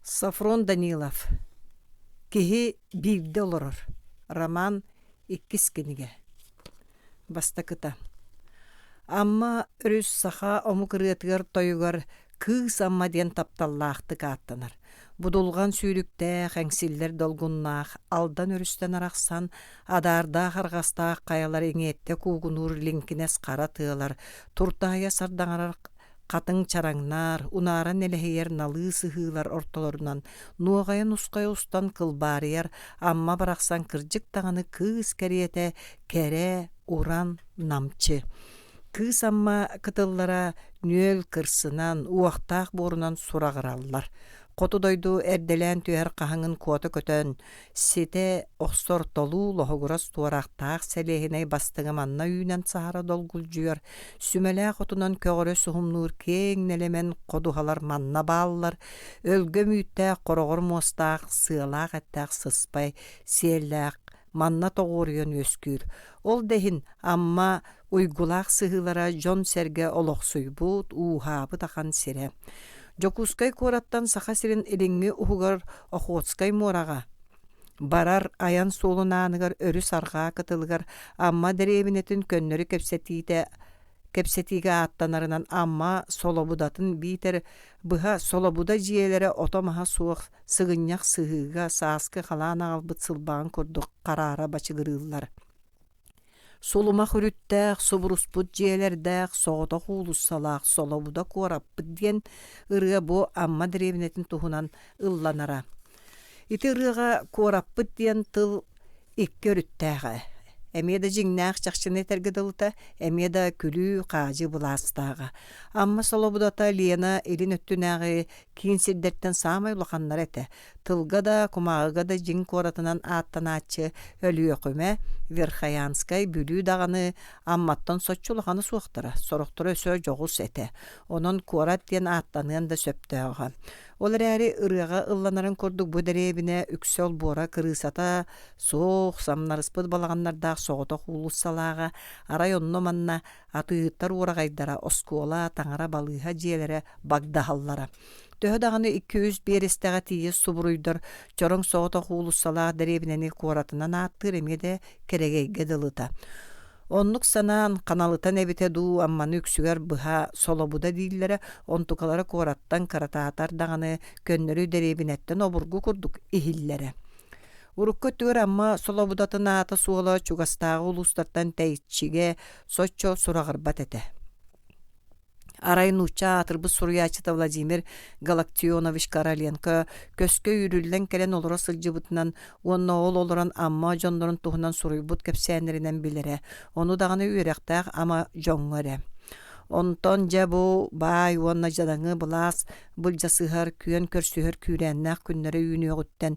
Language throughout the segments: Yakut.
Софрон Данилов «Киһи биирдэ олорор» роман иккис кинигэ. Бастакыта. Амма өрүс саха омук ырыатыгар-тойугар Кыыс Амма диэн тапталлаахтык ааттанар. Будулҕан сүүрүктээх, эҥсиллэр долгуннаах, Алдан өрүстэн арахсан, адаардаах арҕастаах хайалар иҥиэттэ куугунуур лиҥкинэс хара тыалар, туртаһыйа сардаҥарар Хатыҥ чараҥнаар, унаара нэлэһийэр налыы сыһыылар ортолорунан нуоҕайа-нусхайа устан кылбаарыйар Амма барахсан кырдьык даҕаны кыыс кэриэтэ кэрэ, уран, намчы. Кыыс Амма кытыллара нүөл кырсынан, уохтаах буорунан сураҕыраллар. Хоту дойду эрдэлээн түһэр хаһыҥын куота көтөн, ситэ охсор толуу лоһугурас туораахтаах сэлиэһинэй бастыҥа манна үүнэн саһара долгулдьуйар, сүмэлээх отунан көҕөрө суһумнуур киэҥ нэлэмэн ходуһалар манна бааллар, өлгөм үүттээх хороҕор муостаах, сыалаах эттээх сыспай, сиэллээх манна тоҕуоруйан үөскүүр. Ол да иһин Амма уйгулаах сыһыылара дьон-сэргэ олохсуйбут, ууһаабыт ахан сирэ. Дьокуускай куораттан Саха сирин илиҥҥи уһугар Охотскай муораҕа барар айан суолун ааныгар өрүс арҕаа кытылыгар Амма дэриэбинэтин көннөрү кэпсэтиитэ кэпсэтиигэ ааттанарынан Амма Солобудатын биитэр быһа Солобуда дьиэлэрэ ото-маһа суох сыгынньах сыһыыга сааскы халаан аҕалбыт сылбаҕын курдук хараара бачыгырыыллар. Сулумах үрүттээх, субуруспут дьиэлэрдээх, соҕотох уулуссалаах Солобуда куораппыт диэн ырыа бу Амма дэриэбинэтин туһунан ылланара. Ити ырыаҕа куораппыт диэн тыл икки өрүттээҕэ. Эмиэ да дьиҥнээх чахчыны этэргэ дылыта, эмиэ да күлүү-хаадьы былаастааҕа. Амма Солобудата Лена илин өттүнээҕи киин сирдэртэн саамай улаханнара этэ. Тылга да, кумааҕыга да дьиҥ куоратынан ааттанааччы Өлүөхүмэ, Верхоянскай, Бүлүү даҕаны Амматтан соччо улахана суохтара, сорохторо өссө дьоҕус этэ. Онон куорат диэн ааттаныан да сөптөөҕө. Ол эрээри ырыаҕа ылланарын курдук бу дэриэбинэ үксэ олбуора кырыысата суох, самнарыспыт балаҕаннардаах соҕотох уулуссалааҕа, арай онно-манна атыыһыттар уораҕайдара, оскуола, таҥара, балыыһа дьиэлэрэ багдаһаллара. Төһө даҕаны 200 биэрэстэҕэ тиийэ субуруйдар чороҥ соҕотох уулуссалаах дэриэбинэни куоратынан ааттыыр эмиэ да кэрэгэйгэ дылыта. Оннук санаан, ханалытан эбитэ дуу, Амманы үксүгэр быһа Солобуда дииллэрэ, онтукалара куораттан кыратаатар даҕаны көннөрү дэриэбинэттэн обургу курдук иһиллэрэ. Урукку өттүгэр Амма Солобудатын аата-суола чугастааҕы улуустартан тэйиччигэ соччо сураҕырбат этэ. Арай нуучча аатырбыт суруйааччыта Владимир Галактионович Короленко көскө үүрүллэн кэлэн олоро сылдьыбытынан уонна ол олорон Амма дьоннорун туһунан суруйбут кэпсээннэринэн билэрэ, ону даҕаны үөрэхтээх ама дьоҥҥо эрэ. Онтон дьэ бу баай уонна дьадаҥы былаас былдьасыһар, күөн көрсүһэр күүрээннээх күннэрэ үүнүөҕүттэн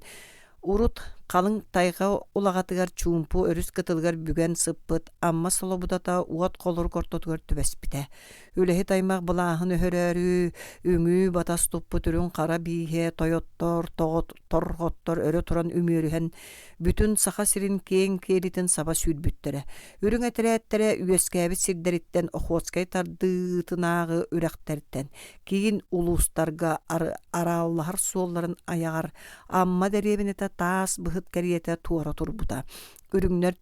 Урут халыҥ тайҕа улаҕатыгар чуумпу өрүс кытылыгар бүгэн сыппыт Амма Солобудата уот холорук ортотугар түбэспитэ. Үлэһит аймах былааһын өһөрөөрү, үҥүү-батас туппут үрүҥ-хара бииһэ тойоттор, торҕоттор өрө туран үмүөрүһэн, бүтүн Саха сирин киэҥ киэлитин саба сүүрбүттэрэ. Үрүҥ этэрээттэрэ үөскээбит сирдэриттэн Охотскай тардыытынааҕы үрэхтэртэн, киин улуустарга арааллаһар суолларын айаҕар Амма дэриэбинэтэ таас быһыт кэриэтэ туора турбута. Үрүҥнэр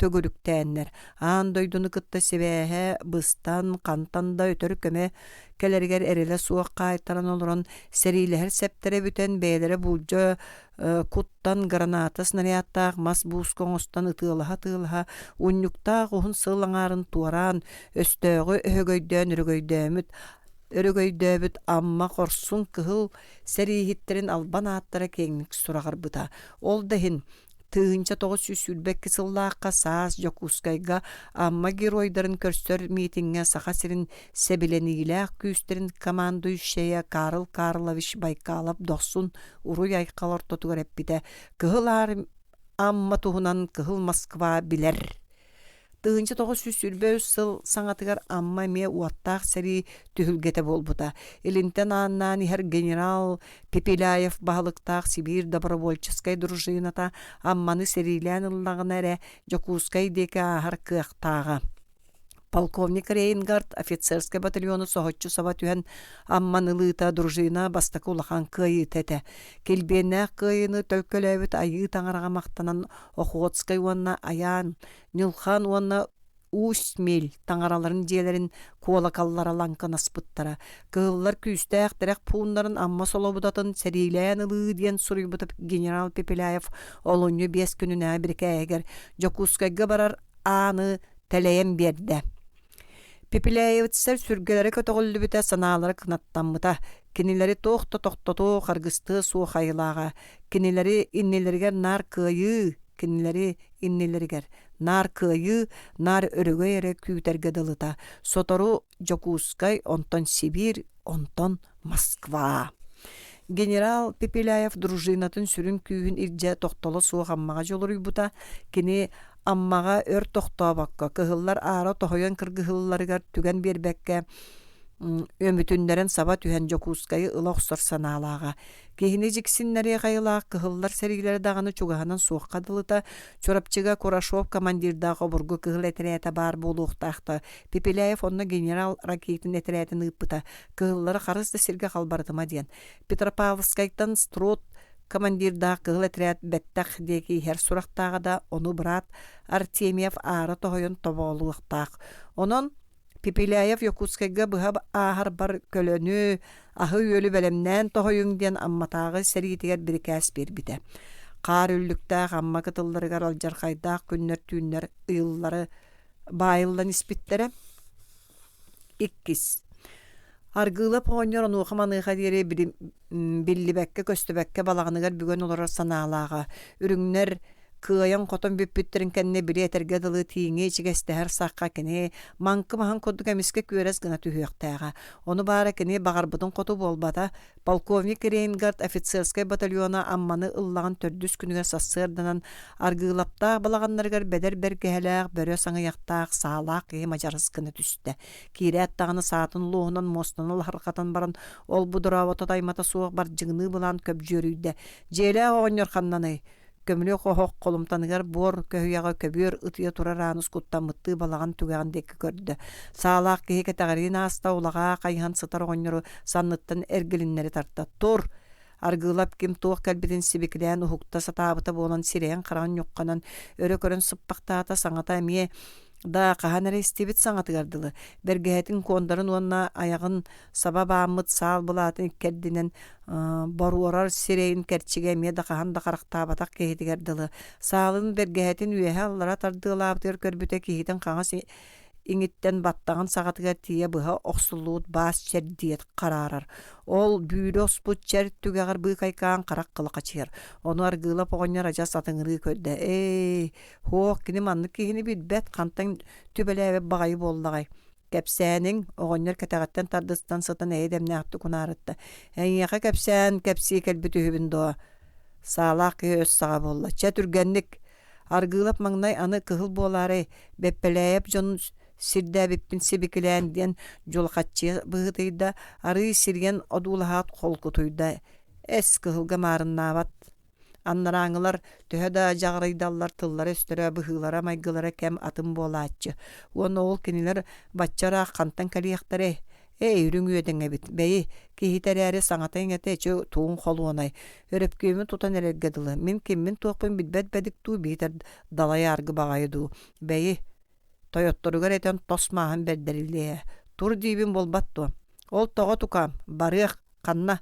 төгүрүктээннэр, аан дойдуну кытта сибээһэ быстан, хантан да өтөр көмө кэлэригэр эрэлэ суох хаайтаран олорон, сэриилэһэр сэптэрэ бүтэн, бэйэлэрэ буулдьа куттан граната снарядтаах мас бууска оҥостон ытыалаһа-ытыалаһа, унньуктаах уһун сыл аҥаарын туораан, өстөөҕү өһөгөйдөөн өрөгөйдөөмүт өрөгөйдөөбүт Амма хорсун кыһыл сэрииһиттэрин албан ааттара киэҥник сураҕырбыта. Ол да иһин 1922 сыллаахха саас Дьокуускайга Амма геройдарын көрсөр миитиҥҥэ Саха сирин сэбилэниилээх күүстэрин командующайа Карл Карлович Байкалов дохсун уруй-айхал ортотугар эппитэ: «Кыһыл Амма туһунан Кыһыл Москва билэр» 1923 сыл саҥатыгар Амма эмиэ уоттаах сэрии түһүлгэтэ буолбута. Илинтэн ааннаан иһэр генерал Пепеляев баһылыктаах Сибиир добровольческай дружината Амманы сэриилээн ыллаҕына эрэ Дьокуускай диэки ааһар кыахтааҕа. Полковник Рейнгард офицерскай батальону соһуччу саба түһэн Амман ылыыта дружина бастакы улахан кыайыыта этэ. Килбиэннээх кыайыыны төлкөлөөбүт Айыы Таҥараҕа махтанан Охотскай уонна Айаан, Ньулхан уонна Усть-Миль таҥараларын дьиэлэрин куолакаллара лаҥкынаспыттара. Кыһыллар күүстээх тирэх пууннарын Амма Солобудатын сэриилээн ылыы диэн суруйбута генерал Пепеляев олунньу 5 күнүнээҕи бирикээһигэр Дьокуускайга барар ааны тэлэйэн биэрдэ. Пепеляевцэр сүргэлэрэ көтөҕүллүбүтэ, санаалара кынаттаммыта. Кинилэри туох да тохтотуо, харгыстыа суох айылааҕа. Кинилэри иннилэригэр наар кыайыы, кинилэри иннилэригэр наар кыайыы, наар өрөгөй эрэ күүтэргэ дылыта. Сотору Дьокуускай, онтон Сибиир, онтон Москва. Генерал Пепеляев дружинатын сүрүн күүһүн илдьэ тохтоло суох Аммаҕа дьулуруйбута. Кини Аммаҕа өр тохтообокко, кыһыллар аара тоһуйан кыргыһыылларыгар түгэн биэрбэккэ, өмүтүннэрэн саба түһэн Дьокуускайы ыла охсор санаалааҕа. Киһини дьиксиннэриэх айылаах кыһыллар сэриилэрэ даҕаны чугаһынан суохха дылыта, Чурапчыга Курашов командирдаах обургу кыһыл этэрээтэ баар буолуохтаах да, Пепеляев онно генерал Ракитин этэрээтин ыыппыта, кыһыллары харыс да сиргэ халбарытыма диэн. Петропавловскайтан Строд командирдаах кыһыл этэрээт бэттэх диэки иһэр сурахтааҕа да, ону быраат Артемьев аара тоһуйан тобоҕолуохтаах. Онон Пепеляев Якутскайга быһа ааһарбар көлөнү, аһы-үөлү бэлэмнээн тоһуйуҥ диэн Амматааҕы сэриитигэр бирикээс биэрбитэ. Хаар үллүктээх Амма кытылларыгар алдьархайдаах күннэр-түүннэр ыйыллары баайыллан испиттэрэ. Иккис. Аргыылап оҕонньор онуоха-маныаха диэри биллибэккэ-көстүбэккэ балаҕаныгар бүгэн олорор санаалааҕа. Үрүҥнэр кыайан-хотон бүппүттэрин кэннэ били этэргэ дылы тииҥи ичигэстэһэр сахха кини маҥкы маһын курдук эмискэ күөрэс гына түһүөхтээҕэ. Ону баара кини баҕарбытын хоту буолбата. Полковник Рейнгард офицерскай батальона Амманы ыллаҕын төрдүс күнүгэр сарсыарданан Аргыылаптаах балаҕаннарыгар бэдэр бэргэһэлээх, бөрө саҥыйахтаах, саалаах киһи мадьарыс гына түстэ. Киирээт даҕаны саатын луоһунан муостаны лаһырҕатан баран, ол-бу дорообото таймата суох бардьыгыныы былаан көбдьүөрүйдэ. «Дьиэлээх оҕонньор ханнаный?» Көмүлүөк оһох холумтаныгар буор көһүйэҕэ көбүөр ытыйа турар Ааныс куттаммыттыы балаҕан түгэҕин диэки көрдө. Саалаах киһи кэтэҕириин ааста, улаҕаа хайыһан сытар оҕонньору санныттан эргилиннэри тарта. «Тур!» Аргыылап ким туох кэлбитин сибикилээн уһукта сатаабыта буолан сирэйин-хараҕын ньухханан өрө көрөн сыппахтаата, саҥата эмиэ да хаһан эрэ истибит саҥатыгар дылы, бэргэһэтин куондарын уонна айаҕын саба бааммыт саал былаатын иккэрдинэн боруорар сирэйин кэрчигэ эмиэ да хаһан да харахтаабатах киһитигэр дылы, саалын бэргэһэтин үөһэ-аллара тардыалаабытыгар көрбүтэ киһитин хаҥас иҥиттэн баттаҕын саҕатыгар тиийэ быһа охсуллубут баас чэрдийэ хараарар. Ол бүүрэ оспут чэр түгэҕэр быыкайкаан харах кылахачыйар. Ону Аргыылап оҕонньор адьас атыҥырыы көрдө. Ээ, һуох, кини маннык киһини билбэт, хантан түбэлээбит баҕайы буоллаҕай? Кэпсээниҥ, оҕонньор кэтэҕиттэн тардыстан сытан эйэ дэмнээхтик унаарытта. Эйиэхэ кэпсээн кэпсии кэлбит үһүбүн дуо? Саалаах киһи өс саҕа буолла. Чэ, түргэнник! Аргыылап маҥнай аны кыһыл буолаарай, Бэппэлээйэп дьонун сирдээбиппин сибикилээн диэн дьулахаччыйа быһыытыйда, арыый сирийэн одуулаһаат холкутуйда: «Эс, кыһылга маарыннаабат Анарааҥҥылар төһө да дьаҕарыйдаллар тыллара-өстөрө, быһыылара-майгылара кэм атын буолааччы. Уонна ол кинилэр бачча ыраах хантан кэлиэхтэрэй? Эй, үрүҥ үөдэҥ эбит, бэйи, киһитэ эрээри саҥата-иҥэтэ эчи тугуҥ холуонай, өрөпкүөмү тутан эрэргэ дылы, мин киммин-туохпун билбэт бэдик дуу, биитэр далай ааргы баҕайы дуу, бэйи, тойотторугар этэн тос мааһын бэрдэриллиэ, тур диибин буолбат дуо? Ол тоҕо тукаам, барыах, Ханна?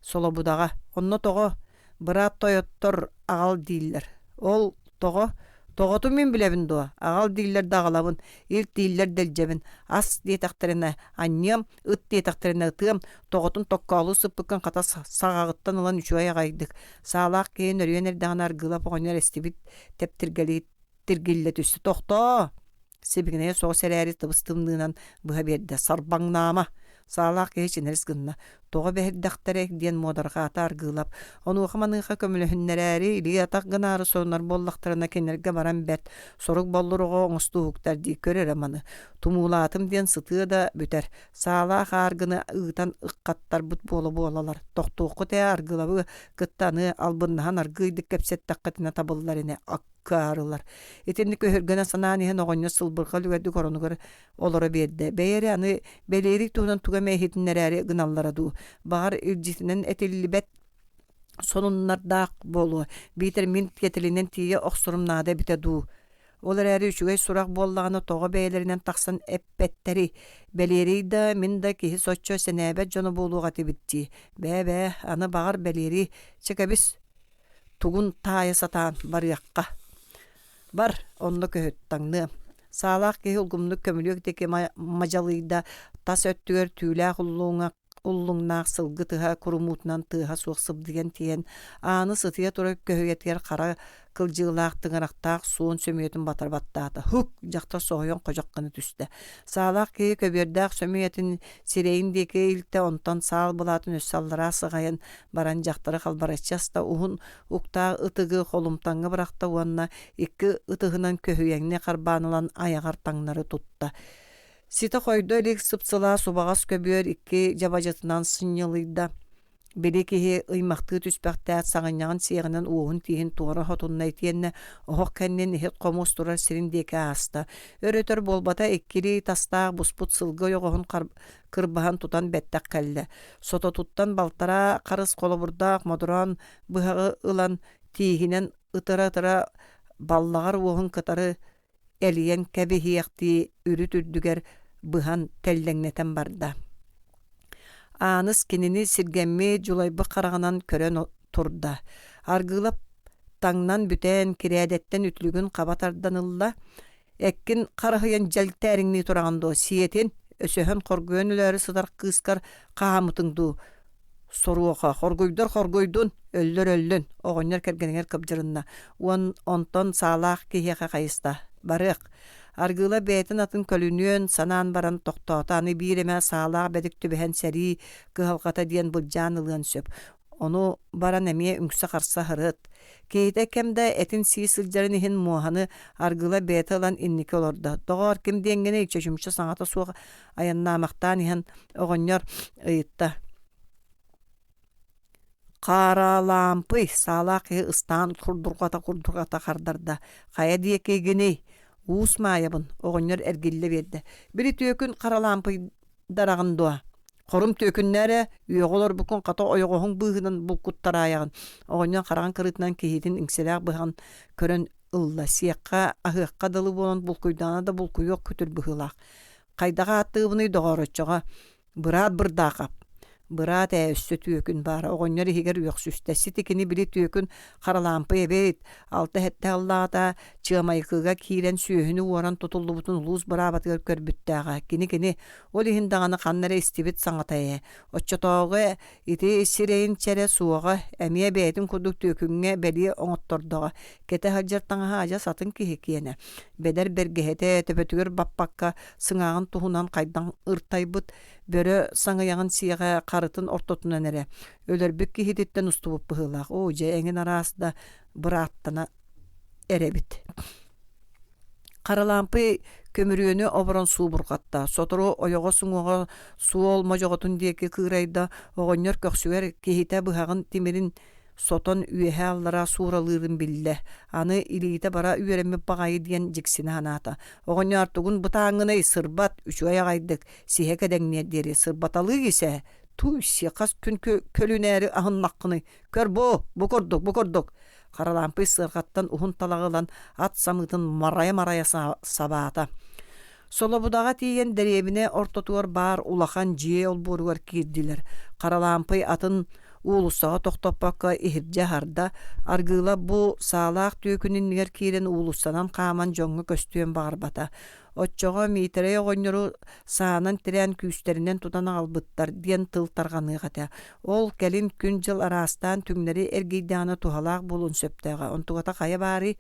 Солобудаҕа. Онно тоҕо? Быраат тойоттор аҕал дииллэр. Ол тоҕо? Тоҕотун мин билэбин дуо? Аҕал дииллэр да аҕалабын, илт дииллэр да илдьэбин. Ас диэтэхтэринэ анньыам, ыт диэтэхтэринэ ытыам, тоҕотун токкоолуу сыппыккын хата саҕаҕыттан ылан үчүгэй аҕайдык. Саалаах киһи нөрүйэн эрдэҕинэ Аргыылап оҕонньор эстибит тэптиргэлии тиргиллэ түстэ. Тохтоо! Сибигинэйэ соҕус эрээри тыбыс-тымныынан быһа биэрдэ: «Сарбаҥнаама!» Саалаах киһи чинэрис гынна: «Тоҕо бэһирдэхтэрэй?» диэн муодарҕаата Аргыылап. Онуоха-маныаха көмөлөһүннэрээри, илии-атах гынаары сорунар буоллахтарына кинилэргэ баран бэрт, сорук боллур оҕо оҥостууһуктар дии, көр эрэ маны. Тумуулаатым диэн сытыа да бүтэр. Саалаах ааргыны ыытан ыкхаттарбыт буола-буолалар. Тохтуоххут ээ Аргыылабы кытта аны албыннаһан аргыыйдык кэпсэттэххитинэ табыллар ини. кыаарылар. Итинник өһүргэнэ санаан иһэн оҕонньор сылбырҕа үлүгэрдик оронугар олоро биэрдэ. Бэйэ эрэ аны Бэлиэрий туһунан тугу эмэ иһитиннэрээри гыналлара дуу. Баҕар илдьитинэн этиллибэт сонуннардаах буолуо, биитэр мин тиэтэлинэн тиийэ охсорум наада эбитэ дуу. Ол эрээри үчүгэй сурах буоллаҕына тоҕо бэйэлэринэн тахсан эппэттэрий? Бэлиэрий да, мин да киһи соччо сэнээбэт дьоно буолуох этибит дии. Бээ-бээ, аны баҕар Бэлиэрий, чэ кэбис, тугун таайа сатаан барыахха. Бар, онно көһүт, таҥныам. Саалаах киһи улгумнук көмүлүөк диэки мадьалыйда, тас өттүгэр түүлээх уллуҥа уллуҥнаах сылгы тыһа курумуутунан тыаһа суох сыбдыйан тиийэн, ааны сытыйа турар көһүйэтигэр хара кылдьыылаах тыҥырахтаах суон сөмүйэтин батары баттаата. Һук! дьахтар соһуйан ходьох гына түстэ. Саалаах киһи көбүөрдээх сөмүйэтин сирэйин диэки илтэ, онтон саал былаатын өссө аллараа сыҕайан баран дьахтары халбарыччы аста, уһун уктаах ытыгы холумтаҥҥа бырахта уонна икки ытыһынан көһүйэҥни харбаан ылан айаҕар таҥнары тутта. Ситэ хойдо илик сып-сылаас убаҕас көбүөр икки дьабадьытынан сынньылыйда. Били киһи ыймахтыы түспэхтээт саҕынньаҕын сиэҕинэн уоһун тииһин туора хотунна итиэннэ оһох кэннин иһит-хомуос турар сирин диэки ааста. Өр-өтөр буолбата иккилии тастаах буспут сылгы ойоҕоһун кырбаһан тутан бэттэх кэллэ. Сототуттан балтараа харыс холобурдаах модороон быһаҕы ылан тииһинэн ытыра-ытыра баллаҕар уоһун кытары элийэн кэбиһиэхтии үрүт үрдүгэр быһан тэллэҥнэтэн барда. Ааныс кинини сиргэммит дьулайбыт хараҕынан көрөн турда. Аргыылап таҥнан бүтэн, кирээдэттэн үтүлүгүн хаба тардан ылла. «Эккин хараһыйан дьэлтээриҥнии тураҕын дуо, сиэтин, өсөһөн хоргуйан өлөөрү сытар кыыскар хаамытыҥ дуу?» Соруоха, хоргуйдар хоргуйдун, өллөр өллүн, оҕонньор кэргэнигэр кыбдьырынна уон онтон саалаах киһиэхэ хайыста. Барыах. Аргыыла бэйэтин атын көлүнүөн санаан баран тохтоото, аны биир эмэ саалаах бэдик түбэһэн сэрии кыһалҕата диэн былдьаан ылыан сөп. Ону баран эмиэ үҥсэ-харса сырыт. Киһитэ кэм да этин сии сылдьарын иһин муоһаны Аргыыла бэйэтэ ылан инники олордо. Доҕоор, ким диэҥҥиний, чочумча саҥата суох айаннаамахтаан иһэн оҕонньор ыйытта: «Хааралаампый, саалаах киһи ыстаан курдурҕата-курдурҕата хардарда, хайа диэкигиний? Уус Маайабын», оҕонньор эргиллэ биэрдэ. «Били түөкүн Харалаампыйдараҕын дуо? Хорум түөкүннээ эрэ, үөҕэ олорбуккун хата ойоҕоһуҥ быыһынан булкуттараайаҕын» оҕонньор хараҕын кырыытынан киһитин иҥсэлээх быһаҕын көрөн ылла, сиэххэ, аһыахха дылы буолан булкуйдаҕына да булкуйуох күтүр быһыылаах. Хайдах ааттыыбыный доҕоор оччоҕо? Быраат Бырдаахап. Быраат ээ өссө түөкүн баара оҕонньор иһигэр үөхсүстэ. Сити кини били түөкүн Харалаампый эбит. Алта-сэттэ сыллааҕыта Чыамайыкыга киирэн сүөһүнү уоран тутуллубутун улуус быраабатыгар көрбүттээҕэ. Кини-кини ол иһин даҕаны ханна эрэ истибит саҥата ээ. Оччотооҕу ити сирэйин чэрэ суоҕа, эмиэ бэйэтин курдук түөкүҥҥэ бэлиэ оҥоттордоҕо. Кэтэ сылдьар таҥаһа адьас атын киһи киэнэ. Бэдэр бэргэһэтэ төбөтүгэр баппакка сыҥааҕын туһунан хайдан ыртайбыт бөрө саҥыйаҕын сиэҕэ харытын ортотунан эрэ өлөрбүт киһититтэн устубут быһыылаах. Оо, дьэ эҥин араас да бырааттана эрэбит. Харалаампый көмүрүөнү оборон суубурҕатта. Сотору ойоҕос уҥуоҕа суол модьоҕотун диэки кыырайда, оҕонньор көхсүгэр киһитэ быһаҕын тимирин сотон үөһээ-аллараа сууралыырын биллэ, аны илиитэ бара үөрэммит баҕайы диэн дьиксинэ санаата. Оҕонньоор тугун бытааҥҥыный, сырбат, үчүгэй аҕайдык, сиһэ кэдэҥниэр диэри сырбаталыы исэ, туй-сиэ хас күн көлүнээри аһыннаххыный, көр бу, бу курдук, бу курдук. Харалаампый сыарҕаттан уһун талаҕы ылан ат самыытын марайа-марайа сабаата. Солобудаҕа тиийэн дэриэбинэ ортотугар баар улахан дьиэ олбуоругар киирдилэр. Харалаампый атын уулуссаҕа тохтоппокко иһирдьэ аһарда, Аргыыла бу саалаах түөкүн иннигэр киирэн уулуссанан хааман дьоҥҥо көстүөн баҕарбата. Оччоҕо Миитэрэй оҕонньору саанан тирээн күүстэринэн тутан аҕалбыттар диэн тыл тарҕаныах этэ. Ол кэлин күн-дьыл араастаан түҥнэри эргийдэҕинэ туһалаах буолуон сөптөөҕө. Онтуката хайа баарый?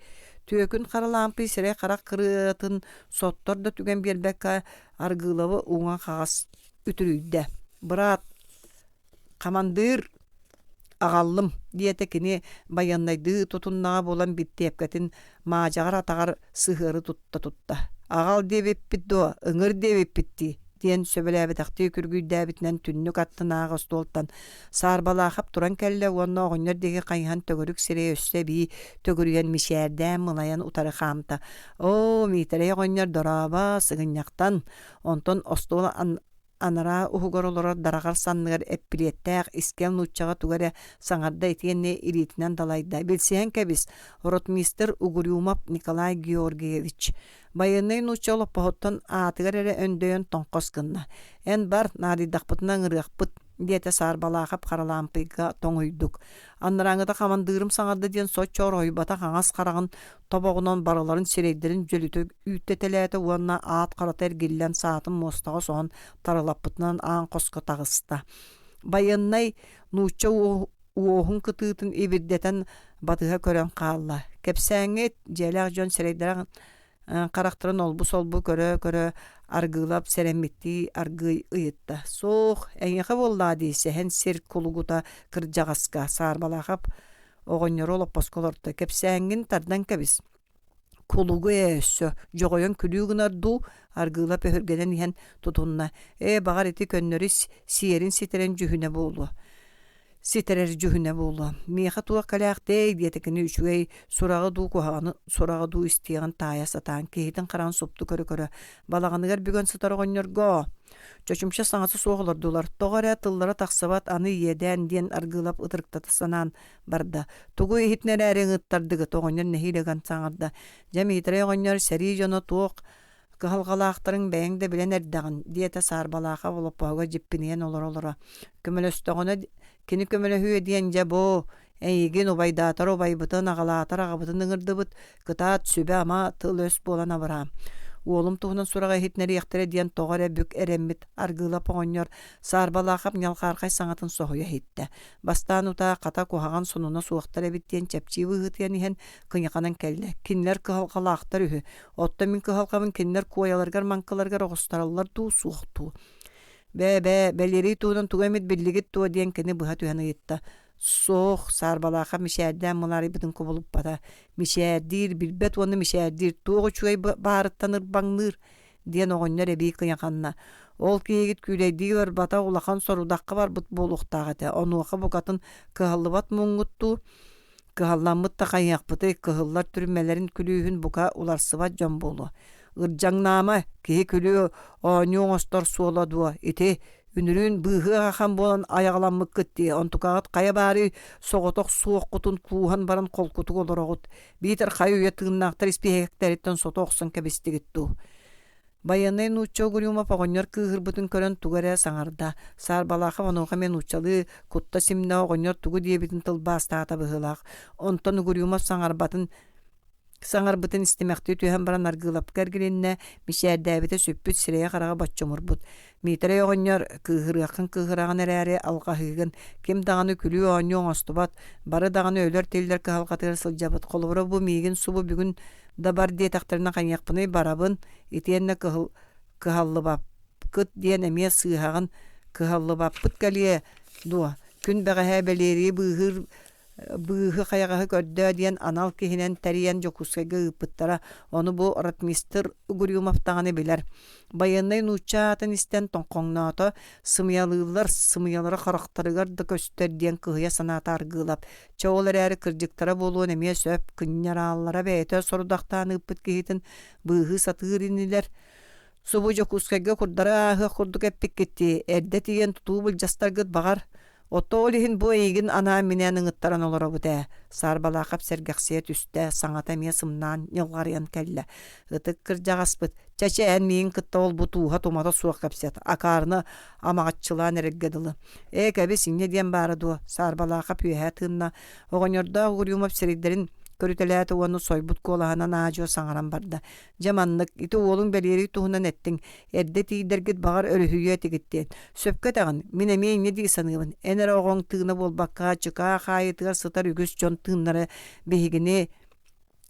Түөкүн Харалаампый сирэй-харах кырыатын соттор да түгэн биэрбэккэ Аргыылабы уҥа-хаҥас үтүрүйдэ. «Быраат, хамандыыр аҕаллым» диэтэ кини байыаннайдыы тутуннаҕа буолан биттиэпкэтин маадьаҕар атаҕар сыһыары тутта-тутта. «Аҕал диэбиппит дуо, ыҥыр диэбиппит дии» диэн сөбүлээбэтэхтии күргүйдээбитинэн түннүк аттынааҕы остуолтан Саарбалаахап туран кэллэ уонна оҕонньор диэки хайыһан төгүрүк сирэйэ өссө эбии төгүрүйэн мичээрдээн мылайан утары хаамта. «Оо, Миитэрэй оҕонньор дорообо, сыгынньахтан!» Онтон остуол анараа уһугар олорор дараҕар санныгар эппилиэттээх искэл нууччаҕа тугу эрэ саҥарда итиэннэ илиитинэн далайда. «Билсиһэн кэбис, ротмистр Угрюмов Николай Георгиевич». Байыаннай нуучча олоппоһуттан аатыгар эрэ өндөйөн тоҥхос гынна. «Эн бар, наадыйдахпытына ыҥырыахпыт» диэтэ Саарбалаахап Харалаампыйга тоҥуйдук. Анарааҥҥыта хамандыырым саҥарда диэн соччо ороһуйбатах хаҥас хараҕын тобоҕунан барыларын сирэйдэрин дьөлүтэ үүттэтэлээтэ уонна аат харата эргиллэн саатын муостаҕа соһон тарылаппытынан аан хоско таҕыста. Байыаннай нуучча уоһун кытыытын ибирдэтэн батыһа көрөн хаалла. Кэпсээҥҥит дьиэлээх дьон сирэйдэрэ харахтарын олбу-солбу көрө-көрө аргыылап сэрэммиттии аргыый ыйытта. Суох, эйиэхэ буоллаа дии сэһэн сир кулугута кырдьаҕаска Саарбалаахап оҕонньору олоппоско олорто. Кэпсээҥҥин тардан кэбис. Кулугу ээ өссө дьоҕойон күлүү гынар дуу Аргыылап өһүргэнэн иһэн тутунна. Ээ баҕар ити көннөрү сиэрин ситэрэн дьүһүнэ буолуо ситэрэр дьүһүнэ буолуо. Миэхэ туох кэлээхтэй диэтэ кини үчүгэй сураҕы дуу куһаҕаны сураҕы дуу истиэҕин таайа сатаан киһитин хараҕын супту көрө-көрө балаҕаныгар бүгэн сытар оҕонньорго чочумча саҥата суох олордулар. Тоҕо эрэ тыллара тахсыбат аны иэдээн диэн Аргыылап ытырыктата санаан барда. Тугу иһитинэрээри ыҥыттардыгыт оҕонньор нэһиилэ ыган саҥарда. Дьэ Миитэрэй оҕонньор сэрии дьоно туох Кыһалҕалаахтарыҥ бэйэҥ да билэн эрдэҕин, диэтэ Саарбалаахап олоппоһугар дьиппинийэн олоро-олоро. Көмөлөстөҕүнэ кини көмөлөһүө диэн дьэ бу эйигин убайдаатар убайбытын, аҕалаатар аҕабытын ыҥырдыбыт, кытаат сүбэ-ама тыл-өс буолан абыраа. Уолум туһунан сураҕы иһитинэриэхтэрэ диэн тоҕо эрэ бүк эрэммит Аргыылап оҕонньор Саарбалаахап ньалхаархай саҥатын соһуйа иһиттэ. Бастаан утаа хата куһаҕан сонуна суохтар эбит диэн чэпчии быһыытыйан иһэн кыйаханан кэллэ. Кинилэр кыһалҕалаахтар үһү. Оттон мин кыһалҕабын кинилэр куойаларыгар-маҥкыларыгар оҕустараллар дуу, суох дуу? Бээ-бээ, Бэлиэрий туһунан тугу эмит биллигит дуо диэн кини быһа түһэн ыйытта. Суох, Саарбалаахап мичээрдээн мылаарыйбытын кубулуппата. Мичээрдиир, билбэт уонна мичээрдиир туох үчүгэй баарыттан ырбаҥныыр диэн оҕонньор эбии кыйаханна. Ол киһигит күүлэйдии барбата улахан сорудахха барбыт буолуохтаах этэ. Онуоха букатын кыһаллыбат муҥҥут дуу? Кыһалламмыт да хайыахпытый, кыһыллар түрмэлэрин күлүүһүн бука уларсыбат дьон буолуо. Ырдьаҥнаама, киһи күлүү оонньуу оҥостор суола дуо, ити үнүрүүн быыһыах ахан буолан айаҕаламмыккыт дии, онтукаҕыт хайа баарый соҕотох суоххутун кууһан баран холкутук олороҕут, биитэр хайа үйэ тыыннаахтар испииһэктэриттэн сото охсон кэбистигит дуу. Байыаннай нуучча Угрюмов оҕонньор кыыһырбытын көрөн тугу эрэ саҥарда. Саарбалаахап онуоха эмиэ нууччалыы кутта-симнэ оҕонньор тугу диэбитин тылбаастаата быһыылаах. Онтон Угрюмов саҥарбатын саҥарбытын истимэхтии түһэн баран Аргыылапка эргилиннэ, мичээрдээбитэ сүппүт сирэйэ-хараҕа боччумурбут. Миитэрэй оҕонньор кыыһырыаххын кыыһыраҕын эрээри алҕаһыыгын, ким даҕаны күлүү-оонньуу оҥостубат, бары даҕаны өлөр-тиллэр кыһалҕатыгар сылдьабыт. Холобура бу миигин субу бүгүн да бар диэтэхтэринэ хайыахпыный барабын, итиэннэ кыһыл кыһаллыбапкыт диэн эмиэ сыыһаҕын, кыһаллыбаппыт кэлиэ дуо, күн бэҕэһээ Бэлиэрийи быыһыыр быыһы-хайаҕаһы көрдөө диэн анал киһинэн тэрийэн Дьокуускайга ыыппыттара, ону бу ротмистр Угрюмов даҕаны билэр. Байыаннай нуучча аатын истэн тоҥхоҥноото, сымыйалыыллар, сымыйалара харахтарыгар да көстөр диэн кыһыйа санаата Аргыылап. Чэ ол эрээри кырдьыктара буолуон эмиэ сөп, кынньарааллара бэйэтэ сорудахтаан ыыппыт киһитин быыһыы сатыыр инилэр. Субу Дьокуускайга курдары ааһыах курдук эппиккит дии, эрдэ тиийэн тутуу былдьастаргыт баҕар, Оттон ол иһин бу эйигин анаан-минээн ыҥыттаран олоробут ээ, Саарбалаахап сэргэхсийэ түстэ, саҥата эмиэ сымнаан ньылҕарыйан кэллэ. Ытык кырдьаҕаспыт, чэ-чэ эн миигин кытта ол-бу тууһа-тумата суох кэпсэт, акаарына амаҕаччылаан эрэргэ дылы. Ээ, кэбис, инньэ диэн баара дуо, Саарбалаахап үөһэ тыынна, оҕонньордоох Угрюмов сирэйдэрин көрүтэлээтэ уонна сойбут куолаһынан аа-дьуо саҥаран барда. Дьэ маннык, ити уолуҥ Бэлиэрий туһунан эттиҥ, эрдэ тиийдэргит баҕар өрүһүйүө этигит диэн. Сөпкө этэҕин, мин эмиэ инньэ дии саныыбын. Эн эрэ оҕоҥ тыына буолбакка, чыкаа хаайыытыгар сытар үгүс дьон тыыннара биһигини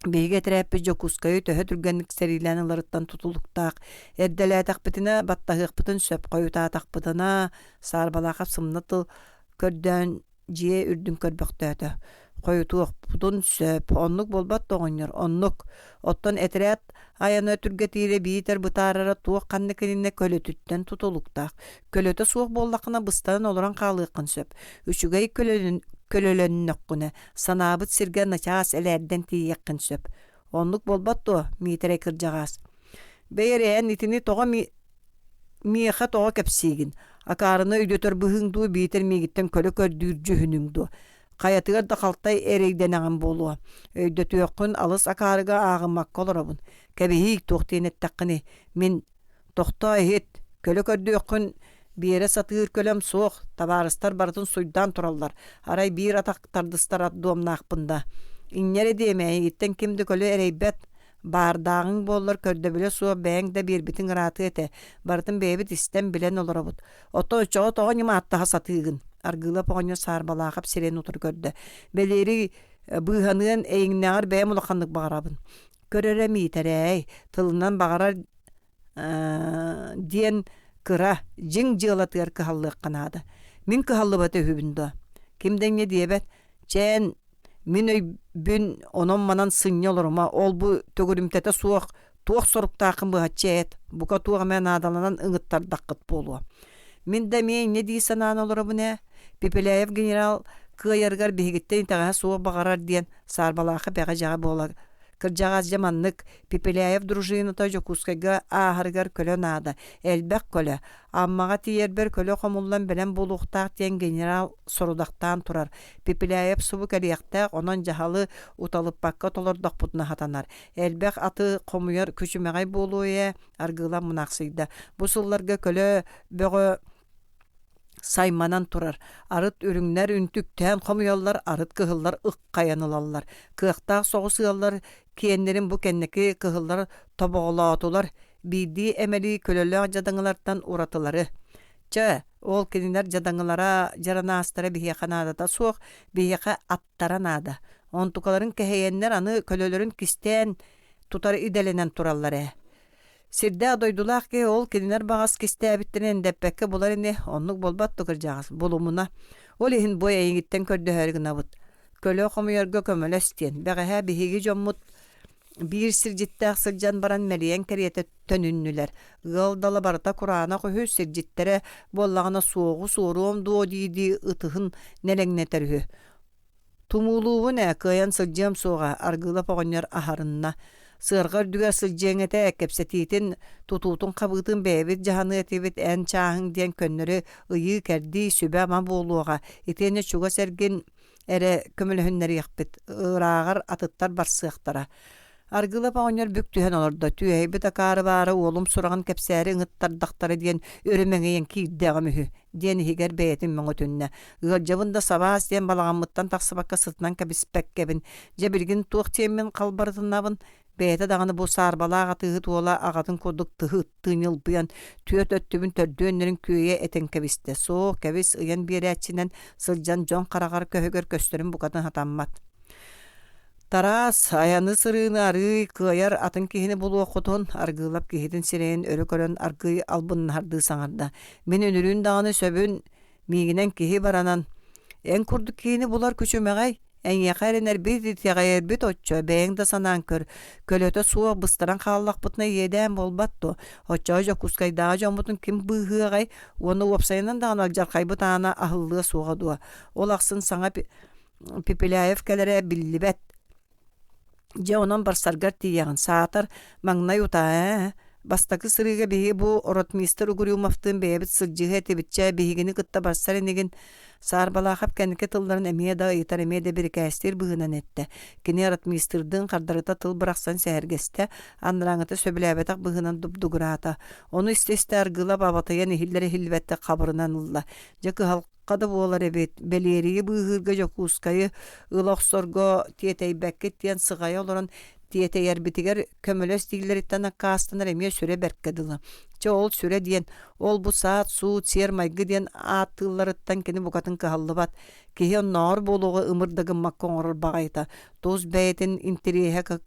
биһиги этэрээппит Дьокуускайы төһө түргэнник сэриилээн ыларыттан тутулуктаах. Эрдэлээтэхпитинэ баттаһыахпытын сөп, хойутаатахпытына, Саарбалаахап сымна тыл көрдөөн дьиэ үрдүн көрбөхтөөтө. Хойутуохпутун сөп, оннук буолбат да оҕонньор, оннук. Оттон этэрээт айана түргэтиирэ биитэр бытаарара туох ханнык иннинэ көлөтүттэн тутулуктаах. Көлөтө суох буоллаххына быстаран олорон хаалыаххын сөп. Үчүгэй көлөлөннөххүнэ, санаабыт сиргэ начаас элээрдэн тиийиэххин сөп. Оннук буолбат дуо, Миитэрэй кырдьаҕаас? Бэйэ эрэ эн итини тоҕо миэхэ тоҕо кэпсиигин? Акаарыны өйдөтөр быһыыҥ дуу биитэр миигиттэн көлө көрдүүр дьүһүнүҥ дуо? Хайатыгар да халтай эрэйдэнэҕин буолуо. Өйдөтүөххүн алыс акаарыга ааҕыммакка олоробун. Кэбиһиий туох диэн эттэххиний? Мин Тохтоо иһит, көлө көрдүөххүн биэрэ сатыыр көлөм суох, табаарыстар барытын суйдаан тураллар, арай биир атах тардыстар ат дуомнаахпын да. Инньэ эрэ диэмэ, эйигиттэн ким да көлө эрэйбэт, баардааҕыҥ буоллар көрдөбүлэ суох бэйэҥ да биэрбитиҥ ыраатыа этэ, барытын бэйэбит истэн билэн олоробут. Оттон оччоҕо тоҕо ньымааттаһа сатыыгын? Аргыылап оҕонньор Саарбалаахап сирэйин утары көрдө. Бэлиэрий быыһаныан эйиҥнээҕэр бэйэм улаханнык баҕарабын. Көр эрэ Миитэрээй, тылынан баҕарар диэн кыра, дьиҥ дьыалатыгар кыһаллыахха наада. Мин кыһаллыбат үһүбүн дуо? Ким да инньэ диэбэт. Чээн, мин өйбүн онон-манан сынньа олорума, ол-бу төгүрүмтэтэ суох туох соруктааххын быһаччы эт, бука туох эмэ наадаланан ыҥыттардаххыт буолуо. Мин да эмиэ инньэ дии санаан олоробун ээ. Пепеляев генерал кыайарыгар биһигиттэн итэҕэһэ суох баҕарар диэн саарбалаахха бэҕэ-дьэҕэ буолар Кырдьаҕас дьэ маннык Пепеляев дружината Дьокуускайга ааһарыгар көлө наада, элбэх көлө. Аммаҕа тиийэрбэр көлө хомуллан бэлэм буолуохтаах диэн генерал сорудахтаан турар. Пепеляев субу кэлиэхтээх, онон дьаһалы уталыппакка толордохпутуна сатанар. Элбэх аты хомуйар күчүмэҕэй буолуо ээ, Аргыылап мунаахсыйда. Бу сылларга көлө бөҕө сайманан турар, арыт үрүҥнэр үнтүктээн хомуйаллар, арыт кыһыллар ыккайан ылаллар. Кыахтаах соҕус ыаллар киэннэрин бу кэнники кыһыллар тобоҕолоотулар, биирдии эмэлии көлөлөөх дьадаҥылартан уратылары. Чэ, ол кинилэр дьадаҥылара, дьаранаастара биһиэхэ наадата суох, биһиэхэ аттара наада. Онтукаларын кэһэйэннэр аны көлөлөрүн кистээн тутар идэлэнэн тураллар ээ. Сирдээх-дойдулаах киһи ол кинилэр баҕас кистээбиттэрин эндэппэккэ булар ини, оннук буолбат дуо кырдьаҕас, булумуна. Ол иһин бу эйигиттэн көрдөһөөрү гынабыт. Көлө хомуйарга көмөлөс диэн. Бэҕэһээ биһиги дьоммут биир сирдьиттээх сылдьан баран мэлийэн кэриэтэ төнүннүлэр. Ыал дала барыта кураанах үһү, сирдьиттэрэ буоллаҕына суоҕу суоруом дуо дии-дии ытыһын нэлэҥнэтэр үһү. Тумуулуубун ээ, кыайан сылдьыам суоҕа, Аргыылап оҕонньор аһарынна. Сыарҕа үрдүгэр сылдьыаҥ этэ, кэпсэтиитин, тутуутун-хабыытын бэйэбит дьаһаныа этибит, эн чааһыҥ диэн көннөрү ыйыы-кэрдии, сүбэ-ама буолуоҕа. Итиэннэ чугас эргин эрэ көмөлөһүннэриэхпит, ырааҕар атыттар барсыахтара. Аргыылап оҕонньор бүк түһэн олордо, түөһэйбит акаары баара уолум сураҕын кэпсээри ыҥыттардахтара диэн өрө мэҥийэн киирдэҕим үһү диэн иһигэр бэйэтин мөҥөтүннэ. Ыалдьабын да сабаас диэн балаҕаммыттан тахсыбакка сытынан кэбиспэккэбин. Дьэ билигин туох диэммин халбарытынабын? Бэйэтэ даҕаны бу саарбалаах атыыһыт уола аҕатын курдук тыһы ыттыы ньылбыйан түөрт өттүбүн төрдүөннэрин күөйэ этэн кэбистэ. Суох, кэбис, ыйан биэрээччинэн сылдьан дьон хараҕар көһүгэр көстөрүн букатын сатаммат. Тараас, айаны-сырыыны арыый кыайар атын киһини булуоххутун, Аргыылап киһитин сирэйин өрө көрөн аргыый албыннаһардыы саҥарда. Мин үнүрүүн даҕаны сөбүн миигинэн киһи баранан, эн курдук киһини булар күчүмэҕэй, эйиэхэ эрэнэрбит, итэҕэйэрбит оччо, бэйэҥ да санаан көр, көлөтө суох быстаран хааллахпытына иэдээн буолбат дуо? Оччоҕо Дьокуускайдааҕы дьоммутун ким быыһыаҕай уонна уопсайынан даҕаны алдьархайбыт аана аһыллыа суоҕа дуо? Ол ахсын саҥа Пепеляев кэлэрэ биллибэт. Дьэ онон барсаргар тиийэҕин, саатар маҥнай утаа ээ. Бастакы сырыыга биһиги бу ротмистр Угрюмовтыын бэйэбит сылдьыһыа этибит, чэ биһигини кытта барсар инигин Саарбалаахап кэнники тылларын эмиэ да ыйытар, эмиэ да бирикээстиир быһыынан эттэ. Кини ротмистрдыын хардарыта тыл бырахсан сэһэргэстэ, анарааҥҥыта сөбүлээбэтэх быһыынан дубдугураата. Ону истэ-истэ Аргыылап абатыйан иһиллэр-иһиллибэттик хабырынан ылла. Дьэ кыһал да буолар эбит, Бэлиэрийи быыһыырга Дьокуускайы ыла охсорго тиэтэйбэккит диэн сыҕайа олорон тиэтэйэрбитигэр көмөлөс дииллэриттэн аккаастанар эмиэ сүрэ бэркэ дылы. Чэ ол сүрэ диэн, ол-бу саат-суут, сиэр-майгы диэн ааттыылларыттан кини букатын кыһаллыбат. Киһи оннооҕор буолуоҕу ымыр да гыммакка оҥорор баҕайыта. Тус бэйэтин интэриэһэ.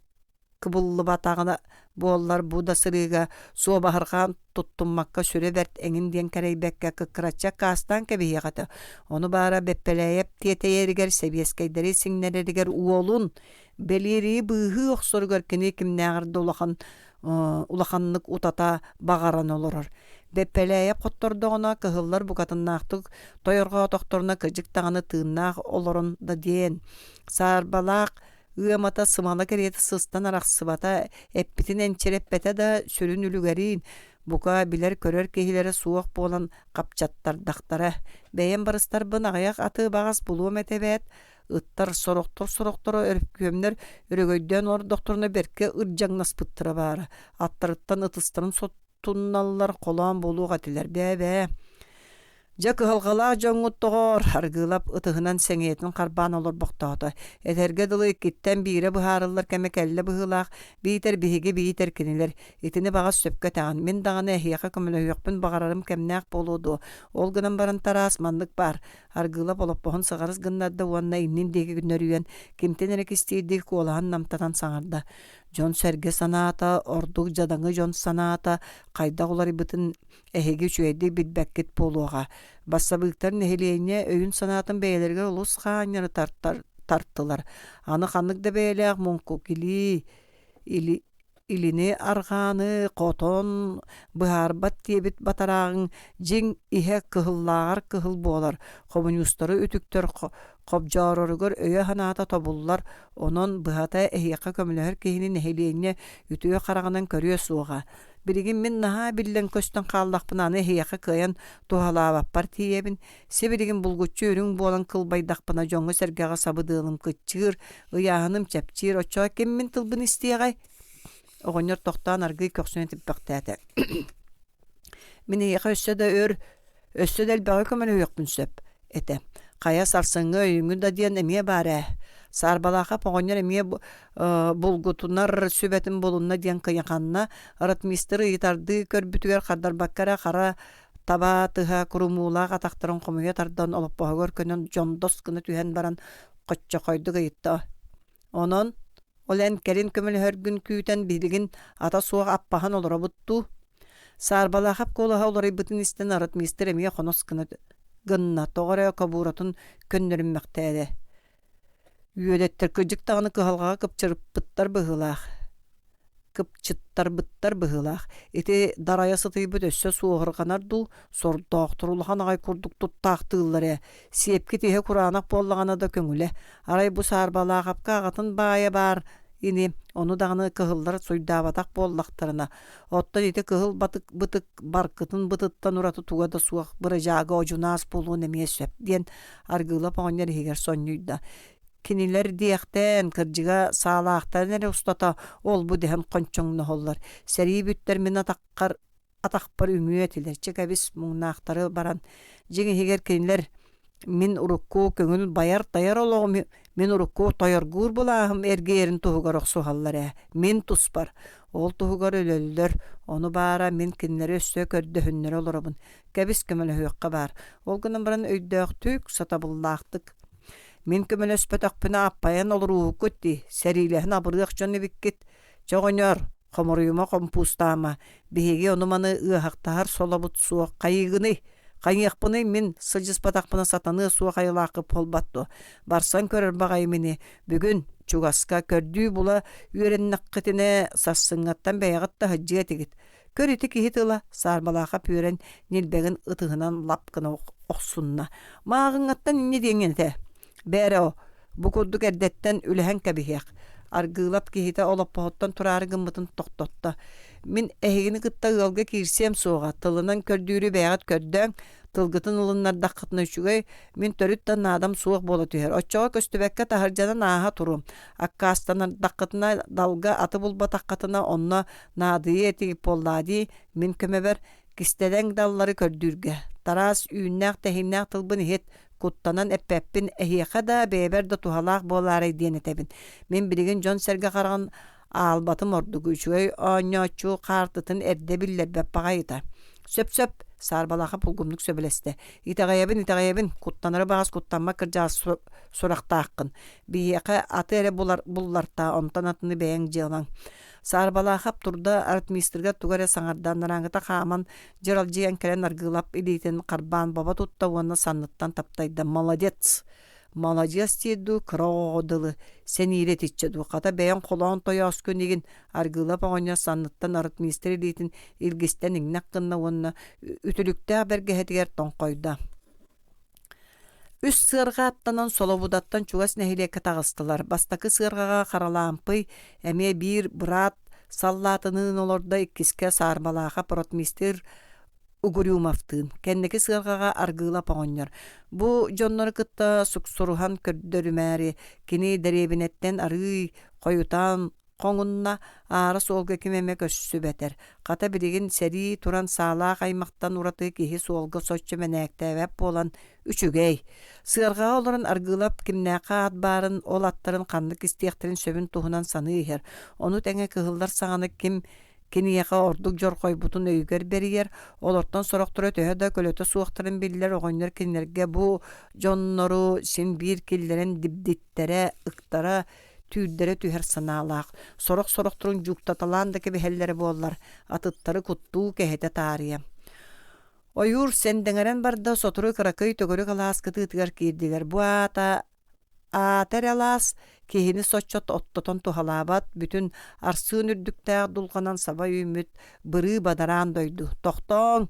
кыбыллыбатаҕына буоллар бу да сырыыга суобаһырҕаан туттуммакка сүрэ бэрт эҥин диэн кэрэйбэккэ кыккыраччы аккаастаан кэбиһиэх этэ. Ону баара Бэппэлээйэп тиэтэйэригэр, сэбиэскэйдэри сиҥнэрэригэр уолун Бэлиэрийи быыһыы охсоругар кини кимнээҕэр да улахан улаханнык утата баҕаран олорор. Бэппэлээйэп хоттордоҕуна кыһыллар букатыннаахтык тойорҕоотохторуна кырдьык даҕаны тыыннаах олорон да диэн саарбалаах ыамата сымала кэриэтэ сыстан арахсыбата, эппитин энчирэппэтэ да сүрүн үлүгэриин, бука билэр-көрөр киһилэрэ суох буолан хапчаттардахтара. Бэйэм барыстарбын аҕыйах аты баҕас булуом этэ эбээт, ыттар сорохтор-сорохторо өрөпкүөмнэр өрөгөйдөөн олордохторуна бэркэ ырдьаҥнаспыттара баара, аттарыттан ытыстарын сотунналлар холоон буолуох этилэр бээ-бээ Дьэ кыһалҕалаах дьоҥҥут доҕоор, Аргыылап ытыһынан сэҥийэтин харбаан олорбохтоото. Этэргэ дылы иккиттэн биирэ быһаарыллар кэмэ кэллэ быһыылаах, биитэр биһиги, биитэр кинилэр. Итини баҕас сөпкө этэҕин, мин даҕаны эһиэхэ көмөлөһүөхпүн баҕарарым кэмнээх буолуо дуо? Ол гынан баран Тараас маннык баар. Аргыылап олоппоһун сыҕарыс гыннарда уонна иннин диэки нөрүйэн, кимтэн эрэ кистиирдии куолаһын намтатан саҥарда. Дьон-сэргэ санаата, ордук дьадаҥы дьон санаата хайдах уларыйбытын эһиги үчүгэйдик билбэккит буолуоҕа. Бассабыыктар нэһилиэнньэ өйүн-санаатын бэйэлэригэр олус хаанньары тартылар. Аны ханнык да бэйэлээх муҥкук илии, или, илини-арҕааны хотон быһаарбат диэбит батарааҕыҥ дьиҥ иһэ кыһыллааҕар кыһыл буолар, хомуньуустары үтүктэр хобдьоороругар өйө-санаата тобуллар, онон быһата эһиэхэ көмөлөһөр киһини нэһилиэнньэ үтүө хараҕынан көрүө суоҕа. Билигин мин наһаа биллэн-көстөн хааллахпына аны эһиэхэ кыайан туһалаабаппар тиийэбин. Сибилигин булгуччу үрүҥ буолан кылбайдахпына дьоҥҥо-сэргэҕэ сабыдыалым кыччыыр, ыйааһыным чэпчиир, оччоҕо ким мин тылбын истиэҕэй? Оҕонньор тохтоон аргыый көхсүнэн типпэхтээтэ. Мин эһиэхэ өссө да өр, өссө да элбэҕи көмөлөһүөхпүн сөп этэ. Хайа сарсыҥҥы өйүҥҥү да диэн эмиэ баар ээ. Саарбалаахап оҕонньор эмиэ булгутунар сүбэтин булунна диэн кыйаханна, ротмистр ыйытардыы көрбүтүгэр хардарбакка эрэ хара таба тыһа курумуулаах атахтарын хомуйа тардан олоппоһугар көнөн дьондос гына түһэн баран хоччохойдук ыйытта. Онон ол эн кэлин көмөлөһөргүн күүтэн билигин ата суох аппаһан олоробут дуу? Саарбалаахап куолаһа уларыйбытын истэн ротмистр эмиэ хонос гына гынна, тоҕо эрэ кобууратын көннөрүммэхтээдэ. Үөдэттэр кырдьык даҕаны кыһалҕаҕа кыпчырыппыттар быһыылаах кыпчыттарбыттар быһыылаах. Ити дарайа сытыйбыт өссө суоһурҕанар дуу, сордоохтор улахан аҕай курдук туттаахтыыллар ээ. Сиэпкит иһэ кураанах буоллаҕына да көҥүлэ. Арай бу Саарбалаахапка аҕатын баайа баар ини, ону даҕаны кыһыллар суйдаабатах буоллахтарына. Оттон ити кыһыл батык бытык баркытын бытыттан ураты туга да суох бырадьаага одьунаас буолуон эмиэ сөп диэн Аргыылап оҕонньор иһигэр сонньуйда. Кинилэр диэхтээн, кырдьыга, саалаахтарын эрэ устата ол-бу дэһэн хончоҥноһоллор. Сэрии бүттэр мин атаххар атахпар үҥүө этилэр. Чэ кэбис, муҥнаахтары баран. Дьиҥ иһигэр кинилэр мин урукку көҥүл байар-тайар олоҕум мин урукку тойоргуур былааһым эргийэрин туһугар охсуһаллар ээ. Мин туспар. Ол туһугар өлөллөр. Ону баара мин кинилэри өссө көрдөһүннэрэ олоробун. Кэбис көмөлөһүөххэ баар. Ол гынан баран өйдөөхтүк, сатабыллаахтык. Мин көмөлөспөтөхпүнэ аппайан олорууһуккут дии, сэриилэһэн абырыах дьон эбиккит. Чэ оҕонньоор, хомуруйума хомпуустаама, биһиги ону-маны ыаһахтаһар солобут суох хайыыгыный? Хайыахпыный мин сылдьыспатахпына сатаныа суох айылааххыт буолбат дуо? Барсан көрөр баҕайым ини, бүгүн чугаска көрдүү була үөрэннэххитинэ сарсыҥҥаттан бэйэҕит да сылдьыа этигит. Көр ити киһи тыла, Саарбалаахап үөрэн ньилбэгин ытыһынан лап гына охсунна. Мааҕыҥҥаттан инньэ диэҥҥин этэ. Бээрэ оо, бу курдук эрдэттэн үлэһэн кэбиһиэх. Аргыылап киһитэ олоппоһуттан тураары гыммытын тохтотто. Мин эһигини кытта ыалга киирсиэм суоҕа, тылынан көрдүүрү бэйэҕит көрдөөҥ, тылгытын ылыннардаххытына үчүгэй, мин төрүт да наадам суох буола түһэр. Оччоҕо көстүбэккэ таһырдьанан ааһа туруом. Аккаастанардаххытына далга аты булбатаххытына онно наадыйыы этигит буоллаа дии, мин көмөбөр кистэлэҥ даллары көрдүүргэ. Тараас үүннээх-тэһииннээх тылбын иһит, куттанан эппэппин, эһиэхэ да, бэйэбэр да туһалаах буолаарай диэн этэбин. Мин билигин дьон-сэргэ хараҕын аалбатым ордук, үчүгэй оонньооччу хаартытын эрдэ биллэрбэт баҕайыта. Сөп-сөп, Саарбалаахап улгумнук сөбүлэстэ. Итэҕэйэбин, итэҕэйэбин, куттанары баҕас куттаммат кырдьаҕас сурахтааххын. Биһиэхэ аты эрэ булар буллартаа, онтон атыны бэйэҥ дьыалаҥ. Саарбалаахап турда ротмистрга тугу эрэ саҥарда, анарааҥҥыта хааман дьыралдьыйан кэлэн Аргыылап илиитин харбаан бобо тутта уонна санныттан таптайда. «Молодец! Маладьыас диир дуу, кыра оҕоҕо дылы, сэниирэ итиччэ дуу, хата бэйэҥ холоон тойооскун игин Аргыылап оҕонньор санныттан ротмистр илиитин илгистэн иҥнэх гынна уонна үтүлүктээх бэргэһэтигэр тоҥхойдо. Үс сыарҕа аттанан Солобудаттан чугас нэһилиэккэ таҕыстылар. Бастакы сыарҕаҕа Харалаампый эмиэ биир быраат саллаатыныын олордо, иккискэ Саарбалаахап ротмистр Угрюмовтыын, кэнники сыарҕаҕа Аргыылап оҕонньор. Бу дьоннору кытта суксуруһан көрдөрүмээри, кини дэриэбинэттэн арыый хойутаан хоҥунна, аара суолга ким эмэ көрсүбэтэр. Хата билигин сэрии туран саалаах аймахтан ураты киһи суолга соччо мэнээктээбэт буолан үчүгэй. Сыарҕаҕа олорон Аргыылап кимнээххэ аат баарын, ол аттарын ханнык истиэхтэрин сөбүн туһунан саныы иһэр. Ону тэҥэ кыһыллар саҕаны ким Киниэхэ ордук дьорҕойбутун өйүгэр бэрийэр, олортон сорохторо төһө да көлөтө суохтарын биллэр оҕонньор кинилэргэ бу дьоннору син биир киллэрэн дибдиттэрэ, ыктара, түүрдэрэ түһэр санаалаах, сорох-сорохторун дьууктаталаан да кэбиһэллэрэ буоллар, атыттары куттуу кэһэтэ таарыйа. Ойуур сэндэҥэрэн барда, сотору кыракый төгүрүк алаас кытыытыгар киирдилэр. Бу аата Аата эрэ алаас, киһини соччо оттотон туһалаабат, бүтүн арсыын үрдүктээх дулҕанан саба үүммүт бырыы бадараан дойду. Тохтооҥ!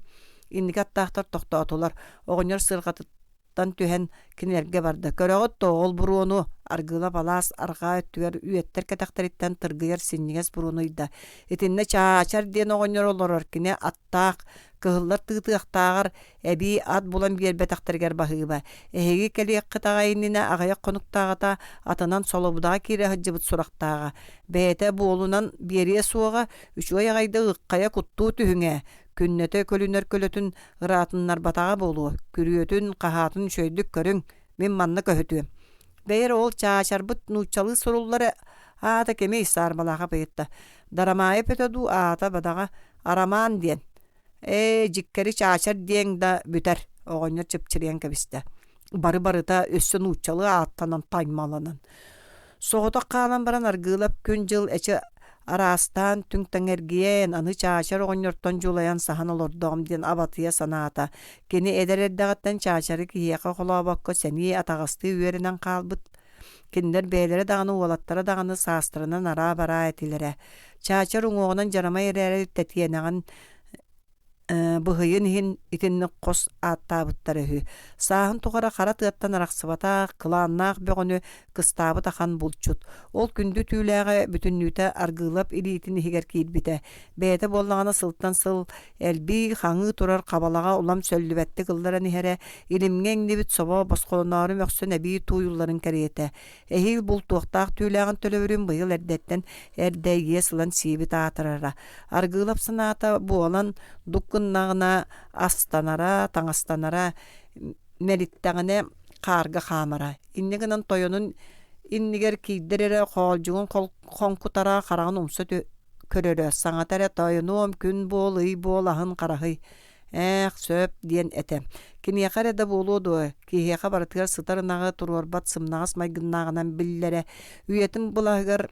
Инники аттаахтар тохтоотулар. Оҕонньор сыарҕатыттан түһэн кинилэргэ барда. Көрөҕүт дуо, ол буруону? Аргыылап алаас арҕаа өттүгэр үөттэр кэтэхтэриттэн тыргыйар синньигэс буруону ыйда. Итиннэ Чаачар диэн оҕонньор олорор. Кини аттаах, кыһыллар тыытыахтааҕар эбии ат булан биэрбэтэхтэригэр баһыыба. Эһиги кэлиэххит аҕай иннинэ аҕыйах хонуктааҕыта атынан Солобудаҕа киирэ сылдьыбыт сурахтааҕа. Бэйэтэ буолунан биэриэ суоҕа, үчүгэй аҕайдык ыххайа куттуу түһүҥ ээ, күннэтэ көлүнэр көлөтүн ыраатыннарбатаҕа буолуо, күрүөтүн, хаһаатын үчүгэйдик көрүҥ, мин манна көһүтүөм. Бэйэр ол чаачарбыт нууччалыы суруллар аата кимий Саарбалаахап ыйытта. Дарамаайап этэ дуу аата бадаҕа Арамаан диэн. Ээ, дьиккэри чаачар диэҥ да бүтэр, оҕонньор чыпчырыйан кэбистэ. Бары-барыта өссө нууччалыы ааттанан таймаланан. Соҕотох хаалан баран Аргыылап күн-дьыл эчи араастаан түҥ-таҥ эргийэн, аны Чаачар оҕонньортон дьулайан саһан олордоҕум диэн абатыйа санаата. Кини эдэр эрдэҕиттэн Чаачары киһиэхэ холообокко сэниэ атаҕастыы үөрэнэн хаалбыт. Кинилэр бэйэлэрэ даҕаны уолаттара даҕаны саастарынан араа-бараа этилэрэ. Чаачар уҥуоҕунан дьарамай эрээри тэтиэнэҕин быһыйын иһин итинник хос ааттаабыттара үһү. Сааһын тухары хара тыаттан арахсыбатах, кылааннаах бөҕөнү кыстаабыт ахан булчут. Ол күндү түүлээҕэ бүтүннүүтэ Аргыылап илиитин иһигэр киирбитэ. Бэйэтэ буоллаҕына сылтан сыл элбии, хаҥыы турар хабалаҕа улам сөллүбэттик ылларан иһэрэ, илимҥэ иҥнибит собо босхолоноору мөхсөн эбии тууйулларын кэриэтэ. Эһиил бултуохтаах түүлээҕин төлөбүрүн быйыл эрдэттэн эрдэ иэс ылан сиэбит аатырара. Аргыылап санаата буолан дук гыннаҕына астанара, таҥастанара, мэлиттэҕинэ хаарга хаамара. Инньэ гынан тойонун иннигэр киирдэр эрэ хоолдьугун хоҥкутара, хараҕын умса көрөрө, саҥата эрэ тойонуом күн буол, ый буол, аһын хараһый Ээх, сөп диэн этэ. Киниэхэ эрэ да буолуо дуо, киһиэхэ барытыгар сытар ынаҕы туруорбат сымнаҕас майгыннааҕынан биллэрэ. Үйэтин былаһыгар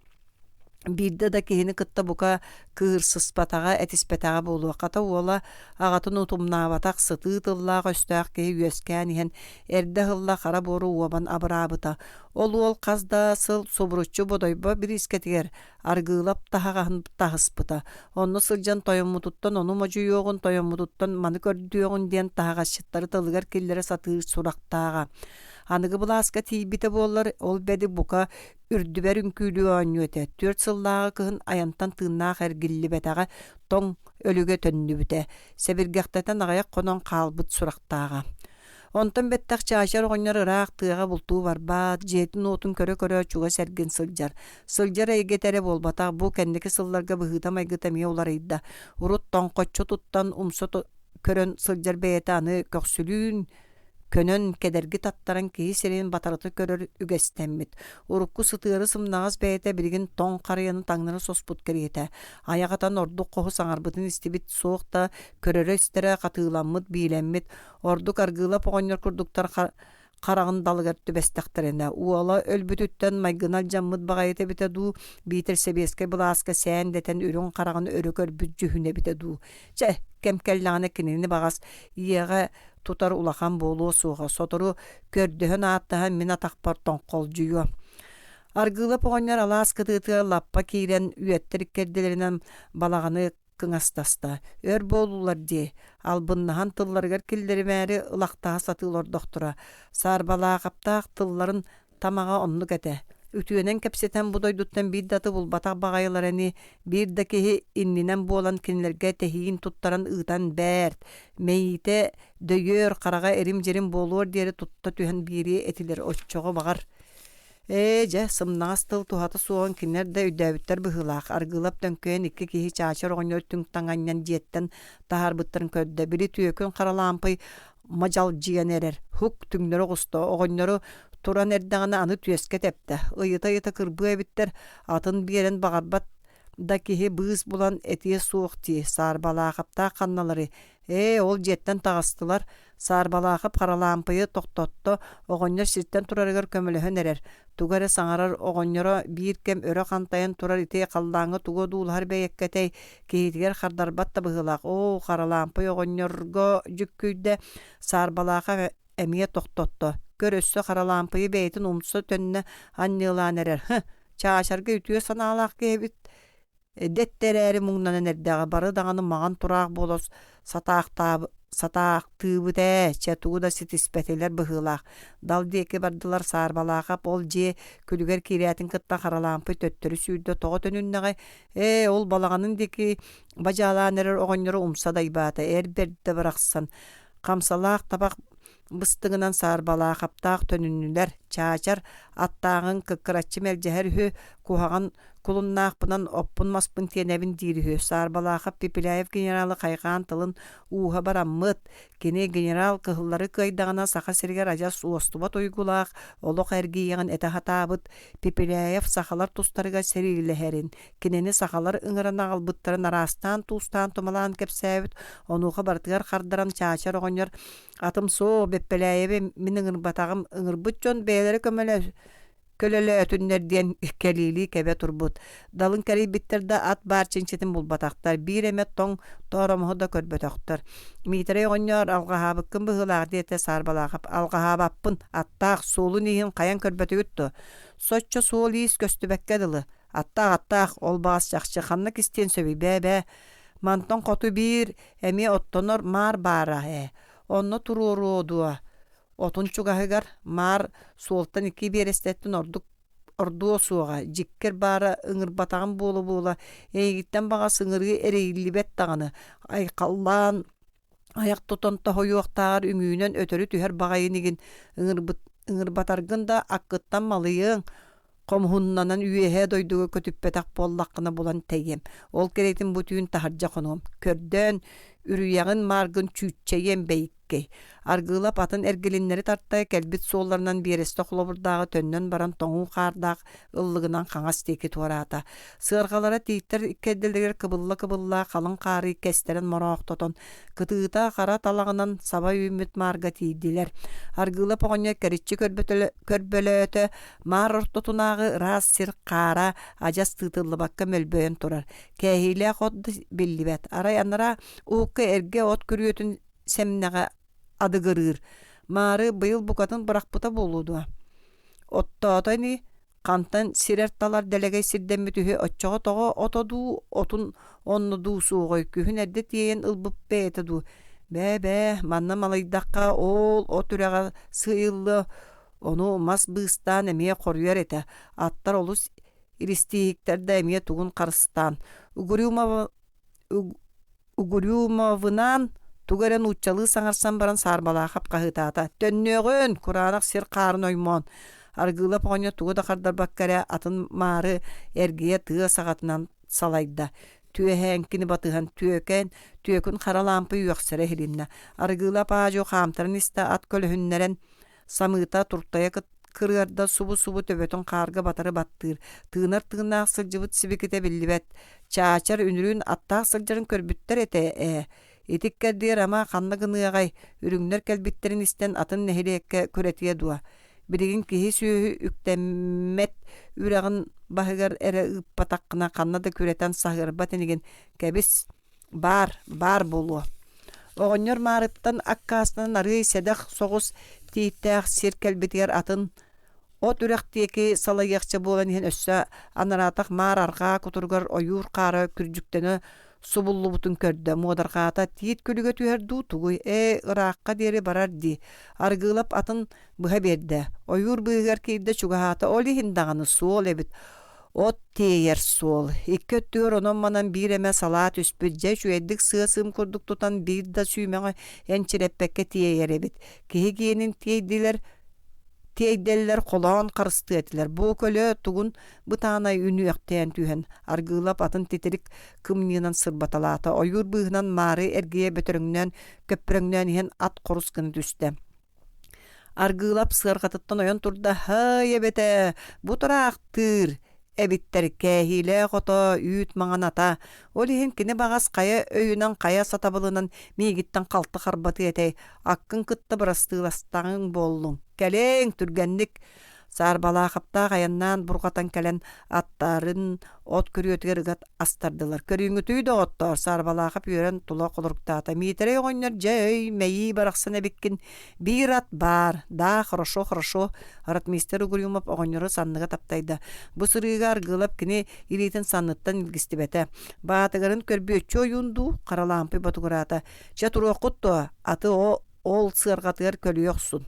биирдэ да киһини кытта бука кыырсыспатаҕа, этиспэтэҕэ буолуо. Хата уола аҕатын утумнаабатах сытыы тыллаах өстөөх киһи үөскээн иһэн эрдэ ыһылла хара буору уобан абыраабыта. Ол уол хас да сыл субуруччу Бодойбо бириискэтигэр Аргыылап таһаҕаһын таһыспыта. Онно сылдьан тойоммутуттан ону модьуйуоҕун, тойоммутуттан маны көрдүөҕүн диэн таһаҕасчыттары тылыгар киллэрэ сатыыр сурахтааҕа. Аныгы былааска тиийбитэ буоллар, ол бэди бука үрдүбэр үҥкүүлүү оонньуо этэ. Түөрт сыллааҕы кыһын айантан тыыннаах эргиллибэтэҕэ, тоҥ өлүгэ төннүбүтэ. Сэбиргэхтэтэн аҕыйах хонон хаалбыт сурахтааҕа. Онтон бэттэх Чаачар оҕонньор ыраах тыаҕа бултуу барбат, дьиэтин-уотун көрө-көрө чугас эргин сылдьар. Сылдьар эйгэтэ эрэ буолбатах, бу кэнники сылларга быһыыта-майгыта эмиэ уларыйда. Урут тоҥхоччу туттан, умса көрөн сылдьар бэйэтэ аны көхсүлүүн, Көнөн, кэдэрги таттаран киһи сирэйин батарыта көрөр үгэстэммит. Урукку сытыары сымнаҕас бэйэтэ билигин тоҥ харыйаны таҥнары соспут кэриэтэ. Айах атан ордук хоһу саҥарбытын истибит суох да, көрөрө-истэрэ хатыыламмыт, биилэммит, ордук Аргыылап оҕонньор курдуктар хараҕын далыгар түбэстэхтэринэ, уола өлбүтүттэн майгына алдьаммыт баҕайыта эбитэ дуу, биитэр сэбиэскэй былааска сээн дэтэн үрүҥ хараҕын өрө көрбүт дьүһүнэ эбитэ дуу. Чэ, кэм кэллэҕинэ кинини баҕас ийэҕэ тутар улахан буолуо суоҕа, сотору көрдөһөн-ааттаһан мин атахпар тоҥхолдьуйуо. Аргыылап оҕонньор алаас кытыытыгар лаппа киирэн үөттэр иккэрдилэринэн балаҕаны кыҥастаста. Өр буоллулар дии, албыннаһан тылларыгар киллэримээри ылахтаһа сатыы олордохторо. Саарбалаахаптаах тылларын тамаҕа оннук этэ. Үтүөнэн кэпсэтэн бу дойдуттан биир да аты булбатах баҕайылар ини, биир да киһи иннинэн буолан кинилэргэ тэһиин туттаран ыытан бэрт, мэйиитэ дөйүөр, хараҕа эрим-дьирим буолуор диэри тутта түһэн биэриэ этилэр оччоҕо баҕар Ээ, дьэ, сымнаҕас тыл туһата суоҕун кинилэр да өйдөөбүттэр быһыылаах, Аргыылап төҥкөйөн икки киһи Чаачар оҕонньор түҥ-таҥ анньан дьиэттэн таһаарбыттарын көрдө, били түөкүн Харалаампый мадьалдьыйан эрэр, һук түҥнэри оҕуста, оҕонньору туран эрдэҕинэ аны түөскэ тэптэ, ыйыта-ыйыта кырбыа эбиттэр, атын биэрэн баҕарбат да киһи быыс булан этиэ суох дии, Саарбалаахаптаах ханналарый, Ээ, ол дьиэттэн таҕыстылар, Саарбалаахап Харалаампыйы тохтотто, оҕонньор сиртэн турарыгар көмөлөһөн эрэр, тугу эрэ саҥарар оҕонньоро биир кэм өрө хантайан турар ити халлааҥҥа тугу одуулаһар бэйэккэтэй, киһитигэр хардарбат да быһыылаах. Оо, Харалаампый оҕонньорго дьүккүйдэ, Саарбалаахап эмиэ тохтотто, көр өссө Харалаампыйы бэйэтин умса төннө анньыалаан эрэр, һы, чаачарга үтүө санаалаах киһи эбит Дэттэ эрээри муҥнанан эрдэҕэ, бары даҕаны маҥан тураах буола сатаахтыыбыт ээ, чэ тугу да ситиспэтилэр быһыылаах. Дал диэки бардылар Саарбалаахап ол дьиэ күлүгэр киирээтин кытта Харалаампый төттөрү сүүрдэ тоҕо төнүннэҕэй, ээ ол балаҕанын диэки бадьаалаан эрэр оҕонньору умса дайбаата, эр бэрдэ барахсан, хамсалаах табах быстыҥынан Саарбалаахаптаах төнүннүлэр, Чаачар аттааҕын кыккыраччы мэлдьэһэр үһү, куһаҕан кулуннаахпынан оппун-маспын тиэнэбин диир үһү. Саарбалаахап Пепеляев генералы хайҕаан тылын ууһа бараммыт, кини генерал кыһыллары кыайдаҕына Саха сиригэр адьас уостубат уйгулаах олох эргийиэҕин этэ сатаабыт, Пепеляев сахалар тустарыгар сэриилэһэрин, кинини сахалар ыҥыран аҕалбыттарын араастаан туустаан-тумалаан кэпсээбит, онуоха барытыгар хардаран Чаачар оҕонньор Атым суох, Бэппэлээйэби мин ыҥырбатаҕым, ыҥырбыт дьон бэйэлэрэ көлөлөөтүннэр диэн кэлиилии кэбэ турбут. Далын кэрийбиттэр да ат баар чинчитин булбатахтар, биир эмэ тоҥ тооромоһу да көрбөтөхтөр. Миитэрэй оҕонньоор, алҕаһаабыккын быһыылаах диэтэ Саарбалаахап. Алҕаһаабаппын, аттаах, суолун-ииһин хайан көрбөтүгүт дуо? Соччо суол-иис көстүбэккэ дылы. Аттаах, аттаах, ол баҕас чахчы ханна кистиэн сөбүй бээ-бээ. Мантан хоту биир эмиэ оттонор маар баара ээ, онно туруоруо дуо, отун чугаһыгар маар суолтан икки биэрэстэттэн ордук ордуо суоҕа, дьиккэр баара ыҥырбатаҕым буола-буола, эйигиттэн баҕас ыҥырыы эрэйиллибэт даҕаны, айхаллаан айах тутан тоһуйуохтааҕар үҥүүнэн өтөрү түһэр баҕайы инигин, ыҥырбыт ыҥырбатаргын да аккыттан малыйыаҥ, Хомуһуннанан үөһээ дойдуга көтүппэтэх буоллаххына булан тэйиэм, ол кэриэтин бу түүн таһырдьа хонуом, көрдөөн, үрүйэҕин мааргын чүүччэйиэм бэйиккэй. Аргыылап атын эргилиннэри тарта кэлбит суолларынан биэрэстэ холобурдааҕы төннөн баран тоҥуу хаардаах ыллыгынан хаҥас диэки туораата. Сыарҕалара тииттэр иккэрдилэригэр кыбылла-кыбылла халыҥ хаары кэстэрэн мороохтотон, кытыыта хара талаҕынан саба үүммүт маарга тиийдилэр. Аргыылап оҕонньор кэриччи көрбөлөөтө, Маар ортотунааҕы ыраас сир хаара адьас тыытыллыбакка мөлбөйөн турар, кээһиилээх от да биллибэт, арай анараа уһукка эргэ от күрүөтүн сэмнэҕэ адыгырыыр. Маары быйыл букатын бырахпыта буолуо дуо? Оттоото ини, хантан сирэр-талар дэлэгэй сирдэммит үһү, оччоҕо тоҕо ото дуу, отун онно дуу суоҕуй, күһүн эрдэ тиэйэн ылбыт бэйэтэ дуу? Бээ-бээ, манна малыйдахха ол от үрэҕэ сыыйыллыа Ону мас быыстаан эмиэ хоруйар этэ, аттар олус илистииһиктэр да эмиэ тугун харыстаан Угрюмовынаан тугу эрэ нууччалыы саҥарсан баран Саарбалаахап хаһыытаата: «Төннүөҕүн, кураанах сир хаарын оймоон!» Аргыылап оҕонньор тугу да хардарбакка эрэ атын маары эргийэ тыа саҕатынан салайда. Түөһээҥкини батыһан түөкэн, түөкүн хара лаампы үөхсэрэ иһилиннэ. Аргыылап аа-дьуо хаамтаран истэ ат көлөһүннэрэн самыыта туртайа кырыарда субу-субу төбөтүн хаарга батары баттыыр, тыынар тыыннаах сылдьыбыт сибикитэ биллибэт. Чаачар үнүрүүн аттаах сылдьарын көрбүттэр этэ ээ. Ити иккэрдигэр ама ханна гыныаҕай, үрүҥнэр кэлбиттэрин истэн атын нэһилиэккэ күрэтиэ дуо? Билигин киһи-сүөһү үктэммэт үрэҕин баһыгар эрэ ыыппатаххына ханна да күрэтэн саһыарбат инигин, кэбис, баар, баар буолуо. Оҕонньор маарыттан аккаастанан арыый сэдэх соҕус тииттээх сир кэлбитигэр атын от үрэх диэки салайыахча буолан иһэн өссө анараатах маар арҕаа кутуругар ойуур хаара күрдьүктэнэ субуллубутун көрдө, муодарҕаата тиит күлүгэ түһэр дуу тугуй, ээ ыраахха диэри барар дии. Аргыылап атын быһа биэрдэ, ойуур быыһыгар киирдэ чугаһаата, ол иһин даҕаны суол эбит От тиэйэр суол. Икки өттүгэр онон-манан биир эмэ салаа түспүт, дьэ үчүгэйдик сыа-сыым курдук тутан биир да сүүмэҕи энчирэппэккэ тиэйэр эбит. Киһи гиэнин тиэйдилэр, тиэйдэллэр холоон харыстыа этилэр. Бу көлө тугун бытаанай үнүөхтээн түһэн, Аргыылап атын титирик кымньыынан сырбаталаата. Ойуур быыһынан маары эргийэ бөтөрөҥнөөн, көппөрөҥнөөн иһэн ат хорус гына түстэ. Аргыылап сыарҕатыттан ойон турда: «Һай, эбэтэ, бу тураахтыыр эбиттэр кээһиилээх ото, үүт маҥан ата. Ол иһин кини баҕас хайа өйүнэн, хайа сатабылынан миигиттэн халты харбатыа этэй, аккын кытта бырастыыластаҕыҥ буоллуҥ. Кэлиэҥ, түргэнник!» Саарбалаахаптаах айаннаан бурҕатан кэлэн аттарын от күрүөтүгэр ыга астардылар. Көрүүҥүтүй доҕоттоор, Саарбалаахап үөрэн тула холоруктаата. Миитэрэй оҕонньор дьэ өй, мэйии барахсан эбиккин. Биир ат баар. Да, хорошо, хорошо. Ротмистр Угрюмов оҕонньору санныга таптайда. Бу сырыыга Аргыылап кини илиитин санныттан илгистибэтэ. Баатыгарын көрбүөччү ойуун дуу, Харалаампый ботугураата. Чэ туруоххут дуо, аты ол сыарҕатыгар көлүйэ охсун.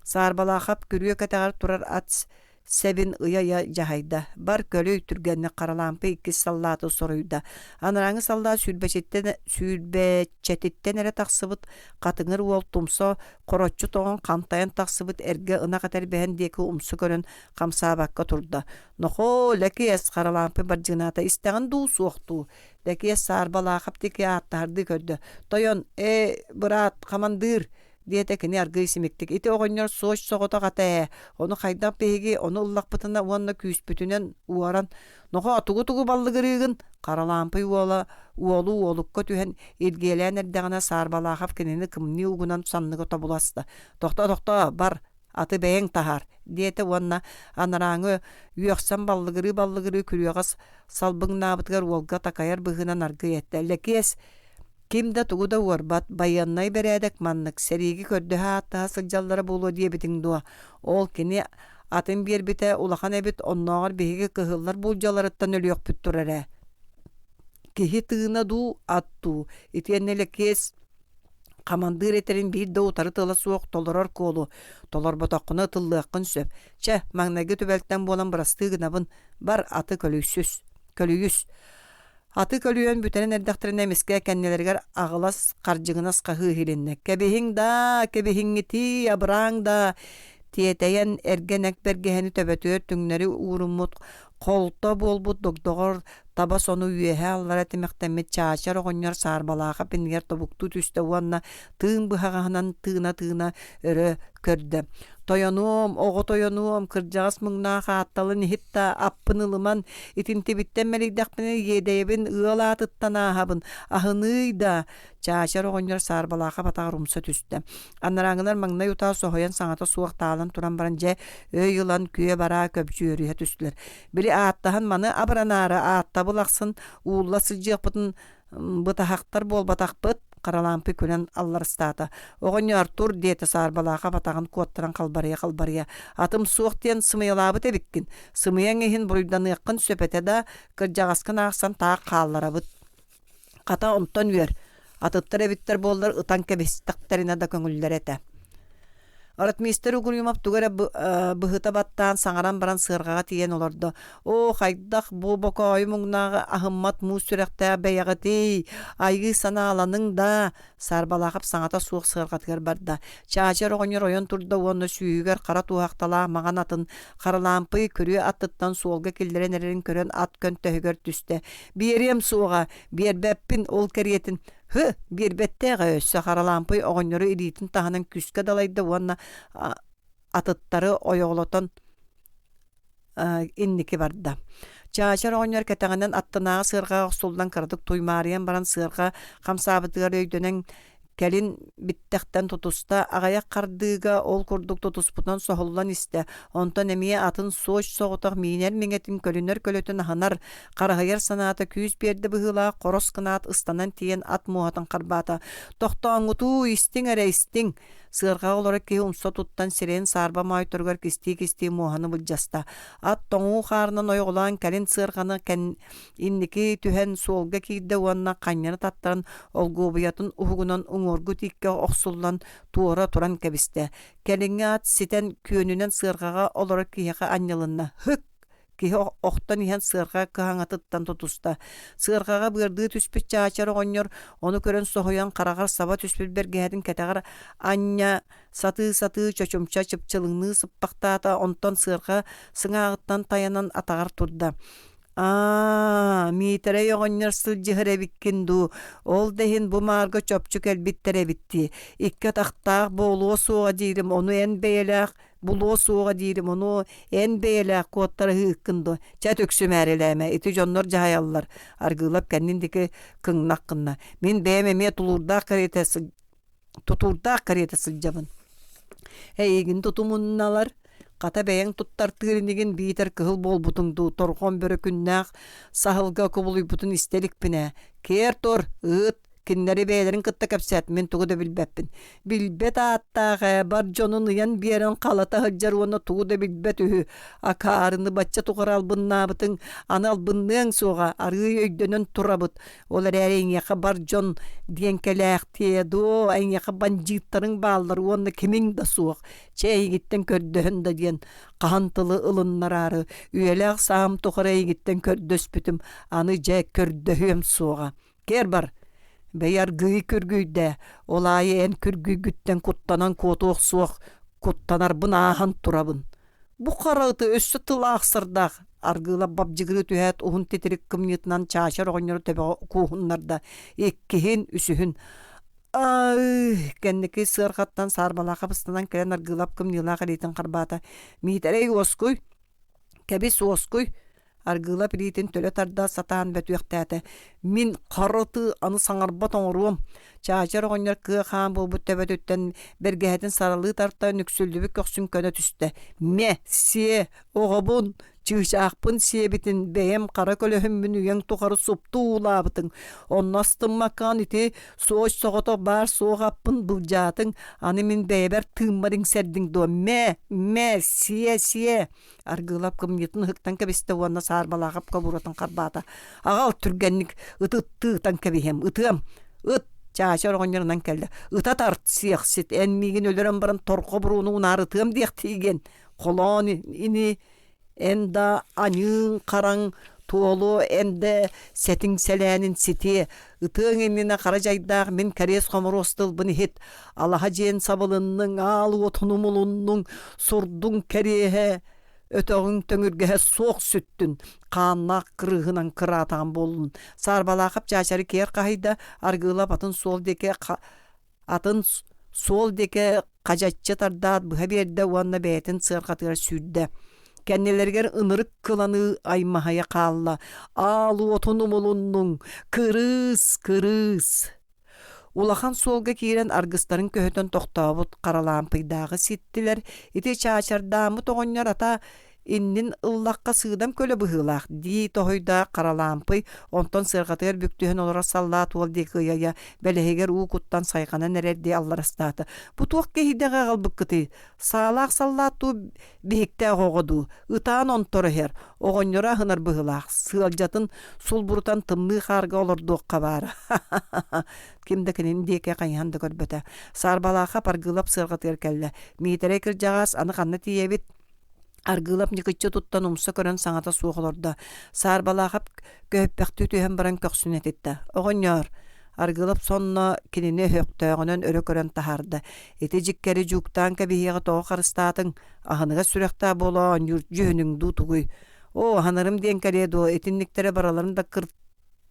Саарбалаахап күрүө кэтэҕэр турар ат сэбин ыйа-ыйа дьаһайда. Бар көлүй түргэнник Харалаампый иккис саллааты соруйда. Анарааҥы саллаат сүүрбэчиттэн сүүрбэччэтиттэн эрэ тахсыбыт хатыҥыр уол тумса хороччу тоҕон хантайан тахсыбыт эргэ ынах этэрбэһин диэки умса көрөн хамсаабакка турда. Нохоо, Лэкиэс, Харалаампый бардьыгынаата истэҕин дуу, суох дуу? Лэкиэс Саарбалаахап диэки ааттаһардыы көрдө. Тойон, ээ, быраат, хамандыыр, диэтэ кини аргыый симиктик. Ити оҕонньор суоч соҕотох ата ээ, ону хайдах биһиги ону ыллахпытына уонна күүспүтүнэн уоран, нохоо тугу-тугу баллыгырыыгын? Харалаампый уола уолу уолукка түһэн илгиэлээн эрдэҕинэ Саарбалаахап кинини кымньыы угунан санныга тобуласта. Тохтоо, тохтоо, бар, аты бэйэҥ таһаар, диэтэ уонна анарааҥы үөхсэн баллыгырыы-баллыгырыы күрүөҕэ салбыҥнаабытыгар уолга такайар быһыынан аргыый эттэ. Лэкиэс ким да тугу да уорбат, байыаннай бэрээдэк маннык, сэриигэ көрдөһө ааттаһа сылдьаллара буолуо диэбитиҥ дуо? Ол кини атын биэрбитэ улахан эбит, оннооҕор биһиги кыһыллар буулдьаларыттан өлүөхпүт турар ээ. Киһи тыына дуу, ат дуу, итиэннэ Лэкиэс хамандыыр этэрин биир да утары тыла суох толорор куолу, толорботоххуна ытыллыаххын сөп. Чэ, маҥнайгы түбэлтэм буолан бырастыы гынабын, бар аты көлүйсүс, көлүйүс. Аты көлүйэн бүтэрэн эрдэхтэринэ эмискэ кэннилэригэр аҕылас хардьыгынас хаһыы иһилиннэ. Кэбиһиҥ даа, кэбиһиҥҥитии, абырааҥ даа! Тиэтэйэн эргэ нэк бэргэһэни төбөтүгэр түҥнэри ууруммут холто буолбут догдоҕор таба сону үөһэ-аллара тимэхтэммит чаачар оҕонньор Саарбалаахап иннигэр тобуктуу түстэ уонна тыын быһаҕаһынан тыына-тыына өрө көрдө. Тойонуом, оҕо тойонуом, кырдьаҕас муҥнаах аатталын иһит да аппын ылыман, итинтибиттэн мэлийдэхпинэ иэдэйэбин ыал аатыттан ааһабын, аһыныый да Чаачар оҕонньор Саарбалаахап атаҕар умса түстэ. Анарааҥҥылар маҥнай утаа соһуйан саҥата суох таалан туран баран дьэ өй ылан күө-бараа көбдьүөрүһэ түстүлэр. Били ааттаһан маны абыранаары ааттабыл ахсын уулла сылдьыахпытын бытаһахтар буолбатахпыт Харалаампый күлэн алларыстаата. Оҕонньоор тур диэтэ Саарбалаахап атаҕын куоттаран халбарыйа-халбарыйа. Атым суох диэн сымыйалаабыт эбиккин. Сымыйаҥ иһин буруйданыаххын сөп этэ да, кырдьаҕаскын аахсан таах хаалларабыт. Хата онтон үөр, атыттар эбиттэр буоллар ытан кэбистэхтэринэ да көҥүллэрэ этэ. Ротмистр Угрюмов тугу эрэ быһыта баттаан саҥаран баран сыарҕаҕа тиийэн олордо. «Оо, хайдах бу бокоойу муҥнааҕы аһыммат муус сүрэхтээх бэйэҕитий? Айыы санааланыҥ даа!» Саарбалаахап саҥата суох сыарҕатыгар барда. Чаачар оҕонньор ойон турда уонна сүүһүгэр хара туоһахталаах маҥан атын Харалаампый күрүө аттыттан суолга киллэрэн эрэрин көрөн ат көнтөһүгэр түстэ. «Биэриэм суоҕа! Биэрбэппин ол кэриэтин Һы, биэрбэттээх ээ өссө Харалаампый оҕонньору илиитин таһынан күүскэ далайда уонна атыттары ойоҕолотон инники барда. Чаачар оҕонньор кэтэҕинэн аттынааҕы сыарҕаҕа охсуллан кыратык туймаарыйан баран сыарҕа хамсаабытыгар өйдөнөн кэлин биттэхтэн тутуста, аҕыйах хардыыга ол курдук тутуспутунан соһуллан истэ, онтон эмиэ атын суоч соҕотох миинэр миҥэтин көлүнэр көлөтүн аһынар, хараһыйар санаата күүс биэрдэ быһыылаах хорос гынаат ыстанан тиийэн ат муоһатын харбаата. «Тохтооҥҥутуу, истиҥ эрэ, истиҥ!» Сыарҕаҕа олорор киһи умса туттан сирэйин саарба моойторугар кистии-кистии муоһаны былдьаста. Ат тоҥуу хаарынан ойоҕолоон кэлин сыарҕаны кэн инники түһэн суолга киирдэ уонна ханньаны таттаран олгуобуйатын уһугунан уҥуоргу тииккэ охсуллан туора туран кэбистэ. Кэлиҥҥи ат ситэн күөнүнэн сыарҕаҕа олорор киһиэхэ анньылынна. Һык! Киһи охтон иһэн сыарҕа кыһаҥатыттан тутуста. Сыарҕаҕа быардыы түспүт чаачар оҕонньор ону көрөн соһуйан хараҕар саба түспүт бэргэһэтин кэтэҕэр анньа сатыы-сатыы чочумча чыпчылыҥныы сыппахтаата, онтон сыарҕа сыҥааҕыттан тайанан атаҕар турда. Аа, Миитэрэй оҕонньор сылдьыһар эбиккин дуу, ол да иһин бу маарга чопчу кэлбиттэр эбит дии. Икки атахтаах буолуо суоҕа диирим, ону эн бэйэлээх булуо суоҕа диирим, ону эн бэйэлээх куоттарыһыыккын дуо? Чэ, түксүмээрилээмэ, ити дьоннор дьаһайаллар. Аргыылап кэннин диэки кыҥнах гынна. Мин бэйэм эмиэ тулуурдаах кэриэтэ тутуурдаах кэриэтэ сылдьабын. Эйигин тутумунналар, хата бэйэҥ туттартыыр инигин биитэр кыһыл буолбутуҥ дуу, торҕон бөрө күннээх саһылга кубулуйбутун истэ иликпин ээ. Киэр тур, ыыт, кинилэри бэйэлэрин кытта кэпсэт, мин тугу да билбэппин. Билбэт ааттаах ээ, бар дьонун ыйан биэрэн халата сылдьар уонна тугу да билбэт үһү. Акаарыны бачча тухары албыннаабытыҥ, аны албынныаҥ суоҕа, арыый өйдөнөн турабыт. Ол эрээри эйиэхэ бар дьон диэн кэлээхтиэ дуо, эйиэхэ бандьыыттарыҥ бааллар уонна кимиҥ да суох. Чэ, эйигиттэн көрдөһөн да диэн хаһан тылы ылыннараары, үйэлээх саам тухары эйигиттэн көрдөспүтүм, аны дьэ көрдөһүөм суоҕа. Кэр бар, бэйэ аргыый күргүйдээ, ол аайы эн күргүйгүттэн куттанан куотуох суох, куттанарбын ааһан турабын. Бу хара ыты өссө тыл аахсардаах Аргыылап бабдьыгырыы түһээт уһун титирик кымньыытынан чаачар оҕонньору төбөҕө кууһуннарда. Иккиһин, үсүһүн Ай, кэнники сыарҕаттан саарбалаах ыстанан кэлэн Аргыылап кымньыылаах илиитин харбаата. Миитэрэй уоскуй, кэбис уоскуй, Аргыылап илиитин төлө тарда сатаан бөтүөхтээтэ. Мин хара ытыы аны саҥарбат оҥоруом. Чаачар оҕонньор кыа хаан буолбут төбөтүттэн бэргэһэтин саралыы тарта нүксүллүбүт көхсүн көнө түстэ. Мэ, сиэ, оҕобун, чыычаахпын сиэбитин бэйэм хара көлөһүммүн үйэҥ тухары супту уулаабытыҥ. Онно астыммаккаҕын ити суоч соҕотох баар суох аппын былдьаатыҥ, аны мин бэйэбэр тыыммар иҥсэрдиҥ дуо? Мэ, мэ, сиэ, сиэ. Аргыылап кымньыытын ыһыктан кэбистэ уонна Саарбалаахап кобууратын харбаата. «Аҕал түргэнник ытыттыы ытан кэбиһиэм, ытыам! Ыт!» Чаачар оҕонньорунан кэллэ. «Ыта тарт, сиэхсит, эн миигин өлөрөн баран торҕо буруону унаарытыам диэхтиигин! Холоон ини эн да аньыыҥ хараҥ туолуо эн да сэтиҥ сэлээнин ситиэ ытыаҥ иннинэ хара дьайдаах мин кэриэс хомуруос тылбын иһит алаһа дьиэн сабылынныҥ аал уотун умулуннуҥ сурдуҥ кэриэһэ өтөҕүҥ төҥүргэһэ суох сүттүн хааннаах кырыыһынан кыраатаҕын буоллун саарбалаахап чаачары киэр хаһыйда аргыылап атын суол диэки атын суол диэки хадьаччы тардаат быһа биэрдэ уонна бэйэтин сыарҕатыгар сүүрдэ. Кэннилэригэр ынырык кыланыы аймаһайа хаалла. Аал уотун умулуннуҥ! Кырыыс! Кырыыс! Улахан суолга киирэн аргыстарын көһүтэн тохтообут Харалаампыйдааҕы ситтилэр. Ити чаачардааммыт оҕонньор ата Иннин ыллахха сыыдам көлө быһыылаах, дии тоһуйда Харалаампый, онтон сыарҕатыгар бүк түһэн олорор саллаат уол диэки ыйа-ыйа, бэлэһигэр уу куттан сайҕанан эрэрдии алларастаата. Бу туох киһийдэҕи аҕалбыккытый? Саалаах саллаат дуу, биһиктээх оҕо дуу? Ытаан онторо иһэр, оҕонньоро аһынар быһыылаах, сыалдьатын сулбурутан тымныы хаарга олордуохха баара. Ким да кинини диэки хайыһан да көрбөтө. Саарбалаахап Аргыылап сыарҕатыгар кэллэ. Миитэрэй кырдьаҕас, аны ханна тиийэбит? Аргыылап ньыкыччы туттан умса көрөн саҥата суох олордо. Саарбалаахап көһүппэхтүү түһэн баран көхсүн этиттэ. «Оҕонньоор!» Аргыылап сонно кинини өһөхтөөҕүнэн өрө көрөн таһаарда. «Ити дьиккэри дьууктаан кэбиһиэҕи тоҕо харыстаатыҥ? Аһыныгас сүрэхтээх буола оонньуур дьүһүнүҥ дуу тугуй? Оо, аһынарым диэн кэлиэ дуо, итинниктэрэ барыларын да кыр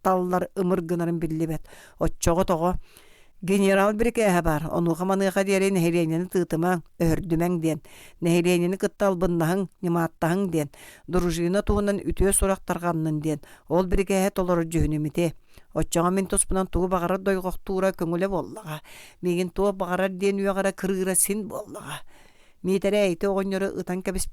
таллар ымыр гынарын биллибэт. Оччоҕо тоҕо? Генерал бирикээһэ баар, онуоха-маныаха диэри нэһилиэнньэни тыытымаҥ, өһөрдүмэҥ диэн. Нэһилиэнньэни кытта албыннаһыҥ, ньымааттаһыҥ диэн. Дружина туһунан үтүө сурах тарҕаннын диэн. Ол бирикээһи толорор дьүһүнүм ити. Оччоҕо мин туспунан тугу баҕарар дойҕохтуура көҥүлэ буоллаҕа. Миигин туох баҕарар диэн үөҕэрэ кырыыра син буоллаҕа. Миитэрэй ити оҕонньору ытан кэбис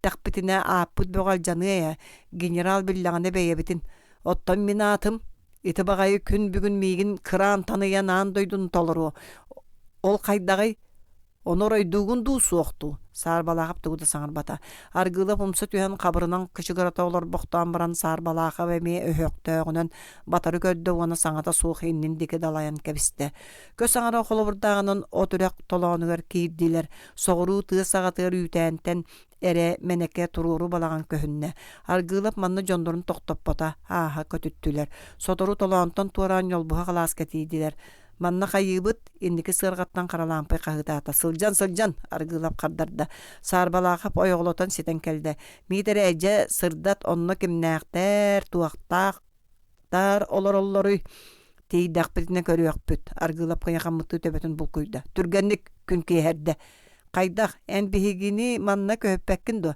Тэхпитинэ ааппыт бөҕө алдьаныа ээ, генерал биллэҕинэ бэйэбитин. Оттон мин аатым ити баҕайы күн бүгүн миигин кыраан таныйан аан дойдуну толоруо. Ол хайдаҕый? Ону оройдуугун дуу суох дуу? Саарбалаахап тугу да саҥарбата. Аргыылап умса түһэн хабырынан кычыгырата олорбохтоон баран Саарбалаахап эмиэ өһөхтөөҕүнэн батары көрдө уонна саҥата суох иннин диэки далайан кэбистэ. Көс аҥара холобурдааҕынан от үрэх толоонугар киирдилэр. Соҕуруу тыа саҕатыгар үүтээнтэн эрэ мэнэкэ туруору балаҕан көһүннэ. Аргыылап манна дьоннорун тохтоппото, ааһа көтүттүлэр. Сотору толоонтон туораан ньолбуһах алааска тиийдилэр. Манна хайыыбыт? Инники сыарҕаттан Харалаампай хаһыытаата. Сылдьан, сылдьан! Аргыылап хардарда. Саарбалаахап ойоҕолотон ситэн кэллэ. Миитэрэй, дьэ, сырдат, онно кимнээхтэр, туохтаах Таар олороллоруй? Тиийдэхпитинэ көрүөхпүт, Аргыылап кыйахаммыттыы төбөтүн булкуйда. Түргэнник күн киэһэрдэ. Хайдах, эн биһигини манна көһүппэккин дуо?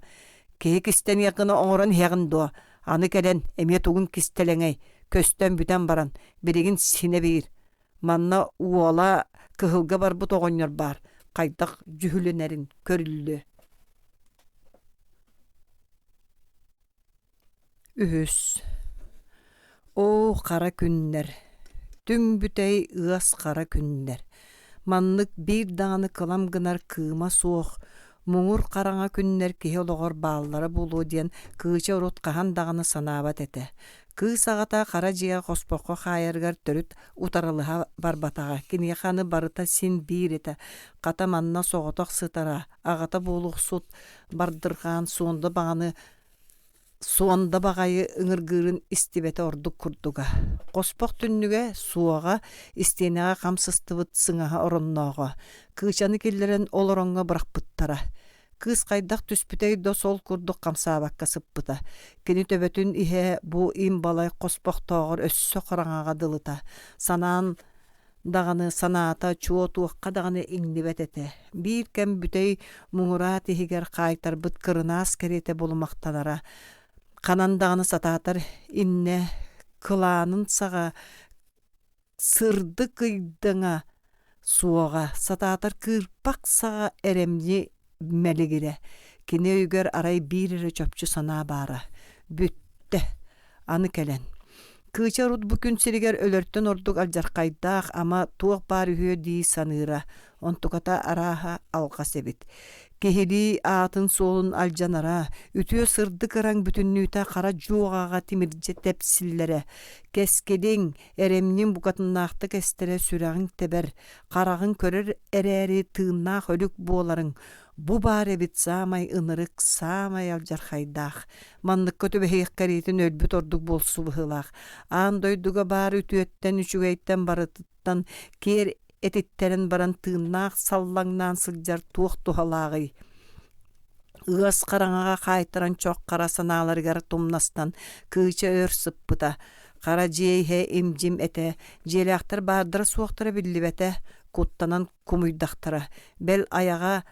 Киһи кистэниэх гына оҥорон иһэҕин дуо? Аны кэлэн, эмиэ тугун кистэлэҥэй, көстөн бүтэн баран, билигин синэ биир. Манна уола кыһылга барбыт оҕонньор баар, хайдах дьүһүлэнэрин көрүллүө. Үһүс Оо, хара күннэр, түҥ бүтэй ыас хара күннэр, маннык биир даҕаны кылам гынар кыыма суох, муҥур хараҥа күннэр киһи олоҕор бааллара буолуо диэн Кыыча урут хаһан даҕаны санаабат этэ. Кыыс аҕата хара дьиэҕэ хоспоххо хаайарыгар төрүт утарылаһа барбатаҕа, киниэхэ аны барыта син биир этэ, хата манна соҕотох сытара, аҕата буолуохсут бардырҕаан суонда баҕаны Суонда баҕайы ыҥыргыырын истибэтэ ордук курдуга. Хоспох түннүгэ суоҕа, истиэнэҕэ хам сыстыбыт сыҥаһа ороннооҕо. Кыычаны киллэрэн ол ороҥҥо бырахпыттара. Кыыс хайдах түспүтэй да сол курдук хамсаабакка сыппыта. Кини төбөтүн иһэ бу им-балай хоспохтооҕор өссө хараҥаҕа дылыта. Санаан даҕаны санаата чуо туохха даҕаны иҥнибэт этэ. Биир кэм бүтэй муҥураат иһигэр хаайтарбыт кырынаас кэриэтэ булумахтанара. Ханан даҕаны сатаатар иннэ кылаанын саҕа сырдык ыйдаҥа суоҕа, сатаатар кыырпах саҕа эрэмньи мэлигирэ. Кини өйүгэр арай биир эрэ чопчу санаа баара: бүттэ, аны кэлэн. Кыыча урут бу күн сиригэр өлөртөн ордук алдьархайдаах ама туох баар үһүө дии саныыра, онтуката арааһа алҕас эбит. Киһилии аатын-суолун алдьанара, үтүө сырдык ыраҥ бүтүннүүтэ хара дьуоҕаҕа тимирдьэ тэпсиллэрэ, кэскилиҥ, эрэмньиҥ букатыннаахтык эстэрэ сүрэҕиҥ тэбэр, хараҕыҥ көрөр эрээри тыыннаах өлүк буоларыҥ бу баар эбит саамай ынырык, саамай алдьархайдаах. Манныкка түбэһиэх кэриэтин өлбүт ордук буолсу быһыылаах. Аан дойдуга баар үтүөттэн, үчүгэйтэн барытыттан киэр этиттэрэн баран тыыннаах саллаҥнаан сылдьар туох туһалааҕый? Ыас хараҥаҕа хаайтаран чох хара санааларыгар тумнастан Кыыча өр сыппыта. Хара дьиэ иһэ им-дьим этэ, дьиэлээхтэр баардара-суохтара биллибэтэ, куттанан кумуйдахтара, бэл айаҕа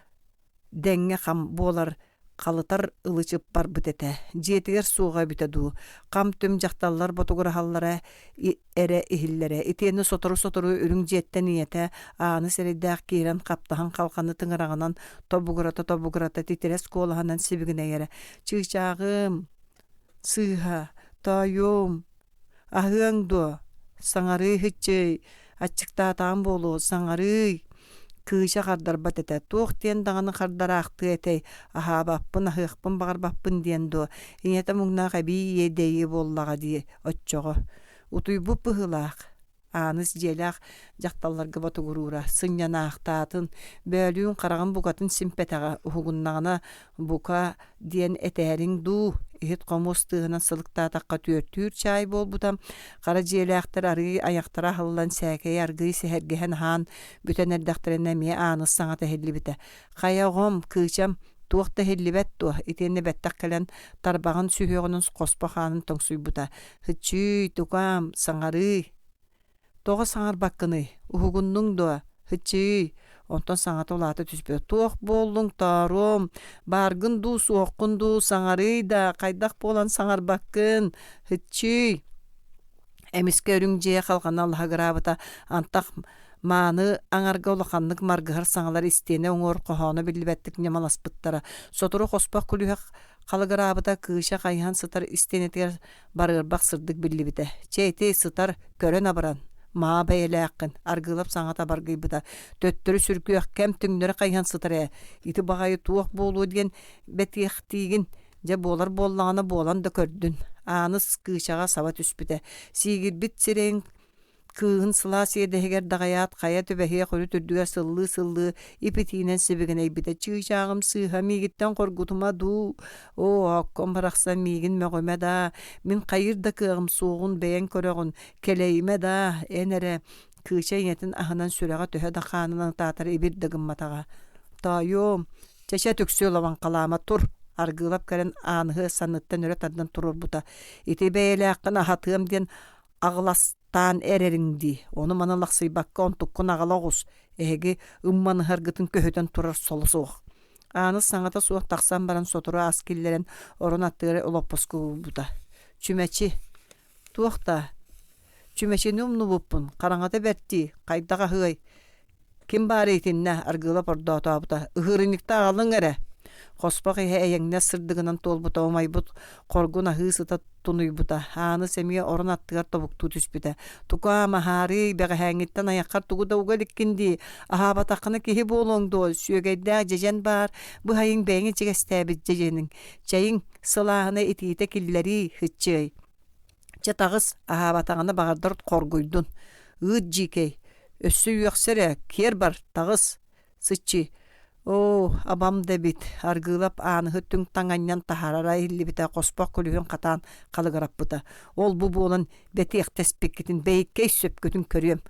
дэҥҥэ хам буолар. Халытар ылы-чып барбыт этэ, дьиэтигэр суоҕа эбитэ дуу, хам-түм дьахталлар ботугураһаллара эрэ иһиллэрэ, итиэннэ сотору-сотору үрүҥ дьиэттэн ийэтэ ааны сэрэйдээх киирэн хаптаһын халҕаны тыҥыраҕынан тобугурата-тобугурата титирэс куолаһынан сибигинэйэрэ: «Чыычааҕым, сыыһа, тоойуом, Аһыаҥ дуо? Саҥарыы иһиччэй, аччыктаатаҕым буолуо, саҥарыый Кыыча хардарбат этэ, туох диэн даҕаны хардараахтыа этэй, аһаабаппын, аһыахпын баҕарбаппын диэн дуо, ийэтэ муҥнаах эбии иэдэйиэ буоллаҕа дии оччоҕо. Утуйбут быһыылаах Ааныс дьиэлээх дьахталларга ботугуруура, сынньанаахтаатын, бөөлүүн хараҕын букатын симпэтэҕэ, уһугуннаҕына бука диэн этээриҥ дуу, иһит-хомуос тыаһынан сылыктаатахха түөртүүр чаай буолбута, хара дьиэлээхтэр арыый айахтара аһыллан сээкэйи аргыый сэһэргэһэн аһаан бүтэн эрдэхтэринэ эмиэ Ааныс саҥата иһиллибитэ: «Хайа оҕом, кыычам, туох да иһиллибэт дуо?» итиэннэ бэттэх кэлэн тарбаҕын сүһүөҕүнэн хоспох аанын тоҥсуйбута: «Һыччыый, тукаам, саҥарыый!» «Тоҕо саҥарбаккыный? Уһугуннуҥ дуо? Һыччыый!» Онтон саҥата улаата түспүтэ: «Туох буоллуҥ, тооруом? Бааргын дуу, суоххун дуу, саҥарыый да, хайдах буолан саҥарбаккын? Һыччыый!» Эмискэ үрүҥ дьиэ халҕана лаһыгыраабыта, антах мааны аҥарга улаханнык маргыһар саҥалар истиэнэ уҥуор хоһооно биллибэттик ньамаласпыттара. Сотору хоспох күлүһэх халыгыраабыта, кыыча хайыһан сытар истиэнэтигэр барыарбах сырдык биллибитэ. Чэ ити сытар, көрөн абыран, маа бэйэлээххин, Аргыылап саҥата баргыйбыта. Төттөрү сүргүөх, кэм түҥнэри хайыһан сытар ээ. Ити баҕайы туох буолуо диэн бэтиэхтиигин, дьэ буолар буоллаҕына буолан да көрдүн. Ааныс кыычаҕа саба түспүтэ. Сиигирбит сирэйин Кыыһын сылаас иэдэһигэр даҕайаат, хайа түбэһиэх үрүт үрдүгэр сыллыы-сыллыы ипитиинэн сибигинэйбитэ: «Чыычааҕым сыыһа, миигиттэн хоргутума дуу, оо, оокком барахсан миигин мөҕүмэ даа, мин хайыыр да кыаҕым суоҕун бэйэҥ көрөҕүн, кэлэйимэ даа, эн эрэ» Кыыча ийэтин аһынан сүрэҕэ төһө да хаанынан ытаатар ибир да гымматаҕа. «Тоойуом, чэ-чэ түксү лабаҥхалаама тур!» Аргыылап кэлэн Ааныһы санныттан өрө тардан туруорбута. «Ити бэйэлээххин аһатыам диэн аҕыластаан эрэриҥ дии, ону-маны лахсыйбакка онтуккун аҕала оҕус, эһиги ымманыһаргытын көһүтэн турар соло суох. Ааныс саҥата суох тахсан баран сотору ас киллэрэн орон аттыгар олоппоско уурбута. Чүмэчи, туох да, чүмэчини умнубуппун, хараҥата бэрт дии, хайдах аһыай, Ким баар итиннэ Аргыылап ордоотообута: «Ыһыырынньыкта аҕалыҥ эрэ!» Хоспох иһэ эйэҥнэс сырдыгынан туолбута умайбыт хоргун аһыы сыта тунуйбута, Ааныс эмиэ орон аттыгар тобуктуу түспүтэ: «Тукаам, аһаарыый, бэҕэһээҥҥиттэн айаххар тугу да уга иликкин дии, аһаабатаххына киһи буолуоҥ дуо, сүөгэйдээх дьэдьэн баар, быһайыҥ бэйэҥ ичигэстээбит дьэдьэниҥ, чэйиҥ сылааһына итиитэ киллэрии, һыччыай Чэ таҕыс, аһаабатаҕына баҕардар хоргуйдун. Ыыт дьиикэй, өссө үөхсэр ээ, киэр бар, таҕыс, сыччыы. Оо, абам да эбит, Аргыылап Ааныһы түҥ таҥанньан таһаарара иһиллибитэ, хоспох күлүһүн хатаан халыгыраппыта. Ол-бу буолан бэтиэхтэспиккитин бэйиккэй сөпкүтүн көрүөм.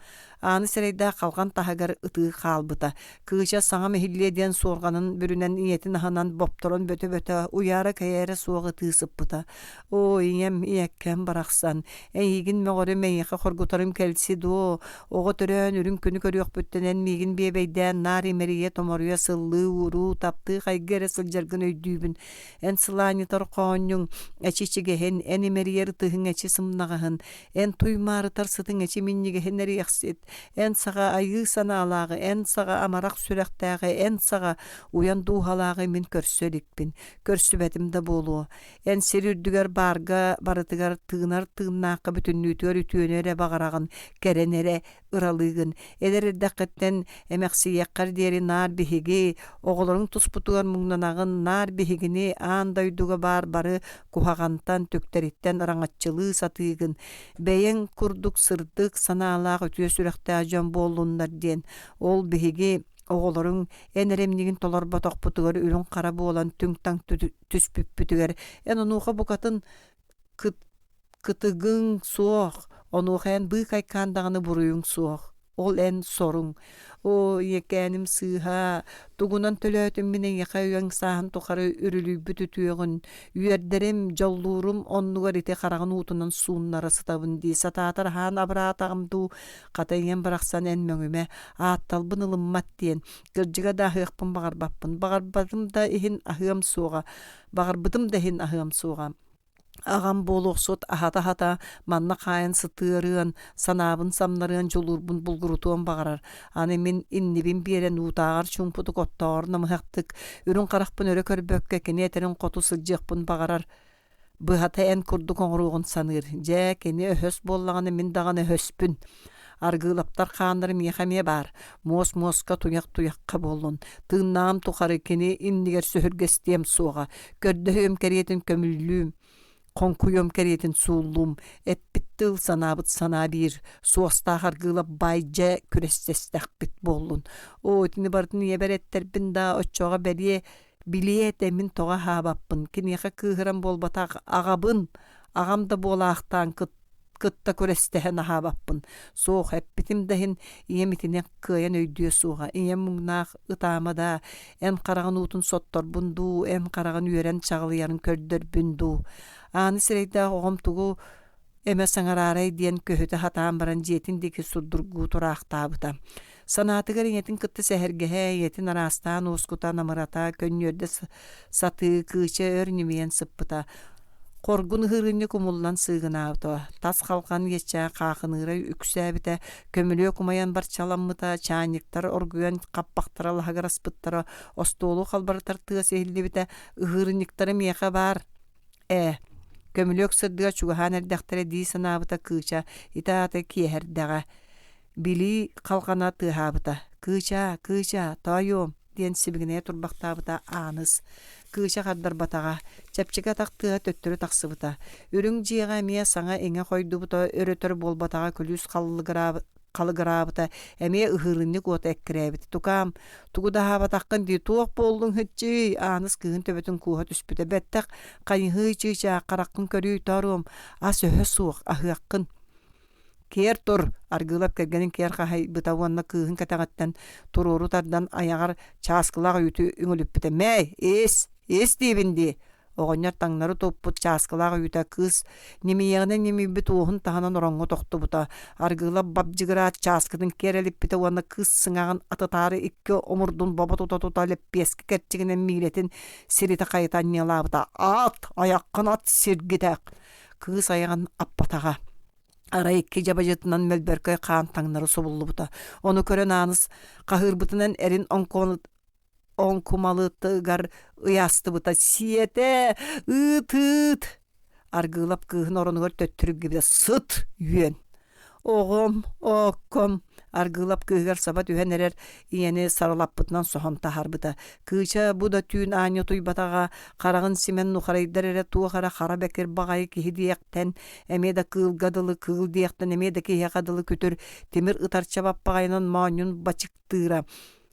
Ааны сэрэйдээх халҕан таһыгар ытыы хаалбыта. Кыыча саҥам иһиллиэ диэн суорҕанын бүрүнэн ийэтин аһынан бопторон бөтө-бөтө уйаара-кэйээрэ суох ытыы сыппыта. Оо, ийэм, ийэккэм барахсан, эйигин мөҕөрүм, эйиэхэ хоргутарым кэлси дуо? Оҕо төрөөн үрүҥ күнү көрүөхпүттэн эн миигин биэбэйдээн наар имэрийэ-томоруйа сыллыы-ууруу, таптыы-хайгыы эрэ сылдьаргын өйдүүбүн. Эн сылаанньытар хоонньуҥ эчи ичигэһин, эн имэрийэр ытыһыҥ эчи сымнаҕаһын, Эн туймаарытар сытыҥ эчи минньигэһин эриэхсит, эн саҕа айыы санаалааҕы, эн саҕа амарах сүрэхтээҕи, эн саҕа уйан дууһалааҕы мин көрсө иликпин, көрсүбэтим да буолуо. Эн сир үрдүгэр баарга барытыгар тыынар тыыннаахха бүтүннүүтүгэр үтүөнү эрэ баҕараҕын, кэрэни эрэ ыралыыгын. Эдэр эрдэххиттэн эмэхсийиэххэр диэри наар биһиги, оҕолоруҥ туспутугар муҥнанаҕын, наар биһигини аан дойдуга баар бары куһаҕантан, түктэриттэн араҥаччылыы сатыыгын. Бэйэҥ курдук сырдык санаалаах үтүө сүрэхтээх дьон буоллуннар диэн, ол биһиги оҕолоруҥ эн эрэмньигин толорботохпутугар үрүҥ-хара буолан түҥ-таҥ түспүппүтүгэр эн онуоха букатын кытыгыҥ суох, онуоха эн быыкайкаан даҕаны буруйуҥ суох. Ол эн соруҥ. Оо, ийэкээним сыыһа, тугунан төлөөтүм мин эйиэхэ үйэҥ сааһын тухары үрүлүйбүт үтүөҕүн, үөрдэрим, дьоллуурум оннугар ити хараҕын уутунан сууннара сытабын дии сатаатар аһаан абыраатаҕым дуу, хата ийэм барахсан эн мөҥүмэ, аатталбын ылыммат диэн, кырдьыга да аһыахпын баҕарбаппын, баҕарбатым да иһин аһыам суоҕа, баҕарбытым да иһин аһыам суоҕа. Аҕам буолуохсут аһата-аһата манна хаайан сытыарыан, санаабын самнарыан, дьулуурбун булгурутуон баҕарар. Аны мин иннибин биэрэн уутааҕар чуумпутук оттооҕор намыһахтык, үрүҥ харахпын өрө көрбөккө кини этэрин хоту сылдьыахпын баҕарар. Быһата эн курдук оҥоруоҕун саныыр. Дьэ, кини өһөс буоллаҕына мин даҕаны өһөспүн. Аргыылаптар хааннара миэхэ эмиэ баар. Муос муоска, туйах туйахха буоллун. Тыыннааҕым тухары кини иннигэр сөһүргэстиэм суоҕа. Көрдөһүөм кэриэтин көмүллүүм, хоҥкуйуом кэриэтин сууллуум. Эппит тыл, санаабыт санаа биир. Суостаах Аргыылап баай дьэ күрэстэстэхпит буоллун. Оо, итини барытын ийэбэр эттэрбин да, оччоҕо бэлиэ билиэ этэ мин тоҕо аһаабаппын. Киниэхэ кыыһыран буолбатах, аҕабын, аҕам да буолаахтаан кыт кытта күрэстэһэн аһаабаппын. Суох, эппитим да иһин ийэм итини кыайан өйдүө суоҕа. Ийэм муҥнаах ытаама даа, эн хараҕын уутун сотторбун дуу, эн хараҕын үөрэн чаҕылыйарын көрдөрбүн дуу. Ааны сирэйдээх оҕом тугу эмэ саҥараарай диэн көһүтэ сатаан баран дьиэтин диэки сурдургуу тураахтаабыта. Санаатыгар ийэтин кытта сэһэргэһэ, ийэтин араастаан уоскута, намырата, көнньүөрдэ сатыы, кыыча өр ньимийэн сыппыта. Хоргун ыһыырынньык умуллан сыыгынаабыта, тас халҕан иэччээх хаахыныыра үксээбитэ, көмүлүөк умайан барчаламмыта, чаанньыктар оргуйан хаппахтара лаһыгыраспыттара, остуолу халбарытар тыас иһиллибитэ, ыһыырынньыктара миэхэ баар Ээ, көмүлүөк сырдыга чугаһаан эрдэхтэрэ дии санаабыта Кыыча, ити аата киэһэрдэҕэ. Билии халҕана тыаһаабыта: «Кыычаа, Кыычаа, тоойуом!» диэн сибигинэйэ турбахтаабыта Ааныс. Кыыча хардарбатаҕа, чэпчэки атах тыаһа төттөрү тахсыбыта. Үрүҥ дьиэҕэ эмиэ саҥа-иҥэ хойдубута, өр-өтөр буолбатаҕа күлүүс халыгыраабыта, эмиэ ыһыырынньык уота эккирээбитэ. «Тукаам, тугу да аһаабатаххын дии, туох буоллуҥ һыччыый?» Ааныс кыыһын төбөтүн кууһа түспүтэ. «Бэттэх, хайыһыый чыычаах, хараххын көрүүй, тооруом, ас өһө суох, аһыаххын» Киэр тур! Аргыылап кэргэнин киэр хаһыйбыта уонна кыыһын кэтэҕиттэн туруору тардан айаҕар чааскылаах үүтү үҥүлүппүтэ. «Мээй, ис, ис диибин дии!» Оҕонньор таҥнары туппут чааскылаах үүтэ кыыс ньимийиэҕинэн ньимийбит уоһун таһынан ороҥҥо тохтубута. Аргыылап бабдьыгыраат чааскытын киэр элиппитэ уонна кыыс сыҥаҕын атытаары икки омурдун бобо тута-тута лэппиэскэ кэрчигинэн миилэтин сиритэ хайыта анньыалаабыта. «Аат! Айаххын ат сиргитэх!» Кыыс айаҕын аппатаҕа. Арай икки дьабадьытынан мөлбөркөй хаан таҥнары субуллубута. Ону көрөн Ааныс хаһыырбытынан эрин оҥкумалытыгар ыйаастыбыта: «Сиэтэ! Ыыт-ыыт!» Аргыылап кыыһын оронугар төттөрү гибитэ: «Сыт, үөн!» Оҕом, оокком, Аргыылап кыыһыгар саба түһэн эрэр ийэни сарылаппытынан соһон таһаарбыта. Кыыча бу да түүн аанньа утуйбатаҕа, хараҕын симэн нухарайдар эрэ туох эрэ хара бэкир баҕайы киһи диэхтэн, эмиэ да кыылга дылы кыыл диэхтэн, эмиэ да киһиэхэ дылы күтүр тимир ытарча баппаҕайынан моонньун бачыктыыра.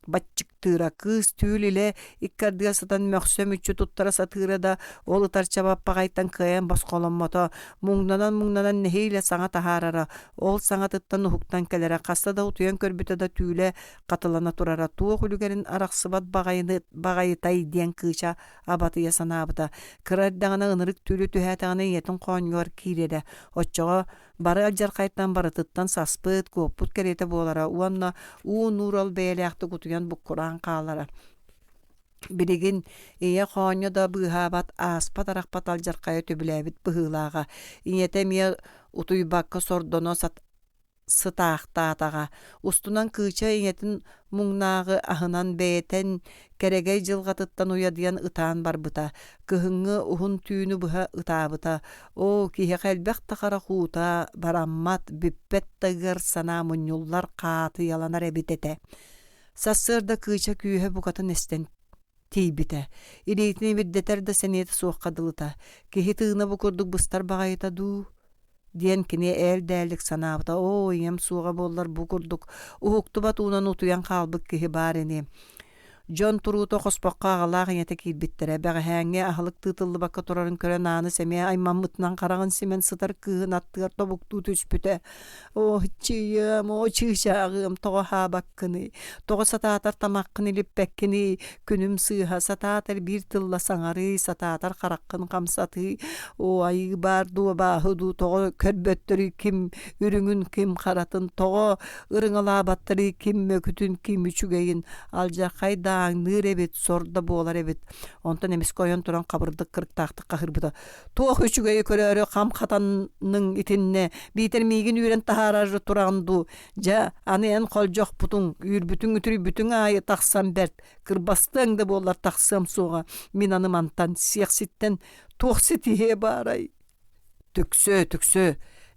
Баччыктыыра, кыыс түүл илэ икки ардыгар сытан мөхсө мүччү туттара сатыыра да, ол ытарча баппаҕайтан кыайан босхоломмото, муҥнанан-муҥнанан нэһиилэ саҥа таһаарара, ол саҥатыттан уһуктан кэлэрэ, хаста да утуйан көрбүтэ да түүлэ хатылана турара, туох үлүгэрин арахсыбат баҕайыны баҕайытай диэн кыыча абатыйа санаабыта. Кыра эрдэҕинэ ынырык түүлү түһээтэҕинэ ийэтин хоонньугар киирэрэ, оччоҕо Бары алдьархайтан барытыттан саспыт, куоппут кэриэтэ буолара уонна уу нуурал бэйэлээхтик утуйан буккураан хаалара. Билигин ийэ хоонньо да быыһаабат, ааспат-арахпат алдьархайа түбүлээбит быһыылааҕа. Ийэтэ эмиэ утуйбакка сордоно сытаахтаатаҕа. Устунан Кыыча ийэтин муҥнааҕы аһынан бэйэтин кэрэгэй дьылҕатыттан уйадыйан ытаан барбыта, кыһыҥҥы уһун түүнү быһа ытаабыта. Оо, киһиэхэ элбэх да харах уута бараммат, бүппэт да ыар санаа мунньуллар хаатыйаланар эбит этэ. Сарсыарда Кыыча күүһэ букатын эстэн тиийбитэ. Илиитин ибирдэтэр да сэниэтэ суохха дылыта. Киһи тыына бу курдук быстар баҕайыта дуу? диэн кини ээл-дээлик санаабыта. Оо, ийэм суоҕа буоллар бу курдук уһуктубат уунан утуйан хаалбыт киһи баар ини. Дьон туруута хоспоххо аҕалаах ийэтэ киирбиттэрэ. Бэҕэһээҥҥи аһылык тыытыллыбакка турарын көрөн Ааныс эмиэ аймаммытынан хараҕын симэн сытар кыыһын аттыгар тобуктуу түспүтэ. Оо, чыйыам, оо, чыычааҕыам, тоҕо аһаабаккыный? Тоҕо сатаатар тамаххын илиппэккиний? Күнүм сыыһа, сатаатар биир тылла саҥарыы, сатаатар хараххын хамсатыы. Оо, айыы баар дуу, абааһы дуу, тоҕо көрбөттөрүй ким үрүҥүн, ким харатын, тоҕо ырыҥалаабаттарый ким мөкүтүн, ким үчүгэйин, алдьархай дааҥныыр эбит, сор да буолар эбит. Онтон эмискэ ойон туран хабырдык кырыктаахтык хаһыырбыта. Туох үчүгэйи көрөөрү хам хатанныҥ итиннэ, биитэр миигин үүрэн таһаарар тураҕын дуу? Дьэ, аны эн холдьохпутуҥ, үүрбүтүҥ-үтүрүйбүтүҥ аайы тахсан бэрт, кырбастыаҥ да буоллар тахсыам суоҕа. Мин аны мантан, сиэхситтэн туох ситиһиэ баарай? Түксү, түксү,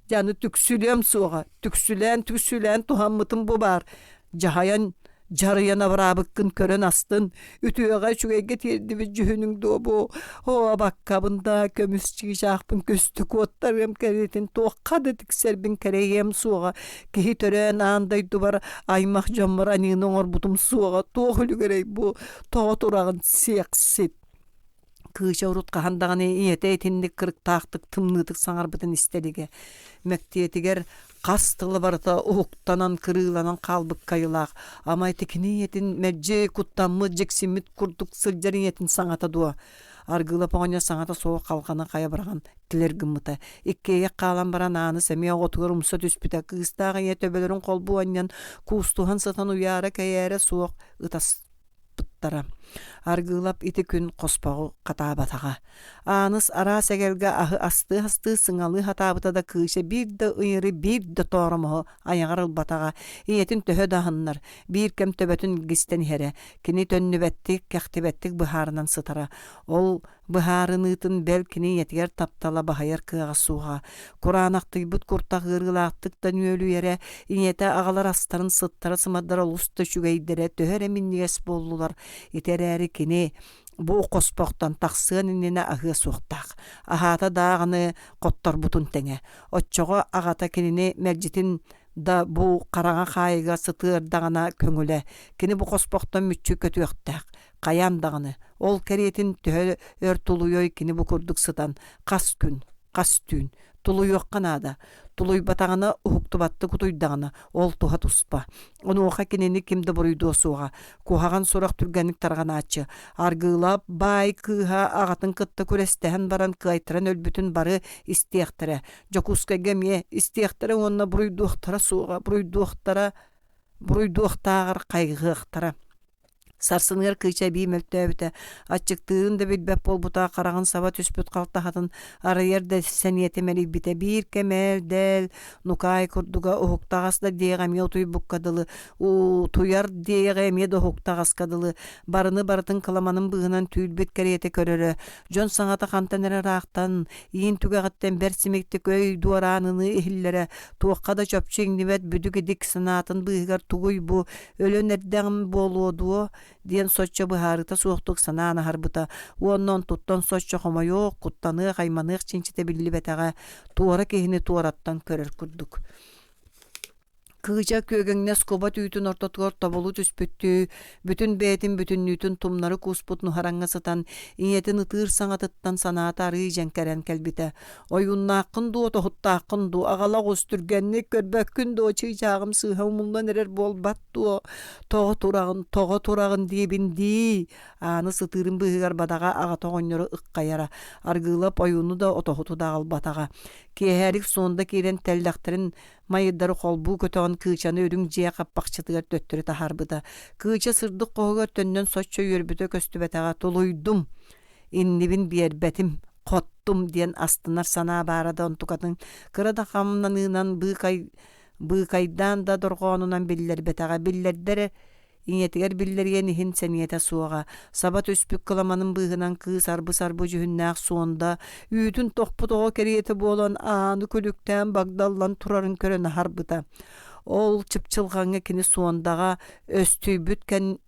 дьэ аны түксүлүөм суоҕа, түксүлээн-түксүлээн туһаммытым бу баар. Дьаһайан, дьарыйан абыраабыккын көрөн астын, үтүөҕэ үчүгэйгэ тиэрдибит дьүһүнүҥ дуо бу? Оо, абаккабын да, көмүс чыычаахпын көстө куоттарыам кэриэтин туохха да тиксэрбин кэрэйиэм суоҕа. Киһи төрөөн аан дойдубар аймах дьоммор аньыыны оҥорбутум суоҕа. Туох үлүгэрэй бу? Тоҕо тураҕын сиэхсит? Кыыча урут хаһан даҕаны ийэтэ итинник кырыктаахтык тымныытык саҥарбытын истэ илигэ. Мэктиэтигэр хас тыла барыта уһуктанан, кырыыланан хаалбыкка айылаах, ама ити кини ийэтин мэлдьи куттаммыт, дьиксиммит курдук сылдьар ийэтин саҥата дуо? Аргыылап оҕонньор саҥата суох халҕаны хайа быраҕан тилэр гыммыта. Иккиэйэх хаалан баран Ааныс эмиэ оҕотугар умса түспүтэ. Кыыстаах ийэ төбөлөрүн холбуу анньан, куустуһан сытан уйаара-кэйээрэ суох ытас ыттара. Аргыылап ити күн хоспоҕу хатаабатаҕа. Ааныс араас эгэлгэ аһы астыы-астыы сыҥалыы сатаабыта да кыыча биир да ыйыры, биир да тооромоһу айаҕар ылбатаҕа. Ийэтин төһө да аһыннар, биир кэм төбөтүн илгистэн иһэрэ. Кини төннүбэттик, кэхтибэттик быһаарынан сытара. Ол быһаарыныытын бэл кини ийэтигэр таптала баһыйар кыаҕа суоҕа. Кураанахтыйбыт куртах ыарыылаахтык да нүөлүйэрэ, ийэтэ аҕалар астарын сыттара-сымардара олус да үчүгэйдэрэ төһө эрэ минньигэс буоллулар. Ити эрээри кини бу хоспохтон тахсыан иннинэ аһыа суохтаах. Аһаата даҕаны хотторбутун тэҥэ. Оччоҕо аҕата кинини мэлдьитин да бу хараҥа хаайыга сытыардаҕына көҥүлэ. Кини бу хоспохтон мүччү көтүөхтээх. Хайаан даҕаны, ол кэриэтин төһө өр тулуйуой кини бу курдук сытан, хас күн, хас түүн тулуйуохха наада. Тулуйбатаҕына, уһуктубаттык утуйдаҕына, ол туһа туспа. Онуоха кинини ким да буруйдуо суоҕа. Куһаҕан сурах түргэнник тарҕанааччы. Аргыылап баай кыыһа аҕатын кытта күрэстэһэн баран кыайтаран өлбүтүн бары истиэхтэрэ. Дьокуускайга эмиэ истиэхтэрэ уонна буруйдуохтара суоҕа, буруйдуохтара, буруйдуохтааҕар хайҕыахтара. Сарсыныгар Кыыча эбии мөлтөөбүтэ, аччыктыырын да билбэт буолбута, хараҕын саба түспүт халтаһатын арыйар да сэниэтэ мэлийбитэ. Биир кэм ээл-дээл, нукаай курдуга уһуктаҕас да диэҕэ эмиэ утуйбукка дылы, утуйар диэҕэ эмиэ да уһуктаҕаска дылы, барыны барытын кыламанын быыһынан түүл-бит кэриэтэ көрөрө. Дьон саҥата хантан эрэ ыраахтан, иин түгэҕиттэн бэрт симиктик өй дуорааныныы иһиллэрэ, туохха да чопчу иҥнибэт бүдүк-идик санаатын быыһыгар тугуй бу, өлөн эрдэҕим буолуо дуо диэн соччо быһаарыыта суохтук санаан аһарбыта уонна онтуттан соччо хомойуох, куттаныах, айманыах чинчитэ биллибэтэҕэ, туора киһини туораттан көрөр курдук. Кыыча күөгэҥнэс куба түүтүн ортотугар тобулу түспүттүү, бүтүн бэйэтин бүтүннүүтүн тумнары кууспут нуһараҥҥа сытан, ийэтин ытыыр саҥатыттан санаата арыый дьэҥкэрэн кэлбитэ. Ойууннааххын дуо, тоһуттааххын дуо, аҕала оҕус түргэнник көрбөккүн дуо, чыычааҕым сыыһа умуллан эрэр буолбат дуо, тоҕо тураҕын, тоҕо тураҕын диибин дии, Ааны сытыырын быыһыгар бадаҕа аҕата оҕонньору ыккайара, Аргыылап ойууну да отоһуту да аҕалбатаҕа. Киэһэрик суонда киирэн тэллэхтэрин майырдары холбуу көтөҕөн Кыычаны үрүҥ дьиэ хаппахчытыгар төттөрү таһаарбыта. Кыыча сырдык хоһугар төннөн соччо үөрбүтэ көстүбэтэҕэ, тулуйдум, иннибин биэрбэтим, хоттум диэн астынар санаа баара да онтукатын кыра да хамнаныынан быыкай быыкайдаан да дорҕоонунан биллэрбэтэҕэ биллэрдэ эрэ ийэтигэр биллэриэн иһин сэниэтэ суоҕа саба түспүт кыламанын быыһынан кыыс арбы-сарбы дьүһүннээх суонда үүтүн тохпут оҕо кэриэтэ буолан ааны күлүктээн багдаллан турарын көрөн аһарбыта ол чыпчылҕаҥҥа кини суондаҕа өстүйбүт кэн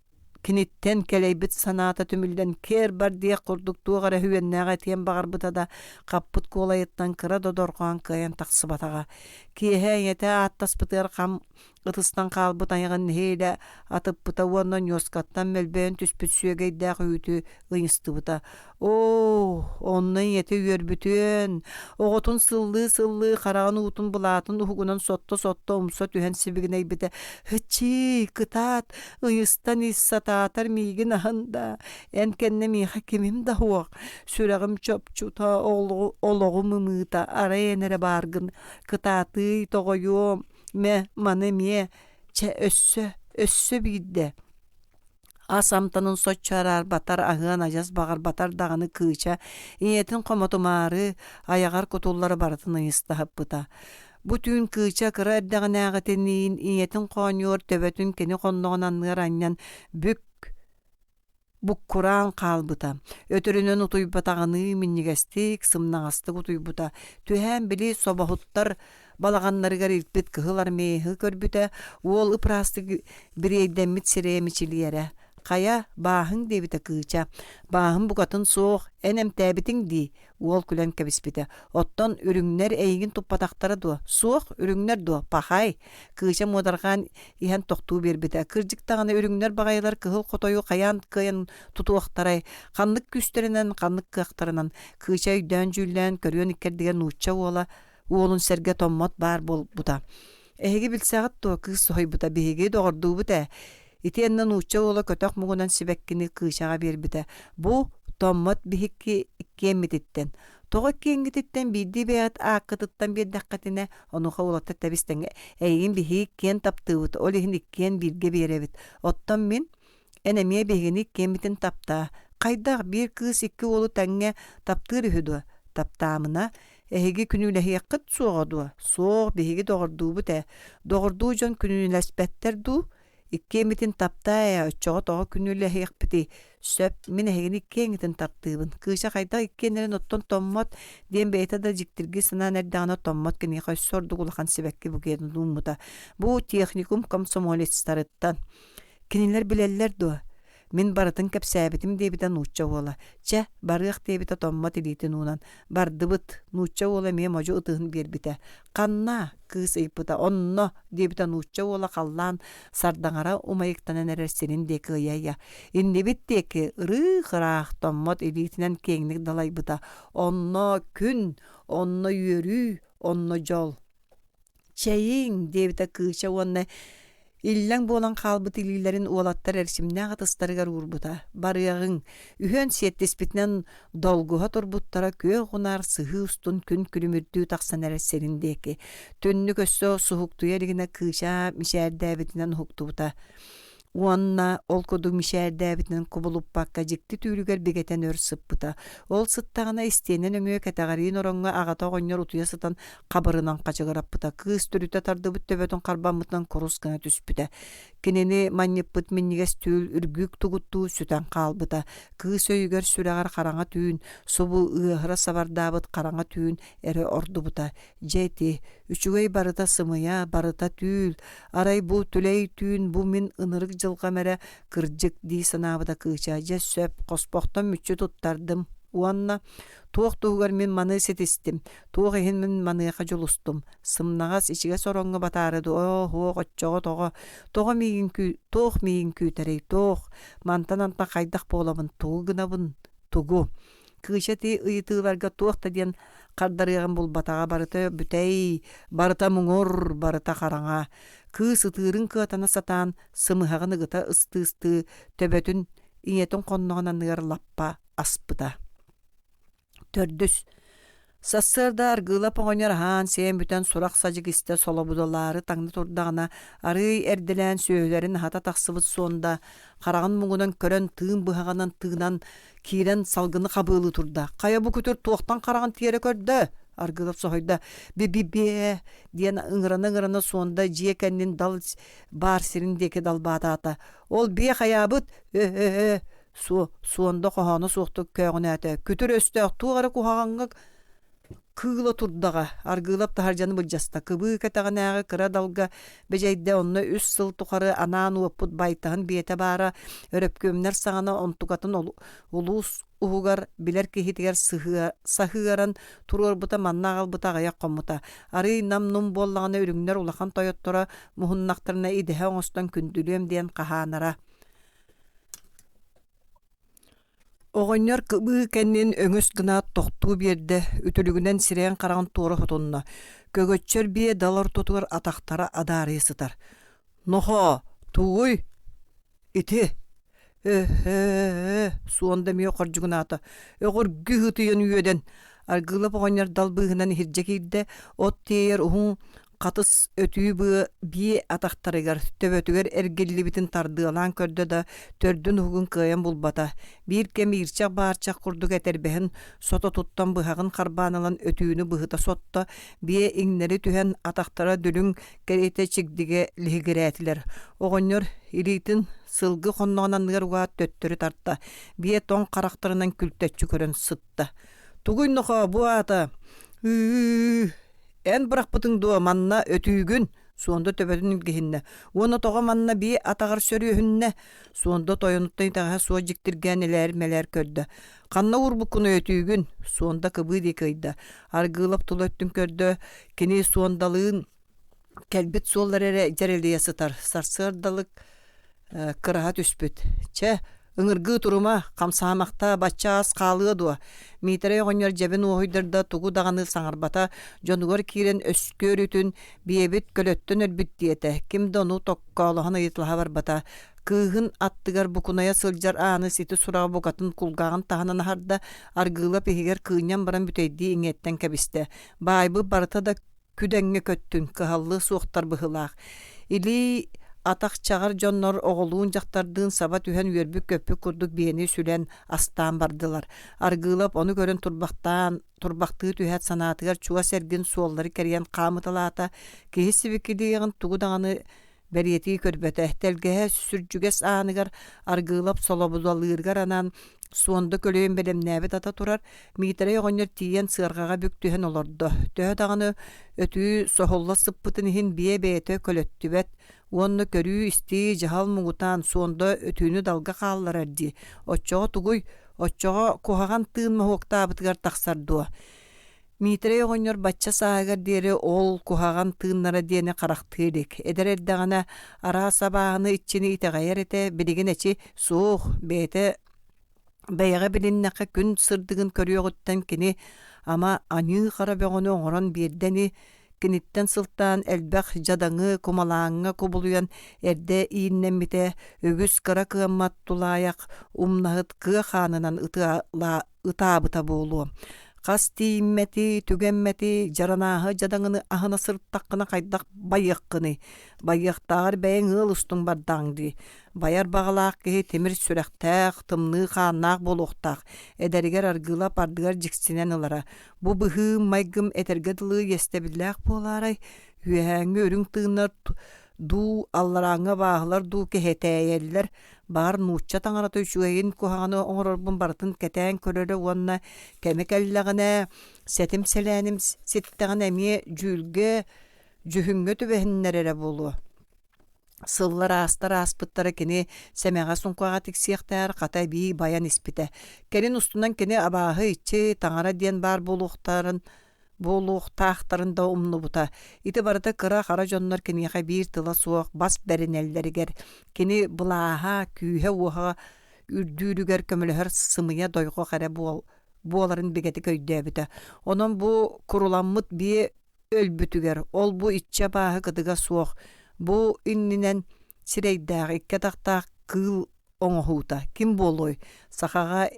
Киниттэн кэлэйбит санаата түмүллэн киэр бар диэх курдук туох эрэ үһүөннээҕи этиэн баҕарбыта да, хаппыт куолайыттан кыра да дорҕоон кыайан тахсыбатаҕа. Киэһэ ийэтэ ааттаспытыгар хам Ытыстан хаалбыт айаҕын нэһиилэ атыппыта уонна ньуоскаттан мөлбөйөн түспүт сүөгэйдээх үүтү ыйыстыбыта. Оо, онно ийэтэ үөрбүтүөн, оҕотун сыллыы-сыллыы хараҕын уутун былаатын уһугунан сотто-сотто умса түһэн сибигинэйбитэ: «Һыччыы, кытаат, ыйыстан ис сатаатар миигин аһын да, эн кэннэ миэхэ кимим да суох, сүрэҕим чопчута, олоҕум ымыыта, арай эн эрэ бааргын, кытаатыый, тоҕойуом, Мэ, маны эмиэ, чэ, өссө, өссө биирдэ Ас амтанын соччо араарбатар, аһыан адьас баҕарбатар даҕаны Кыыча ийэтин хомотумаары, айаҕар кутуллары барытын ыйыстаһыппыта. Бу түүн Кыыча кыра эрдэҕинээҕитиниин ийэтин хоонньугар төбөтүн кини хонноҕун анныгар анньан бүк буккураан хаалбыта. Өтөрүнэн утуйбатаҕыныы минньигэстик, сымнаҕастык утуйбута. Түһээн били собоһуттар балаҕаннарыгар илпит кыһыл армееһы көрбүтэ, уол ып-ыраастык бириэйдэммит сирэйэ мичилийэрэ. «Хайа, бааһыҥ?» диэбитэ Кыыча. «Бааһым букатын суох, эн эмтээбитиҥ дии?» Уол күлэн кэбиспитэ. «Оттон үрүҥнэр эйигин туппатахтара дуо?» «Суох, үрүҥнэр дуо? Пахай!» Кыыча муодарҕаан иһэн тохтуу биэрбитэ. Кырдьык даҕаны үрүҥнэр баҕайылар кыһыл хотойу хайаан кыайан тутуохтарай? Ханнык күүстэринэн, ханнык кыахтарынан? Кыыча өйдөөн-дьүүллээн көрүөн иккэрдигэр нуучча уола уолун сэргэ томмот баар буолбута. «Эһиги билсэҕит дуо?» кыыс соһуйбута. «Биһиги доҕордуубут ээ. Итиэннэ нуучча уола көтөх муҥунан сибэккини Кыычаҕа биэрбитэ. Бу Томмот биһикки иккиэммититтэн. Тоҕо иккиэҥҥититтэн биирдии бэйэҕит ааккытыттан биэрдэххитинэ, онуоха уолаттар тэбис-тэҥҥэ эйигин биһиги иккиэн таптыыбыт, ол иһин иккиэн бииргэ биэрэбит. Оттон мин эн эмиэ биһигини иккиэммитин таптаа. Хайдах биир кыыс икки уолу тэҥҥэ таптыыр үһү дуо? Таптаамына, эһиги күнүүлэһиэххит суоҕа дуо? Суох, биһиги доҕордуубут ээ. Доҕордуу дьон күнүүлэспэттэр дуу? Иккиэммитин таптаа ээ, оччоҕо тоҕо күнүүлэһиэхпитий? Сөп, мин эһигини иккиэҥҥитин таптыыбын. Кыыча хайдах иккиэннэрин оттон томмот диэн бэйэтэ да дьиктиргии санаан эрдэҕинэ томмот киниэхэ өссө ордук улахан сибэкки букетын ууммута. Бу техникум комсомолецтарыттан. Кинилэр билэллэр дуо? Мин барытын кэпсээбитим диэбитэ нуучча уола. Чэ, барыах диэбитэ Томмот илиитин уунан. Бардыбыт. Нуучча уола эмиэ модьу ытыһын биэрбитэ. Ханна? кыыс ыйыппыта. Онно, диэбитэ нуучча уола халлаан сардаҥара умайыктанан эрэр сирин диэки ыйа-ыйа. Иннибит диэки ырыых-ыраах Томмот илиитинэн киэҥник далайбыта. Онно күн, онно үөрүү, онно дьол. «Чэйиҥ!» диэбитэ Кыыча уонна иллэҥ буолан хаалбыт илиилэрин уолаттар эрчимнээх ытыстарыгар уурбута. «Барыаҕыҥ!» Үһүөн сиэттиспитинэн долгуһа турбуттара күөх унаар сыһыы устун күн күлүмүрдүү тахсан эрэр сирин диэки. Түннүк өссө суһуктуйа илигинэ Кыыча мичээрдээбитинэн уһуктубута. Уонна ол курдук мичээрдээбитинэн кубулуппакка дьикти түүлүгэр бигэтэн өр сыппыта. Ол сыттаҕына истиэнэ нөҥүө кэтэҕэриин ороҥҥо аҕата оҕонньор утуйа сытан хабырынан хачыгыраппыта. Кыыс түрүтэ тардыбыт төбөтүн харбаммытынан курус гына түспүтэ. Кинини манньыппыт минньигэс түүл үргүк тугуттуу сүтэн хаалбыта. Кыыс өйүгэр сүрэҕэр хараҥа түүн, субу ыаһыра сабардаабыт хараҥа түүн эрэ ордубута. Дьэ ити, үчүгэй барыта сымыйа, барыта түүл, арай бу түлэй түүн бу мин ынырык дьылҕам эрэ кырдьык дии санаабыта Кыыча. Дьэ сөп, хоспохтон мүччү туттардым. Уонна туох туһугар мин маны ситистим, туох иһин мин маныаха дьулустум. Сымнаҕас, ичигэс ороҥҥо батаары дуо, оо, оччоҕо тоҕо, тоҕо миигин күү, туох миигин күүтэрий, туох, мантан антах хайдах буолабын, тугу гынабын, тугу? Кыыча ити ыйытыыларга туох да диэн хардарыаҕын булбатаҕа барыта бүтэй, барыта муҥур, барыта хараҥа. Кыыс ытыырын кыатана сатаан, сымыһаҕын ыгыта ыстыы-ыстыы, төбөтүн ийэтин хонноҕун анныгар лаппа аспыта. Төрдүс. Сарсыарда Аргыылап оҕонньор аһаан-сиэн бүтэн сурах-садьык истэ солобудалаары таҥна турдаҕына, арыый эрдэлээн сүөһүлэрин аһата тахсыбыт Суонда хараҕын муҥунан көрөн тыын быһаҕынан тыынан киирэн салгыны хабыалыы турда. «Хайа бу күтүр туохтан хараҕын тиэрэ көрдө?» Аргыылап соһуйда. «Би-би-биэ!» диэн ыҥырана-ыҥырана Суонда дьиэ кэннин дал баар сирин диэки далбаатаата. «Ол биэ хайаабыт? Ө-ө-ө!» Суонда хоһооно суохтук көөҕүнээтэ. «Күтүр өстөөх туох эрэ куһаҕаҥҥа кыыла турдаҕа, Аргыылап таһырдьаны былдьаста, кыбыы кэтэҕинээҕи кыра далга бэдьэйдэ, онно үс сыл тухары анаан уоппут байтаһын биэтэ баара, өрөпкүөмнэр саҕана онтукатын улуус уһугар билэр киһитигэр саһыаран туруорбута манна аҕалбыта аҕыйах хоммута. Арыый нам-нум буоллаҕына үрүҥнэр улахан тойотторо муһуннахтарына идэһэ оҥостон күндүлүөм диэн хаһаанара. Оҕонньор кыбыы кэннин өҥөс гынаат тохтуу биэрдэ, үтүлүгүнэн сирэйин-хараҕын туора сотунна, көгөччөр биэ дал ортотугар атахтара адаарыйа сытар. «Нохоо, тугуй? Ити?» «Өһөө!» Суонда эмиэ хордьугунаата, «Өҕүргү ытыйан үөдэн!» Аргыылап оҕонньор дал быыһынан иһирдьэ киирдэ, от тиэйэр уһун Хатыс өтүү быа биэ атахтарыгар, төбөтүгэр эргиллибитин тардыалаан көрдө да, төрдүн уһугун кыайан булбата. Биир кэм иирчэх-баарчах курдук этэрбэһин сото туттан быһаҕын харбаан ылан өтүүнү быһыта сотто, биэ иҥнэри түһэн атахтара дүлүҥ кэриэтэ чигдигэ лиһигирээтилэр. Оҕонньор илиитин сылгы хонноҕун анныгар угаат төттөрү тарта, биэ тоҥ харахтарынан күлтэччи көрөн сытта. «Тугуй нохоо бу аата? Ыы Эн бырахпытыҥ дуо манна өтүүгүн? Суонда төбөтүн илгиһиннэ. Уонна тоҕо манна бии атаҕар сөрүөһүннэ? Суонда тойонуттан итэҕэһэ суох дьиктиргээн элээр-мэлээр көрдө. Ханна уурбуккунуй өтүүгүн? Суонда кыбыы диэки ыйда. Аргыылап тула өттүн көрдө. Кини Суондалыын кэлбит суоллара эрэ дьэрэлийэ сытар. Сарсыардалык кыраһа түспүт. Чэ, ыҥыргыы турума, хамсаамахта, бачча ас хаалыа дуо? Миитэрэй оҕонньор дьэбин уоһуйдарда тугу даҕаны саҥарбата, дьонугар киирэн өскүөрүтүн биэбит көлөттөн өлбүт диэтэ, ким да ону токкоолоһон ыйыталаһа барбата. Кыыһын аттыгар букунайа сылдьар ааны сити сураҕа букатын кулгааҕын таһынан аһарда, Аргыылап иһигэр кыынньан баран бүтэйдии иҥиэттэн кэбистэ. Баайбыт барыта да күдэҥҥэ көттүн, кыһаллыа суохтар быһыылаах. Илии атах чаҕар дьоннор оҕолуун-дьахтардыын саба түһэн үөрбүт-көппүт курдук биэни сүлэн астаан бардылар. Аргыылап ону көрөн турбахтаан, турбахтыы түһээт санаатыгар чугас эргин суоллары кэрийэн хаамыталаата, киһи сибикилиэҕин тугу даҕаны бэлиэтии көрбөтө. Тэлгэһэ сүрдьүгэс ааныгар Аргыылап солобудалыырыгар анаан Суонда көлүйэн бэлэмнээбит ата турар, Миитэрэй оҕонньор тиийэн сыарҕаҕа бүк түһэн олордо. Төһө даҕаны өтүү соһулла сыппытын иһин биэ бэйэтэ көлөттүбэт уонна көрүү-истии дьаһал муҥутаан Суонда өтүүнү далга хаалларар дии. Оччоҕо тугуй? Оччоҕо куһаҕан тыын моһуоктаабытыгар тахсар дуо? Миитэрэй оҕонньор бачча сааһыгар диэри ол куһаҕан тыыннара диэни харахтыы илик. Эдэр эрдэҕинэ араас абааһыны иччини итэҕэйэр этэ, билигин эчи суох, бэйэтэ бэйэҕэ билиннэххэ күн сырдыгын көрүөҕүттэн кини ама аньыы-хара бөҕөнү оҥорон биэрдэ ини, киниттэн сылтаан элбэх дьадаҥы кумалааҥҥа кубулуйан эрдэ ииннэммитэ, үгүс кыра кыаммат тулаайах умнаһыт кыа хаанынан ытаабыта буолуо. Хас тиийиммэти, түгэммэти, дьаранааһы дьадаҥыны аһына сырыттаххына хайдах байыаххыный? Байыахтааҕар бэйэҥ ыал устун бардаҕыҥ дии. Байар баҕалаах киһи тимир сүрэхтээх, тымныы хааннаах буолуохтаах. Эдэригэр аргыылап ардыгар дьиксинэн ылара. Бу быһыым-майгым этэргэ дылы иэстэбиллээх буолаарай? Үөһээҥҥи үрүҥ тыыннар дуу, алларааҥҥы абааһылар дуу кэһэтээйэллэр, баҕар нуучча таҥарата үчүгэйин куһаҕаны оҥорорбун барытын кэтээн көрөрө уонна кэмэ кэллэҕинэ сэтим-сэлээним ситтэҕинэ эмиэ дьүүлгэ, дьүһүҥҥэ түбэһиннэрэрэ буолуо. Сыллар аастар ааспыттара кини сэмэҕэ суҥхаҕа тиксиэхтээҕэр хата эбии байан испитэ. Кэлин устунан кини абааһы, иччи, таҥара диэн баар буолуохтарын буолуохтаахтарын да умнубута. Ити барыта кыра-хара дьоннор киниэхэ биир тыла суох бас бэринэллэригэр, кини былааһа, күүһэ-уоһа үрдүүрүгэр көмөлөһөр сымыйа дойҕох эрэ буол буоларын бигэтик өйдөөбүтэ. Онон бу куруламмыт биэ өлбүтүгэр ол-бу иччи абааһы кытыга суох, бу иннинэн сирэйдээх, икки атахтаах кыыл оҥоһуута ким буолуой? Сахаҕа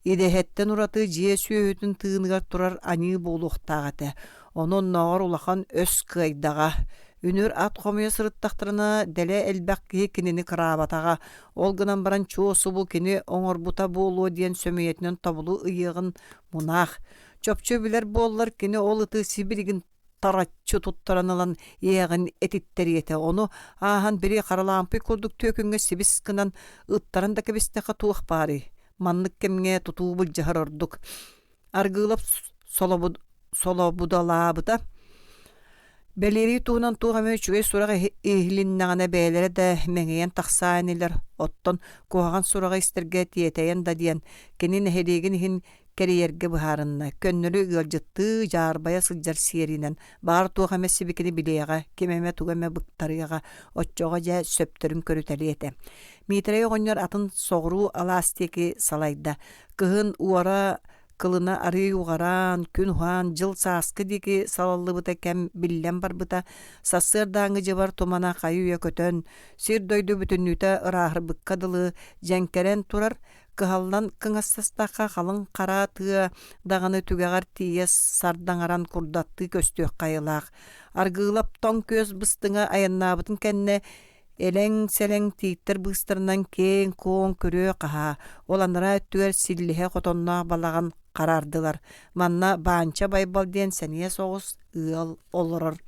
Идэһэттэн ураты дьиэ сүөһүтүн тыыныгар турар аньыы буолуохтаах этэ, ону оннооҕор улахан өс кыайдаҕа. Үнүр ат хомуйа сырыттахтарына дэлэ элбэх киһи кинини кыраабатаҕа, ол гынан баран чуо субу кини оҥорбута буолуо диэн сөмүйэтинэн тобулу ыйыаҕын мунаах. Чопчу билэр буоллар кини ол ыты сибилигин тараччы туттаран ылан иэҕин этиттэриэ этэ. Ону ааһан били Харалаампый курдук түөкүҥҥэ сибис гынан ыттаран да кэбистэххэ туох баарый? Маннык кэмҥэ тутуу былдьаһар ордук. Аргыылап солобудалаабыта. Бэлиэрий туһунан туох эмэ үчүгэй сурах иһилиннэҕинэ бэйэлэрэ да мэҥийэн тахсаа инилэр, оттон куһаҕан сураҕы истэргэ тиэтэйэн да диэн, кини нэһилиэгин иһин кэрийэргэ быһаарынна. Көннөрү ыалдьыттыы, дьаарбайа сылдьар сиэринэн, баар туох эмэ сибикини билиэҕэ, ким эмэ тугу эмэ быктарыаҕа, оччоҕо дьэ сөптөрүн көрүтэлиэ этэ. Миитэрэй оҕонньор атын соҕуруу алаас диэки салайда. Кыһын уора кылына арыый уҕараан, күн уһаан, дьыл сааскы диэки салаллыбыта кэм биллэн барбыта, сарсыардааҥҥы дьыбар тумана хайы-үйэ көтөн, сир-дойду бүтүннүүтэ ырааһырбыкка дылы дьэҥкэрэн турар, кыһаллан кыҥастастахха халыҥ хара тыа даҕаны түгэҕэр тиийэ сардаҥаран курдаттыы көстүөххэ айылаах. Аргыылап тоҥ күөс быстыҥа айаннаабытын кэннэ Элэҥ-сэлэҥ тииттэр быыстарынан киэҥ-куоҥ күрүө-хаһаа, ол анараа өттүгэр силлиһэ хотонноох балаҕан хараардылар. Манна Баанча Байбал диэн сэниэ соҕус ыал олорор.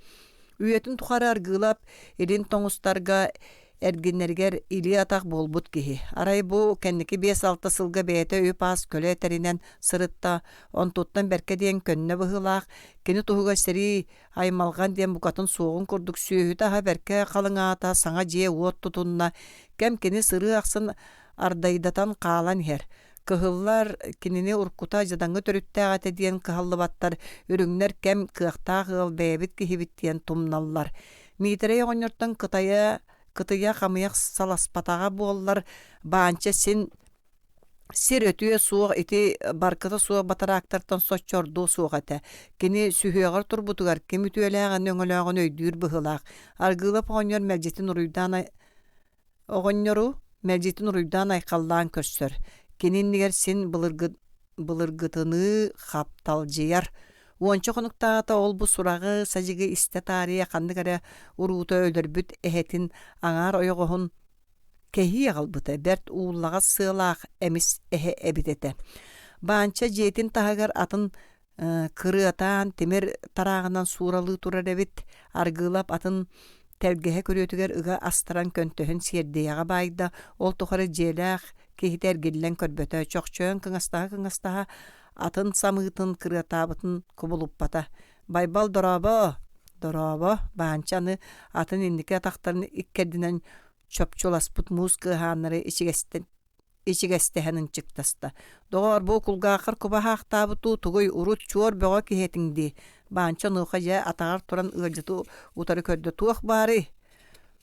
Үйэтин тухары Аргыылап илин тоҥустарга эргиннэригэр илии-атах буолбут киһи. Арай бу кэнники 5-6 сылга бэйэтэ үп-ас көлө этэринэн сырытта, онтуттан бэркэ диэн көннө быһыылаах, кини туһугар сэрии Аймалҕан диэн букатын суоҕун курдук сүөһүтэ-аһа бэркэ халыҥаата, саҥа дьиэ-уот тутунна, кэм кини сырыы ахсын ардайдатан хаалан иһэр. Кыһыллар кинини уруккута дьадаҥы төрүттээх этэ диэн кыһаллыбаттар, үрүҥнэр кэм кыахтаах ыал бэйэбит киһибит диэн тумналлар. Миитэрэй оҕонньортон кытайа кытыйа хамыйах саласпатаҕа буоллар, Баанча син Сир өтүө суох ити баркыта суох батараактартан соччо ордуо суох этэ. Кини сүһүөҕэр турбутугар ким үтүөлээҕин-өҥөлөөҕүн өйдүүр быһыылаах. Аргыылап оҕонньор мэлдьитин уруйдаан оҕонньору мэлдьитин уруйдаан-айхаллаан көрсөр. Кини иннигэр син былыргы былыргытыныы хапталдьыйар. Уонча хонуктааҕыта ол-бу сураҕы-садьыгы истэ таарыйа ханнык эрэ уруута өлөрбүт эһэтин аҥаар ойоҕоһун Кэһии аҕалбыта бэрт ууллаҕас сыалаах эмис эһэ эбит этэ. Баанча дьиэтин таһыгар атын кырыатаан тимир тарааҕынан сууралыы турар эбит. Аргыылап атын тэлгэһэ күрүөтүгэр ыга астаран көнтөһүн сиэрдийэҕэ баайда. Ол тухары дьиэлээх киһитэ эргиллэн көрбөтө. Чохчойон кыҥастаһа-кыҥастаһа атын самыытын кырыатаабытын кубулуппата. Байбал дорообо, дорообо, Баанча аны атын инники атахтарын иккэрдинэн чопчуласпыт муус кыаһааннары ичигэстэһэн ынчыктаста. Доҕоор, бу кулгааххар кубаһаахтаабыт дуу, тугуй, урут чуор бөҕө киһи этиҥ дии. Баанча онуоха дьэ атаҕар туран ыалдьыты утары көрдө. Туох баарый?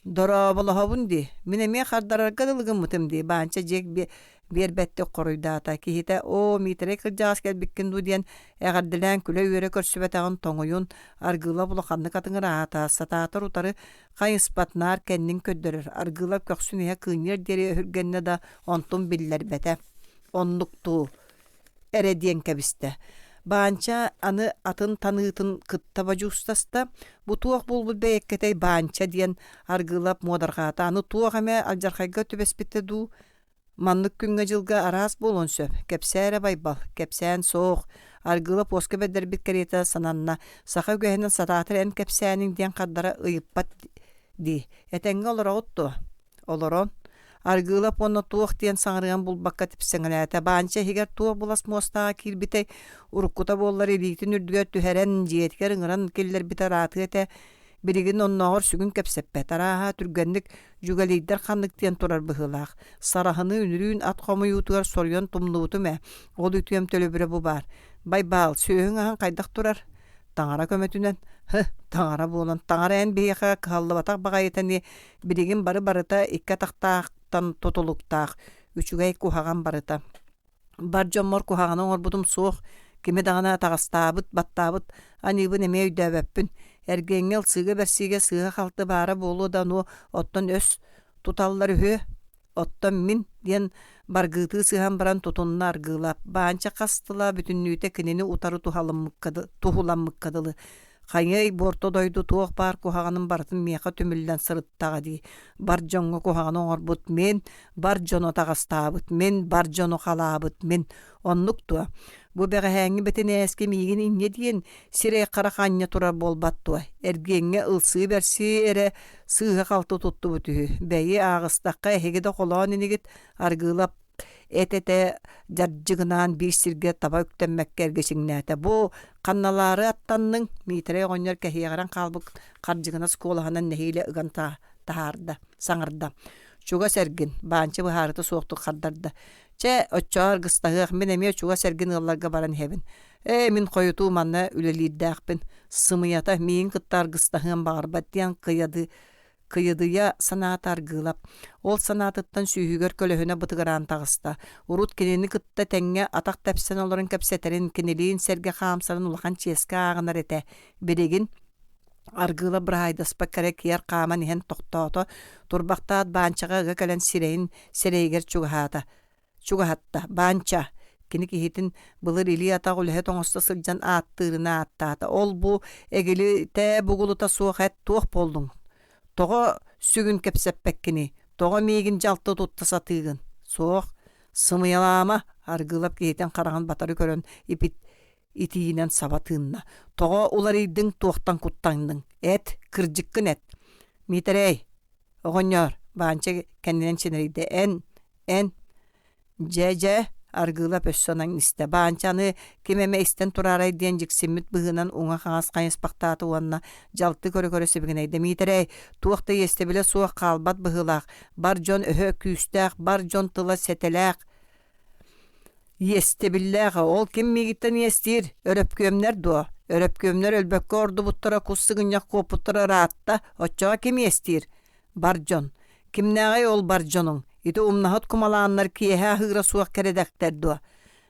Дорооболоһобун дии. Мин эмиэ хардарарга дылы гыммытым дии, Баанча дьиэк биэрбэттик хоруйдаата. Киһитэ «Оо, Миитэрэй кырдьаҕас кэлбиккин дуу» диэн эҕэрдэлээн күлэ-үөрэ көрсүбэтэҕин тоҥуйун Аргыылап улаханнык атыҥыраата, сатаатар утары хайыспат наар кэннин көрдөрөр. Аргыылап көхсүн иһэ кыынньыар диэри өһүргэннэ да, онтун биллэрбэтэ. Оннук дуу эрэ диэн кэбистэ. Баанча аны атын таныытын кытта бодьуустаста. Бу туох буолбут бэйэккэтэй Баанча диэн Аргыылап муодарҕаата. Аны туох эмэ алдьархайга түбэспитэ дуу? Маннык күҥҥэ-дьылга араас буолуон сөп. Кэпсээ эрэ Байбал, кэпсээн суох. Аргыылап уоска бэрдэрбит кэриэтэ сананна. Саха үгэһинэн сатаатар эн кэпсээниҥ диэн хардара ыйыппат дии. Этэҥҥэ олороҕут дуо? Олорон. Аргыылап уонна туох диэн саҥарыан булбакка типсэҥэлээтэ. Баанча иһигэр туох булас муостаҕа киирбитэй, уруккута буоллар илиитин үрдүгэр түһэрэн, дьиэтигэр ыҥыран киллэрбитэ ыраатыа этэ. Билигин оннооҕор сүгүн кэпсэппэт, арааһа, түргэнник дьүгэлийдэр ханнык диэн турар быһыылаах. Сараһыны үнүрүүн ат хомуйуутугар соруйан тумнубутум ээ, ол үтүөм төлөбүрэ бу баар. Байбаал, сүөһүҥ аһын хайдах турар? Таҥара көмөтүнэн, һы, таҥара буолан, таҥара эн биһиэхэ кыһаллыбатах баҕайыта ини, Билигин бары-барыта икки атахтаахтан тутулуктаах, үчүгэй куһаҕан барыта. Бар дьоммор куһаҕаны оҥорбутум суох, кими даҕаны атаҕастаабыт, баттаабыт аньыыбын эмиэ өйдөөбөппүн. Эргиэҥҥэ ылсыыга-бэрсиигэ сыыһа-халты баара буолуо да ону оттон өс туталлар үһү. Оттон мин диэн баргыытыы сыһан баран тутунна Аргыылап. Баанча хас тыла бүтүннүүтэ кинини утары туһуламмыкка дылы. Хайыай буорта дойду туох баар куһаҕанын барытын миэхэ түмүллэн сырыттаҕа дии. Бар дьоҥҥо куһаҕаны оҥорбут мин, бар дьону атаҕастаабыт мин, бар дьону халаабыт мин. Оннук дуо? Бу бэҕэһээҥҥи бэтинээски миигин инньэ диэн сирэй-харах анньа турар буолбат дуо? Эргиэҥҥэ ылсыы-бэрсии эрэ сыыһа-халты туттубут үһү. Бэйи, ааҕыстахха эһиги да холоон инигит, Аргыылап. Эт-этэ дьардьыгынаан биир сиргэ таба үктэммэккэ эргичиҥнээтэ. Бу ханналаары аттанныҥ? Миитэрэй оҕонньор кэһиэҕирэн хаалбыт хардьыгынас куолаһынан нэһиилэ ыган таһаарда, саҥарда. Чугас эргин, Баанча быһаарыта суохтук хардарда. Чэ, оччоҕо аргыстаһыах, мин эмиэ чугас эргин ыалларга баран иһэбин. Ээ, мин хойутуу манна үлэлиирдээхпин. Сымыйата, миигин кытта аргыстаһыан баҕарбат диэн кыйады кыйыдыйа санаата Аргыылап. Ол санаатыттан сүүһүгэр көлөһүнэ бытыгыраан таҕыста. Урут кинини кытта тэҥҥэ атах тэпсэн олорон кэпсэтэрин, кинилиин сэргэ хаамсарын улахан чиэскэ ааҕынар этэ. Билигин Аргыылап быраһаайдаспакка эрэ киэр хааман иһэн тохтоото, турбахтаат баанчаҕа ыга кэлэн сирэйин сирэйигэр чугаһаата. Чугаһатта, Баанча, кини киһитин былыр илии-атах үлэһит оҥосто сылдьан ааттыырына ааттаата. Ол-бу эгилитэ бугулута суох эт туох буоллуҥ? Тоҕо сүгүн кэпсэппэккиний? Тоҕо миигин дьалты тутта сатыыгын? Суох, сымыйалаама, Аргыылап киһитин хараҕын батары көрөн ипит итиинэн саба тыынна. Тоҕо уларыйдыҥ, туохтан куттанныҥ? Эт, кырдьыккын эт. Миитэрэй, оҕонньоор, Баанча кэннинэн чинэрийдэ. Эн, эн, дьэ-дьэ, Аргыылап өссө онон истэ. Баанча аны ким эмэ истэн тураарай диэн дьиксиммит быһыынан уҥа-хаҥас хайыспахтаата уонна дьалты көрө-көрө сибигинэйдэ. Миитэрэй, туох да иэстэбилэ суох хаалбат быһыылаах, бар дьон өһө күүстээх, бар дьон тыла сэтэлээх, Иэстэбиллээх ол ким миигиттэн иэстиир, өрөпкүөмнэр дуо? Өрөпкүөмнэр өлбөккө ордубуттара кус сыгынньах куоппуттара ыраатта, оччоҕо ким иэстиир? Бар дьон. Кимнээҕий ол бар дьонуҥ? Ити умнаһыт кумалааннар киэһэ аһыыра суох кэрэдэктэр дуо?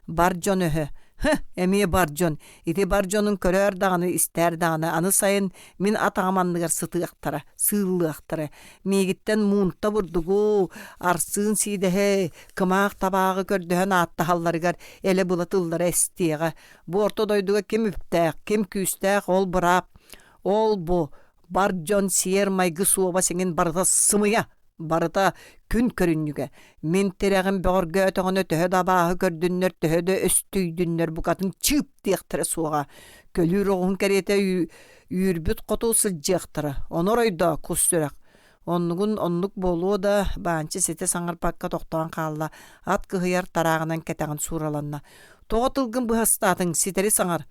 Бар дьон өһө. Һы, эмиэ бар дьон. Ити бар дьонун көрөөр даҕаны, истээр даҕаны, аны сайын мин атаҕым анныгар сытыахтара, сыыллыахтара. Миигиттэн муунта бурдугу, арсыын сиидэһи, кымаах табааҕы көрдөһөн ааттаһалларыгар элэ-была тыллара эстиэҕэ. Бу орто дойдуга ким үптээх, ким күүстээх ол быраап, ол бу бар дьон сиэр-майгы суобас иҥин барыта сымыйа, барыта күн көрүнньүгэ. Мин тирэҕим бөҕөргөөтөҕүнэ төһө да абааһы көрдүннэр, төһө да өстүйдүннэр букатын чыып диэхтэрэ суоҕа. Көлүүр оҕуһун кэриэтэ үүрбүт хоту сылдьыахтара. Ону оройдоо, кус сүрэх. Оннугун оннук буолуо да, Баанча ситэ саҥарбакка тохтоон хаалла, ат кыһыйар тарааҕынан кэтэҕин суураланна. Тоҕо тылгын быһастаатыҥ, ситэри саҥар.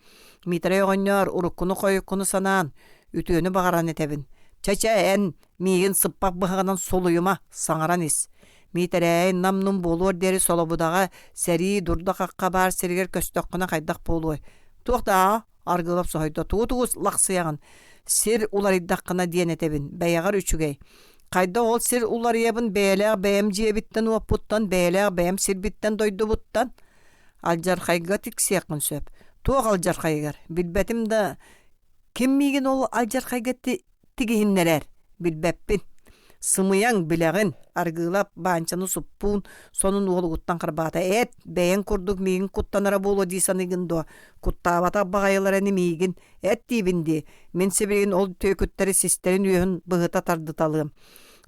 Миитэрэй оҕонньоор, уруккуну-хойуккуну санаан, үтүөнү баҕаран этэбин. Чэ-чэ, эн миигин сыппах быһаҕынан сулуйума, саҥаран ис. Миитэрээй нам-нум буолуор диэри Солобудаҕа сэрии дурда-хахха баар сиригэр көстөххүнэ хайдах буолуой? Туох даа? Аргыылап соһуйда. Тугу-тугу лахсыйаҕын? Сир уларыйдаххына диэн этэбин. Бэйэҕэр үчүгэй. Хайдах ол сир уларыйабын бэйэлээх бэйэм дьиэбиттэн-уоппуттан, бэйэлээх бэйэм сирбиттэн-дойдубуттан? Алдьархайга тиксиэххин сөп. Туох алдьархайыгар? Билбэтим да, ким миигин ол алдьархайга тигиһиннэрэр? Билбэппин. Сымыйаҥ, билэҕин, Аргыылап Баанчаны суппуун сонун уолугуттан харбаата. Эт, бэйэҥ курдук миигин куттанара буолуо дии саныыгын дуо? Куттаабатах баҕайылар ини миигин. Эт диибин дии, мин сибилигин ол түөкүттэри систэрин үөһүн быһыта тардыталыам.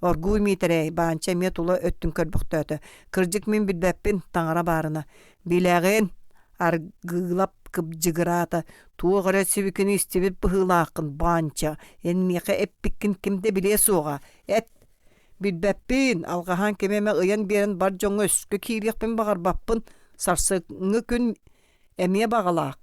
Оргууй Миитэрэй, Баанча эмиэ тула өттүн көрбөхтөөтө. Кырдьык мин билбэппин, таҥара баарына. Билэҕин, Аргыылап кыбдьыгыраата, туох эрэ сибикини истибит быһыылааххын, Баанча, эн миэхэ эппиккин ким да билиэ суоҕа. Эт, билбэппин, алҕаһаан кими эмэ ыйан биэрэн бар дьоҥҥо өскө киириэхпин баҕарбаппын, сарсыҥҥы күн эмиэ баҕалаах.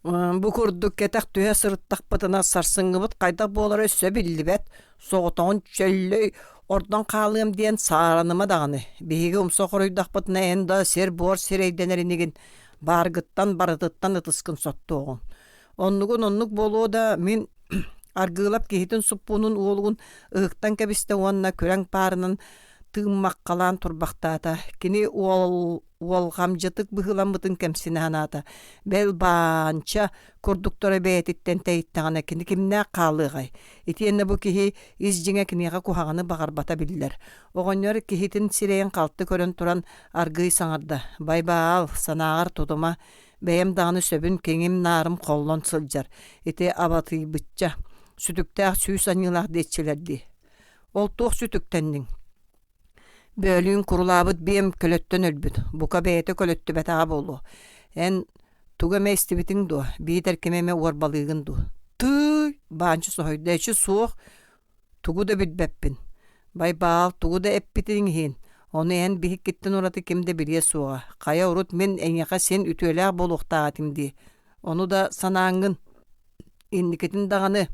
Бу курдук кэтэх түһэ сырыттахпытына сарсыҥҥыбыт хайдах буолара өссө биллибэт, соҕотоҕун чөллөй ордон хаалыам диэн саараныма даҕаны. Биһиги умса хоруйдахпытына эн да сир-буор сирэйдэнэр инигин, бааргыттан барытыттан ытыскын соттуоҕуҥ. Оннугун оннук буолуо да, мин Аргыылап киһитин суппуунун уолугун ыһыктан кэбистэ уонна күрэҥ паарынан тыыммаххалаан турбахтаата. Кини уол уолҕамдьытык быһыыламмытын кэмсинэ санаата. Бэл баанча курдуктара бэйэтиттэн тэйиттэҕинэ кини кимнээх хаалыаҕай? Итиэннэ бу киһи ис дьиҥэ киниэхэ куһаҕаны баҕарбата биллэр. Оҕонньор киһитин сирэйин халты көрөн туран аргыый саҥарда: «Байбаал, санааҕар тутума, бэйэм даҕаны сөбүн киҥим-наарым холлон сылдьар. Ити абатыйбычча, сүтүктээх сүүс аньыылаах диэччилэр дии. Ол туох сүтүктэнниҥ? Бөөлүүн курулаабыт биэм көлөттөн өлбүт, бука бэйэтэ көлөттүбэтэҕэ буолуо. Эн тугу эмэ истибитиҥ дуо, биитэр кими эмэ уорбалыыгын дуу? Тыый, Баанча соһуйда, эчи суох, тугу да билбэппин. Байбаал тугу да эппитиҥ иһин, Ону эн биһиккиттэн ураты ким да билиэ суоҕа. Хайа урут мин эйиэхэ син үтүөлээх буолуохтаах этим дии. Ону да санааҥҥын. Инникитин даҕаны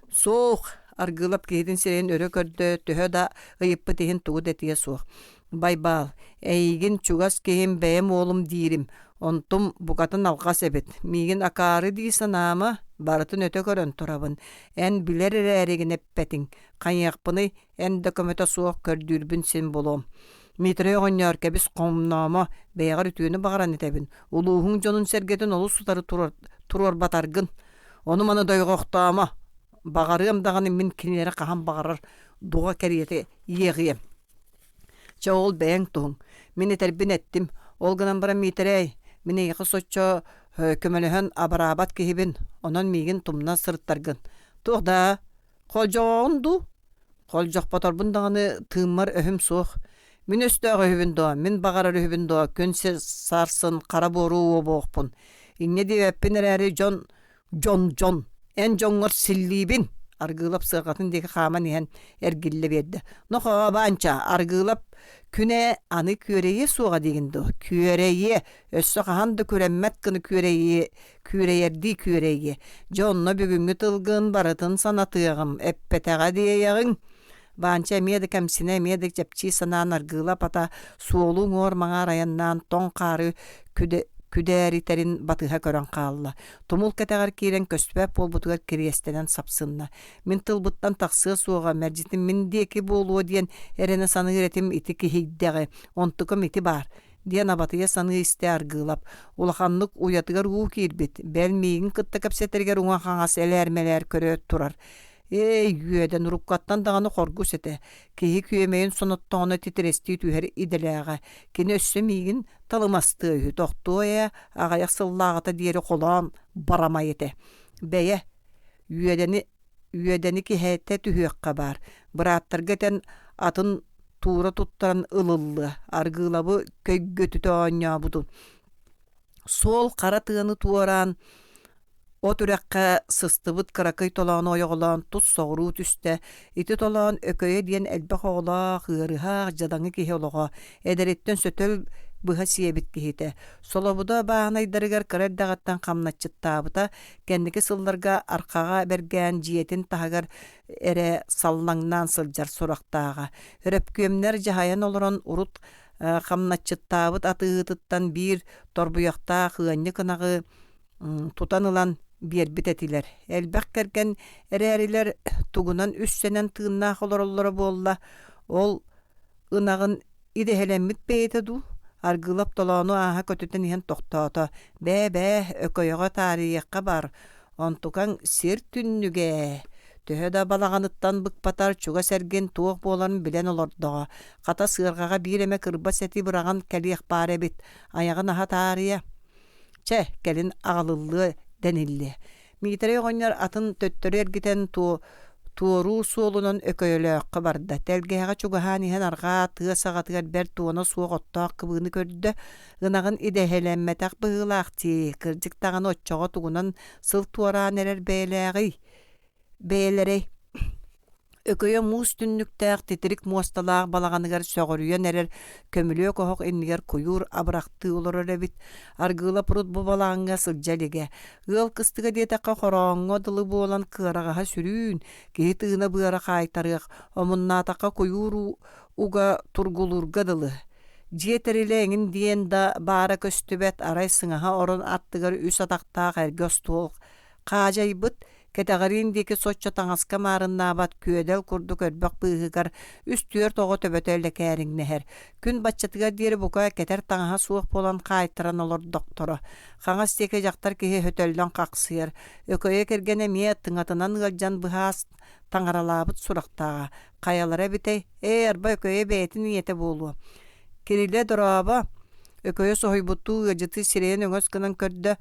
суох Аргыылап киһитин сирэйин өрө көрдө, төһө да ыйыппыт иһин тугу да этиэ суох. Байбаал, эйигин чугас киһим бэйэм уолум диирим, онтум букатын алҕас эбит. Миигин акаары дии санаама, барытын өтө көрөн турабын. Эн билэр эрээригин эппэтиҥ. Хайыахпыный, эн да көмөтө суох көрдүүрбүн син булуом. Митрий оҕонньоор кэбис хомноомо, бэйэҕэр үтүөнү баҕаран этэбин. Улууһуҥ дьонун-сэргэтин олус утары туруорбатаргын. Ону-маны дойҕохтоомо. Баҕарыам даҕаны мин кинилэри хаһан баҕарар дуҕа кэриэтэ иэҕиэм. Чэ ол бэйэҥ туһуҥ. Мин этэрбин эттим. Ол гынан баран Миитэрээй, мин эйиэхэ соччо көмөлөһөн абыраабат киһибин, онон миигин тумна сырыттаргын. Туох даа, холдьоҕоҕун дуу? Холдьохпоторбун даҕаны тыыммар өһүм суох. Мин өстөөх үһүбүн дуо, мин баҕарар үһүбүн дуо, күн сир сарсын хара буору уобуохпун. Инньэ диэбэппин эрээри дьон Дьон-дьон, эн дьоҥҥор силлиибин, Аргыылап сыарҕатын диэки хааман иһэн эргиллэ биэрдэ. Нохоо, Баанча, Аргыылап күнэ аны күөрэйиэ суоҕа диигин дуо? Күөрэйиэ, өссө хаһан да күрэммэт гына күөрэйиэ, күөрэйэрдии күөрэйиэ. Дьэ онно бүгүҥҥү тылгын барытын санатыаҕым, эппэтэҕэ диэйэҕиҥ. Баанча эмиэ да кэмсинэ, эмиэ да чэпчии санаан Аргыылап ата суолу уҥуор-маҥаар айаннаан тоҥ хаары күдэ күдээритэрин батыһа көрөн хаалла. Тумул кэтэҕэр киирэн көстүбэт буолбутугар кириэстэнэн сапсынна. Мин тылбыттан тахсыа суоҕа, мэлдьитин мин диэки буолуо диэн эрэнэ саныыр этим ити киһийдэҕи, онтукам ити баар диэн абатыйа саныы истэ Аргыылап. Улаханнык уйатыгар уу киирбит, бэл миигин кытта кэпсэтэригэр уҥа-хаҥас элээр-мэлээр көрө турар. Ээй, үөдэн уруккаттан даҕаны хоргус этэ. Киһи күөмэйин соноттоҕуна титирэстии түһэр идэлээҕэ. Кини өссө миигин талымастыа үһү, тохтуо ээ, аҕыйах сыллааҕыта диэри холоон барамай этэ. Бэйэ, үөдэни үөдэни киһитэ түһүөххэ баар. Бырааттарга этэн атын туура туттаран ылыллыа, Аргыылабы көйгөтүтэ оонньообутун. Суол хара тыаны туораан От үрэххэ сыстыбыт кыракый толоону ойоҕолоон тус соҕуруу түстэ. Ити толоон Өкөйө диэн элбэх оҕолоох, ыарыһах, дьадаҥы киһи олоҕо, эдэриттэн сөтөл быһа сиэбит киһитэ. Солобуда бааһынайдарыгар кыра эрдэҕиттэн хамначчыттаабыта, кэнники сылларга архаҕа бэргээн дьиэтин таһыгар эрэ саллаҥнаан сылдьар сурахтааҕа. Өрөпкүөмнэр дьаһайан олорон урут хамначчыттаабыт атыыһытыттан биир торбуйахтаах ыанньык ынаҕы тутан ылан биэрбит этилэр. Элбэх кэргэн эрээрилэр тугунан үссэнэн тыыннаах олороллоро буолла, ол ынаҕын идэһэлэммит бэйэтэ дуу? Аргыылап толоону ааһа көтүтэн иһэн тохтоото. Бээ-бээ, Өкөйөҕө таарыйыахха бар, онтукаҥ сир түннүгэ ээ. Төһө да балаҕаныттан быкпатар чугас эргин туох буоларын билэн олордоҕо. Хата сыарҕаҕа биир эмэ кырбас эти быраҕан кэлиэх баар эбит, айаҕын аһа таарыйа. Чэ, кэлин аҕалыллыа дэниллиэ. Миитэрэй оҕонньор атын төттөрү эргитэн туоруур суолунан Өкөйөлөөххө барда. Тэлгэһэҕэ чугаһаан иһэн арҕаа тыа саҕатыгар бэрт туона суох оттоох кыбыыны көрдө. Ынаҕын идэһэлэммэтэх быһыылаах дии, кырдьык даҕаны оччоҕо тугунан сыл туораан эрэр бэйэлээҕий? Бэйэлэрэй Өкөйө муус түннүктээх титирик муосталаах балаҕаныгар сөҕүрүйэн эрэр көмүлүөк оһох иннигэр куйуур абырахтыы олорор эбит. Аргыылап урут бу балаҕаҥҥа сылдьа илигэ. Ыал кыстыга диэтэххэ хорооҥҥо дылы буолан кыараҕаһа сүрүүн, киһи тыына-быара хаайтарыах, омуннаатахха куйуур уга тургулуурга дылы. Дьиэ тэрилэ эҥин диэн да баара көстүбэт, арай сыҥаһа орон аттыгар үс атахтаах эргэ остуол хаадьайбыт, Кэтэҕэриин диэки соччо таҥаска маарыннаабат күөдэл курдук өрбөх быыһыгар үс-түөрт оҕо төбөтө лэкээриҥнэһэр. Күн баччатыгар диэри бука кэтэр таҥаһа суох буолан хаайтаран олордохторо. Хаҥас диэки дьахтар киһи өтөллөн хахсыйар. Өкөйө кэргэнэ эмиэ тыҥатынан ыалдьан быһаас таҥаралаабыт сурахтааҕа. Хайалара эбитэй? Ээ, арба Өкөйө бэйэтин ийэтэ буолуо. Кирилэ дорообо! Өкөйө соһуйбуттуу ыалдьыты сирэйин өҥөс гынан көрдө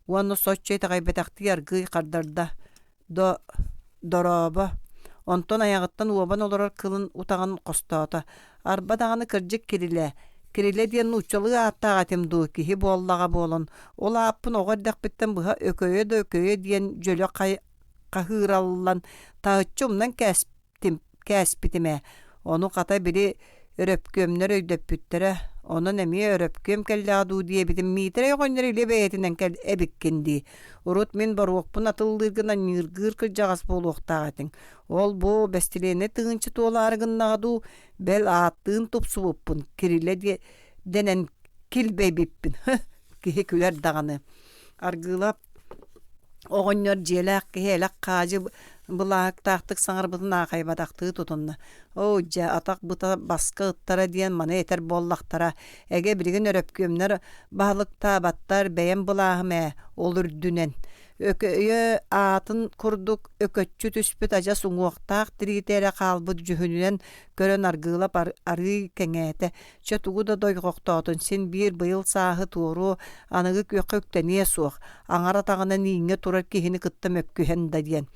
уонна соччо итэҕэйбэтэхтии аргыый хардарда: «До дорообо» Онтон айаҕыттан уобан олорор кылын утаҕын хостоото: «Арба даҕаны кырдьык Кирилэ, Кирилэ диэн нууччалыы ааттаах этим дуу, киһи буоллаҕа буолан, ол ааппын оҕо эрдэхпиттэн быһа Өкөйө да Өкөйө диэн дьөлө хаһыыраллан таһыччы умнан кээспитим ээ. Ону хата били Өрөпкүөмнэр өйдөппүттэрэ, онон эмиэ өрөпкүөм кэллэҕэ дуу диэбитим Миитэрэй оҕонньор илэ бэйэтинэн кэл эбиккин дии. Урут мин боруокпун атыллыыргын анньыыргыыр кырдьаҕас буолуохтаах этиҥ. Ол-бу бэстилиэнэй тыһыынча туолаары гыннаҕа дуу, бэл ааттыын тупсубуппун, Кирилэ дэнэн килбэйбиппин, киһи күлэр даҕаны. Аргыылап оҕонньор дьиэлээх киһи элэх хаадьы былааһыктаахтык саҥарбытын аахайбатахтыы тутунна. Оо, дьэ, атах быта баска ыттара диэн маны этэр буоллахтара. Эгэ билигин өрөпкүөмнэр баһылыктаабаттар, бэйэм былааһым ээ, ол үрдүнэн. Өкөйө аатын курдук өкөччү түспүт адьас уҥуохтаах тириитэ эрэ хаалбыт дьүһүнүнэн көрөн Аргыылап арыый кэҥээтэ. Чэ тугу да дойҕохтоотун син биир быйыл сааһы туоруо, аныгы күөххэ үктэниэ суох, аҥар атаҕынан ииҥҥэ турар киһини кытта мөккүһэн да диэн.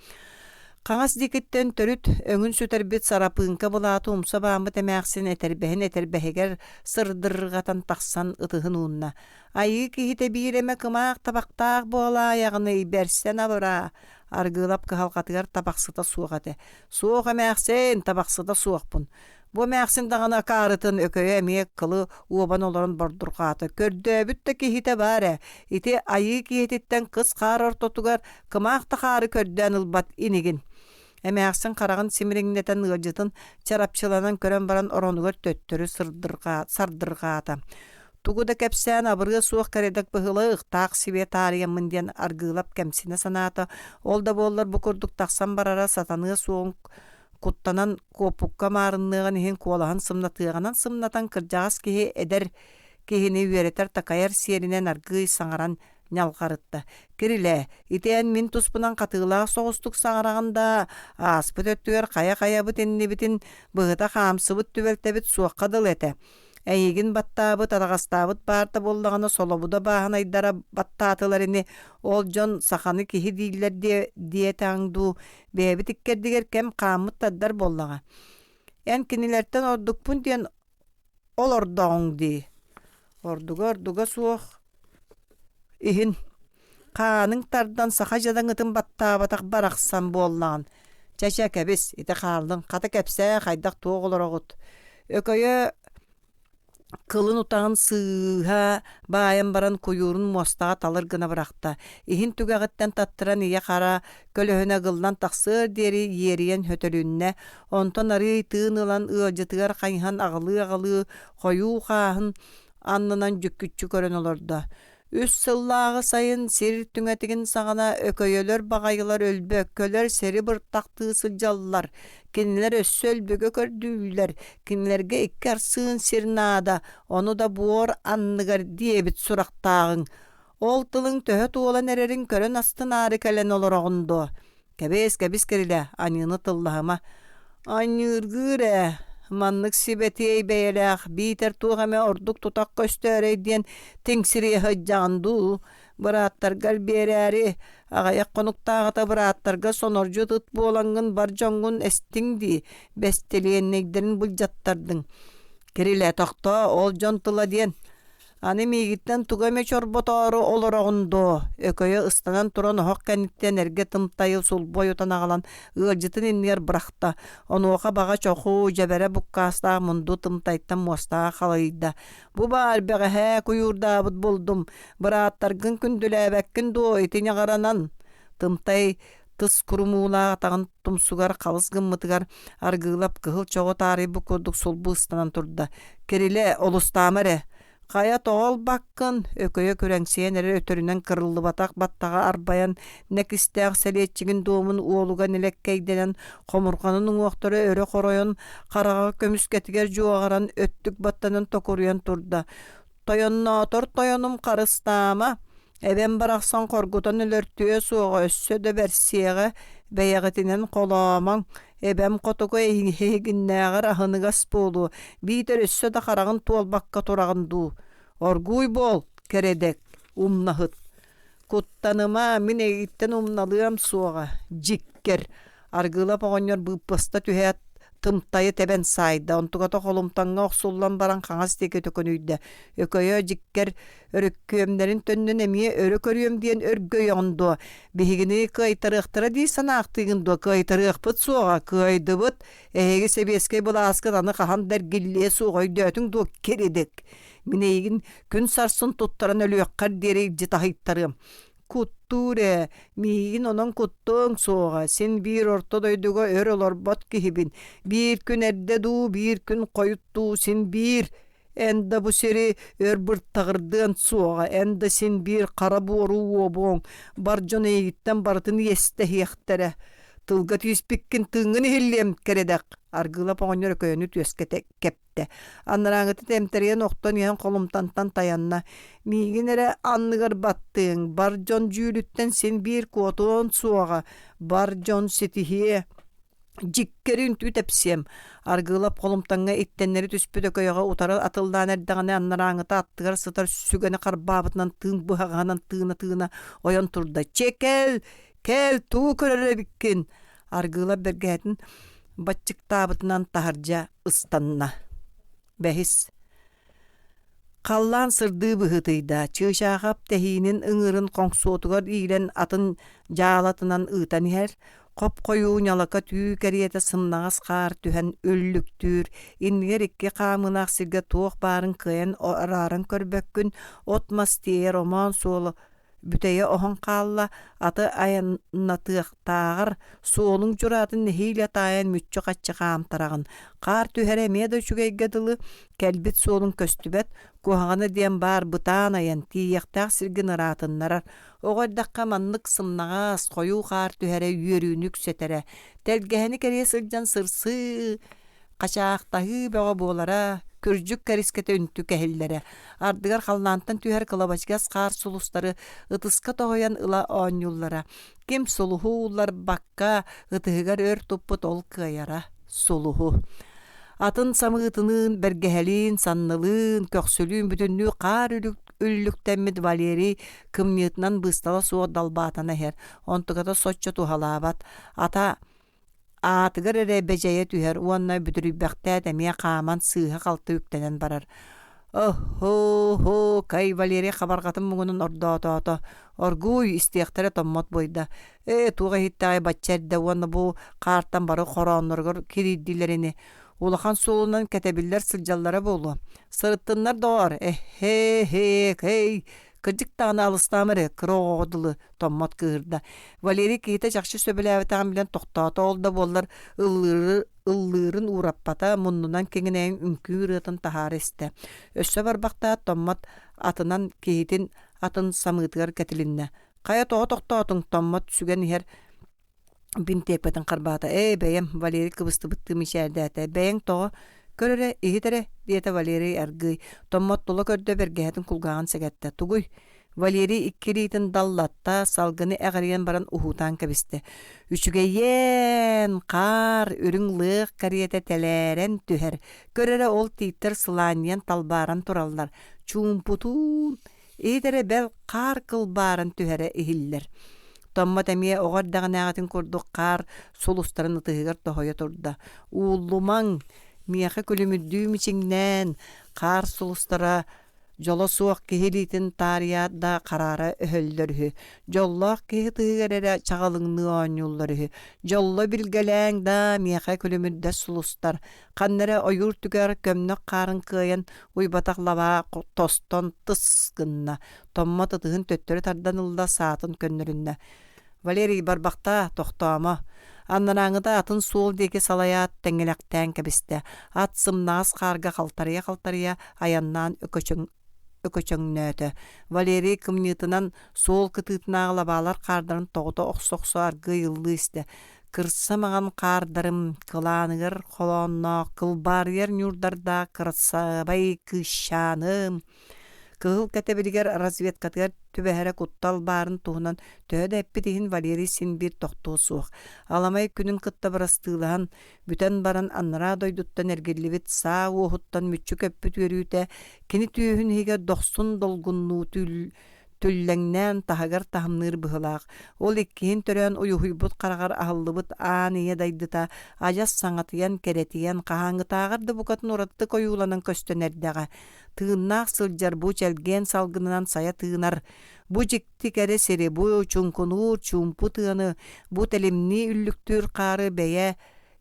Хаҥас диэкиттэн төрүт өҥүн сүтэрбит сарапыыҥка былааты умса бааммыт эмээхсин этэрбэһин этэрбэһигэр сырдырҕатан тахсан ытыһын уунна. Айыы киһитэ биир эмэ кымаах табахтаах буолаайаҕыный, бэрсэн абыраа! Аргыылап кыһалҕатыгар табахсыта суох этэ. Суох эмээхсин, табахсыта суохпун. Бу эмээхсин даҕаны акаарытын Өкөйө эмиэ кылы уобан олорон бордурҕаата. Көрдөөбүт да киһитэ баар ээ. Ити айыы киһититтэн кыс хаар ортотугар кымаах да хаары көрдөөн ылбат инигин. Эмээхсин хараҕын симириҥнэтэн ыалдьытын чарапчыланан көрөн баран оронугар төттөрү сардырҕаата. Тугу да кэпсээн абырыа суох кэрэдэк быһыыла ыхтаах сибиэ таарыйаммын диэн Аргыылап кэмсинэ санаата. Ол да буоллар бу курдук тахсан барара сатаныа суоҕун Куттанан куоппукка маарынныаҕын иһин куолаһын сымнатыаҕынан сымнатан кырдьаҕас киһи эдэр киһини үөрэтэр-такайар сиэринэн аргыый саҥаран ньалҕарытта: «Кирилээ, ити эн мин туспунан хатыылаах соҕустук саҥараҕын даа, ааспыт өттүгэр хайа-хайабыт иннибитин быһыта хаамсыбыт түбэлтэбит суохха дылы этэ. Эйигин баттаабыт, араҕастаабыт баар да буоллаҕына солобуда бааһынайдара баттаатылар ини, ол дьон саханы киһи дииллэр диэтэҕиҥ дуу, бэйэбит иккэрдигэр кэм хааммыт тардар буоллаҕа. Эн кинилэртэн ордукпун диэн олордоҕуҥ дии. Ордуга-ордуга суох иһин хааныҥ тардан саха дьадаҥытын баттаабатах барахсан буоллаҕын. Чэ-чэ, кэбис, ити хааллын, хата кэпсээ, хайдах туох олороҕут? Өкөйө Кылын утаҕын сыыһа баайан баран куйуурун муостаҕа талыр гына бырахта, иһин түгэҕиттэн таттаран ийэ-хара көлөһүнэ ыгыллан тахсыар диэри иэрийэн хөтөлүннэ, онтон арыый тыын ылан ыалдьытыгар хайыһан аҕылыы-аҕылыы хойуу хааһын аннынан дьүккүччү көрөн олордо. Үс сыллааҕы сайын сир түҥэтигин саҕана өкөйөлөр баҕайылар өлбөккөлөр сири быртахтыы сылдьаллар, кинилэр өссө өлбүгэ көрдүүллэр, кинилэргэ икки арсыын сир наада, ону да буор анныгар диэбит сурахтааҕыҥ. Ол тылыҥ төһө туолан эрэрин көрөн астынаары кэлэн олороҕун дуо? Кэбис, кэбис Кирилэ, аньыыны тыллаһыма. Аньыыргыыр ээ, маннык сибэтиэй бэйэлээх, биитэр туох эмэ ордук тутах көстөөрөй диэн тиҥсириэ сылдьаҕын дуу, бырааттаргар биэрээри, аҕыйах хонуктааҕыта бырааттарга сонордьут ыт буолаҥҥын бар дьоҥҥун эстиҥ дии, бэстилиэннэйдэрин былдьаттардыҥ. Кирилэ, тохтоо, ол дьон тыла диэн Аны миигиттэн тугу эмэ чорботоору олороҕун дуо? Өкөйө ыстанан туран оһох кэнниттэн эргэ тымтайы сулбу ойутан аҕалан ыалдьытын иннигэр бырахта. Онуоха баҕа чоху, дьэбэрэ буккаастаах мунду тымтайтан муостаҕа халыйда. Бу баар бэҕэһээ куйуурдаабыт булдум. Бырааттаргын күндүлээбэккин дуо ити ньаҕаранан? Тымтай тыс курумуулаах атаҕын тумсугар халыс гыммытыгар Аргыылап кыһыл чоҕу таарыйбыт курдук сулбу ыстанан турда. «Кирилэ, олустаама эрэ! Хайа тоҕо ылбаккын?» Өкөйө күрэҥсийэн эрэр өтөрүнэн кырыллыбатах баттаҕа арбайан, нэкистээх сэлиэччигин дуомун уолуга нэлэккэйдэнэн, хомурҕанын уҥуохтара өрө хоройон, хараҕа көмүскэтигэр дьуоҕаран, өттүк баттанан токуруйан турда. «Тойонноотор тойонум харыстаама, Эбэм барахсан хоргутан өлөртүө суоҕа, өссө да бэрсиэҕэ, бэйэҕитинэн холоомоҥ, эбэм хотугу эһигиннээҕэр аһыныгас буолуо, биитэр өссө да хараҕын туолбакка тураҕын дуу? Оргууй буол, кэрэдэк, умнаһыт. Куттаныма, мин эйигиттэн умналыам суоҕа, дьиккэр. Аргыылап оҕонньор быыппаста түһээт, тымтайы тэбэн саайда, онтуката холумтаҥҥа охсуллан баран хаҥас диэки төкүнүйдэ. Өкөйө дьиккэр өрүккүөмнэрин төннөн эмиэ өрө көрүөм диэн өргөйөҕүн дуо? Биһигини кыайтарыахтара дии санаахтыыгын дуо? Кыайтарыахпыт суоҕа, кыайдыбыт. Эһиги сэбиэскэй былааскыт аны хаһан да эргиллиэ суоҕа өйдөөтүҥ дуо, киридик? Мин эйигин күн сарсын туттаран өлүөххэр диэри илдьи таһыйтарыам. Куттуур ээ, миигин онон куттуоҥ суоҕа, син биир орто дойдуга өр олорбот киһибин. Биир күн эрдэ дуу, биир күн хойут дуу, син биир. Эн да бу сири өр быртаҕырдыан суоҕа, эн да син биир хара буору уобуоҥ, бар дьон эйигиттэн барытын иэстэһиэхтэрэ. Тылга тииспиккин тыыҥҥын иһиллиэм, кэрэдэх, Аргыылап оҕонньор өкөйөнү түөскэ кэп эттэ. Анарааҥҥыта тэмтэрийэн охтон иһэн холумтантан тайанна. Миигин эрэ анныгар баттыаҥ, бар дьон дьүүлүттэн син биир куотуон суоҕа, бар дьон ситиһиэ. Дьиккэри үнтү тэпсиэм. Аргыылап холумтаҥҥа иттэннэри түспүт өкөйөҕө утары атыллаан эрдэҕинэ анарааҥҥыта аттыгар сытар сүгэни харбаабытынан тыын быһаҕаһынан тыына-тыына ойон турда. Чэ кэл, кэл, тугу көрөр эбиккин? Аргыылап бэргэһэтин баччыктаабытынан таһырдьа ыстанна. Бэһис. Халлаан сырдыы быһыытыйда, Чыычаахап тэһиинин ыҥыырын хоҥсуотугар иилэн атын дьаалатынан ыытан иһэр, хоп-хойуу ньалака түү кэриэтэ сымнаҕас хаар түһэн үллүктүүр, иннигэр икки хаамыылаах сиргэ туох баарын кыайан арааран көрбөккүн, от-мас тиэйэр омоон суола Бүтэйэ оһон хаалла, аты айаннатыахтааҕар суолуҥ дьураатын нэһиилэ таайан мүччү-хаччы хаамтараҕын. Хаар түһэрэ эмиэ да үчүгэйгэ дылы, кэлбит суолуҥ көстүбэт, куһаҕана диэн баар бытаан айан, тиийиэхтээх сиргин ыраатыннарар. Оҕо эрдэххэ маннык сымнаҕас, хойуу хаар түһэрэ үөрүүнү үксэтэрэ. Тэлгэһэни кэрийэ сылдьан сырсыы, Хачаахтаһыы бөҕө буолара, күрдьүк кэрискэтэ үнтү кэһиллэрэ. Ардыгар халлаантан түһэр кылабачыгас хаар сулустары ытыска тоһуйан ыла оонньууллара. Ким сулуһу уулларбакка ытыһыгар өр туппут ол кыайара сулуһу. Атын самыытыныын, бэргэһэлиин, саннылыын, көхсүлүүн бүтүннүү хаар үллүктэммит Валерий кымньыытынан быыстала суох далбаатана иһэр. Онтуката соччо туһалаабат. Ата Аатыгар эрэ бэдьэйэ түһэр уонна бүдүрүйбэхтээт эмиэ хааман сыыһа-халты үктэнэн барар. «Оһ-һоо, кай Валерий хабарҕатын муҥунан ордоотоото, оргууй истиэхтэрэ томмот буойда. Ээ, туох иһиттэҕэй бачча эрдэ уонна бу хаартан бары хороонноругар кирийдилэр ини. Улахан суолунан кэтэбиллэр сылдьаллара буолуо. Сырыттыннар доҕоор, эһээ-һээ, кэй, Кырдьык даҕаны алыстаама эрэ, кыра оҕоҕо дылы томмот кыыһырда. Валерий киһитэ чахчы сөбүлээбэтэҕин билэн тохтоото, ол да буоллар ыллыыры ыллыырын уураппата, муннунан киҥинэйэн үҥкүү ырыатын таһаара истэ. Өссө барбахтаат Томмот атынан киһитин атын самыытыгар кэтилиннэ. Хайа тоҕо тохтоотуҥ? Томмот сүгэн иһэр бинтиэппэтин харбаата. Ээ, бэйэм, Валерий кыбыстыбыттыы мичээрдээтэ. Бэйэҥ тоҕо? Көр эрэ, иһит эрэ, диэтэ Валерий аргыый. Томмот тула көрдө, бэргэһэтин кулгааҕын сэгэттэ. Тугуй? Валерий икки илиитин даллатта, салгыны эҕирийэн баран уһуутаан кэбистэ. Үчүгэйиэн, хаар, үрүҥ лыах кэриэтэ тэлээрэн түһэр. Көр эрэ, ол тииттэр сылаанньыйан талбааран тураллар. Чуумпутуун, Иһит эрэ бэл хаар кылбааран түһэрэ иһиллэр. Томмот эмиэ оҕо эрдэҕинээҕитин курдук хаар сулустарын ытыһыгар тоһуйа турда. Ууллумаҥ, миэхэ күлүмүрдүү мичиҥнээн, хаар сулустара дьоло суох киһи илиитин таарыйаат да хараара өһөллөр үһү. Дьоллоох киһи ытыһыгар эрэ чаҕылыҥныы оонньууллар үһү. Дьолло билгэлээҥ да, миэхэ күлүмүрдэс сулустар, Ханна эрэ ойуур түгэр көмнөх хаарын кыайан уйбатах лабаа тостон тыс гынна, Томмот ытыһын төттөрү тардан ылла, саатын көннөрүннэ. Валерий, барбахтаа, тохтоомо. Анарааҥҥыта атын суол диэки салайаат, тэҥҥэлэхтээн кэбистэ. Ат сымнаҕас хаарга халтарыйа-халтарыйа айаннаан өкөчөҥ өкөчөҥнөөтө. Валерий кымньыытынан суол кытыытынааҕы лабаалар хаардарын тоҕута охсо-охсо аргыый ыллыы истэ. Кырса маҥан хаардарым кылааныгар холоонноох кылбаарыйар ньуурдардаах кырасыабай кыысчааным Кыһыл кэтэбилигэр разведкатыгар түбэһэрэ куттал баарын туһунан төһө да эппит иһин Валерий син биир тохтуо суох. Аламай күнүн кытта бырастыылаһан, бүтэн баран анараа дойдуттан эргиллибит саа уоһуттан мүччү көппүт үөрүүтэ кини түөһүн иһигэр дохсун долгуннуу түллэҥнээн таһыгар таһымныыр быһыылаах. Ол иккиһин төрөөн уйуһуйбут хараҕар аһыллыбыт аан ийэ дайдыта адьас саҥатыйан, кэрэтийэн, хаһааҥҥытааҕар да букатын уратытык ойууланан көстөн эрдэҕэ. Тыыннаах сылдьар бу чэлгиэн салгынынан сайа тыынар, бу дьикти кэрэ сири, бу чуҥкунуур чуумпу тыаны, бу тэлимнии үллүктүүр хаары бэйэ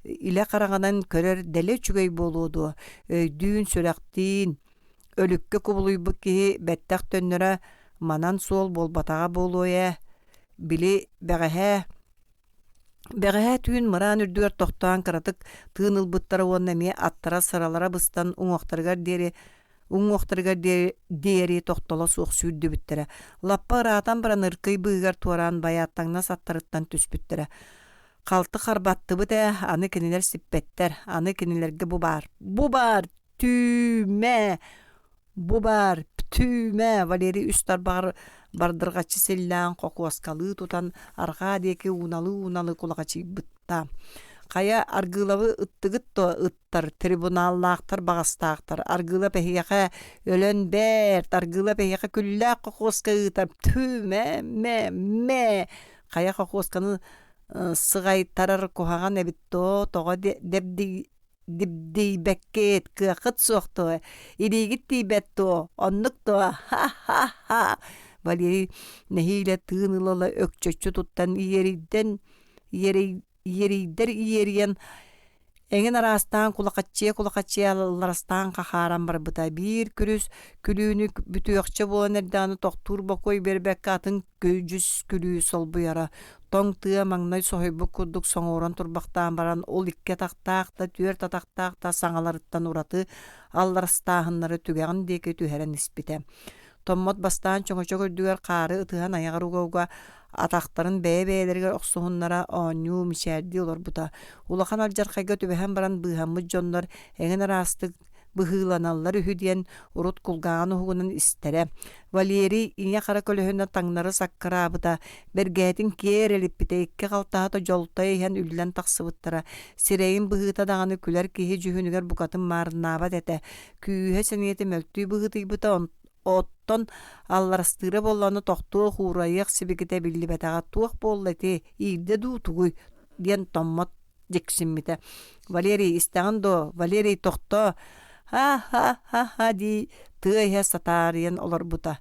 илэ хараҕынан көрөр дэлэ үчүгэй буолуо дуо, өйдүүн-сүрэхтиин өлүккэ кубулуйбут киһи бэттэх төннөрө манан суол буолбатаҕа буолуо ээ, били бэҕэһээ Бэҕэһээ түүн мыраан үрдүгэр тохтоон кыратык тыын ылбыттара уонна эмиэ аттара сыралара быстан уҥуохтарыгар диэри уҥуохтарыгар диэри, диэри тохтоло суох сүүрдүбүттэрэ. Лаппа ыраатан баран ыркый быыһыгар туораан байааттаҥнас аттарыттан түспүттэрэ. Халты харбаттыбыт ээ, аны кинилэр сиппэттэр, аны кинилэргэ бу баар, бу баар, түүмэ! Бу баар, бүтүүмэ, Валерий үс тарбаҕар бардырҕаччы силлээн хокуоскалыы тутан арҕаа диэки ууналыы-ууналыы кулахачыйбытта. Хайа, Аргыылабы ыттыгыт дуо, ыттар, трибуналлаахтар баҕастаахтар, Аргыылап эһиэхэ өлөн бэрт, Аргыылап эһиэхэ күллээх хокуоска ыытар, түмэ, мэ, мэ, хайа хокуосканы сыҕайтарар куһаҕан эбит дуо, тоҕо дэбди Дибдийбэккит, кыаххыт суох дуо, илиигит тиийбэт дуо, оннук дуо, ха-ха-ха Валерий нэһиилэ тыын ыла-ыла өкчөччү туттан иэрийдэн иэрийдэр иэрийэн эҥин араастаан кулахаччыйа-кулахаччыйа алларастаан хахааран барбыта. Биир күрүс күлүүнү бүтүөхчэ буолан эрдэҕинэ тохтуур бокуой биэрбэккэ атын күдьүс күлүү солбуйара. Тоҥ тыа маҥнай соһуйбут курдук соҥуоран турбахтаан баран, ол икки атахтаах да, түөрт атахтаах да саҥаларыттан ураты алларастааһыннары түгэҕин диэки түһэрэн испитэ. Томмот бастаан чөҥөчөк үрдүгэр хаары ытыһан айаҕар уга-уга атахтарын бэйэ-бэйэлэригэр охсуһуннара оонньуу, мичээрдии олорбута. Улахан алдьархайга түбэһэн баран быыһаммыт дьоннор эҥин араастык быһыыланаллар үһү диэн урут кулгааҕын уһугунан истэрэ. Валерий ийэ-хара көлөһүнэ таҥнары саккыраабыта, бэргэһэтин киэр элиппитэ, икки халтаһата дьолтой иһэн үллэн тахсыбыттара. Сирэйин быһыыта даҕаны күлэр киһи дьүһүнүгэр букатын маарыннаабат этэ. Күүһэ-сэниэтэ мөлтүү быһыытыйбыта, оттон алларастыыра буоллаҕына тохтуох, уурайыах сибикитэ биллибэтэҕэ. Туох буолла ити, иирдэ дуу тугуй диэн Томмот дьиксиммитэ. «Валерий, истэҕин дуо? Валерий, тохтоо!» «Ха-ха-ха-ха» дии тыа иһэ сатаарыйан олорбута.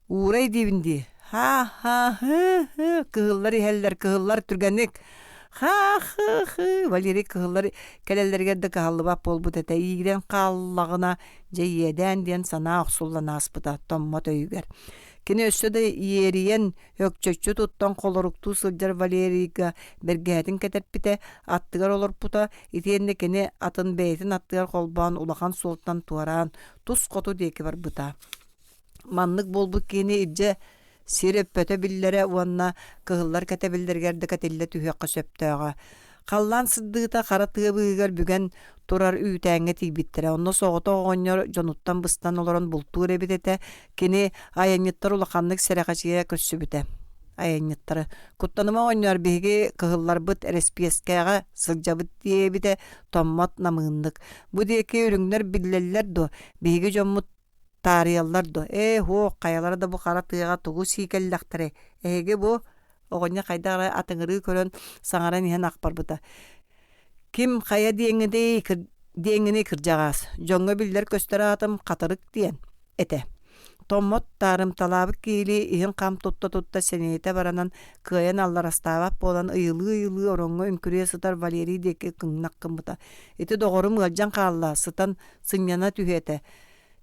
«Уурай диибин дии. Ха-ха-хы-хы, кыһыллар иһэллэр, кыһыллар түргэнник!» «Ха-хы-хы» Валерий кыһыллар кэлэллэригэр да кыһаллыбат буолбут этэ. Иирэн хааллаҕына, дьэ иэдээн диэн санаа охсуллан ааспыта Томмот өйүгэр. Кини өссө да иэрийэн, Өкчөччү туттан холоруктуу сылдьар Валерийга бэргэһэтин кэтэрпитэ, аттыгар олорпута, итиэннэ кини атын бэйэтин аттыгар холбоон улахан суолтан туораан, тус хоту диэки барбыта. Маннык буолбут киһини илдьэ сир өппөтө биллэрэ уонна кыһыллар кэтэбиллэригэр да кэтиллэ түһүөххэ сөптөөҕө. Халлаан сырдыыта хара тыа быыһыгар бүгэн турар үүтээҥҥэ тиийбиттэрэ. Онно соҕотох оҕонньор дьонуттан быстан олорон бултуур эбит этэ. Кини айанньыттар улаханнык сэрэхэчийэ көрсүбүтэ. Айанньыттары «Куттаныма оҕонньор, биһиги кыһылларбыт эрэспиэскэҕэ сылдьабыт» диэбитэ Томмот намыыннык. «Бу диэки үрүҥнэр биллэллэр дуо? Биһиги дьоммут таарыйаллар дуо? Ээ, һуох, хайалара да бу хара тыаҕа тугу сии кэллэхтэрэй? Эһиги бу оҕонньор хайдах эрэ атыҥырыы көрөн саҥаран иһэн ах барбыта. Ким хайа диэҥҥиний, диэҥҥиний кырдьаҕаас, дьоҥҥо биллэр-көстөр аатым Хатырык диэн этэ. Томмот таарымталаабыт киһилии иһин хам тутта-тутта сэниэтэ баранан кыайан алларастаабат буолан ыйылыы-ыйылыы ороҥҥо үҥкүрүйэ сытар Валерий диэки кыҥнах гыммыта. Ити доҕорум ыалдьан хаалла, сытан сынньана түһүө этэ.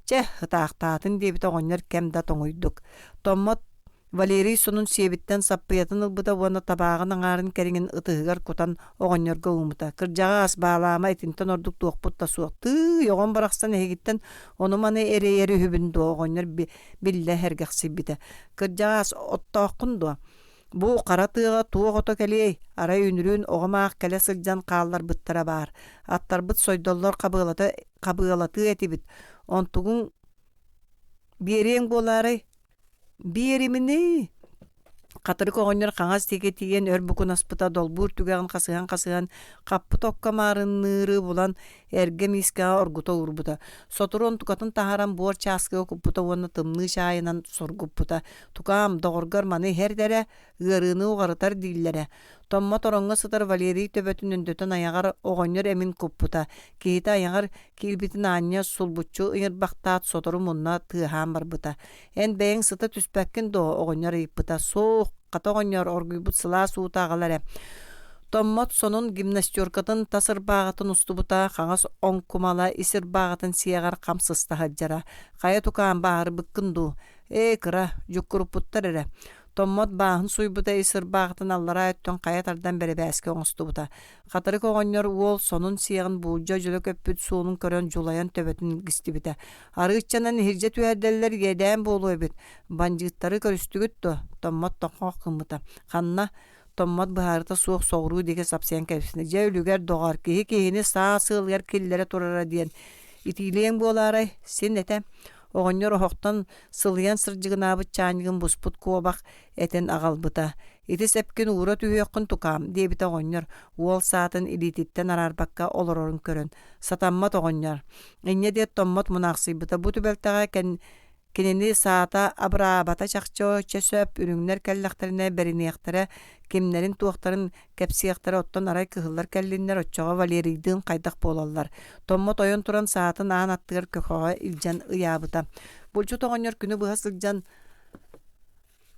Чэ, ытаахтаатын диэбитэ оҕонньор кэм да тоҥуйдук. Томмот Валерий сонун сиэбиттэн саппыйатын ылбыта уонна табааҕын аҥаарын кэриҥин ытыһыгар кутан оҕонньорго ууммута. Кырдьаҕаас, баалаама итинтэн ордук туохпут да суох. Тыый, оҕом барахсан эһигиттэн ону-маны эрэйэр үһүбүн дуо оҕонньор биллэ сэргэхсийбитэ. Кырдьаҕаас, оттооххун дуо? Бу хара тыаҕа туох ото кэлиэй, арай үнүрүүн оҕом аах кэлэ сылдьан хаалларбыттара баар. Аттарбыт сойдоллор хабыалата хабыалатыы этибит. Онтугуҥ биэриэҥ буолаарай? Биэриминий? Хатырык оҕонньор хаҥас диэки тиийэн өр букунаспыта, долбуур түгэҕин хасыһан-хасыһан, хаппыт окко маарынныыры булан, эргэ миискэҕэ оргута уурбута. Сотору онтукатын таһааран буор чааскыга куппута уонна тымныы чаайынан соргуппута. «Тукаам, доҕоргор маны иһэр эрэ, ыарыыны уҕарытар дииллэрэ». Томмот ороҥҥо сытар Валерий төбөтүн өндөтөн айаҕар оҕонньор эмин куппута. Киһитэ айаҕар киирбитин аанньа сулбуччу ыйырбахтаат сотору мунна тыаһаан барбыта. «Эн бэйэҥ сыта түспэккин дуо?» оҕонньор ыйыппыта. «Суох, хата оҕонньор оргуйбут сылаас уута аҕал эрэ». Томмот сонун гимнастеркатын тас ырбааҕытын устубута, хаҥас оҥкумала ис ырбааҕытын сиэҕэр хам сыста сылдьара. «Хайа тукаам, бааһырбыккын дуу?» «Ээ, кыра, дьуккуруппуттар эрэ». Томмот бааһын суйбута ис ырбааҕытын аллараа өттүн хайа тардан бэрэбээскэ оҥостубута. Хатырык оҕонньор уол сонун сиэҕин буулдьа дьөлө көппүт суолун көрөн дьулайан төбөтүн илгистибитэ. Арыыччанан иһирдьэ түһэрдэллэр иэдээн буолуо эбит. Бандьыыттары көрүстүгүт дуо? Томмот тоҥхох гыммыта. Ханна? Томмот быһаарыта суох соҕуруу диэки сапсыйан кэбиспитэ. Дьэ үлүгэр доҕоор, киһи киһини саа сыалыгар киллэрэ турара диэн. Итиилиэҥ буолаарай? Син этэ. Оҕонньор оһохтон сылыйан сырдьыгынаабыт чаанньыгын буспут куобах этин аҕалбыта. «Ити сэпкин уура түһүөххүн тукаам» диэбитэ оҕонньор, уол саатын илиититтэн араарбакка олорорун көрөн. «Сатаммат оҕонньор». Инньэ диэт Томмот мунаахсыйбыта. Бу түбэлтэҕэ кэн кинини саата абыраабата чахчы чэ сөп, үрүҥнэр кэллэхтэринэ бэриниэхтэрэ, кимнэрин-туохтарын кэпсиэхтэрэ, оттон арай кыһыллар кэллиннэр, оччоҕо Валерийдыын хайдах буолаллар. Томмот ойон туран саатын аан аттыгар көхөҕө илдьэн ыйаабыта. Булчут оҕонньор күнү быһа сылдьан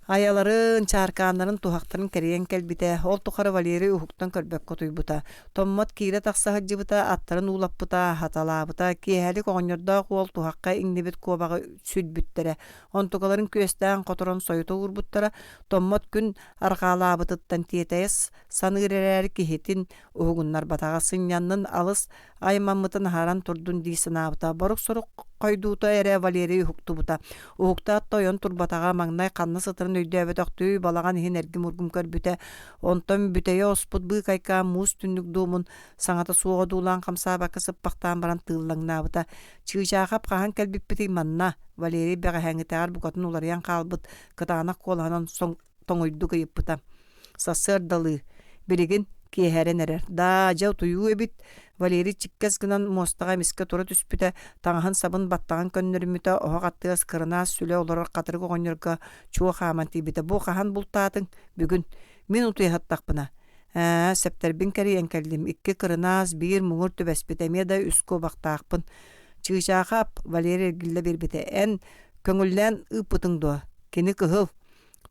Айаларын, чааркааннарын, туһахтарын кэрийэн кэлбитэ, ол тухары Валерий уһуктан көрбөккө утуйбута. Томмот киирэ-тахса сылдьыбыта, аттарын уулаппыта, хаталаабыта, киэһэлик оҕонньордоох уол туһахха иҥнибит куобаҕы сүлбүттэрэ. Онтукаларын күөстээн хоторон сойута уурбуттара. Томмот күн арҕаалаабытыттан тиэтэйэ саныыр эрээри киһитин уһугуннарбатаҕа, сынньаннын алыс аймаммытын аһаран турдун дии санаабыта. Борук-сорук хойдуута эрэ Валерий уһуктубута. Уһуктаат да ойон турбатаҕа, маҥнай ханна сытарын өйдөөбөтөхтүү балаҕан иһин эргим-ургум көрбүтэ. Онтон бүтэйэ оспут быыкайкаан муус түннүк дуомун саҥата суоҕа дуулаан хамсаабакка сыппахтаан баран тыыллаҥнаабыта. Чыычаахап хаһан кэлбиппитий манна? Валерий бэҕэһээҥҥитээҕэр букатын уларыйан хаалбыт кытаанах куолаһынан тоҥуйдук ыйыппыта. Сарсыардалыы, билигин киэһэрэн эрэр. Даа, дьэ утуйуу эбит. Валерий чиккэс гынан муостаҕа эмискэ тура түспүтэ, таҥаһын-сабын баттаҕын көннөрүммүтэ, оһох аттыгар кырынаас сүлэ олорор хатырык оҕонньорго чуо хааман тиийбитэ. Бу хаһан бултаатыҥ? Бүгүн. Мин утуйа сыттахпына. Ээ, сэптэрбин кэрийэн кэллим. Икки кырынаас, биир муҥур түбэспит, эмиэ да үс куобахтаахпын. Чыычаахап, Валерий эргиллэ биэрбитэ. Эн көҥүллээн ыыппытыҥ дуо? Кини кыһыл.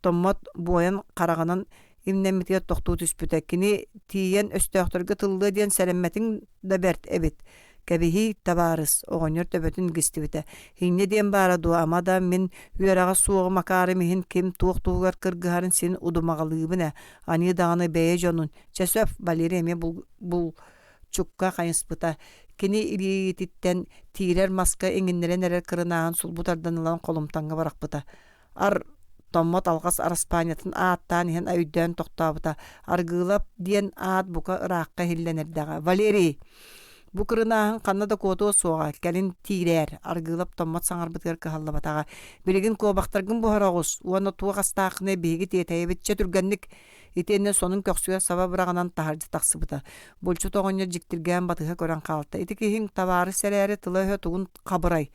Томмот буойан хараҕынан имнэммитигэр тохтуу түспүтэ. Кини тиийэн өстөөхтөргө тыллыа диэн сэрэммэтиҥ да бэрт эбит. Кэбиһиий, табаарыс, оҕонньор төбөтүн илгистибитэ. Инньэ диэн баара дуо, ама да мин үөрэҕэ суоҕум акаарым иһин ким туох туһугар кыргыһарын син удумаҕалыыбын ээ. Аньыы даҕаны бэйэ дьонун. Чэ сөп, Валерий эмиэ булчукка хайыспыта. Кини илиититтэн тиирэр маска иҥиннэрэн эрэр кырынааһын сулбу тардан ылан холумтаҥҥа бырахпыта. Ар Томмот алҕас араспаанньатын ааттаан иһэн өйдөөн тохтообута. Аргыылап диэн аат бука ыраахха иһиллэн эрдэҕэ. «Валерий, бу кырынааһын ханна да куотуо суоҕа, кэлин тиирээр», Аргыылап Томмот саҥарбытыгар кыһаллыбатаҕа. «Билигин куобахтаргын буһара оҕус уонна туох астааххыный биһиги тиэтэйэбит, чэ түргэнник!» Итиэннэ сонун көхсүгэр саба быраҕынан таһырдьа тахсыбыта. Булчут оҕонньор дьиктиргээн батыһа көрөн хаалта. «Ити киһиҥ табаарыс эрээри тыла-өһө тугун хабырай?»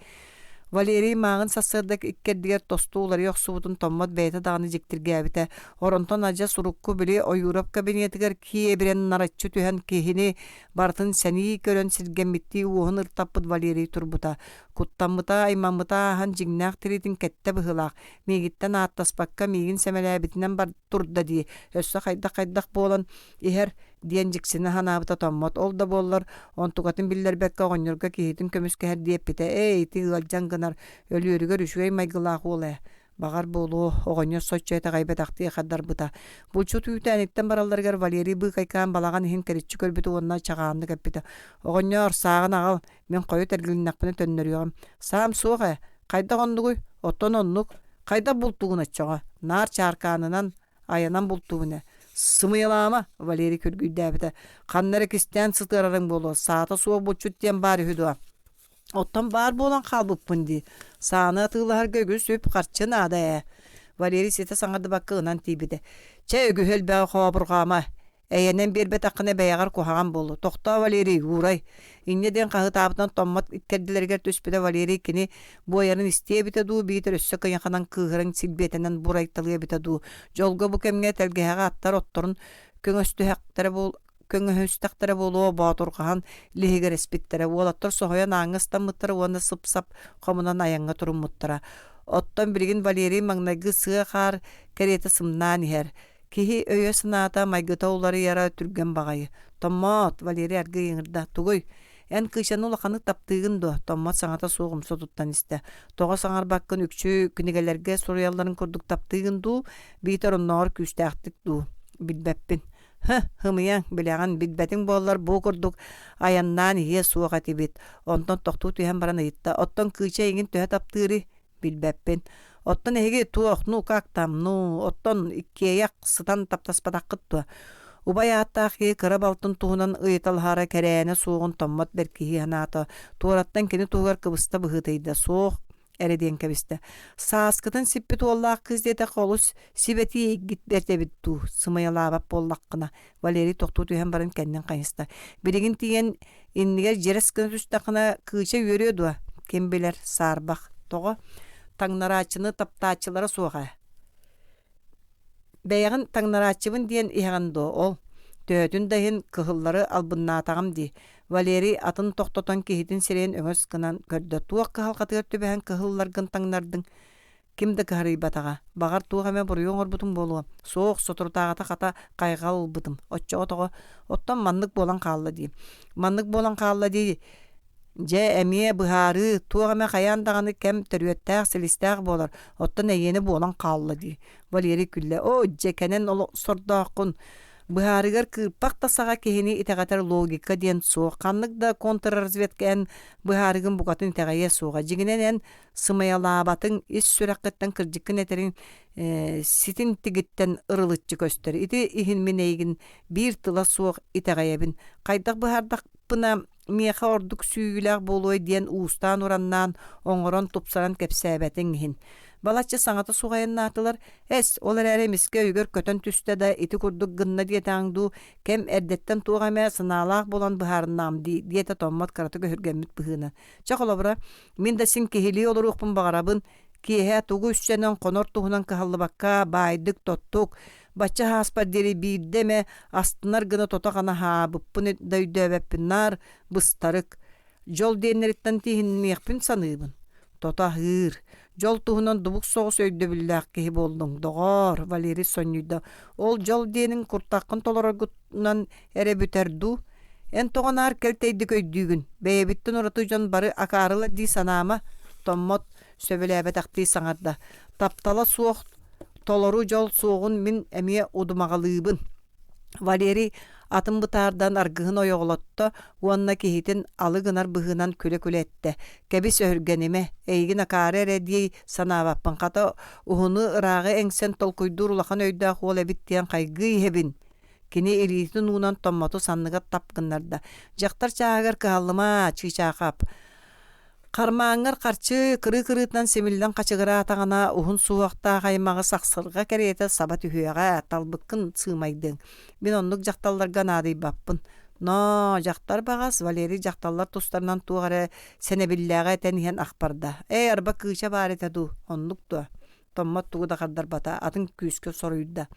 Валерий мааҕын сарсыарда иккэрдигэр тосту уларыйа охсубутун Томмот бэйэтэ даҕаны дьиктиргээбитэ. Оронтон адьас урукку били Ойуурап кабинетыгар киэбирэн нараччы түһэн киһини барытын сэнии көрөн сиргэммиттии уоһун ыртаппыт Валерий турбута. Куттаммыта, аймаммыта ааһан дьиҥнээх тириитин кэттэ быһыылаах. Миигиттэн ааттаспакка миигин сэмэлээбитинэн бар турда дии. Өссө хайдах-хайдах буолан иһэр диэн дьиксинэ санаабыта Томмот. Ол да буоллар, онтукатын биллэрбэккэ оҕонньорго киһитин көмүскэһэр диэппитэ: «Ээ, ити ыалдьан гынар, өлүөрүгэр үчүгэй майгылаах уол ээ». Баҕар буолуо, оҕонньор соччо итэҕэйбэтэхтии хардарбыта. Булчут үүтээниттэн баралларыгар Валерий быыкайкаан балаҕан иһин кэриччи көрбүтэ уонна чаҕааннык эппитэ: «Оҕонньоор, сааҕын аҕал, мин хойут эргилиннэхпинэ төннөрүөҕүм. Саам суох ээ, хайдах оннугуй? Оттон оннук. Хайдах бултуугун оччоҕо? Наар чааркаанынан, Айанан бултуубун ээ. Сымыйалаама, Валерий күргүйдээбитэ. Ханна эрэ кистээн сытыарарыҥ буолуо, саата суох булчут диэн баар үһү дуо? Оттон баар буолан хаалбыппын дии. Сааны атыылаһарга үгүс үп-харчы наада ээ. Валерий ситэ саҥардыбакка ынан тиийбитэ. Чэ, үгүһү элбэҕи хообурҕаама. Эйэнэн биэрбэтэххинэ бэйэҕэр куһаҕан буолуо. Тохтоо, Валерий, уурай. Инньэ диэн хаһыытаабытынан Томмот иккэрдилэригэр түспүтэ Валерий кини буойарын истиэ эбитэ дуу, биитэр өссө кыйаханан кыыһыран силбиэтэнэн бурайталыа эбитэ дуу. Дьолго бу кэмҥэ тэлгэһэҕэ аттар отторун көҥөстүһэхтэрэ буол көҥөһүстэхтэрэ буолуо боотурҕаһан лиһигирэспиттэрэ. Уолаттар соһуйан ааҥҥа ыстаммыттара уонна сып-сап хомунан айаҥҥа туруммуттара. Оттон билигин Валерий маҥнайгы сыа хаар кэриэтэ сымнаан иһэр. Киһи өйө-санаата, майгыта уларыйара түргэн баҕайы. Томмоот, Валерий аргыый ыҥырда. Тугуй? Эн Кыычаны улаханнык таптыыгын дуо? Томмот саҥата суох умса туттан истэ. Тоҕо саҥарбаккын үкчү кинигэлэргэ суруйалларын курдук таптыыгын дуу, биитэр оннооҕор күүстээхтик дуу? Билбэппин. Һы, һымыйаҥ, билэҕин, билбэтиҥ буоллар бу курдук айаннаан иһиэ суох этибит. Онтон тохтуу түһэн баран ыйытта. Оттон Кыыча эйигин төһө таптыырый? Билбэппин. Оттон эһиги туох, ну как там, ну, оттон иккиэйэх сытан таптаспатаххыт дуо? Убай ааттаах киһи кыра балтын туһунан ыйыталаһара кэрээнэ суоҕун томмот бэркиһии санаата. Туораттан кини туһугар кыбыста быһыытыйда. Суох эрэ диэн кэбистэ. Сааскытын сиппит уоллаах кыыс диэтэххэ олус сибэтии эйгит бэрт эбит дуу, сымыйалаабат буоллаххына. Валерий тохтуу түһэн баран кэннин хайыста. Билигин тиийэн Иннигэр дьирэс гына түстэххинэ, Кыыча үөрүө дуо? Ким билэр, саарбах. Тоҕо? Таҥнарааччыны таптааччылара суох ээ. Бэйэҕин таҥнарааччыбын диэн иһэҕин дуо ол? Төһөтүн да иһин кыһыллары албыннаатаҕым дии. Валерий атын тохтотон киһитин сирэйин өҥөс гынан көрдө. Туох кыһалҕатыгар түбэһэн кыһылларгын таҥнардыҥ? Ким да кыһарыйбатаҕа. Баҕар, туох эмэ буруйу оҥорбутум буолуо. Суох, соторутааҕыта хата хайҕал ылбытым. Оччоҕо тоҕо? Оттон маннык буолан хаалла дии. Маннык буолан хаалла дии. Дьэ, эмиэ быһаарыы, туох эмэ хайаан даҕаны кэм төрүөттээх, силистээх буолар. Оттон эйиэнэ буолан хаалла дии. Валерий күллэ. Оо, дьэ, кэнэн сордооххун. Быһаарыгар кыырпах да саҕа киһини итэҕэтэр логика диэн суох. Ханнык да контрразведка эн быһаарыгын букатын итэҕэйиэ суоҕа. Дьиҥинэн эн сымыйалаабатыҥ, ис сүрэххиттэн кырдьыккын этэриҥ ситин тигиттэн ырылыччы көстөр. Ити иһин мин эйигин биир тыла суох итэҕэйэбин. Хайдах быһаардахпына миэхэ ордук сүүйүүлээх буолуой диэн уустаан-ураннаан, оҥорон, тупсаран кэпсээбэтиҥ иһин. Балачча саҥата суох айаннаатылар. Эс, ол эрээри эмискэ өйүгэр көтөн түстэ да, ити курдук гынна диэтэҕиҥ дуу, кэм эрдэттэн туох эмэ санаалаах буолан быһаарыннаҕым дии, диэтэ Томмот кыратык өһүргэммит быһыынан. Чэ, холобура, Мин да син киһилии олоруохпун баҕарабын, киэһэ тугу үссэнэн хонор туһунан кыһаллыбакка, баайдык-тоттук, бачча ааспар диэри биирдэ эмэ астынар гына тото-хана аһаабыппын да өйдөөбөппүн наар быстарык. Дьол диэннэриттэн тииһинниэхпин саныыбын. Тото аһыыр, дьол туһунан дубук соҕус өйдөбүллээх киһи буоллуҥ, доҕоор, Валерий сонньуйда. Ол дьол диэниҥ куртаххын толороргутунан эрэ бүтэр дуу? Эн тоҕо наар кэлтэйдик өйдүүгүн? Бэйэбиттэн ураты дьон бары акаарылар дии санаама, Томмот сөбүлээбэтэхтии саҥарда. Таптала суох толору дьол суоҕун мин эмиэ удумаҕалыыбын. Валерий атын бытаардан аргыһын ойоҕолотто уонна киһитин алы гынар быһыынан күлэ-күлэ эттэ: «Кэбис өһүргэнимэ, эйигин акаары эрэ дии санаабаппын, хата уһуну ырааҕы эҥсэн толкуйдуур улахан өйдөөх уол эбит диэн хайгыы иһэбин» Кини илиитин уунан Томмоту санныгар тап гыннарда: «Дьахтар чааһыгар кыһаллыма, чыычаахап. Хармааҥҥар харчы кырыы-кырыытынан симиллэн хачыгыраатаҕына, уһун суһуохтаах аймаҕы сахсырҕа кэриэтэ саба түһүөҕэ, талбыккын сыымайдыҥ. Мин оннук дьахталларга наадыйбаппын. Ноо, дьахтар баҕас, Валерий дьахталлар тустарынан туох эрэ сэнэбиллээҕи этэн иһэн ах барда. Ээ, арба кыыча баар этэ дуу, оннук дуо? Томмот тугу да хардарбата, атын күүскэ соруйда.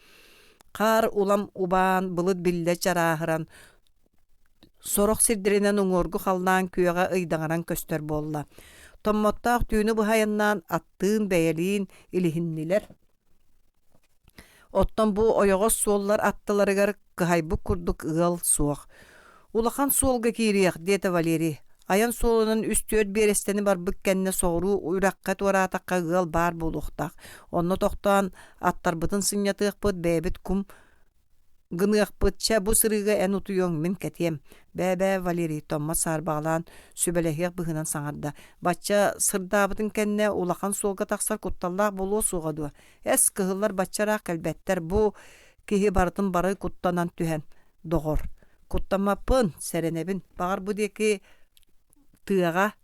Хаар улам убаан, былыт биллэ чарааһыран, сорох сирдэринэн уҥуоргу халлаан күөҕэ ыйдаҥаран көстөр буолла. Томмоттоох түүнү быһа айаннаан аттыын, бэйэлиин илиһиннилэр. Оттон бу ойоҕос суоллар аттыларыгар кыһайбыт курдук ыал суох. «Улахан суолга киириэх» диэтэ Валерий. Айан суолунан үс-түөрт биэрэстэни барбыт кэннэ соҕуруу үрэххэ туораатахха ыал баар буолуохтаах. Онно тохтоон аттарбытын сынньатыахпыт, бэйэбит кум гыныахпыт. Чэ, бу сырыыга эн утуйуоҥ, мин кэтиэм. Бээ-бээ, Валерий Томмот саарбаҕалаан сүбэлэһиэх быһыынан саҥарда. Бачча сырдаабытын кэннэ улахан суолга тахсар кутталлаах буолуо суоҕа дуо? Эс, кыһыллар бачча ыраах кэлбэттэр. Бу киһи барытын бары куттанан түһэн, доҕор. Куттаммаппын, сэрэнэбин. Баҕар бу диэки тыаҕа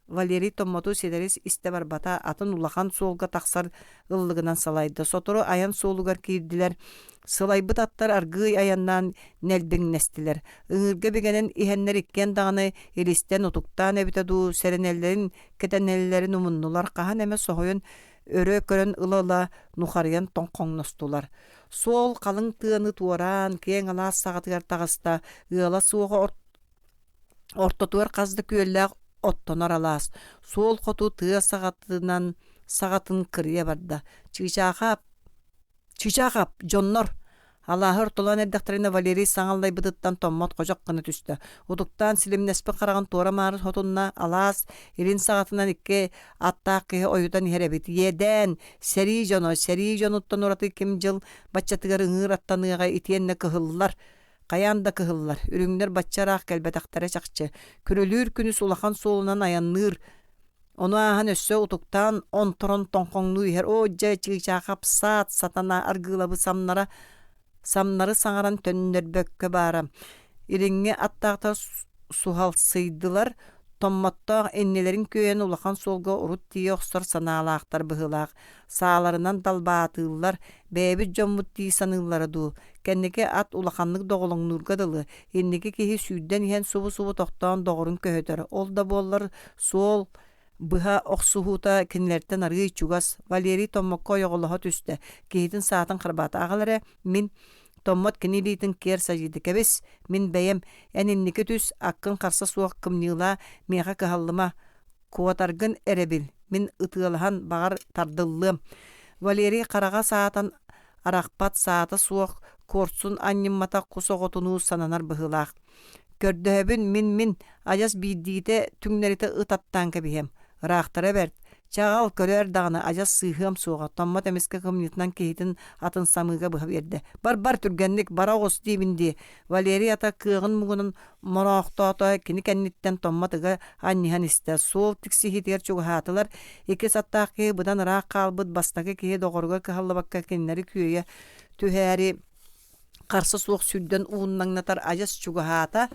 Валерий Томмоту ситэри истэ барбата, атын улахан суолга тахсар ыллыгынан салайда. Сотору айан суолугар киирдилэр. Сылайбыт аттар аргыый айаннаан нэлбиҥнэстилэр. Ыҥыырга бигэнэн иһэннэр иккиэн даҕаны илистэн утуктаан эбитэ дуу, сэрэнэллэрин, кэтэнэллэрин умуннулар, хаһан эмэ соһуйан өрө көрөн ыла-ыла нухарыйан тоҥхоҥностулар. Суол халыҥ тыаны туораан, киэҥ алаас саҕатыгар таҕыста, ыала суоҕа Ортотугар хас да күөллээх оттонор алаас, суол хоту тыа саҕатынан саҕатын кырыйа барда. Чыычаахап, Чыычаахап, дьоннор! Алааһы ортолоон эрдэхтэринэ Валерий саҥа аллайбытыттан томмот ходьох гына түстэ. Утуктаан силимнэспит хараҕын туора-маары хотунна, алаас илин саҕатынан икки аттаах киһи ойутан иһэр эбит. Иэдээн! Сэрии дьоно, сэрии дьонуттан ураты ким дьыл баччатыгар ыҥыыр аттаныаҕа итиэннэ кыһыллар Хайаан да кыһыллар, үрүҥнэр бачча ыраах кэлбэтэхтэрэ чахчы. Күрүлүүр күнүс улахан суолунан айанныыр. Ону ааһан өссө утуктаан онторон тоҥхоҥнуу иһэр. Оо, дьэ, чыычаахап саат сатана аргыылабы самнара самнары саҥаран төннөрбөккө баара. Илиҥҥи аттаахтар суһалсыйдылар, Томмоттоох иннилэрин күөйэн улахан суолга урут тиийэ охсор санаалаахтар быһыылаах. Сааларынан далбаатыыллар, бэйэбит дьоммут дии саныыллара дуу. Кэнники ат улаханнык доҕолоҥнуурга дылы, инники киһи сүүрдэн иһэн субу-субу тохтоон доҕорун көһүтэр. Ол да буоллар суол быһа охсуһуута кинилэртэн арыый чугас. Валерий Томмокко ойоҕолоһо түстэ, киһитин саатын харбаата. Аҕал эрэ, мин Томмот кини илиитин киэр садьыйда. Кэбис, мин бэйэм, эн инники түс, аккын харса суох кымньыылаа, миэхэ кыһаллыма. Куотаргын эрэ бил, мин ытыалаһан, баҕар, тардыллыам. Валерий хараҕа саатан арахпат саата суох, куорсун анньымматах кус оҕотунуу сананар быһыылаах. Көрдөһөбүн мин-мин, адьас биирдиитэ түҥнэритэ ытаттаан кэбиһиэм. Ыраахтара бэрт. Чэ аҕал, көрөөр даҕаны, адьас сыыһыам суоҕа, Томмот эмискэ кымньыытынан киһитин атын самыыга быһа биэрдэ. Бар-бар түргэнник, бара оҕус диибин дии. Валерий ата кыаҕын муҥунан мороохтоото, кини кэнниттэн Томмот ыга анньыһан истэ. Суол тиксиһиитигэр чугаһаатылар. Иккис аттаах киһи быдан ыраах хаалбыт бастакы киһи доҕоругар кыһаллыбакка кинилэри күөйэ түһээри харса суох сүүрдэн ууннаҥнатар адьас чугаһаата.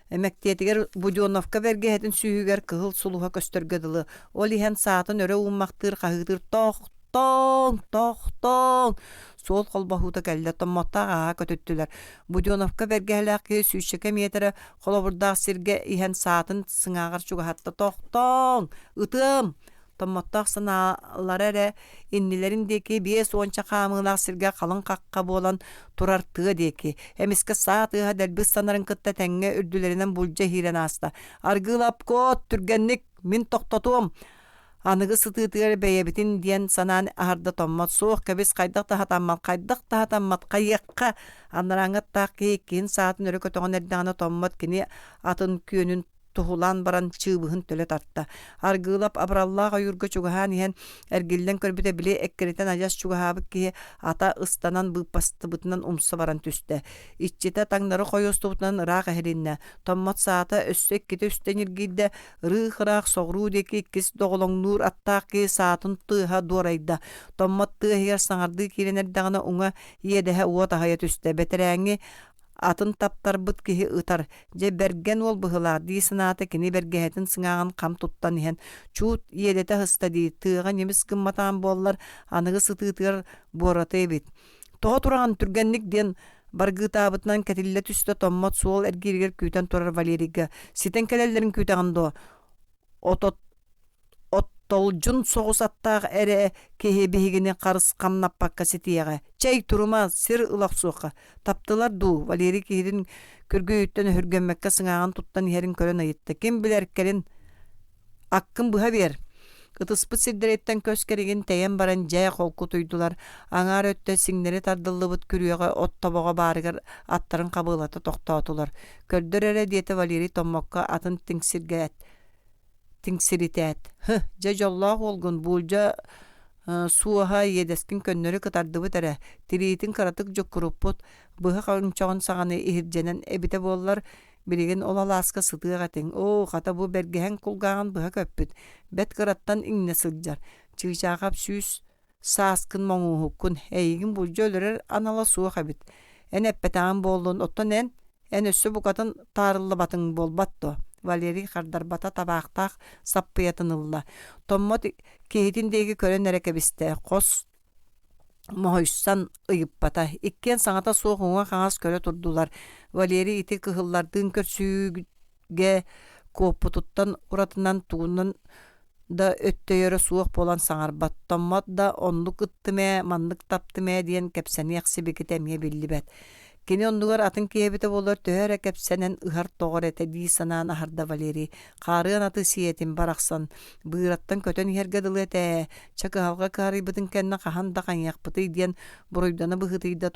Мэктиэтигэр Буденовка бэргэһэтин сүүһүгэр кыһыл сулуһа көстөргө дылы. Ол иһэн саатын өрө ууммахтыыр хаһыытыыр тохтооҥ, тохтооҥ! Суол холбоһуута кэллэ, Томмоттоох ааһа көтүттүлэр. Буденовка бэргэһэлээх киһи сүүсчэкэ миэтэрэ холобурдаах сиргэ иһэн саатын сыҥааҕар чугаһатта. Тохтооҥ! Ытыам! Томмоттоох санаалара эрэ иннилэрин диэки биэс уонча хаамыылаах сиргэ халыҥ хахха буолан турар тыа диэки. Эмискэ саа тыаһа дэлби ыстанарын кытта тэҥҥэ үрдүлэринэн булдьа иһиирэн ааста. Аргыылап куот! Түргэнник! Мин тохтотуом! Аныгы сытыытыгар бэйэбитин диэн санаан аһарда томмот суох кэбис хайдах да сатаммат хайдах да сатаммат хайыахха анарааҥҥы аттаах киһи иккиһин саатын өрө көтөҕөн эрдэҕинэ томмот кини атын күөнүн туһулаан баран чыыбыһын төлө тарта. Аргыылап абыраллаах ойуурга чугаһаан иһэн эргиллэн көрбүтэ били эккирэтэн адьас чугаһаабыт киһи ата ыстанан быыппастыбытынан умса баран түстэ. Иччитэ таҥнары хойуостубутунан ыраах эһилиннэ. Томмот саата өссө иккитэ-үстэ ньиргийдэ, ырыых-ыраах соҕуруу диэки иккис доҕолоҥнуур аттаах киһи саатын тыаһа дуорайда. Томмот тыа иһигэр саҥардыы киирэн эрдэҕинэ уҥа иэдэһэ уот аһыйа түстэ. Бэтэрээҥҥи атын таптарбыт киһи ытар, дьэ бэргэн уол быһыылаах дии санаата кини бэргэһэтин сыҥааҕын хам туттан иһэн, чуут иэдэтэ аһыста дии, тыаҕа ньимис гымматаҕын буоллар, аныгы сытыытыгар буората эбит. Тоҕо тураҕын түргэнник диэн баргыытаабытынан кэтиллэ түстэ Томмот суол эргииригэр күүтэн турар Валерийга ситэн кэлэллэрин күүтэҕин дуо? Отот Оттолдьун соҕус аттаах эрэ киһи биһигини харыс хамнаппакка ситиэҕэ. Чэй, турума, сир ыла охсуохха. Таптылар дуу? Валерий киһитин күргүйүттэн өһүргэммэккэ сыҥааҕын туттан иһэрин көрөн ыйытта. Ким билэр, кэлин аккын быһа биэр. Ытыспыт сирдэриттэн көс кэригин тэйэн баран дьэ холкутуйдулар. Аҥаар өттө сиҥнэри тардыллыбыт күрүөҕэ от тобоҕо баарыгар аттарын хабыалата тохтоотулар. Көрдөр эрэ диэтэ Валерий Томмокко атын тиҥсиргээт тиҥсиритээт «Һы, дьэ дьоллоох уолгун буулдьа суоһа иэдэскин көннөрү кытардыбыт эрэ, тириитин кыратык дьуккуруппут, быһа хоҥчоҕун саҕаны иһирдьэнэн эбитэ буоллар, билигин ол алааска сытыах этиҥ, оо, хата бу бэргэһэҥ кулгааҕын быһа көппүт, бэрт кыраттан иҥнэ сылдьар, Чыычаахап сүүс сааскын моҥууһуккун, эйигин булдьа өлөрөр анала суох эбит, эн эппэтэҕиҥ буоллун, оттон эн, эн өссө букатын таарыллыбатыҥ буолбат дуо? Валерий хардарбата табаахтаах саппыйатын ылла. Томмот киһитин диэки көрөн эрэ кэбистэ, хос моһуйсан ыйыппата. Иккиэн саҥата суох уҥа-хаҥас көрө турдулар. Валерий ити кыһыллардыын көрсүүгэ куоппутуттан уратынан тугунан да өттөйөрө суох буолан саҥарбат. Томмот да оннук ыттым ээ, маннык таптым ээ диэн кэпсэниэх сибикитэ эмиэ биллибэт. Кини оннугар атын киһи эбитэ буоллар төһө эрэ кэпсэнэн ыһар-тоҕор этэ дии санаан аһарда Валерий. Хаарыан аты сиэтин барахсан быыраттан көтөн иһэргэ дылы этэ ээ, чэ кыһалҕа кыһарыйбытын кэннэ хаһан да хайыахпытый диэн буруйдана быһыытыйда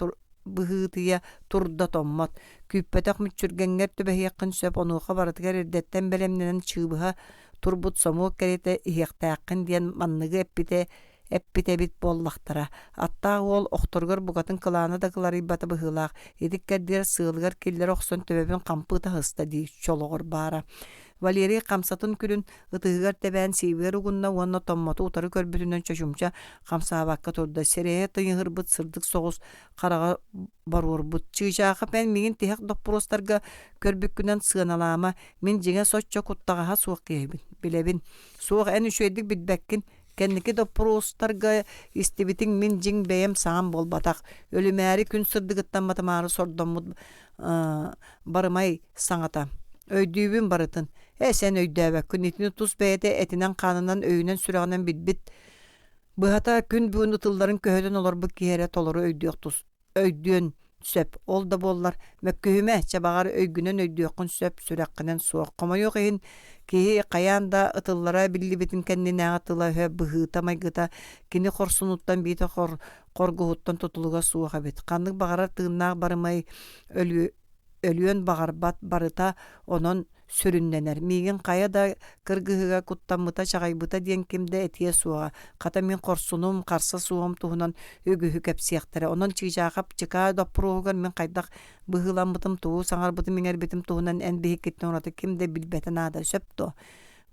быһыытыйа турда томмот. Күүппэтэх мүччүргэҥҥэр түбэһиэххин сөп онуоха барытыгар эрдэттэн бэлэмнэнэн чыыбыһа турбут сомуок кэриэтэ иһиэхтээххин диэн манныгы эппитэ эппит эбит буоллахтара. Аттаах уол охторугар букатын кылаана да кыларыйбата быһыылаах, итик кэрдиэр сыалыгар киллэрэ охсон төбөбүн хампы ытаһыста дии чолоҕор баара. Валерий хамсатын күлүн ытыһыгар тэбээн сиибигэр угунна уонна Томмоту утары көрбүтүнэн чочумча хамсаабакка турда. Сирэйэ тыйыһырбыт сырдык соҕус хараҕа боруорбут. Чыычаахап эн миигин тиһэх доппуруостарга көрбүккүнэн сыаналаама, мин дьиҥэ соччо куттаҕаһа суох киһибин, билэбин. Суох эн үчүгэйдик билбэккин, Кэнники доппуруостарга истибитиҥ мин дьиҥ бэйэм саҥам буолбатах, өлүмээри күн сырдыгыттан матымаары сордоммут барымай саҥата. Өйдүүбүн барытын. Ээ, эн өйдөөбөккүн, итини тус бэйэтэ этинэн-хаанынан, өйүнэн-сүрэҕинэн билбит, быһата, күн бүгүн ытылларын көһөтөн олорбут киһи эрэ толору өйдүөх тус өйдүөн сөп. Ол да буоллар, мөккүһүмэ, чэ баҕар өйгүнэн өйдүөххүн сөп, сүрэххинэн суох. Хомойуох иһин, киһи хайаан да ытыллара биллибитин кэннинээҕи тыла-өһө, быһыыта-майгыта кини хорсунуттан биитэ хор, хоргуһуттан тутулуга суох эбит. Ханнык баҕарар тыыннаах барымай өлүө өлүөн баҕарбат барыта онон сүрүннэнэр. Миигин хайа да кыргыһыыга куттаммыта, чаҕыйбыта диэн ким да этиэ суоҕа. Хата мин хорсунум, харса суоҕум туһунан үгүһү кэпсиэхтэрэ. Онон Чыычаахап чыкаа доппуруоһугар мин хайдах быһыыламмытым, тугу саҥарбытым-иҥэрбитим туһунан эн биһиккиттэн ураты ким да билбэтэ наада, сөп дуо?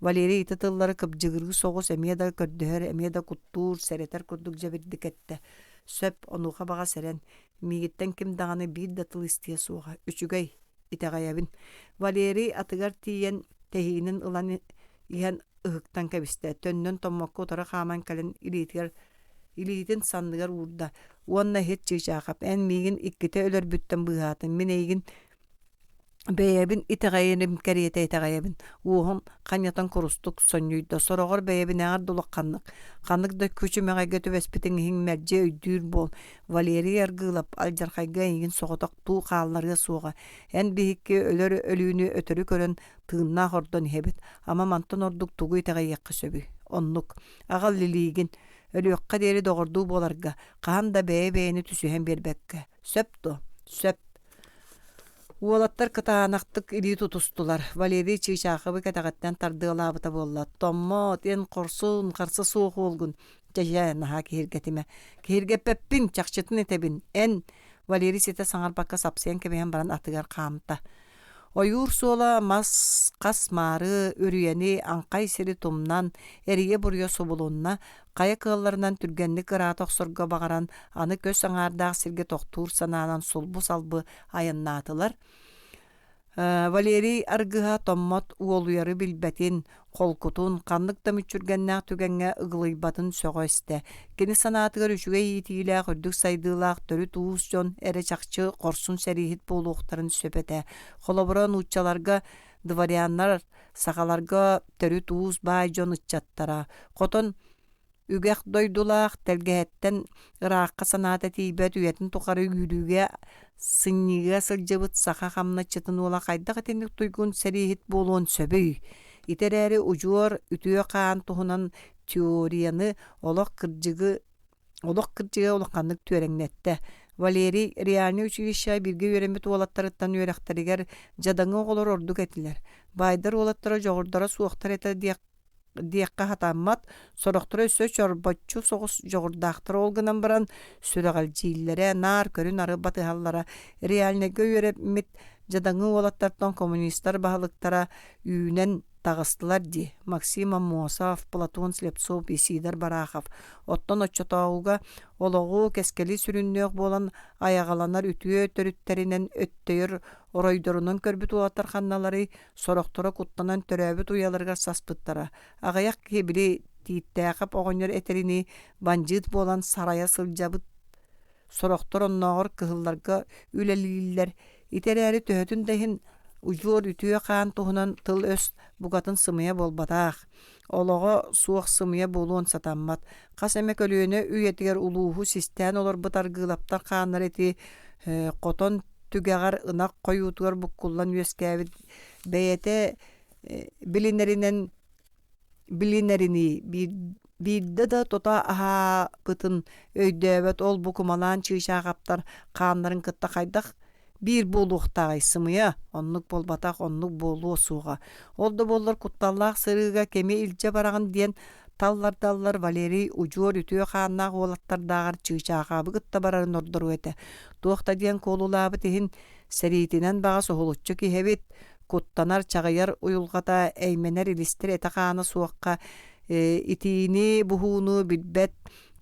Валерий ити тыллары кыбдьыгырыы соҕус эмиэ да көрдөһөр, эмиэ да куттуур, сэрэтэр курдук дьэбирдик эттэ. Сөп, онуоха баҕас эрэн. Миигиттэн ким даҕаны биир да тыл истиэ суоҕа. Үчүгэй, итэҕэйэбин. Валерий атыгар тиийэн тэһиинин ылан иһэн ыһыктан кэбистэ. Төннөн Томмокко утары хааман кэлэн илиитигэр илиитин санныгар уурда уонна иһит Чыычаахап эн миигин иккитэ өлөрбүттэн быыһаатын мин эйигин Бэйэбин итэҕэйэрим кэриэтэ итэҕэйэбин, уоһум ханньатан курустук сонньуйда, сороҕор бэйэбинээҕэр да улаханнык, ханнык да күчүмэҕэйгэ түбэспитиҥ иһин мэлдьи өйдүүр буол, Валерий Аргыылап алдьархайга эйигин соҕотохтуу хаалларыа суоҕа, эн биһикки өлөр өлүүнү өтөрү көрөн тыыннаах ордон иһэбит, ама мантан ордук тугу итэҕэйиэххэ сөбүй? Оннук. Аҕал илиигин, өлүөххэ диэри доҕордуу буоларга, хаһан да бэйэ-бэйэни түсүһэн биэрбэккэ. Сөп дуо? Сөп. Уолаттар кытаанахтык илии тутустулар. Валерий Чыычаахабы кэтэҕиттэн тардыалаабыта буолла. «Томмот, эн хорсун, харса суох уолгун. Чэ-чэ, наһаа киһиргэтимэ. Киһиргэппэппин, чахчытын этэбин. Эн...» Валерий ситэ саҥарбакка сапсыйан кэбиһэн баран атыгар хаамта. Ойуур суола мас хас маары, үрүйэни, аҥхай сири тумнан, эрийэ-буруйа субулунна, хайа кыалларынан түргэнник ыраата охсорго баҕаран, аны көс аҥаардаах сиргэ тохтуур санаанан сулбу-салбы айаннаатылар. Валерий аргыһа Томмот уолуйары билбэтин, холкутун, ханнык да мүччүргэннээх түгэҥҥэ ыгылыйбатын сөҕө истэ. Кини санаатыгар үчүгэй иитиилээх, үрдүк сайдыылаах төрүт уус дьон эрэ чахчы хорсун сэрииһит буолуохтарын сөп этэ. Холобура, нууччаларга дворяннар, сахаларга төрүт уус баай дьон ыччаттара. Хотон үгэх дойдулаах тэлгэһэттэн ыраахха санаата тиийбэт үйэтин тухары үүрүүгэ сынньыыга сылдьыбыт саха хамначчытын уола хайдах итинник туйгун сэрииһит буолуон сөбүй? Ити эрээри удьуор үтүө хаан туһунан теорияны олох кырдьыгы олох кырдьыга улаханнык түөрэҥнэттэ. Валерий реальнай училищеҕа бииргэ үөрэммит уолаттарыттан үөрэхтэригэр дьадаҥы оҕолор ордук этилэр. Баайдар уолаттара дьоҕурдара суохтар этэ диэх диэххэ сатаммат, сорохторо өссө чорбоччу соҕус дьоҕурдаахтар ол гынан баран сүрэҕэлдьииллэрэ, наар көрү-нары батыһаллара. Реальнайга үөрэммит дьадаҥы уолаттартан коммунистар баһылыктара үүнэн Таҕыстылар дии: Максим Аммосов, Платон Слепцов, Исидор Барахов. Оттон оччотооҕуга олоҕу, кэскили сүрүннүөх буолан айаҕаланар үтүө төрүттэринэн өттөйөр оройдорунан көрбүт уолаттар ханналарый, сорохторо куттанан төрөөбүт уйаларыгар саспыттара. Аҕыйах киһи били Тииттээхэп оҕонньор этэринии бандьыыт буолан сарайа сылдьабыт Сорохтор оннооҕор кыһылларга үлэлииллэр. Ити эрээри төһөтүн да иһин удьуор үтүө хаан туһунан тыл-өс букатын сымыйа буолбатах. Олоҕо суох сымыйа буолуон сатаммат. Хас эмэ көлүөнэ үйэтигэр улууһу систээн олорбут Аргыылаптар хааннара ити хотон түгэҕэр ынах хойуутугар буккуллан үөскээбит бэйэтэ билинэринэн билинэринии биирдэ да тута аһаабытын өйдөөбөт ол-бу кумалаан чыычаахаптар хааннарын кытта хайдах биир буолуохтааҕый сымыйа оннук буолбатах оннук буолуо суоҕа ол да буоллар кутталлаах сырыыга кими илдьэ бараҕын диэн таллардаллар Валерий удьуор үтүө хааннаах уолаттардааҕар чыычаахабы кытта барарын ордоруо этэ туох да диэн куолулаабыт иһин сэриитинэн баҕас уһулуччу киһи эбит куттанар, чаҕыйар уйулҕата эймэнэр илистэр этэ-хаана суохха итиини, буһууну билбэт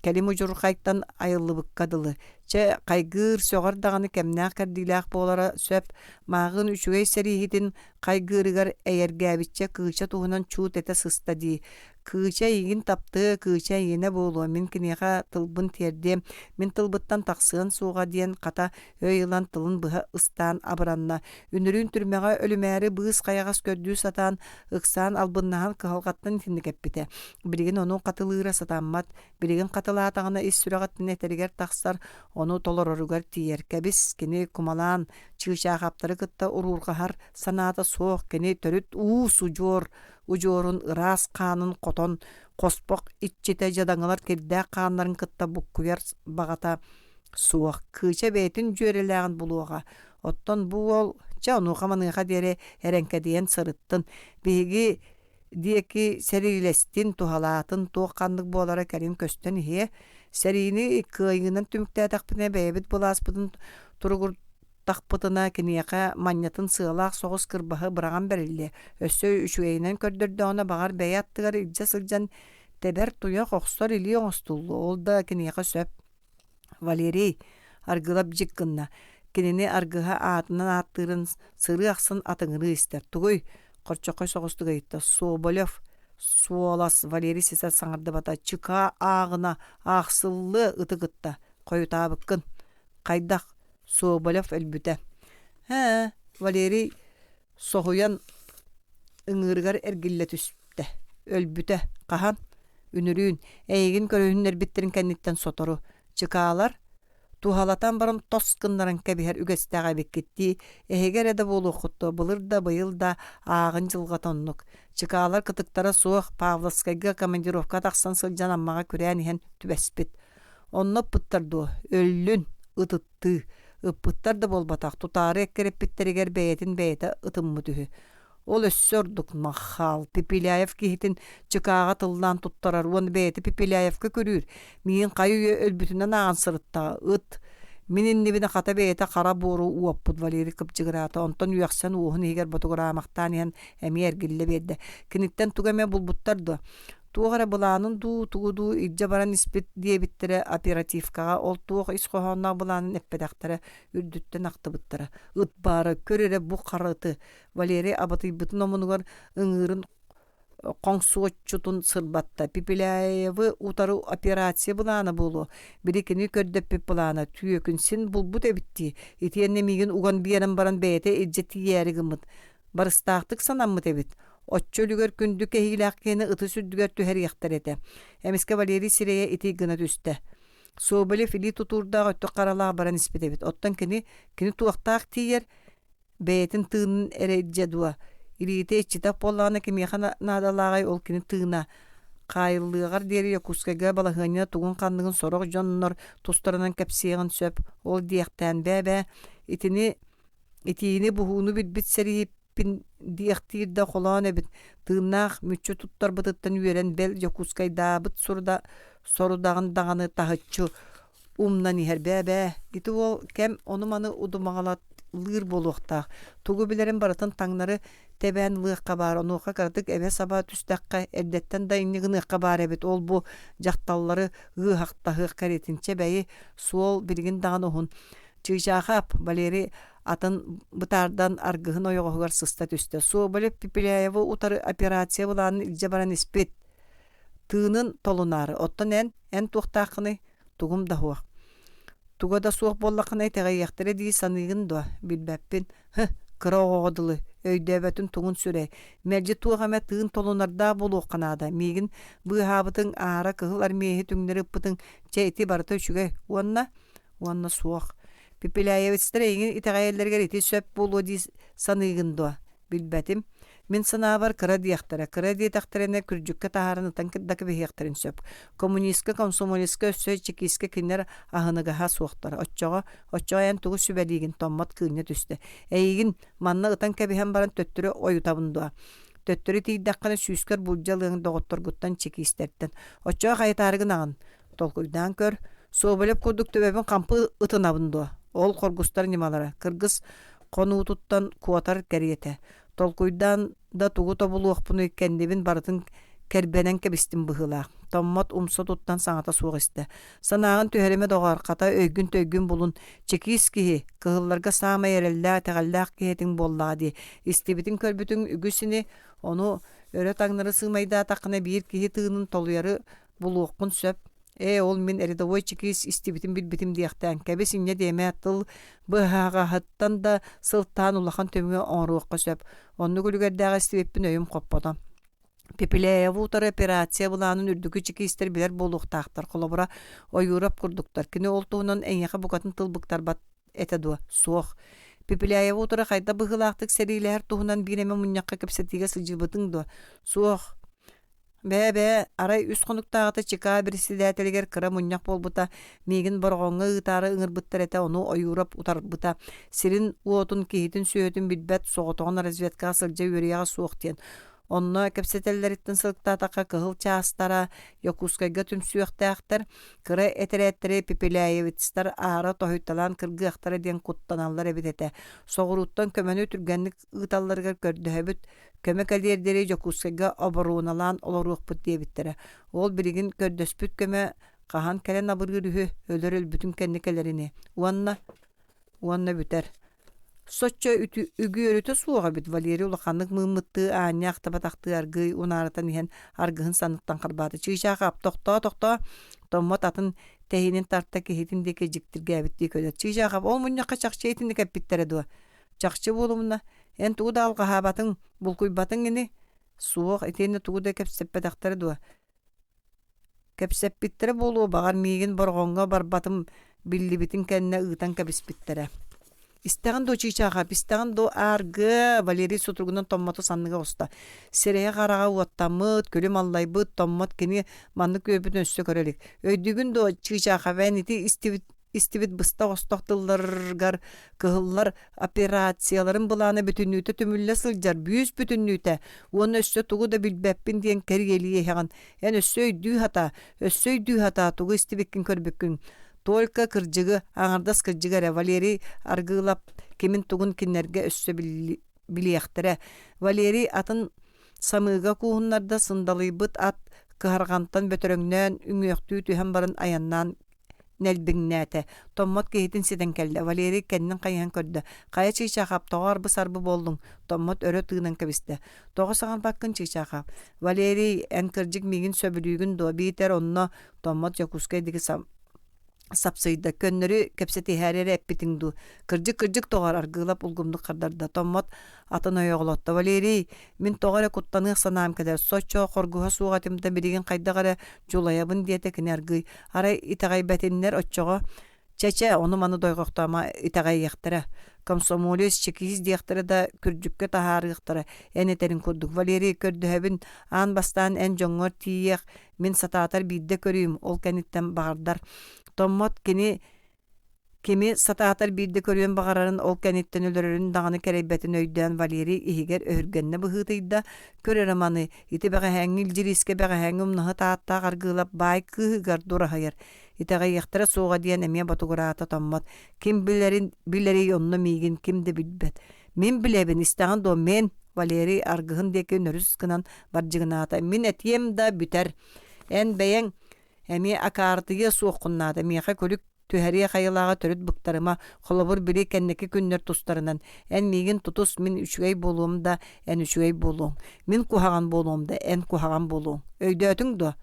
кэлим удьурхайтан айыллыбыкка дылы. Чэ, хайгыыр, сөҕөр даҕаны кэмнээх-кэрдиилээх буолара сөп. Мааҕын үчүгэй сэрииһитин хайгыырыгар эйэргээбиччэ Кыыча туһунан чуут этэ сыста дии. Кыыча эйигин таптыа, Кыыча эйиэнэ буолуо, мин киниэхэ тылбын тиэрдиэм, мин тылбыттан тахсыан суоҕа диэн хата өй ылан тылын быһа ыстаан абыранна. Үнүрүүн түрмэҕэ өлүмээри быыс хайаҕас көрдүү сатаан, ыксаан албыннаһан кыһалҕаттан итинник эппитэ. Билигин ону хатылыыра сатаммат, билигин хатылаатаҕына ис сүрэҕиттэн этэригэр тахсар, ону толороругар тиийэр. Кэбис, кини кумалаан, чыычаахаптары кытта уруурҕаһар санаата суох, кини төрүт уус удьуор удьуорун ыраас хаанын хотон хоспох иччитэ дьадаҥылар кирдээх хааннарын кытта буккуйар баҕата суох. Кыыча бэйэтин дьүөрэлээҕин булуоҕа. Оттон бу уол чэ онуоха-маныаха диэри эрэҥкэдийэн сырыттын. Биһиги диэки сэриилэстин, туһалаатын, туох ханнык буолара кэлин көстөн иһиэ. Сэриини кыайыынан түмүктээтэхпинэ бэйэбит былааспытын туругур тахпытына киниэхэ манньатын сыалаах соҕус кырбаһы быраҕан бэриллиэ, өссө үчүгэйинэн көрдөрдөҕүнэ баҕар бэйэ аттыгар илдьэ сылдьан тэбэр туйах охсор илии оҥостуллуо, ол да киниэхэ сөп. Валерий аргылап дьик гынна, кинини аргыһа аатынан ааттыырын сырыы ахсын атыҥырыы истэр. Тугуй? Хорчоххой соҕустук ыйытта. Соболев суолас Валерий ситэ саҥардыбата. Чыкаа ааҕына аахсыллыа ыты кытта. Хойутаабыккын. Хайдах? Соболев өлбүтэ. Ээ, Валерий соһуйан ыҥыырыгар эргиллэ түстэ. Өлбүтэ. Хаһан? Үнүрүүн. Эйигин көрүһүннэрбиттэрин кэнниттэн сотору. Чыкаалар туһалатан баран тос гыннаран кэбиһэр үгэстээх эбиккит дии. Эһиги эрэ да буолуоххут дуо, былыр да, быйыл да ааҕын дьылҕата оннук. Чыкаалар кытыктара суох Павловскайга командировка тахсан сылдьан Аммаҕа күрээн иһэн түбэспит. Онно ыппыттар дуо? Өллүн, ытыттыы. Ыппыттар да буолбатах, тутаары эккирэппиттэригэр бэйэтин бэйэтэ ытыммыт үһү. Ол өссө ордук маххаал, Пепеляев киһитин чыкааҕа тыллаан туттарар уонна бэйэтэ Пепеляевка күрүүр. Миигин хайы-үйэ өлбүтүнэн ааҕан сырыттаҕа, ыт. Мин иннибинэ хата бэйэтэ хара буору уоппут Валерий кыпчыгыраата, онтон үөхсэн уоһун иһигэр ботугураамахтаан иһэн эмиэ эргиллэ биэрдэ. Киниттэн тугу эмэ булбуттар дуо? Туох эрэ былаанын дуу, тугу дуу илдьэ баран испит диэбиттэрэ оперативкаҕа ол туох ис хоһоонноох былаанын эппэтэхтэрэ, үрдүттэн ахтыбыттара. Ыт баара, көр эрэ бу хара ыты! Валерий абатыйбытын омунугар ыҥыырын хоҥсуоччутун сырбатта. Пепеляевы утары операция былаана буолуо. Били кини көрдөппүт былаана түөкүн син булбут эбит дии. Итиэннэ миигин уган биэрэн баран бэйэтэ илдьэ тиийээри гыммыт. Барыстаахтык санаммыт эбит. Оччо үлүгэр күндү кэһиилээх киһини ытыс үрдүгэр түһэриэхтэр этэ. Эмискэ Валерий сирэйэ итий гына түстэ. Соболев илии тутуурдаах өттүк харалаах баран испит эбит. Оттон кини, кини туохтаах тиийэр, бэйэтин тыынын эрэ илдьэ дуо? Илиитэ иччитэх буоллаҕына кимиэхэ наадалааҕый ол кини тыына? Хаайыллыаҕар диэри Якутскайга балаһыанньа тугун-ханныгын сорох дьоннор тустарынан кэпсиэҕин сөп. Ол диэхтээн бээ-бээ, итини Итиини буһууну билбит сэрииппин диэхтиир да холоон эбит, тыыннаах мүччү туттарбытыттан үөрэн бэл Дьокуускайдаабыт сорудаҕын даҕаны таһыччы умнан иһэр бээ-бээ, ити уол кэм ону-маны удумаҕалат лыыр буолуохтаах. Тугу билэрин барытын таҥнары тэбээн ылыахха баар, онуоха кыратык эбэ-саба түстэххэ, эрдэттэн да инньэ гыныахха баар эбит, ол-бу дьахталлары ыаһахтаһыах кэриэтин. Чэ бэйи, суол билигин даҕаны уһун. Чыычаахап, Валерий атын бытаардан аргыһын ойоҕоһугар сыста түстэ. Соболев Пепеляевы утары операция былаанын илдьэ баран испит. Тыынын толунаары, оттон эн, эн туохтааххыный? Тугум да суох. Туга да суох буоллаххына итэҕэйиэхтэрэ дии саныыгын дуо? Билбэппин. Һы, кыра оҕоҕо дылы, өйдөөбөтүн тугун сүрэй. Мэлдьи туох эмэ тыын толунардаах буолуохха наада. Миигин быыһаабытыҥ, аара кыһыл армиэһи түҥнэри ыппытыҥ, чэ ити барыта үчүгэй. Уонна? Уонна суох. Пепеляевецтэр эйигин итэҕэйэллэригэр ити сөп буолуо дии саныыгын дуо? Билбэтим. Мин санаабар кыра диэхтэрэ, кыра диэтэхтэринэ күрдьүккэ таһааран ытан да кэбиһиэхтэрин сөп. Коммунистка, комсомолецка өссө чекистка кинилэр аһыныгаһа суохтар. Оччоҕо, оччоҕо эн тугу сүбэлиигин Томмот кыынньа түстэ. Эйигин манна ытан кэбиһэн баран төттөрү ойутабын дуо? Төттөрү тиийдэххинэ сүүскэр булдьа ылыаҥ доҕотторгуттан чекистэртэн. Оччоҕо хайытаары гынаҕын? Толкуйдаан көр, Соболев курдук төбөбүн хампы ытынабын дуо? Ол хоргустар ньымалара, кыргыс хонуутуттан куотар кэриэтэ. Толкуйдаан да тугу тобулуохпунуй кэннибин барытын кэрбэнэн кэбистим быһыылаах. Томмот умса туттан саҥата суох истэ. Санааҕын түһэримэ доҕоор, хата өйгүн-төйгүн булун. Чекиис киһи, кыһылларга саамай эрэллээх, итэҕэллээх киһи этиҥ буоллаҕа дии. Истибитиҥ-көрбүтүҥ үгүс ини, ону өрө-таҥнары сыымайдаатаххына биир киһи тыынын толуйары булуоххун сөп. Ээ, ол мин рядовой чекист истибитин билбитим диэхтээн, кэбис инньэ диэмэ, тыл быһаҕаһыттан да сылтаан улахан түмүгү оҥоруохха сөп. Оннук үлүгэрдээх истибиппин өйүм хоппото. Пепеляевы утары операция былаанын үрдүкү чекистэр билэр буолуохтаахтар. Холобура, Ойуурап курдуктар. Кини ол туһунан эйиэхэ букатын тыл быктарбат этэ дуо? Суох. Пепеляевы утары хайдах быһыылаахтык сэриилэһэр туһунан биир эмэ мунньахха кэпсэтиигэ сылдьыбытыҥ дуо? Суох. Бээ-бээ, арай үс хонуктааҕыта ЧК председателигэр кыра мунньах буолбута, миигин Бороҕоҥҥо ыытаары ыҥырбыттар этэ, ону Ойуурап утарбыта. Сирин-уотун, киһитин-сүөһүтүн билбэт, соҕотоҕун разведкаҕа сылдьа үөрүйэҕэ суох диэн. Онно кэпсэтэллэриттэн сылыктаатахха кыһыл чаастара Якутскайга түмсүөхтээхтэр, кыра этэрээттэри пепеляевецтар аара тоһуйталаан кыргыахтара диэн куттаналлар эбит этэ. Соҕурууттан көмөнү түргэнник ыыталларыгар көрдөһөбүт, көмө кэлиэр диэри Дьокуускайга оборуоналаан олоруохпут диэбиттэрэ. Ол билигин көрдөспүт көмө хаһан кэлэн абырыыр үһү, өлөр өлбүтүн кэннэ кэлэр ини. Уонна уонна бүтэр. Соччо үгүөрүтэ суох эбит Валерий улаханнык мыыммыттыы аанньа ахтыбатахтыы аргыый унаарытан иһэн аргыһын санныттан харбаата. Чыычаах тохтоо тохтоо Томмот атын тэһиинин тарта киһитин диэки дьиктиргээбиттии көрөр. Чыычаахап ол мунньахха чахчы итинник эппиттэрэ дуо? Чахчы буолумуна, эн тугу да алҕаһаабатыҥ, булкуйбатыҥ ини? Суох, итиэннэ тугу да кэпсэппэтэхтэрэ дуо? Кэпсэппиттэрэ буолуо, баҕар, миигин Бороҕоҥҥо барбатым биллибитин кэннэ ыытан кэбиспиттэрэ. Истэҕин дуо, чыычаахап, истэҕин дуо, ааргыа, Валерий сутуругунан Томмоту санныга оҕуста. Сирэйэ-хараҕа уоттаммыт, күлүм аллайбыт, Томмот кини маннык үөрбүтүн өссө көрө илик. Өйдүүгүн дуо, чыычаахап, эн ити истибит истибит быстах-остох тылларыгар кыһыллар операцияларын былаана бүтүннүүтэ түмүллэ сылдьар бүүс бүтүннүүтэ уонна өссө тугу да билбэппин диэн кэриэлии иһэҕин эн өссө өйдүү сатаа өссө өйдүү сатаа тугу истибиккин көрбүккүн только кырдьыгы аҥардас кырдьыгы эрэ Валерий Аргыылап кимин тугун кинилэргэ өссө билиэхтэрэ Валерий атын самыыга кууһуннарда сындалыйбыт ат кыһарҕантан бөтөрөҥнөөн үҥүөхтүү түһэн баран айаннаан нэлбиҥнээтэ. Томмот киһитин ситэн кэллэ. Валерий кэннин хайыһан көрдө. «Хайа Чыычаахап, тоҕо арбы-сарбы буоллуҥ?» Томмот өрө тыынан кэбистэ. «Тоҕо саҥарбаккын, Чыычаахап?» «Валерий, эн кырдьык миигин сөбүлүүгүн дуо? Биитэр онно Томмот Дьокуускай диэки сапсыйда. Көннөрү кэпсэтиһээри эрэ эппитиҥ дуу? Кырдьык-кырдьык тоҕор, Аргыылап улгумнук хардарда. Томмот атын ойоҕолотто. Валерий, мин тоҕо эрэ куттаныах санаам кэлэр. Соччо хоргуһа суох этим да билигин хайдах эрэ дьулайабын диэтэ кини аргыый. Арай итэҕэйбэтиннэр оччоҕо чэ-чэ ону-маны дойҕохтоомо итэҕэйиэхтэрэ. Комсомолец, чекист диэхтэрэ да күрдьүккэ таһаарыахтара эн этэриҥ курдук. Валерий, көрдөһөбүн, аан бастаан эн дьоҥҥор тиийиэх, мин сатаатар биирдэ көрүүм, ол кэнниттэн баҕардар. Томмот кини Кими сатаатар биирдэ көрүөн баҕарарын, ол кэнниттэн өлөрөрүн даҕаны кэрэйбэтин өйдөөн Валерий иһигэр өһүргэннэ быһыытыйда, көр эрэ маны, ити бэҕэһээҥҥи илдьириискэ бэҕэһээҥҥи умнаһыт ааттаах Аргыылап баай кыыһыгар дураһыйар. Итэҕэйиэхтэрэ суоҕа диэн эмиэ ботугураата Томмот. Ким билэрин билэрий онно миигин ким да билбэт. Мин билэбин, истэҕин дуо, мин? Валерий аргыһын диэки нөрүс гынан бардьыгынаата. Мин этиэм да бүтэр. Эн бэйэҥ эмиэ акаартыйыа суоххун наада. Миэхэ күлүк түһэриэх айылааҕы төрүт быктарыма, холобур, били кэнники күннэр тустарынан. Эн миигин тутус, мин үчүгэй буолуом да, эн үчүгэй буолуоҥ. Мин куһаҕан буолуом да, эн куһаҕан буолуоҥ. Өйдөөтүҥ дуо?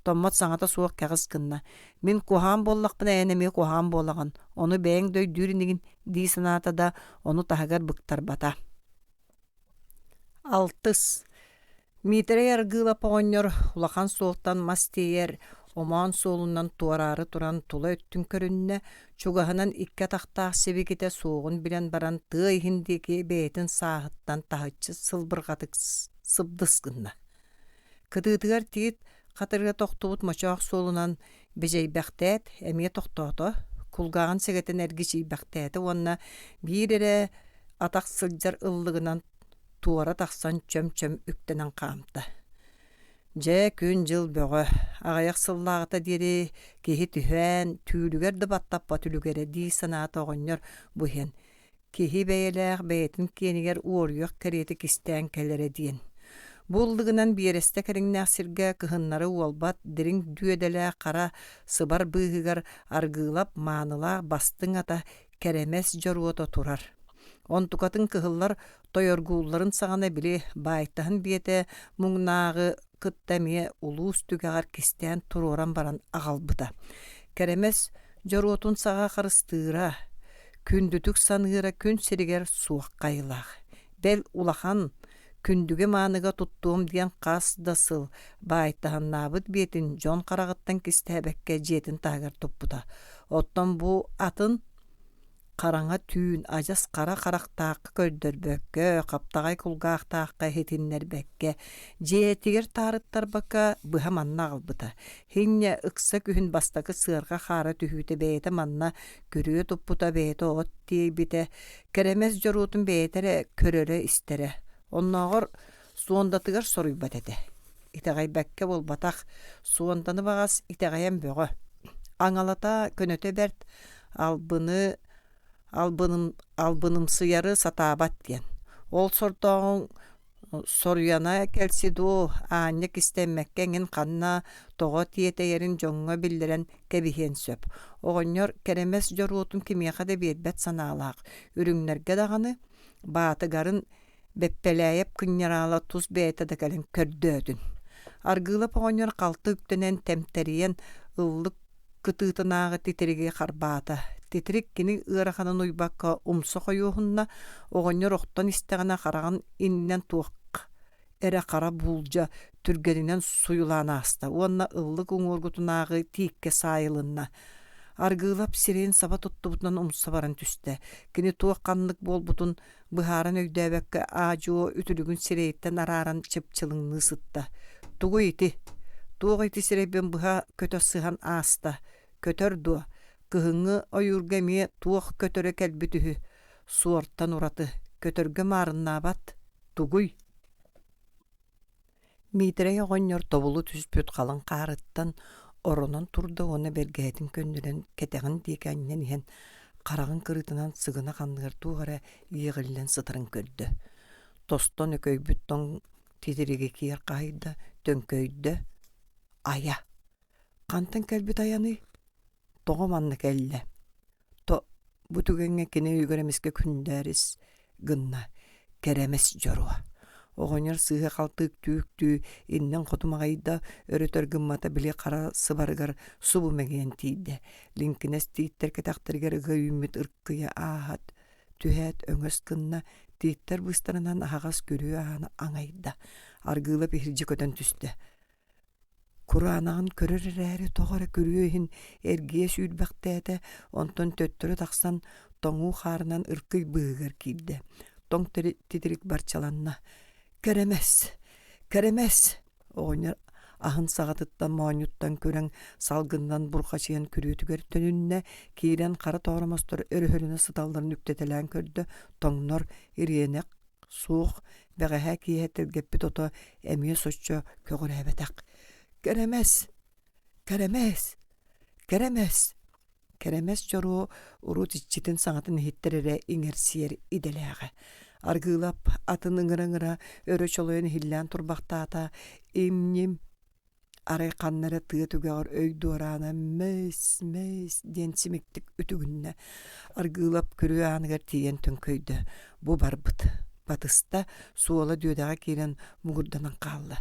Томмот саҥата суох кэҕис гынна. Мин куһаҕан буоллахпына, эн эмиэ куһаҕан буолаҕын. Ону бэйэҥ да өйдүүр инигин дии санаата да, ону таһыгар быктарбата. Алтыс. Миитэрэй Аргыылап оҕонньор улахан суолтан мас тиэйэр омоон суолунан туораары туран тула өттүн көрүннэ, чугаһынан икки атахтаах сибикитэ суоҕун билэн баран тыа иһин диэки бэйэтин сааһыттан таһыччы сылбырҕатык сыбдыс гынна. Кытыытыгар тиит хатырыга тохтубут мочоох суолунан бэдьэйбэхтээт, эмиэ тохтоото, кулгааҕын сэгэтэн эргичийбэхтээтэ уонна биир эрэ атах сылдьар ыллыгынан туора тахсан чөм-чөм үктэнэн хаамта. Дьэ, күн-дьыл бөҕө, аҕыйах сыллааҕыта диэри киһи түһээн, түүлүгэр да баттаппат үлүгэрэ дии санаата оҕонньор бу иһэн Киһи бэйэлээх бэйэтин киэнигэр уоруйах кэриэтэ кистээн кэлэрэ диэн. Бу ыллыгынан биэрэстэ кэриҥнээх сиргэ кыһыннары уолбат дириҥ дүөдэлээх хара сыбар быыһыгар Аргыылап маанылаах бастыҥ ата Кэрэмэс дьоруота турар. Онтукатын кыһыллар тойоргуулларын саҕана били баайтаһын биэтэ муҥнааҕы кытта эмиэ улуус түгэҕэр кистээн туруоран баран аҕалбыта. Кэрэмэс дьоруотун саҕа харыстыыра, күндүтүк саныыра күн сиригэр суох хайылаах. Бэл улахан күндүгэ-мааныга туттуом диэн хас да сыл баайтаһыннаабыт биэтин дьон хараҕыттан кистээбэккэ дьиэтин таһыгар туппута. Оттон бу атын Хараҥа түүн адьас хара харахтаахха көрдөрбөккө, хаптаҕай кулгаахтаахха иһитиннэрбэккэ, дьиэтигэр таарыттарбакка быһа манна аҕалбыта. Һинньэ ыкса күһүн бастакы сыарҕа хаара түһүүтэ бэйэтэ манна күрүө туппута, бэйэтэ от тиэйбитэ, кэрэмэс дьоруотун бэйэтэ эрэ көрөрө-истэрэ. Оннооҕор суондатыгар соруйбат этэ. Итэҕэйбэккэ буолбатах, суонданы баҕас итэҕэйэн бөҕө. Аҥалата көнөтө бэрт, албыны албыным, албынымсыйары сатаабат диэн. Ол сордооҕуҥ соруйана кэлси дуу, аанньа кистэммэккэ эҥин ханна тоҕо тиэтэйэрин дьоҥҥо биллэрэн кэбиһиэн сөп. Оҕонньор кэрэмэс дьоруотун кимиэхэ да биэрбэт санаалаах, үрүҥнэргэ даҕаны, баатыгарын Бэппэлээйэп кынньараала тус бэйэтэ да кэлэн көрдөөтүн. Аргыылап оҕонньор халты үктэнэн тэмтэрийэн ыллык кытыытынааҕы титириги харбаата. Титирик кини ыараханын уйбакка умса хойуоһунна, оҕонньор охтон истэҕинэ хараҕын иннинэн туох эрэ хара буулдьа түргэнинэн суйулаан ааста уонна ыллык уҥуоргутунааҕы тииккэ саайылынна. Аргыылап сирэйин саба туттубутунан умса баран түстэ. Кини туох ханнык буолбутун быһааран өйдөөбөккө аа-дьуо үтүлүгүн сирэйиттэн арааран чыпчылыҥныы сытта. Тугуй ити? Туох ити сирэйбин быһа көтө сыһан ааста? Көтөр дуо? Кыһыҥҥы ойуурга эмиэ туох көтөрө кэлбит үһү? Суортан ураты. Көтөргө маарыннаабат. Тугуй? Миитэрэй оҕонньор тобулу түспүт халыҥ хаарыттан оронон турда уонна бэргэһэтин көннөрөн кэтэҕин диэки анньан иһэн хараҕын кырыытынан сыгынах анныгар туох эрэ иэҕиллэн сытарын көрдө. Тостон өкөйбүт тоҥ титириги киэр хаһыйда, төҥкөйдө, айа. Хантан кэлбит айаный? Тоҕо манна кэллэ? То бу түгэҥҥэ кини өйүгэр эмискэ күндээрис гынна, кэрэмэс дьоруо. Оҕонньор сыыһа-халты үктүү-үктүү иннин хоту маҕыйда, өрөтөр гыммата били хара сыбарыгар субу мэгийэн тиийдэ. Лиҥкинэс тииттэр кэтэхтэригэр ыга үүммүт ыркыйа ааһат түһээт өҥөс гынна, тииттэр быыстарынан аһаҕас күрүө ааны аҥайда. Аргыылап иһирдьэ көтөн түстэ. Кураанаҕын көрөр эрээри тоҕо эрэ күрүө иһин эргийэ сүүрбэхтээтэ, онтон төттөрү тахсан тоҥуу хаарынан ыркый быыһыгар киирдэ. Тоҥ титирик барчаланна: «Кэрэмэс! Кэрэмэс!» Оҕонньор аһын саҕатыттан моонньуттан күрэҥ салгынынан бурҕачыйан күрүөтүгэр төнүннэ, киирэн хара тооромостор өрөһөлөнө сыталларын үктэтэлээн көрдө, тоҥнор ириэнэх Суох, бэҕэһээ киэһэ тэлгэппит ото эмиэ соччо көҕүрээбэтэх. Кэрэмэс! Кэрэмэс! Кэрэмэс! Кэрэмэс дьоруо урут иччитин саҥатын иһиттэр эрэ иҥэрсийэр идэлээҕэ. Аргыылап атын ыҥыра-ыҥыра өрө чолойон иһиллээн турбахтаата, им-ньим Арай ханна эрэ тыа түгэҕэр өй дуораана «мэс, мэс» диэн симиктик үтүгүннэ. Аргыылап күрүө ааныгар тиийэн төҥкөйдө. Бу барбыт. Батыста, суола дүөдэҕэ киирэн муҥурданан хаалла.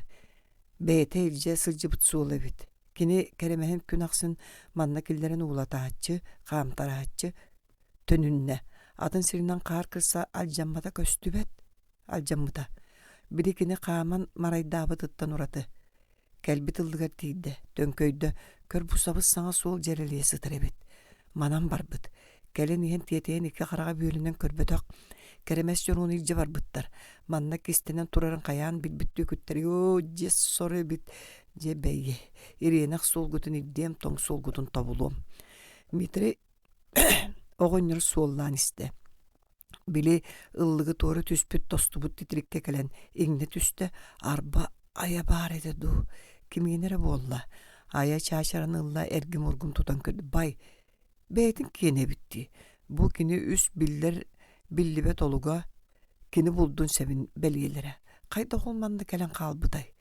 Бэйэтэ илдьэ сылдьыбыт суола эбит. Кини кэрэмэһин күн ахсын манна киллэрэн уулатааччы, хаамтарааччы төнүннэ. Атын сиринэн хаар кырса алдьаммата көстүбэт алдьаммыта. Били кини хааман марайдаабытыттан ураты. Кэлбит ыллыгар тиийдэ, төҥкөйдө, көр бу сабыс-саҥа суол дьэрэлийэ сытар эбит. Манан барбыт. Кэлин иһэн тиэтэйэн икки хараҕа бүөлүнэн көрбөтөх. Кэрэмэс дьонун илдьэ барбыттар. Манна кистэнэн турарын хайаан билбит түөкүттэр «Оо, дьэ сор эбит, дьэ бэйи, ириэнэх суолгутун ирдиэм, тоҥ суолгутун тобулуом». Дмитрий оҕонньор суоллаан истэ. Били ыллыгы туора түспүт тостубут титириккэ кэлэн иҥнэ түстэ, арба айа баар этэ дуу, кимиэнэ эрэ буолла, айа чаачаран ылла эргим-ургум тутан көрдө, бай, бэйэтин киэнэ эбит дии, бу кини үс биллэр биллибэт олуга, кини булдун сэбин бэлиэлэрэ, хайдах ол манна кэлэн хаалбытай?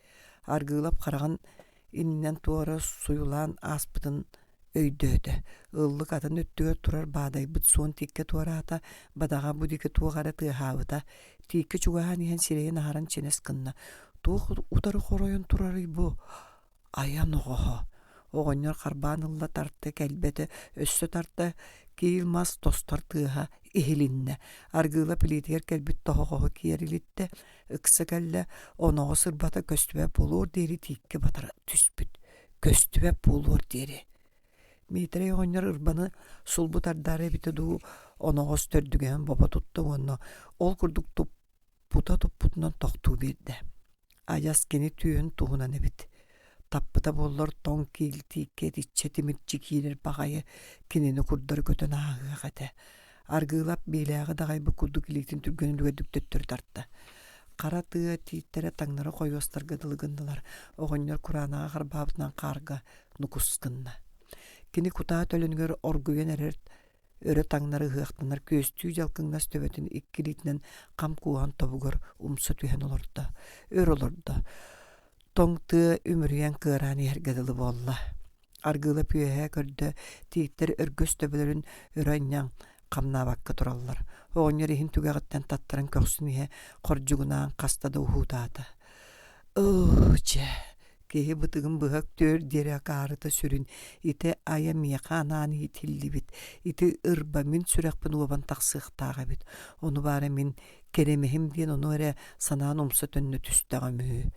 Аргыылап хараҕын иннинэн туора суйулаан ааспытын өйдөөтө. Ыллык атын өттүгэр турар баадайбыт суон тииккэ туораата, бадаҕа бу диэки туох эрэ тыаһаабыта. Тииккэ чугаһаан иһэн сирэйин аһаран чинэс гынна. Туох утары хоройон турарый бу? Айан оҕоһо. Оҕонньор харбаан ылла тарта, кэлбэтэ, өссө тарта, киил мас тостор тыаһа иһилиннэ. Аргыылап илиитигэр кэлбит тоһоҕоһу киэр илиттэ, ыкса кэллэ, оноҕос ырбата көстүбэт буолуор диэри тииккэ батара түспүт көстүбэт буолуор диэри. Миитэрэй оҕонньор ырбаны сулбу тардаары эбитэ дуу, оноҕос төрдүгэһин бобо тутта уонна ол курдук туппута туппутунан тохтуу биэрдэ. Адьас кини түөһүн туһунан эбит. Таппыта буоллар тоҥ киил тииккэ итиччэ тимирчи киирэр баҕайы кинини курдары көтөн ааһыах этэ. Аргыылап биилээҕи даҕайбыт курдук илиитин түргэн үлүгэрдик төттөрү тарта. Хара тыа тииттэрэ таҥнары хойуостарга дылы гыннылар, оҕонньор кураанаҕа харбаабытынан хаарга нукус гынна. Кини кутаа төлөнүгэр оргуйан эрэр өрө таҥнары ыһыахтанар күөстүү дьалкыҥнас төбөтүн икки илиитинэн хам кууһан тобугар умса түһэн олордо. Өр олордо. Тоҥ тыа үмүрүйэн кыараан иһэргэ дылы буолла. Аргыылап үөһэ көрдө, тииттэр өргөс төбөлөрүн өрө анньан хамнаабакка тураллар. Оҕонньор иһин түгэҕиттэн таттаран көхсүн иһэ хордьугунаан хаста да уһуутаата. «Оо, чэ, киһи бытыгын быһа үктүөр диэри акаарыта сүрүн, ити айа миэхэ анаан иитиллибит, ити ырба мин сүрэхпин уобан тахсыахтаах эбит, ону баара мин кэрэмэһим диэн ону эрэ санаан умса төннө түстэҕим үһү»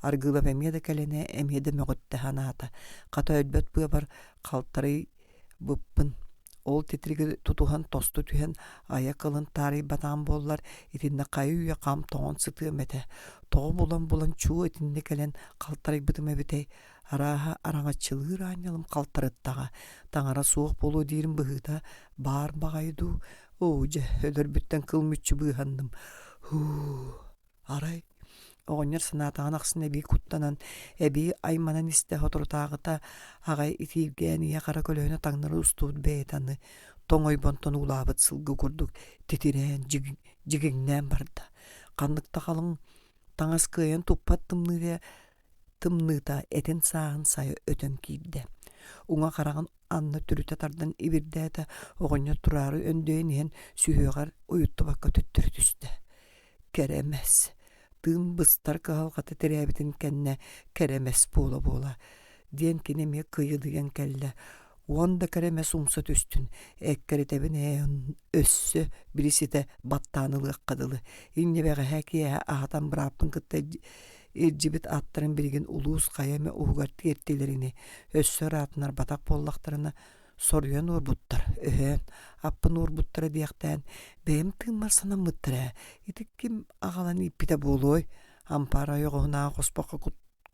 Аргыылап эмиэ да кэлэнэ, эмиэ да мөҕүттэ санаата. Хата өлбөт быабар халтарыйбыппын. Ол титириги тутуһан тосту түһэн айа кылын таарыйбатаҕым буоллар, итиннэ хайы-үйэ хам тоҥон сытыам этэ. Тоҕо булан-булан чуо итиннэ кэлэн халтарыйбытым эбитэй? Арааһа, араҥаччылыыр аанньалым халтарыттаҕа. Таҥара суох буолуо диирим быһыыта баар баҕайы дуу? Оо, дьэ, өлөрбүттэн кыл мүччү быыһанным. Һуу Арай, оҕонньор санаатаҕын ахсын эбии куттанан, эбии айманан истэ соторутааҕыта аҕай итииргээн ийэ хара көлөһүнэ таҥнары устубут бэйэтэ аны тоҥ ойбонтон уулаабыт сылгы курдук титирээн дьигиҥнээн барда. Ханнык да халыҥ таҥас кыайан туппат тымныыта тымныыта этин сааһын сайа өтөн киирдэ. Уҥа хараҕын анна түрүтэ тардан ибирдээтэ, оҕонньор тураары өндөйөн иһэн сүһүөҕэр уйуттубакка төттөрү түстэ. Кэрэмэс, тыын быстар кыһалҕата тирээбитин кэннэ кэрэмэс буола-буола диэн кини эмиэ кыйылыйан кэллэ. Уон да кэрэмэс умса түстүн, эккирэтэбин ээ өссө били ситэ баттаан ылыахха дылы. Инньэ бэҕэһээ киэһэ аһатан бырааппын кытта илдьибит аттарын билигин улуус хайа эмэ уһугар тиэртилэр ини. Өссө ыраатынарбатах буоллахтарына соруйан уорбуттар, өһөөн, аппын уорбуттара диэхтээн, бэйэм тыыммар санаммыттар ээ, ити ким аҕалан ииппитэ буолуой? Ампаар ойоҕоһунааҕы хоспоххо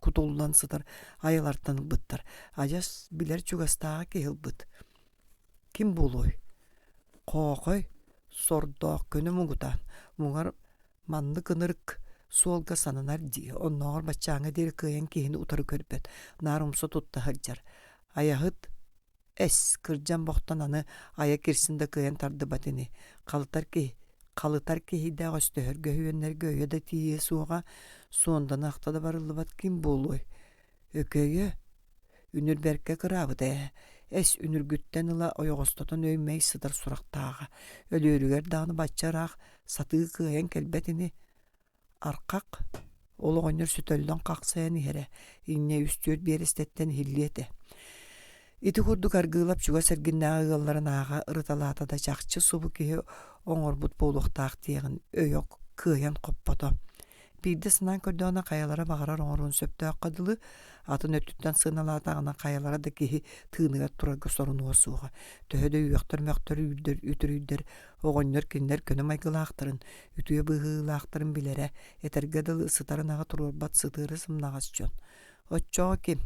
кутуллан сытар айалартан ылбыттар, адьас билэр чугастааҕы киһи ылбыт. Ким буолуой? Хоохой, сордоох көнө муҥутаан, муҥар маннык ынырык суолга сананар дии, оннооҕор баччааҥҥа диэри кыайан киһини утары көрбөт, наар умса тутта сылдьар. Айаһыт. Эс, кырдьан-бохтон аны айа кирсин да кыайан тардыбат ини. Халытар киһи халытар киһийдээх өстөһөргө өһүөннэргэ өйө да тиийиэ суоҕа, суонданы ахта да барыллыбат ким буолуой? Өкөйө, үнүр бэркэ кыраабыта ээ, эс үнүргүттэн ыла ойоҕостотон өй-мэй сытар сурахтааҕа, өлүөрүгэр даҕаны бачча ыраах сатыы кыайан кэлбэт ини. Архах, ол оҕонньор сөтөллөн хахсайан иһэрэ, инньэ үс-түөрт биэрэстэттэн иһиллиэ этэ. Ити курдук Аргыылап чугас эргиннээҕи ыалларын ааҕа ырыталаата да чахчы субу киһи оҥорбут буолуохтаах диэҕин өйө кыайан хоппото. Биирдэ санаан көрдөҕүнэ хайалара баҕарар оҥоруон сөптөөххө дылы, атын өттүттэн сыаналаатаҕына хайалара да киһи тыыныгар турарга сорунуо суоҕа. Төһө да үөхтэр-мөхтөр үүрдэр үтүрүйдэр оҕонньор кинилэр көнө майгылаахтарын, үтүө быһыылаахтарын билэрэ, этэргэ дылы сытар ынаҕы туруорбат сытыары сымнаҕас дьон. Оччоҕо ким?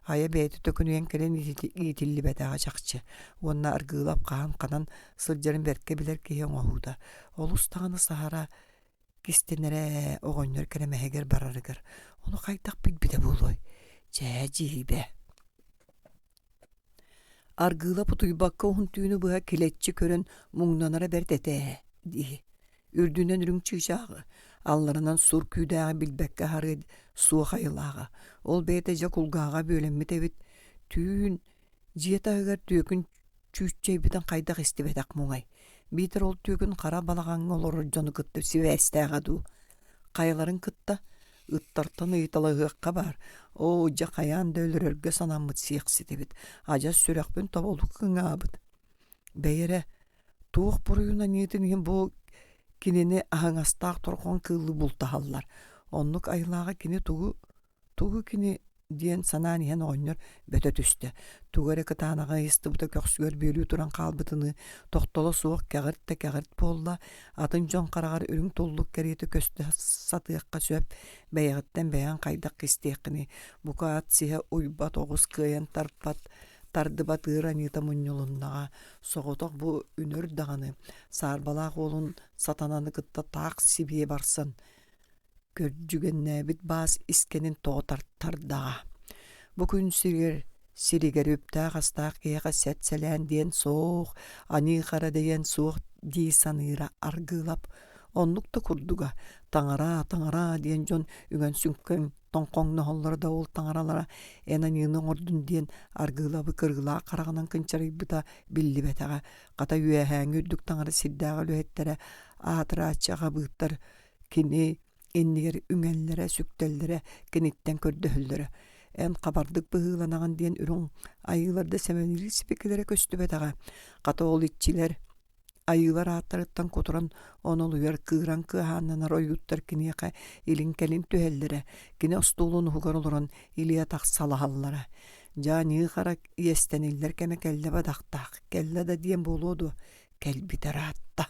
Айа бэйэтэ төкүнүйэн кэлэн иитиллибэтэҕэ чахчы уонна Аргыылап хаһан ханан сылдьарын бэркэ билэр киһи оҥоһуута. Олус даҕаны саһара кистэнэрэ ээ оҕонньор кэрэмэһигэр барарыгар ону хайдах билбитэ буолуой? Чээ дьиибэ Аргыылап утуйбакка уһун түүнү быһа килэччи көрөн муҥнанара бэрт этэ ээ дии. Үрдүнэн үрүҥ чыычааҕы, алларынан сур күүдээҕи билбэккэ аһарыа суох айылааҕа. Ол бэйэтэ дьэ кулгааҕа бүөлэммит эбит. Түүн дьиэ таһыгар түөкүн чүүччэйбитин хайдах истибэтэх муҥай. Биитэр ол түөкүн хара балаҕаҥҥа олорор дьону кытта сибээстээҕэ дуу? Хайаларын кытта? Ыттартан ыйыталаһыахха баар. Оо, дьэ хайаан да өлөрөргө санаммыт сиэхсит эбит. Адьас сүрэхпин тобулу кыҥаабыт. Бэйи эрэ, туох буруйун аньыытын иһин бу кинини аһыҥастаах торҕон кыыллыы бултаһаллар. Оннук айылааҕы кини тугу Тугу кини диэн санаан иһэн оҕонньор бөтө түстэ, тугу эрэ кытаанаҕы ыйыстыбыта көхсүгэр бүөлүү туран хаалбытыныы тохтоло суох кэҕирт да кэҕирт буолла, атын дьон хараҕар үрүҥ туллук кэриэтэ көстө сатыахха сөп, бэйэҕиттэн бэйэҥ хайдах кистиэххиний, бука ат сиһэ уйбат оҕус кыайан тарпат, тардыбат ыыр аньыыта мунньулуннаҕа, соҕотох бу үнүр даҕаны саарбалаах уолун сатананы кытта таах сибиэ барсан Көрдьүгэннээбит баас искэнин тоҕо тартардаҕа. Бу күн сиригэр сиригэр үптээх-астаах киһиэхэ сэт-сэлээн диэн суох, аньыы-хара диэн суох дии саныыра Аргыылап. Оннук да курдуга, таҥара, таҥара диэн дьон үҥэн-сүҥкэн тоҥхоҥноһоллоро да ол таҥаралара эн аньыыны оҥордун диэн Аргыылабы кырыылаах хараҕынан кынчарыйбыта биллибэтэҕэ. Хата үөһээҥҥи үрдүк таҥара сирдээҕи үлэһиттэрэ аатырааччы аҕабыыттар Кини иннигэр үҥэллэрэ, сүктэллэрэ, киниттэн көрдөһөллөрө. Эн хабардык быһыыланаҕын диэн үрүҥ айыылар да сэмэлиир сибикилэрэ көстүбэтэҕэ. Хата ол иччилэр айыылар ааттарыттан кутуран онолуйар кыыран кыаһааннанар ойууттар киниэхэ илин-кэлин түһэллэрэ, кини остуолун уһугар олорон илии-атах салаһаллара. Дьэ аньыы-хара иэстэниллэр кэмэ кэллэ бадахтаах, кэллэ да диэн буолуо дуо, кэлбитэ ыраатта.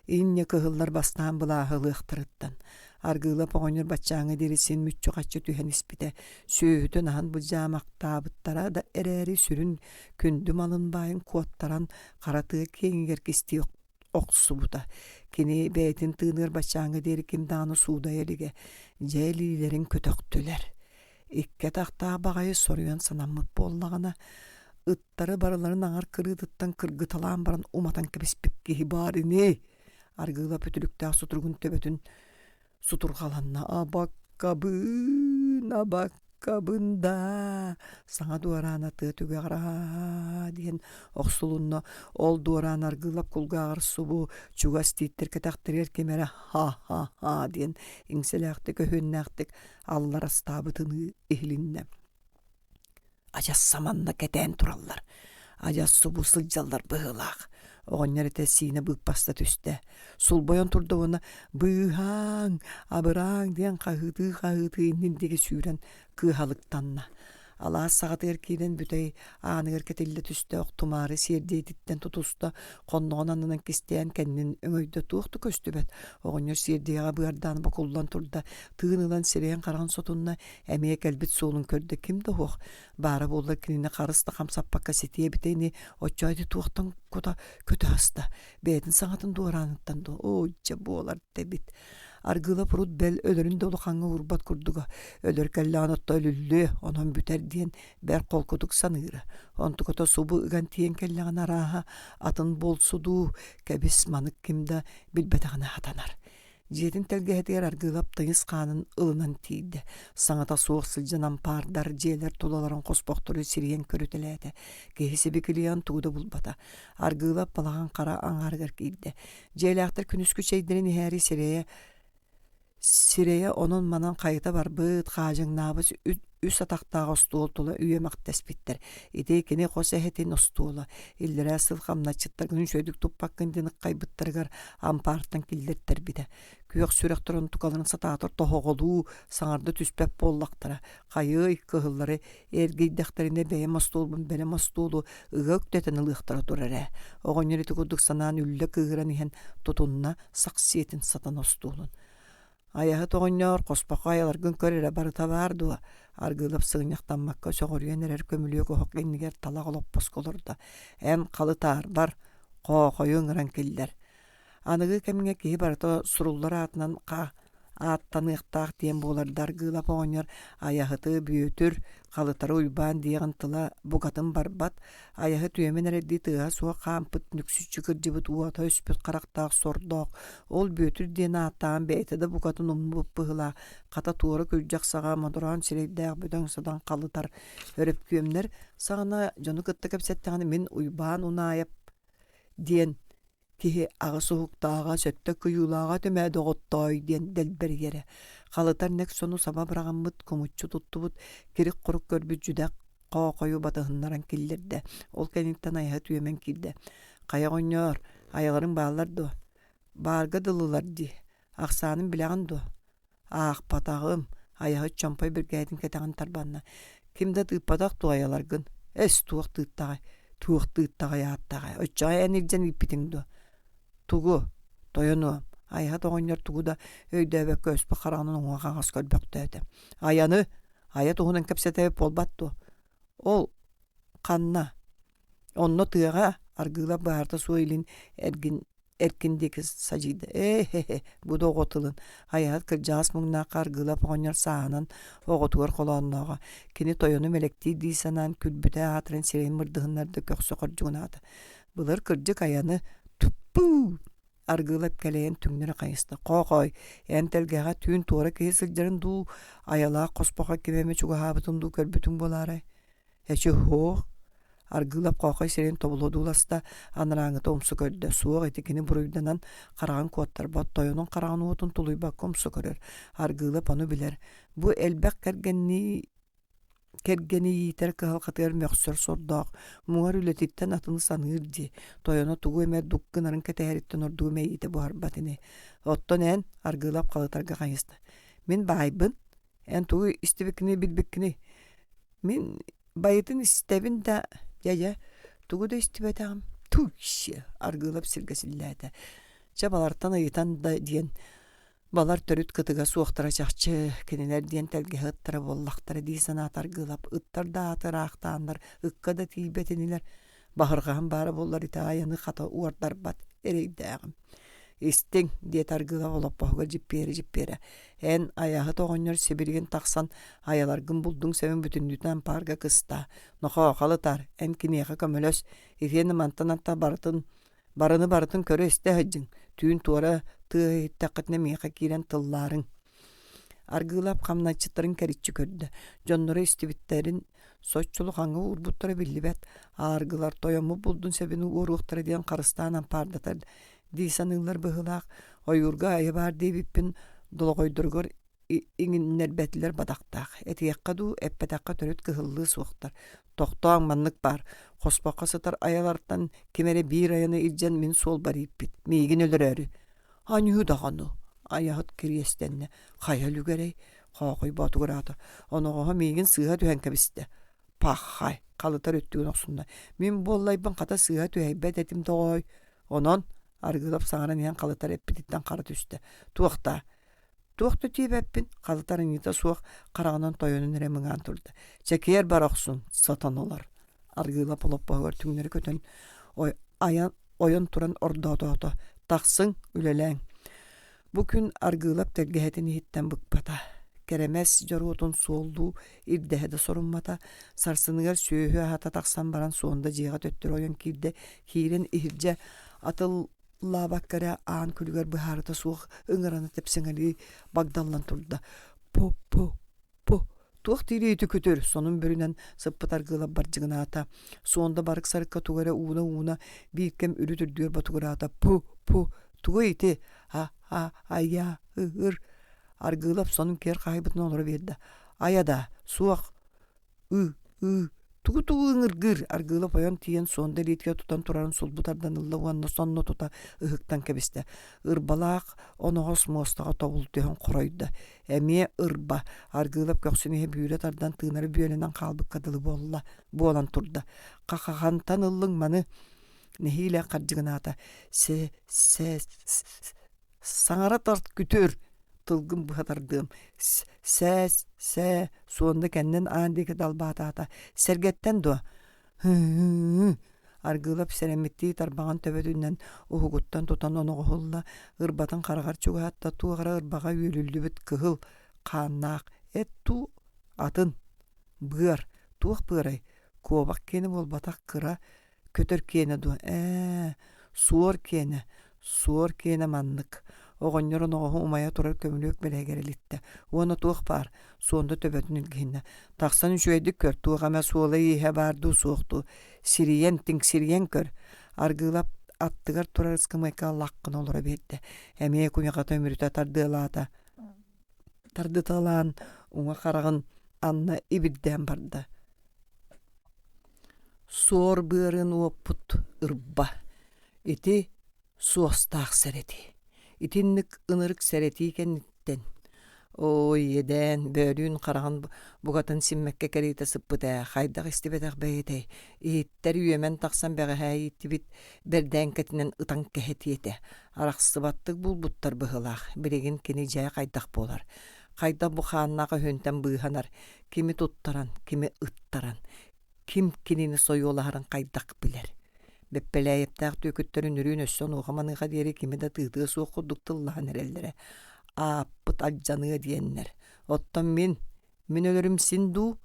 Инньэ кыһыллар бастаан былааһы ылыахтарыттан Аргыылап оҕонньор баччааҥҥа диэри син мүччү-хаччы түһэн испитэ, сүөһүтүн аһын былдьаамахтаабыттара да эрээри сүрүн күндү малын баайын куоттаран хара тыа киэҥигэр кистии охсубута. Кини бэйэтин тыыныгар баччааҥҥа диэри ким даҕаны суудайа илигэ, дьэ илиилэрин көтөхтүлэр. Икки атахтаах баҕайы соруйан санаммыт буоллаҕына, ыттары барыларын аҥар кырыытыттан кыргыталаан баран уматан кэбиспит киһи баар ини Аргыылап үтүлүктээх сутуругун төбөтүн сутурҕаланна абаккабын абаккабын даа саҥа дуораана тыа түгэҕэр аа диэн охсулунна ол дуораан Аргыылап кулгааҕар субу чугас тииттэр кэтэхтэригэр ким эрэ ха-ха-ха диэн иҥсэлээхтик өһүөннээхтик алларастаабытыныы иһилиннэ Адьас саманна кэтээн тураллар, адьас субу сылдьаллар быһыылаах. Оҕонньор этэ сиинэ быыппаста түстэ. Сулбойон турда уонна «Быыһааҥ, абырааҥ» диэн хаһыытыы-хаһыытыы иннин диэки сүүрэн кыаһалыктанна. Алаас саҕатыгар киирэн бүтэй ааныгар кэтиллэ түстэ, охтумаары сиэрдийэтиттэн тутуста, хонноҕун аннынан кистээн кэннин өҥөйдө туох да көстүбэт. Оҕонньор сиэрдийэҕэ быардаан бокуллан турда, тыын ылан сирэйин-хараҕын сотунна, Эмиэ кэлбит суолун көрдө ким да суох. Баара буоллар кинини харыс да хамсаппакка ситиэ эбитэ ини, оччоо ити туохтан кута көтө аста, бэйэтин саҥатын дуорааныттан дуо, оо дьэ буолар да эбит. Аргыылап урут бэл өлөрүн да улахаҥҥа уурбат курдуга. Өлөр кэллэҕинэ отто өлүллүө, онон бүтэр диэн бэрт холкутук саныыра. Онтуката субу ыган тиийэн кэллэҕинэ арааһа атын буолсу дуу, кэбис манык ким да билбэтэҕинэ хатанар. Дьиэтин тэлгэһэтигэр Аргыылап тыйыс хаанын ылынан тиийдэ. Саҥата суох сылдьан ампаардар, дьиэлэр тулаларын хоспохтору сирийэн көрүтэлээтэ. Киһи сибикилийэн тугу да булбата. Аргыылап балаҕан хара аҥаарыгар киирдэ. Дьиэлээхтэр күнүскү чэйдэрин иһээри сирэйэ сирэйэ онон-манан хайыта барбыт, хаадьаҥнаабыт үс атахтаах остуол тула үөмэхтэспиттэр. Ити кини хос эһэтин остуола. Иллэрээ сыл хамначчыттаргын үчүгэйдик туппаккын диэн ыккайбыттарыгар ампаартан киллэртэрбитэ. Күөх сүрэхтэр онтукаларын сатаатар тоһоҕолуу, саҥарда түспэт буоллахтара. Хайыай, кыһыллары эргийдэхтэринэ бэйэм остуолбун бэлэм остуолу ыга үктэтэн ылыахтара турар ээ. Оҕонньор ити курдук санаан үллэ кыыһыран иһэн тутунна сах сиэтин сатана остуолун. Айаһыт оҕонньоор, хоспоххо айаларгын көр эрэ барыта баар дуо? Аргыылап сыгынньахтаммакка сөҕүрүйэн эрэр көмүлүөк оһох иннигэр талах олоппоско олордо. Эн халытаарбар, хоохойу ыҥыран киллэр. Аныгы кэмҥэ киһи барыта суруллар аатынан ааттаныахтаах диэн буолар да Аргыылап оҕонньор Айаһыты Бүөтүр, Халытары Уйбаан диэҕин тыла букатын барбат, Айаһыт үөмэн эрэрдии тыаһа суох хаампыт, нүксүччү кырдьыбыт уота өспүт харахтаах сордоох, ол Бүөтүр диэн ааттааҕын бэйэтэ да букатын умнубут быһыылаах, хата туора күрдьэх саҕа модороон сирэйдээх бөдөҥ-садаҥ халытар өрөпкүөмнэр саҕана дьону кытта кэпсэттэҕинэ мин Уйбаан Унаайап диэн Киһи аҕыс уһуктааҕа, сөттө кыйыылааҕа түмээ доҕоттоой диэн дэлбэрийэрэ. Халытар нэк сону саба быраҕыммыт, кумуччу туттубут, кирик-хорук көрбүт дьүдэх хоохойу батыһыннаран киллэрдэ. Ол кэнниттэн айаһа түөмэн киирдэ. «Хайа оҕонньоор, айаларыҥ бааллар дуо?» «Баарга дылылар дии. Ахсаанын билэҕин дуо?» Аахпатаҕым, айаһыт чомпой бүргээтин кэтэҕин тарбанна. Ким да тыыппатах дуо айаларгын? Эс, туох тыыттаҕай? Туох тыыттаҕай ааттаҕай? Оччоҕо эн илдьэн ииппитиҥ дуо? Тугу? Тойонуом, айаһыт оҕонньор тугу да өйдөөбөккө өспөх хараҕынан уҥа-хаҥас көрбөхтөөтө. Айаны, айа туһунан кэпсэтэбит буолбат дуо? Ол ханна? Онно тыаҕа Аргыылап быһаарта суох илин эргин эркин диэки садьыйда: «Ээ-һэ-һэ, бу да оҕо тылын, айаһыт кырдьаҕас муҥнаахха Аргыылап оҕонньор сааһынан оҕотугар холооннооҕо, кини тойону мэлэктиир дии санаан күлбүтэ аатыран сирэйин мырдыһыннарда көхсө хордьугунаата. Былыр кырдьык айаны туппуу Аргыылап кэлэйэн түҥнэри хайыста: «Хоохоой, эн тэлгэһэҕэ түүн туора киһи сылдьарын дуу, айалаах хоспоххо ким эмэ чугаһаабытын дуу көрбүтүҥ буолаарай?» Эчи һуох, Аргыылап Хоохой сирин тобулу одууласта, анарааҥҥыта умсу көрдө, суох ити кини буруйданан хараҕын куоттарбат, тойонун хараҕын уотун тулуйбакка умсу көрөр. Аргыылап ону билэр. Бу элбэх кэргэннии кэргэни иитэр кыһалҕатыгар мөхсөр сордоох, муҥар үлэтиттэн атыны саныыр дии, тойоно тугу эмэ дук гынарын кэтэһэриттэн ордугу мэйиитэ буһарбат ини. Оттон эн, Аргыылап халытарга хайыста, мин баайбын, эн тугу истибиккиний билбиккиний? Мин байытын истэбин да, дьэ-дьэ, тугу да истибэтэҕим. Туй-сиэ, Аргыылап сиргэ силлээтэ. Чэ, балартан ыйытан да диэн, балар төрүт кытыга суохтара чахчы, кинилэр диэн тэлгэһэ ыттара буоллахтара дии санаата Аргыылап. Ыттар да ааты ыраахтааннар, ыкка да тиийбэт инилэр. Баһырҕаһым баара буоллар ити айаны хата уордарбат эрэйдээҕим. Истиҥ, диэтэ Аргыылап олоппоһугар дьиппиэрэ-дьиппиэрэ. Эн айаһыт оҕонньор сибилигин тахсан айаларгын булдуҥ сэбин бүтүннүүтүн ампаарга кыстаа. Нохоо, халытаар, эн киниэхэ көмөлөс. Итиэннэ мантан антах барытын барыны барытын көрө-истэ сылдьыҥ. Түүн туора тыаһы иһиттэххитинэ миэхэ киирэн тыллаарыҥ. Аргыылап хамначчыттарын кэриччи көрдө. Дьонноро истибиттэрин соччо улахаҥҥа уурбуттара биллибэт. Ааргылар тойоммут булдун сэбин уоруохтара диэн харыстаан ампаардатар дии саныыллар быһыылаах. Ойуурга айа баар диэбиппин долоҕойдоругар иҥиннэрбэтилэр бадахтаах. Этиэххэ дуу, эппэтэххэ төрүт кыһыллыы суохтар. Тохтооҥ, маннык баар. Хоспоххо сытар айалартан ким эрэ биир айаны илдьэн мин суолбар ииппит. Миигин өлөрөөрү. Аньыы даҕаны, айаһыт кириэстэннэ, хайа үлүгэрэй, Хоохой боотугураата, оноҕоһо миигин сыыһа түһэн кэбистэ. Пахай, халытар өттүгүн охсунна. Мин буоллайбын хата сыыһа түһэйбэт этим доҕоой. Онон, Аргыылап саҥаран иһэн халытар эппититтэн хара түстэ. Туохтаа? Туох да тиийбэппин, халытар аньыыта суох хараҕынан тойонун эрэ мыҥаан турда. Чэкиэр бара охсун, сатаналар. Аргыылап олоппоһугар түҥнэри көтөн айан ойон туран ордоотоото: «Тахсыҥ, үлэлээҥ». Бу күн Аргыылап тэлгэһэтин иһиттэн быкпата, Кэрэмэс дьоруотун суоллуу ирдэһэ да соруммата, сарсыныгар сүөһү аһата тахсан баран Суонда дьиэҕэ төттөрү ойон киирдэ, киирэн иһирдьэ атыллаабакка эрэ аан күлүгэр быһаарыта суох ыҥыраны тэпсэҥэлии багдаллан турда: «Пу-пу, Пу, туох диирий ити күтүр, сонун бүрүнэн сыппыт аргыылап бардьыгынаата. Суонда барык-сарыкка тугу эрэ ууна-ууна биир кэм үрүт үрдүгэр ботугураата. Пу, пу, тугуй ити? А, а, айа, ыр. Аргыылап сонун киэр хаайбытынан олоро биэрдэ. Айа да, суох, ыы, ыы, тугу-тугу ыҥыргыыр Аргыылап ойон тиийэн Суонда илиитигэр тутан турарын сулбу тардан ылла уонна сонно тута ыһыктан кэбистэ. Ырбалаах оноҕос муостаҕа тобул түһэн хоройдо. Эмиэ ырба, Аргыылап көхсүн иһэ бүүрэ тардан тыынара бүөлэнэн хаалбыкка дылы буолла, буолан турда. Хахахантан ыллыҥ маны нэһиилэ хардьыгынаата. Сэ сэ саҥара тарт күтүр тылгын быһа тардыам. Сээс сээ суонда кэннин аан диэки далбаатаата. Сэргэттэн дуо? Һы-һы-һы Аргыылап сэрэммиттии тарбаҕын төбөтүнэн уһугуттан тутан оноҕоһулла, ырбатын хараҕар чугаһатта, туох эрэ ырбаҕа үөлүллүбүт кыһыл хааннаах эт дуу, атын, быар, туох быарай, куобах киэнэ буолбатах кыра көтөр киэнэ дуо ээ суор киэнэ суор киэнэ маннык оҕонньор оноҕоһу умайа турар көмүлүөк бэлэһигэр илиттэ уонна туох баар Суонда төбөтүн илгиһиннэ тахсан үчүгэйдик көр туох эмэ суола-ииһэ баар дуу суох дуу сирийэн тиҥсирийэн көр Аргыылап аттыгар турар ыскамыайкаҕа лаххына олоро биэрдэ эмиэ куйахата үмүрүтэ тардыалаата тардыталаан уҥа хараҕын анна ибирдээн барда Суор быарын уоппут ырба ити суостаах сэрэтии. Итинник ынырык сэрэтии кэнниттэн оо иэдээн бөөлүүн хараҕын букатын симмэккэ кэриэтэ сыппыт ээ хайдах истибэтэх бэйэтэй иһиттэр үөмэн тахсан бэҕэһээ ииттибит бэрдээҥкэтинэн ытан кэһэтиэ этэ арахсыбаттык булбуттар быһыылаах билигин кини дьэ хайдах буолар хайдах бу хааннаах өһүөнтэн быыһанар кими туттаран кими ыттаран ким кинини сойуолаһарын хайдах билэр Бэппэлээйэптээх түөкүттэр үнүрүүн өссө онуоха-маныаха диэри кими да тыытыа суох курдук тыллаһан эрэллэрэ. Ааппыт алдьаныа диэннэр. Оттон мин, мин өлөрүм син дуу?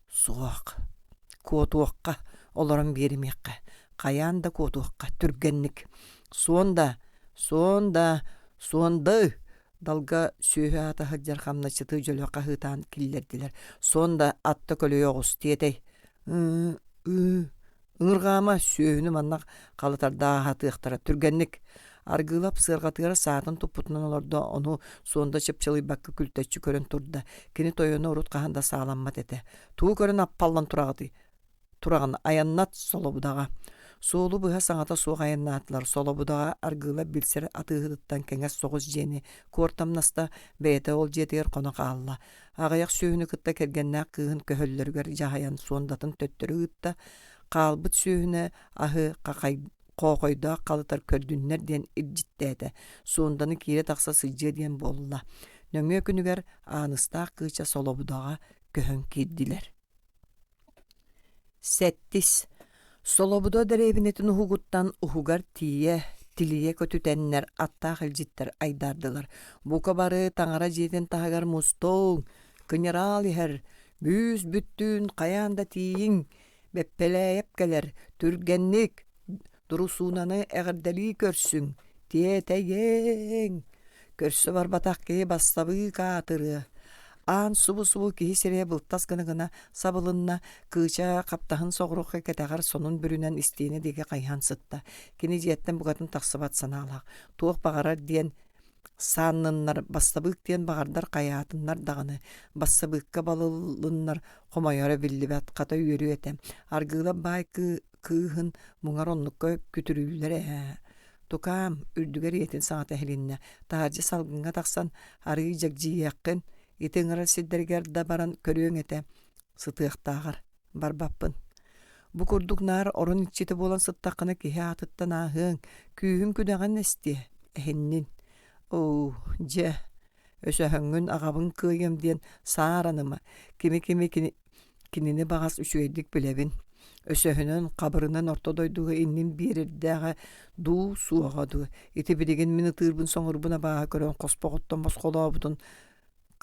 Суох. Куотуохха, олорон биэримиэххэ. Хайаан да куотуохха, түргэнник. Суон да, суон да, суонды! Далга сүөһү аата сылдьар хамначчыты дьөлө хаһыытаан киллэрдилэр. Суон да атта көлүйэ оҕус тиэтэй. Ыы, ыы, ыҥырҕаама, сүөһүнү манна халытардаах аһатыахтара, түргэнник. Аргыылап сыарҕатыгар саатын туппутунан олордо, ону Суонда чыпчылыйбакка күлтэччи көрөн турда. Кини тойоно урут хаһан да сааламмат этэ. Тугу көрөн аппаллан тураҕытый? Тураҕын айаннат Солобудаҕа. Суолу быһа саҥата суох айаннаатылар. Солобудаҕа Аргыылап билсэр атыыһытыттан кэҥэс соҕус дьиэни куортамнаста, бэйэтэ ол дьиэтигэр хоно хаалла. Аҕыйах сүөһүнү кытта кэргэннээх кыыһын көһөллөрүгэр дьаһайан Суондатын төттөрү ыытта, хаалбыт сүөһүнэ аһы хахай хоохойдоох халытар көрдүннэр диэн илдьиттээтэ. Суонданы киирэ-тахса сылдьыа диэн буолла. Нөҥүө күнүгэр Ааныстаах Кыыча Солобудаҕа көһөн киирдилэр. Сэттис Солобудо дэриэбинэтин уһугуттан уһугар тиийэ, тилийэ көтүтэннэр аттаах илдьиттэр айдаардылар: «Бука бары таҥара дьиэтин таһыгар мустуҥ, кыньыраал иһэр, бүүс-бүттүүн хайаан да тиийиҥ, Бэппэлээйэп кэлэр, түргэнник, Дурусуунаны эҕэрдэлии көрсүҥ, тиэтэйиэҥ!» Көрсө барбатах киһи бассабыык аатырыа. Аан субу-субу киһи сирэйэ былтас гына-гына сабылынна, Кыыча хаптаһын соҕурукка кэтэҕэр сонун бүрүнэн истиэнэ диэки хайыһан сытта. Кини дьиэттэн букатын тахсыбат санаалаах. Туох баҕарар диэн саанныннар, бассабыык диэн баҕардар хайаатыннар даҕаны, бассабыыкка балыллыннар хомойоро биллибэт, хата үөрүө этэ. Аргыылап баай кыыһын муҥар оннукка күтүрүүллэр ээ. Тукаам, үрдүгэр ийэтин саҥата иһилиннэ, таһырдьа салгыҥҥа тахсан арыый дьэгдьийиэххин, ити ыҥырар сирдэригэр да баран көрүөҥ этэ, сытыахтааҕар барбаппын. Бу курдук наар орон иччитэ буолан сыттаххына киһи аатыттан ааһыаҥ, күүһүҥ-күдэҕин эстиэ, эһиннин. Оо, дьэ, өсөһөҥҥүн аҕабын кыайыам диэн саараныма, кими-кими кини кинини баҕас үчүгэйдик билэбин. Өсөһүнэн, хабырынан орто дойдуга иннин биэрэрдээҕэ дуу, суоҕа дуу. Ити билигин мин ытыырбын-соҥуурбун абааһы көрөн хоспоҕуттан босхолообутун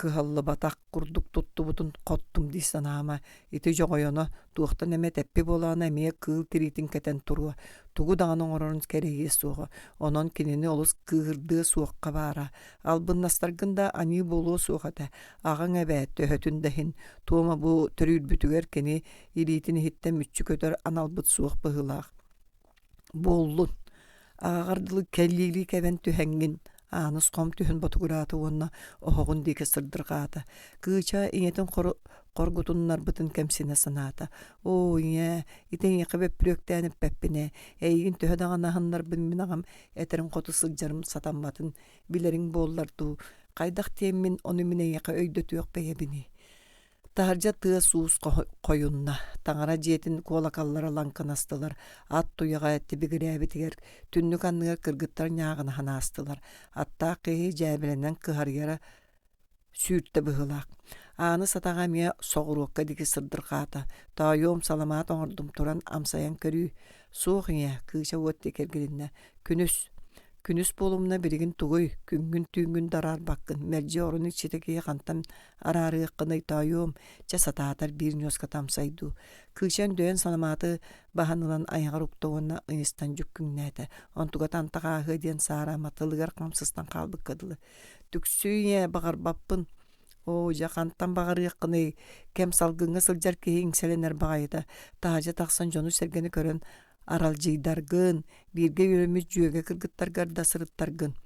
кыһаллыбатах курдук туттубутун хоттум дии санаама. Ити дьоҕойоно туохтан эмэ тэппи буолаана эмиэ кыыл тириитин кэтэн туруо, тугу даҕаны оҥорорун кэрэйиэ суоҕа. Онон кинини олус кыыһырдыа суохха баара. Албыннастаргын да аньыы буолуо суох этэ. Аҕаҥ эбээт төһөтүн да иһин, туома бу төрүүрбүтүгэр кини илиитин иһиттэн мүччү көтөр аналбыт суох быһыылаах. Буоллун, аҕаҕар дылы кэлиилии кэбэн түһэҥҥин, Ааныс хом түһэн ботугураата уонна оһоҕун диэки сырдырҕаата. Кыыча ийэтин хоргутуннарбытын кэмсинэ санаата. «Оо, ийээ, ити эйиэхэ бөппүрүөктээн эппэппин ээ, эйигин төһө даҕаны аһыннарбын мин аҕам этэрин хоту сылдьарым сатамматын билэриҥ буоллар дуу, хайдах диэммин ону мин эйиэхэ өйдөтүөх бэйэбиний?» Таһырдьа тыас-уус хойунна, таҥара дьиэтин куолакаллара лаҥкынастылар, ат туйаҕа тибигирээбитигэр түннүк анныгар кыргыттар ньааҕынаһан аастылар, аттаах киһи дьээбэлэнэн кыһарыйара сүүртэ быһыылаах. Ааныс атаҕа эмиэ соҕуруокка диэки сырдырҕаата, «Тоойуом, саламаат оҥордум туран амсайан көрүүй». «Суох ийээ», кыыча уот диэки эргилиннэ, «Күнүс, Күнүс буолумна билигин тугуй, күҥҥүн-түүҥҥүн да араарбаккын, мэлдьи орун иччитэ киһи хантан араарыаххыный тоойуом, чэ сатаатар биир ньуоската амсай дуу. Кыыча өндөйөн саламааты баһан ылан айаҕар укта уонна ыйыстан дьүккүҥнээтэ. Онтугата антах ааһыа диэн саараама тылыгар хам сыстан хаалбыкка дылы. Түксүү ийээ, баҕарбаппын. Оо, дьэ хантан баҕарыаххыный, кэм салгыҥҥа сылдьар киһи иҥсэлэнэр баҕайыта. Таһырдьа тахсан дьону-сэргэни көрөн аралдьыйдаргын, бииргэ үөрэммит дьүөгэ кыргыттаргар да сырыттаргын.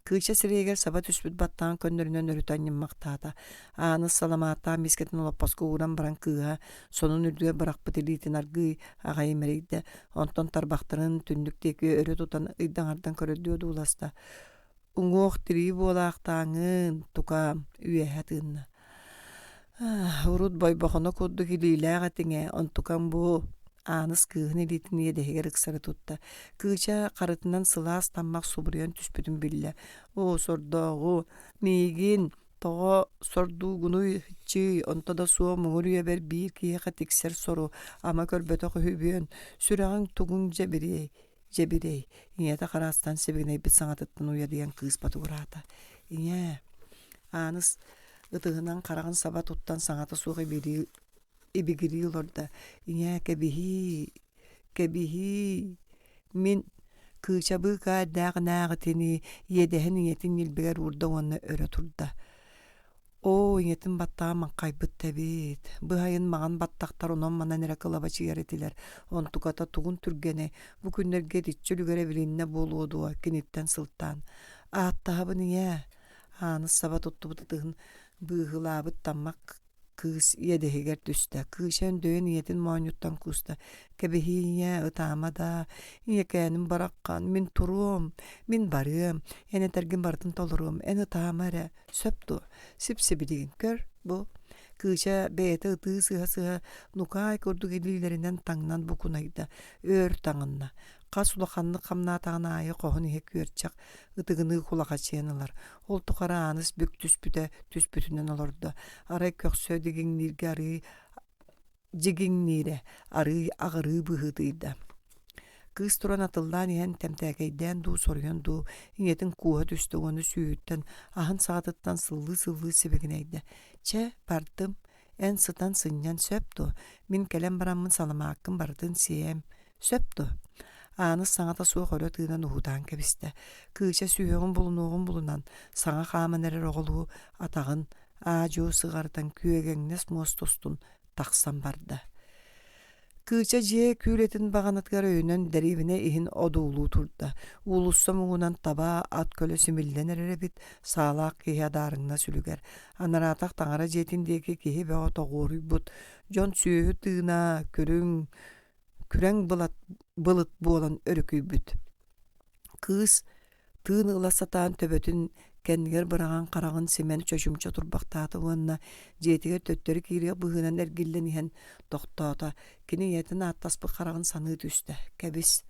Кыыча сирэйигэр саба түспүт баттаҕын көннөрүнэн өрүтэ анньыммахтаата. Ааныс саламааттаах миискэтин олоппоско ууран баран кыыһа сонун үрдүгэр бырахпыт илиитин аргыый аҕай имэрийдэ. Онтон тарбахтарын түннүк диэки өрө тутан ыйдаҥардан көрөрдүү одууласта. Уҥуох-тирии буолаахтааҥҥын, тукаам, үөһэ тыынна. Урут Бойбохоно курдук илиилээх этиҥ ээ, онтукам бу Ааныс кыыһын илиитин иэдэһигэр ыксары тутта. Кыыча харытынан сылаас таммах субуруйан түспүтүн биллэ. Оо, сордооҕу, миигин тоҕо сордуугунуй, чыый, онто да суох муҥур үйэбэр биир киһиэхэ тиксэр сору ама көрбөтөх үһүбүөн, сүрэҕиҥ тугуҥ дьэбириэй, Дьэбирэй, ийэтэ хараастан сибигинэйбит саҥатыттан уйадыйан кыыс ботугураата. «Ийээ» Ааныс ытыһынан хараҕын саба туттан саҥата суох ибигирии олордо. «Ийээ, кэбиһии, кэбиһии, мин кыычабыы эрдээҕинээҕитинии иэдэһин ийэтин ньилбэгэр уурда уонна өрө турда. Оо, ийэтин баттаҕа маҥхайбыт да эбит. Быһайын маҥан баттахтар онон-манан эрэ кылабачыйар этилэр. Онтуката тугун түргэнэй, бу күннэргэ итиччэ үлүгэрэ билиннэ буолуо дуо киниттэн сылтаан. Ааттаһабын ийээ, Ааныс саба туттубут ытыһын быыһылаабыт таммах кыыс иэдэһигэр түстэ. Кыыча өндөйөн ийэтин моонньуттан кууста. Кэбиһии ийээ, ытаама даа, ийэкээним бараххан, мин туруом, мин барыам, эн этэргин барытын толоруом, эн ытаама эрэ, Сөп дуо? Сип-сибилигин көр, бу Кыыча бэйэтэ ытыы сыһа-сыһа нукаай курдук илиилэринэн таҥнан букунайда, өөр таҥынна. Хас улаханнык хамнаатаҕын аайы хоһун иһэ күөрчэх ытыгыныы кулахачыйан ылар. Ол тухары Ааныс бүк түспүтэ түспүтүнэн олордо. Арай көхсө дигиҥнииргэ арыы дьигиҥниирэ арыый аҕырыы быһыытыйда. Кыыс туран атыллаан иһэн тэмтээкэйдээн дуу, соруйан дуу ийэтин кууһа түстэ уонна сүүһүттэн, аһын саҕатыттан сыллыы-сыллыы сибигинэйдэ: «Чэ, бардым, эн сытан сынньан сөп дуо? Мин кэлэн бараммын саламааккын барытын сиэм, сөп дуо?» Ааныс саҥата суох өрө тыынан уһуутаан кэбистэ. Кыыча сүһүөҕүн булунуоҕун булунан, саҥа хааман эрэр оҕолуу атаҕын аа-дьуо сыҕарытан күөгэҥнэс муоста устун тахсан барда. Кыыча дьиэ күүлэтин баҕанатыгар өйөнөн дэриэбинэ иһин одуулуу турда. Уулусса муҥунан таба, ат көлө симиллэн эрэр эбит, саалаах киһи адаарыҥнас үлүгэр. Анараатах таҥара дьиэтин диэки киһи бөҕө тоҕуоруйбут, дьон сүөһү тыына, күрүҥ, күрэҥ былыт буолан өрүкүйбүт. Кыыс тыын ыла сатаан төбөтүн кэннигэр быраҕан хараҕын симэн чочумча турбахтаата уонна дьиэтигэр төттөрү киириэх быһыынан эргиллэн иһэн тохтоото. Кини ийэтин ааттаспыт хараҕын саныы түстэ. Кэбис.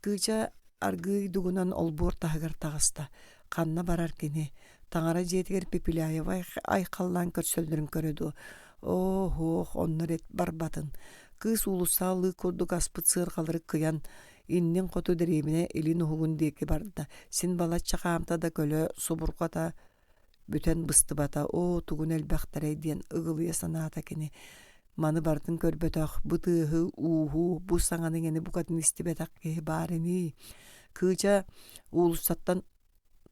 Кыыча аргыый дугунан олбуор таһыгар таҕыста. Ханна барар кини? Таҥара дьиэтигэр Пепеляева айхаллаан көрсөллөрүн көрө дуо? Оо, һуох, онно эрэ барбатын. Кыыс уулуссаҕа лыык курдук аспыт сыарҕалары кыйан, иннин хоту дэриэбинэ илин уһугун диэки барда. Син балачча хаамта да көлө субурҕата бүтэн быстыбата. Оо, тугун элбэхтэрэй диэн ыгылыйа санаата кини. Маны барытын көрбөтөх, бу тыаһы, ууһу, бу саҥаны-иҥэни букатын истибэтэх киһи баар ини. Кыыча уулуссаттан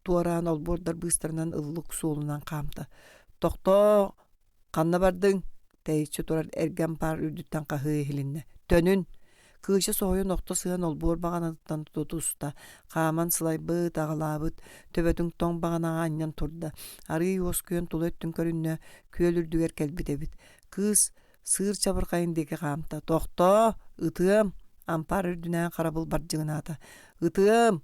туораан олбуордар быыстарынан ыллык суолунан хаамта. «Тохтоо! Ханна бардыҥ?» Тэйиччи турар эргэ ампаар үрдүттэн хаһыы иһилиннэ. «Төнүн!» Кыыча соһуйан охто сыһан олбуор баҕанатыттан тутуста, хааман сылайбыт, аҕылаабыт, төбөтүн тоҥ баҕанаҕа анньан турда. Арыый уоскуйан тула өттүн көрүннэ, күөл үрдүгэр кэлбит эбит. Кыыс сыыр чабырҕайын диэки хаамта. «Тохтоо! Ытыам!» Ампаар үрдүнээн харабыл бардьыгынаата. «Ытыам!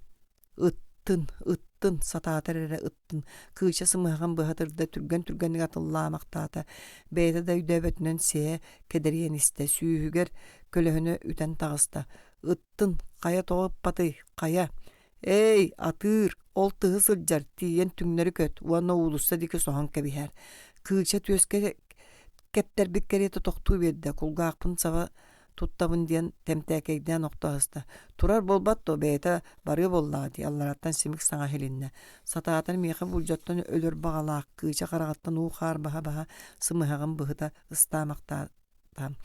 Ыттын, ыттын, сатаатар эрэ ыттын, Кыыча сымыһаҕын быһа тырда түргэн-түргэнник атыллаамахтаата, бэйэтэ да өйдөөбөтүнэн сиһэ кэдэрийэн истэ, сүүһүгэр көлөһүнэ үтэн таҕыста. Ыттын, хайа тоҕо ыппатый, хайа? Эй, атыыр, ол тыһы сылдьар, тиийэн түҥнэри көт уонна уулусса диэки соһон кэбиһээр. Кыыча түөскэ кэптэрбит кэриэтэ тохтуу биэрдэ, кулгаахпын саба туттабын диэн тэмтээкэйдээн охто аһыста. Турар буолбат дуо, бэйэтэ барыа буоллаҕа дии, аллараттан симик саҥа иһилиннэ. Сатаатар миэхэ булдьаттан өлөр баҕалаах, кыыча хараҕыттан уу-хаар баһа-баһа сымыһаҕын быһыта ыстаамахтаата.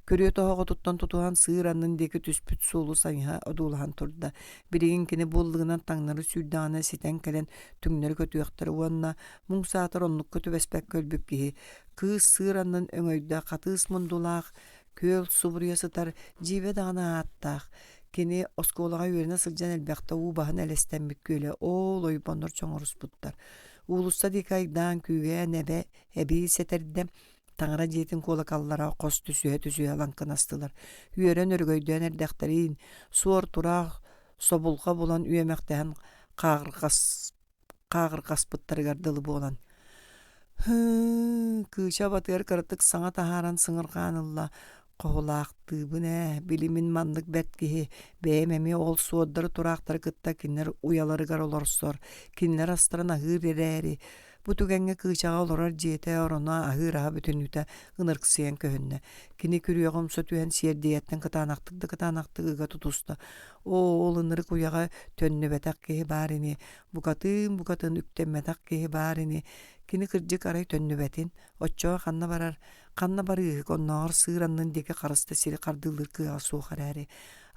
Күрүө тоһоҕотуттан тутуһан сыыр аннын диэки түспүт суолу сайыһа одуулаһан турда. Билигин кини буоллугунан таҥнары сүүрдэҕинэ ситэн кэлэн түҥнэри көтүөхтэрэ уонна муҥ саатар оннукка түбэспэккэ өлбүт киһи кыыс сыыр аннын өҥөйдө хатыыс мундулаах Күөл субуруйа сытар дьиибэ даҕаны ааттаах, кини оскуолаҕа үөрэнэ сылдьан элбэхтэ уу баһан элэстэммит күөлэ оол ойбоннор чоҥоруспуттар. Уулусса диэки айдаан күүгээн эбэ эбии сэтэрдэ, таҥара дьиэтин куолакаллара хос түсүһэ-түсүһэ лаҥкынастылар. Үөрэн өрөгөйдөөн эрдэхтэриин, суор-тураах собулҕа булан үөмэхтэһэн хааҕырҕас хааҕырҕаспыттарыгар дылы буолан «Һыы, Кыыча абатыгар кыратык саҥа таһааран сыҥырҕаан ылла, хоһулаахтыыбын ээ, били мин маннык бэрт киһи, бэйэм эмиэ ол суордары-тураахтары кытта кинилэр уйаларыгар олорсор, кинилэр астарын аһыыр эрээри, бу түгэҥҥэ Кыычаҕа олорор дьиэтэ, ороно, аһыыр аһа бүтүннүүтэ ынырыксыйан көһүннэ. Кини күрүөҕэ умса түһэн сиэрдийэттэн кытаанахтык да кытаанахтык ыга тутуста. Оо, ол ынырык уйаҕа төннүбэтэх киһи баар ини, букатын-букатын үктэммэтэх киһи баар ини, кини кырдьык арай төннүбэтин, оччоҕо ханна барар, ханна барыыһык, оннооҕор сыыр аннын диэки харыста сири хардыылыыр кыаҕа суох эрээри,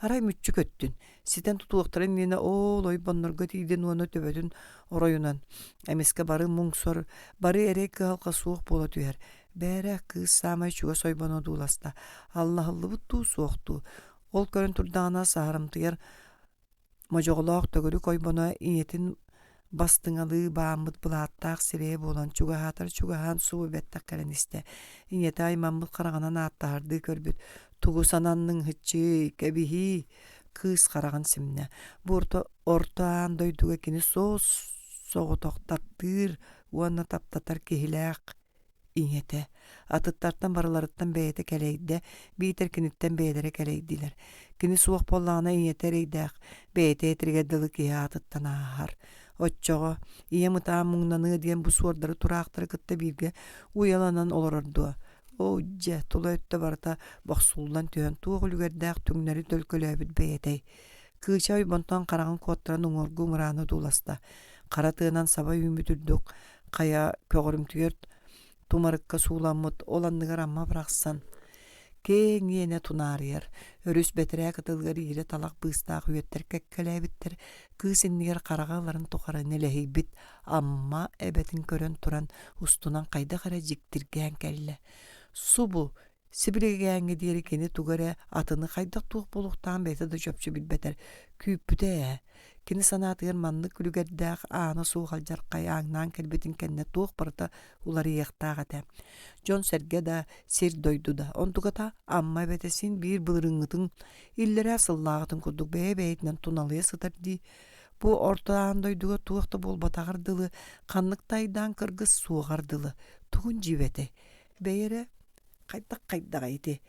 арай мүччү көттүн, ситэн тутуохтарын иннинэ оол ойбоннорго тиийдин уонна төбөтүн оройунан, эмискэ бары муҥ-сор, бары эрэй кыһалҕа суох буола түһэр, бээрэ, кыыс саамай чугас ойбону одууласта, аллаһыллыбыт дуу, суох дуу, ол көрөн турдаҕына саһарымтыйар Модьоҕолоох төгүрүк ойбоно ийэтин бастыҥалыы бааммыт былааттаах сирэйэ буолан чугаһаатар чугаһаан субу бэттэх кэлэн истэ. Ийэтэ аймаммыт хараҕынан ааттаһардыы көрбүт: «Тугу сананныҥ, һыччыый, кэбиһиий!» Кыыс хараҕын симнэ. Бу орто, орто аан дойдуга кини суос-соҕотох таптыыр уонна таптатар киһилээх ийэтэ атыттартан барыларыттан бэйэтэ кэлэйдэ, биитэр киниттэн бэйэлэрэ кэлэйдилэр. Кини суох буоллаҕына ийэтэ эрэйдээх, бэйэтэ этэригэр дылы киһи аатыттан ааһар. Оччоҕо ийэм ытаан муҥнаныа диэн бу суордары тураахтары кытта бииргэ уйаланан олорор дуо? Оо дьэ, тула өттө барыта бохсуллан түһэн туох үлүгэрдээх түҥнэри төлкөлөөбүт бэйэтэй. Кыыча ойбонтон хараҕын куоттаран уҥуоргу мырааны одууласта. Хара тыанан саба үүммүт үрдүк хайа көҕөрүмтүйэр тумарыкка сууламмыт, ол анныгар Амма барахсан киэҥ иэнэ тунаарыйар, өрүс бэтэрээ кытылыгар иирэ талах быыстаах үөттэр кэккэлээбиттэр, кыыс иннигэр хараҕа ыларын тухары нэлэһийбит Амма эбэтин көрөн туран устунан хайдах эрэ дьиктиргээн кэллэ. Субу Сибилигээҥҥэ диэри кини тугу эрэ атыны хайдах туох буолуохтааҕын бэйэтэ да чопчу билбэтэр, күүппүтэ ээ. Кини санаатыгар маннык үлүгэрдээх аана суох алдьархай ааҥнаан кэлбитин кэннэ туох барыта уларыйыахтаах этэ. Дьон-сэргэ да, сир-дойду да, онтуката Амма эбэтэ син биир былырыыҥҥытын иллэрээ сыллааҕытын курдук бэйэ-бэйэтинэн туналыйа сытар дии. Бу орто аан дойдуга туох да буолбатаҕар дылы, ханнык да айдаан кыргыс суоҕар дылы, тугун дьиибэтэй? Бэйэ эрэ хайдах-хайдаҕай ити?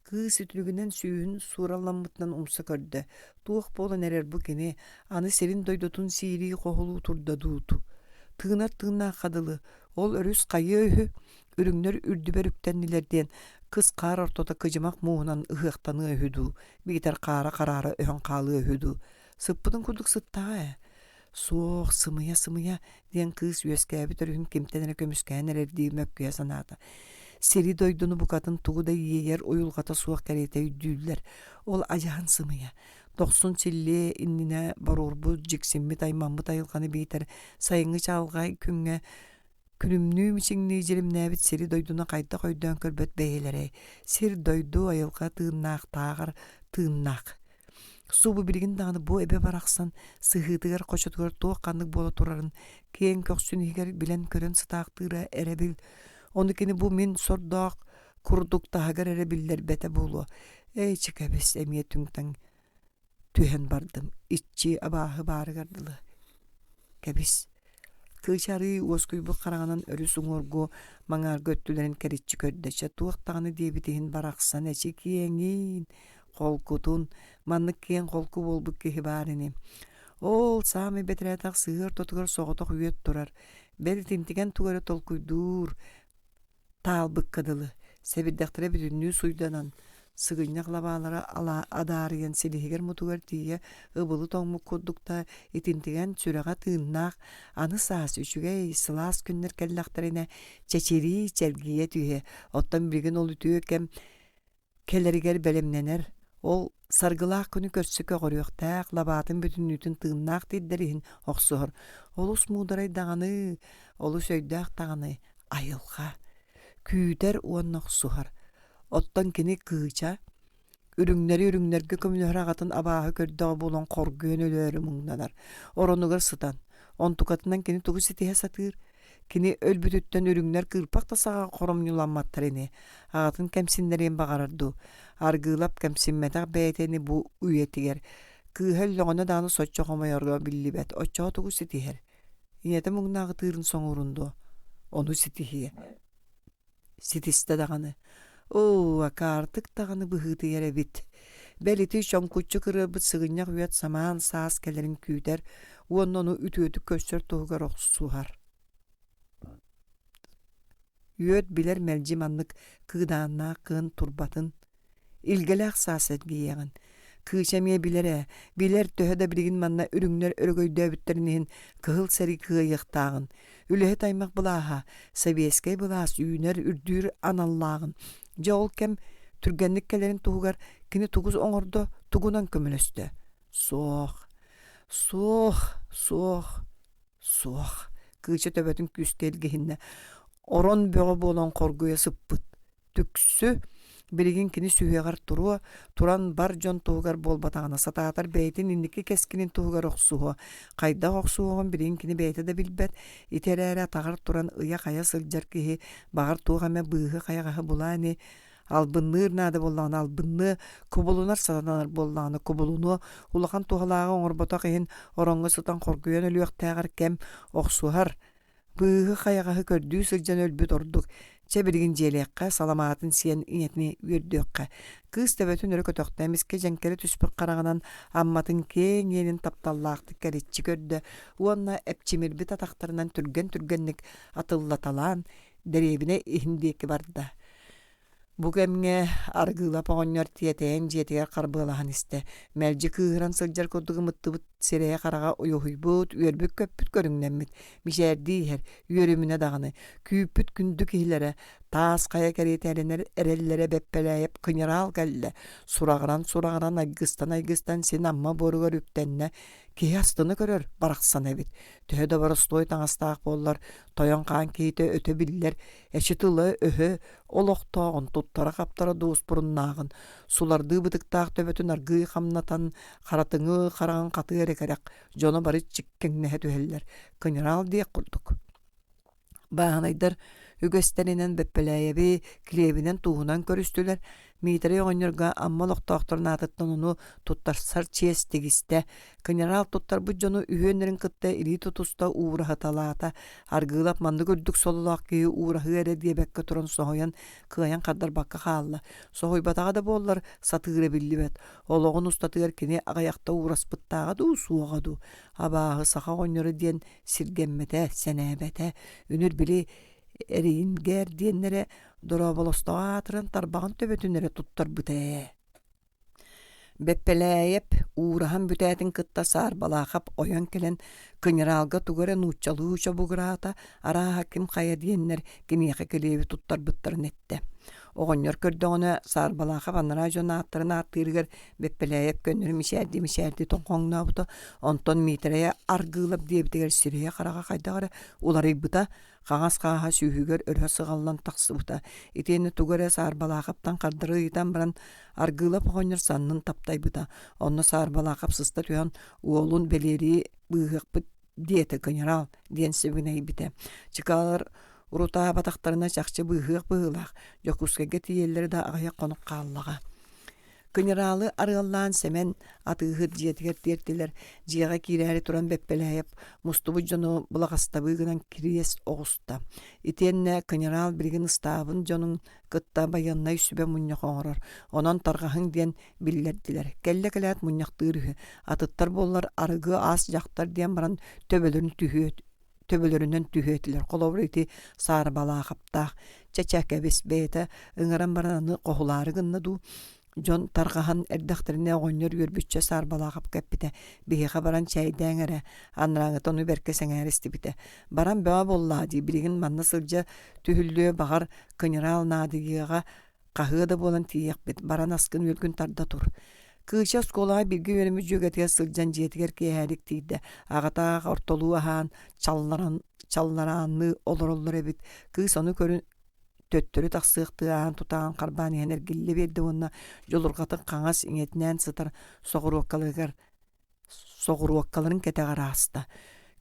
Кыыс үтүлүгүнэн сүүһүн сууралламмытынан умса көрдө: туох буолан эрэр бу кини, аны сирин-дойдутун сиирии хоһулуу турда дуу тыынар тыыннаахха дылы, ол өрүс хайыа үһү? Үрүҥнэр үрдүбэр үктэннилэр диэн кыс хаар ортото кыдьымах мууһунан ыһыахтаныа үһү дуу, биитэр хаара хараара өһөн хаалыа үһү дуу. Сыппытын курдук сыттаҕа ээ. Суох, сымыйа-сымыйа диэн кыыс үөскээбит өрүһүн кимтэн эрэ көмүскээн эрэрдии мөккүһэ санаата. Сири-дойдуну букатын тугу да иэйэр уйулҕата суох кэриэтэ өйдүүллэр. Ол адьаһын сымыйа. Дохсун силлиэ иннинэ боруорбут, дьиксиммит, аймаммыт айылҕаны биитэр сайыҥҥы чаҕылҕай күҥҥэ Күлүмнүү мичиҥнии дьиримнээбит сири-дойдуну хайдах өйдөөн көрбөт бэйэлэрэй, сир-дойду айылҕа тыыннаахтааҕар тыыннаах. Субу билигин даҕаны бу эбэ барахсан сыһыытыгар хочотугар туох-ханнык буола турарын киэҥ көхсүн иһигэр билэн-көрөн сытаахтыыра эрэбил. Ону кини бу мин сордоох курдук таһыгар эрэ биллэрбэтэ буолуо. Эй, чыкабис эмиэ түҥ-таҥ түһэн бардым, иччи абааһы баарыгар дылы. Кэбис. Кыыча арыы уоскуйбут хараҕынан өрүс уҥуоргу маҥаарга өттүлэрин кэриччи көрдө, чэ туох даҕаны диэбит иһин барахсан эчи киэҥиин, холкутун, маннык киэҥ холку буолбут киһи баар ини. Ол саамай бэтэрээтэх сыһыы ортотугар соҕотох үөт турар, бэл итинтигэн тугу эрэ толкуйдуур, таалбыкка дылы, сэбирдэхтэрэ бүтүннүү суйданан, сыгынньах лабаалара адаарыйан силиһигэр-мутугар тиийэ ыбылы тоҥмут курдук да итинтигэн сүрэҕэ тыыннаах, аны саас үчүгэй, сылаас күннэр кэллэхтэринэ чэчирии, чэлгийэ түһүө, оттон билигин ол үтүө кэм кэлэригэр бэлэмнэнэр, ол саргылаах күнү көрсө көҕөрүөхтээх, лабаатын бүтүннүүтүн тыыннаах тиэрдэр иһин охсуһар. Олус муударай даҕаны, олус өйдөөх даҕаны айылҕа. Күүтэр уонна охсуһар. Оттон кини кыыча, үрүҥнэри үрүҥнэргэ көмөлөһөр аҕатын абааһы көрдөҕө буолан хоргуйан өлөөрү муҥнанар. Оронугар сытан, онтукатынан кини тугу ситиһэ сатыыр? Кини өлбүтүттэн үрүҥнэр кыырпах да саҕа хоромньуламматтар ини, аҕатын кэмсиннэриэн баҕарар дуу, Аргыылап кэмсиммэтэх бэйэтэ ини бу үйэтигэр, кыыһа өллөҕүнэ даҕаны соччо хомойоро биллибэт, оччоҕо тугу ситиһэр? Ийэтэ муҥнаах ытыырын соҥуурун дуо? Ону ситиһиэ. Ситистэ даҕаны. Оо, акаартык даҕаны быһыытыйар эбит. Бэл ити чоҥкуччу кырыарбыт сыгынньах үөт самаан саас кэлэрин күүтэр уонна ону үтүөтүк көрсөр туһугар охсуһар. Үөт билэр мэлдьи маннык кыыдааннаах кыын турбатын Илгэлээх саас эргийиэҕин. Кыыча эмиэ билэр ээ, билэр төһө да билигин манна үрүҥнэр өрөгөйдөөбүттэрин иһин кыһыл сэрии кыайыахтааҕын, үлэһит аймах былааһа, сэбиэскэй былаас үүнэр, үрдүүр аналлааҕын. Дьэ ол кэм түргэнник кэлэрин туһугар кини тугу оҥордо, тугунан көмөлөстө? Суох, суох, суох, суох. Кыыча төбөтүн күүскэ илгиһиннэ. Орон бөҕө буолан хоргуйа сыппыт. Түксү, билигин кини сүһүөҕэр туруо, туран бар дьон туһугар буолбатаҕына сатаатар бэйэтин инники кэскилин туһугар охсуһуо. Хайдах охсуһуоҕун билигин кини бэйэтэ да билбэт, ити эрээри атаҕар туран ыйа-хайа сылдьар киһи баҕар туох эмэ быыһы-хайаҕаһы булаа ини, албынныыр наада буоллаҕына албынныа, кубулунар сатанар буоллаҕына кубулунуо, улахан туһалааҕы оҥорботох иһин ороҥҥо сытан хоргуйан өлүөхтээҕэр кэм охсуһар, Быыһы-хайаҕаһы көрдүү сылдьан өлбүт ордук, чэ билигин дьиэлиэххэ, саламаатын сиэн ийэтини үөрдүөххэ. Кыыс төбөтүн өрө көтөхтө, эмискэ дьэҥкэрэ түспүт хараҕынан Амматын киэҥ иэнин тапталлаахтык кэриччи көрдө уонна эпчимирбит атахтарынан түргэн-түргэнник атыллаталаан дэриэбинэ иһин диэки барда. Бу кэмҥэ Аргыылап оҕонньор тиэтэйэн дьиэтигэр харбыалаһан истэ. Мэлдьи кыыһыран сылдьар курдук ымыттыбыт сирэйэ-хараҕа уйуһуйбут, үөрбүт-көппүт көрүҥнэммит, мичээрдии иһэр, үөрүмүнэ даҕаны, күүппүт күндү киһилэрэ, таас хайа кэриэтэ эрэнэр эрэллэрэ Бэппэлээйэп кыньыраал кэллэ, сураҕыран-сураҕыран, айгыстан-айгыстан син Амма буоругар үктэннэ, киһи астына көрөр барахсан эбит. Төһө да боростуой таҥастаах буоллар, тойон хаан киһитэ өтө биллэр, эчи тыла-өһө олохтооҕун, туттара-хаптара дуоспуруннааҕын, сулардыы бытыктаах төбөтүн аргыый хамнатан, харатыҥы хараҕын хатыы эрэ кэрэх, дьоно бары чиккэҥнэһэ түһэллэр, кыньыраал диэх курдук. Бааһынайдар үгэстэринэн Бэппэлээйэби килиэбинэн тууһунан көрүстүлэр, Миитэрэй оҕонньорго Амма олохтоохторун аатыттан ону туттарсар чиэс тигистэ. Кыньыраал туттарбыт дьону үһүөннэрин кытта илии тутуста уураһыталаата. Аргыылап маннык үрдүк сололоох киһи уураһыы эрэ диэбэккэ туран соһуйан, кыайан хардарбакка хаалла. Соһуйбатаҕа да буоллар, сатыыра биллибэт. Олоҕун устатыгар кини аҕыйахта уураспыттааҕа дуу, суоҕа дуу. Абааһы саха оҕонньоро диэн сиргэммэтэ, сэнээбэтэ. Үнүр били. Эриингээр диэннэрэ дорооболостоҕо аатыран тарбаҕын төбөтүн эрэ туттарбыта ээ. Бэппэлээйэп уураһан бүтээтин кытта Саарбалаахап ойон кэлэн кыньыраалга тугу эрэ нууччалыы чобугураата, арааһа ким хайа диэннэр киниэхэ килиэби туттарбыттарын эттэ. Оҕонньор көрдөҕүнэ Саарбалаахап анараа дьон ааттарын ааттыырыгар Бэппэлээйэп көннөрү мичээрдии-мичээрдии тоҥхоҥнообута, онтон Миитэрэйэ Аргыылап диэбитигэр сирэйэ-хараҕа хайдах эрэ уларыйбыта, хаҥас хааһа сүүһүгэр өрө сыҕаллан тахсыбыта. Итиэннэ тугу эрэ Саарбалаахаптан хардары ыйытан баран, Аргыылап оҕонньор саннын таптайбыта. Онно Саарбалаахап сыста түһэн уолун Бэлиэрийи быыһыахпыт диэтэ генерал диэн сибигинэйбитэ. Чыкаалар урутаабатахтарына чахчы быыһыах быһыылаах, Дьокуускайга тиийэллэрэ да аҕыйах хонук хааллаҕа. Кыньыраалы арыаллаан Сэмэн атыыһыт дьиэтигэр тиэртилэр. Дьиэҕэ киирээри туран Бэппэлээйэп мустубут дьону былаҕастабыы гынан кириэс оҕуста. Итиэннэ кыньыраал билигин ыстаабын дьонун кытта байыаннай сүбэ мунньах оҥорор. Онон тарҕаһыҥ диэн биллэрдилэр. Кэллэ кэлээт мунньахтыыр үһү. Атыттар буоллар арыгы аас дьахтар диэн баран төбөлөрүн түһүө төбөлөрүнэн түһүө этилэр. Холобур, ити Саарбалаахаптаах чэ-чэ кэбис бэйэтэ ыҥыран баран аны хоһулаары гынна дуу дьон тарҕаһан эрдэхтэринэ оҕонньор үөрбүччэ Саарбалаахапка эппитэ биһиэхэ баран чээйдээҥ эрэ анарааҥыта ону бэркэ сэҥээрэ истибитэ баран бөҕө буоллаа дии билигин манна сылдьа түһүллүө баҕар кыньыраал наадыйыаҕа Хаһыа да буолан тиийиэхпит, баран аскын-үөлгүн тарда тур. Кыыча оскуолаҕа бииргэ үөрэммит дьүөгэтигэр сылдьан дьиэтигэр киэһэлик тиийдэ. Аҕатаах ортолуу аһаан, чалларан, чаллараанныы олороллор эбит. Кыыс ону көрөн төттөрү тахсыахтыы аан тутаҕын харбаан иһэн эргиллэ биэрдэ уонна дьулурҕатын хаҥас иҥэтинээн сытар соҕуруоккаларыгар соҕуруоккаларын кэтэҕэр ааста.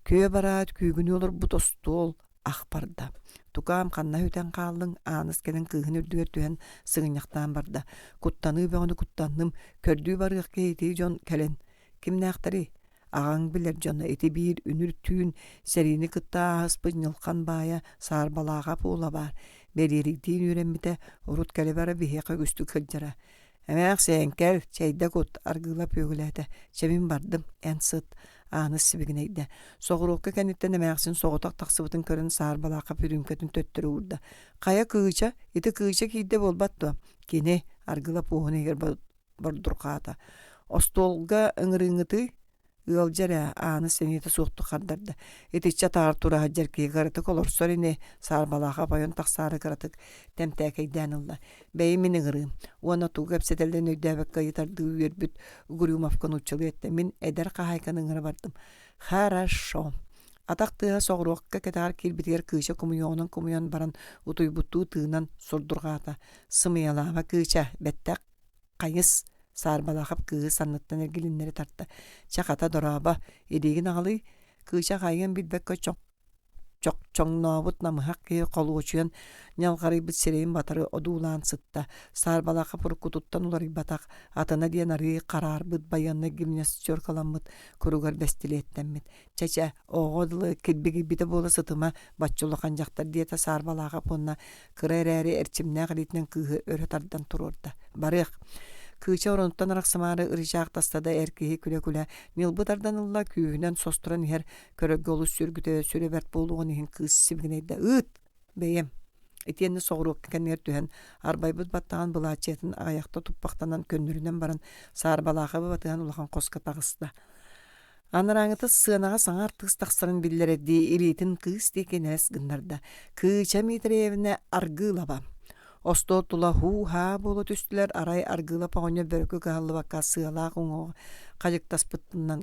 Күө бараат күүгүнүү олорбут остуол ах барда. Тукаам ханна үтэн хааллыҥ, Ааныс кэлэн кыыһын үрдүгэр түһэн сыгынньахтаан барда. Куттаныы бөҕөнү куттанным, көрдүү барыах киһи ити дьон кэлэн. Кимнээхтэрий? Аҕаҥ билэр дьоно ити биир үнүр түүн сэриини кытта ааһыспыт Ньылхан баайа Саарбалааҕа буола баар. Бэлиэрийдиин үөрэммитэ, урут кэлэ бара биһиэхэ үгүстүк сылдьара. Эмээхсиэн кэл, чэйдэ кут, Аргыылап үөгүлээтэ. Чэ мин бардым, эн сыт, Ааныс сибигинэйдэ. Соҕуруокка кэнниттэн эмээхсин соҕотох тахсыбытын көрөн Саарбалаахха бүрүүҥкэтин төттөрү уурда. Хайа Кыыча, ити Кыыча киирдэ буолбат дуо? Кини, Аргыылап уоһун иһигэр бордурҕаата. Остуолга ыҥырыыҥҥытый? Ыалдьар ээ, Ааныс сэниэтэ суохтук хардарда. Итиччэ атаҕар тура сылдьар киһи кыратык олорсор ини, Саарбалаахап ойон тахсаары кыратык тэмтээкэйдээн ылла. Бэйи мин ыҥырыым. Уонна тугу кэпсэтэллэрин өйдөөбөккө ыйытардыы үөрбүт Угрюмовка нууччалыы эттэ. Мин эдэр хаһаайканы ыҥыра бардым. Хорошо. Атах тыаһа соҕуруокка кэтэҕэр киирбитигэр Кыыча кумуйуоҕунан кумуйан баран утуйбуттуу тыынан сурдурҕаата. Сымыйалаама Кыыча, бэттэх Хайыс, Саарбалаахап кыыһы санныттан эргилиннэри тарта. Чэ, хата, дорообо, илиигин аҕалый, Кыыча хайыан билбэккэ чохчоҥнообут намыһах киһи холуочуйан ньалҕарыйбыт сирэйин батары одуулаан сытта. Саарбалаахап уруккутуттан уларыйбатах, атына диэн арыый хараарбыт байыаннай гимнастеркаламмыт, куругар бэстилиэттэммит. Чэ-чэ, оҕоҕо дылы килбигийбитэ буола сытыма, бачча улахан дьахтар диэтэ Саарбалаахап уонна кыра эрээри эрчимнээх илиитинэн кыыһы өрө тардан туруорда. Барыах. Кыыча оронуттан арахсымаары ырычаах таста да эр киһи күлэ-күлэ ньылбы тардан ылла, күүһүнэн состорон иһэр көрөргө олус сүргүтэ сүрэ бэрт буолуоҕун иһин кыыс сибигинэйдэ. Ыыт! Бэйэм. Итиэннэ соҕуруокка кэннигэр түһэн, арбайбыт баттаҕын былааччыйатын аҕыйахта туппахтанан көннөрүнэн баран, Саарбалаахабы батыһан улахан хоско таҕыста. Анарааҥҥыта сценаҕа саҥа артыыс тахсарын биллэрэрдии илиитин кыыс диэки нэлэс гыннарда. Кыыча Митреевна Аргыылаба. Остуол тула һуу-һаа буола түстүлэр, арай Аргыылап оҕонньор бөрүкү кыһаллыбакка сыалаах уҥуоҕу хадьыктаспытынан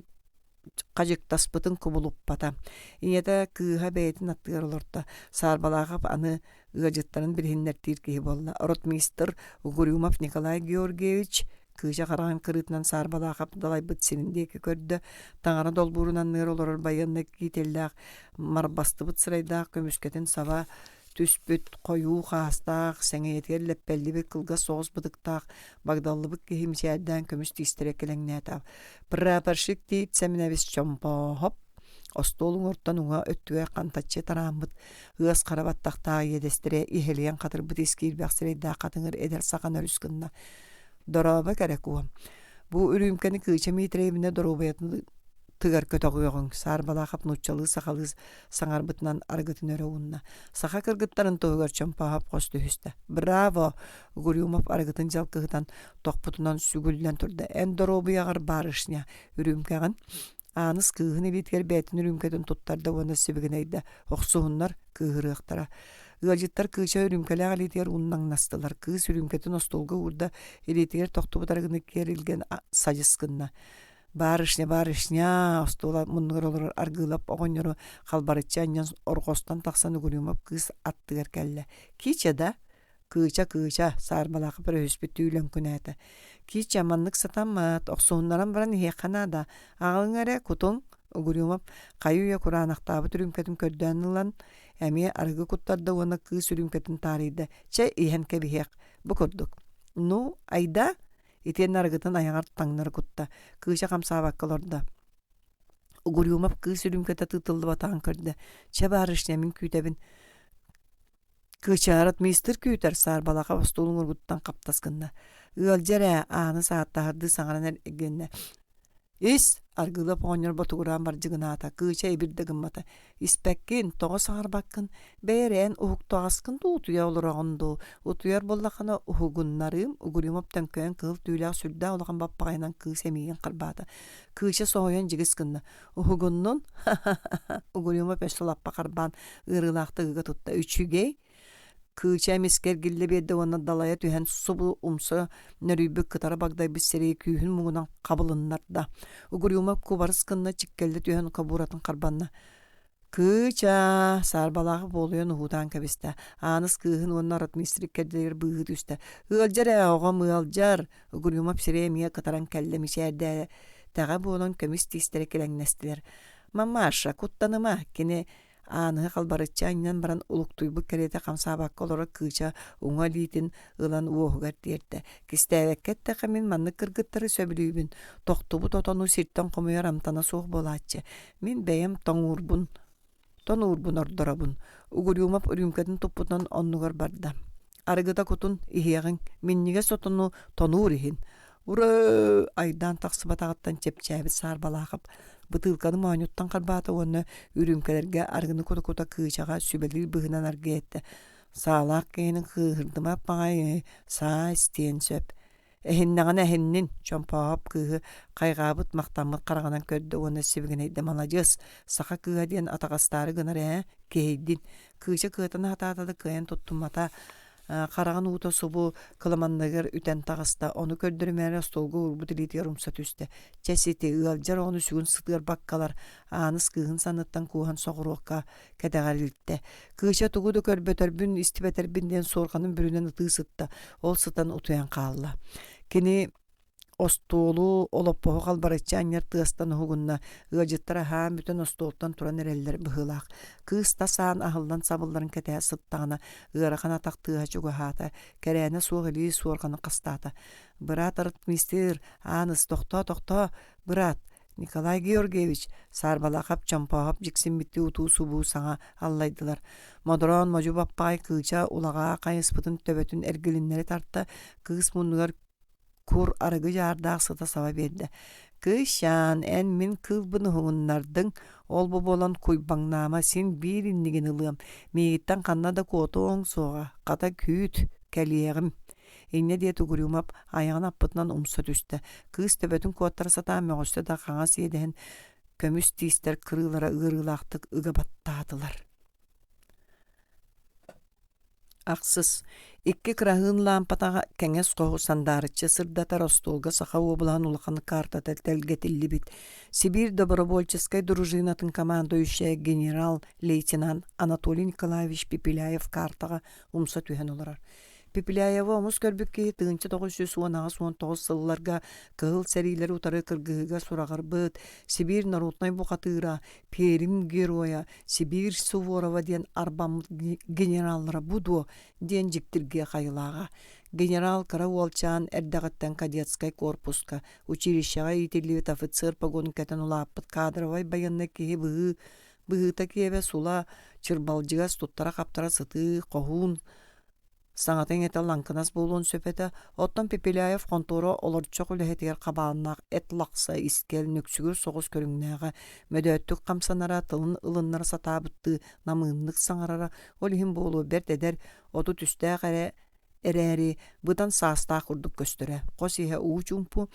хадьыктаспытын кубулуппата. Ийэтэ кыыһа бэйэтин аттыгар олорто. Саарбалаахап аны ыалдьыттарын билиһиннэртиир киһи буолла. Ротмистр Угрюмов Николай Георгиевич кыыча хараҕын кырыытынан Саарбалаахап далайбыт сирин диэки көрдө, таҥара долбуурун анныгар олорор байыаннай киитэллээх, марбастыбыт сырайдаах көмүскэтин саба түспүт хойуу хаастаах, сэҥийэтигэр лэппэллибит кылгас соҕус бытыктаах, багдаллыбыт киһи мичээрдээн көмүс тиистэрэ килэҥнээтэ. Прапорщик Тиит Сэминэбис Чомпооһоп остуол уҥуортан уҥа өттүгэр хантаччы тарааммыт ыас хара баттахтаах иэдэстэрэ иһэлийэн хатырбыт ис киирбэх сирэйдээх хатыҥыр эдэр саха нөрүс гынна. Дорообо кэрэ куо. Бу үрүүмкэни Кыыча Миитирэйэбинэ доруобуйатын Тыгар көтөҕүөҕүҥ, Саарбалаахап нууччалыы сахалыы саҥарбытынан арыгытын өрө уунна. Саха кыргыттарын туһугар Чомпооһоп хос түһүстэ. «Браво!» Угрюмов арыгытын дьалкыһытан тохпутунан сүгүллэн турда. «Эн доруобуйаҕар барышня, үрүүмкэҕин?» Ааныс кыыһын илиитигэр бэйэтин үрүүмкэтин туттарда уонна сибигинэйдэ. «Охсуһуннар, кыыһырыахтара». Ыалдьыттар Кыыча үрүүмкэлээх илиитигэр ууннаҥнастылар. Кыыс үрүүмкэтин остуолга уурда, илиитигэр тохтубут арыгыны киэр илгэн садьыс гынна. «Барышня, барышня!» остуол муннугар олорор Аргыылап оҕонньору халбарыччы анньан орҕостон тахсан Угрюмов кыыс аттыгар кэллэ. «Кича да?» «Кыыча, кыыча!» саарбалаахы өрүһүспүттүү лөҥкүнээтэ. «Кича, маннык сатаммат, охсуһуннаран баран иһиэххэ наада. Аҕалыҥ эрэ, кутуҥ!» Угрюмов хайы-үйэ кураанахтаабыт үрүүмкэтин көрдөөн ылан, эмиэ арыгы куттарда уонна кыыс үрүүмкэтин таарыйда. «Чэ, иһэн кэбиһиэх. Бу курдук. Ну, айда!» Итиэннэ арыгытын айаҕар таҥнары кутта, кыыча хамсаабакка олордо. Угрюмов кыыс үрүүмкэтэ тыытыллыбатаҕын көрдө. «Чэ, барышня, мин күүтэбин. Кыычаарат мистер күүтэр» саарбалаха остуолун уругуттан хаптас гынна. «Ыалдьар ээ, ааны сааттаһардыы саҥаран эргиннэ. Ис! Аргыылап оҕонньор ботугураан бардьыгынаата, Кыыча ибир да гыммата. Испэккин, тоҕо саҥарбаккын? Бэйэ эрэ эн уһуктаҕаскын дуу, утуйа олороҕун дуу? Утуйар буоллаххына уһугуннарыым, Угрюмов төҥкөйөн кыһыл түүлээх сүрдээх улахан баппаҕайынан кыыс эмиийин харбаата. Кыыча соһуйан дьигис гынна. Уһугуннун? Ха-ха-ха! Угрюмов өссө лаппа харбаан ыарыылаахтык ыга тутта. Үчүгэй! Кыыча эмискэ эргиллэ биэрдэ уонна далайа түһэн субу умса нөрүйбүт кытара багдайбыт сирэйи күүһүн муҥунан хабылыннарда. Угрюмов кубарыс гынна чиккэллэ түһэн кобууратын харбанна. Кыыча! Саарбалаах буолуйан уһуутаан кэбистэ. Ааныс кыыһын уонна ротмистр иккэрдигэр быыһыы түстэ. Ыалдьар ээ, оҕом ыалдьар! Угрюмов сирэйэ эмиэ кытаран кэллэ мичээрдээтэҕэ буолан көмүс тиистэрэ килэҥнэстилэр. Мамаша, куттаныма, кини Ааныһы халбарыччы анньан баран улуктуйбут кэриэтэ хамсаабакка олорор Кыыча уҥа илиитин ылан уоһугар тиэртэ. Кистээбэккэ эттэххэ мин маннык кыргыттары сөбүлүүбүн. Тохтубут отону сиртэн хомуйар амтана суох буолааччы. Мин бэйэм тоҥуурбун тонуурбун ордоробун. Угрюмов үрүүмкэтин туппутунан оннугар барда. Арыгыта кутун иһиэҕиҥ, минньигэс отону тонуур иһин. Ураа! айдаан тахсыбатаҕыттан чэпчээбит Саарбалаахап бытыылканы моонньуттан харбаата уонна үрүүмкэлэргэ арыгыны кута-кута Кыычаҕа сүбэлиир быһыынан аргыйа эттэ: «Саалаах киһини кыыһырдыма баҕайы, саа истиэн сөп. Эһиннэҕинэ эһиннин» Чомпооһоп кыыһы хайҕаабыт, махтаммыт хараҕынан көрдө уонна сибигинэйдэ: «Маладьыас, саха кыыһа диэн атаҕастаары гынар ээ, киһийдин». Кыыча кыатана сатаата да кыайан туттуммата хараҕын уута субу кыламанныгар үтэн таҕыста, ону көрдөрүмээри остуолга уурбут илиитигэр умса түстэ. Чэ сити, ыалдьар оҕону сүгүн сытыарбаккалар, Ааныс кыыһын санныттан кууһан соҕуруокка кэтэҕэр илтэ. Кыыча тугу да көрбөтөрбүн, истибэтэрбин диэн суорҕанын бүрүнэн ытыы сытта, ол сытан утуйан хаалла. Кини Остуолу, олоппоһу халбарыччы анньар тыастан уһугунна, ыалдьыттар аһаан бүтэн остуолтан туран эрэллэр быһыылаах. Кыыс тас аан аһыллан сабылларын кэтэһэ сыттаҕына, ыарахан атах тыаһа чугаһаата, кэрээнэ суох илии суорҕаны хастаата. «Быраат ротмистр, Ааныс, тохтоо, тохтоо, быраат!» Николай Георгиевич, Саарбалаахап Чомпооһоп дьиксиммиттии утуу-субуу саҥа аллайдылар. Модороон модьу баппаҕай кыыча улаҕаа хайыспытын төбөтүн эргилиннэри тарта, кыыс муннугар кур арыгы дьаардаах сыта саба биэрдэ: «Кыысчаан, эн мин кыылбын уһугуннардыҥ, ол-бу буолан куйбаҥнаама, син биир иннигин ылыам, миигиттэн ханна да куотуоҥ суоҕа, хата күүт, кэлиэҕим». Инньэ диэт Угрюмов айаҕын аппытынан умса түстэ. Кыыс төбөтүн куоттара сатаан мөҕүстэ да хаҥас иэдэһин көмүс тиистэр кырыылара ыарыылаахтык ыга баттаатылар. Ахсыс, икки кыраһыын лаампатаҕа кэҥэс хоһу сандаарыччы сырдатар остуолга Саха уобалаһын улахан каартата тэлгэтиллибит. Сибиир добровольческай дружинатын командующайа генерал-лейтенант Анатолий Николаевич Пепеляев каартаҕа умса түһэн олорор. Пепеляевы омус көрбүт киһи 1918-19 сылларга Кыһыл сэриилэри утары кыргыһыыга сураҕырбыт Сибиир народнай бухатыыра, Пермь геройа, Сибиир Суворова диэн арбаммыт генераллара бу дуо диэн дьиктиргиэ хайылааҕа. Генерал кыра уолчаан эрдэҕиттэн кадетскай корпуска, училищеҕа иитиллибит офицер погонун кэтэн улааппыт кадровай байыаннай киһи быһыы быһыыта киэбэ сула, чырбалдьыгас туттара-хаптара сытыы, хоһуун. Саҥата-иҥэтэ лаҥкынас буолуон сөп этэ, оттон Пепеляев хонтуора олорчох үлэһитигэр хабааннаах эт лахса, искэл, нүксүгүр соҕус көрүҥнээҕэ, мөдөөттүк хамсанара, тылын ылыннара сатаабыттыы намыыннык саҥарара, ол иһин буолуо бэрт эдэр, 33-тээх эрэ эрээри, быдан саастаах курдук көстөрө. Хос иһэ уу чуумпу,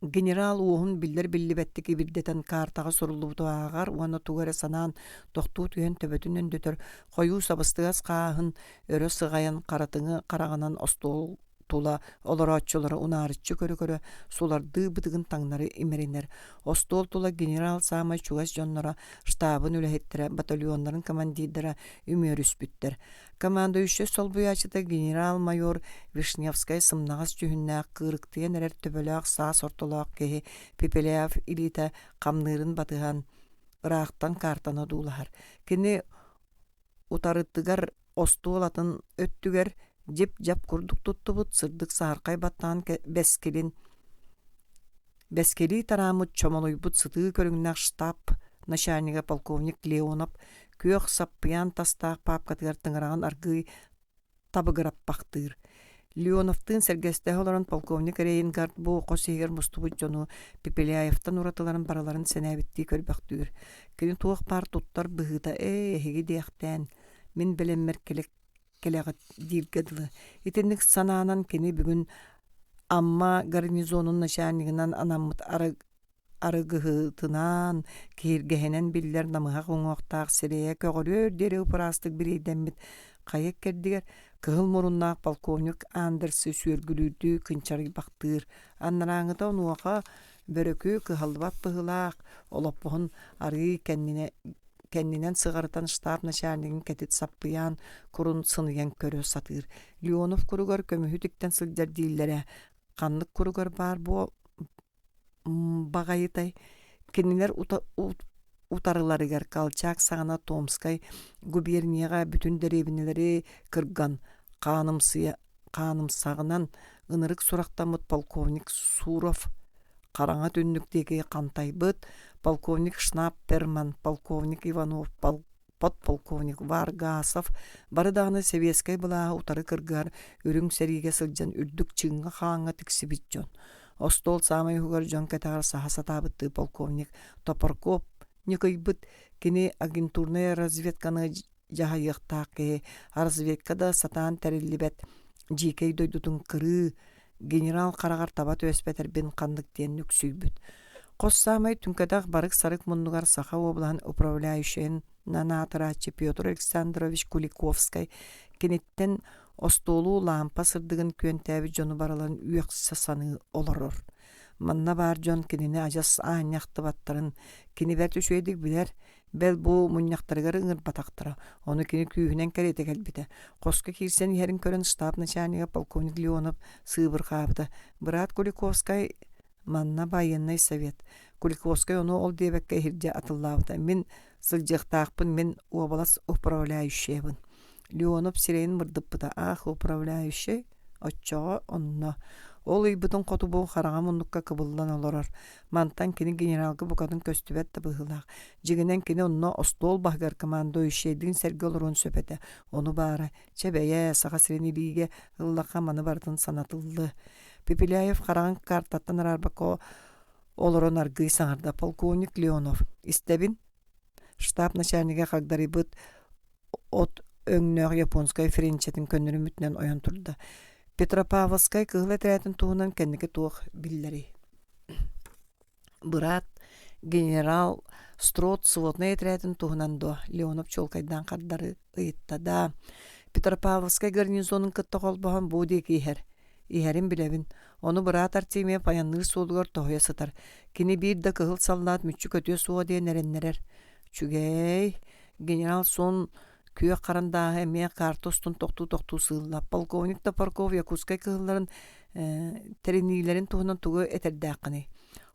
Генерал уоһун биллэр-биллибэттик ибирдэтэн каартаҕа суруллубуту ааҕар уонна тугу эрэ санаан тохтуу түһэн төбөтүн өндөтөр, хойуу сабыстыгас хааһын өрө сыҕайан харатыҥы хараҕынан остуол тула олорооччулары унаарыччы көрө-көрө сулардыы бытыгын таҥнары имэринэр. Остуол тула генерал саамай чугас дьонноро, штабын үлэһиттэрэ, батальоннарын командирдара үмүөрүспүттэр. Командующай солбуйааччыта генерал-майор Вишневскай сымнаҕас дьүһүннээх, кыырыктыйан эрэр төбөлөөх саас ортолоох киһи Пепеляев илиитэ хамныырын батыһан, ыраахтан картаны одуулаһар. Кини утарытыгар остуол атын өттүгэр дьип-дьап курдук туттубут сырдык саһархай баттаан бэскилин Бэскилии тарааммыт чомолуйбут сытыы көрүҥнээх штаб начальнига полковник Леонов күөх саппыйаан тастаах паапкатыгар тыҥыраҕын аргыый табыгыраппахтыыр. Леоновтыын сэргэстэһэ олорон полковник Рейнгард бу хос иһигэр мустубут дьону Пепеляевтан уратыларын барыларын сэнээбиттии көрбөхтүүр. Кини туох баар туттар быһыыта «Ээ, эһиги диэхтээн, мин бэлэммэр кэлэҕит» дииргэ дылы. Итинник санаанан кини бүгүн Амма гарнизонун начальнигынан анаммыт арыгыһытынаан, киһиргэһинэн биллэр намыһах уҥуохтаах сирэйэ көҕөрүөр диэри ып-ыраастык бириэйдэммит хайа иккэрдигэр кыһыл муруннаах полковник Андерсы сүөргүлүүрдүү кынчарыйбахтыыр. Анарааҥыта онуоха бөрөкү кыһаллыбат быһыылаах олоппоһун арыый кэннинэ кэннинэн сыҕарытан штаб начальнигын кэтит саппыйаан курун сыныйан көрө сатыыр. Леонов куругар көмүһү тиктэн сылдьар дииллэрэ ханнык куругар баар буо баҕайытай кинилэр утарыларыгар Колчак саҕана Томскай губернияҕа бүтүн дэриэбинэлэри кырган хаанымсыйа хаанымсаҕынан ынырык сурахтаммыт полковник Суров хараҥа түннүк диэки хантайбыт полковник Шнапперман, полковник Иванов, подполковник Варгасов бары даҕаны сэбиэскэй былааһы утары кыргыһар үрүҥ сэриигэ сылдьан үрдүк чыыҥҥа-хааҥҥа тиксибит дьон. Остуол саамай уһугар дьон кэтэҕэр саһа сатаабыттыы полковник Топоркоп ньыкыйбыт, кини агентурнай разведканы дьаһайыахтаах киһи разведка да сатаан тэриллибэт дьиикэй дойдутун кырыы генерал хараҕар таба түбэспэтэрбин ханнык диэн нүксүйбүт. Хос саамай түҥкэтэх барык-сарык муннугар Саха уобалаһын управляющайынан аатырааччы Петр Александрович Куликовскай киниттэн остуолу лаампа сырдыгын күөнтээбит дьону барыларын үөхсэ саныы олорор. Манна баар дьон кинини адьас аанньа ахтыбаттарын кини бэрт үчүгэйдик билэр, Бэл бу мунньахтарыгар ыҥырбатахтара, ону кини күүһүнэн кэриэтэ кэлбитэ. Хоско киирсэн иһэрин көрөн штаб начальнига полковник Леонов сыыбырҕаабыта: «Быраат Куликовскай, манна байыаннай совет». Куликовскай ону ол диэбэккэ иһирдьэ атыллаабыта: «Мин сылдьыахтаахпын, мин уобалас управляющайбын». Леонов сирэйин мырдыппыта: «Аах, управляющай, оччоҕо онно». Ол ыйбытын хоту бу хараҥа муннукка кыбыллан олорор. Мантан кини генералга букатын көстүбэт да быһыылаах. Дьиҥинэн кини онно остуол баһыгар командующайдыын сэргэ олоруон сөп этэ. Ону баара, чэ бэйэ, Саха сирин илиигэ ыллахха маны барытын санатыллыа. Пепеляев хараҕын картаттан араарбакка олорон аргыый саҥарда. Полковник Леонов, истэбин. Штаб начальнига хагдарыйбыт от өҥнөөх японскай френчэтин көннөрүммүтүнэн ойон турда. Петропавловскай кыһыл этэрээтин туһунан кэнники туох биллэрий? Быраат генерал Строд своднай этэрээтин туһунан дуо? Леонов чуолкайдаан хардары ыйытта да. Петропавловскай гарнизонун кытта холбоһон бу диэки иһэр. Иһэрин билэбин. Ону быраат Артемьев айанныыр суолугар тоһуйа сытар. Кини биир да кыһыл саллаат мүччү көтүө суоҕа диэн эрэннэрэр. Үчүгэй. Генерал суон күөх харандааһы эмиэ карта устун тохтуу-тохтуу сыылла. Полковник Топорков Якутскай кыһылларын тэриниилэрин туһунан тугу этэрдээххиний?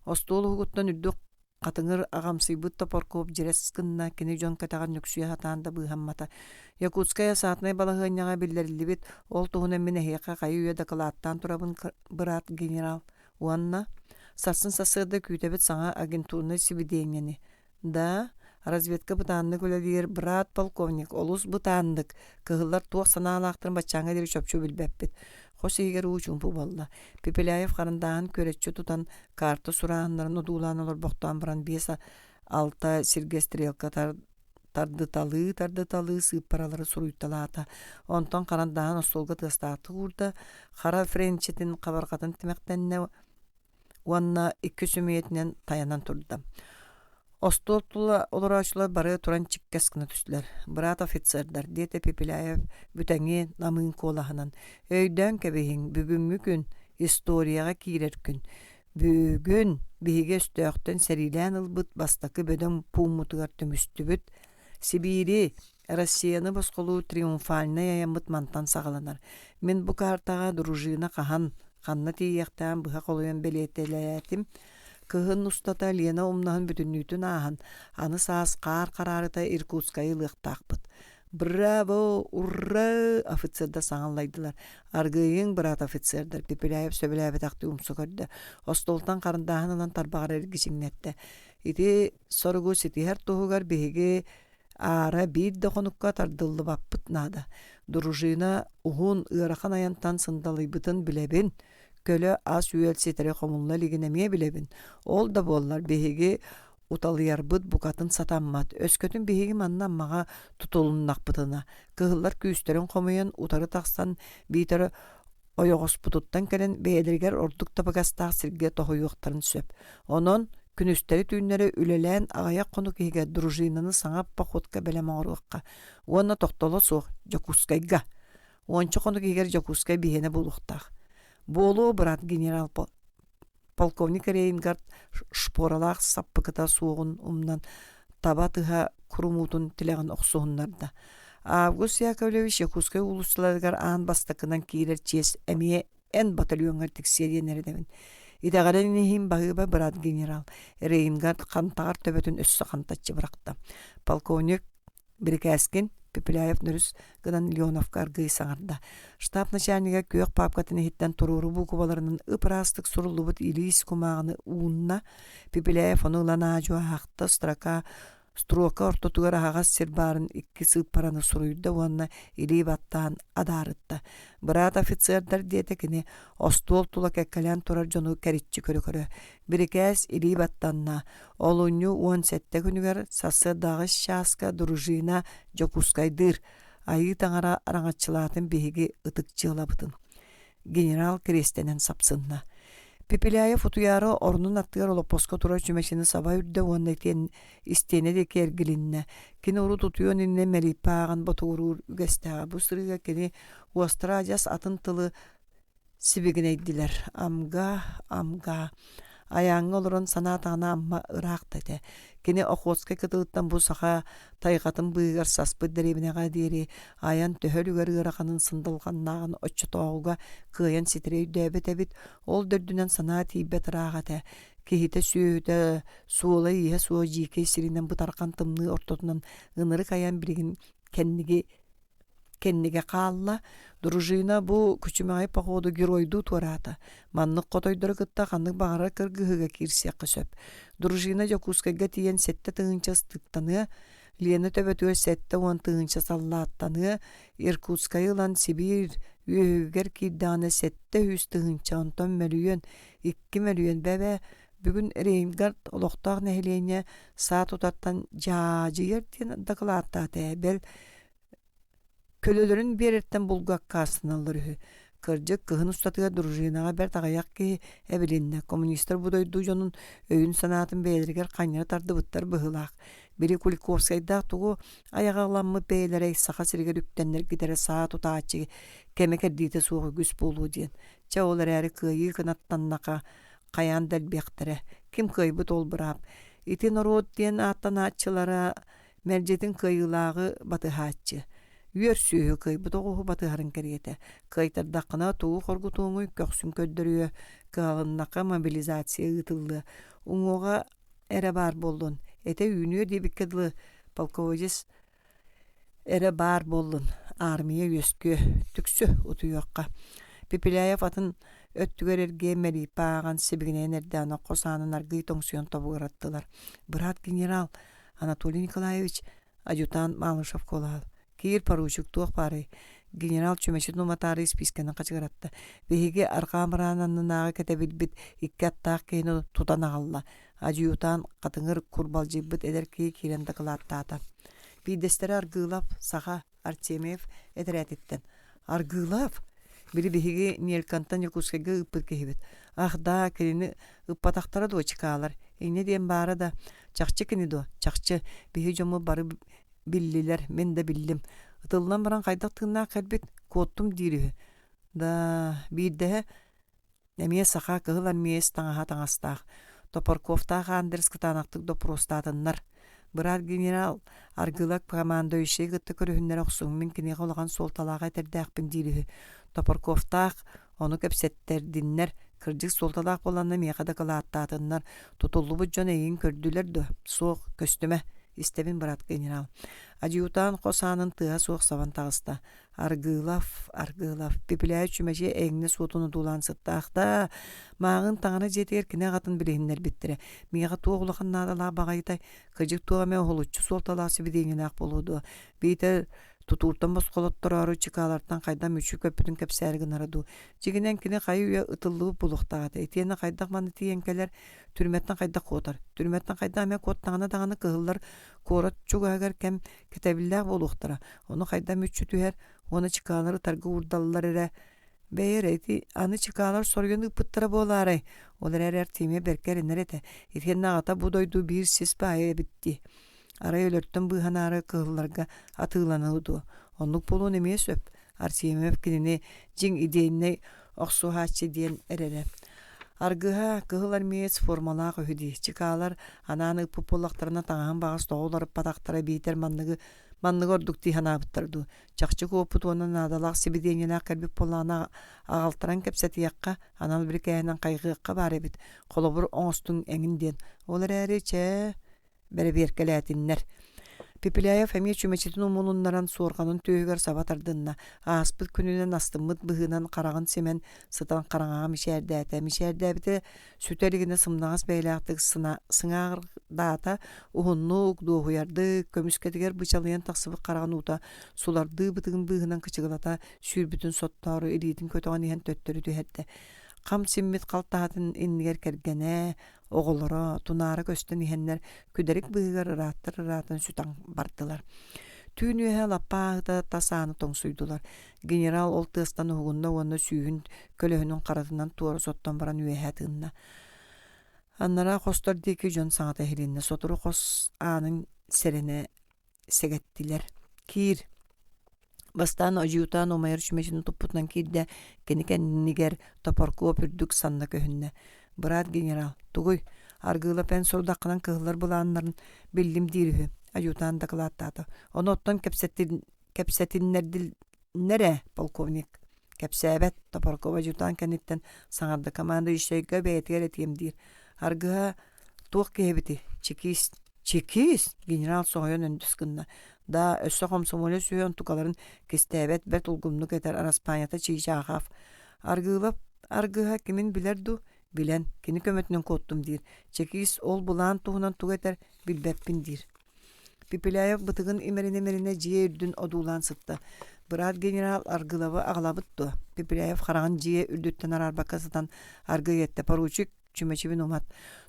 Остуол уһугуттан үрдүк хатыҥыр аҕамсыйбыт Топорков дьирэс гынна, кини дьон кэтэҕэр нүксүйэ сатаан да быыһаммата. Якутскай осаднай балаһыанньаҕа биллэриллибит, ол туһунан мин эһиэхэ хайы-үйэ дакылааттаан турабын, быраат генерал. Уонна сарсын сарсыарда күүтэбит саҥа агентурнай сибидиэнньэни. Да, Разведка бытааннык үлэлиир, быраат полковник олус бытааннык, кыһыллар туох санаалаахтарын баччааҥҥа диэри чопчу билбэппит. Хос иһигэр уу чуумпу буолла. Пепеляев харандааһын күөрэччи тутан, карта сурааһыннарын одуулаан олорбохтоон баран биэс алта сиргэ стрелка тардыталыы-тардыталыы сыыппаралары суруйталаата. Онтон харандааһын остуолга тыастаахтык уурда, хара френчитин хабарҕатын тимэхтэннэ уонна икки сөмүйэтинэн тайанан турда. Остуол тула олорооччулар бары туран чиккэс гына түстүлэр. «Быраат офицердар», диэтэ Пепеляев бүтэҥи намыын куолаһынан, «өйдөөн кэбиһиҥ, бүгүҥҥү күн историяҕа киирэр күн. Бүгүн биһиги өстөөхтөн сэриилээн ылбыт бастакы бөдөҥ пууммутугар түмүстүбүт. Сибиири, Россияны босхолуур триумфальнай айаммыт мантан саҕаланар. Мин бу картаҕа дружина хаһан, ханна тиийиэхтээҕин быһа холуйан бэлиэтэлээтим. Кыһын устата Лена умнаһын бүтүннүүтүн ааһан, аны саас хаар хараарыта Иркутскайы ылыахтаахпыт. «Браво! Ура!» офицердар саҥаллайдылар. «Аргыыйыҥ, быраат офицердар!» Пепеляев сөбүлээбэтэхтии умса көрдө. Остуолтан харандааһын ылан тарбаҕар эргичиҥнэттэ. «Ити соругу ситиһэр туһугар биһиги аара биир да хонукка тардыллыбаппыт наада. Дружина уһун, ыарахан айантан сындалыйбытын билэбин. Көлө ас-үөл ситэри хомулла илигин эмиэ билэбин. Ол да буоллар биһиги уталыйарбыт букатын сатаммат. Өскөтүн биһиги манна Аммаҕа тутулуннахпытына, кыһыллар күүстэрин хомуйан утары тахсан биитэр ойоҕоспутуттан кэлэн бэйэлэригэр ордук табыгастаах сиргэ тоһуйуохтарын сөп. Онон күнүстэри-түүннэри үлэлээн аҕыйах хонук иһигэр дружинаны саҥа походка бэлэм оҥоруохха уонна тохтоло суох Дьокуускайга. Уонча хонук иһигэр Дьокуускай биһиэнэ буолуохтаах. Буолуо, быраат генерал Полковник Рейнгард шпоралаах саппыкыта суоҕун умнан, таба тыһа курумуутун тилэҕин охсуһуннарда. Август Яковлевич Якутскай уулуссаларыгар аан бастакынан киирэр чиэс эмиэ эн батальоҥҥар тиксиэ диэн эрэдэбин. Итэҕэлин иһин баһыыба быраат генерал Рейнгард хантаҕар төбөтүн өссө хантаччы бырахта. Полковник Бирикээскин Пепеляев нөрүс гынан Леоновка аргыый саҥарда. Штаб начальнига күөх паапкатын иһиттэн туруору буукубаларынан ып-ыраастык суруллубут илиис кумааҕыны уунна. Пепеляев ону ылан аа-дьуо аахта, строка строка ортотугар аһаҕас сир баарын икки сыыппараны суруйда уонна илии баттаан адаарытта. Быраат офицердар диэтэ кини остуол тула кэккэлээн турар дьону кэриччи көрө-көрө. Бирикээс илии баттанна. Олунньу 17 күнүгэр сарсыарда аҕыс чааска дружина Дьокуускайдыыр Айыы Таҥара араҥаччылаатын биһиги ытык дьыалабытын. Генерал кириэстэнэн сапсынна. Пепеляев утуйаары орнун аттыгар олоппоско турар чүмэчини саба үрдэ уонна итиэн истиэнэ диэки эргилиннэ. Кини урут утуйуон иннинэ мэлииппэ ааҕан ботугуруур үгэстээҕэ. Бу сырыыга кини уостара адьас атын тылы сибигинэйдилэр: Амга, Амга Айааҥҥа олорон санаатаҕына Амма ыраах да этэ. Кини Охотскай кытылыттан бу саха тайҕатын быыһыгар саспыт дэриэбинэҕэ диэри айан төһө үлүгэр ыараханын сындалҕаннааҕын оччотооҕуга кыайан ситэри өйдөөбөт эбит. Ол да үрдүнэн санаа тиийбэт ыраах этэ. Киһитэ-сүөһүтэ, суола-ииһэ суох дьиикэй сиринэн бытархан тымныы ортотунан ынырык айан билигин кэнниги кэннигэ хаалла, дружина бу күчүмэҕэй походу геройдуу туораата. Маннык хотойдору кытта ханнык баҕарар кыргыһыыга киирсиэххэ сөп. Дружина Дьокуускайга тиийэн 7 тыһыынча ыстыыктаныа, Лена төбөтүгэр 70 тыһыынча саллааттаныа, Иркутскайы ылан Сибиир үөһүгэр киирдэҕинэ 700 тыһыынча, онтон мөлүйүөн, 2 мөлүйүөн бэбэ бүгүн Рейнгард олохтоох нэһилиэнньэ саа тутартан дьаадьыйар диэн дакылааттаата ээ, бэл Көлөлөрүн биэрэртэн булгу аккаастаналлар үһү. Кырдьык, кыһын устатыгар дружинаҕа бэрт аҕыйах киһи эбилиннэ. Коммунистар бу дойду дьонун өйүн-санаатын бэйэлэригэр ханньара тардыбыттар быһыылаах. Били Куликовскайдаах тугу айаҕаламмыт бэйэлэрэй Саха сиригэр үктэннэргитэрэ саа тутааччы кэмэ-кэрдиитэ суох үгүс буолуо диэн. Чэ, ол эрээри кыайыы кынаттаннаха хайаан да элбиэхтэрэ. Ким кыайбыт ол быраап. Ити норуот диэн ааттанааччылара мэлдьитин кыайыылааҕы батыһааччы. Үөр сүөһү кыайбыт оҕуһу батыһарын кэриэтэ. Кыайтардаххына тугу хоргутуоҥуй көхсүн көрдөрүө, кыһалыннахха мобилизация ыытыллыа. Уҥуоҕа эрэ баар буоллун, этэ үүнүө диэбиккэ дылы полководец эрэ баар буоллун, армия үөскүө, түксү утуйуохха. Пепеляев атын өттүгэр эргийэн мэлииппэ ааҕан сибигинэйэн эрдэҕинэ хос аанын аргыый тоҥсуйан тобугураттылар. «Быраат генерал, Анатолий Николаевич, адъютант Малышев куолаһа. Киир поручик туох баарый? Генерал чүмэчитин уматаары испиискэни хачыгыратта. Биһиги арҕаа мыраан аннынааҕы кэтэбилбит икки аттаах киһини тутан аҕалла. Адъютант хатыҥыр курбалдьыйбыт эдэр киһи киирэн дакылааттаата. Биирдэстэрэ Аргыылап, саха, Артемьев этэрээтиттэн «Аргыылап, били биһиги Нелькантан Якутскайга ыыппыт киһибит. Ах даа, кинини ыппатахтара дуо чыкаалар? Инньэ диэн баара да, чахчы кини дуо? Чахчы, биһи дьоммут бары биллилэр, мин да биллим. Ытыллан баран хайдах тыыннаах кэлбит, куоттум диир үһү. Да, биирдэһэ Эмиэ саха кыһыл армеец таҥаһа таҥастаах, Топорковтаах Андрес кытаанахтык доппуруостаатыннар. Быраат генерал Аргылак командующайы кытта көрүһүннэрэ охсуҥ, мин киниэхэ улахан суолталаах этэрдээхпин диир үһү. Топорковтаах ону кэпсэттэрдиннэр, кырдьык суолталаах буоланна миэхэ дакылааттаатыннар, тутуллубут дьон эйигин көрдүлэр дуо? Суох, көстүмэ. Истэбин, быраат генерал. Адъютант хос аанын тыаһа суох сабан таҕыста. Аргыылов, Аргыылов, Пепеляев чүмэчи эҥнэ суотун одуулаан сыттаахта. Мааҕын таҥара дьиэтигэр кини аҕатын билиһиннэрбиттэрэ. Миэхэ туох улахан наадалаах баҕайытай, кырдьык туох эмэ уһулуччу суолталаах сибидиэнньэлээх буолуо дуо? Биитэр тутууртан босхолоттороору чыкаалартан хайдах мүччү көппүтүн кэпсээри гынара дуу? Дьиҥинэн кини хайы-үйэ ытыллыбыт буолуохтаах этэ. Итиэннэ хайдах манна тиийэн кэлэр, түрмэттэн хайдах куотар? Түрмэттэн хайдах эмэ куоттаҕына даҕаны кыһыллар куорат чугаһыгар кэм кэтэбиллээх буолуохтара, ону хайдах мүччү түһэр уонна чыкаалар ытарга уурдаллар эрэ бэйэ эрэ ити аны чыкаалар соруйан ыыппыттара буолаарай ол эрээри Артемия бэркэ эрэнэр этэ итиэннэ аҕата бу дойду биир сис баайа эбит дии арай өлөртөн быыһанаары кыһылларга атыыланыа дуо оннук буолуон эмиэ сөп Артемьев кинини дьиҥ идейнэй охсуһааччы диэн эрэрэ. Аргыһа кыһыл армеец формалаах үһү дии. Чыкаалар анаан ыыппыт буоллахтарына таҥаһын баҕас тоҕо уларыппатахтара биитэр манныгы манныгы ордук дии санаабыттар дуу. Чахчы куоппут уонна наадалаах сибидиэнньэлээх кэлбит буоллаҕына аҕалтаран кэпсэтиэххэ, анал бирикээһинэн хайҕыахха баар эбит. Холобур оҥостуҥ эҥин диэн. Ол эрээри чээ бэрэбиэркэлээтиннэр. Пепеляев эмиэ чүмэчитин умулуннаран суорҕанын түөһүгэр саба тардынна, ааспыт күнүнэн астыммыт быһыынан хараҕын симэн сытан хараҥаҕа мичээрдээтэ. Мичээрдээбитэ сүтэ илигинэ сымнаҕас бэйэлээхтик сыҥааҕырдаата, уһуннук, дуоһуйардык, көмүскэтигэр бычалыйан тахсыбыт хараҕын уута сулардыы бытыгын быыһынан кычыгылата сүүрбүтүн соттоору илиитин көтөҕөн иһэн төттөрү түһэрдэ. Хам симмит халтаһатын иннигэр кэргэнэ, Оҕолоро тунаара көстөн иһэннэр күдэрик быыһыгар ырааттар-ыраатан сүтэн бардылар. Түүн үөһэ лаппа ааһыта тас ааны тоҥсуйдулар. Генерал ол тыастан уһугунна уонна сүүһүн көлөһүнүн харатынан туора соттон баран үөһэ тыынна. Анараа хостор диэки дьон саҥата иһилиннэ. Сотору хос аанын сэрэнэ сэгэттилэр. Киир Бастаан одьуутаан умайар чүмэчини туппутунан киирдэ, кини кэннигэр Топоркуоп үрдүк санна көһүннэ: «Быраат генерал, тугуй, Аргыылап эн сорудаххынан кыһыллар былааннарын биллим диир үһү», одьуутаан дакылааттаата. «Ону оттон кэпсэтиннэрдилнэр ээ, полковник». Кэпсээбэт, Топорков одьуутаан кэнниттэн саҥарда командующайга бэйэтигэр этиэм диир. Аргыһа туох киһи эбитий, чекист. Чекист? Генерал соһуйан өндөс гынна. Да, өссө хомсомуоле сүһүөн тукаларын кистээбэт бэрт улгумнук этэр араспаанньата Чыычаахов. Аргыылап аргыһа кимин билэр дуу? Билэн, кини көмөтүнэн куоттум диир. Чекист ол былаан туһунан тугу этэр билбэппин диир. Пепеляев бытыгын имэринэ-имэринэ дьиэ үрдүн одуулаан сытта. Быраат генерал Аргыловы аҕалабыт дуо? Пепеляев хараҕын дьиэ үрдүттэн араарбакка сытан аргыый эттэ. Поручик чүмэчибин умат.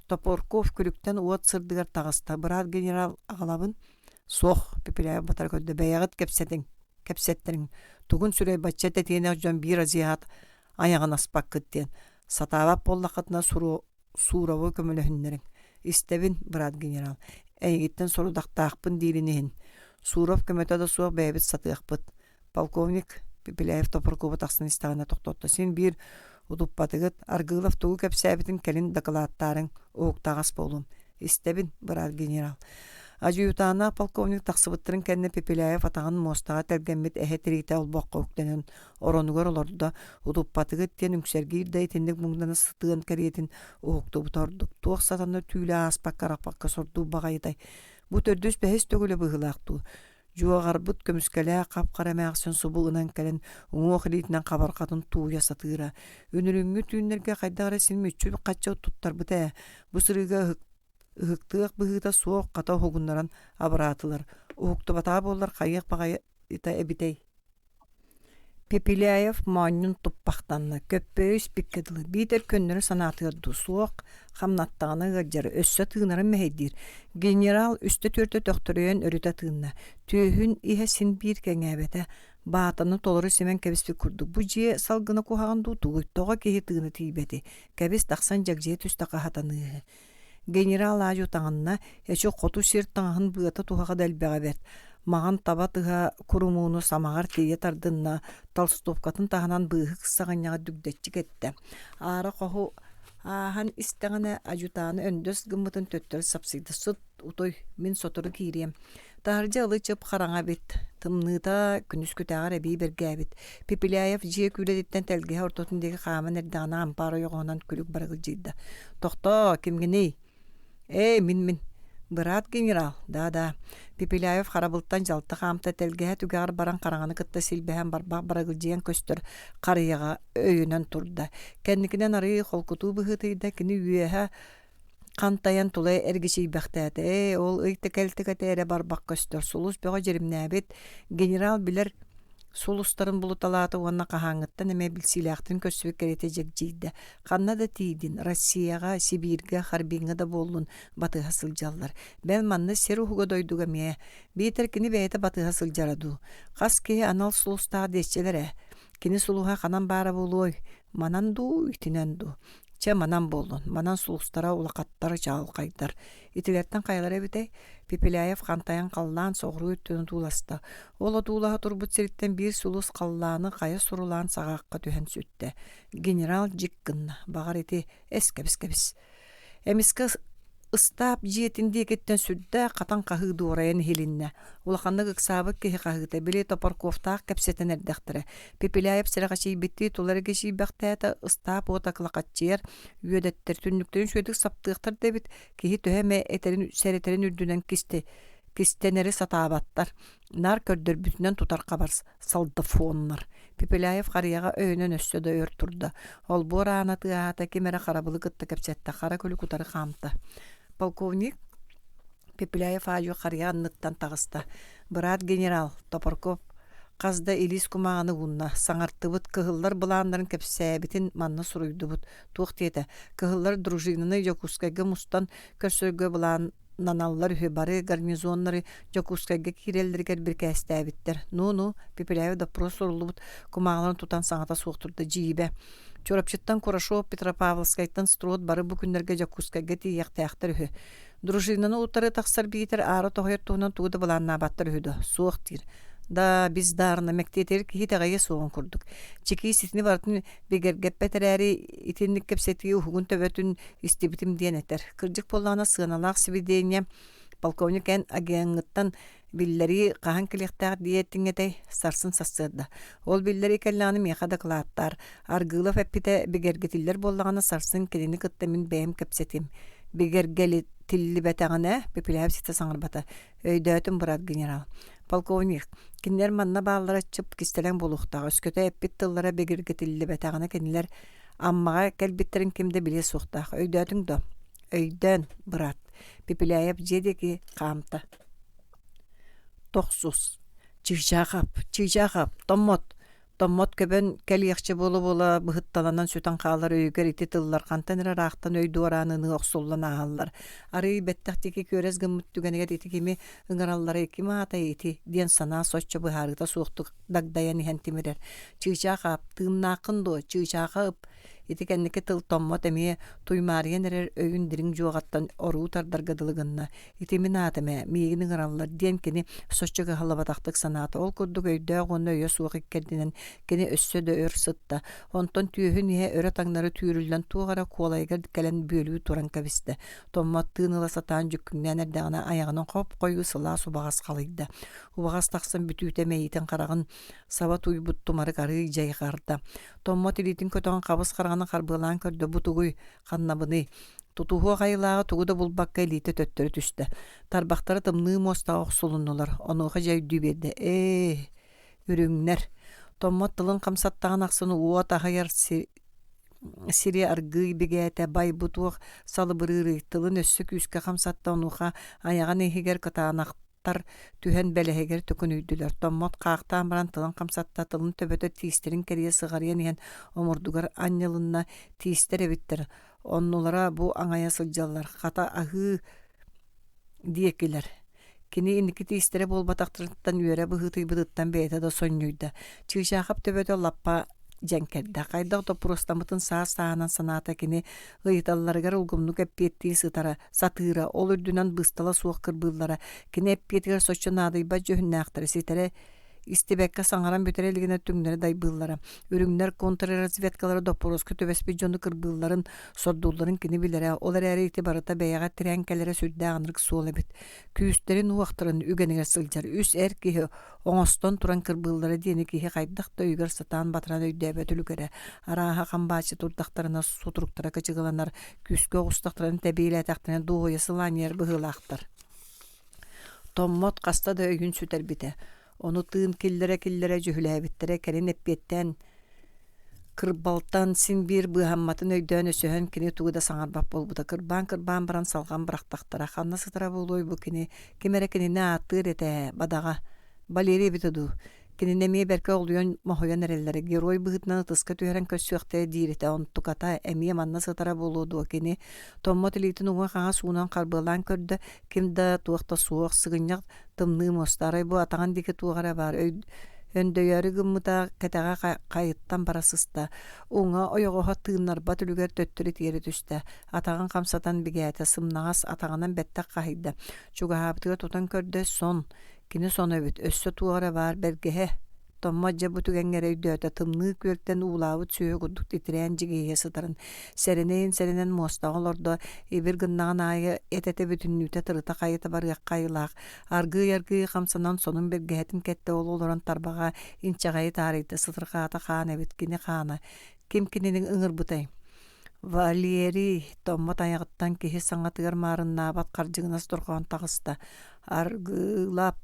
Топорков күлүктэн уот сырдыгар таҕыста. Быраат генерал аҕалабын? Суох, Пепеляев батара көрдө. Бэйэҕит кэпсэтиҥ, кэпсэттэриҥ. Тугун сүрэй бачча тэтиэнэх дьон биир азиат айаҕын аспаккыт диэн. Сатаабат буоллаххытына Сурову көмөлөһүннэриҥ. Истэбин, быраат генерал. Эйигиттэн сорудахтаахпын диирин иһин. Суров көмөтө да суох бэйэбит сатыахпыт. Полковник Пепеляев Топоркуоба тахсан истэҕинэ тохтотто. Син биир утуппатыгыт, Аргыылов тугу кэпсээбитин кэлин дакылааттаарыҥ, уһуктаҕас буолуом. Истэбин, быраат генерал. Адьуютааннаах полковник тахсыбыттарын кэннэ Пепеляев атаҕын муостаҕа тэлгэммит эһэ тириитэ олбоххо үктэнэн оронугар олордо, утуппатыгыт диэн үҥсэргиир да итинник муҥнана сытыан кэриэтин уһуктубута ордук. Туох сатана түүлэ ааспакка арахпакка сордуур баҕайытай. Бу төрдүс-бэһис төгүлэ быһыылаах дуу? Дьуоҕарбыт көмүскэлээх хап-хара эмээхсин субу ынан кэлэн уҥуох илиитинэн хабарҕатын тууйа сатыыра. Үнүрүүҥҥү түүннэргэ хайдах эрэ син мүччү-хаччы туттарбыта ээ. Бу сырыыга Ыһыктыах быһыыта суох хата уһугуннаран абыраатылар. Уһуктубатаҕа буоллар хайыах баҕайыта эбитэй Пепеляев моонньун туппахтанна, көппөйө испиккэ дылы, биитэр көннөрү санаатыгар дуу, суох, хамнаттаҕына ыалдьар, өссө тыынарын мэһэйдиир. Генерал үстэ-түөртэ төхтөрүйэн өрүтэ тыынна, түөһүн иһэ син биир кэҥээбэтэ, баатаны толору симэн кэбиспит курдук бу дьиэ салгына куһаҕан дуу, тугуй, тоҕо киһи тыына тиийбэтий, кэбис тахсан дьэгдьийэ түстэххэ хатаныыһы. Генерал аайы таҥынна, эчи хоту сир таҥаһын быата-туһаҕа да элбэҕэ бэрт. Маҕан таба тыһа курумууну самаҕар тиийэ тардынна, толстовкатын таһынан быыһык саҕынньаҕа дүгдэччи кэттэ. Аара хоһу ааһан истэҕинэ адьютаны өндөс гыммытын төттөрү сапсыйда: «Сыт, утуй, мин сотору киириэм» Таһырдьа ылы-чып хараҥа эбит, тымныыта күнүскүтээҕэр эбии бэргээбит. Пепеляев дьиэ күүлэтиттэн тэлгэһэ ортотун диэки хааман эрдэҕинэ ампаар ойоҕоһунан күлүк барыгылдьыйда. «Тохтоо, кимҥиний?» «Ээ, мин-мин. Быраат генерал, да-да». Пепеляев харабылтан дьалты хаамта тэлгэһэ түгэҕэр баран хараҥаны кытта силбэһэн барбах барыгылдьыйан көстөр харыйаҕа өйөнөн турда. Кэнникинэн арыый холкутуу быһыытыйда, кини үөһэ Хантайан тула эргичийбэхтээтэ: «Ээ, ол ый тэкэлтэкэтэ эрэ барбах көстөр, сулус бөҕө дьиримнээбит, генерал билэр сулустарын булуталаата уонна хаһааҥҥыттан эмэ билсиилээхтэрин көрсүбүт кэриэтэ дьэгдьийдэ. Ханна да тиийдин, Россияҕа, Сибииргэ, Харбиҥҥа да буоллун, батыһа сылдьаллар. Бэл манна сир уһуга дойдуга эмиэ. Биитэр кини бэйэтэ батыһа сылдьара дуу. Хас киһи анал сулустаах диэччилэр ээ. Кини сулуһа ханан баара буолуой? Манан дуу, итинэн дуу? Чэ, манан буоллун, манан сулустара улахаттар, чаҕылхайдар. Итилэртэн хайалара эбитэй? Пепеляев хантайан халлаан соҕуруу өттүн одууласта. Ол одуулаһа турбут сириттэн биир сулус халлааны хайа сурулаан саҕахха түһэн сүттэ. Генерал дьик гынна. Баҕар ити эс кэбис-кэбис. Эмискэ ыстаап дьиэтин диэкиттэн сүрдээх хатан хаһыы дуорайан иһилиннэ. Улаханнык ыксаабыт киһи хаһыыта, били Топорковтаах кэпсэтэн эрдэхтэрэ. Пепеляев сэрэхэчийбиттии тула эргичийбэхтээтэ, ыстаап уота кылахаччыйар, үөдэттэр түннүктэрин үчүгэйдик саптыахтар да эбит, киһи төһө эмэ этэрин сэрэтэрин үрдүнэн кисти кистэнэри сатаабаттар. Наар көрдөрбүтүнэн тутар хабар солдафоннар. Пепеляев харыйаҕа өйөнөн өссө да өр турда. Олбуор аана тыаһаата, ким эрэ харабылы кытта кэпсэттэ, хара күлүк утары хаамта. Полковник Пепеляев аадьуо харыйа анныттан таҕыста. Быраат генерал Топорков хас да илиис кумааҕыны уунна, саҥартыбыт, кыһыллар былааннарын кэпсээбитин манна суруйдубут. Туох диэтэ, кыһыллар дружинаны Дьокуускайга мустан көрсөргө былаан наналлар үһү, бары гарнизоннары Дьокуускайга киирэллэригэр бирикээстээбиттэр. Ну-ну, Пепеляев доппуруос суруллубут кумааҕыларын тутан саҥата суох турда дьиибэ. Чурапчыттан Курашов, Петропавловскайтан Строд бары бу күннэргэ Дьокуускайга тиийиэхтээхтэр үһү. Дружинаны утары тахсар биитэр аара тоһуйар туһунан тугу да былааннаабаттар үһү дуо? Суох диир. Да, бездарно, мэктиэтигэр киһи итэҕэйиэ суоҕун курдук. Чекист итини барытын бигэргэппэт эрээри, итинник кэпсэтии уһугун төбөтүн истибитим диэн этэр. Кырдьык буоллаҕына сыаналаах сибидиэнньэ полковник эн агеҥҥыттан биллэрии хаһан кэлиэхтээх диэтиҥ этэй? Сарсын сарсыарда. Ол биллэрии кэллэҕинэ миэхэ дакылааттаар. Аргылов эппитэ бигэргэтиллэр буоллаҕына сарсын кинини кытта мин бэйэм кэпсэтим. Бигэргэлитиллибэтэҕинэ Пепеляев ситэ саҥарбата. Өйдөөтүм, быраат генерал. Полковник, кинилэр манна бааллара чып кистэлэҥ буолуохтаах. Өскөтө эппит тыллара бигэргэтиллибэтэҕинэ кинилэр Аммаҕа кэлбиттэрин ким да билиэ суохтаах. Өйдөөтүҥ дуо? Өйдөөн, быраат. Пепеляев дьиэ диэки хаамта. Тохсус. Чыычаахап, чыычаахап, томмот. Томмот көбөн кэлиэхчэ буола-буола быһытталанан сүтэн хаалар өйүгэр ити тыллар хантан эрэ ыраахтан өй дуорааныныы охсуллан ааһаллар. Арыый бэттэх диэки күөрэс гыммыт түгэнигэр ити кими ыҥыралларый, ким аатай ити диэн санаа соччо быһаарыыта суохтук дагдайан иһэн тимирэр. Чыычаах аап, тыыннааххын дуо, чыычааха ып Ити кэнники тыл томмот эмиэ туймаарыйан эрэр өйүн дириҥ дьуоҕаттан оруу тардарга дылы гынна. Ити мин аатым ээ, миигин ыҥыраллар диэн кини соччо кыһаллыбатахтык санаата. Ол курдук өйдөөх уонна өйө суох иккэрдинэн кини өссө да өр сытта. Онтон түөһүн иһэ өрө таҥнары түүрүллэн туох эрэ куолайыгар кэлэн бүөлүү туран кэбистэ. Томмот тыын ыла сатаан дьүккүҥнээн эрдэҕинэ айаҕынан хоп-хойуу сылаас убаҕас халыйда. Убаҕас тахсан бүтүүтэ мэйиитин хараҕын саба тууйбут тумарык арыый дьайҕарда. Томмот илиитин көтөҕөн хабыс хараҕынан харбыалаан көрдө бу тугуй, ханнабыный? Тутуһуох айылааҕы тугу да булбакка илиитэ төттөрү түстэ. Тарбахтара тымныы муостаҕа охсулуннулар, онуоха дьэ өйдүү биэрдэ: «Ээ, үрүҥнэр!» Томмот тылын хамсаттаҕын ахсын уот аһыйар си... сири аргыый бигээтэ, бай бу туох салыбырыырый, тылын өссө күүскэ хамсатта, онуоха айаҕын иһигэр кытаанахтар түһэн бэлэһигэр төкүнүйдүлэр. Томмот хаахтаан баран тылын хамсатта, тылын төбөтө тиистэрин кэрийэ сыҕарыйан иһэн омурдугар анньылынна, тиистэр эбиттэр, оннулара бу аҥайа сылдьаллар, хата аһыы диэкилэр. Кини инники тиистэрэ буолбатахтарыттан үөрэ быһыытыйбытыттан бэйэтэ да сонньуйда. Чыычаахап төбөтө лаппа дьэҥкэрдэ. Хайдах доппуруостаммытын саас-сааһынан санаата кини ыйыталларыгар улгумнук эппиэттии сытара, сатыыра, ол үрдүнэн быыстала суох кырбыыллара. Кини эппиэтигэр соччо наадыйбат дьүһүннээхтэрэ ситэрэ истибэккэ саҥаран бүтэрэ илигинэ түҥнэри дайбыыллара. Үрүҥнэр контрразведкалара доппуруоска түбэспит дьону кырбыылларын, сордуулларын кини билэрэ, ол эрээри ити барыта бэйэҕэ тирээн кэлэрэ сүрдээх ынырык суол эбит. Күүстэрин-уохтарын үгэнигэр сылдьар үс эр киһи оҥостон туран кырбыыллара диэни киһи хайдах да өйүгэр сатаан батаран өйдөөбөт үлүгэрэ. Арааһа хамбааччы турдахтарына сутуруктара кычыгыланар, күүскэ оҕустахтарына тэбиэлээтэхтэринэ дуоһуйа сылаанньыйар быһыылаахтар. Томмот хаста да өйүн сүтэрбитэ. Ону тыын киллэрэ-киллэрэ дьүһүлээбиттэрэ кэлин эппиэттээн кырбалтан син биир быыһамматын өйдөөн өсөһөн кини тугу да саҥарбат буолбута. Кырбаан-кырбаан баран салҕан бырахтахтара. Ханна сытара буолуой бу кини? Ким эрэ кинини ааттыыр этэ ээ, бадаҕа. Валерий эбитэ дуу? Кинини эмиэ бэркэ олуйан моһуйан эрэллэрэ, герой быһыытынан ытыска түһэрэн көрсүөхтэрэ диир этэ, онтуката эмиэ манна сытара буолуо дуо кини Томмот илиитин уҥа-хаҥас уунан харбыалаан көрдө, ким да туох да суох, сыгынньах тымныы муоста, арай бу атаҕын диэки туох эрэ баар, өндөйөөрү гыммыта кэтэҕэ хайыттан бара сыста, уҥа ойоҕоһо тыыннарбат үлүгэр төттөрү тиэрэ түстэ, атаҕын хамсатан бигээтэ, сымнаҕас атаҕынан бэттэх хаһыйда, чугаһаабытыгар тутан көрдө, сон, Кини соно эбит, өссө туох эрэ баар бэргэһэ. Томмот дьэ бу түгэҥҥэ эрэ өйдөөтө, тымныы күөлтэн уулаабыт сүөһү курдук титирээн дьигиһийэ сытарын. Сэрэнэйин-сэрэнэн муостаҕа олордо, ибир гыннаҕын аайы эт-этэ бүтүннүүтэ тырыта-хайыта барыахха айылаах. Аргыый-аргыый хамсанан сонун бэргэһэтин кэттэ ол олорон тарбаҕа инчэҕэйи таарыйда, сытырҕаата хаан эбит, кини хаана. Ким кинини ыҥырбытай? Валерий Томмот айаҕыттан киһи саҥатыгар маарыннаабат хардьыгынас дорҕоон таҕыста. Аргыылап,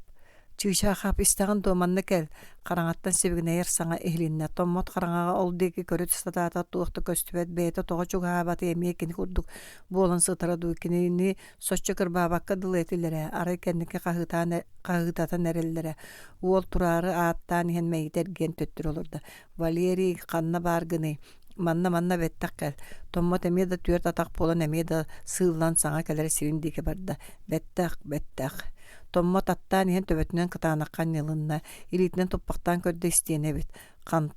чыычаахап истэҕин дуо манна кэл хараҥаттан сибигинэйэр саҥа иһилиннэ. Томмот хараҥаҕа ол диэки көрө сатаата туох да көстүбэт бэйэтэ тоҕо чугаһаабатый эмиэ кини курдук буолан сытара дуу кинини соччо кырбаабакка дылы этилэрэ арай кэнники хаһыытаан хаһыытатан эрэллэрэ. Уол тураары ааттаан иһэн мэйиитэ эргийэн төттөрү олордо. Валерий ханна бааргыный Манна-манна бэттэх кэл. Томмот эмиэ да түөрт атах буолан эмиэ да сыыллан саҥа кэлэр сирин диэки барда. Бэттэх, бэттэх. Томмот аттаан иһэн төбөтүнэн кытаанахха анньылынна, илиитинэн туппахтаан көрдө истиэнэ эбит. Хан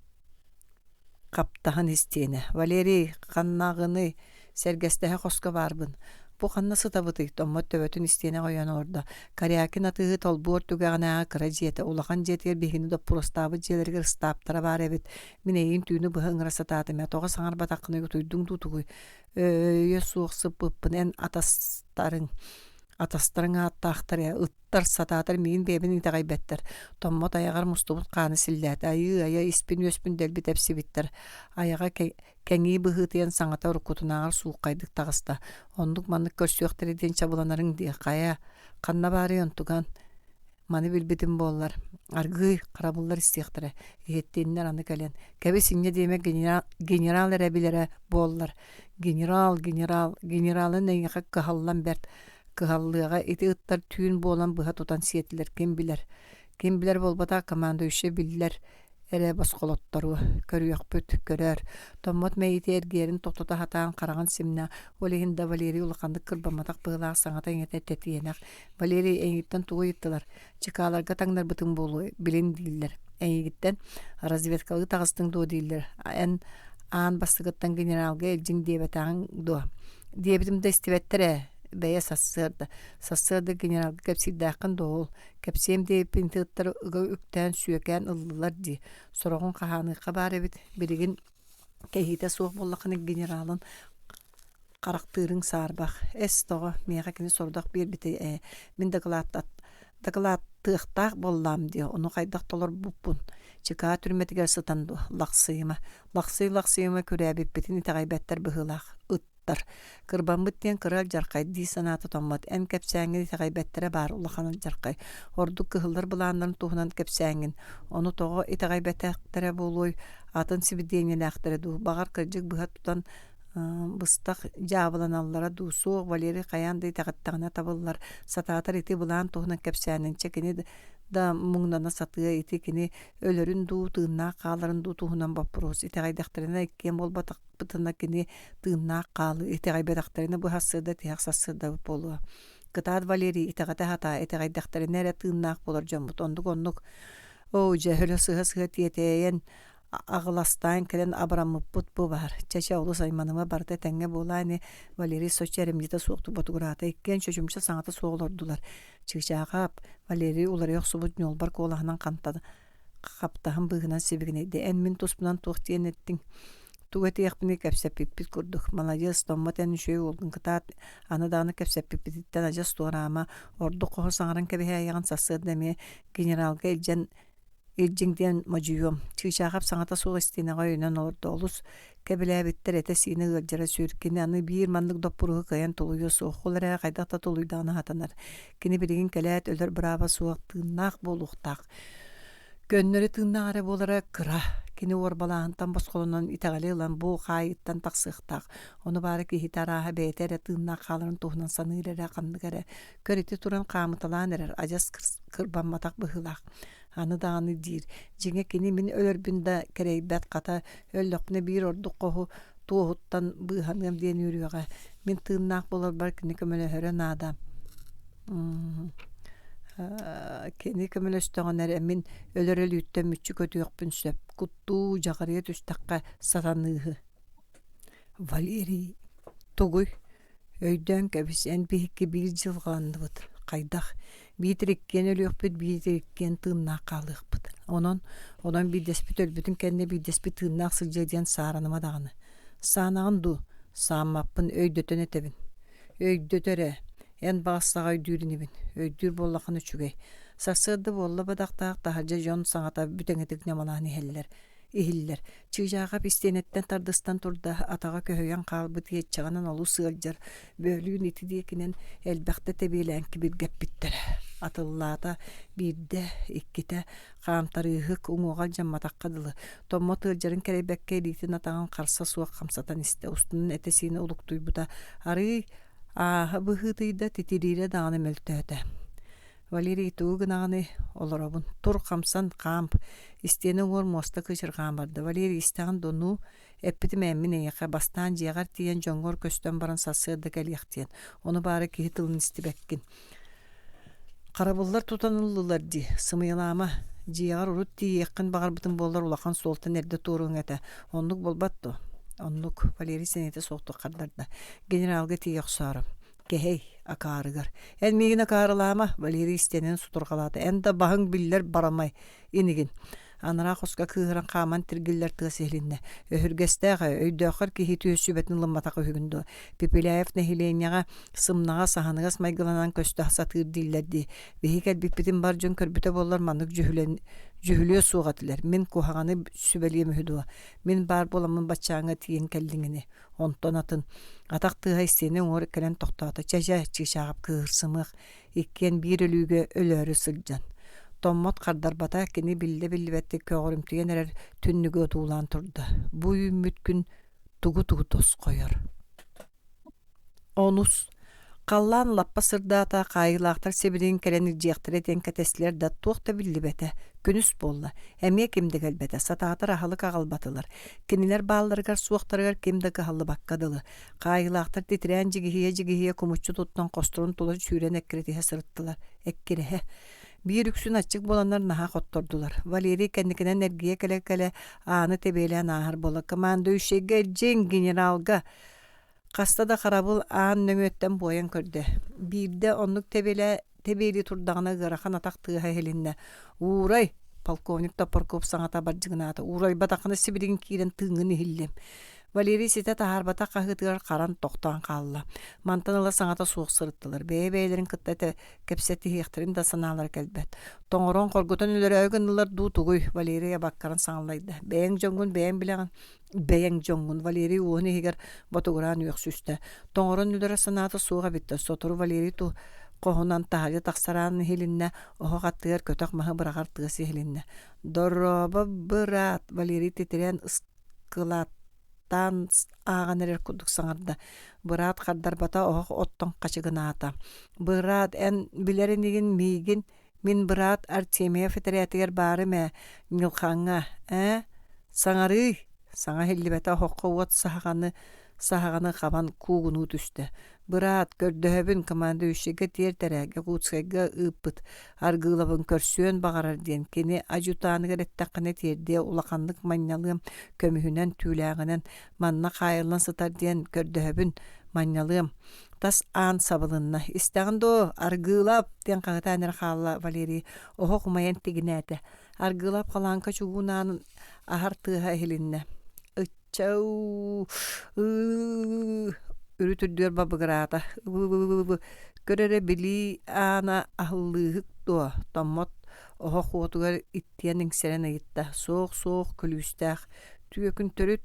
хаптаһын истиэнэ. Валерий, ханнаҕыный? Сэргэстэһэ хоско баарбын. Бу ханна сытабытый? Томмот төбөтүн истиэнэҕэ ойон олордо. Корякин атыыһыт олбуор түгэҕинээҕи кыра дьиэтэ, улахан дьиэтигэр биһигини доппуруостаабыт дьиэлэригэр ыстааптара баар эбит. Мин эйигин түүнү быһа ыҥыра сатаатым ээ, тоҕо саҥарбатаххыный, утуйдуҥ дуу тугуй? Өйө суох сыппыппын эн атастарыҥ атастарыҥ ааттаахтар ээ, ыттар сатаатар миигин бэйэбин итэҕэйбэттэр. Томмот айаҕар мустубут хааны силлээтэ, айыы-айа испин-үөспүн дэлби тэпсибиттэр. Айаҕа кэҥии быһыытыйан саҥата уруккутунааҕар сууххайдык таҕыста. Оннук-маннык көрсүөхтэрэ диэн чабыланарыҥ дии, хайа, ханна баарый онтуган? Маны билбитим буоллар, аргыый, харабыллар истиэхтэрэ, иһиттиннэр аны кэлэн, кэбис инньэ диэмэ генерал, генерал эрэ билэрэ буоллар. Генерал, генерал, генералын эйиэхэ кыһаллан бэрт, кыһаллыаҕа ити ыттар түүн буолан быһа тутан сиэтилэр ким билэр. Ким билэр буолбатах командующай биллэр эрэ босхолотторуо, көрүөхпүт, көрөөр. Томмот мэйиитэ эргийэрин тохтото сатаан хараҕын симнэ, ол иһин да Валерий улаханнык кырбамматах быһыылаах саҥата-иҥэтэ тэтиэнэх. Валерий эйигиттэн тугу ыйыттылар? Чыкааларга таҥнарбытыҥ буолуо, билин дииллэр. Эйигиттэн разведкалыы таҕыстыҥ дуо дииллэр. Эн аан бастакыттан генералга илдьиҥ диэбэтэҕиҥ дуо? Диэбитим да истибэттэр ээ, бэйэ сарсыарда. Сарсыарда генералга кэпсиирдээххин дуо ол? Кэпсиэм диэбиппин ыттар ыга үктээн сүөкээн ыллылар дии. Сороҕун хаһааныахха баар эбит. Билигин кэһиитэ суох буоллаххына генералын харахтыырыҥ саарбах. Эс, тоҕо, миэхэ кини сорудах биэрбитэ ээ. Мин дакылааттыахтаах буоллаам дии, ону хайдах толорбуппун. Чыкаа түрмэтигэр сытан дуо, лахсыйыма. Лахсый-лахсыйыма күрээбиппитин итэҕэйбэттэр быһыылаах. Ыт. Кырбаммыттар. Кырбаммыт диэн кыра алдьархай дии санаата Томмот. Эн кэпсээҥҥин итэҕэйбэттэрэ баар улахан алдьархай. Ордук кыһыллар былааннарын туһунан кэпсээҥҥин. Ону тоҕо итэҕэйбэтэхтэрэ буолуой, атын сибидиэнньэлээхтэрэ дуу, баҕар кырдьык быһа тутан быстах дьаабыланаллара дуу, суох Валерий хайаан да итэҕэттэҕинэ табыллар, сатаатар ити былаан туһунан кэпсээнин чэ кини да муҥнана сатыа ити кини өлөрүн дуу, тыыннаах хааларын дуу туһунан боппуруос. Итэҕэйдэхтэринэ иккиэн буолбатахпытына кини тыыннаах хаалыы, итэҕэйбэтэхтэринэ бу сарсыарда тиһэх сарсыардабыт буолуо. Кытаат Валерий итэҕэтэ сатаа, итэҕэйдэхтэринэ эрэ тыыннаах буолар дьоммут. Оннук-оннук оо дьэ өлө сыһа-сыһа тиэтэйэн аҕыластаан кэлэн абыраммыппыт бу баар. Чэ-чэ олус айманыма барыта этэҥҥэ буолаа ини Валерий соччо эрэмньитэ суохтук ботугураата. Иккиэн чочумча саҥата суох олордулар. Чыычааҕаап, Валерий уларыйа охсубут ньуолбар куолаһынан хаптаһын быыһынан сибигинэйдэ. Эн мин туспунан туох диэн эттиҥ? Тугу этиэхпиний кэпсэппиппит курдук. Маладьыас, Томмот эн үчүгэй уолгун кытаат, аны даҕаны кэпсэппиппититтэн адьас туораама, ордук хоһу саҥаран кэбиһээйэҕин сарсыарда эмиэ генералга илдьэн илдьиҥ диэн модьуйуом. Чыычаахап саҥата суох истиэнэҕэ өйөнөн олордо. Олус кэбилээбиттэр этэ-сиинэ ыалдьара сүр. Кини аны биир маннык доппуруоһу кыайан тулуйуо суох. Ол эрээри хайдах да тулуйдаҕына сатанар. Кини билигин кэлээт өлөр бырааба суох, тыыннаах буолуохтаах. Көннөрү тыыннаах эрэ буолара кыра. Кини уорбалааһынтан босхолонон итэҕэли ылан бу хаайыыттан тахсыахтаах. Ону баара киһитэ арааһа бэйэтэ эрэ тыыннаах хааларын туһунан саныыр эрэ ханнык эрэ. Көр ити туран хаамыталаан эрэр, адьас кырбамматах быһыылаах. Аны даҕаны диир, дьиҥэ кини мин өлөрбүн да кэрэйбэт, хата өллөхпүнэ биир ордук хоһу туоһуттан быыһаныам диэн үөрүөҕэ. Мин тыыннаах буоларбар кини көмөлөһөрө наада. Кини көмөлөстөҕүнэ эрэ мин өлөр өлүүттэн мүччү көтүөхпүн сөп. Куттуу, дьаҕарыйа түстэххэ сатаныыһы. Валерий тугуй? Өйдөөн кэбис, эн биһикки биир дьылҕаланныбыт. Хайдах? Биитэр иккиэн өлүөхпүт, биитэр иккиэн тыыннаах хаалыахпыт. Онон, онон биирдэспит өлбүтүн кэннэ биирдэспит тыыннаах сылдьыа диэн саараныма даҕаны. Саанаҕын дуу? Сааммаппын, өйдөтөн этэбин. Өйдөтө эрэ, эн баҕас саҕа өйдүүр инибин. Өйдүүр буоллаххына үчүгэй. Сарсыарда буолла бадахтаах таһырдьа дьон саҥата бүтэҥитик ньамалаан иһэллэр. Иһиллэр. Чыычаахап истиэнэттэн тардыстан турда, атаҕа көһүйэн хаалбыт иэччэҕинэн олус ыалдьар, бөөлүүн ити диэкинэн элбэхтэ тэбиэлээн кибиргэппиттэрэ. Атыллаата биирдэ, иккитэ, хаамтарыыһык, уҥуоҕа алдьамматахха дылы, Томмот ыалдьарын кэрэйбэккэ илиитин атаҕын харса суох хамсатан истэ, устунан этэ-сиинэ улуктуйбута, арыый ааһа быһыытыйда, титириирэ даҕаны мөлтөөтө. Валерий тугу гынаҕыный? Олоробун. Тур, хамсан, хаамп. Истиэнэ уҥуор муоста кыычырҕаан барда. Валерий, истэҕин дуо, ну? Эппитим ээ мин эйиэхэ, бастаан дьиэҕэр тиийэн дьоҥҥор көстөн баран сарсыарда кэлиэх диэн. Ону баара киһи тылын истибэккин. Харабыллар тутан ыллылар дии, сымыйалаама. Дьиэҕэр урут тиийиэххин баҕарбытым буоллар улахан суолтан эрдэ туоруоҥ этэ. Оннук буолбат дуо? Оннук, Валерий сэниэтэ суохтук хардарда. Генералга тиийэ охсоору. Кэһэй, акаарыгар. Эн миигин акаарылаама, Валерий истиэнэн сутурҕалаата. Эн да баһыҥ биллэр барамай инигин. Анараа хоско кыыһыран хааман тиргиллэр тыас иһилиннэ. Өһүргэстээх ээ, өйдөөххөр киһи түөс сүбэтин ылымматах үһүгүн дуо? Пепеляев нэһилиэнньэҕэ сымнаҕас, аһыныгас майгыланан көстө сатыыр дииллэр дии. Биһи кэлбиппитин бар дьон көрбүтэ буоллар маннык дьүһүлэн дьүһүлүө суох этилэр. Мин куһаҕаны сүбэлиэм үһү дуо? Мин баар буоламмын баччааҥҥа тиийэн кэллиҥ ини. Онтон атын атах тыаһа истиэнэ уҥуор кэлэн тохтоото. Чэ-чэ, чыычааҕап кыыһырсымыах, иккиэн биир өлүүгэ өлөөрү сылдьан. Томмот хардарбата, кини биллэ-биллибэттик көҕөрүмтүйэн эрэр түннүгү одуулаан турда. Бу үүммүт күн тугу-тугу тосхойор. Онус Халлаан лаппа сырдаата, хаайыылаахтар сибилигин кэлэн илдьиэхтэрэ диэн кэтэстилэр да, туох да биллибэтэ. Күнүс буолла, эмиэ ким да кэлбэтэ, сатаатар аһылык аҕалбатылар. Кинилэр баалларыгар-суохтарыгар ким да кыһаллыбакка дылы. Хаайыылаахтар титирээн дьигиһийэ-дьигиһийэ кумуччу туттан хосторун тула сүүрэн эккирэтиһэ сырыттылар. Эккирэһэ. Биир үксүн аччык буоланнар наһаа хоттордулар. Валерий кэнникинэн эргийэ кэлэ-кэлэ ааны тэбиэлээн ааһар буола. Командующайга илдьиҥ, генералга! Хаста да харабыл аан нөҥүөттэн буойан көрдө. Биирдэ оннук тэбилэ тэбиэлии турдаҕына ыарахан атах тыаһа иһилиннэ. «Уурай!» полковник Топорков саҥата бардьыгынаата. «Уурайбатаххына сибилигин киирэн тыыҥҥын иһиллиэм». Валерий ситэ таһаарбатах хаһыытыгар харан тохтоон хаалла. Мантан ыла саҥата суох сырыттылар. Бэйэ-бэйэлэрин кытта этэ кэпсэтиһиэхтэрин да санаалара кэлбэт. Тоҥорон хоргутан өлөрөөрү гыннылар дуу тугуй? Валерий абаккаран саҥалайда. Бэйэҥ дьоҥҥун бэйэҥ билэҕин. Бэйэҥ дьоҥҥун Валерий уоһун иһигэр ботугураан үөхсүстэ. Тоҥорон өлөрөр санаата суох эбит да, сотору Валерий ту хоһунан таһырдьа тахсараан иһилиннэ, оһох аттыгар көтөх маһы быраҕар тыас иһилиннэ. «Дорообо, быраат!» Валерий титирээн ыскылааттаан ааҕан эрэр курдук саҥарда. Быраат хардарбата оһох оттон хачыгынаата. «Быраат, эн билэр инигин миигин, мин быраат Артемьев этэрээтигэр баарым ээ, Ньылхаҥҥа, ээ? Саҥарыый!» Саҥа иһиллибэтэ оһоххо уот саһаҕаны саһаҕаны хабан куугунуу түстэ. «Быраат, көрдөһөбүн, командующайга тиэрт эрэ, Якутскайга ыыппыт Аргыылабын көрсүөн баҕарар диэн кини адьютааныгар эттэххинэ тиэрдиэ улаханнык манньалыам, көмүһүнэн, түүлээҕинэн манна хаайыллан сытар диэн көрдөһөбүн, манньалыам». Тас аан сабылынна. «Истэҕин дуо, Аргыылап?» диэн хаһытаан эрэ хаалла Валерий. Оһох умайан тигинээтэ. Аргыылап халааҥка чугуун аанын аһар тыаһа иһилиннэ. «Ыччау ыы үрүт үрдүгэр бабыгыраата. Ыбы Көр эрэ билии аана аһыллыыһык дуо?» Томмот оһох уотугар иттийэн иҥсэрэн ыйытта. «Суох, суох, күлүүстээх. Түөкүн төрүт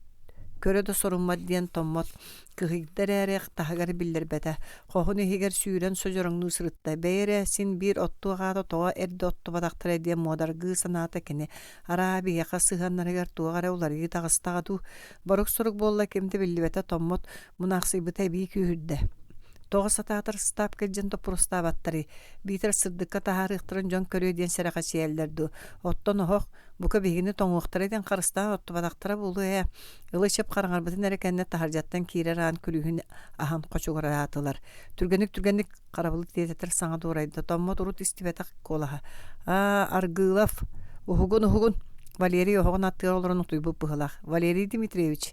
көрө да соруммат диэн Томмот кыһыйда эрээри таһыгар биллэрбэтэ. Хоһун иһигэр сүүрэн содьороҥнуу сырытта. Бэйэ эрэ син биир оттуох аата тоҕо эрдэ оттубатахтара диэн муодаргыы санаата кини. Араа биһиэхэ сыһыаннарыгар туох эрэ уларыйыы таҕыстаҕа дуу? Борук-сорук буолла ким да биллибэтэ Томмот мунаахсыйбыта эбии күүһүрдэ. Тоҕо сатаатар ыстаапка илдьэн доппуруостаабаттарый? Биитэр сырдыкка таһаарыахтарын дьон көрүө диэн сэрэхэчийэллэр дуу? Оттон оһох, бука биһигини тоҥуохтара диэн харыстаан оттубатахтара буолуо ээ. Ылы-чып хараҥарбытын эрэ кэннэ таһырдьаттан киирэр аан күлүүһүн аһан хочугураатылар. Түргэнник-түргэнник харабылы тиэтэтэр саҥа дуорайда. Томмот урут истибэтэх куолаһа. «Аа, Аргыылов! Уһугун, уһугун!» Валерий оһоҕун аттыгар олорон утуйбут быһыылаах. «Валерий Дмитриевич!»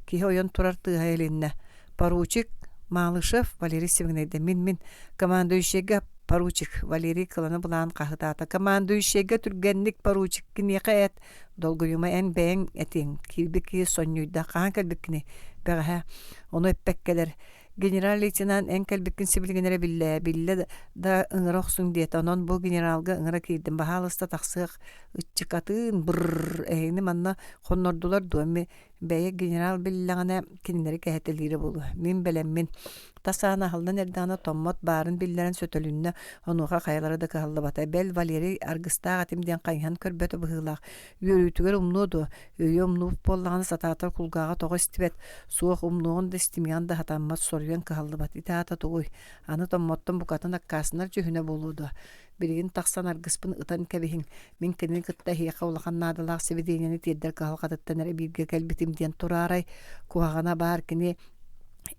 Киһи ойон турар тыаһа илиннэ. «Поручик Малышев?» Валерий сибигинэйдэ. «Мин-мин. Командующайга поручик!» Валерий кылана былаан хаһытаата. «Командующайга түргэнник поручик! Киниэхэ эт!» «Долгуйума эн бэйэҥ этиэҥ!» Киирбит киһи сонньуйда. «Хаһан кэлбиккиний?» «Бэҕэһээ. Ону эппэккэлэр Генерал-лейтенант эн кэлбиккин сибилигин эрэ биллэ, биллэ да ыҥыра охсуҥ диэтэ, онон бу генералга ыҥыра киирдим, баһаалыста тахсыах ыччыкатын, бррр, эһигини манна хоннордулар дуо, бэйэ генерал биллэҕинэ кинилэри кэһэтэлиирэ буолуо, мин бэлэммин. Тас аан аһыллан эрдэҕинэ Томмот баарын биллэрэн сөтөлүннэ, онуоха хайалара да кыһаллыбата, бэл Валерий аргыстаах этим диэн хайыһан көрбөтө быһыылаах, үөрүүтүгэр умнуо дуо, Өйө умнубут буоллаҕына сатаатар кулгааҕа тоҕо истибэт, суох умнуоҕун да истимиэҕин да сатаммат, соруйан кыһаллыбат. Ити аата тугуй? Аны Томмоттон букатын аккаастанар дьүһүнэ буолуо дуо? Билигин тахсан аргыспын ытан кэбиһиҥ, мин кинини кытта эһиэхэ улахан наадалаах сибидиэнньэни тиэрдэр кыһалҕатыттан эрэ бииргэ кэлбитим диэн тураарай, куһаҕана баар кини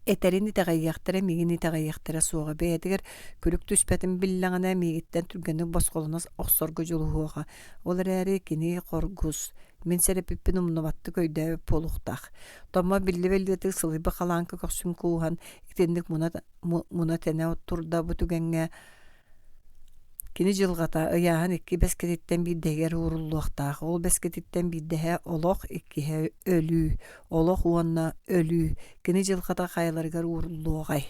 этэрин итэҕэйиэхтэрэ, миигин итэҕэйиэхтэрэ суоҕа. Бэйэтигэр күлүк түспэтин биллэҕинэ, миигиттэн түргэнник босхолоно охсорго дьулуһуоҕа. Ол эрээри кини хоргус, мин сэрэппиппин умнубаттык өйдөөбүт буолуохтаах. Томмо биллэ-биллибэтик сылыйбыт халааҥка көхсүн кууһан, итинник муна-тэнэ турда бу түгэҥҥэ кини дьылҕата ыйааһын икки бэскититтэн биирдэһигэр ууруллуохтаах. Ол бэскититтэн биирдэһэ олох, иккиһэ өлүү. Олох уонна өлүү. Кини дьылҕата хайаларыгар ууруллуоҕай?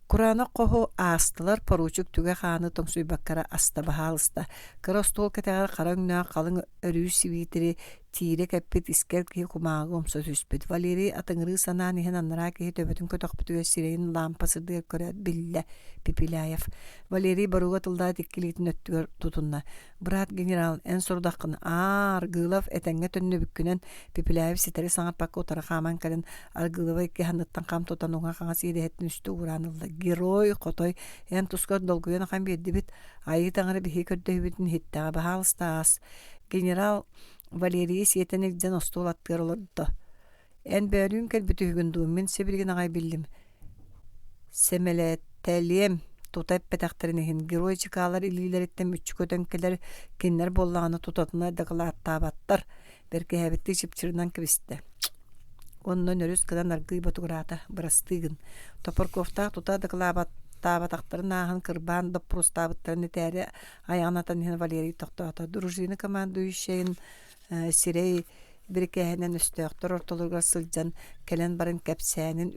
Кураанах хоһу аастылар, поручик түгэх ааны тоҥсуйбакка эрэ аста баһаалыста. Кыра остуол кэтэҕэр хара өҥнөөх халыҥ өрүү сибиитэри тиирэ кэппит искэр киһи кумааҕы умса түспүт. Валерий атыҥырыы санаан иһэн анараа киһи төбөтүн көтөхпүтүгэр сирэйин лаампа сырдыгар көрөөт биллэ Пепеляев. Валерий боруга тыллаат икки илиитин өттүгэр тутунна. «Брат генерал, эн сорудаххын аа, Аргыылов этэҥҥэ төннүбүккүнэн Пепеляев ситэри саҥарпакка утары хааман кэлэн Аргыылова икки санныттан хам тутан уҥа-хаҥас иэдэһиттэн үстэ уураан ылла. «Герой, хотой, эн тускар долгуйан ахан биэрдибит, айыы таҥара биһиги көрдөһүүбүтүн иһиттэҕэ, баһаалыста аас». Генерал Валерийы сиэтэн илдьэн остуол аттыгар олордо. «Эн бөөлүүн кэлбит үһүгүн дуу, мин сибилигин аҕай биллим. Сэмэлэтэлиэм, тута эппэтэхтэрин иһин, герой чыкаалар илиилэриттэн мүччү көтөн кэлэр, кинилэр буоллаҕына тутатына дакылааттаабаттар бэргэһээбиттии чыпчырынан кэбистэ уонна нөрүс гынан аргыый ботугураата бырастыы гын Топорковтаах тута дакылаабаттаабатахтарын ааһан кырбаан доппуруостаабыттарын этээри айаҕын атан иһэн Валерий тохтоото дружина командующайын сирэй бирикээһинэн өстөөхтөр ортолоругар сылдьан кэлэн баран кэпсээнин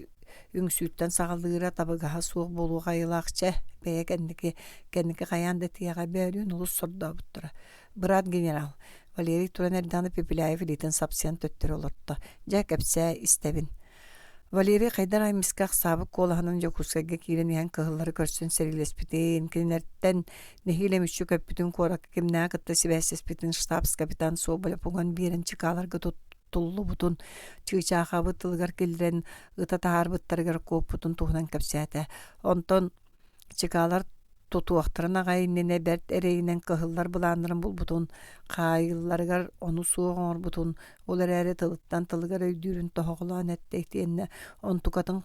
үҥсүүттэн саҕалыыра табыгаһа суох буолуох айылаах чэ, бэйэ кэнники, кэнники хайаан да этиэҕэ бөөлүүн олус сордообуттара. Быраат генерал, Валерий туран эрдэҕинэ Пепеляев илиитин сапсыйан төттөрү олорто. Дьэ, кэпсээ, истэбин. Валерий хайдах эмискэ ахсаабыт куолаһынан Дьокуускайга киирэн иһэн кыһыллары көрсөн сэриилэспитин, кинилэртэн нэһиилэ мүччү көппүтүн куоракка кимнээҕи кытта сибээстэспитин штабс-капитан Соболев уган биэрэн чыкааларга туттуллубутун, чыычаахабыт тылыгар киллэрэн ыта таһаарбыттарыгар куоппутун туһунан кэпсээтэ. Онтон Чыкаалар тутуохтарын аҕай иннинэ бэрт эрэйинэн кыһыллар былааннарын булбутун, хаайылларыгар ону суох оҥорбутун, ол эрээри тылыттан тылыгар өйдүүрүн тоһоҕолоон эттэ итиэннэ онтукатын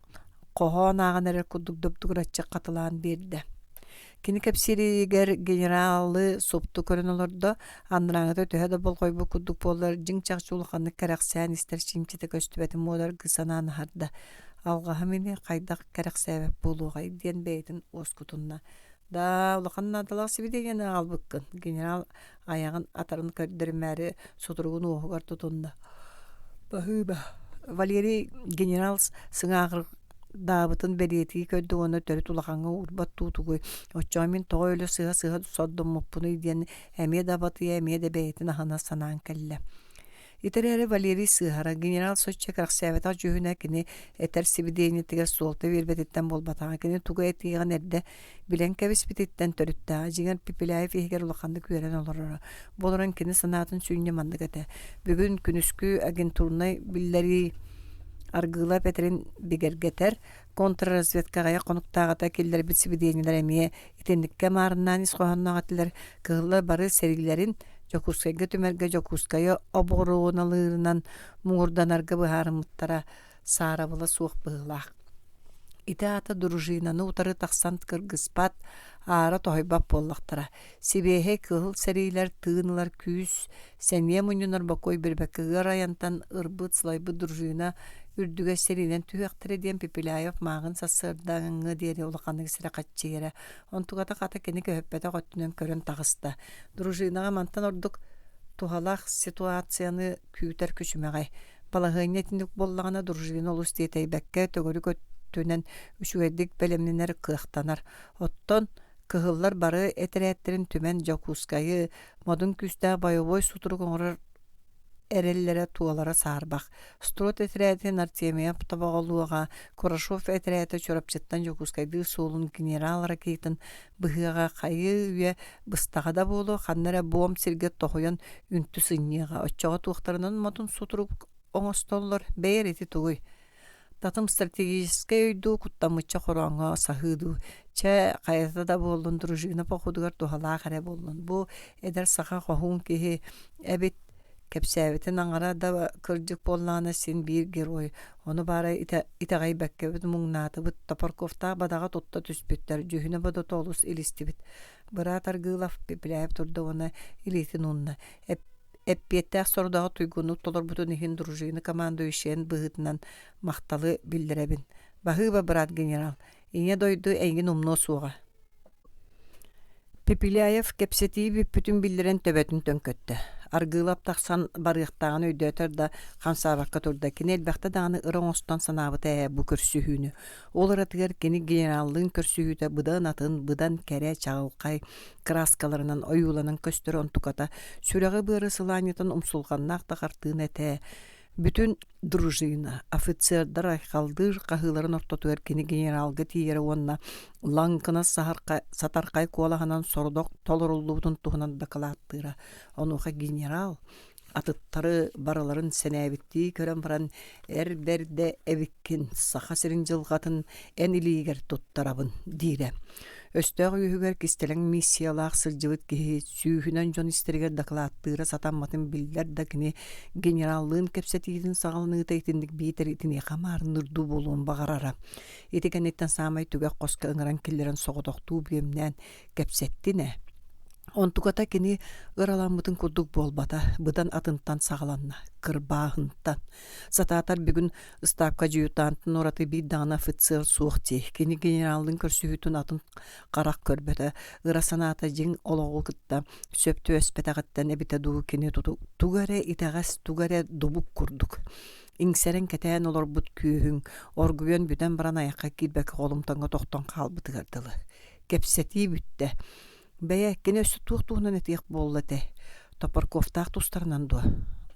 хоһоон ааҕан эрэр курдук добдугураччы хатылаан биэрдэ. Кини кэпсииригэр генералы супту көрөн олордо, анарааҥҥыта төһө да болҕойбут курдук буоллар, дьиҥ-чахчы улаханнык кэрэхсээн истэр чинчитэ көстүбэтин муодаргыы санаан аһарда. Алҕаһым ини хайдах кэрэхсээбэт буолуоҕай диэн бэйэтин уоскутунна. «Даа, улахан наадалаах сибидиэнньэни аҕалбыккын», генерал айаҕын атарын көрдөрүмээри сутуругун уоһугар тутунна. «Баһыыба». Валерий генерал сыҥааҕырдаабытын бэлиэтии көрдө уонна төрүт улахаҥҥа уурбат туутугуй, оччоҕо мин тоҕо өлө сыһа-сыһа сордоммуппунуй диэн эмиэ да абатыйа, эмиэ да бэйэтин аһына санаан кэллэ. Ити эрээри Валерий сыыһара, генерал соччо кэрэхсээбэтэх дьүһүнэ кини этэр сибидиэнньэтигэр суолта биэрбэтиттэн буолбатаҕа, кини тугу этиэҕин эрдэ билэн кэбиспититтэн төрүттээҕэ. Дьиҥэр, Пепеляев иһигэр улаханнык үөрэн олороро. Бу олорон кини санаатын сүнньэ маннык этэ: Бүгүн күнүскү агентурнай биллэрии Аргыылап этэрин бигэргэтэр, контрразведка аҕыйах хонуктааҕыта киллэрбит сибидиэнньэлэр эмиэ итинниккэ маарыннаан ис хоһоонноох этилэр. Кыһыллар бары сэриилэрин Дьокуускайга түмэргэ Дьокуускайы оборуоналыырынан муҥурданарга быһаарыммыттара саарабыла суох быһыылаах. Ити аата дружинаны утары тахсан кыргыспат, аара тоһуйбат буоллахтара. Сибиэһэй кыһыл сэриилэр тыын ылар күүс, сэниэ мунньунар бокуой биэрбэккэ ыар айантан ырбыт, сылайбыт дружина үрдүгэр сэриинэн түһүөхтэрэ диэн Пепеляев мааҕын сарсыардааҥҥы диэри улаханнык сэрэхэччийэрэ. Онтуката хата кини көһүппэтэх өттүнэн көрөн таҕыста. Дружинаҕа мантан ордук туһалаах ситуацияны күүтэр күчүмэҕэй. Балаһыанньа итинник буоллаҕына дружина олус тиэтэйбэккэ төгүрүк өттүнэн үчүгэйдик бэлэмнэнэр кыахтанар. Оттон Кыһыллар бары этэрээттэрин түмэн Дьокуускайы модун күүстээх бойобуой сутурук оҥорор эрэллэрэ туолара саарбах. Строд этэрээтин Артемьев тобоҕолуоҕа, Курашов этэрээтэ Чурапчыттан Дьокуускайдыыр суолун генерал Ракитин быһыаҕа хайыы-үйэ быстаҕа да буолуо, ханна эрэ буом сиргэ тоһуйан үнтү сынньыаҕа. Оччоҕо туохтарынан модун сутурук оҥостоллор, бэйэр ити тугуй? Татым стратегическай өйдүү куттаммычча хорооҥҥо саһыы дуу, чэ, хайата да буоллун, дружина походугар туһалаах эрэ буоллун. Бу эдэр саха хоһуун киһи эбит, кэпсээбитин аҥара да кырдьык буоллаҕына син биир герой. Ону баара итэҕэйбэккэбит муҥнаатыбыт, Топорковтаах бадаҕа тутта түспүттэр, дьүһүнэ-бодото олус илистибит. Быраат Аргыылов Пепеляев турда уонна илиитин уунна. Эппиэттээх сорудаҕы туйгуннук толорбутун иһин дружина командующайын быһыытынан махталы биллэрэбин. Баһыыба, брат генерал, Ийэ дойду эйигин умнуо суоҕа. Пепеляев кэпсэтии бүппүтүн биллэрэн төбөтүн төҥкөттө. Аргыылап тахсан барыахтааҕын өйдөөтөр да, хамсаабакка турда. Кини элбэхтэ даҕаны ыра оҥостон санаабыта ээ бу көрсүһүүнү. Ол ыратыгар кини генераллыын көрсүһүүтэ быдан атын, быдан кэрэ, чаҕылхай, кырааскаларынан ойууланан көстөр онтуката сүрэҕи-быары сылаанньытан умсулҕаннаах да хартыына этэ. Бүтүн дружина, офицердар айхаллыыр хаһыыларын ортотугар кини генералга тиийэрэ уонна лаҥкынас сатархай куолаһынан сорудах толоруллубутун туһунан дакылааттыыра. Онуоха генерал атыттары барыларын сэнээбиттии көрөн баран эр бэрдэ эбиккин, Саха сирин дьылҕатын эн илиигэр туттарабын диирэ. Өстөөх үөһүгэр кистэлэҥ миссиялаах сылдьыбыт киһи сүүһүнэн дьон истэригэр дакылааттыыра сатамматын биллэр да кини генераллыын кэпсэтиитин саҕаланыыта итинник биитэр итиниэхэ маарынныырдуу буолуон баҕарара. Ити кэнниттэн саамай түгэх хоско ыҥыран киллэрэн соҕотохтуу бүөмнээн кэпсэттин ээ. Онтуката кини ыраламмытын курдук буолбата, быдан атынтан саҕаланна, кырбааһынтан. Сатаатар бүгүн ыстаапка дьуютаантан ураты биир даҕаны офицер суох дии. Кини генераллыын көрсүһүүтүн атын харах көрбөтө, ыра санаата дьиҥ олоҕу кытта сөп түбэспэтэҕиттэн эбитэ дуу кини тугу эрэ итэҕэс, тугу эрэ дубук курдук. Иҥсэрэн кэтээн олорбут күөһүҥ оргуйан бүтэн баран айахха киирбэккэ холумтаҥҥа тохтон хаалбытыгар дылы. Кэпсэтии бүттэ. Бэйэ, кини өссө туох туһунан этиэх буолла этэй? Топорковтаах тустарынан дуо?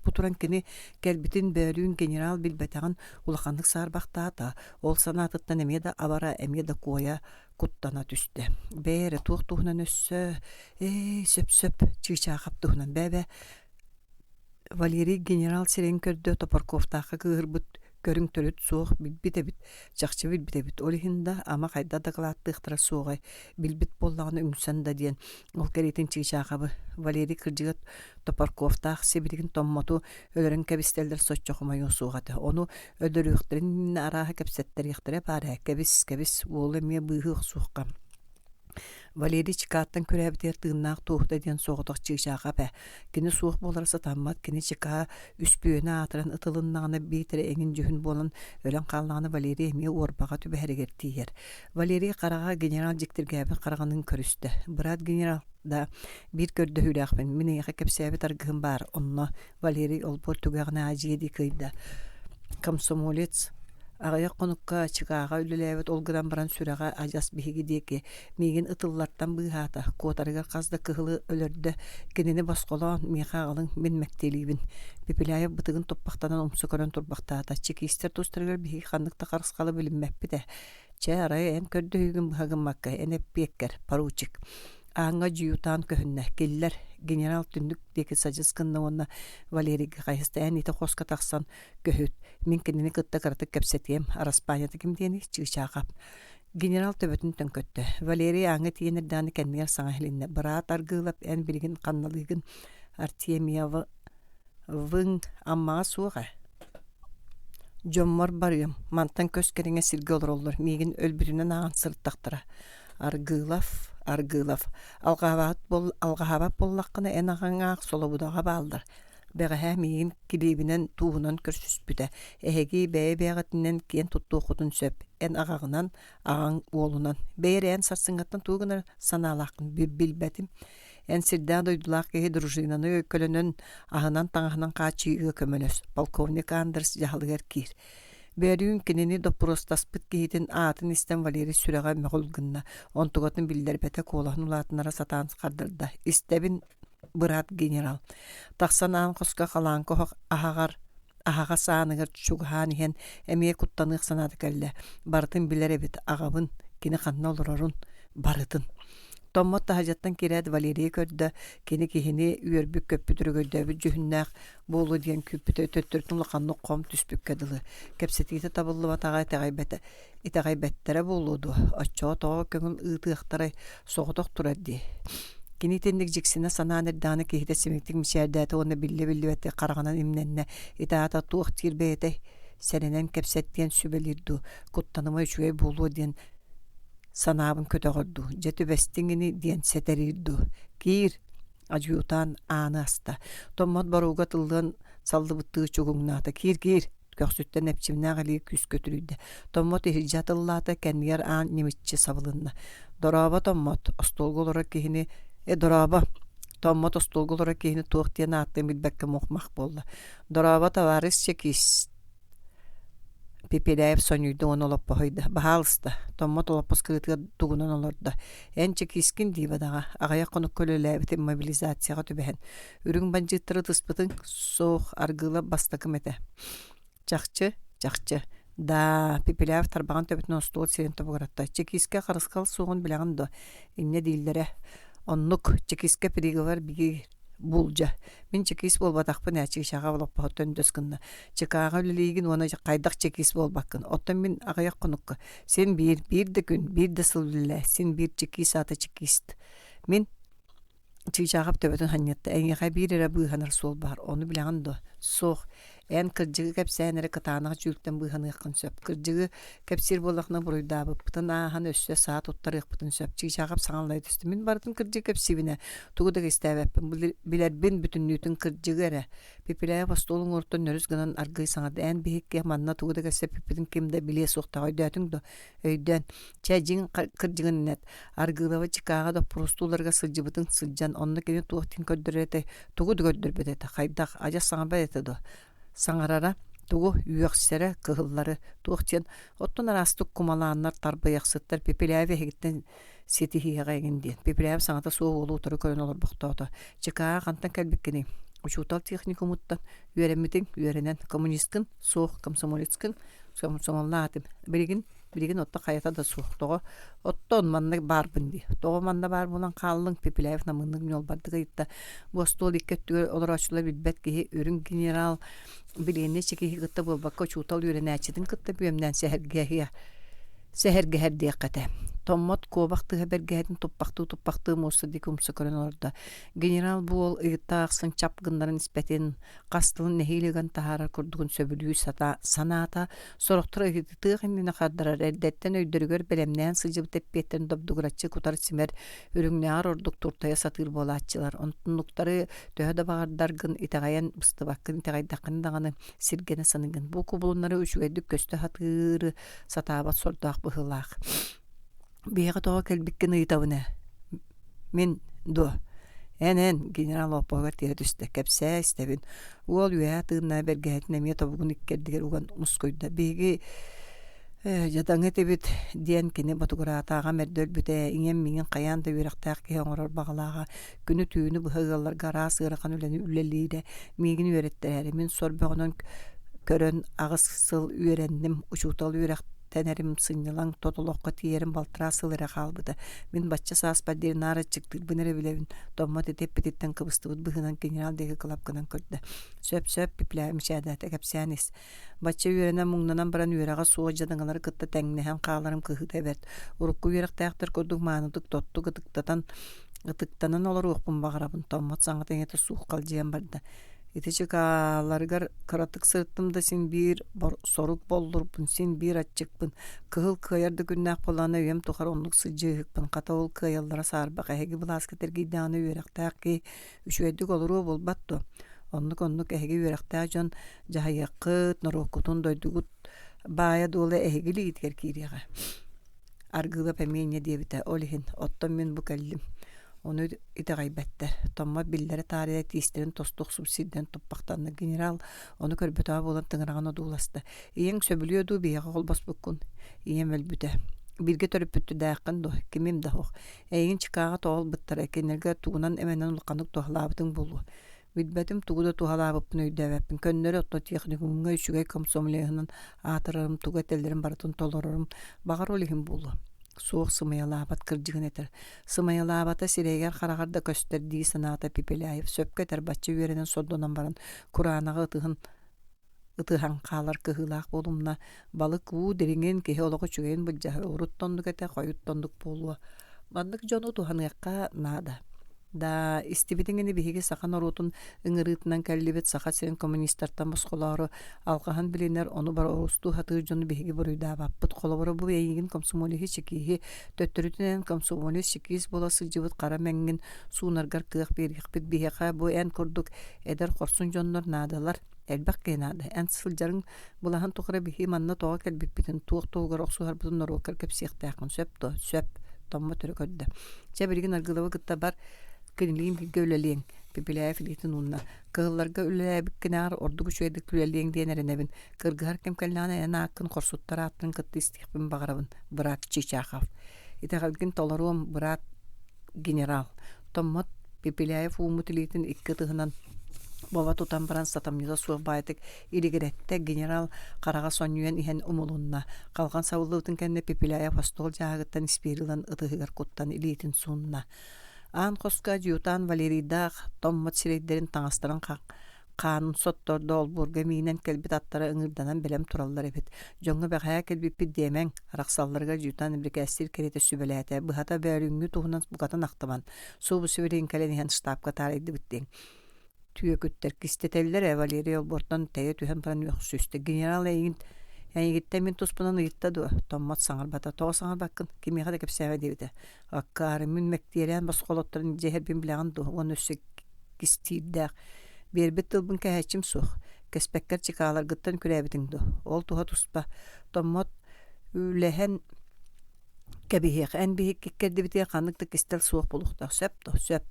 Бу туран кини кэлбитин бөөлүүн генерал билбэтэҕин улаханнык саарбахтаата, ол санаатыттан эмиэ да абара, эмиэ да куойа куттана түстэ. Бэйэ эрэ туох туһунан өссө ээ сөп-сөп Чыычаахап туһунан бээ-бээ Валерий генерал сирэйин көрдө, Топорковтаахха кыыһырбыт көрүҥ төрүт суох, билбит эбит, чахчы билбит эбит, ол иһин да, ама хайдах дакылааттыахтара суоҕай, билбит буоллаҕына үҥсэн да диэн, ол кэриэтин Чыычаахабы, Валерий кырдьыга Топорковтаах сибилигин Томмоту өлөрөн кэбистэллэр соччо хомойуо суох этэ, ону өлөрүөхтэрин иннинэ арааһа кэпсэттэриэхтэрэ баар ээ, кэбис, кэбис, уолу эмиэ быыһыы охсуохха Валерий чыкааттан күрээбитигэр тыыннаах туоһута диэн соҕотох чыычаахап ээ. Кини суох буолара сатаммат, кини чыкаа үспүөнэ аатыран ытылыннаҕына биитэр эҥин дьүһүн буолан өлөн хааллаҕына Валерий эмиэ уорбаҕа түбэһэригэр тиийэр. Валерий хараҕа генерал дьиктиргээбит хараҕыныын көрүстэ. «Быраат генерал, да, биир көрдөһүүлээхпин, мин эйиэхэ кэпсээбит аргыһым баар, онно Валерий олбуор түгэҕинэ аадьыйа дии кыйда. Комсомолец аҕыйах хонукка Чикаҕа үлэлээбит ол гынан баран сүрэҕэ адьас биһиги диэки миигин ытыллартан быыһаата, куотарыгар хас да кыһылы өлөрдө, кинини босхолоон миэхэ аҕалыҥ, мин мэктиэлиибин. Пепеляев бытыгын туппахтанан умса көрөн турбахтаата. Чекистэр тустарыгар биһиги ханнык да харысхалы билиммэппит ээ. Чэ, арай эн көрдөһүүгүн быһа гыммакка, эн эппиэккэр, поручик. Ааҥҥа дьуютаан көһүннэ. Киллэр, генерал түннүк диэки садьыс гынна уонна Валерийга хайыста эн ити хоско тахсан көһүт. Мин кинини кытта кыратык кэпсэтиэм. Араспаанньата ким диэний? Чыычаахап. Генерал төбөтүн төҥкөттө. Валерий ааҥҥа тиийэн эрдэҕинэ кэннигэр саҥа иһилиннэ. Быраат Аргыылап, эн билигин ханналыыгын? Артемьева Выҥ Аммаҕа суох ээ. Дьоммор барыам, мантан көс кэриҥэ сиргэ олороллор, миигин өлбүтүнэн ааҕан сырыттахтара. Аргыылов, Аргыылов, алҕаһаабат буол алҕаһаабат буоллаххына эн аҕаҥ аах Солобудаҕа бааллар. Бэҕэһээ миигин килиэбинэн, тууһунан көрсүспүтэ. Эһиги бэйэ-бэйэҕитинэн киэн туттуоххутун сөп. Эн аҕаҕынан, аҕаҥ уолунан. Бэйэ эрэ эн сарсыҥҥаттан тугу гынар санаалааххын билбэтим. Эн сирдээх-дойдулаах киһи дружинаны көлөнөн, аһынан-таҥаһынан хааччыйыыга көмөлөс, полковник Андерс дьаһалыгар киир. Бөөлүүн кинини доппуруостаспыт киһитин аатын истэн Валерий сүрэҕэ мөҕүл гынна, онтугатын биллэрбэтэ, куолаһын улаатыннара сатаан хардарда: «Истэбин, быраат генерал». Тахсан аан хоско халааҥка оһох аһаҕар аһаҕас ааныгар чугаһаан иһэн эмиэ куттаныах санаата кэллэ. Барытын билэр эбит, аҕабын, кини ханна олорорун, барытын. Томмот таһырдьаттан киирээт Валерийы көрдө, кини киһини үөрбүт-көппүт өрөгөйдөөбүт дьүһүннээх буолуо диэн күүппүтэ төттөрүтүн улаханнык хом түспүккэ дылы. Кэпсэтиитэ табыллыбатаҕа итэҕэйбэтэ итэҕэйбэттэрэ буолуо дуо, оччоҕо тоҕо көҥүл ыытыахтарай, соҕотох турар дии. Кини итинник дьиксинэ санаан эрдэҕинэ киһитэ симиктик мичээрдээтэ уонна биллэ-биллибэттик хараҕынан имнэннэ, ити аата туох диир бэйэтэй, сэрэнэн кэпсэт диэн сүбэлиир дуу, куттаныма үчүгэй буолуо диэн санаабын көтөҕөр дуу, дьэ түбэстиҥ ини диэн сэтэриир дуу, киир, адьуутаан ааны аста, Томмот борууга тыллыан саллыбыттыы чугуҥнаата, киир-киир, көхсүттэн эпчимнээх илии күүскэ үтүрүйдэ. Томмот иһирдьэ атыллаата, кэннигэр аан ньимиччи сабылынна. Дорообо, Томмот, остуолга олорор киһини «Э, дорообо!» Томмот остуолга олорор киһини туох диэн ааттыан билбэккэ мух-мах буолла. «Дорообо, табаарыс чекист!» Пепеляев сонньуйда уонна олоппоһуйда. «Баһаалыста!» Томмот олоппос кырыытыгар тугунан олордо. «Эн чекискин дии бадаҕа, аҕыйах хонукка үлэлээбитим мобилизацияҕа түбэһэн. Үрүҥ бандьыыттары ытыспытыҥ? Суох, Аргыылап бастакым этэ. Чахчы, чахчы. Даа, Пепеляев тарбаҕын төбөтүнэн остуол сирин тобугуратта. Чекискэ харысхал суоҕун билэҕин дуо? Инньэ дииллэрэ. Оннук, чекискэ приговор биир буулдьа. Мин чекист буолбатахпын ээ, чыычааҕа олоппоһуттан өндөс гынна. Чыкааҕа үлэлиигин уонна хайдах чекист буолбаккын. Оттон мин аҕыйах хонукка син биир, биир да күн, биир да сыл үлэлээ, син биир чекист аата чекист. Мин Чыычаахап төбөтүн ханньатта, эйиэхэ биир эрэ быыһанар суол баар, ону билэҕин дуо? Суох. Эн кырдьыгы кэпсээн эрэ кытаанах дьүүлтэн быыһаныаххын сөп. Кырдьыгы кэпсиир буоллаххына буруйдаабыппытын ааһан өссө саа туттарыахпытын сөп. Чыычаахап саҥаллайа түстэ. Мин барытын кырдьыгы кэпсиибин ээ. Тугу да кистээбэппин. Билэрбин бүтүннүүтүн кырдьыгы эрэ. Пепеляев остуол уҥуоруттан нөрүс гынан аргыый саҥарда. Эн биһикки манна тугу да кэпсэппиппитин ким да билиэ суохтаах. Өйдөөтүҥ дуо? Өйдөөн. Чэ, дьиҥ кырдьыгын эт. Аргыылаба Чикаго доппуруостууларыгар сылдьыбытын сылдьан, онно кини туох диэн көрдөрөр этэй? Тугу да көрдөрбөт этэ. Хайдах, адьас саҥарбат этэ дуо? Саҥарара, тугу үөхсэрэ, кыһыллары, туох диэн, оттон араастык кумалааннар, тарбыйахсыттар Пепеляев эһигиттэн ситиһиэҕэ эҥин диэн. Пепеляев саҥата суох уолу утары көрөн олорбохтоото. Чыкаа хантан кэлбиккиний? Учуутал техникумуттан үөрэммитиҥ, үөрэнэн. Коммунисткын? Суох. Комсомолецкын? Комсомоллаатым. Билигин Билигин отто хайата да суох. Тоҕо? Оттон манна баарбын дии. Тоҕо манна баар буолан хааллыҥ? Пепеляев намыыннык ньуолбардык ыйытта. Бу остуол икки өттүгэр олорооччулар билбэт киһи үрүҥ генерал билиэннэй чекиһи кытта буолбакка учуутал үөрэнээччитин кытта бүөмнээн сэһэргэһиэ сэһэргэһэр диэххэ этэ. Томмот куобах тыһа бэргэһэтин туппахтыы-туппахтыы муоста диэки умса көрөн олордо. Генерал бу уол ыйытта ахсын чап гыннаран испэтин, хас тылын нэһиилэ ыган таһаарар курдугун сөбүлүү сата санаата, сорохтор ыйытыах иннинэ хардарар, эрдэттэн өйдөрүгэр бэлэмнээн сылдьыбыт эппиэттэрин добдугураччы кутар-симэр, үрүҥнээҕэр ордук туртайа сатыыр буолааччылар. Онтуннуктары төһө да баҕардаргын итэҕэйэн быстыбаккын, итэҕэйдэххинэ даҕаны сиргэнэ саныыгын. Бу кубулуннары үчүгэйдик көстө сатыыры сатаабат сордоох быһыылаах. Биһиэхэ тоҕо кэлбиккин ыйытабын ээ. Мин дуо? Эн-эн, генерал оппоһугар тиэрэ түстэ. Кэпсээ, истэбин. Уол үөһээ тыыннаах бэргэһэтин эмиэ тобугун иккэрдигэр уган мускуйда. Биһиги э, дьадаҥы этибит диэн кини ботугураата. Аҕам эрдэ өлбүтэ. Ийэм миигин хайаан да үөрэхтээх киһи оҥорор баҕалааҕа. Күнү-түүнү быһа ыалларга араас ыарахан үлэни үлэлиирэ. Миигин үөрэттэрээри. Мин сор бөҕөнөн көрөн аҕыс сыл үөрэнним. Учуутал үөрэх тэнэрим, сынньалаҥ тот олоххо тиийэрим балтараа сыл эрэ хаалбыта. Мин бачча сааспар диэри наар аччыктыырбын эрэ билэбин. Томмот ити эппититтэн кыбыстыбыт быһыынан генерал диэки кылап гынан көрдө. Сөп-сөп, Пепеляев мичээрдээтэ, кэпсээн ис. Бачча үөрэнэн муҥнанан баран үөрэҕэ суох дьадаҥылары кытта тэҥнэһэн хааларым кыһыыта бэрт. Урукку үөрэхтээхтэр курдук маанытык тоттук ытыктатан ытыктанан олоруохпун баҕарабын. Томмот саҥата-иҥэтэ суох халдьыйан барда. Ити чыкааларыгар кыратык сырыттым да син биир сорук боллурбун, син биир аччыкпын. Кыһыл кыайар да күннээх буоллаҕына үйэм тухары оннук сылдьыыһыкпын. Хата ол кыайаллара саарбах. Эһиги былааска эргийдэҕинэ үөрэхтээх киһи үчүгэйдик олоруо буолбат дуо? Оннук-оннук эһиги үөрэхтээх дьон дьаһайыаххыт, норуоккутун, дойдугут баайа-дуола эһиги илиигитигэр киириэҕэ. Аргыылап эмиэ инньэ диэбитэ, ол иһин, оттон мин бу кэллим. Ону итэҕэйбэттэр. Томмот биллэрэ таарыйа тиистэрин тосту охсубут сирдэн туппахтанна. Генерал ону көрбөтөҕө буолан тыҥыраҕын одууласта. Ийэҥ сөбүлүө дуу биһиэхэ холбоспуккун? Ийэм өлбүтэ. Бииргэ төрөппүттээххин дуо? Кимим да суох. Эйигин Чикаго тоҕо ылбыттара, кинилэргэ тугунан эмэнэн улаханнык туһалаабытыҥ буолуо. Билбэтим, тугу да туһалаабыппын өйдөөбөппүн. Көннөрү оттон техникумҥа үчүгэй комсомолеһынан аатырарым, тугу этэллэрин барытын толорорум. Баҕар, ол иһин буолуо. Суох сымыйалаабат кырдьыгын этэр. Сымыйалаабата сирэйигэр-хараҕар да көстөр дии санаата Пепеляев. Сөпкө этэр, бачча үөрэнэн сордонон баран, кураанаҕы ытыһын ытыһан хаалар кыһыылаах буолумна. Балык уу дириҥин, киһи олох үчүгэйин былдьаһар. Урут да оннук этэ, хойут да оннук буолуо. Маннык дьону туһаныахха наада. Да, истибитиҥ ини биһиги саха норуотун ыҥырыытынан кэллибит Саха сирин коммунистартан босхолоору алҕаһын билинэр, ону боруостуу сатыыр дьону биһиги буруйдаабаппыт. Холобура, бу эйигин комсомолеһы чекииһи, төттөрүтүн эн комсомолец чекиис буола сылдьыбыт хара мэҥҥин суунаргар кыах биэриэхпит. Биһиэхэ бу эн курдук эдэр хорсун дьоннор наадалар. Элбэх киһи наада. Эн сылдьарыҥ былаһын тухары биһи манна тоҕо кэлбиппитин, туох туһугар охсуһарбытын норуоккар кэпсиэхтээххин сөп дуо? Сөп. Томмот өрө көрдө. Чэ, билигин Аргыловы кытта бар, кинилиин бииргэ үлэлиэҥ. Пепеляев илиитин уунна. Кыһылларга үлэлээбиккинээҕэр ордук үчүгэйдик үлэлиэҥ диэн эрэнэбин. Кыргыһар кэм кэллэҕинэ эн ааккын хорсуттар ааттарын кытта истиэхпин баҕарабын, быраат Чичахов. Итэҕэлгин толоруом, быраат генерал. Томмот Пепеляев ууммут илиитин икки ытыһынан бобо тутан баран сатамньыта суох баайдык илигирэттэ, генерал хараҕа сонньуйан иһэн умулунна. Халҕан сабыллыбытын кэннэ Пепеляев остуол дьааһыгыттан испиири ылан ытыһыгар куттан илиитин суунна. Аан хоско адъютант Валерийдаах томмот сирэйдэрин таҥастарын хаанын соттордо олбуорга миинэн кэлбит аттара ыҥыырданан бэлэм тураллар эбит. Дьоҥҥо бэҕэһээ кэлбиппит диэмэҥ, арахсалларыгар адъютант бирикээстиир кэриэтэ сүбэлээтэ. Быһата бөөлүүҥҥү туһунан букатын ахтыман, субу сибилигин кэлэн иһэн штабка таарыйдыбыт диэҥ. Түөкүттэр кистэтэллэр ээ Валерий олбуортан тэйэ түһэн баран үөхсүстэ. Генерал эйигин эйигиттэн мин туспунан ыйытта дуо? Томмот саҥарбата. Тоҕо саҥарбаккын? Кимиэхэ да кэпсээбэ диэбитэ. Аккаары мин мэктиэлээн босхолотторун илдьэ иһэрбин билэҕин дуо? Уонна өссө кистиирдээх. Биэрбит тылбын кэһээччим суох. Кэспэккэр чыкааларгыттан күрээбитиҥ дуо? Ол туһа туспа. Томмот үлэһэн кэбиһиэх. Эн биһикки иккэрдибитигэр ханнык да кистэл суох буолуохтаах. Сөп дуо? Сөп.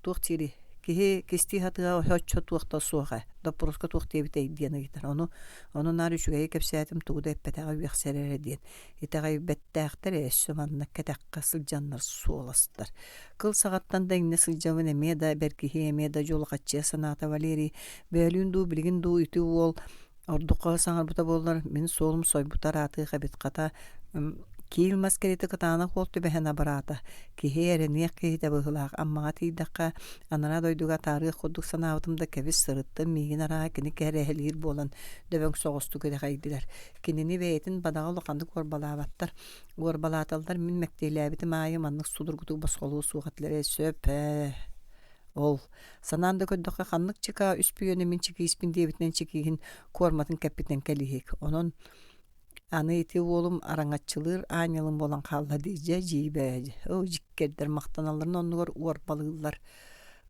Туох диирий? Киһи кистии сатыа оччо туох да суох ээ. Доппуруска туох диэбитэй диэн ыйытар. Ону, ону наар үчүгэйи кэпсээтим, тугу да эппэтэҕэ үөхсэр эрэ диэн. Итэҕэйбэттээхтэр ээ, өссө манна кэтэххэ сылдьаннар суоластар. Кыл саҕаттан да иҥнэ сылдьабын эмиэ да бэркиһиэ, эмиэ да дьулахаччыйа санаата Валерий. Бөөлүүн дуу, билигин дуу ити уол Ордук саҥарбыта буоллар, мин суолум сойбута ыраатыах эбит, хата, киил мас кэриэтэ кытаанах уол түбэһэн абыраата. Киһи эрэниэх киһитэ быһыылаах. Аммаҕа тиийдэххэ, анараа дойдуга атаарыах курдук санаабытым да кэбис сырыттым, миигин арааһа кини кэрэһэлиир буолан, дөбөҥ соҕустук итэҕэйдилэр. Кинини бэйэтин бадаҕа улаханнык уорбалаабаттар. Уорбалааталлар мин мэктиэлээбитим аайы маннык судургутук босхолуо суох этилэрэ сөп ээ. Ол, санаан да көрдөххө, ханнык чыкаа үспүйүөнү мин чикииспин диэбитинэн чикииһин куорматын кэппитинэн кэлииһик. Онон аны ити уолум араҥаччылыыр аанньалым буолан хаалла дии, дьэ дьиибэ, оо дьиккэрдэр махтаналларын оннугар уорбалыыллар.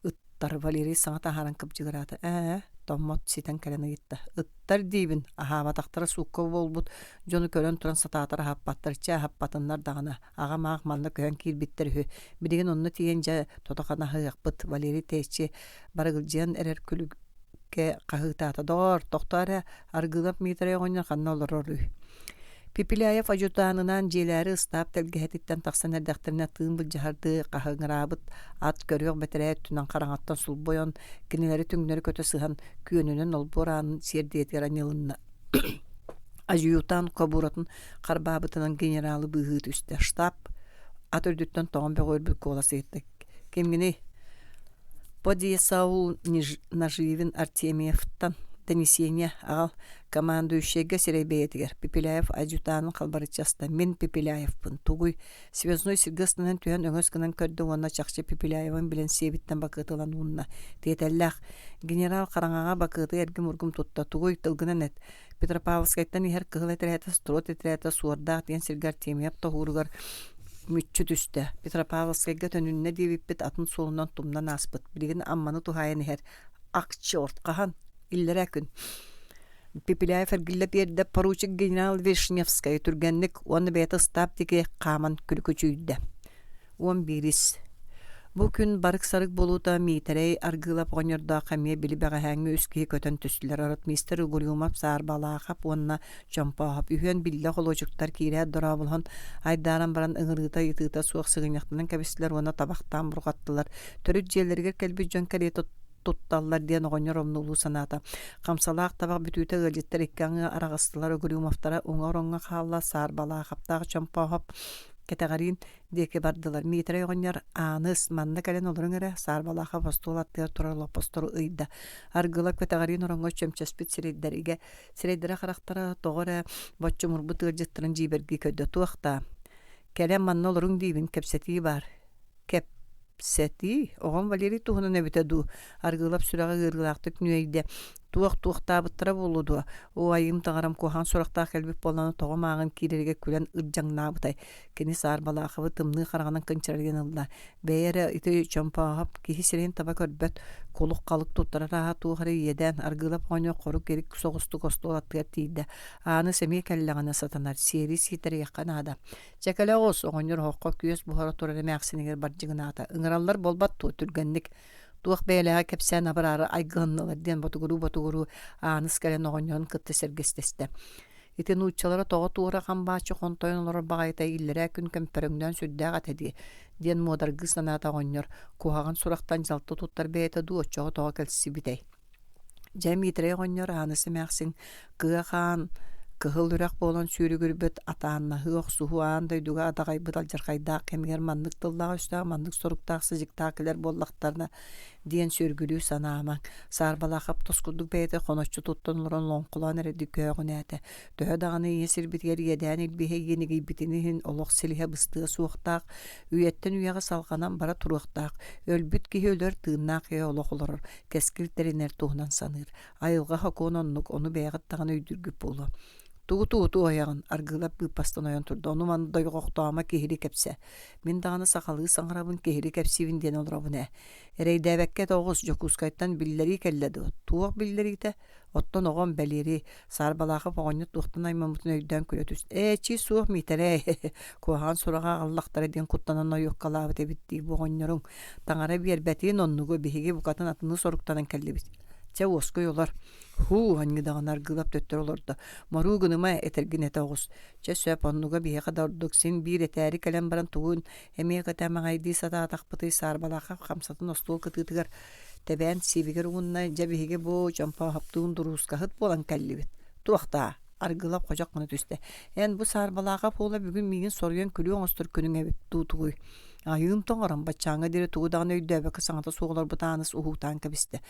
Ыттар Валерий саҥа таһааран кыбдьыгыраата. Ээ, Томмот ситэн кэлэн ыйытта. Ыттар диибин, аһаабатахтара суукка буолбут дьону көрөн туран сатаатар аһаппаттар, чэ аһаппатыннар даҕаны. Аҕам аах манна көһөн киирбиттэр үһү. Билигин онно тиийэн дьэ тото-хана аһыахпыт. Валерий тэйиччи барыгылдьыйан эрэр күлүккэ хаһыытаата. Доҕоор, тохтоо эрэ, Аргыылап Миитэрэй оҕонньор ханна олороруй? Пепеляев адьутаанынаан дьиэлээри ыстаап тэлгэһэтиттэн тахсан эрдэхтэринэ тыын былдьаһардыы хаһыҥыраабыт ат көрүөх бэтэрээ өттүнэн хараҥаттан сулбу ойон кинилэри түҥнэри көтө сыһан күөнүнэн олбуор аанын сиэрдийэтигэр анньылынна. Адьютант кобуратын харбаабытынан генералы быыһыы түстэ. Штаб ат үрдүттэн тоҕон бөҕүөрбүт куолас ыйытта. Кимҥиний? Подъесаул Наживин Артемьевтан донесение аҕал командующайга сирэй бэйэтигэр Пепеляев адъютанын халбарыччы аста. Мин Пепеляевпын. Тугуй? Связной сиргэ ыстанан түһэн өҥөс гынан көрдө уонна чахчы Пепеляевын билэн сиэбиттэн бакыаты ылан уунна. Тиэтэллээх. Генерал хараҥаҕа бакыаты эргим-ургум тутта. Тугуй? Тылгынан эт. Петропавловскайтан иһэр кыһыл этэрээтэ Строд этэрээтэ Суордаах диэн сиргэ Артемьев тоһууругар мүччү түстэ. Петропавловскайга төнүннэ диэбиппит атын суолунан тумнан ааспыт. Билигин Амманы туһаайан иһэр. Ах, черт, хаһан? Иллэрээ күн. Пепеляев эргиллэ биэрдэ поручик генерал Вишневскай түргэнник уонна бэйэтэ ыстаап диэки хааман күлүкүчүйдэ. 11-ис Бу күн барык-сарык буолуута Миитэрэй Аргыылап оҕонньордоох эмиэ били бэҕэһээҥҥи үс киһи көтөн түстүлэр. Ротмистр Угрюмов, Саарбалаахап уонна Чомпооһоп үһүөн биллэ холуочуктар киирээт дорооболоһон айдааран баран ыҥырыыта-ыйытыыта суох сыгынньахтанан кэбистилэр уонна табахтаан бурҕаттылар. Төрүт дьиэлэригэр кэлбит дьон кэриэтэ тутталлар диэн оҕонньор омнуолуу санаата. Хамсалаах табах бүтүүтэ ыалдьыттар икки аҥыы араҕыстылар. Угрюмовтара уҥа ороҥҥо хаалла, Саарбалаахаптаах Чомпооһоп кэтэҕэриин диэки бардылар. Миитэрэй оҕонньор Ааныс, манна кэлэн олоруҥ эрэ, Саарбалаахап остуол аттыгар турар олоппостору ыйда. Аргылап кэтэҕэриин ороҥҥо чөмчөспүт сирэйдэргэ сирэйдэрэ-харахтара тоҕо эрэ боччумурбут ыалдьыттарын дьиибэргии көрдө. Туох даа? Кэлэн манна олоруҥ диибин, кэпсэтии баар. Кэпсэтии? Оҕом Валерий туһунан эбитэ дуу? Аргыылап сүрэҕэ ыарыылаахтык нүөйдэ. Туох туохтаабыттара буолуо дуо? Оо, айыым таҥарам куһаҕан сурахтаах кэлбит буоллаҕына тоҕо мааҕын киирэригэр күлэн ырдьаҥнаабытай? Кини Саарбалаахабы тымныы хараҕынан кынчарыйан ылла. Бэйэ эрэ ити Чомпооһоп киһи сирэйин таба көрбөт, кулук-халык туттарар ааһа туох эрэ иэдээн, Аргыылап оҕонньор хорук-эрик соҕустук остуол аттыгар тиийдэ. Ааны сэмиэ кэллэҕинэ сатанар, сиэри сиитэриэххэ наада. Чэ кэлэ оҕус, оҕонньор оһоххо күөс буһара турар эмээхсинигэр бардьыгынаата. Ыҥыраллар буолбат дуо, түргэнник. Туох бэйэлээҕи кэпсээн абыраары айгыһыннылар диэн ботугуруу-ботугуруу Ааныс кэлэн оҕонньорун кытта сэргэстэстэ. Ити нууччалара тоҕо туора хамбааччы хонтойон олорор баҕайыта иллэрээ күн көмпөрөҥнөөн сүрдээх этэ дии, диэн муодаргыы санаата оҕонньор, куһаҕан сурахтан дьалты туттар бэйэтэ дуу оччоҕо тоҕо кэлсибитэй. Дьэ, Миитэрэй оҕонньор Ааныс эмээхсин кыа хаан Кыһыл үрэх буолан сүүрүгүрбүт атааннаһыы охсуһуу аан дойдуга адаҕайбыт алдьархайдаах кэмигэр маннык тыллаах-өстөөх, маннык соруктаах-сыдьыктаах кэлэр буоллахтарына диэн сүөргүлүү санаамаҥ. Саарбалаахап тос курдук бэйэтэ хоноччу туттан олорон лоҥхолоон эрэйдик көөҕүнээтэ. Төһө даҕаны ийэ сирбитигэр иэдээн илбиһэ иэнигийбитин иһин олох силиһэ быстыа суохтаах, үйэттэн үйэҕэ салҕанан бара туруохтаах. Өлбүт киһи өлөр, тыыннаах киһи олох олорор, кэскил тэринэр туһунан саныыр. Айылҕа сокуона оннук, ону бэйэҕит даҕаны өйдүүргүт буолуо. Тугу-тугу туойаҕын, Аргыылап быыппастан ойон турда, ону-маны дойҕохтоомо киһили кэпсэ. Мин даҕаны сахалыы саҥарабын, киһили кэпсиибин диэн олоробун ээ. Эрэйдээбэккэ этэ оҕус, Дьокуускайтан биллэрии кэллэ дуо? Туох биллэриитэ? Оттон оҕом бэлиэрий, Саарбалаахап оҕонньор туохтан аймаммытын өйдөөн күлэ түстэ. Ээ, чи суох Миитэрэй, куһаҕан сураҕы аҕаллахтара диэн куттанан ойуоккалаабыт эбит дии бу оҕонньоруҥ. Таҥара биэрбэтин оннугу биһиги букатын атыны соруктанан кэллибит. Чэ, уоскуй олор. Һуу, анньыдаҕына Аргыылап төттөрү олордо. Моруу гыныма, этэргин этэ оҕус. Чэ, сөп, оннуга биһиэхэ да ордук. Син биир этээри кэлэн баран тугун эмиэ кэтэмэҕэйдии сатаатахпытый Саарбалаахап хамсатын остуол кытыытыгар тэбээн сиэбигэр угунна. Дьэ, биһиги бу Чомпооһоптуун дуруускаһыт буолан кэллибит. Туох-даа? Аргыылап ходьох гына түстэ. Эн бу Саарбалаахап уола бүгүн миигин соруйан күлүү оҥостор күнүҥ эбит дуу тугуй? Айыым тоҥорон, баччааҥҥа диэри тугу даҕаны өйдөөбөккө саҥата суох олорбут Ааныс уһуутаан кэбистэ.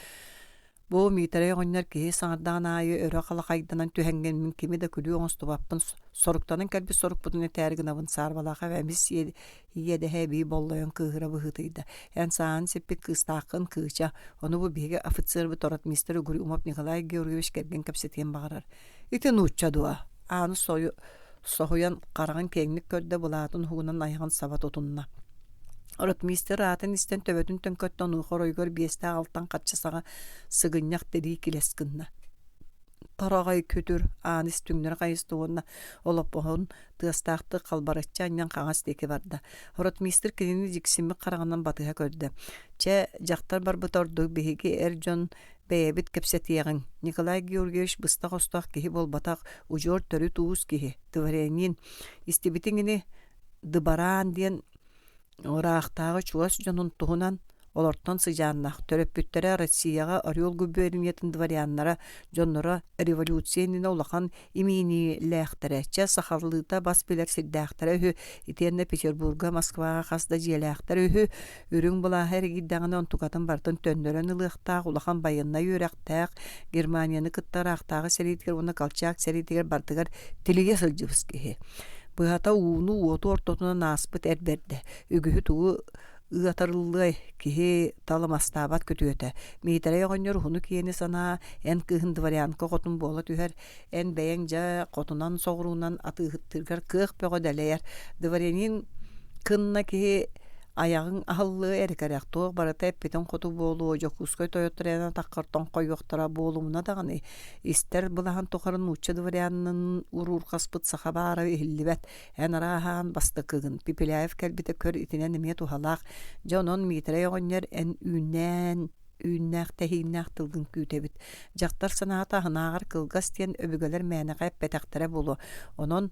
Бу Миитэрэй оҕонньор киһи саҥардаҕын аайы өрө халахайданан түһэҥҥин мин кими да күлүү оҥостубаппын, соруктанан кэлбит сорукпутун этээри гынабын Саарбалаахап эмис иэдэһэ эбии боллойон кыыһыра быһыытыйда. Эн сааһын сиппит кыыстааххын, Кыыча, ону бу биһиги офицербыт ротмистр Угрюмов Николай Георгиевич кэргэн кэпсэтиэн баҕарар. Ити нуучча дуо? Ааны соһуйан хараҕын киэҥник көрдө, былаатын уһугунан айаҕын саба тутунна. Ротмистр аатын истэн төбөтүн төҥкөттө, онуоха оройугар биэстээх алтан харчы саҕа сыгынньах тирии килэс гынна. Тараҕай күтүр Ааныс түҥнэри хайыста уонна олоппоһун тыастаахтык халбарыччы анньан хаҥас диэки барда. Ротмистр кинини дьиксиммит хараҕынан батыһа көрдө. Чэ, дьахтар барбыта ордук биһиги эр дьон бэйэбит кэпсэтиэҕиҥ. Николай Георгиевич быстах-остох киһи буолбатах, удьуор төрүт уус киһи, дворянин. Истибитиҥ ини, дыбараан диэн Ыраахтааҕы чугас дьонун туһунан олортон сыдьааннаах төрөппүттэрэ Россияҕа Орел губерниятын дворяннара, дьонноро революция иннинэ улахан имииниилээхтэрэ, чэ сахалыыта бас билэр сирдээхтэрэ үһү, итиэннэ Петербурга, Москваҕа хас да дьиэлээхтэр үһү, үрүҥ былааһы эргийдэҕинэ онтукатын барытын төннөрөн ылыахтаах улахан байыаннай үөрэхтээх, Германияны кытта ыраахтааҕы сэриитигэр уонна Колчак сэриитигэр барытыгар тилийэ сылдьыбыт киһи. Быһата ууну уоту ортотунан ааспыт эр бэрдэ, үгүһү тугу ыатарыллыай, киһи талымастаабат күтүөтэ. Миитэрэй оҕонньор уһуну-киэни санаа, эн кыыһын дворянка хотун буола түһэр, эн бэйэҥ дьэ хотунан-соҕуруунан атыыһыттыыргар кыах бөҕө дэлэйэр. Дворянин кынна киһи айаҕыҥ аһыллыа эрэ кэрэх, туох барыта эппитин хоту буолуо, Дьокуускай тойоттор эн атаххар тоҥхойуохтара буолумуна даҕаны, Истэр былаһын тухары нуучча дворянын уруурҕаспыт саха баара иһиллибэт. Эн арааһаан бастакыгын. Пепеляев кэлбитэ көр итинэн эмиэ туһалаах. Дьэ онон Миитэрэй оҕонньор эн үүннээн үүннээх тэһииннээх тылгын күүтэбит. Дьахтар санаата аһынааҕар кылгас диэн өбүгэлэр мээнэҕэ эппэтэхтэрэ буолуо. Онон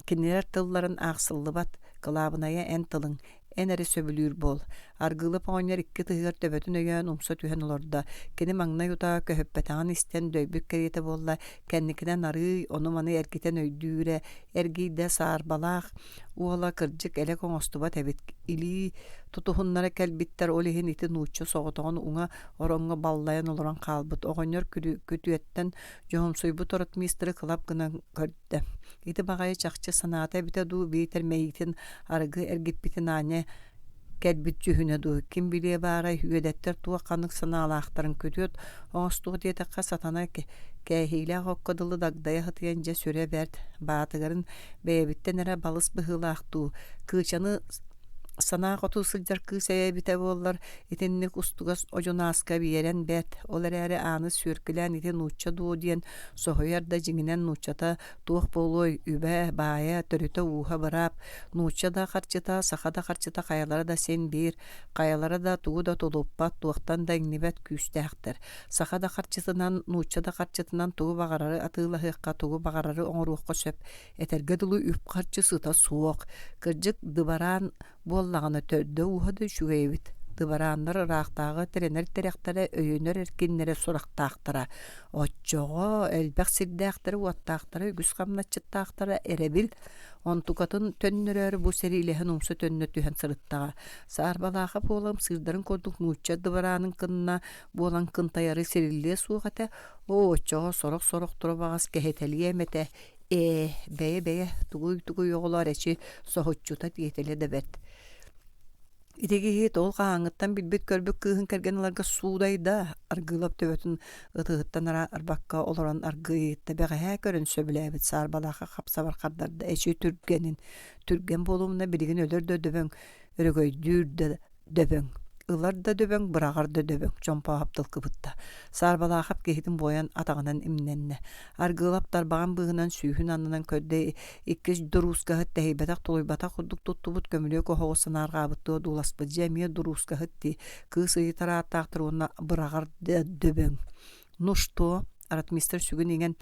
кинилэр тылларын аахсыллыбат. Кылаабынайа эн тылыҥ. Эн эрэ сөбүлүүр буол. Аргыылап оҕонньор икки ытыһыгар төбөтүн өйөөн умса түһэн олордо. Кини маҥнай утаа көһүппэтэҕин истэн дөйбүт кэриэтэ буолла, кэнникинэн арыый ону-маны эргитэн өйдүүрэ, эргийдэ саарбалаах уола кырдьык элэк оҥостубат эбит. Илии тутуһуннара кэлбиттэр, ол иһин ити нуучча соҕотоҕун уҥа ороҥҥо баллайан олорон хаалбыт. Оҕонньор күтүөттэн дьоһумсуйбут ротмистры кылап гынан көрдө. Ити баҕайы чахчы санаата эбитэ дуу, биитэр мэйиитин арыгы эргиппитин аанньа кэлбит дьүһүнэ дуу, ким билиэ баарай, үөдэттэр туох-ханнык санаалаахтарын күтүөт оҥостуох диэтэххэ сатана кээһиилээх окко дылы дагдайа сытыйан дьэ сүрэ бэрт, баатыгарын бэйэбиттэн эрэ балыс быһыылаах дуу, Кыычаны санаа хоту сылдьар кыыс эбитэ буоллар, итинник устугас одьунааска биэрэн бэрт, ол эрээри Ааныс сүөркүлээн ити нуучча дуо диэн соһуйар да дьиҥинэн нууччата туох буолуой, үбэ, баайа, төрүтэ-ууһа быраап, нуучча да харчыта, саха да харчыта хайалара да син биир, хайалара да тугу да тулуппат, туохтан да иҥнибэт күүстээхтэр. Саха да харчытынан, нуучча да харчытынан тугу баҕарары атыылаһыахха, тугу баҕарары оҥоруохха сөп Этэргэ дылы үп-харчы сыта суох, кырдьык дыбараан буоллаҕына төрдө-ууһа да үчүгэй эбит. Дыбарааннар ыраахтааҕы тирэнэр тирэхтэрэ, өйөнөр эркиннэрэ сурахтаахтара. Оччоҕо элбэх сирдээхтэрэ-уоттаахтара, үгүс хамначчыттаахтара эрэбил. Онтукатын төннөрөөрү бу сэриилэһэн умса төннө түһэн сырыттаҕа. Саарбалаахап уола ымсыырдарын курдук нуучча дыбараанын кынна буолан кынтайары сириллиэ суох этэ. Оо, оччоҕо сорох-сорохторо баҕас кэһэтэлиэм этэ. Ээ, бэйэ-бэйэ, тугуй-тугуй оҕолоор эчи соһуччута тиэтэлэ да бэрт. Ити киһи ол хаһааҥҥыттан билбит-көрбүт кыыһын кэргэн ыларга суудайда, Аргыылап төбөтүн ытыһыттан арбакка олорон аргыый ыйытта бэҕэһээ көрөн сөбүлээбит саарбалаахха хап-сабар хардарда эчи түргэнин, түргэн буолумуна билигин өлөр да дөбөҥ, өрөгөйдүүр да дөбөҥ, ылар да дөбөҥ, быраҕар да дөбөҥ, Чомпооһоп тыл кыбытта. Саарбалаахап киһитин буойан атаҕынан имнэннэ. Аргыылап тарбаҕын быыһынан сүүһүн аннынан көрдө иккис дуруускаһыт тэһийбэтэх тулуйбатах курдук туттубут көмүлүөк оһоҕу санаарҕаабыттыы одууласпыт дьэ эмиэ дуруускаһыт дии кыыс ыйытар ааттаахтар уонна быраҕар да дөбөҥ ну что ротмистр сүгүн иҥэн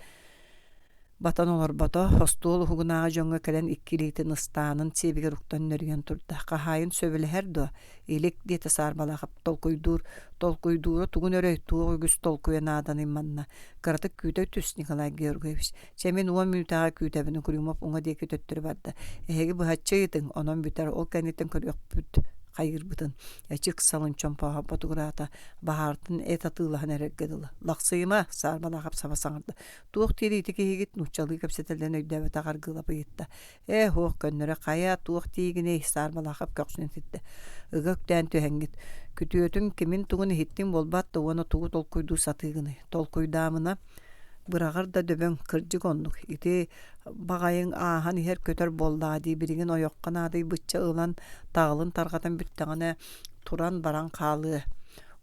Батан олорбото, остуол уһугунааҕы дьоҥҥо кэлэн икки илиитин ыстаанын сиэбигэр уктан нөрүйэн турда. Хаһаайын сөбүлэһэр дуо? Илик, диэтэ Саарбалаахап толкуйдуур. Толкуйдуура тугун өрөй, туох үгүс толкуйа нааданый манна. Кыратык күүтэ түс, Николай Георгиевич. Чэ мин 10 мүнүүтэҕэ күүтэбин, Угрюмов уҥа диэки төттөрү барда. Эһиги быһаччы ыйытыҥ, онон бүтэр, ол кэнниттэн көрүөхпүт хайыырбытын. Эчи ыксалын Чомпооһоп ботугураата, баһаартан эт атыылаһан эрэргэ дылы. Лахсыйыма, Саарбалаахап саба саҥарда. Туох диир ити киһигит нууччалыы кэпсэтэллэрин өйдөөбөтөх Аргыылап ыйытта. Ээ, һуох көннөрө хайа, туох диигиний Саарбалаахап көхсүн итирдэ. Ыга үктээн түһэҥҥит. Күтүөтүҥ кимин-тугун иһиттиҥ буолбат да уонна тугу толкуйдуу сатыыгыный? Толкуйдаамына, быраҕар да дөбөҥ, кырдьык оннук. Ити баҕайыҥ ааһан иһэр көтөр буоллаҕа дии билигин ойоххо наадыйбычча ылан таҕылын тарҕатан бүттэҕинэ туран баран хаалыа.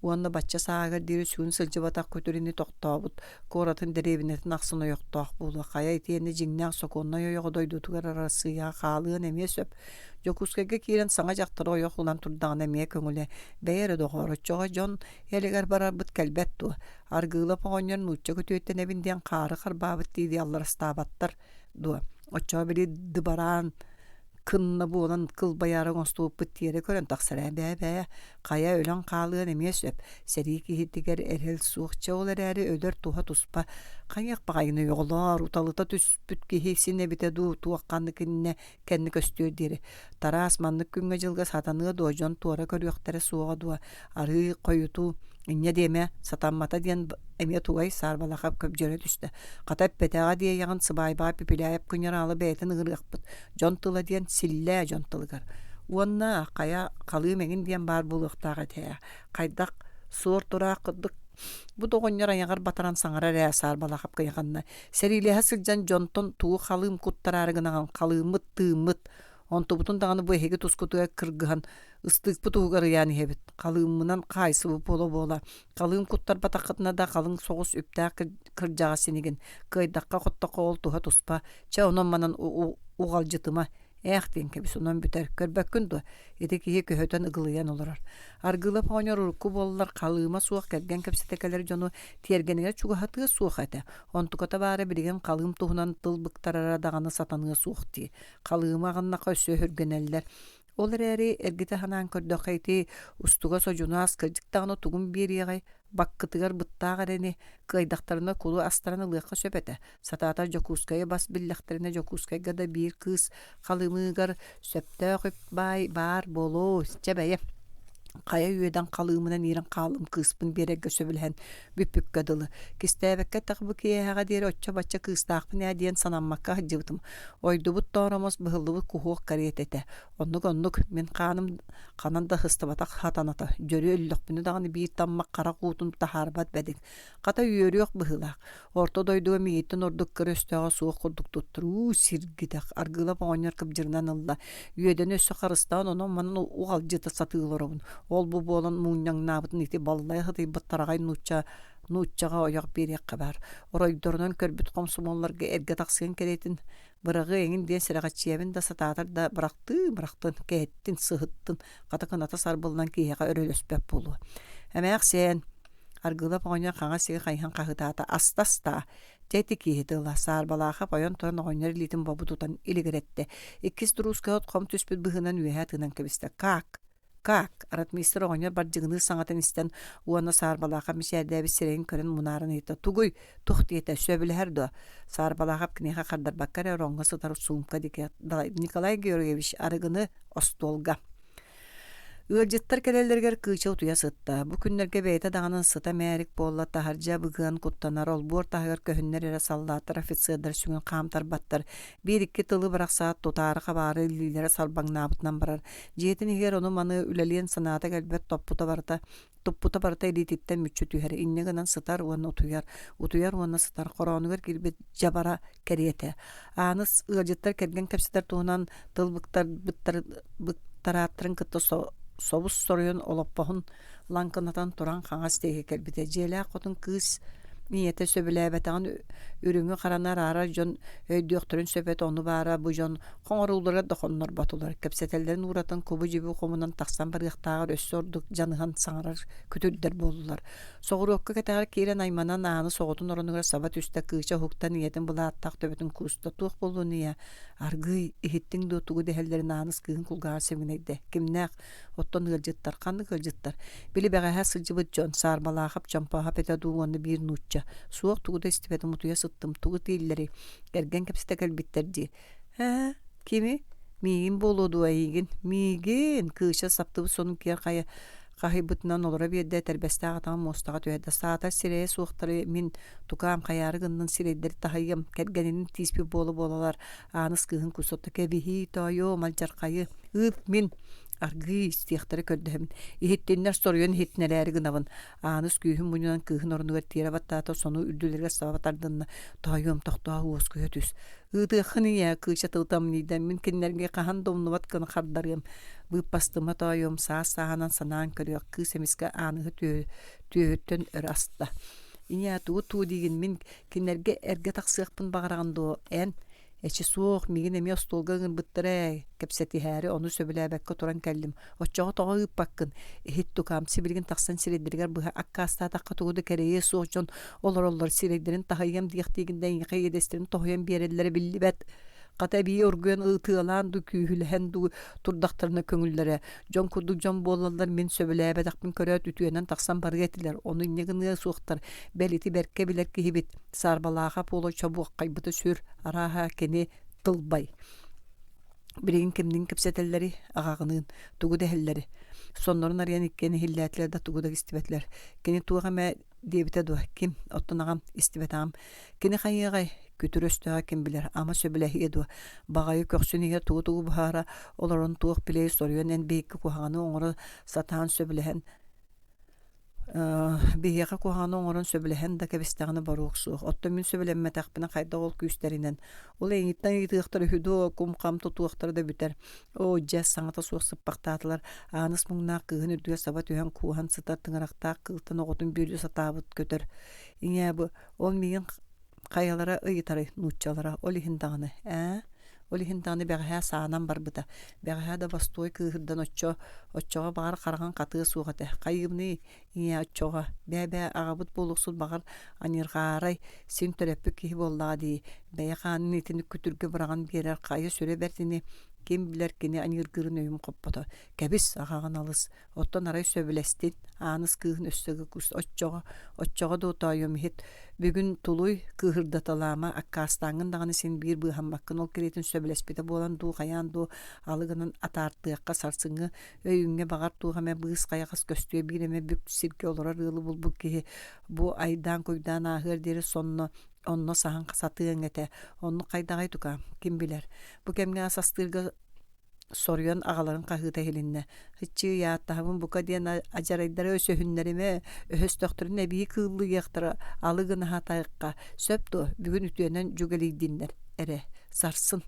Уонна бачча сааһыгар диэри сүгүн сылдьыбатах күтүр ини тохтообут куоратын дэриэбинэтин ахсын ойохтоох буолуо. Хайа итиэннэ дьиҥнээх сокуоннай ойоҕо дойдутугар Арассыыйаҕа хаалыан эмиэ сөп. Дьокуускайга киирэн саҥа дьахтары ойох ылан турдаҕына эмиэ көҥүлэ. Бэйэ эрэ доҕоор, оччоҕо дьон элигэр барарбыт кэлбэт дуо? Аргыылап оҕонньор нуучча күтүөттэнэбин диэн хаары харбаабыт дии-дии алларастаабаттар дуо? Оччоҕо били дыбараан кынна буолан кылбайаары оҥостубуппут тиэрэ көрөн тахсар ээ бээ-бээ хайа өлөн хаалыан эмиэ сөп сэрии киһитигэр эрэл суох чэ ол эрээри өлөр туһа туспа хайыах баҕайыный оҕолоор уталыта түспүт киһи син эбитэ дуу туох ханнык иннэ кэннэ көстүөр диэри Тараас маннык күҥҥэ-дьылга сатаныа дуо дьон туора көрүөхтэрэ суоҕа дуо арыы хойутуу Инньэ диэмэ, сатаммата диэн эмиэ тугай Саарбалаахап көбдьүөрэ түстэ. Хата эппэтэҕэ диэйэҕин сыбаайбаҕа Пепеляев кыньараалы бэйэтин ыҥырыахпыт. Дьон тыла диэн силлээ дьон тылыгар. Уонна хайа халыым эҥин диэн баар буолуохтаах этэ ээ. Хайдах суор тураах курдук бу да оҕонньор айаҕар батаран саҥарар ээ Саарбалаахап кыйаханна. Сэриилэһэ сылдьан дьонтон тугу халыым куттараары гынаҕын халыыммыт тыыммыт Онтубутун даҕаны бу эһиги тускутугар кыргыһан ыстыыкпыт уһугар ыйаан иһэбит. Халыыммынан хаайсыбыт буола-буола. Халыым куттарбатаххытына да халыҥ соҕус үптээх кырдьаҕас инигин. Кыайдахха-хоттоххо ол туһа туспа. Чэ, онон-манан уҕалдьытыма. Ээх диэн кэбис, онон бүтэр. Көрбөккүн дуо? Ити киһи көһөтөн ыгылыйан олорор. Аргыылап оҕонньор урукку буоллар халыыма суох кэргэн кэпсэтэ кэлэр дьону тиэргэнигэр чугаһатыа суох этэ. Онтуката баара билигин халыым туһунан тыл быктарара даҕаны сатаныа суох дии. Халыыма аҕыннахха өссө өһүргэнэллэр. Ол эрээри эргитэ санаан көрдөххө ити устугас одьунаас кырдьык даҕаны тугун биэриэҕэй, баккытыгар быттаах эрэни, кыайдахтарына кулу астаран ылыахха сөп этэ. Сатаатар Дьокуускайы бас биллэхтэринэ Дьокуускайга да биир кыыс халымыыгар сөптөөх үп баай баар буолуо, чэ бэйэ. Хайа үөдэн халыымынан иирэн хааллым кыыспын биэрэргэ сөбүлэһэн бүппүккэ дылы. Кистээбэккэ эттэххэ бу киэһэҕэ диэри оччо-бачча кыыстаахпын ээ диэн санаммакка сылдьыбытым. Ойдубут тооромос быһыллыбыт куһуок кэриэтэ этэ. Оннук-оннук, мин хааным ханан да сыстыбатах хатаната, дьөрү өллөхпүнэ даҕаны биир таммах харах уутун таһаарбат бэдик. Хата үөрүөх быһыылаах. Орто дойдуга миигиттэн ордук кыра өстөөҕө суох курдук туттар. Уу сиргитэх, Аргыылап оҕонньор кыбдьырынан ылла. Үөдэни өссө харыстаан онон-манан уҕалдьыта сатыы олоробун. Ол-бу буолан муунньаҥнаабытын ити баллайа сытыйбыт тараҕай нуучча нууччаҕа ойох биэриэххэ баар. Оройдорунан көрбүт хомсомуолларга эргэ тахсыан кэриэтин быраҕыы эҥин диэн сэрэхэччийэбин да сатаатар да бырахтыы-бырахтын, кэһэттин, сыһыттын, хата кыната сарбыллан киһиэхэ өрөлөспөт буолуо. Эмээхсиэн, Аргыылап оҕонньор хаҥас сири хайыһан хаһыытаата, «Аста-астаа!» Дьэ ити киһи тыла, Саарбалаахап ойон туран оҕонньор илиитин бобу тутан илигирэттэ. Иккис дуруускаһыт хом түспүт быһыынан үөһэ тыынан кэбистэ. «Как? Как? Ротмистр оҕонньор бардьыгыныыр саҥатын истэн уонна Саарбалаахап мичээрдээбит сирэйин көрөн мунааран ыйытта: «Тугуй? Туох диэтэ? Сөбүлэһэр дуо?» Саарбалаахап киниэхэ хардарбакка эрэ ороҥҥо сытар суумка диэки Николай Георгиевич арыгыны остуолга Ыалдьыттар кэлэллэригэр Кыыча утуйа сытта. Бу күннэргэ бэйэтэ даҕаны сыта мээрик буолла, таһырдьа быгыан куттанар, олбуор таһыгар көһүннэр эрэ саллааттар, офицердар сүгүн хаамтарбаттар. Биир-икки тылы бырахсаат, тутаары-хабаары илиилэрэ салбаҥнаабытынан барар. Дьиэтин иһигэр ону-маны үлэлиэн санаата кэлбэт топпута барыта туппута барыта илиититтэн мүччү түһэр, инньэ гынан сытар уонна утуйар, утуйар уонна сытар, хороонугар киирбит дьабара кэриэтэ. Ааныс ыалдьыттар кэргэн кэпсэтэр туһунан тыл быктарааттарын кытта собус соруйан олоппоһун лаҥкынатан туран хаҥас диэки кэлбитэ. Дьиэлээх хотун кыыс ийэтэ сөбүлээбэтэҕин үрүҥү-хараны араарар дьон өйдүөхтэрин сөп этэ, ону баара бу дьон хоҥоруулара да хоннорботулар, кэпсэтэллэрин ууратан кубу-дьибу хомунан тахсан барыахтааҕар өссө ордук дьаныһан саҥарар күтүрдэр буоллулар. Соҕуруокка кэтэҕэр киирэн айманан ааны соҕотун оронугар саба түстэ, Кыыча уһуктан ийэтин былааттаах төбөтүн кууста. Туох буоллун ийээ, аргыый, иһиттиҥ дуо тугу дэһэллэрин Ааныс кыыһын кулгааҕар сибигинэйдэ. Кимнээх? Оттон ыалдьыттар ханнык ыалдьыттар? Били бэҕэһээ сылдьыбыт дьон, Саарбалаахап, Чомпоохоп этэ дуу уонна биир нуучча. Суох тугу да истибэтим, утуйа сыттым, тугу тииллэрий? Кэргэн кэпсэтэ кэлбиттэр дии. Ээ, кими? Миигин буолуо дуо эйигин? Миигин! Кыыча саптыбыт сонун киэр хайа хаһыйбытынан олоро биэрдэ, этэрбэстээх атаҕын муостаҕа түһэрдэ. Саатар сирэйэ суохтары мин тукаам хайаары гыннын сирэйдэри таһыйыам, кэргэнинин тииспит буола-буолалар Ааныс кыыһын кусотто кэбиһии, тоойуом, алдьархайы, ыыт мин аргыый истиэхтэрэ көрдөһөбүн. Иһиттиннэр соруйан иһитинэрээри гынабын. Ааныс күүһүн мунньунан кыыһын орунугар тиэрэ баттаата, сону үрдүлэригэр саба тардынна. Тоойуом, тохтоо, уоскуйа түс. Ыытыаххын ийээ, кыыча тылтамньыйда, мин кинилэргэ хаһан да умнубат гына хардарыам. Быыппастыма тоойуом, саас-сааһынан санаан көрүөх, кыыс эмискэ Ааныһы түөһүттэн өрө аста. Ийээ, тугу туу диигин, мин кинилэргэ эргэ тахсыахпын баҕараҕын дуо, эн? Эчи суох, миигин эмиэ остуолга ыҥырбыттара ээ, кэпсэтиһээри ону сөбүлээбэккэ туран кэллим. Оччоҕо тоҕо ыыппаккын? Иһит тукаам, сибилигин тахсан сирэйдэригэр быһа аккаастаатахха тугу да кэрэйиэ суох дьон олороллор, сирэйдэрин таһыйыам диэхтиигин да эйиэхэ иэдэстэрин тоһуйан биэрэллэрэ биллибэт. Хата эбии оргуйан ытыалаан дуу, күүһүлэһэн дуу турдахтарына көҥүллэрэ. Дьон курдук дьон буоллаллар мин сөбүлээбэтэхпин көрөөт үтүөнэн тахсан барыа этилэр, ону инньэ гыныа суохтар. Бэл ити бэркэ билэр киһибит Саарбалаахап уола чобуоххайбыта сүр, арааһа кини тылбай. Билигин кимниин кэпсэтэллэрий, аҕаҕыныын, тугу дэһэллэрий? Соннорун арыйан иккиэн иһиллээтилэр да тугу да истибэтилэр. Кини туох эмэ диэбитэ дуо? Ким? Оттон аҕам истибэтэҕим. Кини хайыаҕай? Күтүр өстөөҕө ким билэр, ама сөбүлэһиэ дуо? Баҕайы көхсүн иһигэр тугу-тугу быһаара олорон туох билиэй соруйан эн биһикки куһаҕаны оҥоро сатаан сөбүлэһэн биһиэхэ куһаҕаны оҥорон сөбүлэһэн да кэбистэҕинэ боруок суох. Оттон мин сөбүлэммэтэхпинэ хайдах ол күүстэринэн ол эйигиттэн ыйытыахтара үһү дуо, кум-хам тутуохтара да бүтэр. Оо, дьэ, саҥата суох сыппахтаатылар. Ааныс муҥнаах кыыһын үрдүгэр саба түһэн кууһан сытар тыҥырахтаах кыылтан оҕотун бүөлүү сатаабыт көтөр. Ийээ, бу ол миигин хайалара ыйытарый нууччалара ол иһин даҕаны ээ ол иһин даҕаны бэҕэһээ саанан барбыта бэҕэһээ да бостуой кыыһырдан оччо оччоҕо баҕар хараҕын хатыа суох этэ хайыыбыный ийээ оччоҕо бээ-бээ аҕабыт буолуохсут баҕар аньыырҕаарай син төрөппүт киһи буоллаҕа дии бэйэ хаанын итини күтүргэ быраҕан биэрэр хайа сүрэ бэрт ини ким билэр кини аньыыргыырын өйүм хоппото кэбис аҕаҕын алыс Оттон арай сөбүлэстин, Ааныс кыыһын өссө кус оччоҕо, оччоҕо дуу тоойуом иһит, бүгүн тулуй, кыыһырдаталаама, аккаастааҥҥын даҕаны син биир быыһаммаккын ол кэриэтин сөбүлэспитэ буолан дуу, хайаан дуу алы гынан атаартыахха сарсыҥҥы өйүҥҥэ баҕар туох эмэ быыс хайаҕас көстүө биир эмэ бүк сиргэ олорор ыалы булбут киһи бу айдаан-куйдаан ааһыар диэри сонно онно саһан сатыаҥ этэ оннук хайдаҕый тука ким билэр бу кэмҥэ ас астыырга соруйан аҕаларын хаһыыта иһилиннэ: «Ыччыы, ааттаһабын бука диэн адьарайдары өсөһүннэримэ, өһөстөхтөрүн эбии кыыллыйыахтара, алы гына сатайахха сөп дуо, бүгүн үтүөнэн дьүгэлийдиннэр эрэ, сарсын»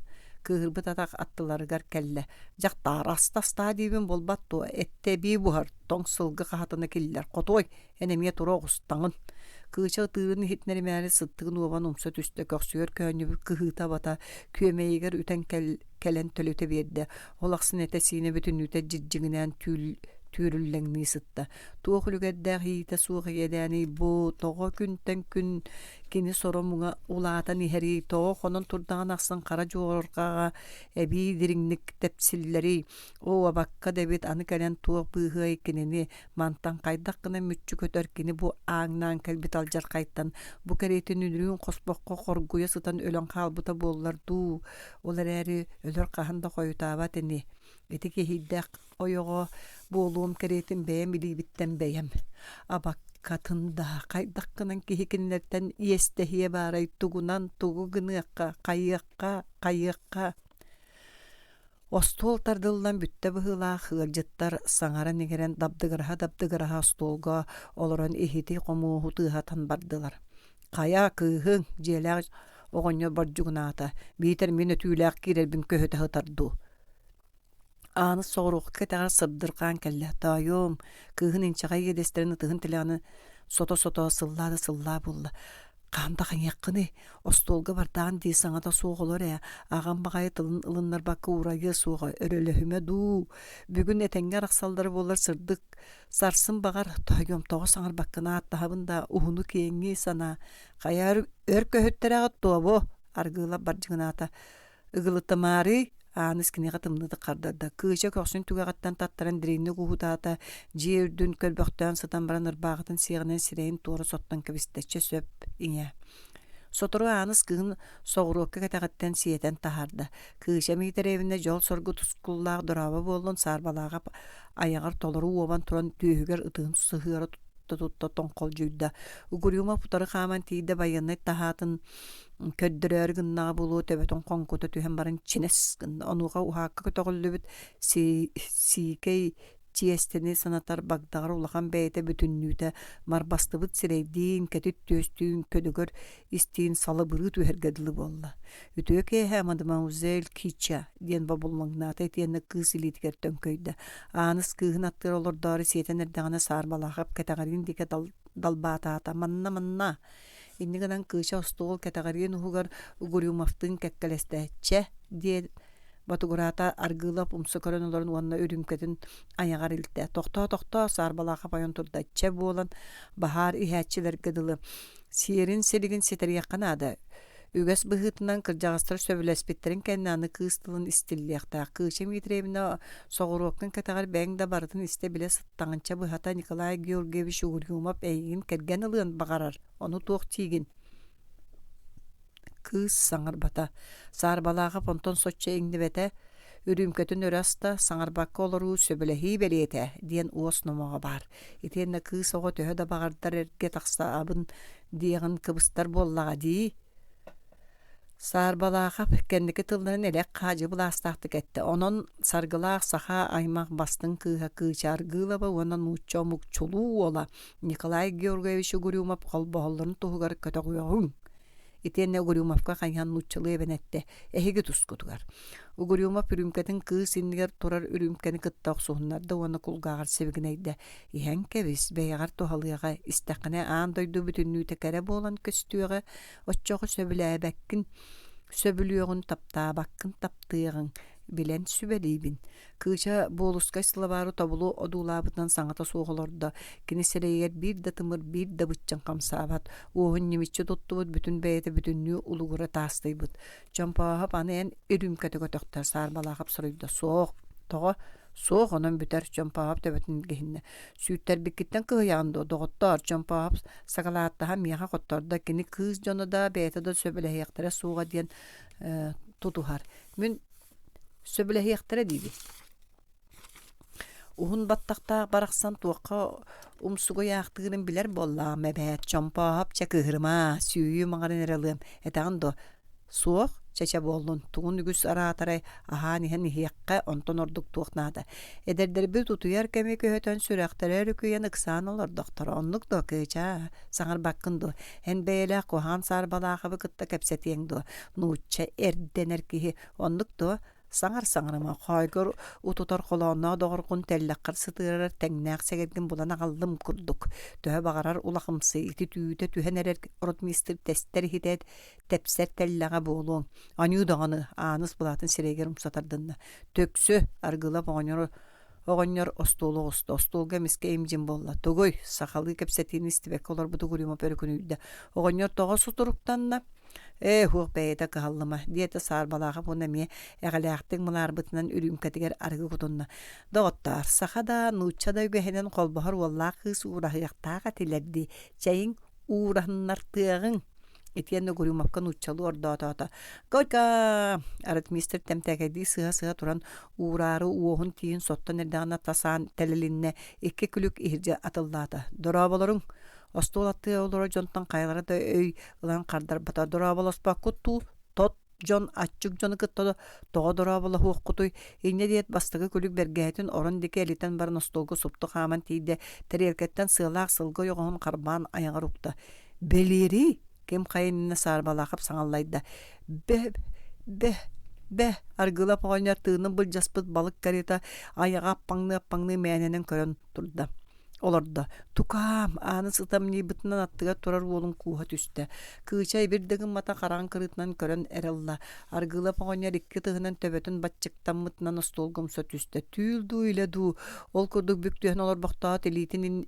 кыыһырбыт атах аттыларыгар кэллэ: «Дьахтаар, аста астаа диибин буолбат дуо, эттэ эбии буһар, тоҥ сылгы хаһатына киллэр, хотуой, эн эмиэ тура оҕус, таҥын» Кыыча ытыырын иһитинэримээри сыттыгын уобан умса түстэ, көхсүгэр көөнньүбүт кыһыыта-абата күөмэйигэр үтэн кэлэн төлүтэ биэрдэ. Ол ахсын этэ-сиинэ бүтүннүүтэ дьидьиҥинээн түүл түүрүллэҥнии сытта. Туох үлүгэрдээх иитэ суох иэдээний бу, тоҕо күнтэн күн кини соро-муҥа улаатан иһэрий, тоҕо хонон турдаҕын ахсын хара дьуорҕаҕа эбии дириҥник тэпсиллэрий, оо, абакка да эбит, аны кэлэн туох быыһыай кинини, мантан хайдах гынан мүччү көтөр кини бу ааҥнаан кэлбит алдьархайтан бу кэриэтин үнүрүүн хоспоххо хоргуйа сытан өлөн хаалбыта буоллар дуу, ол эрээри өлөр хаһан да хойутаабат ини, ити киһийдэх ойоҕо буолуом кэриэтин бэйэм илиибиттэн бэйэм абаккатын да хайдах гынан киһи кинилэртэн иэстэһиэ баарай тугунан тугу гыныахха хайыахха хайыахха Остуол тардыллан бүттэ быһыылаах ыалдьыттар саҥаран-иҥэрэн дабдыгыраһа-дабдыгыраһа остуолга олорон иһити-хомуоһу тыаһатан бардылар. «Хайа, кыыһыҥ, дьиэлээх оҕонньор бордьугунаата, биитэр мин өтүүлээх киирэрбин көһүтэ сытар дуу?» Ааныс соҕуруука кэтэҕэр сырдырҕаан кэллэ: «Тоойуом, кыыһын инчэҕэй иэдэстэрин ытыһын тилэҕинэн сото-сото сыллаа да сыллаа буолла. Хаһан да хайыаххыный, остуолга бардаҕын дии саҥата суох олор ээ, аҕам баҕайы тылын ылыннарбакка уурайыа суоҕа, өрөлөһүмэ дуу, бүгүн этэҥҥэ арахсаллара буоллар сырдык, сарсын баҕар, тоойуом тоҕо саҥарбаккын ааттаһабын да уһуну-киэҥи санаа, хайа өр көһүттэрэҕит туобу, Аргыылап бардьыгынаата Ыгылытымаарый, Ааныс киниэхэ тымныытык хардарда. Кыыча көхсүн түгэҕиттэн таттаран дириҥник уһуутаата, дьиэ үрдүн көрбөхтөөн сытан баран ырбааҕытын сиэҕинэн сирэйин туора соттон кэбистэ. Чэ сөп, ийээ. Сотору Ааныс кыыһын соҕуруокка кэтэҕиттэн сиэтэн таһаарда. Кыыча Миитэрэйэбинэ дьол-соргу тускуллаах дорообо буоллун саарбалааҕа айаҕар толору уобан туран түөһүгэр ытыһын сыһыара тутта-тутта тоҥхолдьуйда. Угрюмов утары хааман тиийдэ байыаннай таһаатын көрдөрөөрү гыннаҕа буолуо төбөтүн хоҥкута түһэн баран чинэс гынна онуоха уһаакка көтөҕүллүбүт сиикэй тиэстэни санатар багдаҕар улахан бэйэтэ бүтүннүүтэ марбастыбыт сирэйдиин кэтит түөстүүн көдөгөр истиин салыбырыы түһэргэ дылы буолла үтүө киэһэ мадемуазель Кича диэн бобуллаҥнаата итиэннэ кыыс илиитигэр төҥкөйдө Ааныс кыыһын аттыгар олордоору сиэтэн эрдэҕинэ саарбалаахап кэтэҕэриин диэки далбаатаата манна манна Инньэ гынан Кыыча остуол кэтэҕэриин уһугар Угрюмовтыын кэккэлэстэ: «Чэ» диэн ботугураата Аргыылап умса көрөн олорон уонна үрүүмкэтин айаҕар илтэ. «Тохтоо, тохтоо» Саарбалаахап ойон турда. «Чэ буолан баһаар иһээччилэргэ дылы сиэрин-силигин ситэриэххэ наада. Үгэс быһыытынан кырдьаҕастар сөбүлэспиттэрин кэннэ аны кыыс тылын истиллиэхтээх. Кыыча Дмитриевна соҕуруоккун кэтэҕэр бэйэҥ да барытын истэ-билэ сыттаҕынча быһата Николай Георгиевич Угрюмов эйигин кэргэн ылыан баҕарар, ону туох диигин?» Кыыс саҥарбата. Саарбалаахап онтон соччо иҥнибэтэ, үрүүмкэтин өрө аста, саҥарбакка олоруу сөбүлэһии бэлиэтэ диэн уос номоҕо баар. Итиэннэ кыыс оҕо төһө да баҕардар эргэ тахсаабын диэҕин кыбыстар буоллаҕа дии. Саарбалаахап кэнники тылларын элэк хаадьы былаастаахтык эттэ. Онон Саргылаах саха аймах бастыҥ кыыһа Кыыча Аргыылаба уонна нуучча омук чулуу уола Николай Георгиевич Угрюмов холбоһоллорун туһугар көтөҕүөҕүҥ Итиэннэ Угрюмовка хайыһан нууччалыы эбэн эттэ: «Эһиги тускутугар». Угрюмов үрүүмкэтин кыыс иннигэр турар үрүүмкэни кытта охсуһуннарда уонна кулгааҕар сибигинэйдэ: «Иһэн кэбис, бэйэҕэр туһалыаҕа, истэххинэ аан дойду бүтүннүүтэ кэрэ буолан көстүөҕэ, оччоҕо сөбүлээбэккин сөбүлүөҕүн, таптаабаккын таптыаҕыҥ, билэн сүбэлиибин». Кыыча буолускай сылабаары тобулу одуулаабытынан саҥата суох олордо. Кини сирэйигэр биир да тымыр, биир да быччыҥ хамсаабат. Уоһун ньимиччи туттубут, бүтүн бэйэтэ бүтүннүү улугура таастыйбыт. Чомпооһоп аны эн үрүүмкэтэ көтөхтө, Саарбалаахап суруйда. Суох. Тоҕо? Суох, онон бүтэр, Чомпооһоп төбөтүн илгиһиннэ. Сүүттэрбиккиттэн кыһыйаҕын дуо, доҕоттоор? Чомпооһоп сакалааттаһан миэхэ хоттордо. Кини кыыс дьоно да, бэйэтэ да сөбүлэһиэхтэрэ суоҕа диэн тутуһар. Мин Сөбүлэһиэхтэрэ диибин. Уһун баттахтаах барахсан туохха умсугуйаахтыырын билэр буоллаҕым эбээт, Чомпооһоп чэ кыыһырыма, сүүйүү маҥарын эрэ ылыам, этэҕин дуо? Суох, чэ-чэ буоллун, тугун үгүс араатарай, аһаан иһэн иһиэххэ, онтон ордук туох наада. Эдэрдэрбит утуйар кэми көһөтөн сүрэхтэрэ өрүкүйэн ыксаан олордохторо, оннук дуо, Кыычаа, саҥарбаккын дуо? Эн бэйэлээх куһаҕан саарбалаахабы кытта кэпсэтиэҥ дуо? Нуучча эрдэнэр киһи Оннук дуо? Саҥар-саҥарыма, хоойгор утутар холоонноох доҕоргун тэллэххэр сытыарар тэҥнээх сэгэргин булан аҕаллым курдук. Төһө баҕарар улахымсый, ити түүтэ түһэн эрэр ротмистр тэстэр иһитэ тэпсэр тэллэҕэ буолуоҥ. Аньыы даҕаны, Ааныс былаатын сирэйигэр умса тардынна. Төксө, Аргыылап оҕонньор Оҕонньор остуолу оҕуста, остуолга эмискэ им-дьим буолла. Тугуй? Сахалыы кэпсэтиини истибэккэ олорбут Угрюмов өрүкүнүйдэ. Оҕонньор тоҕо сутуруктанна? Ээ, уһуох бэйэтэ кыһаллыма, диэтэ Саарбалаахап уонна эмиэ эҕэлээхтик мылаарбытынан үрүүмкэтигэр арыгы кутунна. Доҕоттоор, саха да, нуучча да үгэһинэн холбоһор уоллаах кыыс уураһыахтаах этилэр дии. Чэйиҥ, уураһыннартыаҕыҥ. Итиэннэ Угрюмовка нууччалыы ордоотоото. «Горько!» Ротмистр тэмтээкэйдии сыһа-сыһа туран уураары уоһун тииһин соттон эрдэҕинэ тас аан тэлилиннэ, икки күлүк иһирдьэ атыллаата. «Дорооболоруҥ!» Остуол аттыгар олорор дьонтон хайалара да өй ылан хардарбата. «Дорооболоспоккут дуу, тот дьон аччык дьону кытта тоҕо дорооболоһуоххутуй инньэ диэт бастакы күлүк бэргэһэтин орон диэки элитэн баран остуолга супту хааман тиийдэ тэриэлкэттэн сыалаах сылгы ойоҕоһун харбаан айаҕар укта бэлиэрий ким хайа иннинэ саарбалаахап саҥаллайда бэ бэ бэ аргыылап оҕонньор тыынын былдьаспыт балык карета айаҕа аппаҥныы-аппаҥныы мээнэнэн көрөн турда Олордо. Тукаам, Ааныс ытамньыйбытынан аттыгар турар уолун кууһа түстэ. Кыыча ибир да гыммата хараҕын кырыытынан көрөн эрэ ылла. Аргыылап оҕонньор икки ытыһынан төбөтүн баччыктаммытынан остуолга умса түстэ. Түүл дуу, илэ дуу, ол курдук бүк түһэн олорбохтоот илиитин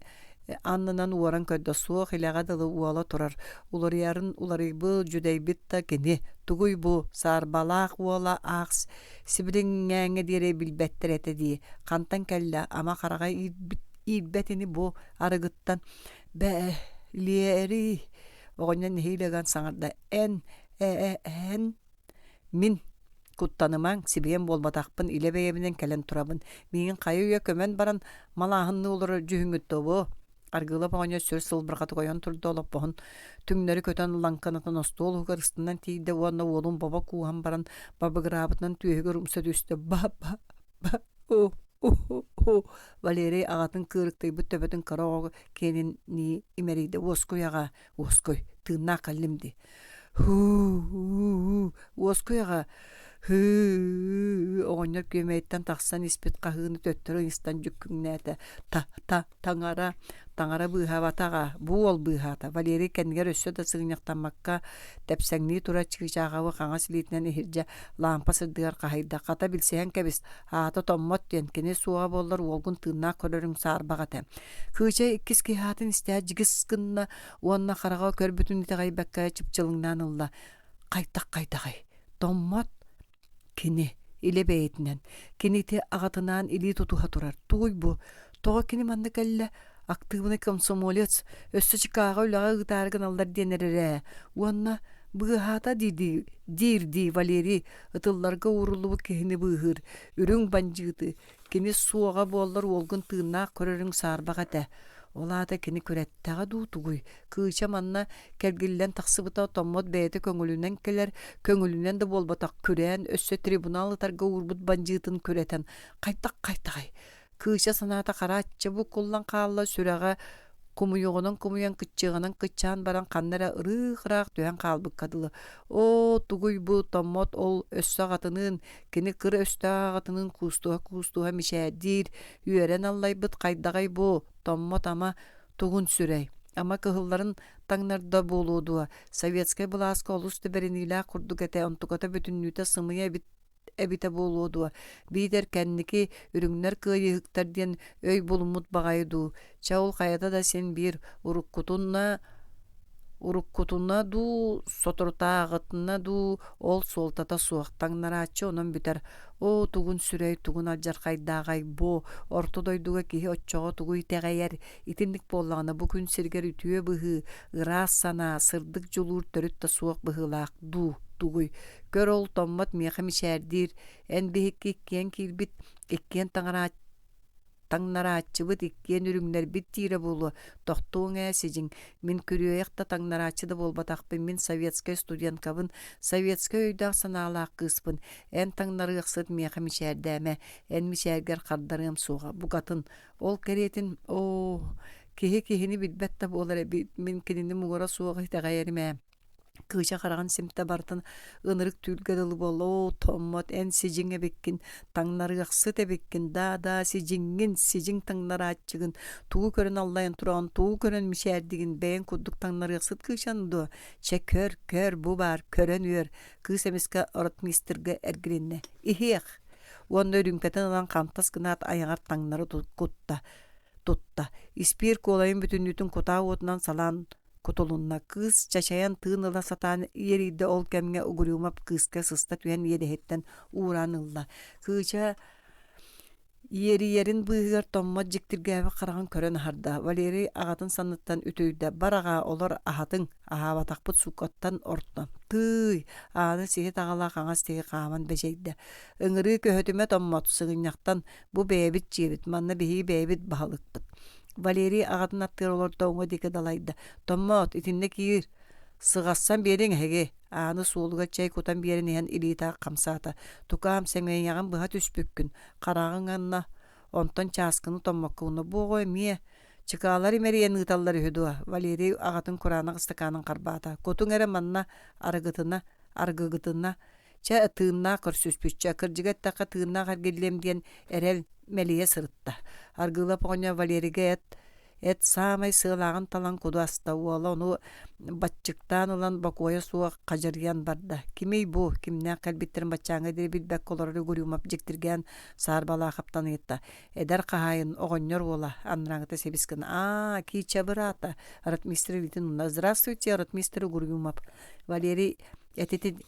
аннынан уоран көрдө. Суох илэҕэ дылы уола турар. Уларыйарын уларыйбыт, дьүдэйбит да кини. Тугуй бу, саарбалаах уола аах Сибилиҥҥээҥҥэ диэри билбэттэр этэ дии, хантан кэллэ, ама хараҕа иирбит иирбэт ини бу арыгыттан бэлиэрий оҕонньор нэһиилэ ыган саҥарда эн э-эн мин куттанымаҥ сибиэн буолбатахпын илэ бэйэбинэн кэлэн турабын миигин хайа үйэ көмөн баран малааһынныы олорор дьүһүҥҥүт тобу Аргыылап оҕонньор сүр сылбырҕатык ойон турда олоппоһун түҥнэри көтөн лаҥкынатан остуол уһугар ыстанан тиийдэ уонна уолун бобо кууһан баран бабыгыраабытынан түөһүгэр умса түстэ ба-ба-ба у-у-у Валерий аҕатын кыырыктыйбыт төбөтүн кыра оҕо киэнинии имэрийдэ уоскуй аҕа уоскуй тыыннаах кэллим дии һуу уоскуй аҕа һыы оҕонньор күөмэйиттэн тахсан испит хаһыыны төттөрү ыйыстан дьүккүҥнээтэ та-та Таҥара, таҥара быыһаабатаҕа, бу уол быыһаата. Валерий кэннигэр өссө да сыгынньахтаммакка тэпсэҥнии турар чыычааҕабы хаҥас илиитинэн иһирдьэ лаампа сырдыгар хаһыйда. Хата билсиһэн кэбис, аата Томмот диэн, кини суоҕа буоллар уолгун тыыннаах көрөрүҥ саарбах этэ. Кыыча иккис киһи аатын истээт дьигис гынна уонна хараҕа көрбүтүн итэҕэйбэккэ чыпчылыҥнаан ылла. Хайдах-хайдаҕый? Томмот Кини, илэ бэйэтинэн, кини ити аҕатынаан илии тутуһа турар. Тугуй бу? Тоҕо кини манна кэллэ? Актыыбынай комсомолец, өссө Чикаго үлэҕэ ыытаары гыналлар диэн эрэр ээ. Уонна быыһаата дии диир дии Валерий ытылларга ууруллубут киһини быыһыыр, үрүҥ бандьыыты, Кини суоҕа буоллар уолгун тыыннаах көрөрүҥ саарбах этэ. Ол аата кини күрэттэҕэ дуу тугуй? Кыыча манна кэргиллэн тахсыбыта Томмот бэйэтэ көҥүлүнэн кэлэр, көҥүлүнэн да буолбатах күрээн, өссө трибунал ытарга уурбут бандьыытын күрэтэн хайдах-хайдаҕай? Кыыча санаата харааччы буккуллан хаалла, сүрэҕэ кумуйуоҕунан кумуйан кыччыаҕынан кыччаан баран ханна эрэ ырыых-ыраах түһэн хаалбыкка дылы оо тугуй бу Томмот ол өссө аҕатыныын кини кыр өстөөх аҕатыныын куустуһа-куустуһа мичээрдиир үөрэн аллайбыт хайдаҕай бу Томмот ама тугун сүрэй ама кыһылларын таҥнарда буолуо дуо советскай былааска олус да бэриниилээх курдук этэ онтуката бүтүннүүтэ сымыйа эбит эбитэ буолуо дуо, биитэр кэнники үрүҥнэр кыайыһыктар диэн өй булуммут баҕайы дуу, чэ ол хайата да син биир уруккутуна уруккутуна дуу, соторутааҕытына дуу ол суолтата суох, таҥнарааччы онон бүтэр. Оо, тугун сүрэй, тугун алдьархайдааҕай бу, орто дойдуга киһи оччоҕо тугу итэҕэйэр, итинник буоллаҕына бу күн сиригэр үтүө быһыы, ыраас санаа, сырдык дьулуур төрүт да суох быһыылаах дуу, тугуй Көр ол Томмот миэхэ мичээрдиир, эн биһикки иккиэн киирбит, иккиэн таҥнарааччыбыт, иккиэн үрүҥнэрбит диирэ буолуо. Тохтуоҥ ээ, сидьиҥ, мин күрүөйэх да таҥнарааччы да буолбатахпын, мин советскай студенткабын, советскай өйдөөх-санаалаах кыыспын. Эн таҥнарыахсыт миэхэ мичээрдээмэ, эн мичээргэр хардарыам суоҕа, букатын. Ол кэриэтин, оо, киһи киһини билбэт да буолар эбит, мин кинини муҥура суох итэҕэйэрим ээ. Кыыча хараҕын симтэ бартын ынырык түүлгэ дылы буолла оо Томмот эн сидьиҥ эбиккин таҥнарыахсыт эбиккин даа-даа сидьиҥҥин сидьиҥ таҥнарааччыгын тугу көрөн аллайан тураҕын тугу көрөн мичээрдигин бэйэҥ курдук таҥнарыахсыт кыычаны дуо чэ көр көр бу баар көрөн үөр кыыс эмискэ ротмистрга эргилиннэ иһиэх. Уонна үрүүмкэтин ылан хантас гынаат айаҕар таҥнары кутта. Тутта. Испиир куолайын бүтүннүүтүн кутаа уотунан салаан кутулунна. Кыыс чачайан тыын ыла сатаан иэрийдэ ол кэмҥэ Угрюмов кыыска сыста түһэн иэдэһиттэн уураан ылла. Кыыча Иэрийэрин быыһыгар томмот дьиктиргээбит хараҕын көрөн аһарда. Валерий аҕатын санныттан үтүрүйдэ: «Бар аҕаа, олор аһатыҥ, аһаабатахпыт сууккаттан орто». «Тыый!» Ааны сиһи таҕалаах хаҥас диэки хааман бэдьэйдэ. «Ыҥырыы көһүтүмэ томмот, сыгынньахтан, бу бэйэбит дьиэбит, манна биһиги бэйэбит баһылыкпыт». Валерий аҕатын аттыгар олордо, уҥа диэки далайда: «Томмоот, итиннэ киир, сыҕассан биэриҥ эһиги». Ааны суолугар чэй кутан биэрэн иһэн илиитэ хамсаата: «Тукаам, сэҥийэҕин быһа түспүккүн, хараҕыҥ анна, онтон чааскыны томмоккуна бу оҕо эмиэ чыкаалар имэрийэн ыыталлар үһү дуо?» Валерий аҕатын кураанах ыстакаанын харбаата: «Кутуҥ эрэ манна арыгытына, аргыгытына, чэ, тыыннаах көрсүспүччэ, кырдьыга эттэххэ тыыннаах эргиллиэм диэн эрэл мэлийэ сырытта». Аргыылап оҕонньор Валерийга эт Эт саамай сыалааҕын талан куду аста, уола ону баччыктаан ылан бокуойа суох хадьырыйан барда. Кимий бу, кимнээх кэлбиттэрин баччааҥҥа диэри билбэккэ олорор Угрюмов дьиктиргээн саарбалаахаптан ыйытта. Эдэр хаһаайын, оҕонньор уола, анарааҥҥыта сибис гына «Аа, Кича быраата!» ротмистр илиитин уунна. «Здравствуйте, ротмистр Угрюмов!» Валерий этитин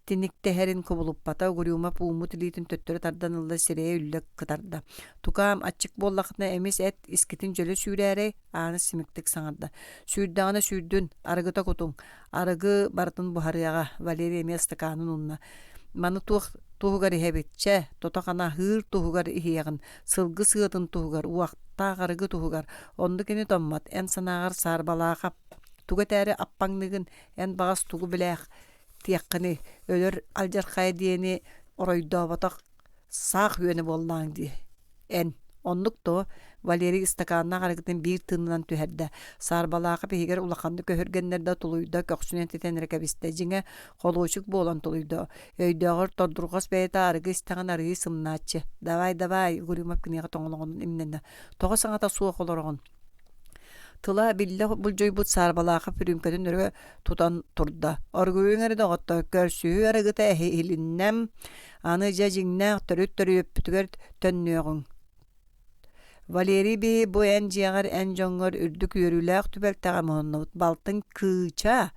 Тиниктэһэрин кубулуппата, Угрюмов ууммут илиитин төттөрү тардан ылла, сирэйэ үллэ кытарда. «Тукаам, аччык буоллаххытына эмис эт, искитин дьөлө сүүрээрэй?» Ааныс симиктик саҥарда. «Сүүрдэҕинэ сүүрдүн, арыгыта кутуҥ. Арыгы барытын буһарыаҕа», Валерий эмиэ ыстакаанын уунна. «Маны туох туһугар иһэбит? Чэ, тото-хана аһыыр туһугар иһиэҕин, сылгы сыатын туһугар, уохтаах арыгы туһугар. Оннук ини томмот, эн санааҕар саарбалаахап. Тугу этээри аппаҥныгын, эн баҕас тугу билээх тиэххиний, өлөр алдьархайа диэни оройдооботох саах үөнэ буоллаҕыҥ дии, эн оннук дуо?» Валерий ыстакааннаах арыгытын биир тыынынан түһэрдэ, Саарбалаахап иһигэр улаханнык өһүргэннэрдэ тулуйда, көхсүнэн титэн эрэ кэбистэ, дьиҥэ, холуочук буолан тулуйда, өйдөөҕөр тордурҕас бэйэтэ арыгы истэҕин арыый сымнааччы. «Давай, давай!» Угрюмов киниэхэ тоҥолоҕунан имнэннэ, «Тоҕо саҥата суох олороҕун?» Тыла биллэ булдьуйбут саарбалаахап үрүүмкэтин өрө тутан турда: «Оргуйуҥ эрэ доҕоттор, көрсүһүү арыгыта эһилиннэм, аны дьэ дьиҥнээх төрүт төрүөппүтүгэр төннүөҕүҥ. Валерий биһи бу эн дьиэҕэр эн дьоҥҥор үрдүк үөрүүлээх түбэлтэҕэ муһуннубут. Балтыҥ Кыыча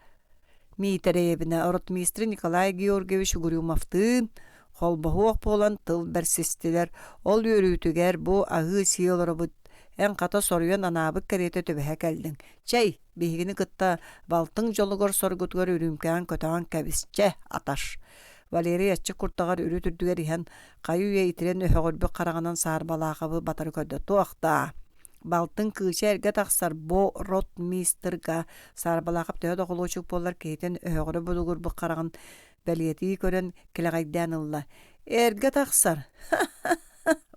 Миитэрэйэбинэ ротмистр Николай Георгиевич Угрюмовтыын холбоһуох буолан тыл бэрсистилэр. Ол үөрүүтүгэр бу аһыы-сии олоробут, эн хата соруйан анаабыт кэриэтэ түбэһэ кэллиҥ. Чэй, биһигини кытта балтыҥ дьолугар-соргутугар үрүүмкэҕин көтөҕөн кэбис, чэ, аташ. Валерий аччык куртаҕар үрүт үрдүгэр иһэн, хайы-үйэ итирэн өһөҕүрбүт хараҕынан саарбалаахабы батары көрдө. Туох даа? Балтыҥ кыыча эргэ тахсар бо ротмистрга Саарбалаахап төһө да холуочук буоллар киһитин өһөҕүрэ будугурбут хараҕын бэлиэтии көрөн кэлэҕэйдээн ылла. «Эргэ тахсар!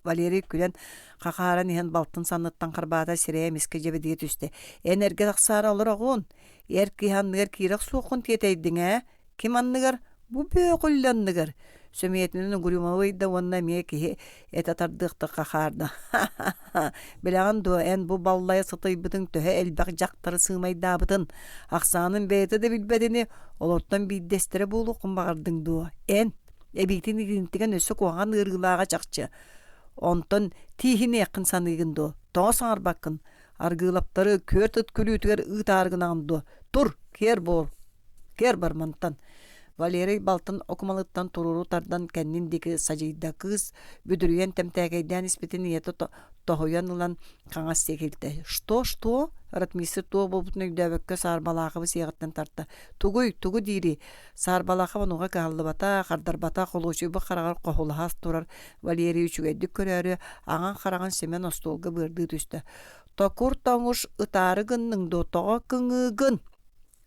Валерий күлэн хахааран иһэн балтын санныттан харбаата сирэйэ эмискэ дьэбидийэ түстэ. «Эн эргэ тахсаары олороҕун? Эр киһи анныгар киирэ охсуоххун тиэтэйдиҥ ээ? Ким анныгар? Бу бөөҕүллэ анныгар!» Сөмүйэтинэн Угрюмовы ыйда уонна эмиэ киһи этэ тардыахтык хахаарда. «Ха-ха! Билэҕин дуо, эн бу баллайа сытыйбытыҥ төһө элбэх дьахтары сыымайдаабытын, ахсаанын бэйэтэ да билбэт ини, олортон биирдэстэрэ буолуоххун баҕардыҥ дуо? Эн, эбиитин итинтигэн өссө куһаҕан ыарыылааҕа чахчы. Онтон тииһиниэххин саныыгын дуо? Тоҕо саҥарбаккын? Аргыылаптары күөрт ыт күлүүтүгэр ыытаары гынаҕын дуо? Тур, киэр буол!» Кэр бармантан Валерий балтын окумалыттан туруору тардан кэннин диэки садьыйда. Кыыс бүдүрүйэн тэмтээкэйдээн испитин ийэтэ тоһуйан ылан хаҥас диэки илтэ. «Что, что?» Ротмистр туох буолбутун өйдөөбөккө Саарбалаахабы сиэҕиттэн тарта. «Тугуй, тугу диирий?» Саарбалаахап онуоха кыһаллыбата, хардарбата, холуочуйбут хараҕар хоһулаһа турар Валерий үчүгэйдик көрөөрү, аҥан хараҕын симэн остуолга быардыы түстэ. «Токур тоҥуш ытаары гынныҥ дуо, тоҕо кыҥыыгын?»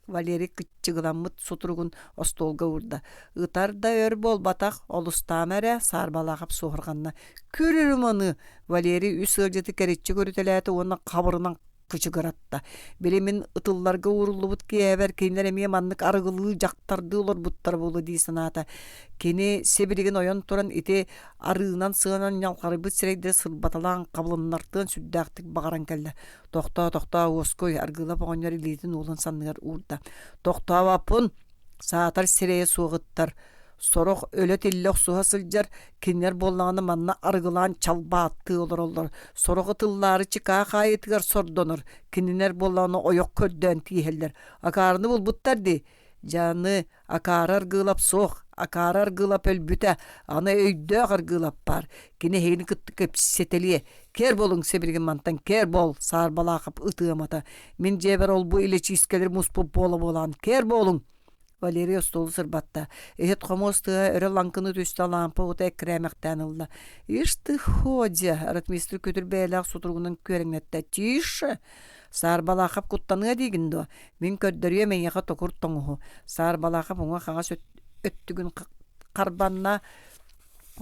Валерий кыччыгыламмыт сутуругун остуолга уурда. Ытар да өр буолбатах, олустаама эрэ, Саарбалаахап суоһурҕанна. Күрүрүм аны! Валерий үс ыалдьыты кэриччи көрүтэлээтэ уонна хабырынан кычыгыратта. Били мин ытылларга ууруллубут киэһэбэр кинилэр эмиэ маннык арыгылыы дьахтардыы олорбуттар буолуо дии санаата. Кини сибилигин ойон туран ити арыынан сыанан ньалҕарыйбыт сирэйдэри сырбаталаан хабылыннартыан сүрдээхтик баҕаран кэллэ. Тохтоо, тохтоо, уоскуй, Аргыылап оҕонньор илиитин уолун санныгар уурда. Тохтообоппун, саатар сирэйэ суоҕуттар. Сорох өлө-тиллэ охсуһа сылдьар, кинилэр буоллаҕына манна арыгылаан чалбааттыы олороллор. Сорох ытыллаары чыкаа хаайыытыгар сордонор, кинилэр буоллаҕына ойох көрдөөн тииһэллэр. Акаарыны булбуттар дии. Дьэ аны акаары Аргыылап суох, акаары Аргыылап өлбүтэ, аны өйдөөх Аргыылап баар. Кини эһигини кытта кэпсэтэлиэ. Кэр буолуҥ сибилигин мантан кэр буол, Саарбалаахап ытыамата. Мин дьиэбэр ол-бу илэчиискэлэр муспут буола-буолаан кэр буолуҥ. Валерий остуолу сырбатта. Иһит-хомуос тыаһа өрө лаҥкыны түстэ, лаампа уота эккирээмэхтээн ылла. «Ишь ты, ходя!» ротмистр күтүр бэйэлээх сутуругунан күөрэҥнэттэ. «Тише!» Саарбалаахап куттаныа диигин дуо? Мин көрдөрүөм эйиэхэ токур тоҥуһу. Саарбалаахап уҥа-хаҥас өттүгүн харбанна,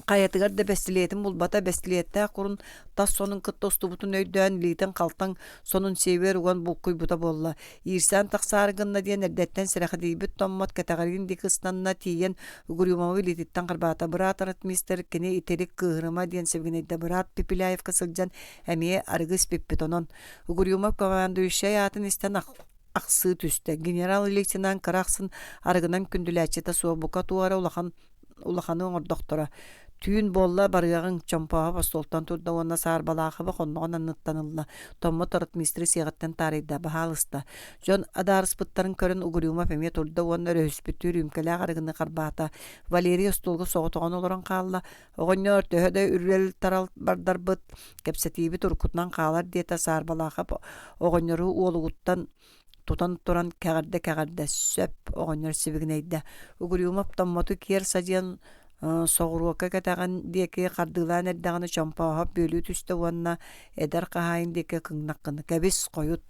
хайатыгар да бэстилиэтин булбата, бэстилиэттээх курун тас сонун кытта устубутун өйдөөн, илиитин халтаҥ сонун сиэбигэр уган булкуйбута буолла. Иирсээн тахсаары гынна диэн эрдэттэн сэрэхэдийбит Томмот кэтэҕэриин диэки ыстанна, тиийэн Угрюмовы илиититтэн харбаата. Быраат ротмистр кини итирик кыыһырыма диэн сибигинэйдэ. Быраат Пепеляевка сылдьан эмиэ арыгы испиппит онон. Угрюмов командующай аатын истэн ахсыы түстэ. Генерал-лейтенант кыра ахсын арыгынан күндүлээччитэ суох бука туора улахан улаханы оҥордохторо. Түүн буолла барыаҕыҥ, Чомпооһоп остуолтан турда уонна Саарбалаахабы хонноҕун анныттан ылла. Томмот ротмистры сиэҕиттэн таарыйда, баһаалыста. Дьон адаарыспыттарын көрөн Угрюмов эмиэ турда уонна өрөһүспүттүү үрүүмкэлээх арыгыны харбаата. Валерий остуолга соҕотоҕун олорон хаалла. Оҕонньор төһө да үрэл-тарал бардарбыт, кэпсэтиибит уруккутунан хаалар диэтэ Саарбалаахап оҕонньору уолугуттан тутан туран кэҕирдэ-кэҕирдэ сөп оҕонньор сибигинэйдэ. Угрюмов Томмоту киэр садьыйан соҕуруокка кэтэҕин диэки хардыылаан эрдэҕинэ Чомпооһоп бүөлүү түстэ уонна эдэр хаһаайын диэки кыҥнах гына кэбис хойут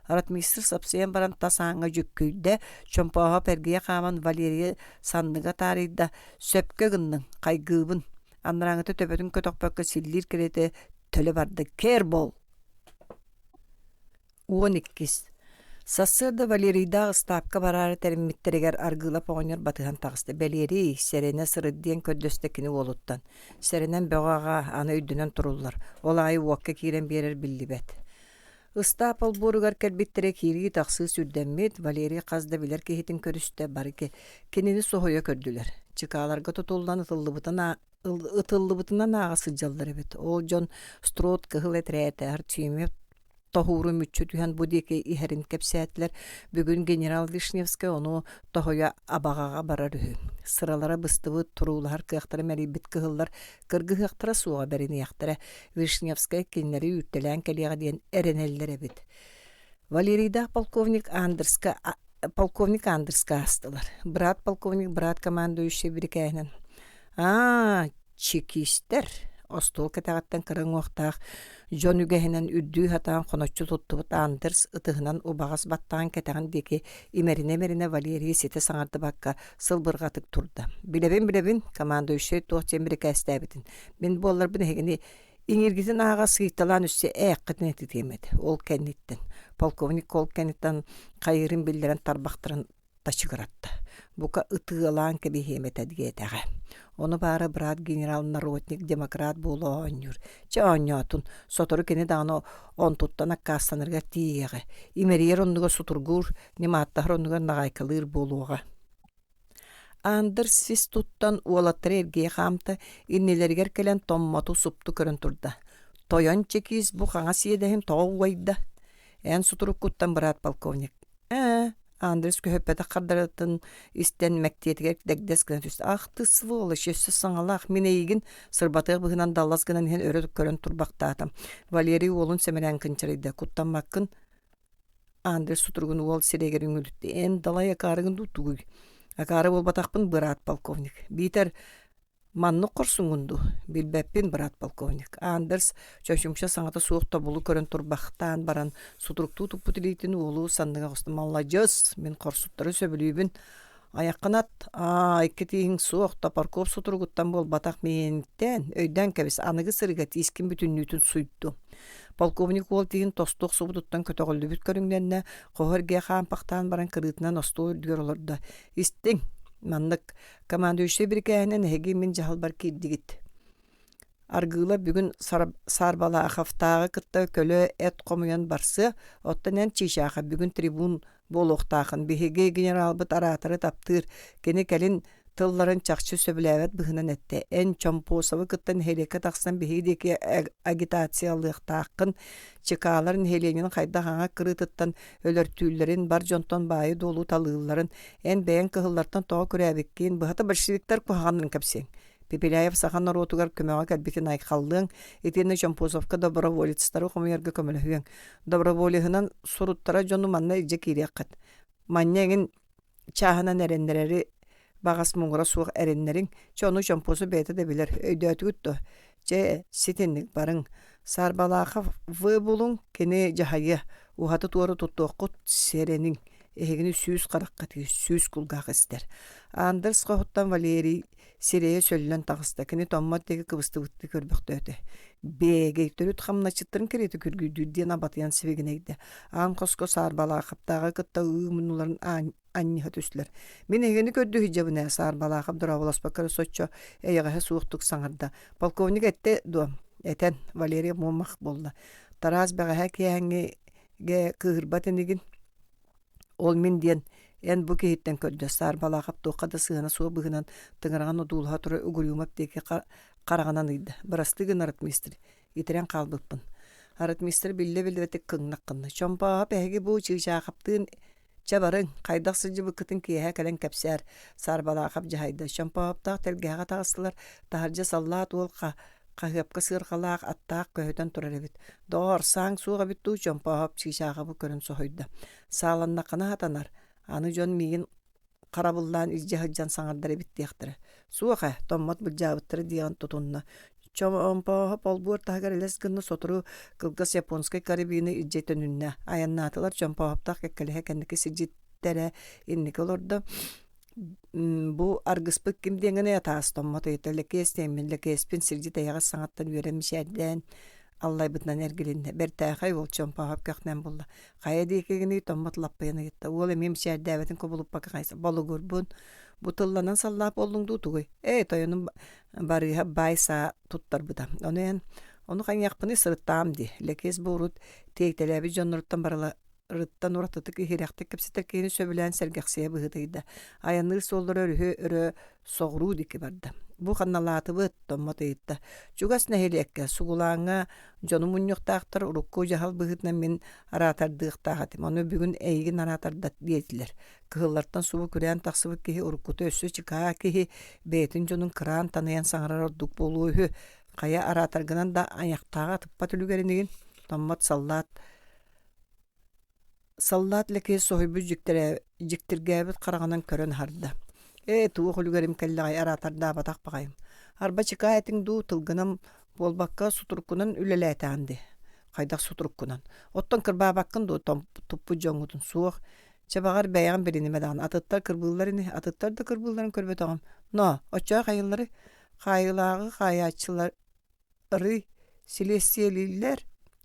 Ротмистр сапсыйан баран тас ааҥҥа дьүккүйдэ Чомпооһоп эргийэ хааман Валерийы санныга таарыйда Сөпкө гынныҥ, хайгыыбын. Анарааҥҥыта төбөтүн көтөхпөккө силлиир кэриэтэ төлө барда. Кэр буол! 12. Сарсыарда Валерийдаах ыстаапка бараары тэриммиттэригэр Аргыылап оҕонньор батыһан таҕыста. Бэлиэрий, сэрэнэ сырыт диэн көрдөстө кини уолуттан. Сэрэнэн бөҕө аҕаа, аны өйдөнөн туруллар. Ол аайы уокка киирэн биэрэр биллибэт. Ыстаап олбуоругар кэлбиттэрэ киирии-тахсыы сүрдэммит, Валерий хас да билэр киһитин көрүстэ, бары кинини соһуйа көрдүлэр. Чыкааларга тутуллан ытыллыбытынан ааҕа сылдьаллар эбит. Ол дьон Строд кыһыл этэрээтэ Артемьев тоһууру мүччү түһэн бу диэки иһэрин кэпсээтилэр. Бүгүн генерал Вишневскэй ону тоһуйа Абаҕаҕа барар үһү. Сыралара быстыбыт, туруулаһар кыахтара мэлийбит кыһыллар кыргыһыахтара суоҕа бэриниэхтэрэ, Вишневскэй кинилэри үүртэлээн кэлиэҕэ диэн эрэнэллэр эбит. Валерийдаах полковник Андерска полковник Андерска аастылар. Брат полковник брат командующай бирикээһинэн «Аа, чекистэр!» остуол кэтэҕиттэн кыра уҥуохтаах дьон үгэһинэн үрдүү сатаан хоноччу туттубут Андерс ытыһынан убаҕас баттаҕын кэтэҕин диэки имэринэ-имэринэ Валерийы ситэ саҥардыбакка сылбырҕатык турда. «Билэбин, билэбин, командующай туох диэн бирикээстээбитин. Мин буолларбын эһигини иҥиргитин ааҕа сыыйталаан өссө ээххитин этитиэм этэ. Ол кэнниттэн полковник ол кэнниттэн хайыырын биллэрэн тарбахтарын тачыгыратта. Бука ытыалаан кэбиһиэм этэ диэтэҕэ. Ону баара брат генерал народник демократ буола оонньуур. Чэ оонньоотун, сотору кини даҕаны онтуттан аккаастанарыгар тиийиэҕэ. Имэрийэр оннугар сутургуур, ньымааттаһар оннугар наҕайкалыыр буолуоҕа. Андер сис туттан уолаттары эргийэ хаамта, иннилэригэр кэлэн Томмоту супту көрөн турда. Тойон чекист бу хаҥас иэдэһин тоҕо угайда? Эн сутуруккуттан быраат полковник. Ээ, Андрес көһүппэтэх хардарытын истэн мэктиэтигэр дэгдэс гына түстэ. Ах ты сволочь, өссө саҥалаах, мин эйигин сырбатыах быһынан даллас гынан иһэн өрө көрөн турбахтаатым. Валерий уолун сэмэлээн кынчарыйда. Куттаммаккын Андрей сутуругун уол сирэйигэр үҥүлүттэ. Эн далай акаарыгын дуу тугуй? Акаары буолбатахпын, быраат полковник. Биитэр маннык хорсуҥҥун дуу? Билбэппин, быраат полковник. Андерс чочумча саҥата суох тобулу көрөн турбахтаан баран, сутуруктуу туппут илиитин уолу санныга оҕуста. Маладьыас, мин хорсуттары сөбүлүүбүн. Айаххын ат, аа, икки тииһиҥ суох, Топорков сутуругуттан буолбатах миэниттэн, өйдөөн кэбис, аныгы сырыыга тиискин бүтүннүүтүн суйду. Полковник уол тииһин тосту охсубутуттан көтөҕүллүбүт көрүҥнэннэ, хоһо эргийэ хаампахтаан баран кырыытынан остуол үрдүгэр олордо. Истиҥ, маннык, командующай бирикээһинэн эһиги мин дьаһалбар киирдигит. Аргыыла бүгүн Саарбалааховтааҕы кытта көлө эт хомуйан барсыа, оттон эн чыычаахап бүгүн трибун буолуохтааххын. Биһиги генералбыт араатары таптыыр, кини кэлин Тылларын чахчы сөбүлээбэт быһыынан эттэ: «Эн Чомпосовы кытта нэһилиэккэ тахсан биһиги диэки агитациялыахтааххын, чыкаалар нэһилиэнньэни хайдах аҥа кырыытыттан өлөртүүллэрин, бар дьонтон баайы-дуолу талыылларын, эн бэйэҥ кыһыллартан тоҕо күрээбиккин, быһата большевиктар куһаҕаннарын кэпсиэҥ. Пепеляев саха норуотугар көмөҕө кэлбитин айхаллыаҥ, итиэннэ Чомпосовка доброволецтары хомуйарга көмөлөһүөҥ. Доброволеһынан суруттара дьону манна илдьэ киириэххит. Манньа эҥин чааһынан эрэннэрэри баҕас муҥура суох эрэннэриҥ. Чэ, ону Чомпосов бэйэтэ да билэр. Өйдөөтүгүт дуо? Чэ, ситинник барыҥ. Саарбалаахов вы булуҥ, кини дьаһайыа. Уһаты-туора туттуоххут сэрэниҥ. Эһигини сүүс харахха тиий, сүүс кулгаах истэр. Андерс хоһуттан Валерий сирэйэ сөллөн таҕыста. Кини томмот диэки кыбыстыбыттыы көрбөхтөөтө. Бээгэй төрүт хамначчыттарын кэриэтэ күргүйдүүр диэн абатыйан сибигинэйдэ. Аан хоско Саарбалаахаптааҕы кытта ыы муннуларын анньыһа түстүлэр. Мин эһигини көрдүү сылдьабын ээ, Саарбалаахап дорооболоспокко эрэ соччо эйэҕэһэ суохтук саҥарда. Полковник эттэ дуо? Этэн, Валерия муомах буолла. Тараас бэҕэһээ киэһэҥҥигэ кыыһырбат инигин Ол мин диэн, эн бу киһиттэн көрдөс, Саарбалаахап туохха да сыһыана суох быһыынан тыҥыраҕын одуулаһа турар Угрюмов диэки хараҕынан ыйда. Бырастыы гын, ротмистр, итирэн хаалбыппын. Ротмистр биллэ-биллибэтик кыҥнах гынна. Чомпооһоп эһиги бу Чыычаахаптыын чэ барыҥ, хайдах сылдьыбыккытын киэһэ кэлэн кэпсээр, Саарбалаахап дьаһайда. Чомпооһоптоох тэлгэһэҕэ таҕыстылар, таһырдьа саллаат уол хаһыапка сыарҕалаах аттаах көһүтэн турар эбит. Доҕоор, сааҥ суох эбит дуу, Чомпооһоп чыычааҕабы көрөн соһуйда. Сааланнаххына сатанар, аны дьон миигин харабыллаан илдьэ сылдьан саҥардар эбит диэхтэрэ. Суох ээ, томмот былдьаабыттара диэҕин тутунна. Чомпооһоп олбуор таһыгар элэс гынна сотору кылгас японскай карабины илдьэ төнүннэ. Айаннаатылар Чомпооһоптоох кэккэлэһэ кэнники сирдьиттэрэ инники олордо. Бу аргыспыт ким диэҥҥиний атаас томмот ыйытта Лэкиэс диэммин Лэкиэспин сирдьит эйэҕэс саҥаттан үөрэн мичээрдээн аллайбытынан эргилиннэ. Бэртээхэй уол Чомпооһоп көхнөөн булла. Хайа диэкигиний томмот лаппыйан ыйытта. Уол эмиэ мичээрдээбэтин кубулуппакка хайса болугурбун. Бу тылланан саллаап буоллуҥ дуу тугуй? Ээ тойонум Барыыһа баай саа туттарбыта. Ону эн ону хайыахпыный сырыттаҕым дии. Лэкиэс бу урут тиэйтэлээбит дьонноруттан барыла рыттан уратытык иһирэхтик кэпсэтэр киһини сөбүлээн сэргэхсийэ быһыытыйда. Айанныыр суоллара өрүһү өрө соҕуруу диэки барда. Бу ханналаатыбыт? Томмот ыйытта. Чугас нэһилиэккэ, Сугулааҥҥа дьону мунньуохтаахтар урукку дьаһал быһыытынан мин араатардыахтаах этим. Ону бүгүн эйигин араатардат диэтилэр. Кыһыллартан субу күрээн тахсыбыт киһи уруккута өссө чыкаа киһи бэйэтин дьонун кыраан таныйан саҥарар ордук буолуо үһү. Хайа араатаргынан да айахтааҕы атыппат үлүгэринигин Томмот саллаат Саллаат Лэкиэс соһуйбут дьиктиргээбит хараҕынан көрөн аһарда: «Ээ, туох үлүгэрим кэллэҕэй, араатардаабатах баҕайым. Арба чыкаа этиҥ дуу, тылгынан буолбакка, сутуруккунан үлэлээтэҕин дии». «Хайдах сутуруккунан? Оттон кырбаабаккын дуо, туппут дьоҥҥутун?» «Суох. Чэ, баҕар, бэйэҕин билинимэ даҕаны. Атыттар кырбыыллар ини, атыттар да кырбыылларын көрбөтөҕүм. Ноо, оччоҕо хайыылларый? Хаайыылааҕы хаайааччылар Ры силиэстийэлииллэр,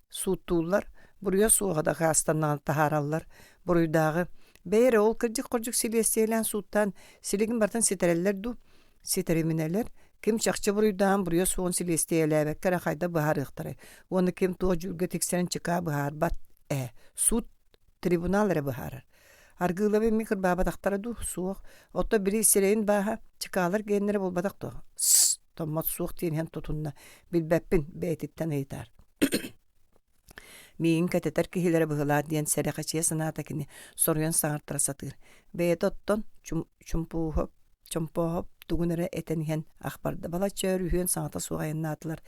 сууттууллар, буруйа суоҕа дакаастаннаҕына таһаараллар. Буруйдааҕы бэйэ эрэ ол кырдьык-хордьук силиэстийэлээн сууттаан силигин барытын ситэрэллэр дуу? Ситэриминэлэр, ким чахчы буруйдааҕын буруйа суоҕун силиэстийэлээбэккэ эрэ хайдах быһаарыахтарай уонна ким туох дьүүлгэ тиксэрин чыкаа быһаарбат ээ. Суут трибунал эрэ быһаарар. Аргыылабы эмиэ кырбаабатахтара дуу? Суох. Оттон били сирэйин бааһа чыкаалар гиэннэрэ буолбатах дуо? Сс! Томмот суох диэн иһэн тутунна. Билбэппин, бэйэтиттэн ыйытаар. Миигин кэтэтэр киһилэрэ быһылаат диэн сэрэхэчийэ санаата кини соруйан саҥартара сатыыр. Бэйэтэ оттон чумпууһап, чомпооһоп тугун эрэ этэн иһэн ах барда. Балачча өр үһүөн саҥата суох айаннаатылар.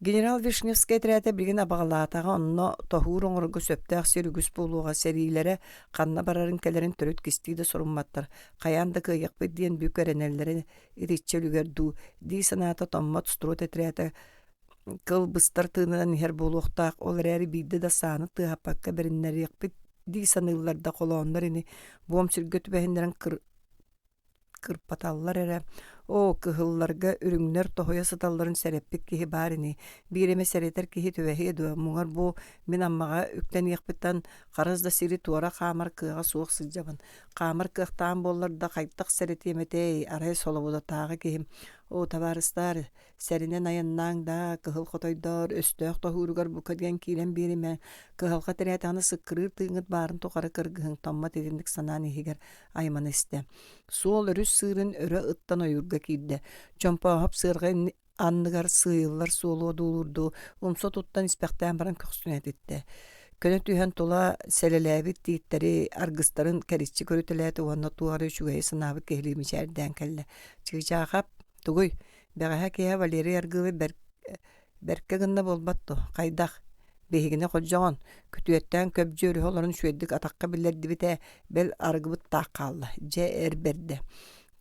Генерал Вишневскэй этэрээтэ билигин абаҕалаатаҕа онно тоһуур оҥорорго сөптөөх сир үгүс буолуоҕа сэриилэрэ ханна барарын-кэлэрин төрүт кистии да сорумматтар, хайаан да кыайыахпыт диэн бүк эрэнэллэрэ итиччэ үлүгэр дуу дии санаата Томмот строд этэрээтэ кыл быстар тыынынан иһэр буолуохтаах, ол эрээри биирдэ да сааны тыаһаппакка бэриннэриэхпит дии саныыллар да холооннор ини буом сиргэ түбэһиннэрэн кырпаталлар эрэ, оо, кыһылларга үрүҥнэр тоһуйа сыталларын сэрэппит киһи баар ини, биир эмэ сэрэтэр киһи түбэһиэ дуо, муҥар бу мин Аммаҕа үктэниэхпиттэн харыс да сири туора хаамар кыаҕа суох сылдьабын, хаамар кыахтаан буоллар да хайдах сэрэтиэм этэй, арай солобудатааҕы киһим. Оо, табаарыстаар, сэрэнэн айаннааҥ даа, кыһыл хотойдоор, өстөөх тоһууругар бука диэн киирэн биэримэ, кыһалҕа тирээтэҕинэ сыккырыыр тыыҥҥыт баарын тухары кыргыһыҥ, Томмот итинник санаан иһигэр аймана истэ. Суол өрүс сыырын өрө ыттан ойуурга киирдэ. Чомпооһоп сыарҕа анныгар сыыйыллар суолу одуулуурдуу умса туттан испэхтээн баран көхсүн этиттэ. Көнө түһэн тула сэлэлээбит тииттэри аргыстарын кэриччи көрүтэлээтэ уонна туох эрэ үчүгэйи санаабыт киһилии мичээрдээн кэллэ. Чыычаахап, тугуй, бэҕэһээ киэһэ Валерий Аргыылый бэркэ гынна буолбат дуо? Хайдах? Биһигини холдьоҕон, күтүөттээн көбдьү өрүһэ олорон үчүгэйдик атахха биллэрдибит ээ, бэл арыгыбыт таах хаалла, дьэ эр бэрдэ.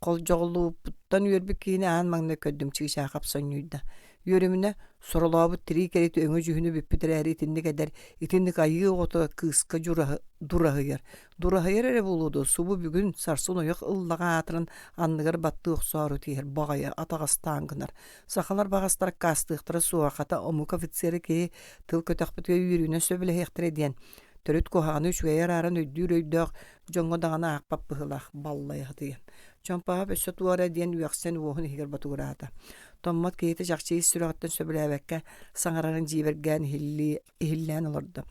Холдьоҕолууппуттан үөрбүт киһини аан маҥнай көрдүм Чыычаахап сонньуйда. Үөрүмүнэ, соролообут тирии кэриэтэ өҥө-дьүһүнү бүппүт эрээри итинник эдэр, итинник айыы оҕото кыыска дураһыйар. Дураһыйар эрэ буолуо дуо, субу бүгүн, сарсын ойох ыллаҕа аатыран анныгар баттыы охсоору тииһэр, баҕайы атаҕастаан гынар. Сахалар баҕастар аккаастыахтара суоҕа, хата омук офицера киһи тыл көтөхпүтүгэр үөрүүнэн сөбүлэһиэхтэрэ диэн, төрүт куһаҕаны үчүгэйи арааран өйдүүр өйдөөх дьоҥҥо даҕаны аахпат быһыылаах баллайаһытыйан. Чомпоһоп өссө туох эрэ диэн үөхсэн уоһун иһигэр ботугураата. Томмот киһитэ чахчы ис сүрэҕиттэн сөбүлээбэккэ саҥарарын дьиибэргээн иһиллии, иһиллээн олордо.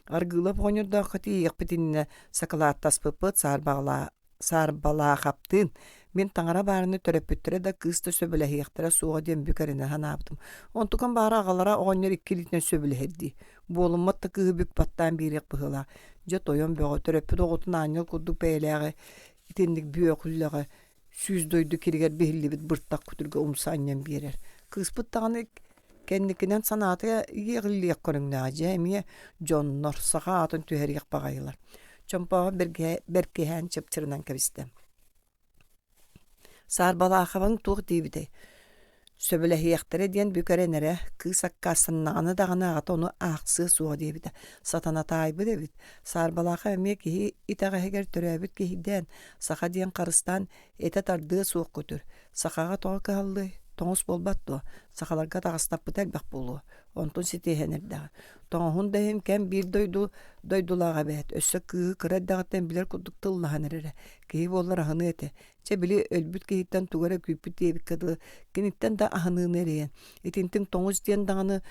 Аргыылап оҕонньордооххо тиийиэхпит иннинэ сакылааттаспыппыт саарбаҕалаа саарбалаахаптыын мин таҥара баарыны төрөппүттэрэ да кыыс да сөбүлэһиэхтэрэ суоҕа диэн бүк эрэнэ санаабытым. Онтукам баара аҕалара оҕонньор икки илиитинэн сөбүлэһэр дии. Буолуммат да кыыһы бүк баттаан биэриэх быһыылаах. Дьэ тойон бөҕө төрөппүт оҕотун аанньал курдук бэйэлээҕи итинник бүөкүллэҕэ сүүс дойду киригэр биһиллибит быртах күтүргэ умса анньан биэрэр. Кыыспыт даҕаны кэнникинэн санаата иэҕиллиэх көрүҥнээҕэ дьэ эмиэ дьоннор саха аатын түһэриэх баҕайылар. Чомпооҕо бэркиһээн чыпчырынан кэбистэ. Саарбалаахабыҥ туох диэбитэй? Сөбүлэһиэхтэрэ диэн бүк эрэнэрэ, кыыс аккаастаннаҕына даҕаны аҕата ону аахсыа суоҕа диэбитэ. Сатана таайбыт эбит. Саарбалаахап эмиэ киһи итэҕэһигэр төрөөбүт киһийдээн, саха диэн харыстаан этэ тардыа суох көтөр. Сахаҕа тоҕо кыһаллыай? Тоҥус буолбат дуо? Сахаларга таҕыстаппыта элбэх буолуо. Онтун ситиһэн эрдэҕэ. Тоҥоһун да иһин кэм биир дойду дойдулаах эбээт. Өссө кыыһы кыра эрдэҕиттэн билэр курдук тыллаһан эрэрэ. Киһи буоллар аһыныа этэ. Чэ, били өлбүт киһиттэн тугу эрэ күүппүт диэбиккэ дылы, киниттэн да аһыныыны эрэйэн. Итинтиҥ тоҥус диэн даҕаны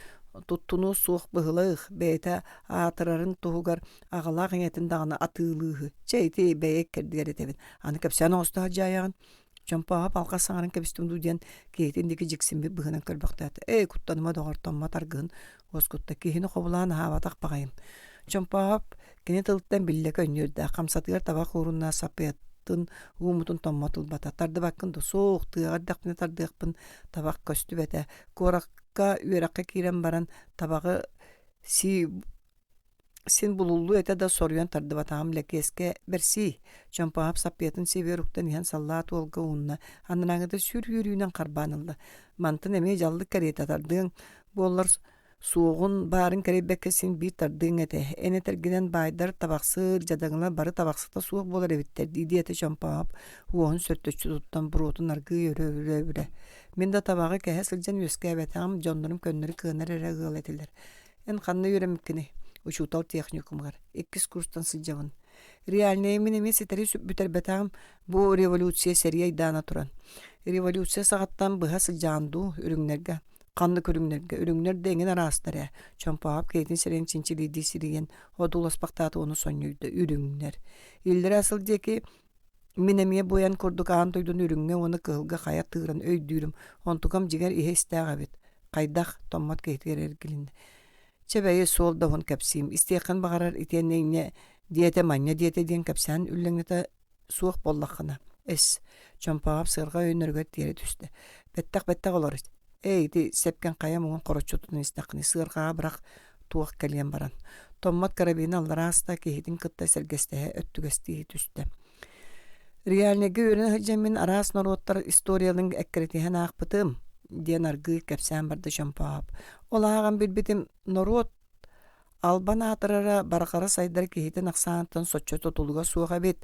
туттунуо суох быһылаах, бэйэтэ аатырарын туһугар аҕалаах ийэтин даҕаны атыылыыһы. Чэ, ити бэйэ иккэрдигэр этэбин. Аны кэпсээн оҥосто сылдьаайаҕын. Чомпооһоп алҕас саҥаран кэбистим дуу диэн киһитин диэки дьиксиммит быһыынан көрбөхтөөтө. Эй, куттаныма доҕор, томмот аргыһын уоскутта. Киһини хобулаан аһаабатах баҕайым. Чомпооһоп кини тылыттан биллэ көнньүөрдээх, хамсатыгар табах уурунна саппыйатын ууммутун томмот ылбата. Тардыбаккын да суох, тыаҕа эрдэхпинэ тардыахпын табах көстүбэтэ. Куоракка үөрэххэ киирэн баран табаҕы сии Син булуллуо этэ да соруйан тардыбатаҕым Лэкиэскэ бэрсиий, Чомпооһоп саппыйатын сиэбигэр уктан иһэн саллаат уолга уунна, анарааҥҥыта сүр үөрүүнэн харбаан ылла. Мантан эмиэ дьаллык кэриэтэ тардыаҥ буоллар суоҕун баарын кэрэйбэккэ син биир тардыаҥ этэ. Эн этэргинэн баайдар табахсыыр, дьадаҥылар бары табахсыта суох буолар эбиттэр дии диэтэ Чомпооһоп уоһун сөртөччү туттан буруотун аргыый өрө-өрө Мин да табаҕы кэһэ сылдьан үөскээбэтэҕим, дьоннорум көннөрү кыанар эрэ ыал этилэр. Эн ханна үөрэммиккиний? Учуутал техникумугар. Иккис курстан сылдьабын. Реальнайы мин эмиэ ситэри бүтэрбэтэҕим. Бу революция сэрии айдаана туран. Революция саҕаттан быһа сылдьаҕын дуу, үрүҥнэргэ? Ханнык үрүҥнэргэ? Үрүҥнэр да эҥин араастар ээ. Чомпооһоп киһитин сирэйин чинчилиирдии сирийэн, одууласпахтаата уонна сонньуйда. Үрүҥнэр. Иллэрээ сыл диэки Мин эмиэ бу эн курдук аан дойдуну үрүҥҥэ уонна кыһылга хайа тыыран өйдүүрүм, онтукам дьиҥэр иһэ истээх эбит. Хайдах? Томмот киһитигэр эргилиннэ. Чэ бэйи, суол да уһун кэпсиим. Истиэххин баҕарар итиэннэ инньэ диэтэ, манньа диэтэ диэн кэпсээн үллэҥнэтэ суох буоллаххына. Эс, Чомпооһоп сыарҕа өйөнөрүгэр тиэрэ түстэ. Бэттэх-бэттэх олор. Эй, ити сэпкэн хайа муҥун хороччу тутан истэххиний, сыарҕаҕа бырах туох кэлиэн баран. Томмот карабины аллараа аста киһитин кытта сэргэстэһэ өттүгэстии түстэ. Реальныйга үөрэнэ сылдьан мин араас норуоттар историяларын эккирэтиһэн аахпытым, диэн аргыый кэпсээн барда Чомпооп. Ол ааҕан билбитим, норуот Албан аатырара барҕара сайдар киһитин ахсааныттан соччо тутулуга суох эбит.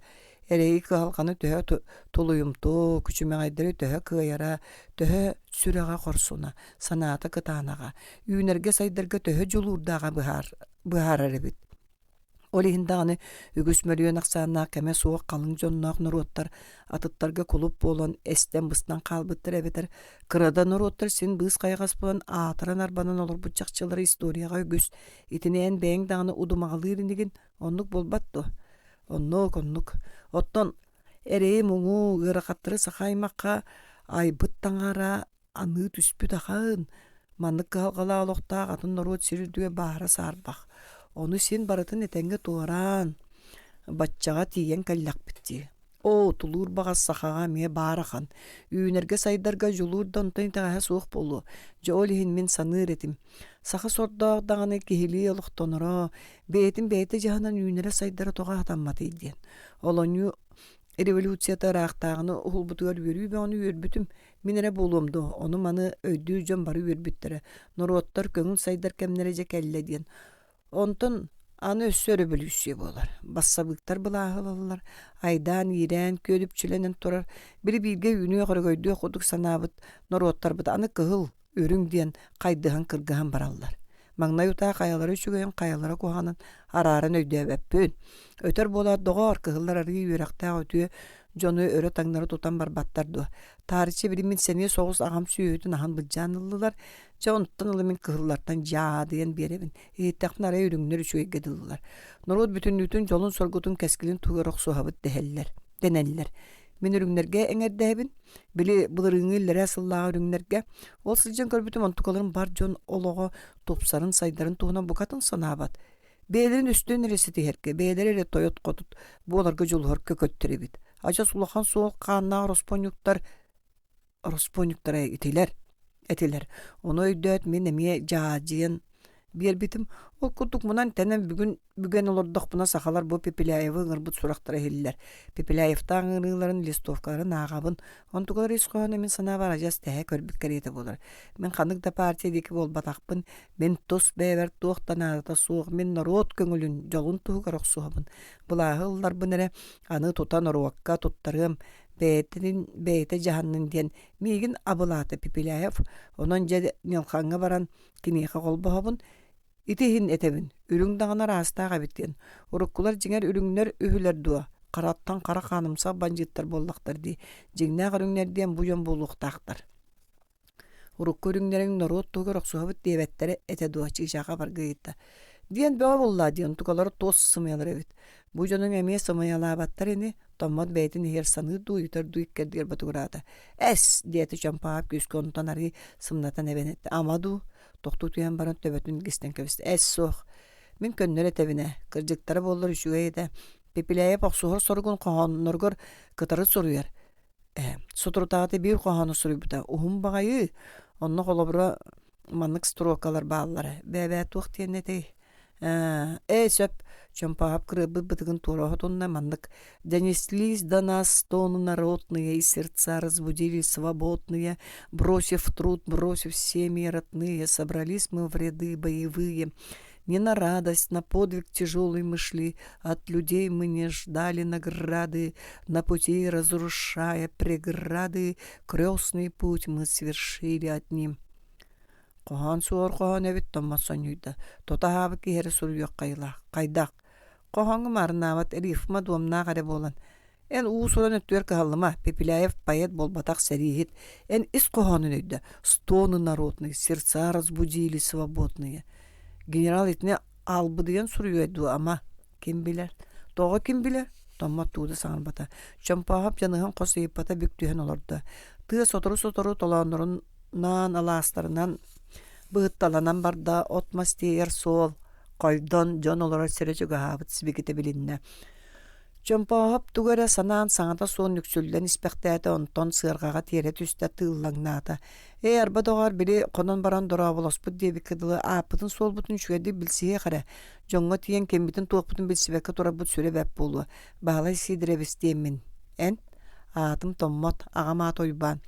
Эрэйи кыһалҕаны төһө тулуйумтуо, күчүмэҕэйдэри төһө кыайара, төһө сүрэҕэ хорсуна, санаата кытаанаҕа, үүнэргэ-сайдарга төһө дьулуурдааҕа быһаарар эбит. Ол иһин даҕаны үгүс мөлүйүөн ахсааннаах кэмэ суох халыҥ дьонноох норуоттар атыттарга кулуп буолан эстэн-быстан хаалбыттар эбэтэр кыра да норуоттар син быыс-хайаҕас буолан аатыран-арбанан олорбут чахчылара историяҕа үгүс. Итини эн бэйэҥ даҕаны удумаҕалыыр инигин, оннук буолбат дуо? Оннук, оннук. Оттон эрэйи-муҥу, ыарахаттары саха аймахха айбыт таҥара аныы түспүт ахан, маннык кыһалҕалаах олохтоох атын норуот сир үрдүгэр баара саарбах. Ону син барытын этэҥҥэ туораан, баччаҕа тиийэн кэллэхпит дии. Оо, тулуур баҕас сахаҕа эмиэ баар ахан. Үүнэргэ-сайдарга дьулуур да онтон итэҕэһэ суох буолуо. Дьэ ол иһин мин саныыр этим. Саха сордоох даҕаны киһилии олохтоноро, бэйэтин бэйэтэ дьаһанан үүнэрэ-сайдара тоҕо сатамматый диэн. Олонньу революцията ыраахтааҕыны уһулбутугар үөрүү бөҕөнү үөрбүтүм. Мин эрэ буолуом дуо, ону-маны өйдүүр дьон бары үөрбүттэрэ, норуоттар көҥүл сайдар кэмнэрэ дьэ кэллэ диэн. Онтон аны өссө өрөбөлүүссүйэ буолар. Бассабыыктар былааһы ылаллар, айдаан-иирээн, күөлүпчүлэнэн турар, били бииргэ үүнүөх өрөгөйдүөх курдук санаабыт норуоттарбыт аны кыһыл, үрүҥ диэн хайдыһан кыргыһан бараллар. Маҥнай утаа хайалара үчүгэйин, хайалара куһаҕанын арааран өйдөөбөппүн. Өтөр буолаат, доҕоор, кыһыллар арыый үөрэхтээх үтүө дьону өрө-таҥнары тутан барбаттар дуо? Таарыччы били мин сэниэ соҕус аҕам сүөһүтүн аһан былдьаан ыллылар. Чэ, онтон ыла мин кыһыллартан дьаадыйан биэрэбин. Иһиттэхпинэ арай үрүҥнэр үчүгэйгэ дылылар. Норуот бүтүннүүтүн дьолун-соргутун кэскилин туһугар охсуһабыт дэһэллэр, дэнэллэр. Мин үрүҥнэргэ эҥэрдэһэбин. Били былырыыҥҥы иллэрээ сыллааҕы үрүҥнэргэ. Ол сылдьан көрбүтүм онтукаларын бар дьон олоҕо тупсарын, сайдарын туһунан букатын санаабат. Бэйэлэрин үстүөн эрэ ситиһэргэ, бэйэлэрэ эрэ тойот-хотут буоларга дьулуһар көкөттөр эбит. Адьас улахан суол хааннаах ороспуонньуктар ороспуонньуктара итилэр этилэр. Ону өйдөөт мин эмиэ дьаадьыйан биэрбитим. Ол курдук мунан-тэнэн бүгүн бүгэн олордохпуна сахалар бу Пепеляевы ыҥырбыт сурахтара иһиллэр. Пепеляевтаах ыҥырыыларын, листовкаларын ааҕабын. Онтугар ис хоһооно мин санаабар адьас тэһэ көрбүт кэриэтэ буолар. Мин ханнык да партия диэки буолбатахпын, мин тус бэйэбэр туох да наадата суох, мин норуот көҥүлүн, дьолун туһугар охсуһабын. Былааһы ылларбын эрэ, аны тута норуокка туттарыам, бэйэтин бэйэтэ дьаһаннын диэн миигин абылаата Пепеляев. Онон дьэ Ньылхаҥҥа баран киниэхэ холбоһобун. Ити иһин этэбин, үрүҥ даҕаны араастаах эбит диэн. Уруккулар дьиҥэр үрүҥнэр үһүлэр дуо? Хараттан хара хаанымсах бандьыыттар буоллахтар дии. Дьиҥнээх үрүҥнэр диэн бу дьон буолуохтаахтар. Урукку үрүҥнэриҥ норуот туһугар охсуһабыт диэбэттэрэ этэ дуо чыычааха баргы ыйытта. Диэн бөҕө буолла диэн тукалара туос сымыйалар эбит. Бу дьонуҥ эмиэ сымыйалаабаттар ини, Томмот бэйэтин иһигэр саныыр дуу, ыйытар дуу иккэрдигэр ботугураата. Эс! диэтэ Чомпоһоп күүскэ онтон арыы сымнатан эбэн эттэ. Ама дуу? Тохтуу түһэн баран төбөтүн илгистэн кэбистэ. Эс суох. Мин көннөрү этэбин ээ. Кырдьыктара буоллар үчүгэй этэ. Пепеляев охсуһар соругун хоһоонноругар кытары суруйар. Ээ, соторутааҕыта биир хоһоону суруйбута. Уһун баҕайы. Онно холобура маннык строкалар бааллара. Бээ-бээ туох диэн этэй? Ээ, сөп, Чомпоһоп кырыарбыт бытыгын туора оһотунна маннык «Донеслись до нас стоны народные и сердца разбудили свободные, бросив труд, бросив семьи родные, собрались мы в ряды боевые. Не на радость, на подвиг тяжелый мы шли, от людей мы не ждали награды, на пути, разрушая преграды, крестный путь мы свершили одним». Хоһоон суор хоһоон эбит Томмот сонньуйда. Тута аһаабыт киһи эрэ суруйуох хайылаах. Хайдах? Хоһооҥҥо маарыннаабат рифма дуомнаах эрэ буолан. Эн уус-уран өттүгэр кыһаллыма, Пепеляев поэт буолбатах сэрииһит. Эн ис хоһоонун өйдө. Стоны народные, сердца разбудили свободные. Генерал итини албыдыйан суруйуо дуо, ама? Ким билэр? Тоҕо ким билэр? Томмот тугу да саҥарбата. Чомпооһоп дьаныһан хос ыйыппата бүк түһэн олордо. Тыа сотору-сотору толооннорун наан алаастарынан быһытталанан барда, от-мас тиэйэр суол хойдон, дьон олорор сирэ чугаһаабыт сибикитэ билиннэ. Чомпооһоп тугу эрэ санаан саҥата суох нүксүллэн испэхтээтэ, онтон сыарҕаҕа тиэрэ түстэ, тыыллаҥнаата. «Ээ, арба доҕоор, били хонон баран дорооболоспут диэбиккэ дылы, ааппытын-суолбутун үчүгэйдик билсиһиэх эрэ. Дьоҥҥо тиийэн киммитин-туохпутун билсибэккэ турарбыт сүрэ бэрт буолуо. Баһылай Сиидэрэбис диэммин. Эн?» Аатым Томмот, аҕам аата Уйбаан.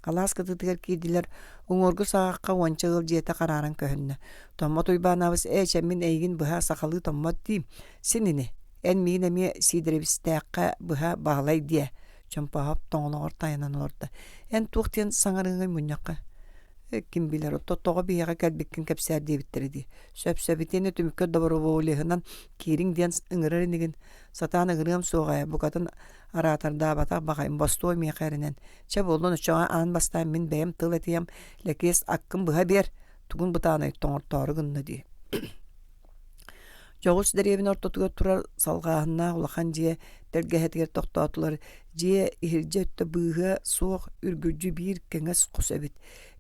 Алаас кытыытыгар киирдилэр, уҥуоргу саҕахха уонча ыал дьиэтэ харааран көһүннэ. Томмот Уйбаанабыс ээ чэ мин эйигин быһа сахалыы Томмот диим. Син ини. Эн миигин эмиэ Сиидэрэбистээххэ быһа Баһылай диэ. Чомпооһоп тоҥолоҕор тайанан олордо. Эн туох диэн саҥарыаҥый мунньахха? Ким билэр, оттон тоҕо биһиэхэ кэлбиккин кэпсээр диэбиттэрэ дии. Сөп-сөп итиэннэ түмүккэ доброволеһынан киириҥ диэн ыҥырар инигин. Сатаан ыҥырыам суоҕа ээ, букатын араатардаабатах баҕайым, бостуой миэхэ эрэнэн. Чэ буоллун, оччоҕо аан бастаан мин бэйэм тыл этиэм, Лэкиэс аккын быһа биэр, тугун бытаанай тоҥортоору гынна дии. Дьоҕус дэриэбинэ ортотугар турар салҕааһыннаах улахан дьиэ тэлгэһэтигэр тохтоотулар. Дьиэ иһирдьэ өттө быыһа суох үргүлдьү биир кэҥэс хос эбит.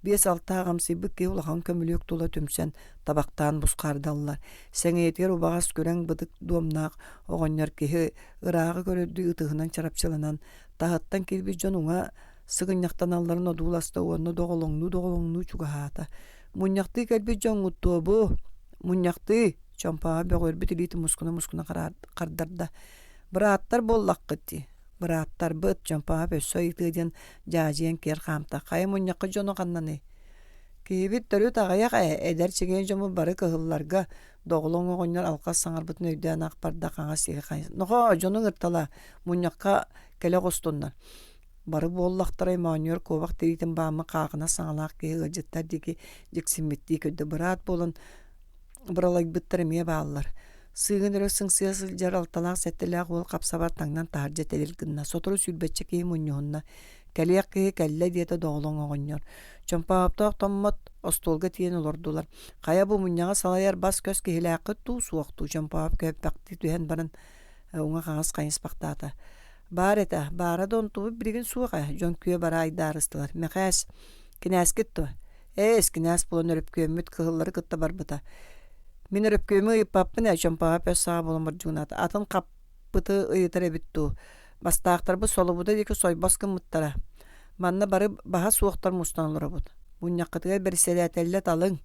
Биэс-алта аҕамсыйбыт киһи улахан көмүлүөк тула түмсэн табахтаан бусхаардаллар. Сэҥийэтигэр убаҕас күрэҥ бытык дуомнаах оҕонньор киһи ырааҕы көрөрдүү ытыһынан чарапчыланан таһыттан киирбит дьон уҥа сыгынньахтаналларын одууласта уонна доҕолоҥнуу-доҕолоҥнуу чугаһаата. Мунньахтыы кэлбит дьоҥҥут дуо бу? Мунньахтыы, Чомпооһо бөҕүөрбүт илиитин мускуна-мускуна хардарда. Бырааттар буоллаххыт дии. Бырааттарбыт, Чомпооһоп өссө ыйытыа диэн дьаадьыйан киэр хаамта. Хайа мунньахха дьоно ханнаный? Киһибит төрүт аҕыйах ээ, эдэр чэгиэн дьоммут бары кыһылларга, доҕолоҥ оҕонньор алҕас саҥарбытын өйдөөн ах барда хаҥас сиһи хайыс. Нохоо, дьону ыҥырталаа, мунньахха кэлэ оҕустуннар. Бары буоллахтарай моонньуор куобах тириитин бааммыт хаахынас саҥалаах киһи ыалдьыттар диэки дьиксиммиттии көрдө. Быраат буолан быралайбыттар эмиэ бааллар. Сыыгын өрө сыҥсыйа сылдьар алталаах-сэттэлээх уол хапсабар таҥнан таһырдьа тэлил гынна. Сотору сүүрбэччэ киһи мунньуһунна. Кэлиэх киһи кэллэ диэтэ доҕолоҥ оҕонньор. Чомпооптоох Томмот остуолга тиийэн олордулар. Хайа бу мунньаҕы салайар бас-көс киһилээххит дуу, суох дуу? Чомпооп көһүппэхтии түһэн баран уҥа-хаҥас хайыспахтаата. Баар этэ, баара да онтубут билигин суох ээ, дьон күө бара айдаарыстылар. Мэхээс, кинээскит дуо? Ээ, кинээс буолан өрөпкүөммүт кыһыллары кытта барбыта. Мин өрөпкүөмү ыйыппаппын ээ, Чомпоҕо пөс саҕа буолан бордьугунаата. Атын хаппыты ыйытар эбит дуу. Бастаахтарбыт солобуда диэки сойбос гыммыттара. Манна бары баһа суохтар мустан олоробут. Мунньаххытыгар бэрэссэдээтэллэ талыҥ.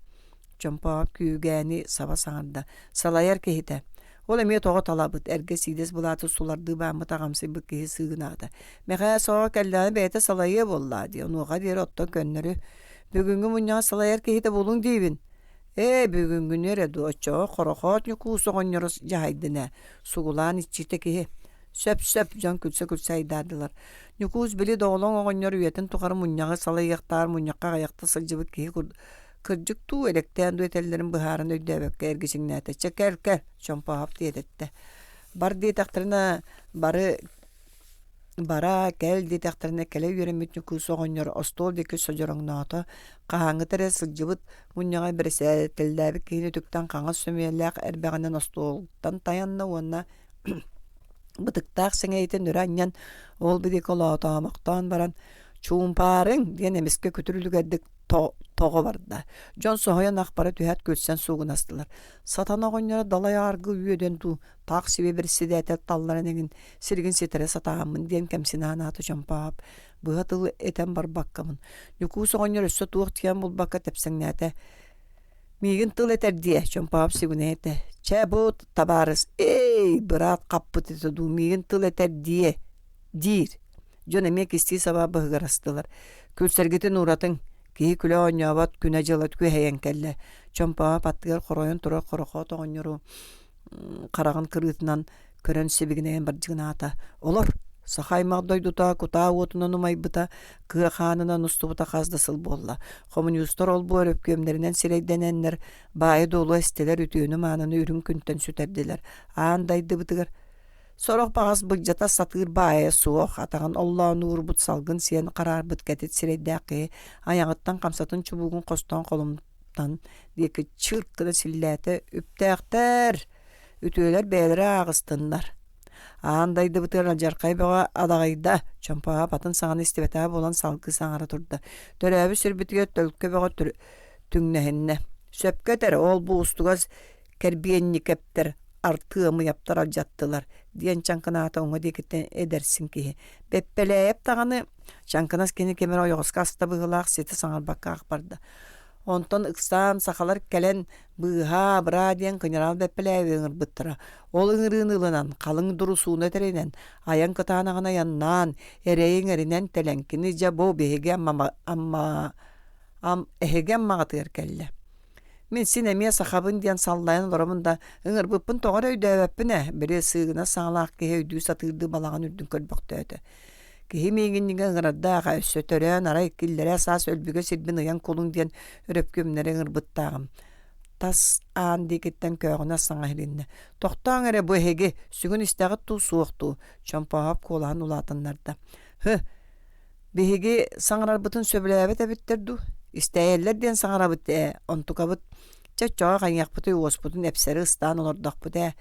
Чомпоҕо күүгээни саба саҥарда. Салайар киһитэ. Ол эмиэ тоҕо талабыт, эргэ сиидэс былааты сулардыы бааммыт аҕамсыйбыт киһи сыыгынаата. Мэхээс оҕо кэллэҕинэ бэйэтэ салайыа буоллаа дии, онуоха диэри оттон көннөрү. Бүгүҥҥү мунньаҕы салайар киһитэ булуҥ диибин. Ээ, бүгүҥҥүнү эрэ дуо, оччоҕо Хорохоот Ньукуус оҕонньору дьаһайдын ээ, сугулаан иччитэ киһи. Сөп-сөп, дьон күлсэ-күлсэ айдаардылар. Ньукуус били доҕолоҥ оҕонньор үйэтин тухары мунньаҕы салайыахтааҕар мунньахха аҕыйахта сылдьыбыт киһи курдук Кырдьык дуу, элэктээн дуу этэллэрин быһааран өйдөөбөккө эргичиҥнээтэ. Чэ, кэл, кэл, Чомпооһоп диэтэттэ. Бар диэтэхтэринэ, бары бара, кэл диэтэхтэринэ, кэлэ үөрэммит Ньукуус оҕонньор остуол диэки содьороҥноото. Хаһааҥҥыта эрэ сылдьыбыт мунньаҕа бэрэссэдээтэллээбит киһини үтүктэн хаҥас сөмүйэлээх эрбэҕинэн остуолтан тайанна уонна бытыктаах сэҥэйитин өрө анньан ол диэки олоотоомохтоон баран «Чуумпаарыҥ!» диэн эмискэ күтүр үлүгэрдик тоҕо барда. Дьон соһуйан ах бара түһээт күлсэн суугунастылар. Сатана оҕонньоро далай ааргы үөдэн дуу, таах сибиэ бэрэссэдээтэл талларан эҥин сиригин ситэрэ сатааммын диэн кэмсинэ анаата Чомпоһоп. Быһа тыл этэн барбаккабын. Ньукуус оҕонньор өссө туох диэн булбакка тэпсэҥнээтэ. Миигин тыл этэр диэ, Чомпоһоп сибигинэйэ этэ. Чэ, бу табаарыс, эй, быраат хаппыт этэ дуу, миигин тыл этэр диэ, диир. Дьон эмиэ кистии саба быһыгырастылар. Күлсэргитин ууратыҥ, киһи күлэ оонньообот күнэ-дьыла күөһэйэн кэллэ. Чомпооһоп аттыгар хоройон турар хорохоот оҕонньору хараҕын кырыытынан көрөн сибигинэйэн бардьыгынаата. Олор! Саха аймах дойдута кутаа уотунан умайбыта, кыа хаанынан устубута хас да сыл буолла. Хомуньуустар ол-бу өрөпкүөмнэринэн сирэйдэнэннэр, баайы-дуолу эстилэр, үтүөнү-маыныны үрүҥ күнтэн сүтэрдилэр. Аан дайдыбытыгар Сорох баҕас былдьата сатыыр баайа суох, атаҕын оллоон уурбут салгын сиэн хараарбыт кэтит сирэйдээх киһи айаҕыттан хамсатын чубугун хостоон холумтан диэки чырк гына силлээтэ «Үптээхтэр! Үтүөлэр бэйэлэрэ ааҕыстыннар!» Аан дайдыбытыгар алдьархай бөҕө адаҕыйда, Чомпоһоп атын саҥаны истибэтэҕэ буолан салгыы саҥара турда. Төрөөбүт сирбитигэр төлкө бөҕө түҥнэһиннэ. Сөпкө этэр, ол-бу устугас Кэрбиэнньикэптэр артыамыйаптар алдьаттылар диэн чаҥкынаата уҥа диэкиттэн эдэрсин киһи. Бэппэлээйэп даҕаны чаҥкынас кини кэмэр ойоҕоско аста быһыылаах ситэ саҥарбакка ах барда. Онтон ыксаан сахалар кэлэн быыһаа, абыраа диэн кыньараал Бэппэлээйэби ыҥырбыттара. Ол ыҥырыыны ылынан, халыҥ дурусууна тэринэн, айан кытаанаҕын айаннаан, эрэйиҥ эринэн тэлэн кини дьэ бу биһиги Амма, Амма, Ам, эһиги Аммаҕытыгар кэллэ. Мин син эмиэ сахабын диэн саллайан олоробун да, ыҥырбыппын тоҕо эрэ өйдөөбөппүн ээ, били сыыгынас саҥалаах киһи өйдүү сатыырдыы балаҕан үрдүн көрбөхтөөтө. Киһи миигинньигэ ыҥырардаах өссө төрөөн арай киллэрээ саас өлбүгэ сирбин ыйан кулуҥ диэн өрөпкүөмнэри ыҥырбыттааҕым. Тас аан диэкиттэн көөҕүнэс саҥа иһилиннэ. Тохтооҥ эрэ бу эһиги, сүгүн истэҕит дуу, суох дуу? Чомпооһоп куолаһын улаатыннарда. Һы, биһиги саҥарарбытын сөбүлээбэт эбиттэр дуу? Истээйэллэр диэн саҥарабыт ээ, онтукабыт Чэ, оччоҕо хайыахпытый уоспутун эпсэри ыстаан олордохпут ээ.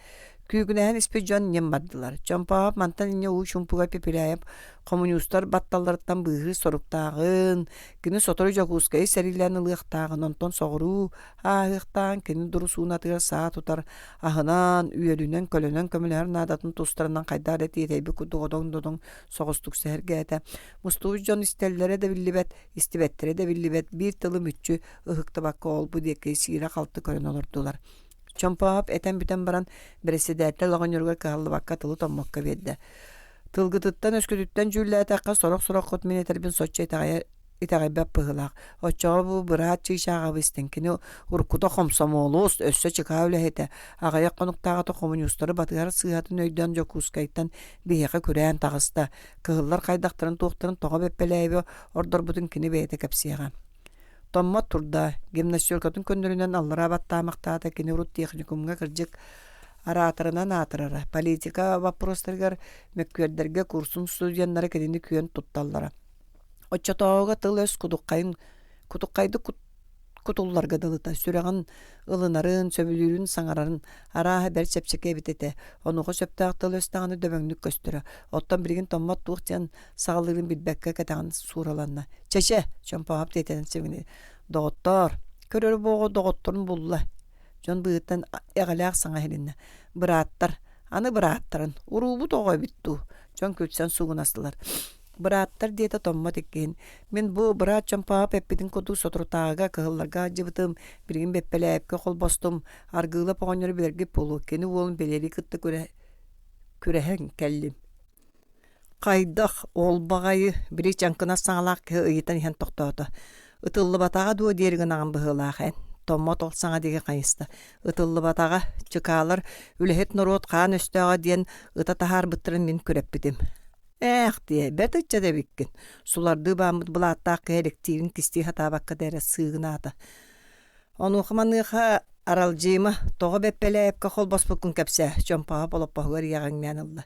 Күүгүнэһэн испит дьон ньим бардылар. Чомпооһоп мантан инньэ уу чуумпуга Пепеляев хомуньуустар батталларыттан быыһыыр соруктааҕын, кини сотору Дьокуускайы сэриилээн ылыахтааҕын, онтон соҕуруу ааһыахтааҕын кини дурусуунатыгар саа тутар, аһынан, үөлүнэн, көлөнөн көмөлөһөр наадатын тустарынан хайдах эрэ тиэтэйбит курдук одоҥ-додоҥ соҕустук сэһэргээтэ. Мустубут дьон истэллэрэ да биллибэт, истибэттэрэ да биллибэт, биир тылы мүччү ыһыктыбакка ол-бу диэки сиирэ-халты көрөн олордулар. Чомпооһоп этэн бүтэн баран, бэрэссэдээтэл оҕонньоругар кыһаллыбакка тылы томмокко биэрдэ. Тылгытыттан-өскүтүттэн дьүүллээтэххэ, сорох-сороххут мин этэрбин соччо итэҕэйэр итэҕэйбэт быһыылаах. Оччоҕо бу быраат чыычааҕабы истиҥ. Кини уруккута хомсомуолус, өссө чыкаа үлэһитэ. Аҕыйах хонуктааҕыта хомуньуустары батыһар сыыһатын өйдөөн Дьокуускайтан биһиэхэ күрээн таҕыста. Кыһыллар хайдахтарын-туохтарын тоҕо Бэппэлээйэби ордорбутун кини бэйэтэ кэпсиэҕэ. Томмот турда, гимнастеркатын көннөрүнэн аллараа баттаамахтаата кини урут техникумҥа кырдьык араатарынан аатырара, политика боппуруостарыгар мөккүөрдэргэ курсун студеннара кинини күөн тутталлара. Оччотооҕуга тыл-өс кутуххайын кутуххайдык кутулларга дылыта, сүрэҕин ылынарын, сөбүлүүрүн саҥарарын арааһа бэрт чэпчэки эбит этэ. Онуоха сөптөөх тыл-өс даҕаны дөбөҥнүк көстөрө. Оттон билигин Томмот туох диэн саҕалыырын билбэккэ кэтэҕин суураланна. Чэ-чэ, Чомпооһоп тиэтэнэн сибини. Доҕоттоор, көрөрү буоҕу доҕотторун булла. Дьон быыһыттан эҕэлээх саҥа иһилиннэ. Бырааттар, аны бырааттарын, уруубут оҕо эбит дуу? Дьон күлсэн суугунастылар. Бырааттар диэтэ Томмот иккиһин. Мин бу быраат Чомпооһоп эппитин курдук соторутааҕыга кыһылларга сылдьыбытым, билигин Бэппэлээйэпкэ холбостум, Аргыылап оҕонньору билэргит буолуо, кини уолун Бэлиэри кытта күрэһэн кэллим. Хайдах, ол баҕайы, били чаҥкынас саҥалаах киһи ыйытан иһэн тохтоото. Ытыллыбатаҕа дуо диэри гынаҕын быһыылаах эн. Томмот ол саҥа диэки хайыста. Ытыллыбатаҕа, чыкаалар үлэһит норуот хаан өстөөҕө диэн ыта таһаарбыттарын мин күрэппитим. Ээх диэ, бэрт ыччат эбиккин. Сулардыы бааммыт былааттаах киһи электиирин кистии сатаабакка да эрэ сыыгынаата. Онуоха-маныаха аралдьыйыма, тоҕо Бэппэлээйэпкэ холбоспуккун кэпсээ, Чомпооһоп олоппоһугар иэҕэҥнээн ылла.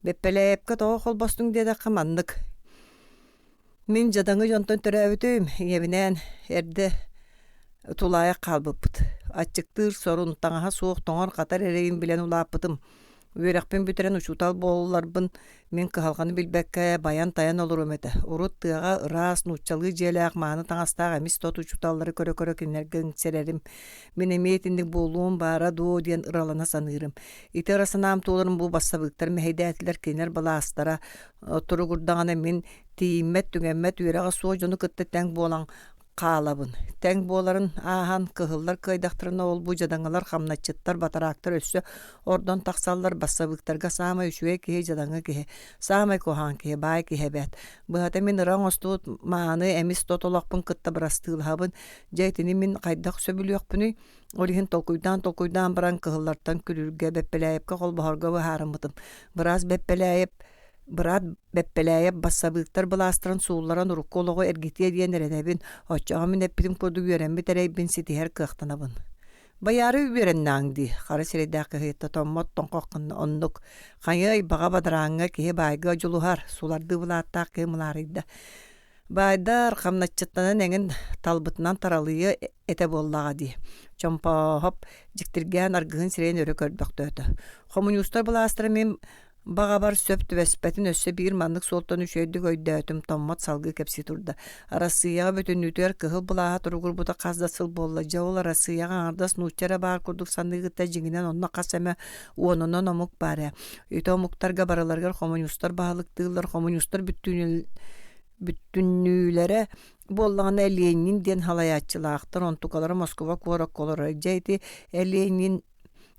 Бэппэлээйэпкэ тоҕо холбостуҥ диэтэххэ маннык. Мин дьадаҥы дьонтон төрөөбүтүм, ийэбинээн эрдэ тулаайах хаалбыппыт. Аччыктыыр сорун, таҥаһа суох тоҥор-хатар эрэйин билэн улааппытым. Үөрэхпин бүтэрэн учуутал буолларбын мин кыһалҕаны билбэккэ байан-тайан олоруом этэ. Урут тыаҕа ыраас, нууччалыы дьиэлээх, мааны таҥастаах эмис тот учууталлары көрө-көрө кинилэргэ иҥсэрэрим. Мин эмиэ итинник буолуом баара дуо диэн ыралана саныырым. Ити ыра санаам туоларын бу бассабыыктар мэһэйдээтилэр, кинилэр былаастара туругурдаҕына мин тиийиммэт-түгэммэт үөрэҕэ суох дьону кытта тэҥ буолан хаалабын. Тэҥ буоларын ааһан, кыһыллар кыайдахтарына ол-бу дьадаҥылар, хамначчыттар, батараактар өссө ордон тахсаллар, бассабыыктарга саамай үчүгэй киһи дьадаҥы киһи, саамай куһаҕан киһи баай киһи эбээт. Быһата мин ыра оҥостубут мааны эмис тот олохпун кытта бырастыылаһабын. Дьэ итини мин хайдах сөбүлүөхпүнүй? Ол иһин толкуйдаан-толкуйдаан баран кыһыллартан күлүүргэ, Бэппэлээйэпкэ холбоһорго быһаарыммытым. Быраас Бэппэлээйэп Быраат Бэппэлээйэп бассабыыктар былаастарын суулларан урукку олоҕу эргитиэ диэн эрэнэбин, оччоҕо мин эппитим курдук үөрэммит эрэйбин ситиһэр кыахтанабын. Байаары үөрэннэҕиҥ дии, хара сирэйдээх кыһыйта томмот тоҥхох гынна оннук. Хайыай, баҕа бадарааҥҥа киһи баайга дьулуһар, сулардыы былааттаах киһи мылаарыйда. Баайдар хамначчыттанан эҥин талбытынан таралыйыа этэ буоллаҕа дии. Чомпооһоп дьиктиргээн аргыһын сирэйин өрө көрбөхтөөтө. Хомуньуустар былаастара мин Баҕабар сөп түбэспэтин өссө биир маннык суолтан үчүгэйдик өйдөөтүм, Томмот салгыы кэпсии турда. Арассыыйаҕа бүтүннүүтүгэр кыһыл былааһа туругурбута хас да сыл буолла. Дьэ ол Арассыыйаҕа аҥардас нуучча эрэ баар курдук саныыгыт да дьиҥинэн онно хас эмэ уонунан омук баар ээ. Ити омуктарга барыларыгар хомуньуустар баһылыктыыллар, хомуньуустар бүттүннүүлэрэ буоллаҕына Ленин диэн салайааччылаахтар, онтукалара Москуба куоракка олорор. Дьэ ити Ленин.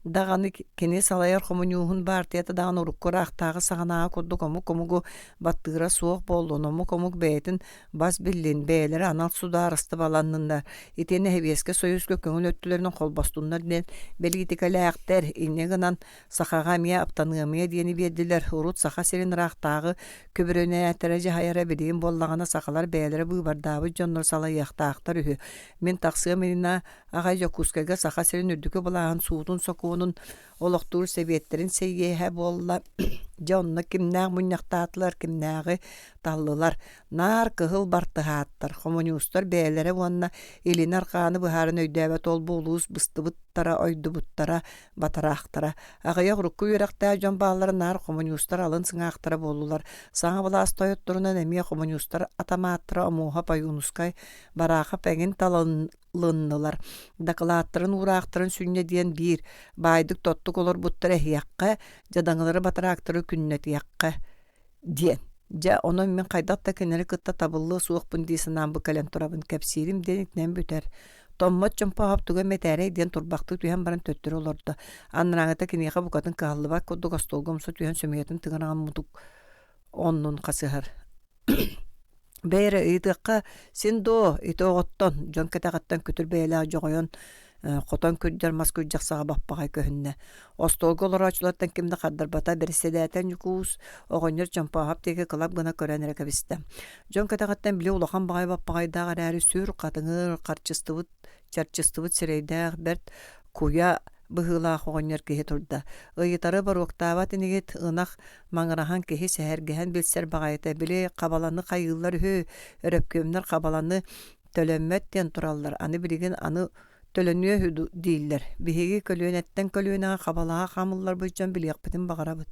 даҕаны кини салайар хомуньууһун баартыйата даҕаны урукку ыраахтааҕы саҕанааҕы курдук омук омугу баттыыра суох буоллун, омук омук бэйэтин бас биллин, бэйэлэрэ анал судаарыстыбаланныннар, итиэннэ Сэбиэскэй Сойууска көҥүл өттүлэринэн холбостуннар диэн бэлиитикэлээхтэр, инньэ гынан сахаҕа эмиэ аптаныамыйа диэни биэрдилэр. Урут Саха сирин ыраахтааҕы күбүрүнээтэрэ дьаһайара билигин буоллаҕына сахалар бэйэлэрэ быыбардаабыт дьоннор салайыахтаахтар үһү. Мин тахсыам иннинэ аҕай Дьокуускайга Саха сирин үрдүкү былааһын суутун-сокуонун олохтуур сэбиэттэрин сийиэһэ буолла. Дьэ онно кимнээх мунньахтаатылар, кимнээҕи таллылар. Наар кыһыл бартыһааттар, хомуньуустар бэйэлэрэ уонна илини арҕааны быһааран өйдөөбөт ол-бу улуус быстыбыттара, ойдубуттара, батараахтара. Аҕыйах урукку үөрэхтээх дьон бааллара наар хомуньуустар алын сыҥаахтара буоллулар. Саҥа былаас тойотторунан эмиэ хомуньуустар атамааттара Омуоһап Ойуунускай, Бараахап эҥин талылыннылар. Дакылааттарын уураахтарын сүнньэ диэн биир, баайдык-тоттук олорбуттар эһиэххэ, дьадаҥылары батараактары күннэтиэххэ диэн. Дьэ, онон мин хайдах да кинилэри кытта табыллыа суохпун дии санаан бу кэлэн турабын кэпсиирим диэн итинэн бүтэр. Томмот Чомпоһоп тугу эмэ этээрэй диэн турбахтыы түһэн баран төттөрү олордо. Анарааҥыта киниэхэ букатын кыһаллыбат курдук остуолга умса түһэн сөмүйэтин тыҥыраҕын мутук оннун хасыһар. Бэйэ эрэ ыйытыахха син дуо, ити оҕоттон, дьон кэтэҕиттэн күтүр бэйэлээх дьоҕойон хотон күрдьэр мас күрдьэх саҕа баппаҕай көһүннэ. Остуолга олорооччулартан ким да хардарбата, бэрэссэдээтэл Ньукуус оҕонньор Чомпооһоп диэки кылап гына көрөн эрэ кэбистэ. Дьон кэтэҕиттэн били улахан баҕайы баппаҕайдаах эрээри сүр хатыҥыр, харчыстыбыт чарчыстыбыт сирэйдээх бэрт куйа быһыылаах оҕонньор киһи турда. Ыйытары боруоктаабат инигит, ынах маҥыраһан киһи сэһэргэһэн билсэр баҕайыта, били хабаланы хайыыллар үһү, өрөпкүөмнэр хабаланы төлөммөт диэн тураллар, аны билигин аны төлөнүө үһү дииллэр. Биһиги көлүөнэттэн көлүөнэҕэ хабалаҕа хаамылларбыт дьон билиэхпитин баҕарабыт.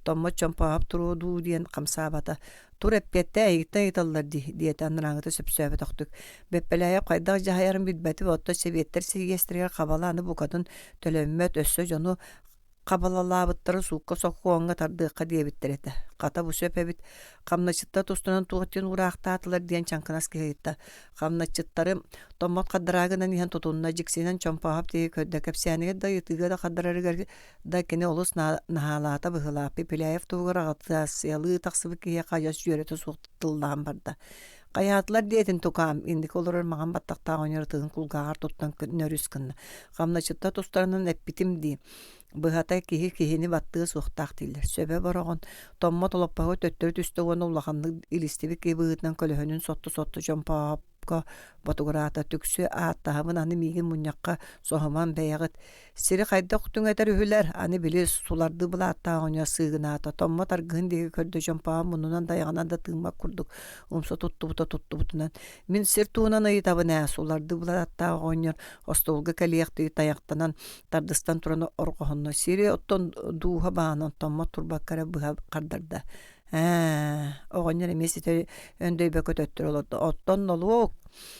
Томмот Чомпооһоп туруо дуу диэн хамсаабата. Тур эппиэттээ эйигиттэн ыйыталлар дии, диэтэ анарааҥыта сөпсөөбөтөхтүк. Бэппэлээйэп хайдах дьаһайарын билбэтим, оттон сэбиэттэр сийиэстэригэр хабала аны букатын төлөммөт, өссө дьону хабалалаабыттары суукка-сокуоҥҥа тардыахха диэбиттэр этэ. Хата бу сөп эбит. Хамначчыттар тустарынан туох диэн уураахтаатылар диэн чаҥкынас киһи ыйытта. Хамначчыттары Томмот хаддараагынан иһэн тутунна, дьиксинэн Чомпооһоп диэки көрдө. Кэпсээнигэр да ыйытыыга да хардарарыгар да кини олус наһаалаата быһыылаах. Пепеляев туһугар аҕытаассыйалыы тахсыбыт киһиэхэ адьас дьүөрэтэ суох тыллаан барда. Хайаатылар диэтин тукаам, инники олорор маҥан баттахтаах оҕонньор ытыһын кулгааҕар туттан нөрүс гынна. Хамначчыттар тустарынан эппитим дии. Быһата киһи киһини баттыа суохтаах дииллэр. Сөбө бороҕон, Томмот олоппоһу төттөрү түстэ уонна улаханнык илистибит киһи быһыытынан көлөһүнүн сотто-сотто Чомпоопко ботугураата. Түксү ааттаһабын аны миигин мунньахха соһуман бэйэҕит Сири хайдах түҥэтэр үһүлэр, аны били сулардыы былааттаах оҕонньор сыыгынаата, Томмот аргыһын диэки көрдө Чомпоон муннунан да айаҕынан да тыыммат курдук умса туттубута туттубутунан «Мин сир туһунан ыйытабын ээ, сулардыы былааттаах оҕонньор остуолга кэлиэхтии тайахтанан тардыстан туран орҕоһунна, сири оттон дууһа баанан Томмот турбакка эрэ быһа хардарда Ээ, оҕонньор эмиэ ситэ өндөйбөккө төттөрү олордо. Оттон нолуок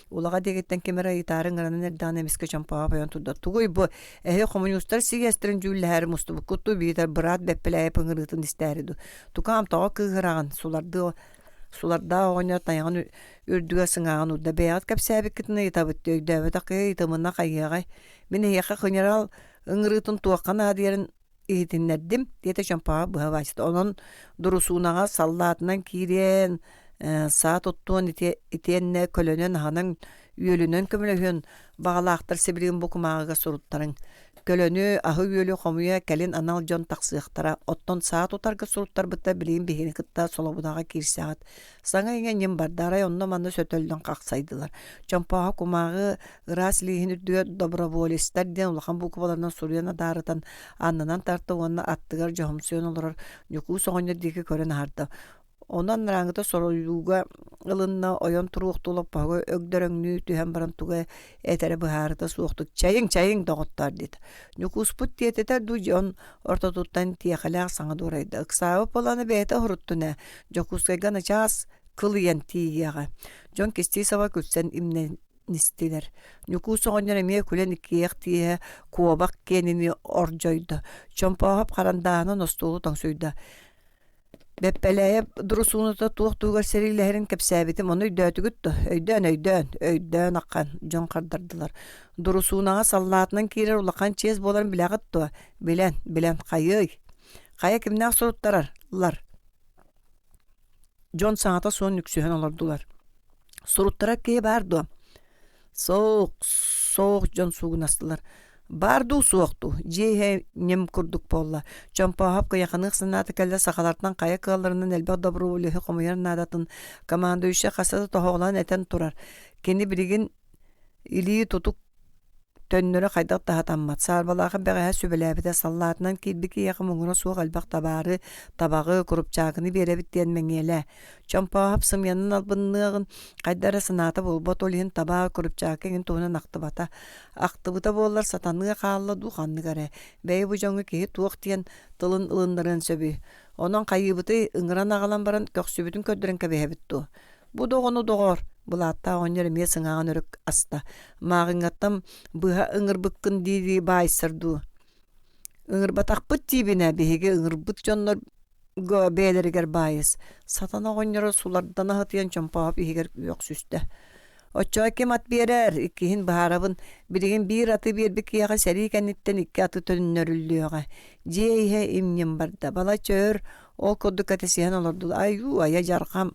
улаҕа диэкиттэн ким эрэ ыйытаары ыҥыранан эрдэҕинэ эмискэ Чомпооһоп ойон турда. Тугуй бу? Эһи хомуньуустар сийиэстэрин дьүүллэһээри мустубуккут дуу, биитэр быраат Бэппэлээйэп ыҥырыытын истээри дуу? Тукаам тоҕо кыыһыраҕын? Сулардыы сулардаах оҕонньор тайаҕын үрдүгэр сыҥааҕын уурда. Бэйэҕит кэпсээбиккитин ыйытабыт дии, өйдөөбөтөх киһи ыйытымына хайыаҕай? Мин эһиэхэ хыньарал ыҥырыытын туохха наадыйарын иһитиннэрдим, диэтэ Чомпоҕо быһа баайсыта. Онон дурусуунаҕа саллаатынан киириэн, саа туттуон итиэннэ көлөнөн аһынан үөлүнэн көмөлөһүөн баҕалаахтар сибилигин бу кумааҕыга суруттарыҥ. Көлөнү, аһы-үөлү хомуйа кэлин анал дьон тахсыахтара. Оттон саа тутарга суруттарбыттар билигин биһигини кытта солобудаҕа киирсэҕит. Саҥа-иҥэ ньим барда, арай онно-манна сөтөллөн хахсайдылар. Чомпооһо кумааҕы ыраас илииһин үрдүгэр доброволецтар диэн улахан буукубаларынан суруйан адаарытан аннынан тарта уонна аттыгар дьоһумсуйан олорор Ньукуус оҕонньор диэки көрөн аһарда. Онон анарааҥҥыта соруйууга ылынна, ойон туруохтуу олоппоһуга өгдөрөҥнүү түһэн баран тугу этэрэ быһаарыта суохтук «Чэйиҥ, чэйиҥ, доҕоттоор» диэтэ. Ньукууспут тиэтэтэр дуу дьон ортотуттан тиэхэлээх саҥа дуорайда. Ыксаабыт буолан бэйэтэ уһуруттун ээ, Дьокуускайга начаас кылыйан тиийиэҕэ. Дьон кистии саба күлсэн имнэнистилэр. Ньукуус оҕонньор эмиэ күлэн иккиэх тииһэ куобах киэнини ордьойдо. Чомпооһоп харандааһынан остуолу тоҥсуйда. Бэппэлээйэп дурусууната туох туһугар сэриилэһэрин кэпсээбитим, ону өйдөөтүгүт дуо? Өйдөөн, өйдөөн, өйдөөн аххан, дьон хардардылар. Дурусуунаҕа саллаатынан киирэр улахан чиэс буоларын билэҕит дуо? Билэн, билэн, хайыай? Хайа кимнээх суруттарар? Лар. Дьон саҥата суон нүксүһэн олордулар. Суруттарар киһи баар дуо? Суох, суох дьон суугунастылар. Баар дуу, суох дуу, дьиэ иһэ ньим курдук буолла. Чомпооһоп кыйаханыах санаата кэллэ сахалартан хайа кыалларынан элбэх доброволеһы хомуйар наадатын командующай хаста да тоһоҕолоон этэн турар. Кини билигин илии тутук Төннөрө хайдах да сатаммат. Саарбалаахы бэҕэһээ сүбэлээбитэ саллаатынан киирбит киһиэхэ муҥура суох элбэх табаары, табаҕы, курупчаакыны биэрэбит диэн мэҥиэлээ. Чомпооһоп сымыйанан албынныаҕын хайда эрэ санаата буолбат, ол иһин табаа, курупчаакы эҥин туһунан ахтыбата. Ахтыбыта буоллар сатаныа хаалла дуу ханнык эрэ. Бэйи бу дьоҥҥо киһи туох диэн тылын ылыннарыан сөбүй? Онон хайыыбытый, ыҥыран аҕалан баран көхсүбүтүн көрдөрөн кэбиһэбит дуо? Бу да оҕону доҕоор, былааттаах оҕонньор эмиэ сыҥааҕын өрө аста. Мааҕыҥҥаттан быһа ыҥырбыккын дии-дии баайсар дуу. Ыҥырбатахпыт диибин ээ, биһиги ыҥырбыт дьоннорго бэйэлэригэр баайыс. Сатана оҕонньоро сулардана сытыйан Чомпооһоп иһигэр үөхсүстэ. Оччоҕо ким ат биэрэр, иккиһин быһаарабын. Билигин биир аты биэрбит киһиэхэ сэрии кэнниттэн икки аты төннөрүллүөҕэ. Дьиэ иһэ им-ньим барда. Балачча өр ол курдук кэтэсиһэн олордулар. Айуу, айа дьарҕам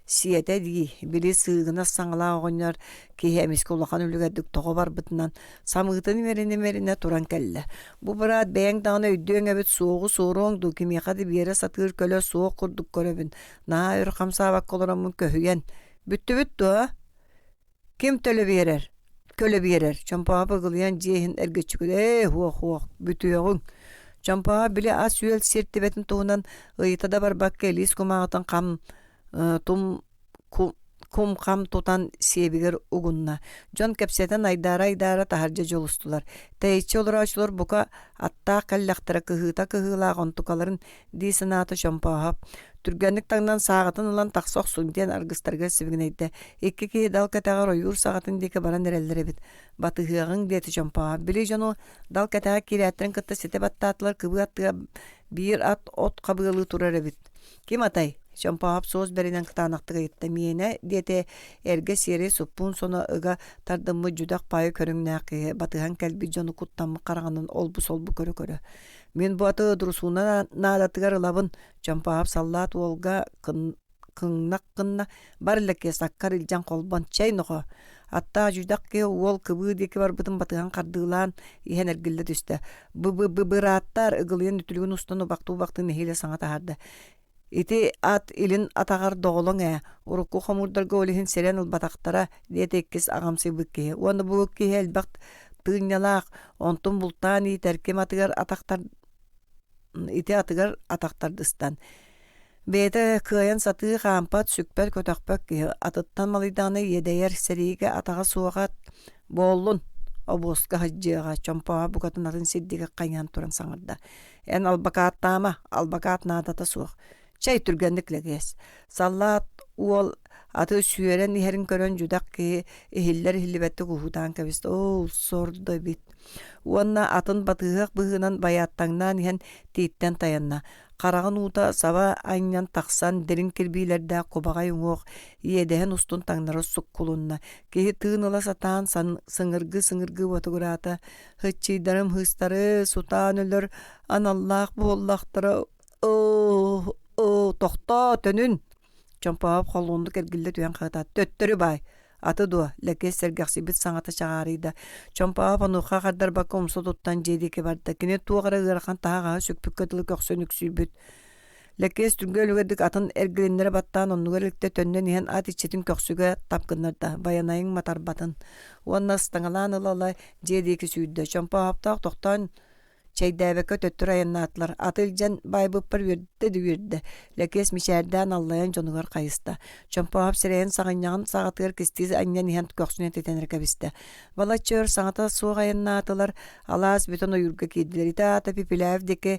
Сиэтэ дии, били сыыгынас саҥалаах оҕонньор киһи эмискэ улахан үлүгэрдик тоҕо барбытынан самыытын имэринэ-имэринэ туран кэллэ. Бу быраат бэйэҥ даҕаны өйдүөҥ эбит суоҕу суоруоҥ дуу, кимиэхэ да биэрэ сатыыр көлө суох курдук көрөбүн. Наһаа өр хамсаабакка олороммун көһүйэн. Бүттүбүт дуо? Ким төлө биэрэр? Көлө биэрэр. Чомпооһоп ыгылыйан дьиэ иһин эргиччи көрө, ээ, һуох-һуох, бүтүөҕүҥ. Чомпооһоп били ас-үөл сир тибэтин туһунан ыйыта да барбакка илиис кумааҕытын хам тум кум-хам тутан сиэбигэр угунна. Дьон кэпсэтэн айдаара-айдаара таһырдьа дьулустулар. Тэйиччи олорооччулар бука аттаах кэллэхтэрэ кыһыыта кыһыылаах онтукаларын дии санаата Чомпооһоп. Түргэнник таҥнан сааҕытын ылан тахса охсуҥ диэн аргыстарыгар сибигинэйдэ. Икки киһи дал кэтэҕэр ойуур саҕатын диэки баран эрэллэр эбит. Батыһыаҕыҥ диэтэ Чомпооһоп. Били дьону дал кэтэҕэр киирээттэрин кытта ситэ баттаатылар кыбыы аттыгар биир ат от хабыалыы турар эбит. Ким атай? Чомпооһоп суос бэринэн кытаанахтык ыйытта. Миэнэ, диэтэ эргэ сиэрэй суппуун соно ыга тардыммыт дьүдэх паайы көрүҥнээх киһи батыһан кэлбит дьону куттаммыт хараҕынан олбу-солбу көрө-көрө. Мин бу аты дурусууна наадатыгар ылабын, Чомпооһоп саллаат уолга кыҥнах гынна, бар Лэкиэс аккар илдьэн холбон, чэй нохо. Аттаах дьүдэх киһи уол кыбыы диэки барбытын батыһан хардыылаан иһэн эргиллэ түстэ. Бы-бы-бы-бырааттар ыгылыйан үтүлүгүн устан убахтыы-убахтыы нэһиилэ саҥа таһаарда. Ити ат илин атаҕар доҕолоҥ ээ, урукку хомуурдарга ол иһин сирэн ылбатахтара, диэтэ иккис аҕамсыйбыт киһи. Уонна бу киһи элбэх тыынньалаах, онтун бултаан иитэр ким атыгар атахтар ити атыгар атах тардыстан. Бэйэтэ кыайан сатыы хаампат, сүкпэт-көтөхпөт киһи атыттан малыйдаҕына иэдэйэр, сэриигэ атаҕа суоҕа буоллун, обуоска сылдьыаҕа, Чомпооһо букатын атын сирдигэ хайыһан туран саҥарда. Эн албакааттаама, албакаат наадата суох. Чэй түргэнник Лэгиэс. Саллаат уол аты сүөрэн иһэрин көрөн дьүдэх киһи иһиллэр-иһиллибэттик уһуутаан кэбистэ. Оо, сордо эбит. Уонна атын батыһыах быһыынан байааттаҥнаан иһэн тииттэн тайанна. Хараҕын уута саба анньан тахсан дириҥ кирбиилэрдээх кубаҕай уҥуох иэдэһин устун таҥнары суккулунна. Киһи тыын ыла сатаан сыҥыргыы-сыҥыргыы ботугураата. Һыччыйдарым һыыстары сутаан өлөр аналлаах буоллахтара оо оо тохтоо төнүн Чомпооһоп холуоннук эргиллэ түһэн хаһытаат төттөрү баай аты дуо Лэкиэс сэргэхсийбит саҥата чаҕаарыйда Чомпооһоп онуоха хардарбакка умса туттан дьиэ диэки барда кини туох эрэ ыарахан таһаҕаһы сүкпүккэ дылы көхсүн үксүйбүт Лэкиэс түргэн үлүгэрдик атын эргилиннэрэ баттаан оннугар иликтэ төннөн иһэн ат иччитин көхсүгэ тап гыннарда байанайыҥ матарбатын уонна ыстаҥалаан ыла-ыла дьиэ диэки сүүрдэ. Чомпооһоптоох тохтоон чэйдээбэккэ төттөрү айаннаатылар. Аты илдьэн баайбыппар үөрдэ да үөрдэ. Лэкиэс мичээрдээн аллайан дьонугар хайыста. Чомпооһоп сирэйин саҕынньаҕын саҕатыгар кистии анньан иһэн көхсүнэн титэн эрэ кэбистэ. Балачча өр саҥата суох айаннаатылар. Алаас бүтэн ойуурга киирдилэр. Ити аата Пепеляев диэки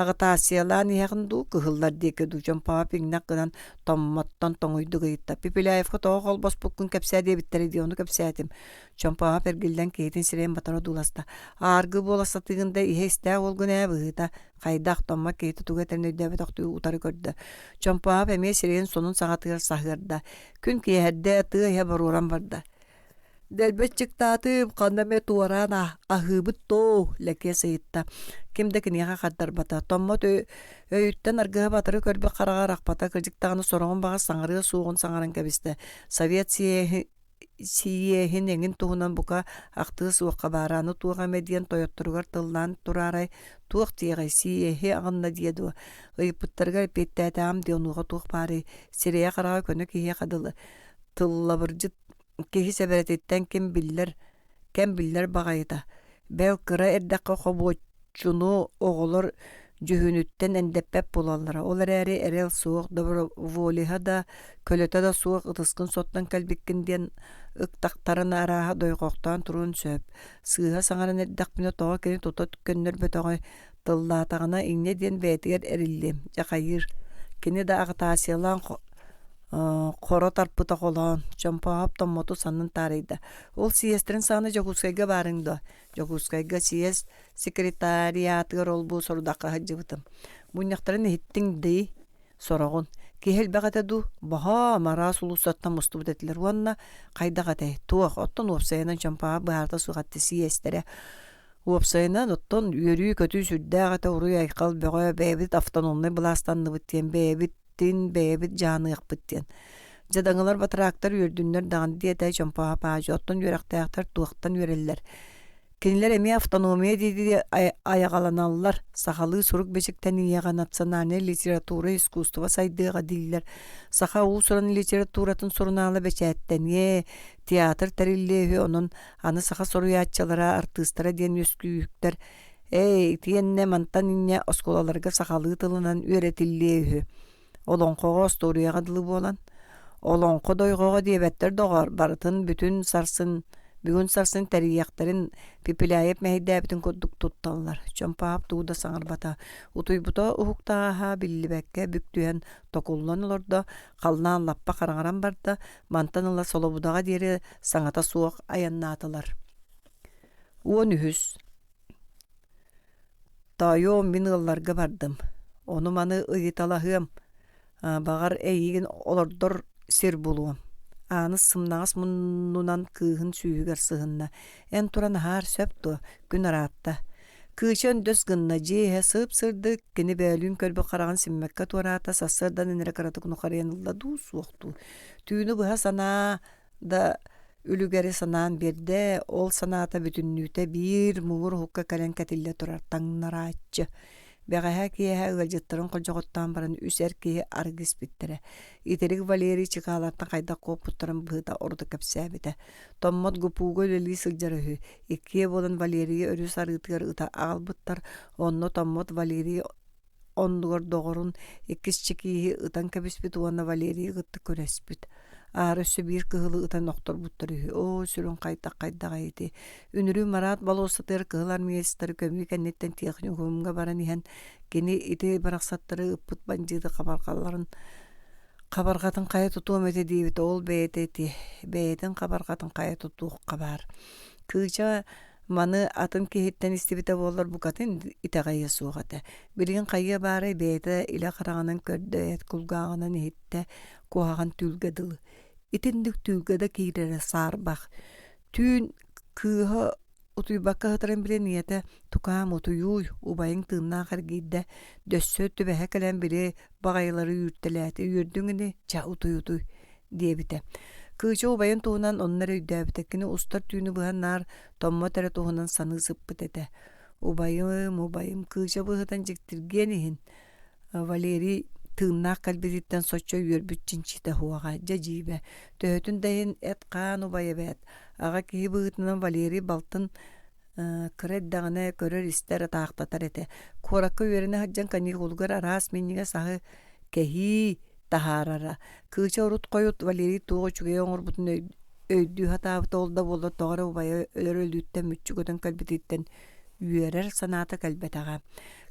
Аҕытаассыйалаан иһэҕин дуу, кыһыллар диэки дуу Чомпоҕо пиҥнэх гынан Томмоттон тоҥуйдук ыйытта. Пепеляевка тоҕо холбоспуккун кэпсээ диэбиттэрэ дии, ону кэпсээтим. Чомпоҕо эргиллэн киһитин сирэйин батара одууласта. Ааргы буола сатыыгын да иһэ истээх уолгун ээ быһыыта. Хайдах Томмот киһитэ тугу этэрин өйдөөбөтөхтүү утары көрдө. Чомпоҕо эмиэ сирэйин сонун саҕатыгар саһыарда. Күн киэһэрдэ, тыа иһэ боруоран барда. Дэлби аччыктаатым, ханна эмэ туораан аһыыбыт доо, Лэкиэс ыйытта. Ким да киниэхэ хардарбата. Томмот өйүттэн аргыһа батары көрбүт хараҕа арахпата, кырдьык даҕаны сороҕун баҕас саҥарыа суоҕун саҥаран кэбистэ. Совет сийиэһин эҥин туһунан бука ахтыа суохха баара, аны туох эмэ диэн тойотторугар тыллаан тураарай, туох диэҕэй, сийиэһи аҕынна диэ дуо? Ыйыппыттарыгар эппиэттээтэҕим дии, онуоха туох баарый, сирэйэ-хараҕа көнө киһиэхэ дылы, тыллабырдьыт киһи сэбэрэтиттэн ким биллэр, кэм биллэр баҕайыта. Бэл кыра эрдэххэ хобуоччуну оҕолор дьүһүнүттэн эндэппэт буолаллара. Ол эрээри эрэл суох, доброволеһа да, көлөтө да суох ытыскын соттон кэлбиккин диэн ыктахтарына арааһа дойҕохтоон туруон сөп. Сыыһа саҥаран эрдэхпинэ тоҕо кини тута көннөрбөтөҕөй, тыллаатаҕына инньэ диэн бэйэтигэр эриллиэм, дьэ хайыыр. Кини да аҕытаассыйалаан хоро тарпыта холоон, Чомпооһоп Томмоту саннын таарыйда. Ол сийиэстэрин саҕана Дьокуускайга баарыҥ дуо? Дьокуускайга сийиэс секретариатыгар ол-бу сорудахха сылдьыбытым. Мунньахтарын иһиттиҥ дии? Сороҕун. Киһи элбэх этэ дуу? Бохоо, араас улуустартан мустубут этилэр уонна хайдах этэй? Туох, оттон уопсайынан Чомпооһоп быһаарта суох этэ сийиэстэрэ. Уопсайынан, оттон үөрүү-көтүү сүрдээх этэ, уруй-айхал бөҕө, бэйэбит автономнай былаастанныбыт диэн бэйэбит бэйэбитин бэйэбит дьаһаныахпыт диэн. Дьадаҥылар батараактар үөрдүннэр даҕаны диэтэ Чомпоһо Паадьы, оттон үөрэхтээхтэр туохтан үөрэллэр? Кинилэр эмиэ автономия дии айаҕаланаллар, сахалыы сурук-бичик тэнийиэҕэ, национальнай литература, искусство сайдыаҕа дииллэр. Саха уус-уран литературатын сурунаала бэчээттэниэ, театр тэриллиэ үһү, онон аны саха суруйааччылара, артыыстара диэн үөскүүһүктэр Ээ, итиэннэ мантан инньэ оскуолаларга сахалыы тылынан үөрэтиллиэ үһү. Олоҥхоҕо остуоруйаҕа дылы буолан. Олоҥхо дойҕоҕо диэбэттэр доҕоор, барытын бүтүн сарсын, бүгүн сарсын тэрийиэхтэрин Пепеляев мэһэйдээбитин курдук тутталлар. Чомпоһоп тугу да саҥарбата. Утуйбута уһуктааһа биллибэккэ бүк түһэн токуллан олордо, халлаан лаппа хараҥаран барда, мантан ыла Солобудаҕа диэри саҥата суох айаннаатылар. 13 Тоойуом, мин ыалларга бардым. Ону-маны ыйыталаһыам, баҕар, эйигин олордор сир булуом. Ааныс сымнаҕас муннунан кыыһын сүүһүгэр сыһынна. Эн туран аһаар сөп дуо? Күн ыраатта. Кыыча өндөс гынна, дьиэ иһэ сып-сырдык, кини бөөлүүн көрбүт хараҕын симмэккэ туораата, сарсыардан эрэ кыратык нухарыйан ылла дуу, суох дуу. Түүнү быһа санаа да үлүгэри санаан биэрдэ, ол санаата бүтүннүүтэ биир муҥур уһукка кэлэн кэтиллэ турар таҥнарааччы. Бэҕэһээ киэһэ ыалдьыттарын ходьоҕоттоон баран үс эр киһи арыгы испиттэрэ. Итирик Валерий Чыкаалартан хайдах куоппуттарын быһыыта ордук кэпсээбитэ. Томмот ГПУга үлэлии сылдьар үһү. Иккиэ буолан Валерийы өрүс арыытыгар ыта аҕалбыттар. Онно Томмот Валерий оннугар доҕорун иккис чэкииһи ытан кэбиспит уонна Валерийы кытта күрэспит. Аара өссө биир кыһылы ытан охторбуттар үһү. Оо, сүрүн хайдах хайдаҕай ити. Үнүрүү Марат болуоссатыгар кыһыл армеецтары көмүү кэнниттэн техникумҥа баран иһэн кини ити барахсаттары ыппыт бандьыыты хабарҕаларын хабарҕатын хайа тутуом этэ диэбитэ ол бэйэтэ ити бэйэтин хабарҕатын хайа тутуохха баар. Кыыча Маны атын киһиттэн истибитэ буоллар букатын итэҕэйиэ суох этэ. Билигин хайыа баарай бэйэтэ илэ хараҕынан көрдө, эт кулгааҕынан иһиттэ, куһаҕан түүлгэ дылы. Итинник түүлгэ да киирэрэ саарбах. Түүн кыыһа утуйбакка сытарын билэн ийэтэ «Тукаам, утуйууй, убайыҥ тыыннаах эргийдэ, дөссө түбэһэ кэлэн били баҕайылары үүртэлээтэ, үөрдүҥ ини, чэ утуй-утуй» диэбитэ. Кыыча убайын туһунан онно эрэ өйдөөбүтэ. Кини устар түүнү быһа наар Томмот эрэ туһунан саныы сыппыт этэ. Убайым, убайым, Кыыча быһыытын дьиктиргиэн иһин Валерий тыыннаах кэлбититтэн соччо үөрбүт чинчитэ суоҕа. Дьэ дьиибэ, төһөтүн да иһин эт-хаан убайа эбээт. Аҕа киһи быһыытынан Валерий балтын кыра эрдэҕинэ көрөр-истэр, атаахтатар этэ. Куоракка үөрэнэ сылдьан каникулугар араас минньигэс аһы кэһии таһаарара. Кыыча урут-хойут Валерий туох үчүгэйи оҥорбутун өйдүү сатаабыта ол да буоллар тоҕо эрэ убайа өлөр өлүүттэн мүччү көтөн кэлбититтэн үөрэр санаата кэлбэтэҕэ.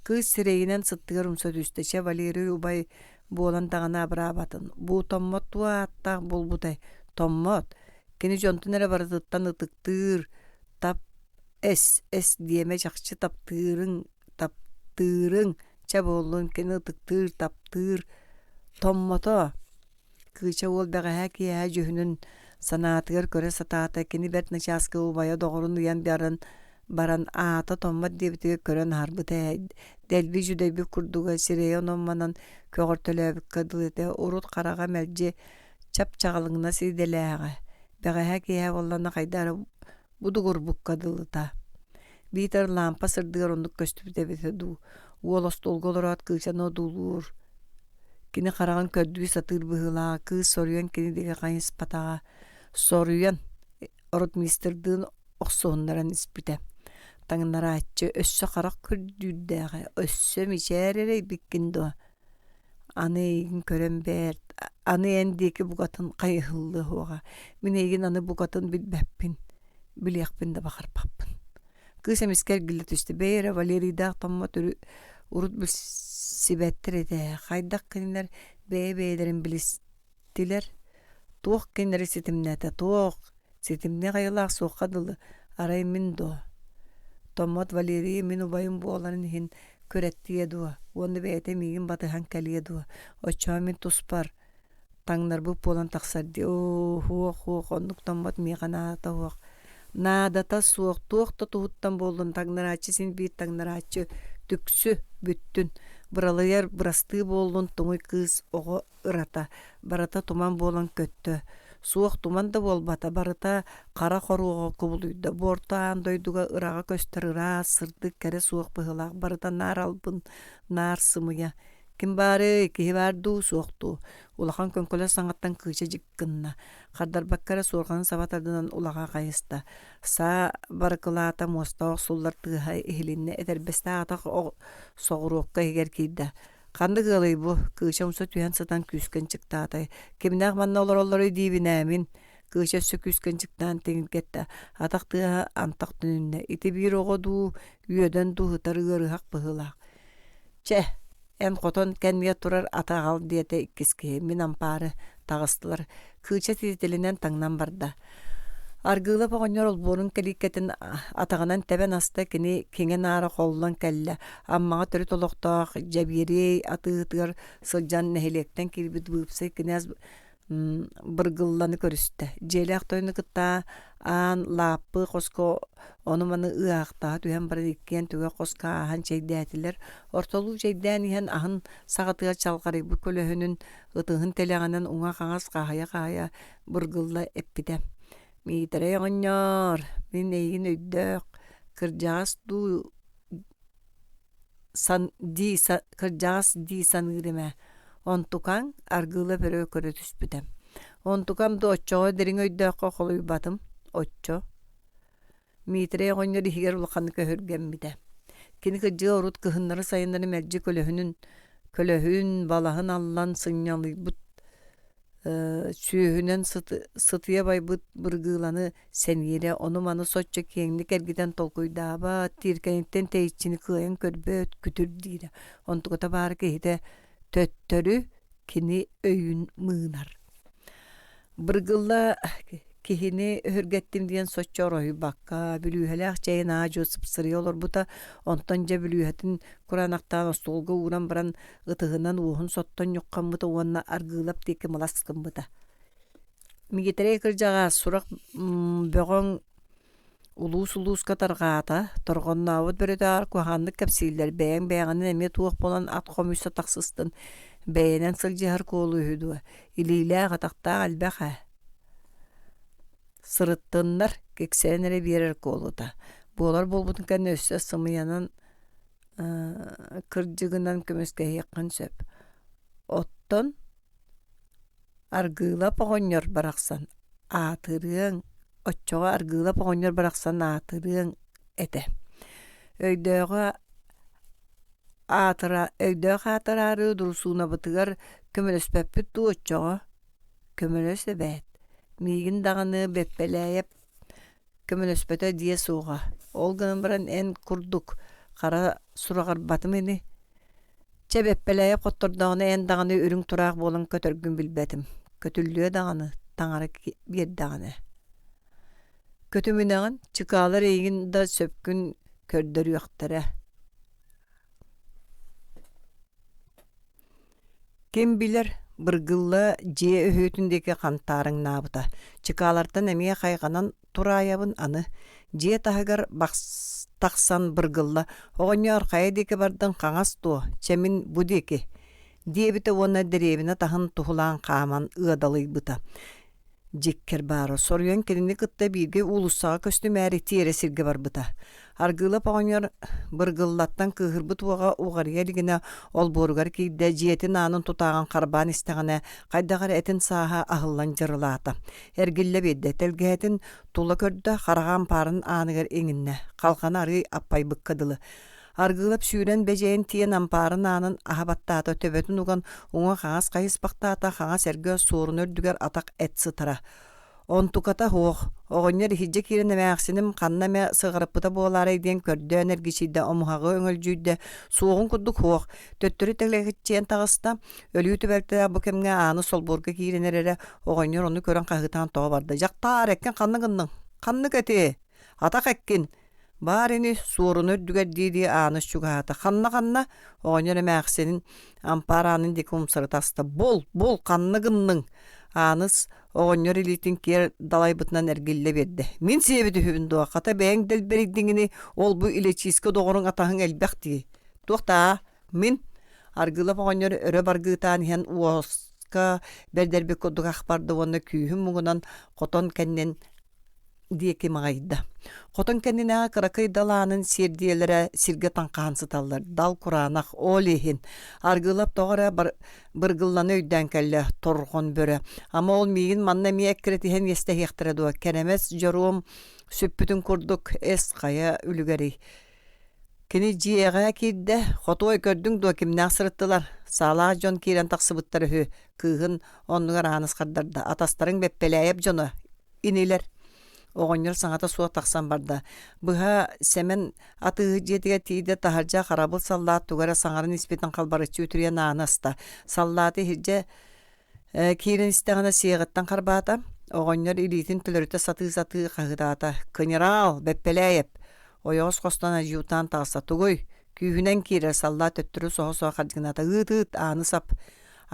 Кыыс сирэйинэн сыттыгар умса түстэ, чэ Валерий убай буолан даҕаны абыраабатын. Бу Томмот туох ааттаах буолбутай? Томмот. Кини дьонтон эрэ барытыттан ытыктыыр, тап эс эс диэмэ чахчы таптыырыҥ таптыырыҥ чэ буоллун кини ытыктыыр таптыыр Томмото Кыыча уол бэҕэһээ киэһэ дьүһүнүн санаатыгар көрө сатаата, кини бэрт начааска убайа доҕорун ыйан баран баран аата Томмот диэбитигэр көрөн аһарбыта ээ, дэлби дьүдэйбит курдуга, сирэйэ онон-манан көҕөртөлөөбүккэ дылы этэ, урут хараҕа мэлдьи чап-чаҕылыҥнас идэлээҕэ, бэҕэһээ киэһэ буоллаҕына хайдах эрэ будугурбукка дылыта. Биитэр лаампа сырдыгар оннук көстүбүт эбитэ дуу, уол остуолга олороот кыычаны одуулуур. Кини хараҕын көрдүү сатыыр быһыылааҕа, кыыс соруйан кини диэки хайыспатаҕа. Соруйан ротмистрдыын охсуһуннаран испитэ. Таҥнарааччы өссө харах көрдүүрдээҕэ, өссө мичээр эрэйбиккин дуо? Аны эйигин көрөн бэрт, аны эн диэки букатын хайыһыллыа суоҕа. Мин эйигин аны букатын билбэппин, билиэхпин да баҕарбаппын. Кыыс эмискэ эргиллэ түстэ. Бэйэ эрэ Валерийдаах Томмот урут билсибэттэр этэ. Хайдах кинилэр бэйэ-бэйэлэрин билистилэр? Туох кинилэри ситимнээтэ? Туох? Ситимниэх айылаах суохха дылы, арай мин дуо? Томмот Валерийы мин убайым буоларын иһин күрэттиэ дуо уонна бэйэтэ миигин батыһан кэлиэ дуо? Оччоҕо мин туспар таҥнарбыт буолан тахсар дии. Оо, һуох-һуох, оннук Томмот миэхэ наадата суох. Наадата суох, туох да туһуттан буоллун, таҥнарааччы син биир таҥнарааччы, түксү, бүттүн. Быралыйар бырастыы буоллун, туҥуй кыыс оҕо ырата, барыта туман буолан көттө. Суох туман да буолбата, барыта хара хоруоҕа кубулуйда. Бу орто аан дойдуга ыраҕа көстөр ыраас, сырдык, кэрэ суох быһыылаах, барыта наар албын, наар сымыйа. Ким баарый, киһи баар дуу, суох дуу? Улахан көҥкөлө саҥаттан кыыча дьик гынна. Хардарбакка эрэ суорҕанын саба тардынан улаҕа хайыста. Саа барыкылаата муостаах охсуллар тыаһа иһилиннэ, этэрбэстээх атах соҕуруокка иһигэр киирдэ. Ханнык ыалый бу? Кыыча умса түһэн сытан күүскэ ынчыктаата. Кимнээх манна олороллоруй диибин ээ мин? Кыыча өссө күүскэ ынчыктаан тиҥиргэттэ. Атах тыаһа антах түнүннэ. Ити биир оҕо дуу, үөдэн дуу сытар ыарыһах быһыылаах. Чэ, эн хотон кэннигэр турар аты аҕал диэтэ иккис киһи. Мин ампаары таҕыстылар. Кыыча тиэтэлинэн таҥнан барда. Аргыылап оҕонньор олбуорун кэлииккэтин атаҕынан тэбэн аста, кини киҥэ-наара холлон кэллэ. Аммаҕа төрүт олохтоох Дьэбиэриэй атыыһытыгар сылдьан нэһилиэктэн киирбит быыпсай кинээс Быргылланы көрүстэ. Дьиэлээх тойону кытта аан лааппы хоско ону-маны ыаһахтаһа түһэн баран иккиэн түгэх хоско ааһан чэйдээтилэр. Ортолуу чэйдээн иһэн аһын саҕатыгар чалҕарыйбыт көлөһүнүн ытыһын тэлэҕинэн уҥа-хаҥас хаһыйа-хаһыйа Быргылла эппитэ: «Миитэрэй оҕонньоор, мин эйигин өйдөөх, кырдьаҕас дуу сан дии кырдьаҕас дии саныырым ээ. Онтукаҥ?» Аргыылап өрө көрө түспүтэ. «Онтукам да оччоҕо дириҥ өйдөөххө холуйбатым, оччо» Миитэрэй оҕонньор иһигэр улаханнык өһүргэммитэ. Кини кырдьыга урут кыһыннары-сайыннары мэлдьи көлөһүнүн көлөһүн, балаһын аллан сынньалыйбыт сүөһүнэн сытыйа байбыт быргыыланы сэниирэ, ону-маны соччо киэҥник эргитэн толкуйдаабат, тиэргэниттэн тэйиччини кыайан көрбөт, күтүр диирэ. Онтуката баара киһитэ төттөрү кини өйүн мыынар. Быргылла киһини өһүргэттим диэн соччо ороһуйбакка, бүлүүһэлээх чэйин аа-дьуо сыпсырыйа олорбута, онтон дьэ бүлүүһэтин кураанахтаан остуолга ууран баран ытыһынан уоһун соттон ньуххаммыта уонна Аргыылап диэки малас гыммыта. Миитэрэй кырдьаҕас сурах бөҕөҥ Улуус-улууска тарҕаата, торҕоннообут бөрөтөөҕөр куһаҕаннык кэпсииллэр, бэйэҥ бэйэҕинэн эмиэ туох буолан ат хомуйса тахсыстын, бэйэнэн сылдьыһар куолу үһү дуо, илиилээх-атахтаах элбэх ээ. Сырыттыннар, киксэрэн эрэ биэрэр куолута. Буолар буолбутун кэннэ өссө сымыйанан кырдьыгынан көмүскэһиэххин сөп. Оттон Аргыылап оҕонньор барахсан аатырыаҥ, оччоҕо Аргыылап оҕонньор барахсан аатырыаҥ этэ. Өйдөөҕү аатыра өйдөөх аатыраары Дурусуунабытыгар көмөлөспөппүт дуу оччоҕо? Көмөлөс эбээт. Миигин даҕаны Бэппэлээйэп. Көмөлөспөтө диэ суоҕа. Ол гынан баран эн курдук хара сураҕырбатым ини. Чэ Бэппэлээйэп хоттордоҕуна эн даҕаны үрүҥ тураах буолан көтөргүн билбэтим. Көтүллүө даҕаны, таҥара биэрдэҕинэ. Көтүмүнэҕин, чыкаалар эйигин да сөпкүн көрдөрүөхтэрэ. Ким билэр, Быргылла дьиэ өһүөтүн диэки хантаарыҥнаабыта. Чыкаалартан эмиэ хайҕанан тураайабын аны. Дьиэ таһыгар тахсан Быргылла «Оҕонньоор, хайа диэки бардыҥ, хаҥас дуо? Чэ мин бу диэки» диэбитэ уонна дэриэбинэ таһын туһулаан хааман ыадалыйбыта. Дьиккэр баара, соруйан кинини кытта бииргэ уулуссаҕа көстүмээри тиэрэ сиргэ барбыта. Аргыылап оҕонньор Быргыллаттан кыыһырбыт уоҕа уҕарыйа илигинэ олбуоругар киирдэ, дьиэтин аанын тутааҕын харбаан истэҕинэ, хайдах эрэ этин сааһа аһыллан дьырылаата. Эргиллэ биэрдэ, тэлгэһэтин тула көрдө, хараҕа ампаарын ааныгар иҥиннэ, халҕана арыый аппайбыкка дылы. Аргыылап сүүрэн бэдьэйэн тиийэн ампаарын аанын аһа баттаата, төбөтүн уган уҥа-хаҥас хайыспахтаата, хаҥас эргэ суоруна үрдүгэр атах эт сытара. Онтуката суох, оҕонньор иһирдьэ киирэн эмээхсиним ханна эмэ сыҕарыппыта буолаарай диэн көрдөөн эргичийдэ, омуһаҕы өҥөлдьүйдэ, суоҕун курдук суох, төттөрү тэлэкэччийэн таҕыста, өлүү түбэлтэлээх бу кэмҥэ ааны солбуорга киирэн эрэрэ, оҕонньор ону көрөн хаһыытаан тоҕо барда: «Дьахтаар, эккин ханна гынныҥ? Ханнык эти? Атах эккин! Баар ини, суоруна үрдүгэр дии-дии Ааныс чугаһаата. Ханна-ханна? Оҕонньор эмээхсинин ампаар аанын диэки умсарыта аста. Бул, бул, ханна гынныҥ? Ааныс оҕонньор илиитин киэр далайбытынан эргиллэ биэрдэ. Мин сиэбит үһүбүн дуо? Хата бэйэҥ дэлбэрийдиҥ ини, ол-бу илэчиискэ доҕоруҥ атаһыҥ элбэх дии. Туох даа? Мин? Аргыылап оҕонньор өрө баргыытаан иһэн уоска бэрдэрбит курдук ах барда уонна күүһүн муҥунан хотон кэннин диэки маҕайда. Хотон кэннинээҕи кыракый далаанын сиэрдийэлэрэ сиргэ таҥхаһан сыталлар. Дал кураанах, ол иһин. Аргыылап тоҕо эрэ быргылланы өйдөөн кэллэ, торҕон бөрө. Ама ол миигин манна эмиэ эккирэтиһэн иэстэһиэхтэрэ дуо? Кэрэмэс дьоруом сүппүтүн курдук эс хайа үлүгэрий? Кини дьиэҕэ киирдэ, хотуой көрдүҥ дуо кимнээх сырыттылар? Саалаах дьон киирэн тахсыбыттар үһү, кыыһын оннугар Ааныс хардарда. Атастарыҥ Бэппэлээйэп дьоно инилэр. Оҕонньор саҥата суох тахсан барда. Быһа Сэмэн атыыһыт дьиэтигэр тиийдэ, таһырдьа харабыл саллаат тугу эрэ саҥаран испитин халбарыччы үтүрүйэн ааны аста. Саллааты иһирдьэ киирэн истэҕинэ сиэҕиттэн харбаата. Оҕонньор илиитин төлөрүтэ сатыы-сатыы хаһыытаата: «Кыньыраал, Бэппэлээйэп!» Ойоҕос хостон адьютант таҕыста: «Тугуй? Күүһүнэн киирэр!» Саллаат төттөрү соһо-соһо хардьыгынаата: «Ыыт-ыыт, ааны сап!»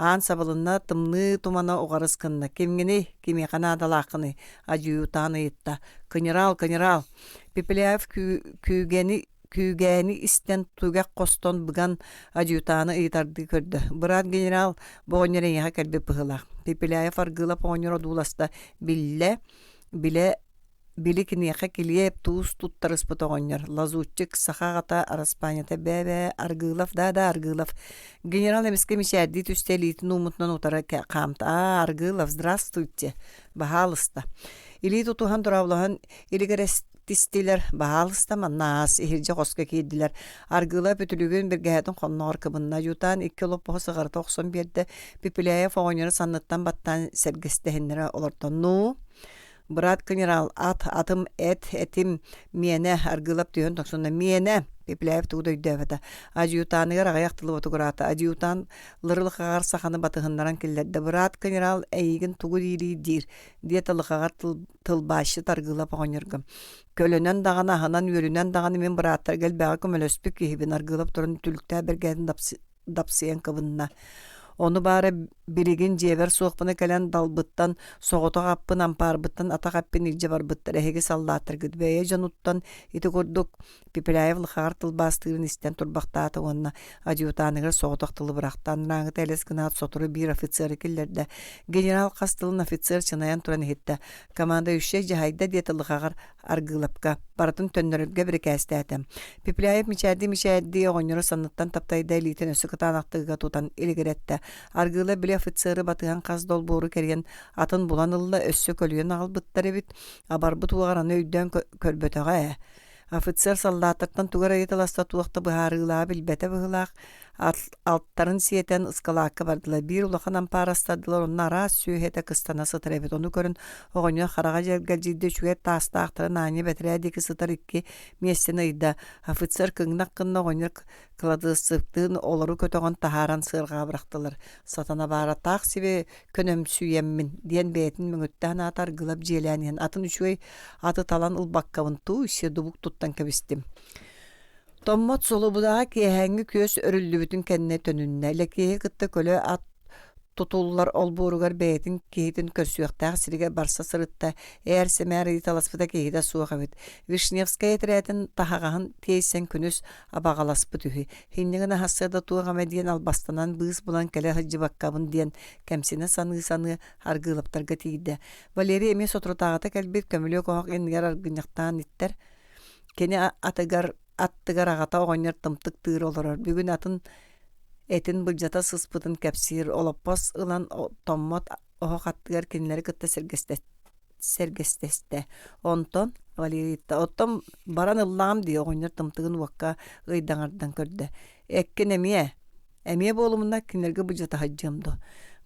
Аан сабылынна, тымныы тумана уҕарыс гынна. «Кимҥиний? Кимиэхэ наадалааххыный?» адьютант ыйытта. «Кыньыраал, кыньыраал!» Пепеляев күүгэни күүгээни истэн түгэх хостон быган адьютаны ыйытардыы көрдө. «Быраат генерал, бу оҕонньор эйиэхэ кэлбит быһыылаах». Пепеляев Аргыылап оҕонньор одууласта. Биллэ, билэ Били киниэхэ килиэп, туус туттарыспыт оҕонньор, лазутчик, саха аҕата, араспаанньата бээ-бээ, Аргыылов, да-да, Аргыылов. Генерал эмискэ мичээрдии түстэ, илиитин ууммутунан утары хаамта. Аа, Аргыылов, здравствуйте, баһаалыста. Илии тутуһан дорооболоһон илигирэстистилэр, баһаалыста, манна аас, иһирдьэ хоско киирдилэр. Аргыылап үтүлүгүн бэргэһэтин хонноҕор кыбынна, адьютант икки олоппоһу сыҕарыта охсон биэрдэ. Пепеляев оҕонньору санныттан баттаан сэргэстэһиннэрэ олордо. Ну, Быраат генерал, ат, атым, эт, этим, миэнэ, Аргыылап түһэн тохсунна, миэнэ, Пепеляев тугу да өйдөөбөтө. Адьютаныгар аҕыйах тылы ботугураата. Адьютан лырылхаҕар саханы батыһыннаран киллэрдэ. Быраат генерал эйигин тугу диирий диир, диэтэ лыхаҕар тыл, тылбаасчыт Аргыылап оҕонньорго. Көлөнөн даҕаны, аһынан-үөлүнэн даҕаны мин бырааттарга элбэҕи көмөлөспүт киһибин Аргыылап туран түлүктээх бэргэһэтин дапсыйан кыбынна. Ону баара билигин дьиэбэр суохпуна кэлэн далбыттан, соҕотох аппын ампаарбыттан атах эппин илдьэ барбыттар эһиги саллааттаргыт бэйэ дьонуттан ити курдук Пепеляев лыхаҕар тылбаастыырын истэн турбахтаата уонна адьютаныгар соҕотох тылы бырахта. Анарааҥыта элэс гынаат сотору биир офицеры киллэрдэ. Генерал хас тылын офицер чынайан туран иһиттэ. Командующай дьаһайда диэтэ лыхаҕар Аргыылапка барытын төннөрөргө бирикээстээтэ. Пепеляев мичээрдии-мичээрдии оҕонньору санныттан таптайда илиитин өссө кытаанахтыгыга тутан илигирэттэ. Аргыыла били офицеры батыһан хас да олбуору кэрийэн атын булан ылла, өссө көлүйэн аҕалбыттар эбит. Абарбыт уоҕар аны өйдөөн көрбөтөҕө ээ. Офицер саллааттартан тугу эрэ ыйыталаста туох да быһаарыылааҕы билбэтэ быһыылаах. Алтарын сиэтэн ыскалаакка бардылар. Биир улахан ампаар астардылар, онно араас сүөһү этэ кыстана сытар эбит. Ону көрөн оҕонньор хараҕа дьэргэлдьийдэ, үчүгэй таастаахтарын аанньа бэтэрээ диэки сытар икки миэстэни ыйда. Офицер кыҥнах гынна оҕонньор кыладыссыктыын олору көтөҕөн таһааран сыарҕаҕа бырахтылар. Сатана баара таах сиби көнөмсүйэммин диэн бэйэтин мөҥүттээн аата аргылап дьиэлээн иһэн атын үчүгэй аты талан ылбаккабын туу-сиэ дубук туттан кэбистим. Томмот Солобудаҕа киэһээҥҥи күөс өрүллүбүтүн кэннэ төнүннэ. Лэкиэһи кытта көлө ат тутуллар олбуоругар бэйэтин киһитин көрсүөхтээх сиригэр барса сырытта, ээр-сэмээр ыйыталаспыта киһитэ суох эбит. Вишневскэй этэрээтин таһаҕаһын тиэйсэн күнүс абаҕаласпыт үһү. Иннигин аһассыа да туох эмэ диэн албастанан быыс булан кэлэ сылдьыбаккабын диэн кэмсинэ саныы-саныы Аргыылаптарга тиийдэ. Валерий эмиэ соторутааҕыта кэлбит көмүлүөк оһох иннигэр аргынньахтаан иттэр. Кини атыгар аттыгар аҕата оҕонньор тымтык тыыр олорор. Бүгүн атын этин былдьата сыспытын кэпсиир. Олоппос ылан томмот оһох аттыгар кинилэри кытта сэргэстэстэ. Онтон Валерий ыйытта: «Оттон баран ыллаҕым дии» оҕонньор тымтыгын уокка ыйдаҥардан көрдө. «Эккин эмиэ Эмиэ буолумуна кинилэргэ былдьата сылдьыам дуо?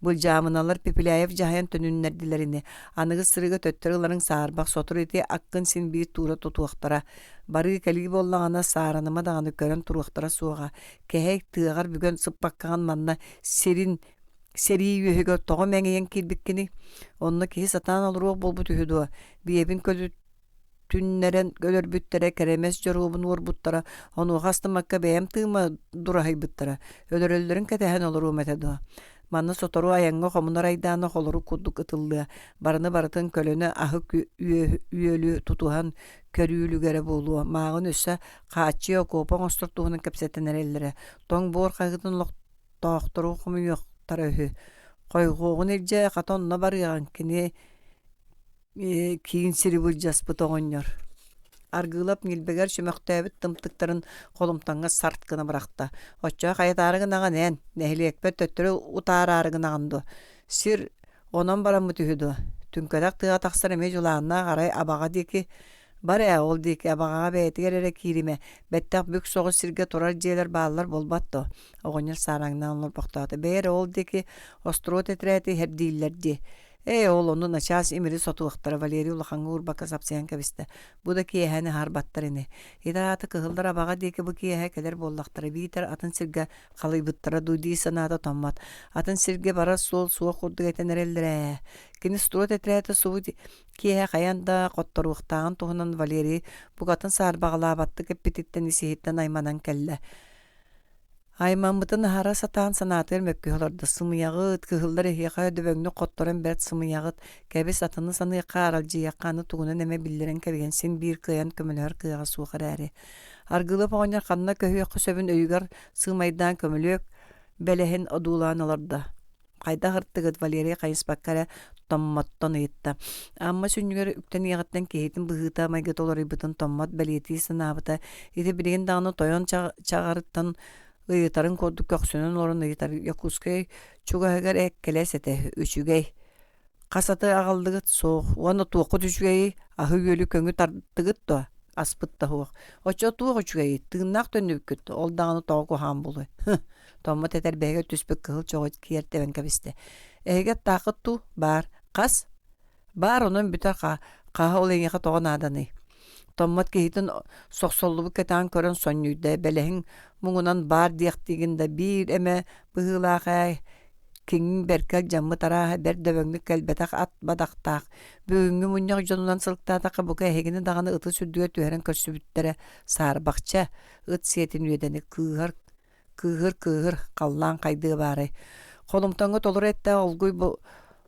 Былдьаамыналар Пепеляев дьаһайан төнүннэрдилэр ини. Аныгы сырыыга төттөрү ыларыҥ саарбах, сотору ити аккын син биир туура тутуохтара. Барыы-кэлии буоллаҕына, саараныма даҕаны көрөн туруохтара суоҕа. Кэһэй, тыаҕар бүгэн сыппаккаҕын манна сирин сэрии үөһүгэр тоҕо мэҥийэн киирбиккиний? Онно киһи сатаан олоруох буолбут үһү дуо? Биэбин көлүт түннэрэн өлөрбүттэрэ, кэрэмэс дьоруобун уорбуттара, онуоха астыммакка бэйэм тыыма дураһыйбыттара, өлөрөллөрүн кэтэһэн олоруом этэ дуо? Манна сотору айаҥҥа хомунар айдаана холорук курдук ытыллыа, барыны барытын көлөнө аһы үөлү тутуһан көрүү үлүгэрэ буолуо, мааҕын өссө хааччыйа окуопа оҥостор туһунан кэпсэтэн эрэллэрэ, тоҥ буор хаһыытын олохтоохтору хомуйуохтара үһү. Хойҕуоҕун илдьэ хата онно барыаҕыҥ, кини киин сири былдьаспыт оҕонньор Аргыылап ньилбэгэр чөмөхтөөбүт тымтыктарын холумтаҥҥа сарт гына бырахта. Оччоҕо хайатаары гынаҕын эн, нэһилиэкпэр төттөрү утаараары гынаҕын дуо? Сир онон бараммыт үһү дуо? Түҥкэтэх тыаҕа тахсар эмиэ дьулааннаах арай Абаҕа диэки бар ээ ол диэки Абаҕаҕа бэйэтигэр эрэ кииримэ, бэттэх бүк соҕус сиргэ турар дьиэлэр бааллар буолбат дуо? Оҕонньор саараҥнаан олорбохтоото. Бэйэ эрэ ол диэки остуруот этэрээти иһэр дииллэр дии. Ээ, ол ону начаас имири сотуохтара, Валерий улахаҥҥа уурбакка сапсыйан кэбистэ. Бу да киэһэни аһарбаттар ини. Ити аата кыһыллар Абаҕа диэки бу киэһэ кэлэр буоллахтара, биитэр атын сиргэ халыйбыттара дуу дии санаата томмот. Атын сиргэ барар суол суох курдук этэн эрэллэрэ ээ. Кини строй тэтэрээтэ субу киэһэ хайаан да хотторуохтааҕын туһунан Валерий букатын саарбаҕалаабаттык эппититтэн ис-иһиттэн айманан кэллэ. Аймаммытын аһара сатаан санаатыгар мөккүһэ олордо: «Сымыйаҕыт, кыһыллар эһиэхэ дөбөҥнүк хотторон бэрт сымыйаҕыт, кэбис атыны саныахха, аралдьыйыахха аны тугунан эмэ биллэрэн кэбиһэн син биир кыайан көмөлөһөр кыаҕа суох эрээри». Аргыылап оҕонньор ханна көһүөххэ сөбүн өйүгэр сыымайдаан көмүлүөк бэлэһин одуулаан олордо. Хайдах ыртыгыт Валерий хайыспакка эрэ Томмоттон ыйытта. Амма сүнньүгэр үктэниэҕиттэн киһитин быһыыта майгыта уларыйбытын Томмот бэлиэтии санаабыта. Ити билигин даҕаны тойон чаҕарыттан ыйытарын курдук көхсүнэн олорон ыйытар. Якутскай чугаһыгар эккэлэс этэ, үчүгэй. Хас аты аҕаллыгыт? Суох. Уонна туоххут үчүгэйий? Аһы-үөлү көҥү тартыгыт дуо? Аспыт да суох. Оччо туох үчүгэйий? Тыыннаах төннүбүккүт. Ол даҕаны тоҕо куһаҕан буолуой? Томмот этэрбэһигэр түспүт кыһыл чоҕу киэр тэбэн кэбистэ. Эһиги аттааххыт дуу? Баар. Хас? Баар, онон бүтэр хаһа ол эйиэхэ тоҕо нааданый? Томмот киһитин сохсоллубут кэтэҕин көрөн сонньуйда, бэлэһиҥ муҥунан баар диэхтиигин да биир эмэ быһыылаах ээ киҥиҥ бэркэ алдьаммыт арааһа бэрт дөбөҥнүк кэлбэтэх ат бадахтаах. Бүгүҥҥү мунньах дьонунан сылыктаатахха бука эһигини даҕаны ытыс үрдүгэр түһэрэн көрсүбүттэрэ саарбахча, ыт сиэтин үөдэни кыыһар Кыыһыр-кыыһыр, халлаан хайдыа баарай. Холумтаҥҥа толору эттээх олгуй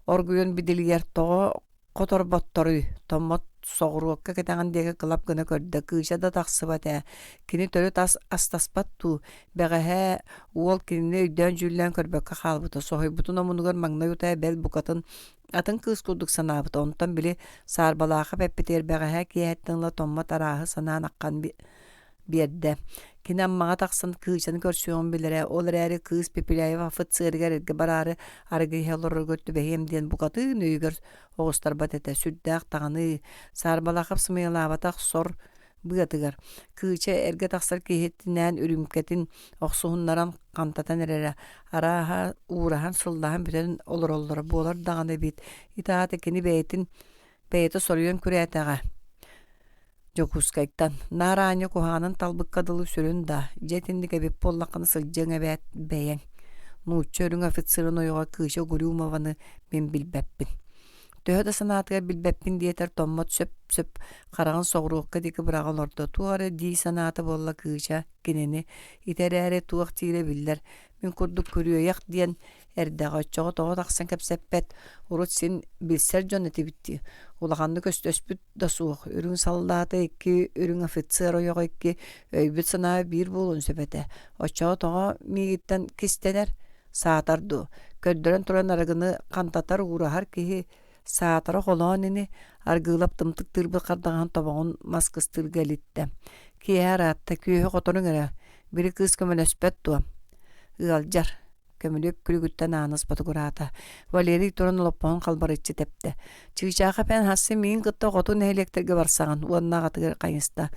оргуйан бидилийэр тоҕо хоторботторуй? Томмот соҕуруокка кэтэҕин диэки кылап гына көрдө, кыыча да тахсыбат ээ. Кини төрүт ас астаспат дуу? Бэҕэһээ уол кинини өйдөөн-дьүүллээн көрбөккө хаалбыта. Соһуйбутун омунугар маҥнай утаа бэл букатын атын кыыс курдук санаабыта. Онтон били Саарбалаахап эппитигэр бэҕэһээ киэһэттэн ыла Томмот арааһы санаан аххан биэрдэ. Кини Аммаҕа тахсан Кыычаны көрсүөҕүн билэрэ, ол эрээри кыыс Пепеляев офицерыгар эргэ бараары арыгы иһэ олорорго түбэһиэм диэн букатын өйүгэр оҕустарбат этэ. Сүрдээх даҕаны, Саарбалаахап сымыйалаабатах сор. быатыгар Кыыча эргэ тахсар киһитинээн үрүүмкэтин охсуһуннаран хантатан эрэрэ, арааһа, уураһан-сыллаһан бүтэн олороллоро буолар даҕаны эбит. Ити аата кини бэйэтин бэйэтэ соруйан күрээтэҕэ. Дьокуускайтан наар аанньа куһаҕанын талбыкка дылы сүрүн да, дьэ итинник эбит буоллаххына сылдьыаҥ эбээт бэйэҥ. Нуучча үрүҥ офицерын ойоҕо Кыыча Угрюмованы мин билбэппин. Төһө да санаатыгар билбэппин диэтэр Томмот сөп-сөп хараҕын соҕуруокка диэки быраҕа олордо. Туох эрэ дии санаата буолла Кыыча кинини. Ити эрээри туох диирэ биллэр. Мин курдук күрүөйэх диэн эрдэҕэ оччоҕо тоҕо тахсан кэпсэппэт, урут син билсэр дьон этибит дии. Улаханнык өстөспүт да суох, үрүҥ саллаата икки, үрүҥ офицер ойоҕо икки, өйбүт-санаа биир буолуон сөп этэ. Оччоҕо тоҕо миигиттэн кистэнэр? Саатар дуу, көрдөрөн туран арыгыны хантатар, уураһар киһи саатара холоон ини, Аргыылап тымтык тыырбыт хардаҕаһын тобоҕун мас кыстыырга илиттэ. Киэһэ ыраатта, күөһү хоторуҥ эрэ, били кыыс көмөлөспөт дуо? Ыалдьар. Көмүлүөк күлүгүттэн Ааныс ботугураата. Валерий туран олоппоһун халбарыччы тэптэ. Чыычаахап эн хассы миигин кытта хоту нэһилиэктэргэ барсаҕын уонна аҕатыгар хайыста.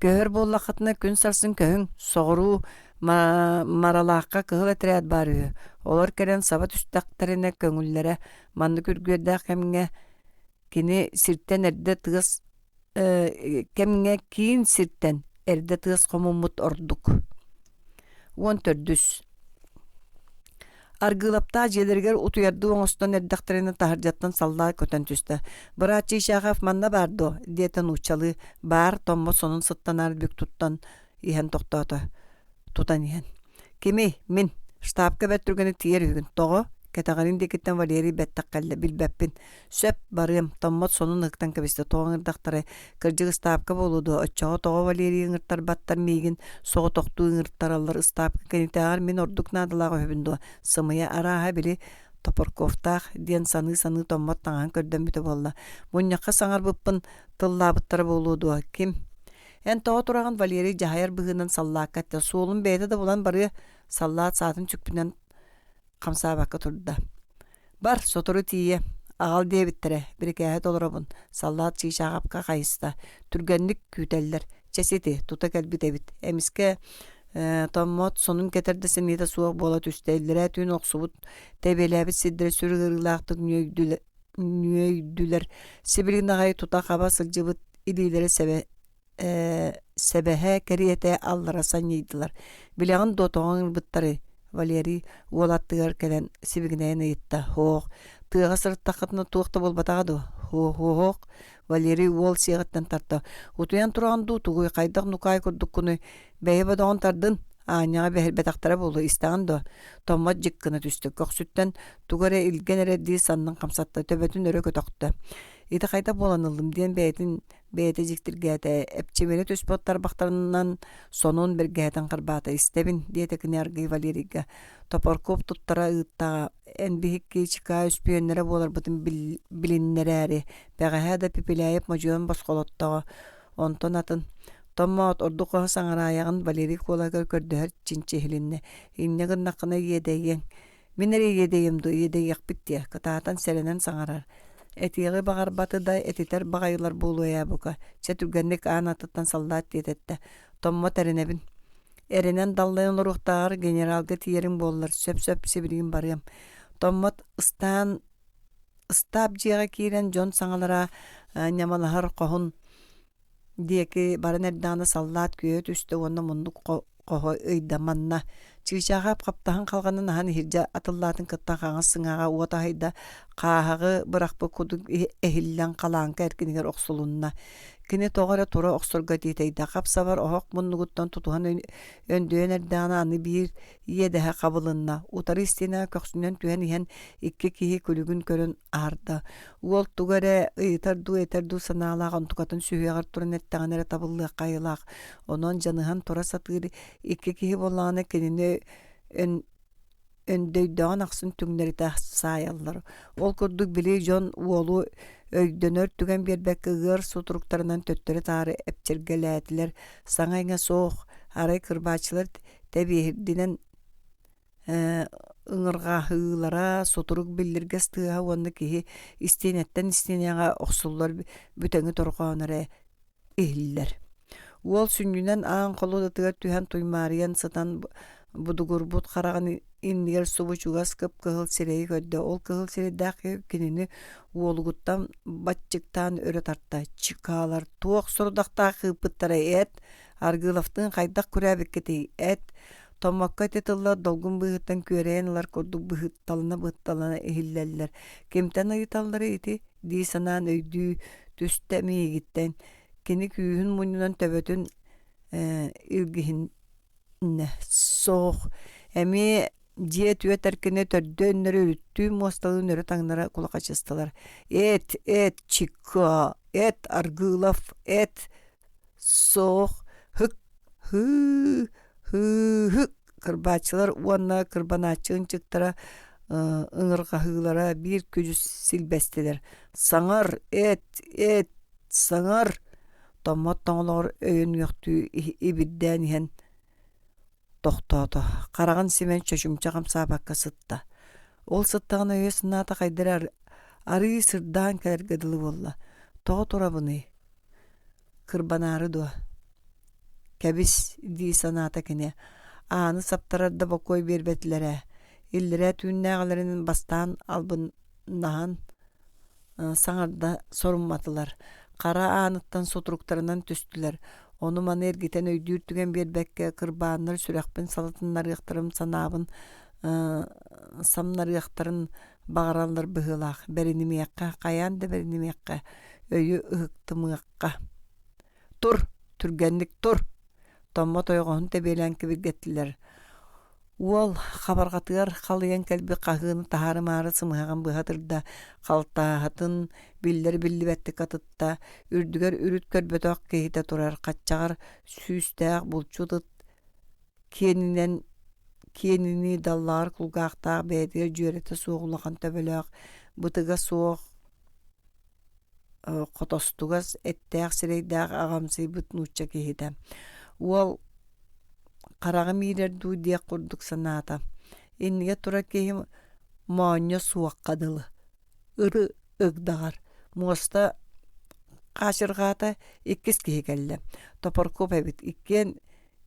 Көһөр буоллаххытына күн сарсын көһүҥ, соҕуруу Маралаахха кыһыл этэрээт баар үһү. Олор кэлэн саба түстэхтэринэ көҥүллэрэ маннык үргүөрдээх кэмҥэ кини сиртэн эрдэ тыас кэмҥэ киин сиртэн эрдэ тыас хомуммут ордук. 14. Аргыылаптаах дьиэлэригэр утуйардыы оҥостон эрдэхтэринэ таһырдьаттан саллаат көтөн түстэ. «Быраат Чичахов манна баар дуо?» диэтэ нууччалыы. Баар, Томмот сонун сыттанаар бүк туттан иһэн тохтоото. Тутан иһэн. Кимий? Мин. Штабка бэрт түргэнник тиийэр үһүгүн. Тоҕо? Кэтэҕэрин диэкиттэн Валерий бэттэх кэллэ. Билбэппин. Сөп, барыам. Томмот сонун ыһыктан кэбистэ. Тоҕо ыҥырдахтарай? Кырдьык ыстаапка буолуо дуо? Оччоҕо тоҕо Валерийы ыҥыртарбаттар миигин соҕотохтуу ыҥыртараллар ыстаапка кинитээҕэр мин ордук наадалаах үһүбүн дуо? Сымыйа арааһа били Топорковтаах диэн саныы-саныы Томмот таҥаһын көрдөммүтэ буолла. Мунньахха саҥарбыппын тыллаабыттара буолуо дуо? Ким? Эн тоҕо тураҕын Валерий дьаһайар быһыынан саллаакка эттэ. Суолун бэйэтэ да булан барыа, саллаат саатын сүкпүнэн хамсаабакка турда. Бар, сотору тиийэ. Аҕал диэбиттэрэ, бирикээһи толоробун, саллаат Чыычааҕапка хайыста. Түргэнник күүтэллэр. Чэ сити, тута кэлбит эбит. Эмискэ Томмот сонун кэтэр да сэниэтэ суох буола түстэ. Иллэрээ түүн охсубут, тэбиэлээбит сирдэрэ сүр ыарыылаахтык нүөйдүлэр. Сибилигин аҕай тута хаба сылдьыбыт илиилэрэ сэбэ сэбэһэ кэриэтэ аллара санньыйдылар. Билэҕин дуо тоҕо ыҥырбыттарый? Валерий уол аттыгар кэлэн сибигинэйэн ыйытта. Һоох, тыаҕа сырыттаххытына туох да буолбатаҕа дуо? Һуох, Валерий уол сиэҕиттэн тарта. Утуйан тураҕын дуу тугуй, хайдах нукаай курдуккунуй? Бэйэ бодоҕун тардын, аанньаҕа бэһирбэтэхтэрэ буолуо, истэҕин дуо? Томмот дьик гына түстэ. Көхсүттэн тугу эрэ илгэн эрэрдии саннын хамсатта, төбөтүн өрө көтөхтө. Ити хайдах буолан ыллым диэн бэйэтин бэйэтэ дьиктиргээтэ, эпчимирэ түспүт тарбахтарынан сонун бэргэһэтин харбаата истэбин диэтэ кини аргыый Валерийга. Топорков туттара ыыттаҕа, эн биһикки чыкаа үспүйүөннэрэ буоларбытын билиннэрээри, бэҕэһээ да Пепеляев модьуйан босхолоттоҕо. Онтон атын Томмоот, ордук хоһо саҥараайаҕын Валерий куолаһыгар көрдөһөр чинчиһилиннэ. Инньэ гыннаххына иэдэйиэҥ. Мин эрэ иэдэйиэм дуо, иэдэйиэхпит диэ, кытаатан сэрэнэн саҥарар. Этиэҕи баҕарбаты да этитэр баҕайылар буолуо ээ бука. Чэ түргэнник аан аттыттан саллаат тиэтэттэ. Томмот эрэнэбин. Эрэнэн даллайан олоруохтааҕар генералга тиийэриҥ буоллар, сөп-сөп сибилигин барыам. Томмот ыстаан ыстаап дьиэҕэ киирэн дьон саҥалара ньамалаһар хоһун диэки баран эрдэҕинэ саллаат күөйэ түстэ уонна муннук хоһо ыйда манна чыычааҕа хаптаһын халҕанын аһан иһирдьэ атыллаатын кытта хаҥас сыҥааҕа уот аһыйда хааһаҕы бырахпыт курдук эһиллэн халааҥка эркинигэр охсулунна кини тоҕо эрэ тура охсорго тиэтэйдэ хап-сабар оһох муннугуттан тутуһан өндөйөн эрдэҕинэ аны биир иэдэһэ хабылынна утары истиэнэҕэ көхсүнэн түһэн иһэн икки киһи күлүгүн көрөн аһарда Уол тугу эрэ ыйытар дуу, этэр дуу санаалаах онтукатын сүһүөҕэр туран эттэҕинэ эрэ табыллыахха айылаах. Онон дьаныһан тура сатыыр икки киһи буоллаҕына кинини өн өндөйдөҕүн ахсын түҥнэритэ саайаллар. Ол курдук били дьон уолу өйдөнөр түгэн биэрбэккэ ыар сутуруктарынан төттөрү-таары эпчиргэлээтилэр. Саҥа-иҥэ суох, арай кырбааччылар тэбиэһирдинэн ыҥырҕаһыылара, сутурук биллиргэс тыаһа уонна киһи истиэнэттэн истиэнэҕэ охсуллар бүтэҥи торҕооно эрэ иһиллэр. Уол сүнньүнэн аан холуодатыгар түһэн туймаарыйан сытан будугурбут хараҕын иннигэр субу чугас кып-кыһыл сирэйи көрдө. Ол кыһыл сирэйдээх киһи кинини уолугуттан баччыктаан өрө тарта. Чыкаалар туох сорудахтаах ыыппыттара эт Аргыыловтыын хайдах күрээбиккитий эт Томмокко ити тыллар долгун быыһыттан күөрэйэн ылар курдук быһытталана-быһытталана иһиллэллэр. Кимтэн ыйыталларый ити дии санаан өйдүү түстэ миигиттэн. Кини күүһүн мунньунан төбөтүн илгиһиннэ. Суох, эмиэ дьиэ түөрт эркинэ төрдө өннөрү үрүттүү муосталыын өрө таҥнара кулахачыстылар. Эт, эт, Чикко, эт, Аргыылов, эт, суох, һык, һыы, һыы-һык кырбааччылар уонна кырбанааччы ынчыктара ыҥырҕаһыылара биир күдьүс силбэстилэр. Саҥар, эт, эт, саҥар! Томмот тоҥолоҕор өйөнүөхтүү ибирдээн иһэн тохтоото, хараҕын симэн чочумча хамсаабакка сытта. Ол сыттаҕына өйө-санаата хайдах эрэ арыый сырдаан кэлэргэ дылы буолла. Тоҕо турабыный? Кырбанаары дуо? Кэбис, дии санаата кини. Ааны саптарар да бокуой биэрбэтилэр ээ. Иллэрээ түүннээҕилэрин бастаан албыннаһан саҥарда сорумматылар. Хара ааныттан сутуруктарынан түстүлэр. Ону-маны эргитэн өйдүүр түгэн биэрбэккэ, кырбааннар сүрэхпин салытыннарыахтарын санаабын самнарыахтарын баҕараллар быһыылаах. Бэринимиэххэ, хайаан да бэринимиэххэ, өйү ыһыктымыахха. Тур, түргэнник тур! Томмот ойоҕоһун тэбиэлээн кибиргэттилэр. Уол хабарҕатыгар халыйан кэлбит хаһыыны таһаарымаары сымыһаҕын быһа тырда, халтаһатын биллэр-биллибэттик атытта, үрдүгэр үрүт көрбөтөх киһитэ турар хаччаҕар сүүстээх булчут ыт киэнинэн киэнинии даллаҕар кулгаахтаах бэйэтигэр дьүөрэтэ суох улахан төбөлөөх, бытыга суох хотостугас эттээх сирэйдээх аҕамсыйбыт нуучча киһитэ. Уол хараҕым иирэр дуу диэх курдук санаата. Иннигэр турар киһи моонньо суохха дылы. Ыры ыгдаҕар. Муоста хаачырҕаата, иккис киһи кэллэ. Топоркуоп эбит. Иккиэн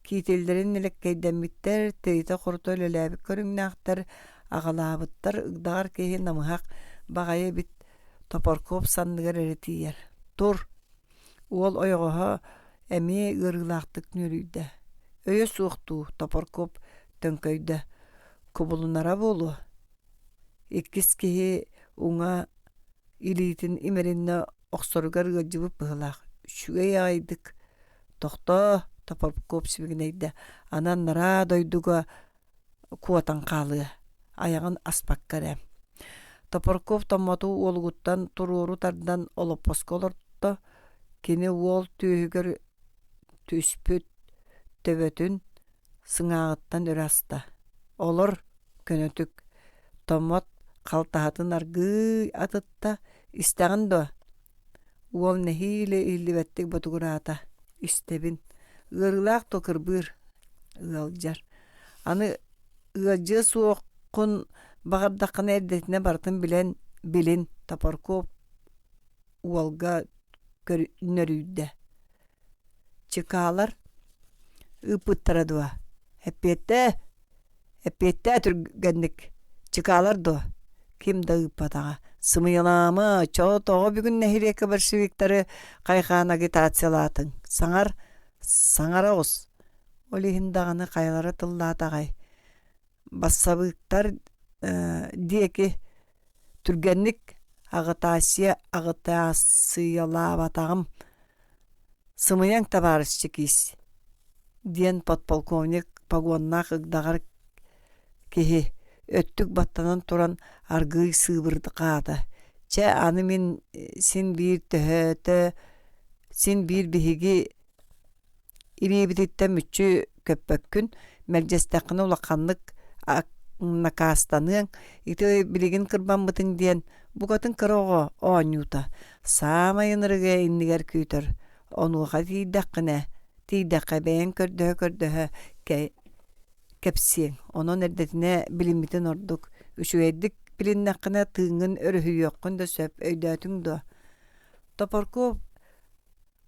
киитиллэрин нэлэккэйдэммиттэр, тиритэ-хорута үлэлээбит көрүҥнээхтэр, аҕалаабыттар. Ыгдаҕар киһи намыһах баҕайы эбит Топоркуоп санныгар эрэ тиийэр: «Тур!» Уол ойоҕоһо эмиэ ыарыылаахтык нүөлүйдэ. Өйө суох дуу, Топоркуоп төҥкөйдө: «Кубулунара буолуо» Иккис киһи уҥа илиитин имэриннэ охсоругар ыалдьыбыт быһыылаах, үчүгэй аҕайдык «Тохтоо!» Топоркуоп сибигинэйдэ, «Аны анараа дойдуга куотан хаалыа, айаҕын аспакка эрэ. Топорков Томмоту уолугуттан туруору тардан олоппоско олорто, кини уол түөһүгэр түспүт төбөтүн сыҥааҕыттан өрө аста. Олор көнөтүк Томмот халтаһатын аргыый атытта, «Истэҕин дуо?» Уол нэһиилэ иһиллибэттик ботугураата: «Истэбин. Ыарыылаах дуо кырбыыр?» Ыалдьар. Аны ыалдьыа суоххун баҕардаххына эрдэтинэ барытын билэн билин Топоркуоп уолга нөрүйдэ. Чыкаалар ыыппыттара дуо? Эппиэттээ! Эппиэттээ түргэнник! Чыкаалар дуо? Ким да ыыппатаҕа. Сымыйалаама, чоо тоҕо бүгүн нэһилиэккэ большевиктары хайҕаан агитациялаатыҥ? Саҥар, саҥара оҕус! Ол иһин даҕаны хайалара тыллаатаҕай, бассабыыктар диэки түргэнник аҕытаассыйа аҕытаассыйалаабатаҕым, сымыйаҥ табаарыс чекист диэн подполковник погоннаах ыгдаҕар киһи өттүк баттанан туран аргыый сыыбырҕаата: «Чэ, аны мин син биир төһөтө син биир биһиги Илиибититтэн мүччү көппөккүн, мэлдьэстэххинэ улаханнык накаастаныаҥ, ити билигин кырбаммытыҥ диэн букатын кыра оҕо оонньуута, саамай ынырыга иннигэр күүтэр, онуоха тиийдэххинэ, тиийдэххэ бэйэҥ көрдөһө-көрдөһө кэпсиэҥ, онон эрдэтинэ билиммитин ордук, үчүгэйдик билиннэххинэ тыыҥҥын өрүһүйүөххүн да сөп, өйдөөтүҥ дуо? Топоркуоп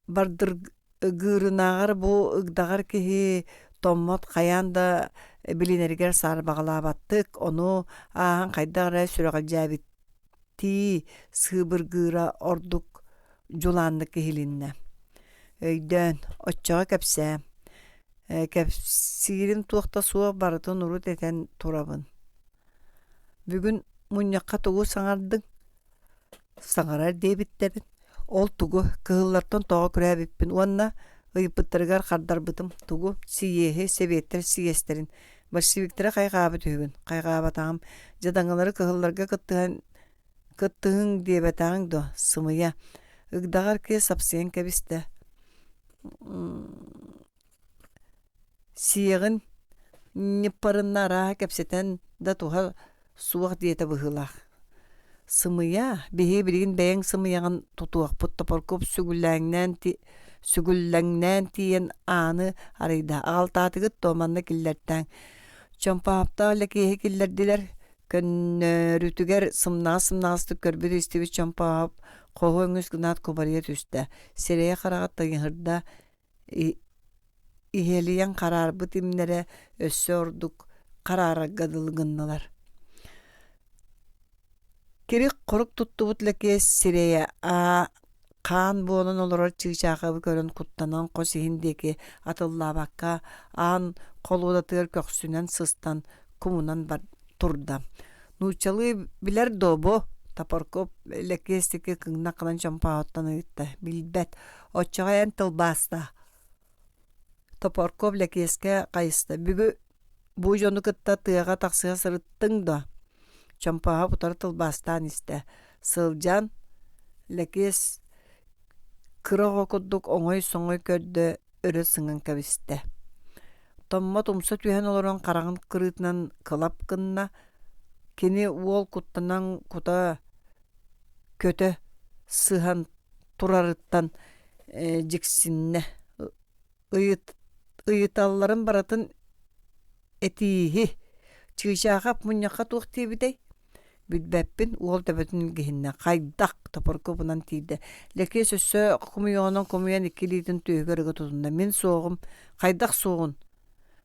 бардыр. Ыгыырынааҕар бу ыгдаҕар киһи томмот хайаан да билинэригэр саарбаҕалаабаттык, ону ааһан хайдах эрэ сүрэҕэлдьээбиттии сыыбыргыыра ордук дьулааннык иһилиннэ. Өйдөөн, оччоҕо кэпсээ. Кэпсиирим туох да суох барытын урут этэн турабын. Бүгүн мунньахха тугу саҥардыҥ? Саҥарар диэбиттэрин, ол тугу, кыһыллартан тоҕо күрээбиппин уонна ыйыппыттарыгар хардарбытым тугу, сийиэһи, сэбиэттэр сийиэстэрин, большевиктары хайҕаабыт үһүбүн, хайҕаабатаҕым, дьадаҥылары кыһылларга кыттыһан кыттыһыҥ диэбэтэҕиҥ дуо, сымыйа, ыгдаҕар киһи сапсыйан кэбистэ Сиэҕин ньыппарынна арааһа кэпсэтэн да туһа суох диэтэ быһыылаах. Сымыйа, биһиги билигин бэйэҥ сымыйаҕын тутуохпут Топоркуоп сүгүллэҥнээн сүгүллэҥнээн тиийэн ааны арыйда. Аҕалтаатыгыт дуо манна киллэртээҥ. Чомпооптоох Лэкиэһи киллэрдилэр. Көннөрүтүгэр сымнаҕас-сымнаҕастык көрбүт-истибит Чомпооп хоһу өҥүс гынаат кубарыйа түстэ. Сирэйэ-хараҕа тыйыһырда, Иһэлийэн хараарбыт имнэрэ өссө ордук хараарарга дылы гыннылар. Кирик-хорук туттубут Лэкиэс сирэйэ аа хаан буолан олорор чыычаахабы көрөн куттанан хос иһин диэки атыллаабакка аан холуодатыгар көхсүнэн сыстан кумунан бар турда. Нууччалыы билэр дуо бу? Топорков Лэкиэс диэки кыҥнах гынан чомпооһуттан ыйытта. Билбэт. Оччоҕо эн тылбаастаа. Топорков Лэкиэскэ хайыста. Бүгү бу дьону кытта тыаҕа тахсыһа сырыттыҥ дуо? Чомпооһоп утары тылбаастаан истэ. Сылдьан Лэкиэс кыра оҕо курдук оҥой-соҥой көрдө, өрө сыҥан кэбистэ. Томмот умса түһэн олорон хараҕын кырыытынан кылап гынна, кини уол куттанан кута көтө сыһан турарыттан дьиксиннэ. Ыйыталларын барытын этииһи, Чыычаахап мунньахха туох диэбитэй? Билбэппин, уол төбөтүн илгиһиннэ. Хайдах? Топоркобунан тиийдэ. Лэкиэс өссө хомуйуоҕунан хомуйан икки илиитин түөһүгэр ыга тутунна. Мин суоҕум. Хайдах суоҕун?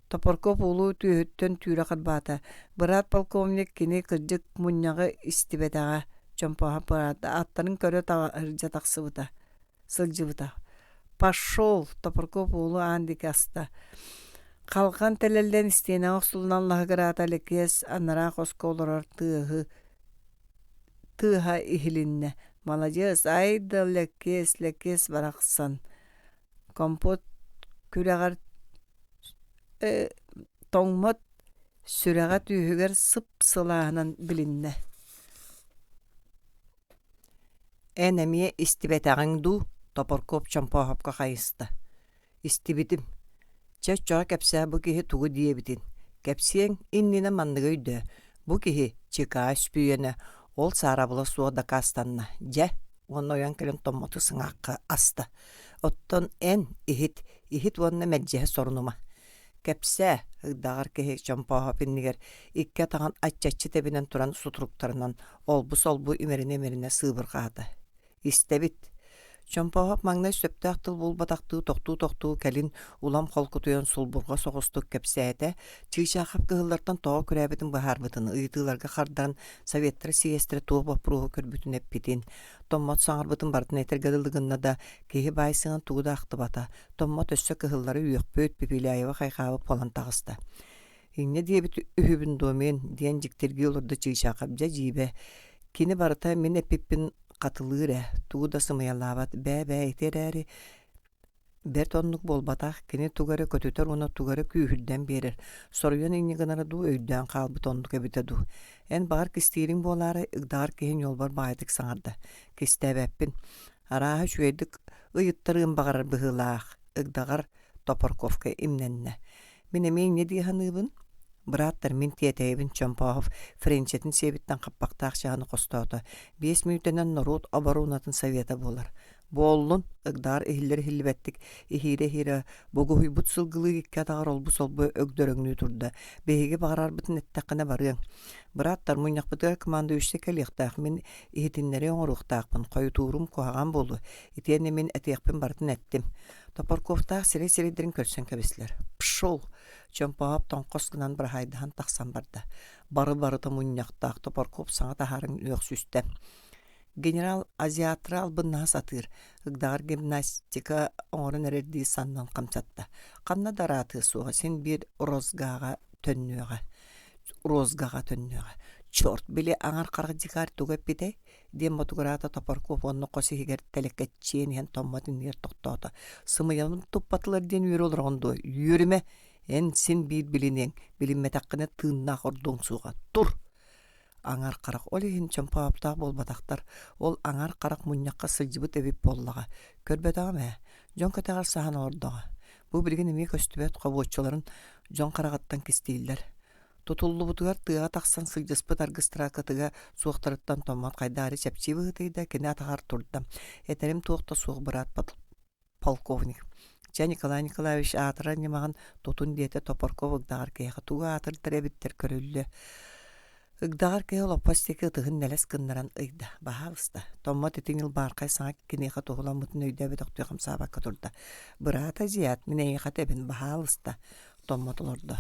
Топорков уолу түөһүттэн түүрэ харбаата. Быраат полковник кини кырдьык мунньаҕы истибэтэҕэ. Чомпооһоп быраата аттарын көрө таһырдьа тахсыбыта. Сылдьыбыта. Пошел! Топорков уолу аан диэки аста. Халҕан тэлэллэн истиэнэҕэ охсулунан лаһыгыраата Лэкиэс анараа хоско олорор тыаһы тыаһа иһилиннэ. Маладьыас, ай да Лэкиэс, Лэкиэс барахсан. Компот күрэҕэр тоҥмот сүрэҕэ түөһүгэр сып-сылааһынан билиннэ. Эн эмиэ истибэтэҕиҥ дуу? Топоркуоп Чомпооһопко хайыста. Истибитим. Чэ, оччоҕо кэпсээ бу киһи тугу диэбитин. Кэпсиэҥ иннинэ манныгы өйдөө. Бу киһи чыкаа үспүйүөнэ, ол саарабыла суох дакаастанна. Дьэ, уонна ойон кэлэн Томмоту сыҥаахха аста. Оттон эн иһит, иһит уонна мэлдьэһэ сорунума. Кэпсээ, ыгдаҕар киһи Чомпооһоп иннигэр икки атаҕын аччаччы тэбинэн туран сутуруктарынан олбу-солбу имэринэ-имэринэ сыыбырҕаата. Истэбит. Чомпооһоп маҥнай сөптөөх тыл булбатахтыы тохтуу-тохтуу кэлин улам холкутуйан сулбурҕа соҕустук кэпсээтэ, Чыычаахап кыһыллартан тоҕо күрээбитин быһаарбытын, ыйытыыларга хардаран советтар сийиэстэрэ туох боппуруоһу көрбүтүн эппитин, Томмот саҥарбытын барытын этэргэ дылы гынна да, киһи баайсыҥын тугу да ахтыбата. Томмот өссө кыһыллары үөхпүт, Пепеляева хайҕаабыт буолан таҕыста. Инньэ диэбит үһүбүн дуо мин, диэн дьиктиргии олордо Чыычаахап дьэ дьиибэ. Кини барыта мин эппиппин хатылыыр ээ, тугу да сымыйалаабат, бээ-бээ ити эрээри бэрт оннук буолбатах, кини тугу эрэ көтүтэр уонна тугу эрэ күүһүрдэн биэрэр, соруйан инньэ гынара дуу, өйдөөн хаалбыт оннук эбитэ дуу. Эн баҕар кистиириҥ буолаарай, ыгдаҕар киһи ньуолбар баҕайытык саҥарда. Кистээбэппин. Арааһа үчүгэйдик ыйыттарыан баҕарар быһыылаах, ыгдаҕар Топорковка имнэннэ. Мин эмиэ инньэ дии саныыбын. Бырааттар, мин тиэтэйэбин Чомпоохов френчэтин сиэбиттэн хаппахтаах чаһыны хостоото. 5 мүнүүтэнэн норуот оборуонатын совета буолар. Буоллун, ыгдаар иһиллэр-иһиллибэттик иһиирэ-иһиирэ бугуһуйбут сылгылыы икки атаҕар олбу-солбу өгдөрөҥнүү турда. Биһиги баҕарарбытын эттэххинэ барыаҥ. Бырааттар, мунньахпытыгар командующай кэлиэхтээх, мин иһитиннэрии оҥоруохтаахпын, хойутуурум куһаҕан буолуо. Итиэннэ мин этиэхпин барытын эттим. Топорковтаах сирэй-сирэйдэрин көрсөн кэбистилэр. Пшел! Чомпооп тоҥхос гынан быраһаайдаһан тахсан барда. Бары-барыта мунньахтаах Топорков саҥа таһааран үөхсүстэ. Генерал азиаттары албыннаһа сатыыр, ыгдаҕар гимнастика оҥорон эрэрдии саннын хамсатта. Ханна да ыраатыа суоҕа, син биир розгаҕа төннүөҕэ. Розгаҕа төннүөҕэ. Черт, били аҥар харах дикарь тугу эппитэй? диэн ботугураата Топорков уонна хос иһигэр тэлэкэччийэн иһэн томмот иннигэр тохтоото. Сымыйабын туппатылар диэн үөрэ олороҕун дуо? Үөрүмэ! Эн син биир билиниэҥ, билиммэтэххинэ тыыннаах ордуоҥ суоҕа. Тур! Аҥар харах ол иһин чомпооптоох буолбатахтар, ол аҥар харах мунньахха сылдьыбыт эбит буоллаҕа. Көрбөтөҕүм ээ, дьон кэтэҕэр саһан олордоҕо. Бу билигин эмиэ көстүбэт хобуоччуларын дьон хараҕыттан кистииллэр. Тутуллубутугар тыаҕа тахсан сылдьыспыт аргыстара кытыга суохтарыттан томмот хайдаары чэпчии быһыытыйда, кини атаҕар турда. Этэрим туох да суох быраат полковник. Чэ, Николай Николаевич аатырар ньымаҕын тутун диэтэ Топорков ыгдаҕар киһиэхэ тугу аатырдар эбиттэр көрүллүө. Ыгдаҕар киһи олоппос диэки ытыһын нэлэс гыннаран ыйда. Баһаалыста. Томмот ити ньылбаархай саҥа киниэхэ туһуламмытын өйдөөбөтөхтүү хамсаабакка турда. Быраата азиат, мин эйиэхэ этэбин, баһаалыста. Томмот олордо.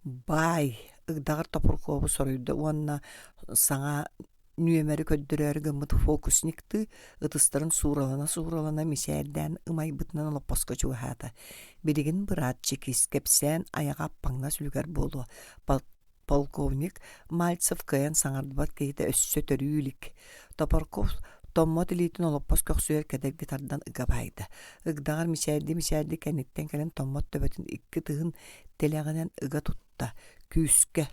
Баай, ыгдаҕар Топуркову соруйда уонна саҥа нүөмэри көрдөрөөрү гыммыт фокусниктыы ытыстарын сууралана-сууралана мичээрдээн ымайбытынан олоппоско чугаһаата. Билигин быраат чекист кэпсээн айаҕа аппаҥнас үлүгэр буолуо. Полковник Мальцев кыайан саҥардыбат киһитэ өссө төрүү илик. Топорков томмот илиитин олоппос көхсүгэр кэдэрги тардан ыга баайда. Ыгдаҕар мичээрдии-мичээрдии кэнниттэн кэлэн томмот төбөтүн икки ытыһын тилэҕинэн ыга тутта. Күүскэ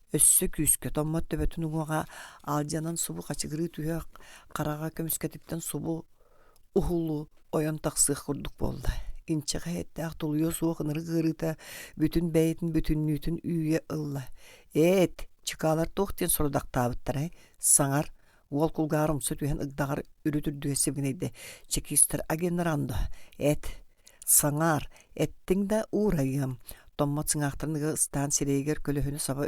Өссө күүскэ томмот төбөтүн уҥуоҕа алдьанан субу хачыгырыы түһүөх хараҕа көмүскэтиттэн субу уһулу ойон тахсыах курдук буолла. Инчэҕэй эттээх тулуйуо суох ынырык ыарыыта бүтүн бэйэтин бүтүннүүтүн үүйэ ылла. Ээт, чыкаалар туох диэн сорудахтаабыттарай? Саҥар, уол кулгааҕар умса түһэн ыгдаҕар үрүт үрдүгэр сибигинэйдэ. Чекистэр агеннарандо, эт, Саҥаар, эттиҥ да уурайыам, Томмот сыҥаахтарын ыга ыстаан сирэйигэр көлөһүнү саба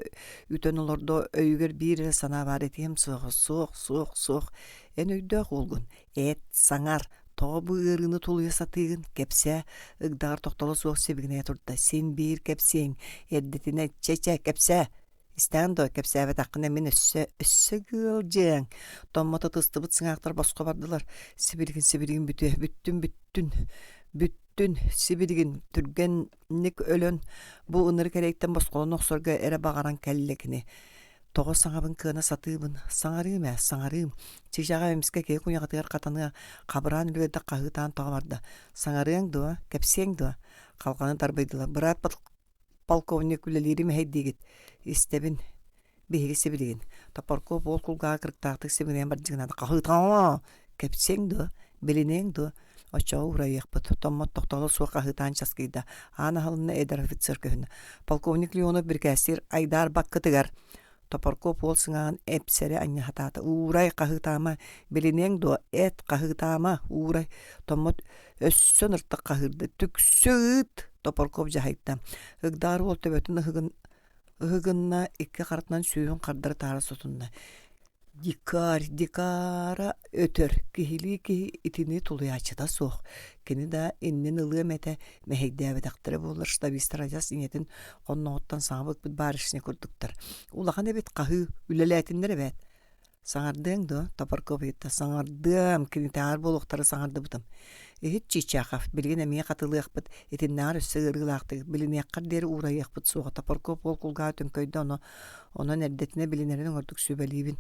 үтэн олордо, өйүгэр биир эрэ санаа баар этиэм суоҕа, суох, суох, суох, эн өйдөөх уолгун, эт, саҥар, тоҕо бу ыарыыны тулуйа сатыыгын, кэпсээ, ыгдаҕар тохтоло суох сибигинэйэ турда, син биир кэпсиэҥ, эрдэтинэ чэ-чэ, кэпсээ, Истэҕин дуо, кэпсээбэтэххинэ мин өссө, өссө ыалдьыаҥ. Томмото тыстыбыт сыҥаахтар босхо бардылар. Сибилигин, сибилигин бүтүө, бүттүн, бүттүн, бүттүн, сибилигин түргэнник өлөн, бу ынырык эрэйтэн босхолоно охсорго эрэ баҕаран кэллэ кини. Тоҕо саҥабын кыана сатыыбын, саҥарыым ээ, саҥарыым. Чыычааҕа эмискэ киһи куйаҕатыгар хатаныа, хабыраан үлүгэрдик хаһыытаан тоҕо барда. Саҥарыаҥ дуо, кэпсиэҥ дуо? Халҕаны тарбыйдылар. Быраат полковник үлэлиири мэһэйдиигит истэбин биһиги сибилигин Топорков уол кулгааҕа кырыктаахтык сибигинэйэн бардьыгынаата хаһыытаҥ кэпсиэҥ дуо билиниэҥ дуо оччоҕо уурайыахпыт Томмот тохтоло суох хаһыытаан часкыйда аан аһылынна эдэр офицер көһүннэ полковник Леонов бирикээстиир айдаар баккытыгар Топорков уол сыҥааҕын эпсэри анньа сатаата уурай хаһыытаама билиниэҥ дуо эт хаһыытаама уурай Томмот өссө ыныртык хаһыырда түксү ыыт Топорков дьаһайда ыгдаар уол төбөтүн ыһыгын ыһыгынна икки харатынан сүүһүн хардары таара сотунна Дикарь, дикара өтөр, киһилии киһи итини тулуйааччыта суох. Кини да иннин ылыам этэ, мэһэйдээбэтэхтэрэ буоллар штабистар адьас ийэтин хонноҕуттан саҥа быкпыт барышня курдуктар. Улахан эбит хаһыы, үлэлээтиннэр эбээт. Саҥардыаҥ дуо? Топорков ыйытта. Саҥардыам, кинитээҕэр буолуохтары саҥардыбытым. Иһит Чичахов, билигин эмиэ хатылыахпыт, итиннээҕэр өссө ыарыылаахтык, билиниэххэр диэри уурайыахпыт суоҕа. Топорков уол кулгааҕа төҥкөйдө, ону Онон эрдэтинэ билинэрин оҥордук сүбэлиибин.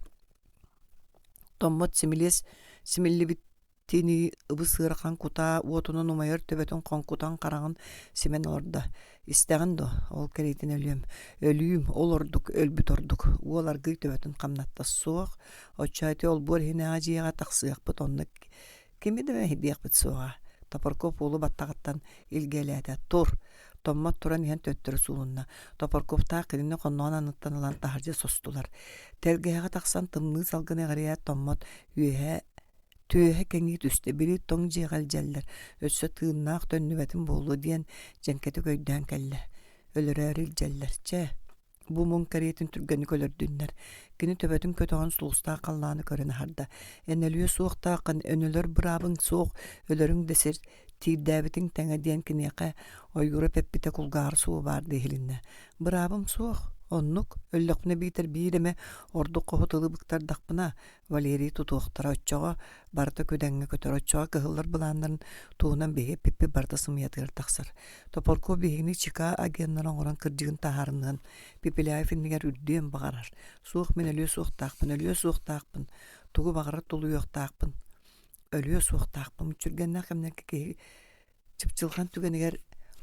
Томмот симилиэс симиллибитинии ыбыс-ыарахан кутаа уотунан умайар төбөтүн хоҥкутан хараҕын симэн олордо. Истэҕин дуо, ол кэриэтин өлүөм. Өлүүм, ол ордук, өлбүт ордук. Уол аргыый төбөтүн хамнатта. Суох, оччоо ити олбуор иһинээҕи дьиэҕэ тахсыахпыт, онно Кими да мэһэйдиэхпит суоҕа, Топорков уолу баттаҕыттан илгэлээтэ: «Тур!» Томмот туран иһэн төттөрү суулунна. Топорковтаах кинини хонноҕун анныттан ылан таһырдьа состулар. Тэлгэһэҕэ тахсан тымныы салгыны эҕирийээт Томмот үөһэ Түөһэ кэҥии түстэ, били тоҥ дьиэҕэ илдьэллэр, өссө тыыннаах төннүбэтим буолуо диэн дьэҥкэтик өйдөөн кэллэ. Өлөрөөрү илдьэллэр, чэ, бу муҥ кэриэтин түргэнник өлөрдүннэр. Кини төбөтүн көтөҕөн сулустаах халлааны көрөн аһарда. Эн өлүө суохтааххын, өнөлөр быраабыҥ суох, өлөрүҥ да сир, тиирдээбитиҥ тэҥэ диэн киниэхэ ойуура эппитэ кулгааҕар суо баардыы иһилиннэ. Быраабым суох, оннук, өллөхпүнэ биитэр биир эмэ ордук хоһу тылы быктардахпына, Валерий тутуохтара оччоҕо барыта күдэҥҥэ көтөр, оччоҕо кыһыллар былааннарын туһунан биһиги эппиппит барыта сымыйатыгар тахсар. Топорков биһигини ЧК агеннара оҥорон кырдьыгын таһаарыныан, Пепеляев иннигэр үрдүөн баҕарар. Суох мин өлүө суохтаахпын, өлүө суохтаахпын, тугу баҕарар тулуйуохтаахпын, өлүө суохтаахпын. Мүччүргэннээх кэмнэргэ киһи Чыпчылҕан түгэнигэр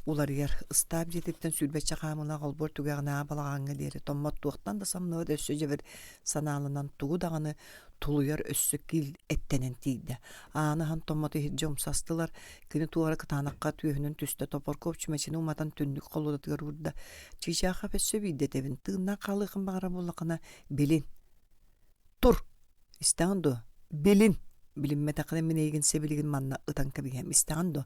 уларыйар, ыстаап дьиэтиттэн сүүрбэччэ хаамыылаах олбуор түгэҕинээҕи балаҕаҥҥа диэри Томмот туохтан да самныбат өссө дьэбир санааланан тугу даҕаны тулуйар өссө киил эттэнэн тиийдэ. Ааны аһан Томмоту иһирдьэ умсастылар, кини туора кытаанахха түөһүнэн түстэ, Топорков чүмэчини уматан түннүк холуодатыгар уурда. Чыычаахап өссө биирдэ этэбин, тыыннаах хаалыаххын баҕарар буоллаххына, билин. Тур! Истэҕин дуо? Билин! Билиммэтэххинэ мин эйигин сибилигин манна ытан кэбиһиэм. Истэҕин дуо?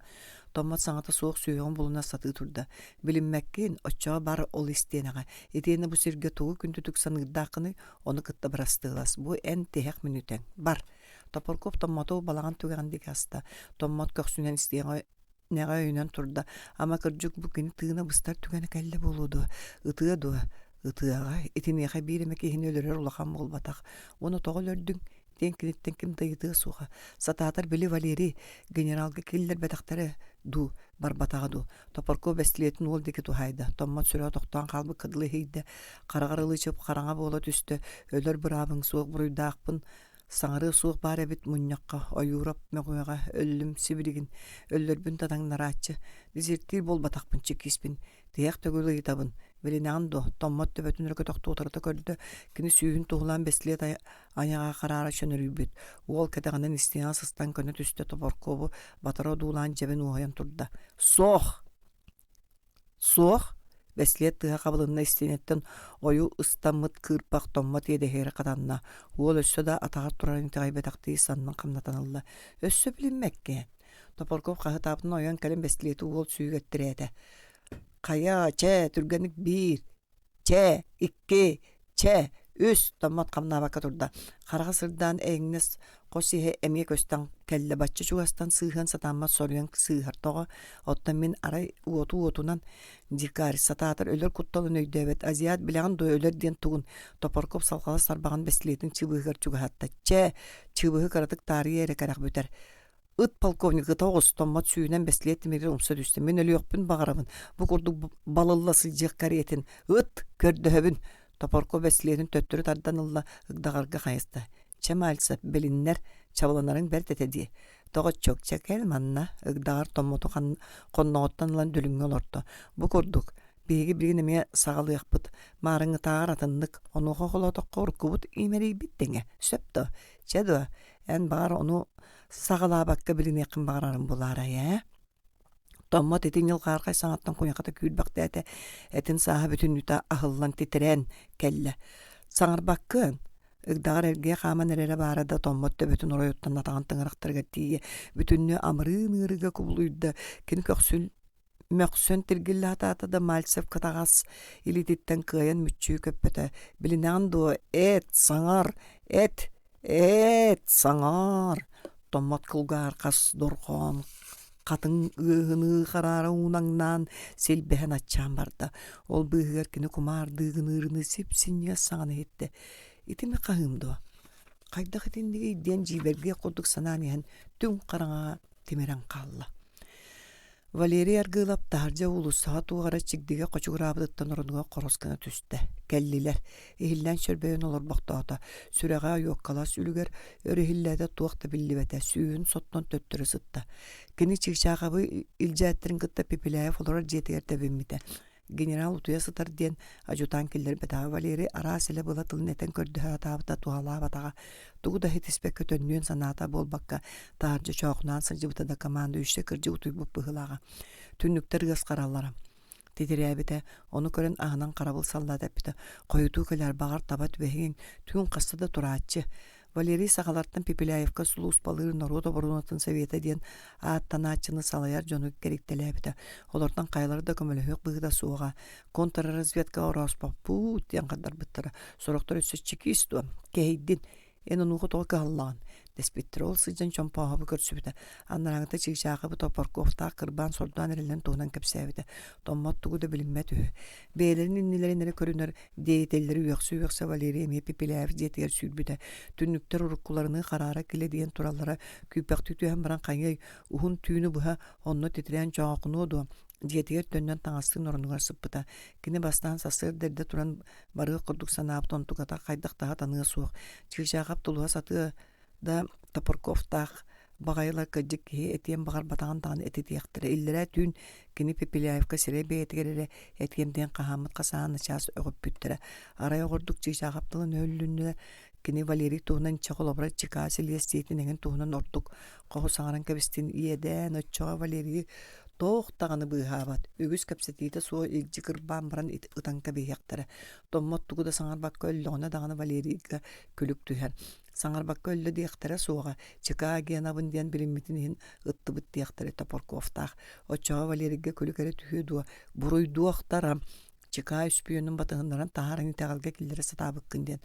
Томмот саҥата суох сүһүөҕүн булуна сатыы турда. Билиммэккин, оччоҕо бар ол истиэнэҕэ. Итиэннэ бу сиргэ тугу күндүтүк саныырдааххыный, ону кытта бырастыылас. Бу эн тиһэх мүнүүтэҥ. Бар! Топорков Томмоту балаҕан түгэҕин диэки аста. Томмот көхсүнэн истиэҕэ Нэҕэ өйүнэн турда, ама кырдьык бу кини тыына быстар түгэнэ кэллэ буолуо дуо, ытыа дуо? Ытыаҕа, итиниэхэ биир эмэ киһини өлөрөр улахан буолбатах. Уонна тоҕо өлөрдүҥ? диэн киниттэн ким да ыйытыа суоҕа. Сатаатар били Валерий генералга киллэрбэтэхтэрэ дуу, барбатаҕа дуу. Топорков бэстилиэтин уол диэки туһаайда. Томмот сүрэҕэ тохтоон хаалбыкка дылы иһийдэ. Хараҕар ылы-чып хараҥа буола түстэ. Өлөр быраабыҥ суох буруйдаахпын. Саҥарыа суох баар эбит мунньахха, Ойуурап мөҕүөҕэ, өллүм сибилигин, өллөрбүн да таҥнарааччы, дезертир буолбатахпын чекиспин, тиһэх төгүл ыйытабын, билинэҕин дуо, Томмот төбөтүн өрө көтөхтө утарыта көрдө, кини сүүһүн туһулаан бэстилиэт айаҕа хараара чөнөрүйбүт, уол кэтэҕинэн истиэнэҕэ сыстан көнө түстэ Тоборкуобу батары одуулаан дьэбин уоһуйан турда. Суох! Суох, бэстилиэт тыаһа хабылынна истиэнэттэн ойуу ыстаммыт кыырпах томмот иэдэһигэр хатанна. Уол өссө да атаҕар турарын итэҕэйбэтэхтии саннын хамнатан ылла. Өссө билиммэккэ. Топорков хаһытаабытын ойон кэлэн бэстилиэти уол сүүһүгэр тирээтэ. Хайа, чэ, түргэнник биир, Чэ, икки, чэ, үс Томмот хамнаабакка турда. Хараҕа сырдаан эйэҥнэс хос иһэ эмиэ көстөн кэллэ. Бачча чугастан сыыһыан сатааммат соруйан сыыһар тоҕо? Оттон мин арай уоту уотунан дикарь сатаатар өлөр кутталын өйдөөбөт. Азиат билэҕин дуо өлөр диэн тугун? Топорков салҕалас тарбаҕын бэстилиэтин чыбыыһыгар чугаһатта. Чэ, чыбыһы кыратык таарыйа эрэ кэрэх бүтэр. Ыт полковник ыта оҕус томмот сүүнэн бэстилиэт тимирин умса түстэ. Мин өлүөхпүн баҕарабын. Бу курдук балылла сылдьыах кэриэтин. Ыт, көрдөһөбүн. Топорко бэстилиэтин төттөрү тардан ылла, ыгдаҕарга хайыста. Чэ, Мальцев, билиннэр, чабыланарыҥ бэрт этэ дии. Тоҕоччук, чэ кэл манна, ыгдаҕар томмоту хонноҕуттан ылан дүлүҥҥэ олорто. Бу курдук, Биһиги билигин эмиэ саҕалыахпыт. Маарыҥҥытааҕар атыннык, онуоха холоотоххо уруккубут имэрийбит тэҥэ. Сөп дуо? Чэ дуо, эн баҕар ону саҕалаабакка билиниэххин баҕарарым буолаарай ээ? Томмот ити ньылҕаархай саҥаттан куйахата күүрбэхтээтэ, этин сааһа бүтүннүүтэ аһыллан титирээн кэллэ. Саҥарбаккын, ыгдаҕар эргийэ хааман эрэрэ баара да Томмот төбөтүн оройуттан атаҕын тыҥырахтарыгар тиийэ бүтүннүү амырыын ыарыыга кубулуйда. Кини көхсүн Мөхсөн тиргиллэ сатаата да Мальцев кытаҕас илиититтэн кыайан мүччүү көппөтө. Билинэҕин дуо, эт, саҥар, эт, эт, саҥар! Томмот кулгаар хас дорҕоон хатыҥ ыаһыныы хараара уунаҥнаан силбэһэн аччаан барда. Ол быыһыгар кини кумаардыы гыныырыныы сип-синньигэс саҥаны иһиттэ. Ити мин хаһыым дуо? Хайдах итиннигий диэн дьиибэргиэх курдук санаан иһэн түҥ хараҥаҕа тимирэн хаалла. Валерий Аргыылап таһырдьа уулуссаҕа туох эрэ чигдигэ хочугураабытыттан оронугар хорос гына түстэ. Кэллилэр. Иһиллээн чөрбөйөн олорбохтоото. Сүрэҕэ ойуоккалас үлүгэр өр иһиллээтэ туох да биллибэтэ. Сүүһүн соттон төттөрү сытта. Кини Чыычаахабы илдьээттэрин кытта Пепеляев олорор дьиэтигэр тэбиммитэ. Генерал утуйа сытар диэн адьутаан киллэрбэтэҕэ Валерий араас илэ-была тылын этэн көрдөһө сатаабыта туһалаабатаҕа тугу да ситиспэккэ төннүөн санаата буолбакка таһырдьа чоохунаан сылдьыбыта да командующай кырдьык утуйбут быһыылааҕа түннүктэр ыас хараллара титирээбитэ ону көрөн аһынан харабыл саллаат эппитэ хойутуу кэлэр баҕар таба түбэһиҥ түүн хаста да турааччы. Валерий сахалартан Пепеляевка сулууспалыыр норуот оборуонатын Совета диэн ааттанааччыны салайар дьону кэрийтэлээбитэ. Олортон хайалара да көмөлөһүөх быһыыта суоҕа. Контрразведка орооспоппут диэн хардарбыттара. Сорохтор өссө чекист дуо? Кэһэйдин, эн онуоха тоҕо кыһаллаҕын дэспиттэр. Ол сылдьан Чомпооһобу көрсүбүтэ. Анарааҥыта Чыычаахабы Топпорковтаах кырбаан сордоон эрэллэрин туһунан кэпсээбитэ. Томмот тугу да билиммэт үһү. Бэйэлэрин иннилэрин эрэ көрүнэр деятеллэри үөхсэ-үөхсэ Валерий эмиэ Пепеляев дьиэтигэр сүүрбүтэ. Түннүктэр уруккуларыныы хараара килэдийэн тураллара күүппэхтүү түһэн баран хайыай, уһун түүнү быһа онно титирээн чоҥоохунуо дуо, дьиэтигэр төннөн таҥастыын оронугар сыппыта. Кини бастаан сарсыарда эрдэ туран барыах курдук санаабыт онтуката хайдах да сатаныа суох. Чыычаахап тулуһа сатыа да Топорковтаах баҕайылар кырдьык киһи этиэн баҕарбатаҕын даҕаны этитиэхтэрэ. Иллэрээ түүн кини Пепеляевка сирэй бэйэтигэр эрэ этиэм диэн хаһааммыт хасаһан начаас өҕүппүттэрэ. Арай оҕордук Чыычаахап тылын өһүллүннэ кини Валерий туһунан чэ холобура чыкаа силиэстийэтин эҥин туһунан ордук хоһу саҥаран кэбистин иэдээн оччоҕо Валерийы туох даҕаны быыһаабат үгүс кэпсэтиитэ суох илдьи кырбаан баран ытан кэбиһиэхтэрэ. Томмот тугу да саҥарбакка өллөҕүнэ даҕаны Валерийга күлүк түһэр. Саҥарбакка өллө диэхтэрэ суоҕа, чыкаа Генабын диэн билиммитин иһин ыттыбыт диэхтэрэ Топорковтаах. Оччоҕо Валерийга күлүк эрэ түһүө дуо, буруйдуохтара. Чыкаа үспүйүөнүн батыһыннаран таһааран итэҕэлгэ киллэрэ сатаабыккын диэн.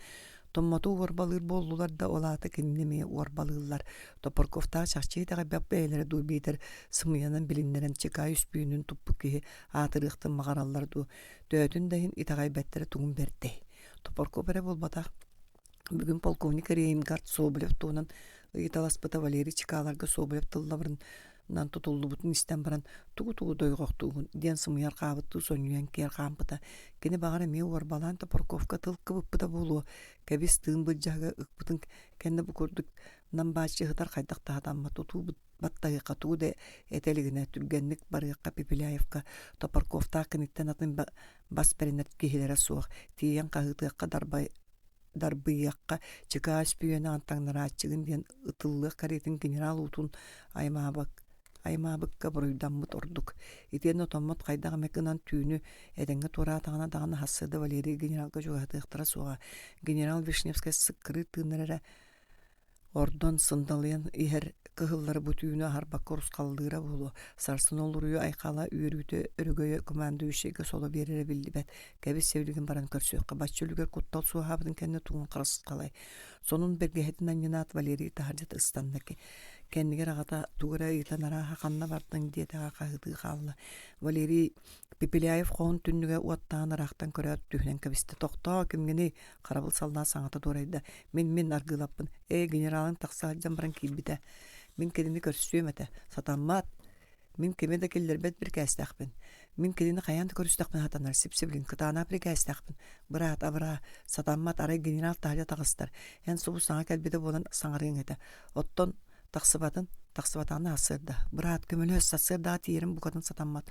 Томмоту уорбалыыр буоллулар да, ол аата кинини эмиэ уорбалыыллар. Топорковтаах чахчы итэҕэйбэт бэйэлэрэ дуу биитэр сымыйанан билиннэрэн чыкаа үспүйүөнүн туппут киһи аатырыахтын баҕараллар дуу, төһөтүн да иһин итэҕэйбэттэрэ тугун бэрдэй. Топорков эрэ буолбатах, Бүгүн полковник Рейнгард Соболев туһунан ыйыталаспыта Валерий Чкаларга Соболев тылларынан тутуллубутун истэн баран тугу-тугу дойҕохтуугун диэн сымыйар хаабыттыы сонньуйан киэр хаампыта. Кини баҕар эмиэ уорбалаан Топорковка тыл кыбыппыта буолуо, кэбис тыын былдьаһыга ыкпытын кэннэ бу курдук нам-бааччы ыһытар хайдах да сатаммат тутуу баттаһыахха тугу да этэ илигинэ түргэнник барыахха Пепеляевка Топорковтаах киниттэн атын бас бэринэр киһилэрэ суох тиийэн хаһыытыахха дарбай дарбыйыахха чыкаа үспүйүөнэҕин таҥнарааччыгын диэн ытыллыах кэриэтин генерал уутун аймаабак аймаабыкка буруйдаммыт ордук. Итиэннэ отоммут хайдах эмэ гынан түүнү этэҥҥэ туораатаҕына даҕаны сарсыарда Валерий генералга чугаһатыахтара суоҕа. Генерал Вишневскэй сыккырыыр тыыннара эрэ Ордон сындалыйан иһэр кыһыллары бу түүнү аһарбакка урусхаллыыра буолуо, сарсын ол уруйу айхала, үөрүүтэ өрөгөйө командующайга соло биэрэрэ биллибэт, кэбис сэбилигин баран көрсүөххэ, бачча үлүгэр куттал суоһаабытын кэннэ тугун харысхалай. Сонун бэргэһэтин анньынаат Валерий таһырдьа ыстанна кэннигэр аҕата тугу эрэ ыйытан арааһа ханна бардыҥ диэтэҕэ хаһыытыы хаалла. Валерий Пепеляев хоһун түннүгэ уоттаан ыраахтан көрөөт түһүнэн кэбистэ. Тохтоо, кимҥиний? Харабыл саллаат саҥата туорайда. Мин-мин аргыылаппын. Ээ, генералыҥ тахса сылдьан баран киирбитэ. Мин кинини көрсүөм этэ. Сатаммат. Мин кими да киллэрбэт бирикээстээхпин. Мин кинини хайаан да көрүстэхпинэ сатанар. Сип-сибилин кытаанах бирикээстээхпин. Быраат, абыраа. Сатаммат, арай генерал таһырдьа таҕыстар. Эн субу саҥа кэлбитэ буолан саҥарыаҥ этэ. Оттон тахсыбатын, тахсыбатаҕына сарсыарда. Быраат, көмөлөс, сарсыардаҕа тиийэрим букатын сатаммат.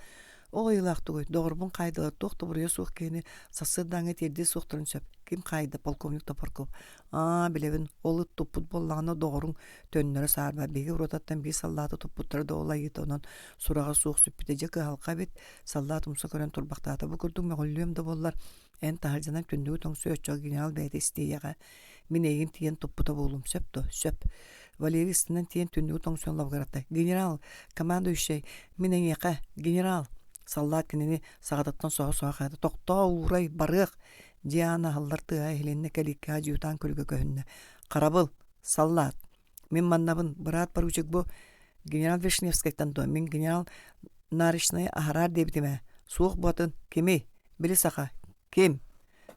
Ол айылаах тугуй, доҕорбун хаайдылар туох да буруйа суох киһини сарсыардааҥҥы тиэрдиэ суохтарын сөп. Ким хаайда, полковник Топорков. Аа, билэбин, ол ыт туппут буоллаҕына доҕоруҥ төннөрө саарба. Биһиги ротаттан биир саллааты туппуттара да ол айыыта онон сураҕа суох сүппүтэ дьэ кыһалҕа эбит. Саллаат умса көрөн турбахтаата. Бу курдук мөҕүллүөм да буоллар, эн таһырдьанан түннүгү тоҥсуй оччоҕо генерал бэйэтэ истиэйэҕэ. Мин эйигин тиийэн туппута буолуум, сөп дуо? Сөп. Валерий ыстынан тиийэн түннүгү тоҥсуйан лабыгыратта. Генерал, командующай, мин эйиэхэ, генерал! Саллаат кинини саҕатыттан соһо-соһо хаһыта тохтоо, уурай, барыах! Дьиэ аана аһыллар тыаһа иһилиннэ, кэлииккэҕэ дьуутаан күлүгэ көһүннэ. Харабыл, саллаат! Мин маннабын, быраат поручик бу генерал Вишневскайтан дуо? Мин генерал Нарочнай аһараар диэбитим ээ. Суох буотун, кимий? Били саха. Ким?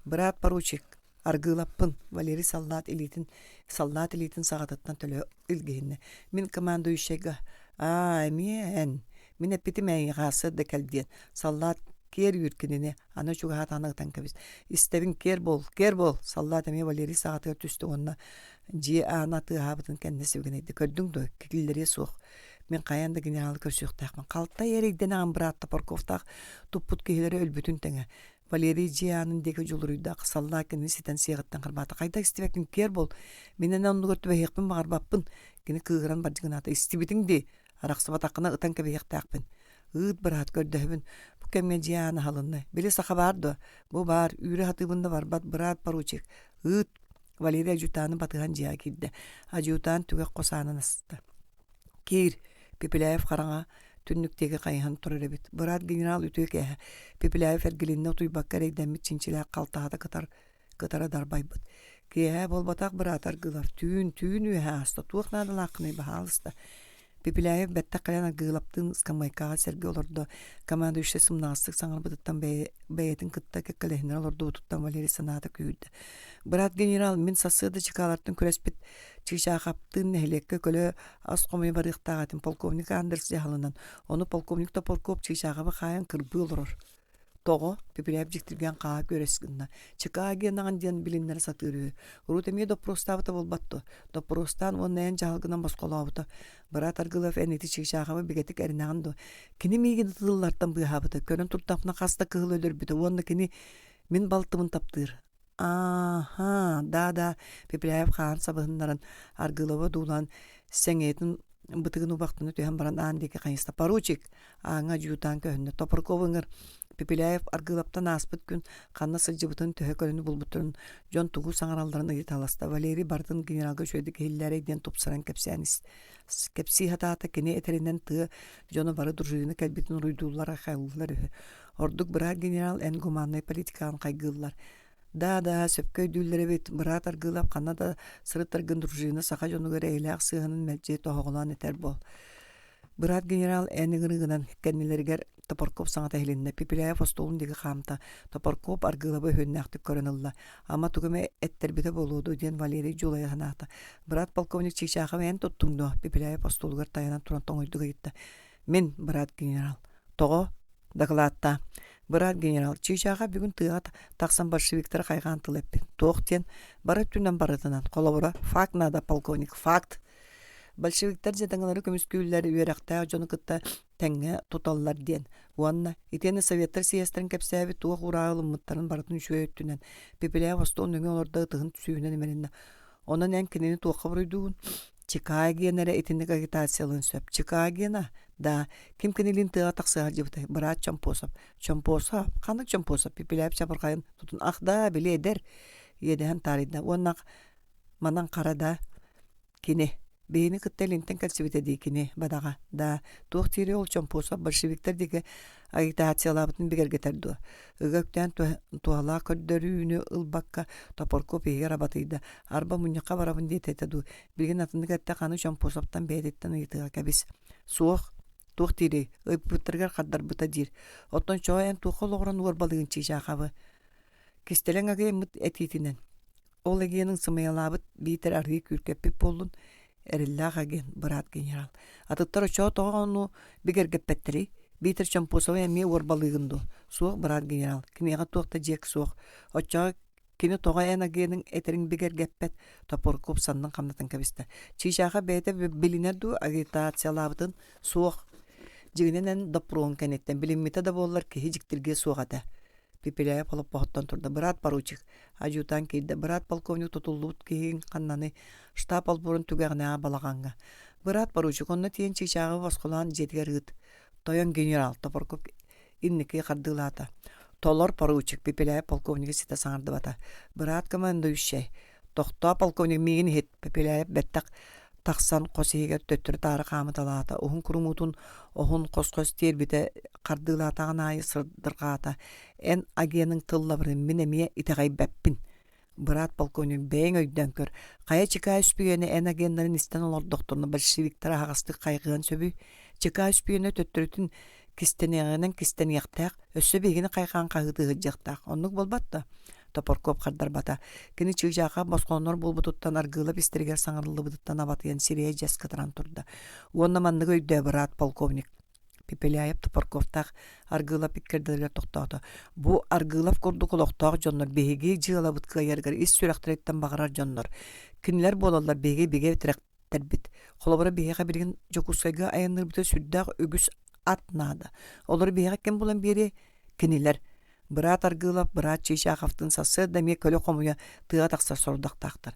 Быраат поручик, аргыылаппын, Валерий саллаат илиитин саллаат илиитин саҕатыттан төлө илгиһиннэ. Мин командующайга аа эмиэ эн мин эппитим эйиэхэ сарсыарда кэл диэн саллаат киэр үүр кинини аны чугаһаатаҕына ытан кэбис истэбин киэр буол киэр буол саллаат эмиэ Валерий саҕатыгар түстэ уонна дьиэ аана тыаһаабытын кэннэ сибигинэйдэ көрдүҥ дуо киллэриэ суох мин хайаан да генералы көрсүөхтээхпин халтай эрэйдэнэҕин быраат Топорковтаах туппут киһилэрэ өлбүтүн тэҥэ Валерий дьиэ аанын диэки дьулуруйда, саллаа кинини ситэн сиэҕиттэн харбаата. Хайдах истибэккин киэр буол, мин эн оннугар түбэһиэхпин баҕарбаппын. Кини кыыһыран бардьыгынаата. Истибитиҥ дии, арахсыбатаххына ытан кэбиһиэхтээхпин. Ыыт, быраат, көрдөһөбүн. Бу кэмҥэ дьиэ аана аһылынна. Били саха баар дуо? Бу баар, үүрэ сатыыбын да барбат, быраат поручик. Ыыт. Валерий адьютаны батыһан дьиэҕэ киирдэ. Адьютан түгэх хос аанын аста. Киир, Пепеляев хараҥа түннүк диэки хайыһан турар эбит. Быраат генерал үтүө кээһэ. Пепеляев эргилиннэ утуйбакка эрэйдэммит чинчилээх халтаһата кытар кытара дарбайбыт. Киэһэ буолбатах быраат аргылар. Түүн, түүн үөһэ ааста. Туох наадалааххыный баһаалыста. Пепеляев бэттэх кэлэн Аргыылаптыын ыскамыайкаҕа сэргэ олордо. Командующай сымнаҕастык саҥарбытыттан бэйэтин кытта кэккэлэһиннэрэ олордубутуттан Валерий санаата күүһүрдэ. «Быраат генерал, мин сарсыарда чыкаалартан күрэспит Чыычаахаптыын нэһилиэккэ көлө ас хомуйа барыахтаах этим полковник Андерс дьаһалынан. Ону полковник Топоркоп Чыычаахабы хаайан кырбыы олорор. Тоҕо? Пепеляев дьиктиргээн хааһа күөрэс гынна. Чыкаа генаҕын диэн билиннэрэ сатыыр үһү. Урут эмиэ доппуруостаабыта буолбат дуо? Доппуруостаан уонна эн дьаһалгынан босхолообута. Быраат Аргылов эн ити чыычаахабы бигэтик эрэнэҕин дуо? Кини миигин ытыллартан быыһаабыта. Көрөн турдахпына хас да кыһыл өлөрбүтэ уонна кини мин балтыбын таптыыр. Аа-һаа, да-да, Пепеляев хаан сабыһыннаран, Аргылова дуулаан, сэҥийэтин бытыгын убахтана түһэн баран аан диэки хайыста. «Поручик!» Ааҥҥа дьуутаан көһүннэ. Топорков ыҥыр. Пепеляев Аргылаптан ааспыт күн ханна сылдьыбытын, төһө көлөнү булбуттарын, дьон тугу саҥаралларын ыйыталаста. Валерий барытын генералга үчүгэйдик иһиллээрэй диэн тупсаран кэпсээн кэпсии сатаата. Кини этэринэн тыа дьоно бары дружина кэлбитин уруйдууллар-айхаллыыллар үһү. Ордук быраат генерал эн гуманнай политикаҕын хайгыыллар. Да-да, сөпкө өйдүүллэр эбит, быраат Аргыылап ханна да сырыттаргын дружина саха дьонугар эйэлээх сыһыанын мэлдьи тоһоҕолоон этэр буол. Быраат генерал эн ыҥырыгынан кэннилэригэр Топоркоп саҥата иһилиннэ. Пепеляев остуолун диэки хаамта. Топоркоп Аргыылабы өһүөннээхтик көрөн ылла. Ама тугу эмэ эттэрбитэ буолуо дуо диэн Валерий дьулайа санаата. Быраат полковник Чыычаахов эн туттуҥ дуо? Пепеляев остуолугар тайанан туран тоҥуйдук ыйытта. Мин, быраат генерал. Тоҕо? Дакылааттаа. Быраат генерал, чыычааха бүгүн тыаҕа тахсан большевиктары хайҕаан тыл эппит. Туох диэн? Бары өттүнэн барытынан. Холобура, факт надо, полковник, факт. Большевиктар дьадаҥылары көмүскүүллэр, үөрэхтээх дьону кытта тэҥҥэ туталлар диэн. Уонна итиэннэ советтар съезтэрин кэпсээбит туох уурааҕы ылыммыттарын барытын үчүгэй өттүнэн Пепеляев остуол нөҥүө олордо ытыһын сүүһүнэн имэриннэ. Онон эн кинини туохха буруйдуугун? Чикагена эрэ итинник агитациялыан сөп. Чикагена? Да. Ким кинилиин тыаҕа тахсыа сылдьыбытай? Быраат Чомпосов. Чомпосов? Ханнык Чомпосов? Пепеляев чабырҕайын тутун ах да, били эдэр иэдэһэн таарыйда. Уонна манан хара да Кини биһини кытта илинтэн кэлсибитэ дии кини бадаҕа да туох диирий ол Чомпосов большевиктар диэки агитациялаабытын бигэргэтэр дуо ыга үктээн туһалаах көрдөрүүнү ылбакка Топоркоп иһигэр абатыйда арба мунньахха барабын диэтэ этэ дуу билигин атыннык эттэххэ аны Чомпосовтан бэйэтиттэн ыйытыаҕа кэбис суох туох диирий ыйыппыттарыгар хардарбыта диир оттон чоо эн туохха олоҕуран уорбалыыгын чыычаахабы кистэлэҥ агыйаммыт этиитинэн Ол эгиэнин сымыйалаабыт биитэр арыы күүркэппит буоллун, эрэллээх агент, быраат генерал. Атыттар оччоҕо тоҕо ону бигэргэппэттэрий? Биитэр Чомпосовы эмиэ уорбалыыгын дуо? Суох, быраат генерал, киниэхэ туох да дьиэк суох. Оччоҕо кини тоҕо эн агеныҥ этэрин бигэргэппэт? Топорков саннын хамнатан кэбистэ. Чыычааха бэйэтэ билинэр дуу агитациялаабытын? Суох. Дьиҥинэн эн доппуруон кэнниттэн билиммитэ да буоллар киһи дьиктиргиэ суох этэ. Пепеляев олоппоһуттан турда. Быраат поручик, адьютант киирдэ. Быраат полковник тутуллубут киһиҥ ханнаный? Штаб олбуорун түгэҕинээҕи балаҕаҥҥа. Быраат поручик, онно тиийэн чыычааҕы босхолоон дьиэтигэр ыыт. Тойон генерал, Топорков инники хардыылаата. Толор поручик, Пепеляев полковнигы ситэ саҥардыбата. Быраат командующай, Тохтоо, полковник, миигин иһит, Пепеляев бэттэх тахсан хос иһигэр төттөрү-таары хаамыталаата, уһун курумуутун оһун хос-хос тиэрбитэ хардыылаатаҕын аайы сырдырҕаата: «Эн агеныҥ тыллабырын мин эмиэ итэҕэйбэппин. Быраат полковник, бэйэҥ өйдөөн көр, хайа чыкаа үспүйүөнэ эн агеннарын истэн олордохторуна большевиктар аһаҕастык хайҕыан сөбүй? Чыкаа үспүйүөнэ төттөрүтүн кистэниэҕинэн кистэниэхтээх, өссө биһигини хайҕаан хаһыытыы сылдьыахтаах. Оннук буолбат да?» Топоркоп хардарбата. Кини чыычааха босхоннор буолбутуттан Аргыылап истэригэр саҥарыллыбытыттан абатыйан сирэйэ дьэс кытаран турда. Уонна манныгы өйдөө быраат полковник. Пепеляев Топорковтаах Аргыылап иккэрдэлэригэр тохтоото. Бу Аргыылап курдук олохтоох дьоннор биһиги дьыалабыт кыайарыгар ис сүрэхтэриттэн баҕарар дьоннор. Кинилэр буолаллар биһиги бигэ тирэхтэрбит. Холобура биһиэхэ билигин Дьокуускайга айанныырбытыгар сүрдээх үгүс ат наада. Олору биһиэхэ ким булан биэриэй? Кинилэр. Быраат Аргыылап, быраат Чыычааховтыын сарсыарда эмиэ көлө хомуйа тыаҕа тахсар сорудахтаахтар.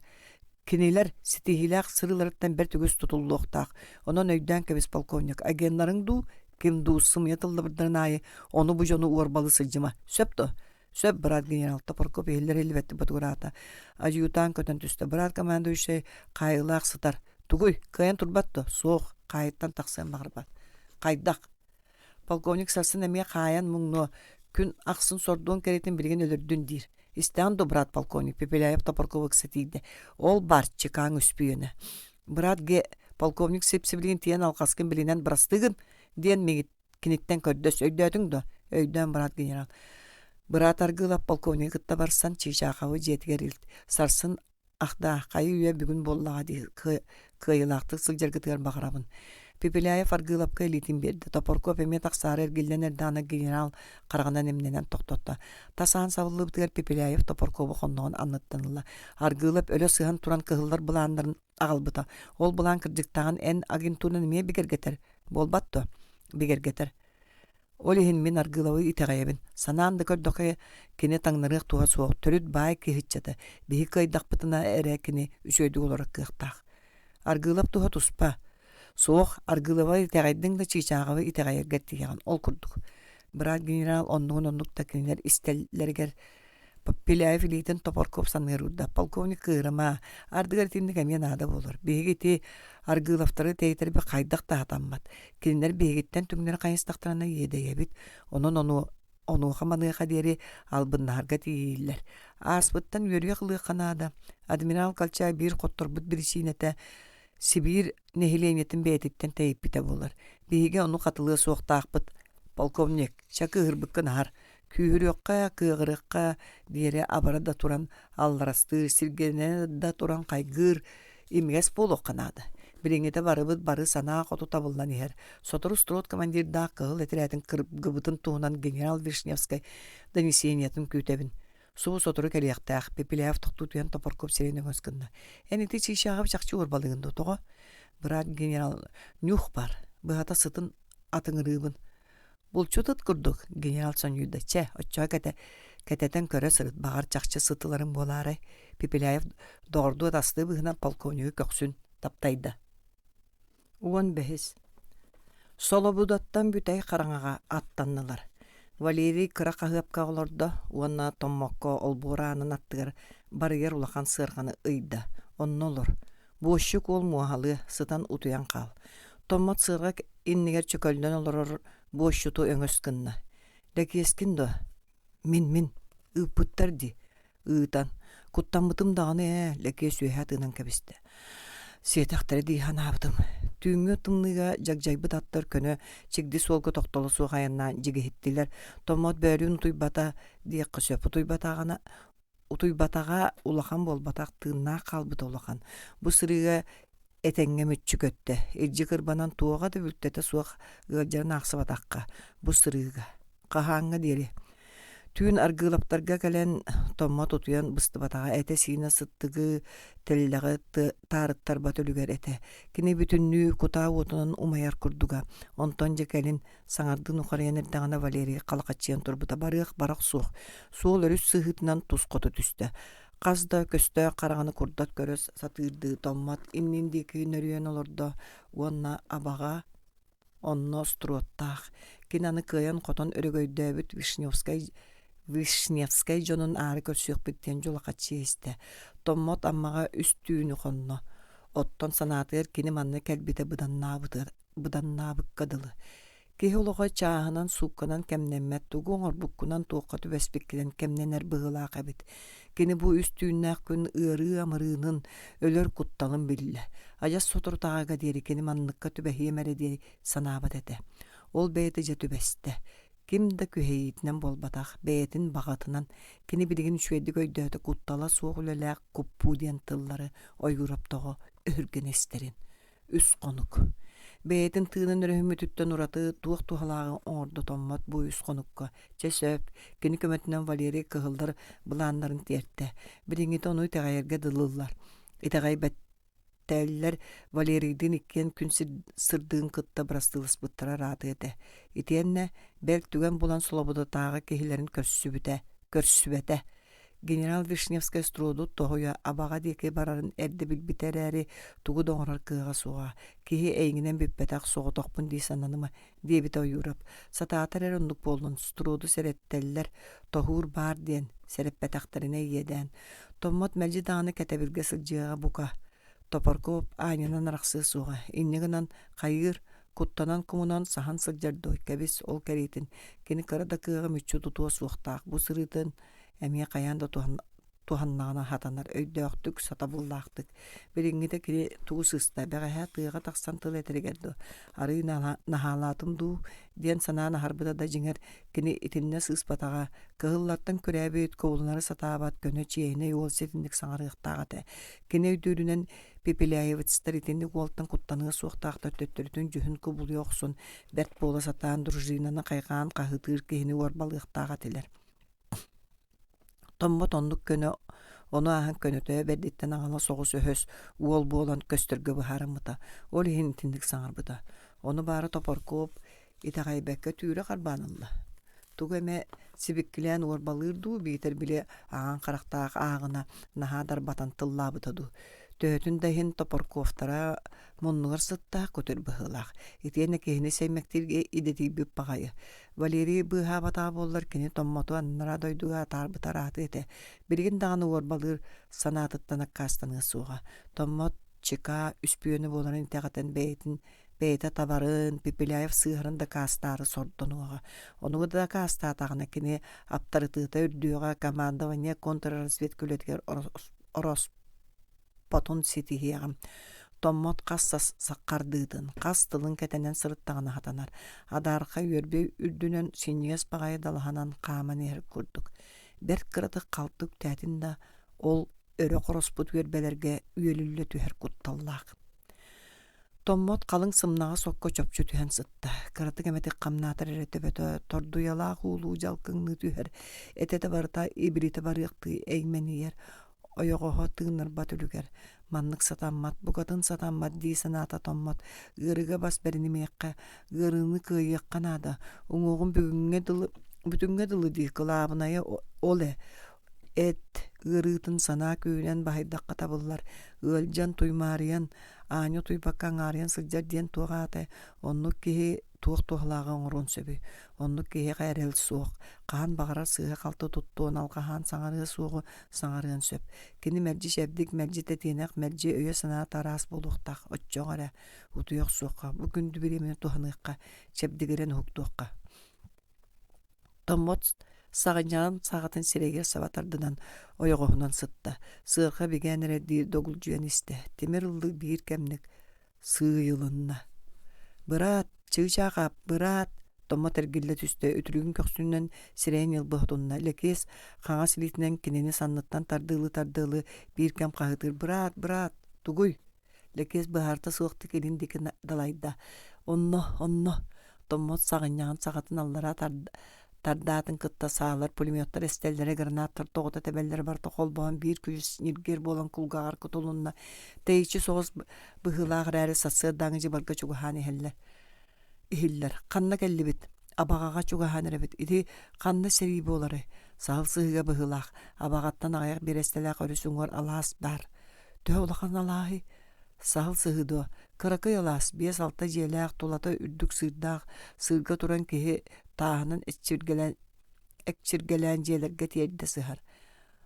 Кинилэр ситиһиилээх сырыыларыттан бэрт үгүс тутуллуохтаах. Онон өйдөөн кэбис полковник, агеннарыҥ дуу, ким дуу сымыйа тыллабырдарын аайы ону бу дьону уорбалыы сылдьыма. Сөп дуо? Сөп, быраат генерал, Топорков иһиллэр иһиллибэттик ботугураата. Адьютант көтөн түстэ. Быраат командующай хаайыылаах сытар. Тугуй, кыайан турбат дуо? Суох, хаайыттан тахсыан баҕарбат. Хайдах? Полковник сарсын эмиэ хаайан муҥнуо, күн ахсын сордуон кэриэтин билигин өлөрдүн диир. Истэҕин дуо, брат полковник, Пепеляев Топоркову ыкса тиийдэ. Ол баар чекаҥ үспүйүөнэ. Брат Г. Полковник сип-сибилигин тиийэн алҕаскын билинэн бырастыыгын диэн киниттэн көрдөс. Өйдөөтүҥ дуо? Өйдөөн, брат генерал. Быраат Аргыылап полковнигы кытта барсан Чыычаахабы дьиэтигэр илт. Сарсын Ах даа, хайы-үйэ бүгүн буоллаҕа дии, кыайыылаахтык сылдьаргытыгар баҕарабын. Пепеляев Аргыылапка илиитин биэрдэ. Топорков эмиэ тахсаары эргиллэн эрдэҕинэ генерал хараҕынан имнэнэн тохтотто. Тас аан сабыллыбытыгар Пепеляев Топоркову хонноҕун анныттан ылла. Аргыылап өлө сыһан туран кыһыллар былааннарын аҕалбыта. Ол былаан кырдьыктааҕын эн агентуран эмиэ бигэргэтэр. Буолбат дуо? Бигэргэтэр. Ол иһин мин Аргыылабы итэҕэйэбин. Санаан да көрдөххө, кини таҥнарыах туһа суох, төрүт баай киһиччэтэ. Биһи кыайдахпытына эрэ кини үчүгэйдик олорор кыахтаах. Аргыылап туһа туспа. Суох, Аргыылабы итэҕэйдиҥ да Чыычааҕабы итэҕэйэргэр тиийэҕин. Ол курдук. Быраат генерал оннугун оннук да кинилэр истэллэригэр Пепеляев илиитин Топорков саныыр уурда. Полковник кыырыма, ардыгар итинник эмиэ наада буолар. Биһиги ити Аргыыловтары тэйитэрбит хайдах да сатаммат. Кинилэр биһигиттэн түҥнэри хайыстахтарына иэдэйэбит. Онон ону онуоха-маныаха диэри албыннаһарга тиийиллэр. Ааспыттан үөрүйэх ылыахха наада. Адмирал Колчак биир хотторбут биричиинэтэ Сибиир нэһилиэнньэтин бэйэтиттэн тэйиппитэ буолар. Биһиги ону хатылыа суохтаахпыт. Полковник, чэ кыыһырбыккын аһар. Күүһүрүөххэ, кыаҕырыахха диэри абара да туран алларастыыр, сиргэнэ да туран хайгыыр, имигэс буолуохха наада. Билиҥҥитэ барыбыт бары санаа хоту табыллан иһэр. Сотору строд командирдаах кыһыл этэрээтин кыргыбытын туһунан генерал Вишневскай донесениетын күүтэбин. Субу сотору кэлиэхтээх, Пепеляев тохтуу түһэн Топорков сирин өҥөс гынна. Эн ити чыычааҕы чахчы уорбалыыгын дуо, тоҕо? Быраат генерал нюх бар, быһата сытын атыҥырыыбын. Булчут ыт курдук, генерал сонньуйда. Чэ, оччоҕо кэтэ, кэтэтэн көрө сырыт, баҕар чахчы сытыларым буолаарай? Пепеляев доҕордуу атастыы быһыынан полковнигы көхсүн таптайда. 15. Солобудаттан бүтэй хараҥаҕа аттаннылар. Валерий кыра хаһыапка олордо уонна Томмокко олбуор аанын аттыгар барыйар улахан сыарҕаны ыйда. Онно олор. Буощук уол муоһалыы сытан утуйан хаал. Томмот сыарҕа иннигэр чөкөллөн олорор буощуту өҥөс гынна. Лэкиэскин дуо? Мин-мин. Ыыппыттар дии. Ыытан. Куттаммытым даҕаны ээ, Лэкиэс үөһэ тыынан кэбистэ. Сиэтэхтэрэ дии санаабытым. Түүҥҥү тымныыга дьагдьайбыт аттар көнө чигди суолга тохтоло суох айаннаан дьигиһиттилэр. Томмот бөөлүүн утуйбата диэххэ сөп. Утуйбатаҕына Утуйбатаҕа улахан буолбатах, тыыннаах хаалбыта улахан. Бу сырыыга этэҥҥэ мүччү көттө. Илдьи кырбанан туоҕа да бүлтэтэ суох ыалдьарын аахсыбатахха, бу сырыыга. Хаһааҥҥа диэри. Түүн Аргыылаптарга кэлэн Томмот утуйан быстыбатаҕа этэ-сиинэ сыттыгы, тэллэҕи таарыттарбат үлүгэр этэ. Кини бүтүннүү кутаа уотунан умайар курдуга. Онтон дьэ кэлин Саҥардыы нухарыйан эрдэҕинэ Валерий халахаччыйан турбута барыах барах суох, суол өрүс сыһыытынан тус хоту түстэ. Хас да көстөөх хараҥаны курдат көрө сатыырдыы Томмот иннин диэки нөрүйэн олордо уонна абаҕа онно остуруоттаах, кини аны кыайан-хотон өрөгөйдөөбүт Вишневскай Вишневскэй дьонун аары көрсүөхпүт диэн дьулахаччыйа истэ. Томмот Аммаҕа үс түүнү хонно. Оттон санаатыгар кини манна кэлбитэ быданнаабытыгар быданнаабыкка дылы. Киһи олоҕо чааһынан, суукканан кэмнэммэт, тугу оҥорбуккунан, туохха түбэспиккинэн кэмнэнэр быһыылаах эбит. Кини бу үс түүннээх күн ыарыы амырыынын, өлөр кутталын биллэ. Адьас соторутааҕыга диэри кини манныкка түбэһиэм эрэ диэн санаабат этэ. Ол бэйэтэ дьэ түбэстэ. Ким да күһэйиитинэн буолбатах, бэйэтин баҕатынан. Кини билигин үчүгэйдик өйдөөтө куттала суох үлэлээх куппуу диэн тыллары Ойуурап тоҕо өһүргэнэ истэрин. Үс хонук. Бэйэтин тыынын өрөһүммүтүттэн ураты туох туһалааҕы оҥордо Томмот бу үс хонукка. Чэ сөп, кини көмөтүнэн Валерий кыһыллар былааннарын тиэртэ. Билиҥҥитэ ону итэҕэйэргэ дылыллар. Итэҕэйбэттэллэр Валерийдыын иккиэн күн сырдыгын кытта бырастыыласпыттара ыраатыа этэ. Итиэннэ бэл түгэн булан Слободатааҕы киһилэрин көрсүбүтэ, көрсүбэтэ. Генерал Вишневскай Строду тоһуйа Абаҕа диэки барарын эрдэ билбитэ эрээри, тугу да оҥорор кыаҕа суоҕа. Киһи эйигинэн бүппэтэх, соҕотохпун дии сананыма, диэбитэ Ойуурап. Сатаатар эрэ оннук буоллун, Строду сэрэттэллэр, тоһуур баар диэн, сэрэппэтэхтэринэ иэдээн. Томмот мэлдьи даҕаны кэтэбилгэ сылдьыаҕа бука. Топоркоп аанньанан арахсыа суоҕа, инньэ гынан хайыыр, куттанан-кумунан саһан сылдьар дуо, кэбис ол кэриэтин, кини кыра да кыаҕы мүччү тутуо суохтаах, бу сырыытын эмиэ хайаан да туһаннаҕына сатанар, өйдөөхтүк, сатабыллаахтык. Билиҥҥитэ кини тугу сыыста, бэҕэһээ тыаҕа тахсан тыл этэригэр дуо, арыый наһаалаатым дуу диэн санаан аһарбыта да дьиҥэр кини итиннэ сыыспатаҕа, кыһыллартан күрээбит, кубулунары сатаабат көнө чиэһинэй уол ситинник саҥарыахтаах этэ. Кини өйдүүрүнэн Пепеляевецтэр итинник уолтан куттаныа суохтаахтар төттөрүтүн дьүһүн кубулуйа охсон, бэрт буола сатаан дружинаны хайҕаан хаһыытыыр киһини уорбалыахтаах этилэр. Томмот оннук көнө, ону ааһан көнөтө бэрдиттэн аҥала соҕус өһөс уол буолан көстөргө быһаарыммыта, ол иһин итинник саҥарбыта. Ону баара Топоркуоп итэҕэйбэккэ түүрэ харбаан ылла. Тугу эмэ сибикилээн уорбалыыр дуу, биитэр били аҕаҥ харахтаах ааҕына наһаа дарбатан тыллаабыта дуу. Төһөтүн да иһин Топорковтара муннугар сыттаах көтөр быһыылаах. Итиэннэ киһини сэймэктииргэ идэтийбит баҕайы. Валерий быыһаабатаҕа буоллар кини Томмоту анараа дойдуга атаарбыта ыраатыа этэ. Билигин даҕаны уорбалыыр санаатыттан аккаастаныа суоҕа. Томмот чека үспүйүөнэ буоларын итэҕэтэн бэйэтин бэйэтэ табарын, Пепеляев сыыһарын дакаастаары сордонуоҕа. Ону да дакаастаатаҕына кини аптарытыата үрдүөҕэ, командование контрразведка үлэтигэр ороспотун ситиһиэҕэ. Томмот хас хардыытын, хас тылын кэтэнэн сырыттаҕына сатанар. Адаарха үөрбэ үрдүнэн синньигэс баҕайы далаһанан хааман иһэр курдук. Бэрт кыратык халты үктээтин да, ол өрө хороспут үөрбэлэргэ үөлүллэ түһэр кутталлаах. Томмот халыҥ сымнаҕас окко чопчу түһэн сытта, кыратык эмэтик хамнаатар эрэ төбөтө тордуйалаах уулуу дьалкыҥныы түһэр, этэ да барыта ибиритэ барыахтыы эймэнийэр, ойоҕоһо тыыннарбат үлүгэр. Маннык сатаммат, букатын сатаммат дии санаата Томмот, ыарыыга бас бэринимиэххэ, ыарыыны кыайыахха наада, уҥуоҕум бүгүҥҥэ дылы бүтүҥҥэ дылы дии, кылаабынайа ол ээ, Эт ыарыытын санаа күүһүнэн баһыйдахха табыллар, ыалдьан, туймаарыйан, аанньа утуйбакка аҥаарыйан сылдьар диэн туох аата, оннук киһи туох туһалааҕы оҥоруон сөбүй? Оннук киһиэхэ эрэл суох, хаһан баҕарар сыыһа-халты туттуон, алҕаһаан саҥарыа суоҕу саҥарыан сөп. Кини мэлдьи чэбдик, мэлдьи тэтиэнэх, мэлдьи өйө-санаата араас буолуохтаах, оччоҕо эрэ утуйа охсуохха, бу күндү бириэмэни туһаныахха, чэбдигирэн уһуктуохха. Томмот саҕынньаҕын саҕатын сирэйигэр саба тардынан ойоҕоһунан сытта, сыарҕа бигээн эрэрдии догулдьуйан истэ, тимир ыллык биир кэмник сыыйылынна. «Быраат, чыычаах быраат!» Томмот эргиллэ түстэ, үтүлүгүн көхсүнэн сирэйин ньылбы сотунна. Лэкиэс хаҥас илиитинэн кинини санныттан тардыалыы-тардыалыы биир кэм хаһыытыыр: «Быраат, быраат, тугуй?» Лэкиэс быһаарта суохтук илин диэки далайда: «Онно, онно!» Томмот саҕынньаҕын саҕатын аллара тардаатын кытта саалар, пулеметтар эстэллэрэ, гранаттар тоҕута тэбэллэрэ барыта холбоон биир күдьүс ньиргиэр буолан кулгааҕар кутулунна. Тэйиччи соҕус быһыылаах эрээри сарсыардааҥы дьыбарга чугаһаан иһэллэр. Иһиллэр. Ханна кэллибит? Абаҕаҕа чугаһаан эрэбит. Ити ханна сэрии буоларый? Саһыл сыһыыга быһыылаах. Абаҕаттан аҕыйах биэрэстэлээх өрүс уҥуор алаас баар. Төһө улахан алааһый? Саһыл сыһыы дуо? Кыракый алаас, биэс-алта дьиэлээх, тулата үрдүк сыырдаах, сыырга туран киһи тааһынан эччиргэлээн, экчиргэлээн дьиэлэргэ тиэрдэ сыһар.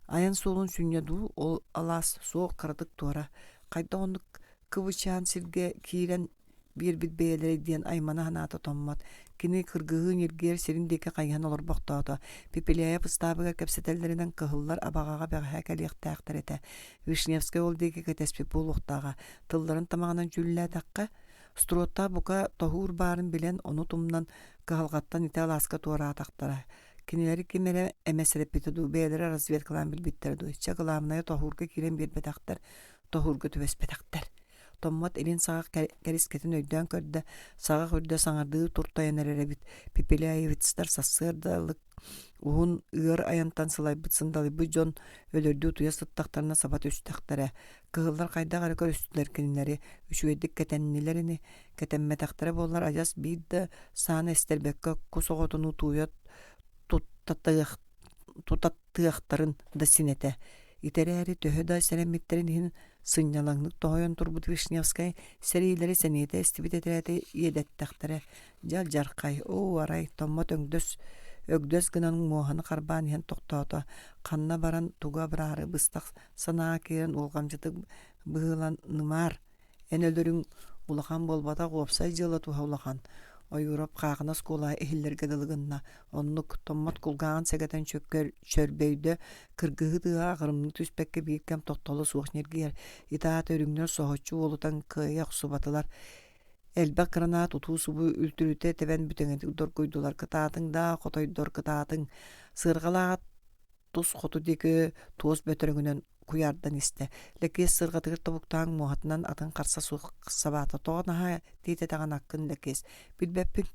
Айан суолун сүнньэ дуу, ол алаас суох кыратык туора. Хайдах оннук кыбычаан сиргэ киирэн биэрбит бэйэлэрэ диэн аймана санаата томмот. Кини кыргыһыы ньиргиэр сирин диэки хайыһан олорбохтоото. Пепеляев ыстаабыгар кэпсэтэллэринэн кыһыллар Абаҕаҕа бэҕэһээ кэлиэхтээхтэр этэ. Вишневскэй ол диэки кэтэспит буолуохтааҕа. Тылларын тамаҕынан дьүүллээтэххэ, Строттаах бука тоһуур баарын билэн, ону тумнан, кыһалҕаттан ити алааска туораатахтара. Кинилэри ким эрэ эмэ сэрэппитэ дуу, бэйэлэрэ разведкалаан билбиттэрэ дуу. Чэ, кылаабынайа тоһуурга киирэн биэрбэтэхтэр, тоһуурга түбэспэтэхтэр. Томмот илин саҕах кэрискэтин өйдөөн көрдө, саҕах үрдэ саҥардыы туртайан эрэр эбит. Пепеляевецтэр сарсыардалык уһун ыар айантан сылайбыт сындалыйбыт дьон өлөрдүү утуйа сыттахтарына саба түстэхтэрэ. Кыһыллар хайдах эрэ көрүстүлэр кинилэри, үчүгэйдик кэтэннилэр ини, кэтэммэтэхтэрэ буоллар адьас биир да сааны эстэрбэккэ кус оҕотунуу тууйа туттатыах. тутаттыахтарын да син этэ. Ити эрээри төһө да сэрэммиттэрин иһин сынньалаҥнык тоһуйан турбут Вишневскай сэриилэри сэниэтэ эстибит этэрээти иэдэттэхтэрэ. Дьэ алдьархай, оо, арай, Томмот өҥдөс өгдөс гынан муоһаны харбаан иһэн тохтоото. Ханна баран тугу абыраары быстах санаа киирэн уолҕамдьытык быһыыланымаар Эн өлөрүҥ улахан буолбатах, уопсай дьыала туһа улахан. Ойуурап хаахынас куолаһа иһиллэргэ дылы гынна. Оннук, Томмот кулгааҕын сэгэтэн чөрбөйдө, кыргыһыы тыаһа аҕырымныы түспэккэ биир кэм тохтоло суох ньиргийэр. Ити аата үрүҥнэр соһуччу уолутан кыайа охсубатылар. Элбэх гранат утуу-субуу үлтүрүтэ тэбэн бүтэҥитик доргуйдулар. Кытаатыҥ даа, хотойдор, кытаатыҥ! Сыарҕалаах тус хоту диэки туос бөтөрөҥүнэн куйаардан истэ. Лэкиэс сырҕатыгар тобуктаан муоһатынан атын харса суох сабаата. Тоҕо наһаа тиэтэтэҕин аккын Лэкиэс. Билбэппин,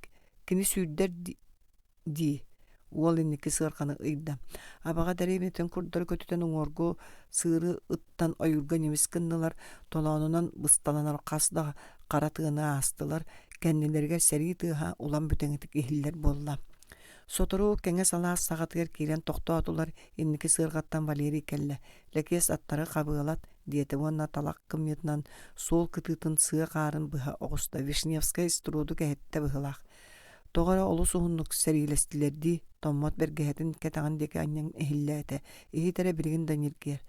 кини сүүрдэр дии. Уол инники сыарҕаны ыйда. Абаҕа дэриэбинэтин курдары көтүтэн уҥуоргу сыыры ыттан ойуурга ньимис гыннылар, толоонунан бысталанар хас да хара тыаны аастылар, кэннилэригэр сэрии тыаһа улам бүтэҥитик иһиллэр буолла. Сотору кэҥэс алаас саҕатыгар киирэн тохтоотулар, инники сыарҕаттан Валерий кэллэ. Лэкиэс аттары хабыалат, диэтэ уонна талах кымньыытынан суол кытыытын сыа хаарын быһа оҕуста. Вишневскай струду кэһэттэ быһыылаах. Тоҕо эрэ олус уһуннук сэриилэстилэр дии, Томмот бэргэһэтин кэтэҕин диэки анньан иһиллээтэ. Иһит эрэ билигин да ньиргиэр.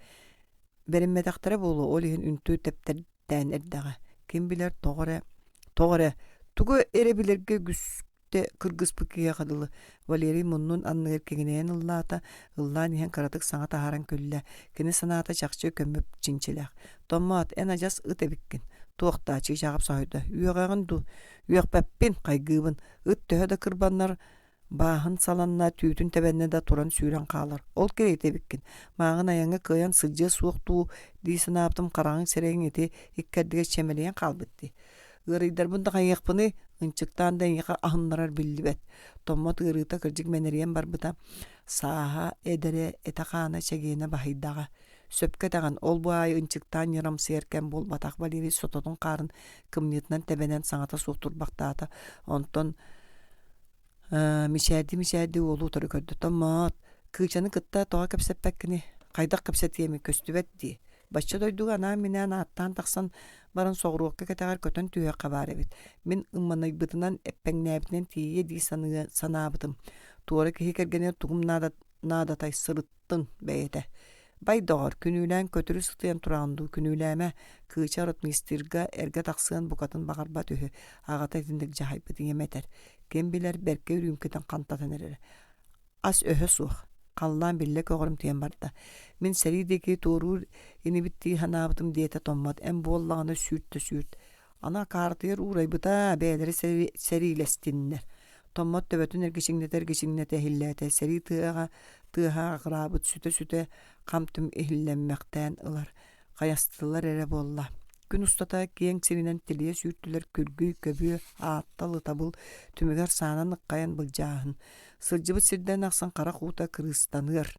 Бэриммэтэхтэрэ буолуо, ол иһин үнтү тэптэрдээн эрдэҕэ. Ким билэр, тоҕо эрэ, тоҕо эрэ, тугу эрэ билэргэ үгүс кыргыспыт киһиэхэ дылы Валерий муннун анныгар киҥинэйэн ыллаата, ыллаан иһэн кыратык саҥа таһааран күллэ. Кини санаата чахчы көммүт чинчилээх. «Томмоот, эн адьас ыт эбиккин». «Туох даа?» Чыычааҕап соһуйда. «Үөҕэҕин дуу?» «Үөхпэппин, хайгыыбын. Ыт төһө да кырбаннар, бааһын саланна, түүтүн тэбэннэ да туран сүүрэн хаалар. Ол кэриэтэ эбиккин. Мааҕын айаҥҥа кыайан сылдьыа суох дуу дии санаабытым хараҕыҥ сирэйиҥ ити иккэрдигэр чэмэлийэн хаалбыт дии. Ыарыйдарбын да хайыахпыный, ынчыктаан да эйиэхэ аһыннарар биллибэт. Томмот ыарыыта кырдьык мэнэрийэн барбыта. Сааһа, эдэрэ, этэ-хаана чэгиэнэ баһыйдаҕа. Сөпкө этэҕин, ол бу аайы ынчыктаан ньырамсыйар кэм буолбатах Валерий сототун хаарын кымньыытынан тэбэнэн саҥата суох турбахтаата. Онтон мичээрдии-мичээрдии уолу утары көрдө. Томмоот, Кыычаны кытта тоҕо кэпсэппэккиний? Хайдах кэпсэтиэмий, көстүбэт дии. Бачча дойдуга анаан-минээн ааттаан тахсан баран соҕуруокка кэтэҕэр көтөн түһүөххэ баар эбит. Мин ымманайбытынан, эппэҥнээбитинэн тиийиэ дии санаабытым. Туора киһи кэргэнигэр тугум наадатай сырыттын бэйэтэ. Бай доҕор, күнүүлээн көтүрү сытыйан тураҕын дуу, күнүүлээмэ, Кыыча ротмистрга эргэ тахсыан букатын баҕарбат үһү, аҕата итинник дьаһайбыт ийэм этэр. Ким билэр, бэркэ үрүүмкэтин хантатан эрэрэ. Ас өһө суох, халлаан биллэ көҕөрүмтүйэн барда. Мин сэрии диэки туоруур инибит дии санаабытым диэтэ Томмот, эн буоллаҕына сүүрт да сүүрт. Аны акаарытыгар уурайбыта, бэйэлэрэ сэриилэстиннэр. Томмот төбөтүн эргичиҥнэтэ-эргичиҥнэтэ иһиллээтэ, сэрии тыаҕа тыаһа аҕыраабыт сүтэ-сүтэ хам-түм иһиллэммэхтээн ылар. Хайастылар эрэ буолла. Күн устата киэҥ сиринэн тилийэ сүүртүлэр күргүй, көбүө, ааттал, ытабыл, түмүгэр саанан ыххайан былдьааһын. Сылдьыбыт сирдэрин ахсын харах уута кырыыстаныар.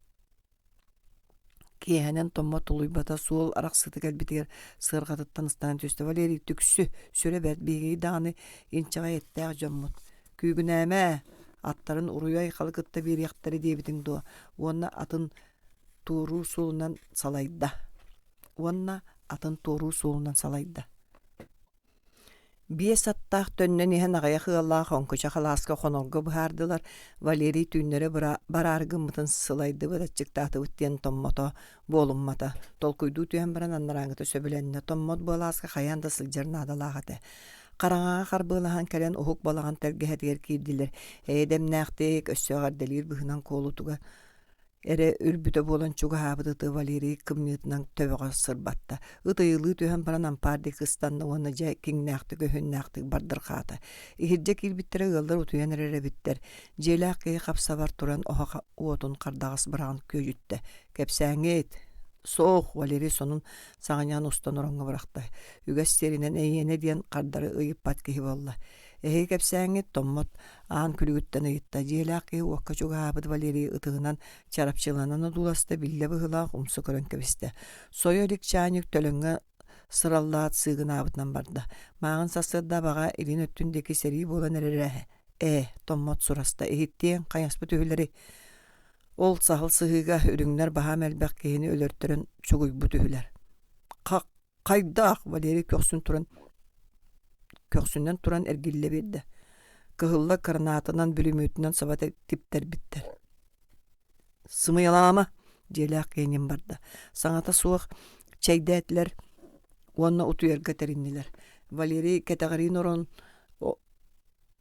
Киэһэнэн Томмот тулуйбата суол арахсыыта кэлбитигэр сыарҕатыттан ыстанан түстэ. Валерий түксү, сүрэ бэрт, биһиги даҕаны инчэҕэй эттээх дьоммут. Күүгүнээмэ, аттарын уруйу-айхалы кытта биэриэхтэрэ диэбитиҥ дуо? Уонна атын туоруур суолунан салайда. Уонна атын туоруур суолунан салайда. Биэс аттаах төннөн иһэн аҕыйах ыаллаах оҥкучах алааска хонорго быһаардылар, Валерий түүннэри бараары гыммытын сылайдыбыт, аччыктаатыбыт диэн томмото, буолуммата. Толкуйдуу түһэн баран анарааҥҥыта сөбүлэннэ. Томмот бу алааска хайаан да сылдьар наадалаах этэ. Хараҥаҕа харбыалаһан кэлэн уһук балаҕан тэлгэһэтигэр киирдилэр. Эйэ дэмнээхтик, өссө эҕэрдэлиир быһыынан куолутугар эрэ үрбүтэ буолан чугаһаабыт ыты Валерий кымньыытынан төбөҕө сырбатта. Ыт ыйылыы түһэн баран ампаар диэки ыстанна уонна дьэ киҥнээхтик-өһүннээхтик бардырҕаата. Иһирдьэ киирбиттэрэ ыаллар утуйан эрэр эбиттэр. Дьиэлээх киһи хапсабар туран оһох уотун хардаҕас быраҕан күөдьүттэ. «Кэпсээҥҥит?» «Суох», Валерий сонун саҕынньаҕын устан ороҥҥо бырахта. Үгэс сиэринэн эйиэнэ диэн хардары ыйыппат киһи буолла. Эһиги кэпсээҥҥит Томмот аан күлүгүттэн ыйытта. Дьиэлээх киһи уокка чугаһаабыт Валерий ытыһынан чарапчыланан одууласта, биллэ быһыылаах умса көрөн кэбистэ. Сойо илик чаанньык төлөҥҥө сыраллаат сыыгынаабытынан барда. Мааҕын сарсыарда абаҕа илин өттүн диэки сэрии буолан эрэрэ ээ, Томмот сураста. Иһиттиэҥ, хайаспыт үһүлэрий? Ол саһыл сыһыыга үрүҥнэр баһаам элбэх киһини өлөртөрөн чугуйбут үһүлэр. Хайдаах Валерий көхсүн туран көхсүнэн туран эргиллэ биэрдэ. Кыһыллар кыранаатынан бүлүмүөтүнэн саба типтэрбиттэр. Сымыйалаама, дьиэлээх киһиним барда. Саҥата суох чэйдээтилэр уонна утуйарга тэриннилэр. Валерий кэтэҕириин орон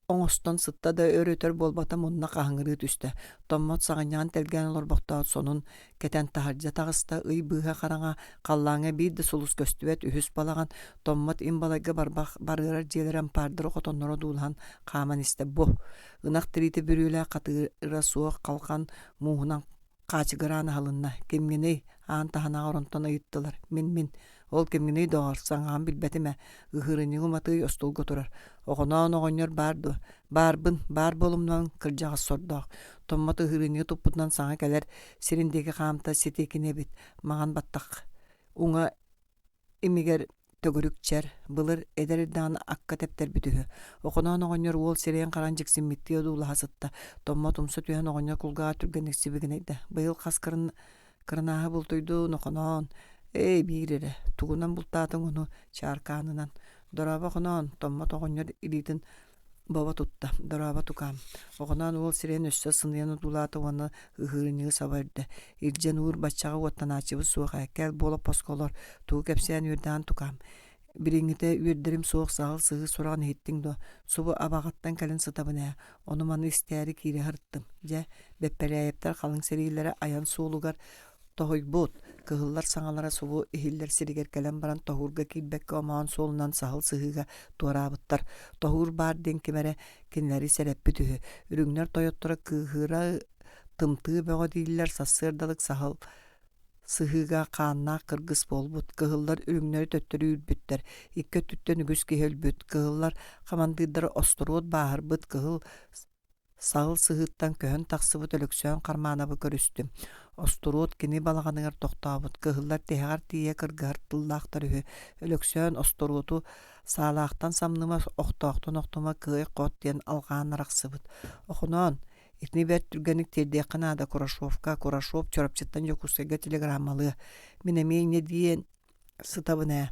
оҥостон сытта да өр-өтөр буолбата мунна хаһыҥырыы түстэ. Томмот саҕынньаҕын тэлгээн олорбохтоот сонун кэтэн таһырдьа таҕыста, ый быыһа хараҥа, халлааҥҥа биир да сулус көстүбэт үһүс балаҕан Томмот им балайга барбах барыарар дьиэлэрэ ампаардара хотонноро дуулаһан хааман истэ. Бу ынах тириитэ бүрүөлээх хатыыра суох халҕан мууһунан хаачыгыраан аһылынна. Кимҥиний? Аан таһынааҕы оронтон ыйыттылар. Мин-мин. Ол кимҥиний доҕор, саҥаҕын билбэтим ээ. Ыһыырынньыгым уматыы остуолга турар. Оҕоноон оҕонньор баар дуо? Баарбын, баар буолумнан кырдьаҕас сордоох. Томмот ыһыырынньыгы туппутунан саҥа кэлэр сирин диэки хаамта сити кини эбит. Маҥан баттах уҥа имигэр төгүрүк чэр, былыр эдэр эрдэҕинэ акка тэптэрбит үһү. Охоноон оҕонньор уол сирэйин-хараҕын дьиксиммиттии одуулаһа сытта. Томмот умса түһэн оҕонньор кулгааҕар түргэнник сибигинэйдэ. Быйыл хас кырын кырынааһы бултуйдун, Охоноон? Ээ, биир эрэ. Тугунан бултаатыҥ ону? Чааркаанынан. Дорообо, Охоноон, Томмот оҕонньор илиитин бобо тутта. Дорообо тукаам. Оҕоноон уол сирэйин өссө сыныйан одуулаата уонна ыһыырынньыгы саба үрдэ. Илдьэн уур баччаҕа уоттанааччыбыт суох ээ. Кэл буола поско олор. Тугу кэпсээн үөрдэҕин тукаам. Билиҥҥитэ үөрдэрим суох саһыл сыһыы сураҕын иһиттиҥ дуо? Субу абаҕаттан кэлэн сытабын ээ. Ону-маны истээри киирэ сырыттым. Дьэ, Бэппэрээйэптэр халыҥ сэриилэрэ айан суолугар Тоһуйбут, кыһыллар саҥалара субу иһиллэр сиригэр кэлэн баран тоһуурга киирбэккэ омоон суолунан саһыл сыһыыга туораабыттар. Тоһуур баар диэн ким эрэ кинилэри сэрэппит үһү. Үрүҥнэр тойотторо кыыһыра тымтыы бөҕө дииллэр сарсыардалык саһыл сыһыыга хааннаах кыргыс буолбут. Кыһыллар үрүҥнэри төттөрү үүрбүттэр. Икки өттүттэн үгүс киһи өлбүт. Кыһыллар хамандыырдара остуруот бааһырбыт, кыһыл Саһыл сыһыыттан көһөн тахсыбыт Өлөксөөн Хармаанабы көрүстүм. Остуруот кини балаҕаныгар тохтообут, кыһыллар тиһэҕэр тиийэ кыргыһар тыллаахтар үһү. Өлөксөөн остуруоту саалаахтан самныма, охтоохтон охтума, кыай-хот диэн алҕаан арахсыбыт. Охоноон, итини бэрт түргэнник тиэрдиэххэ наада Курашовка, Курашов Чурапчыттан Дьокуускайга телеграммалыа. Мин эмиэ инньэ диэн Сытабын ээ,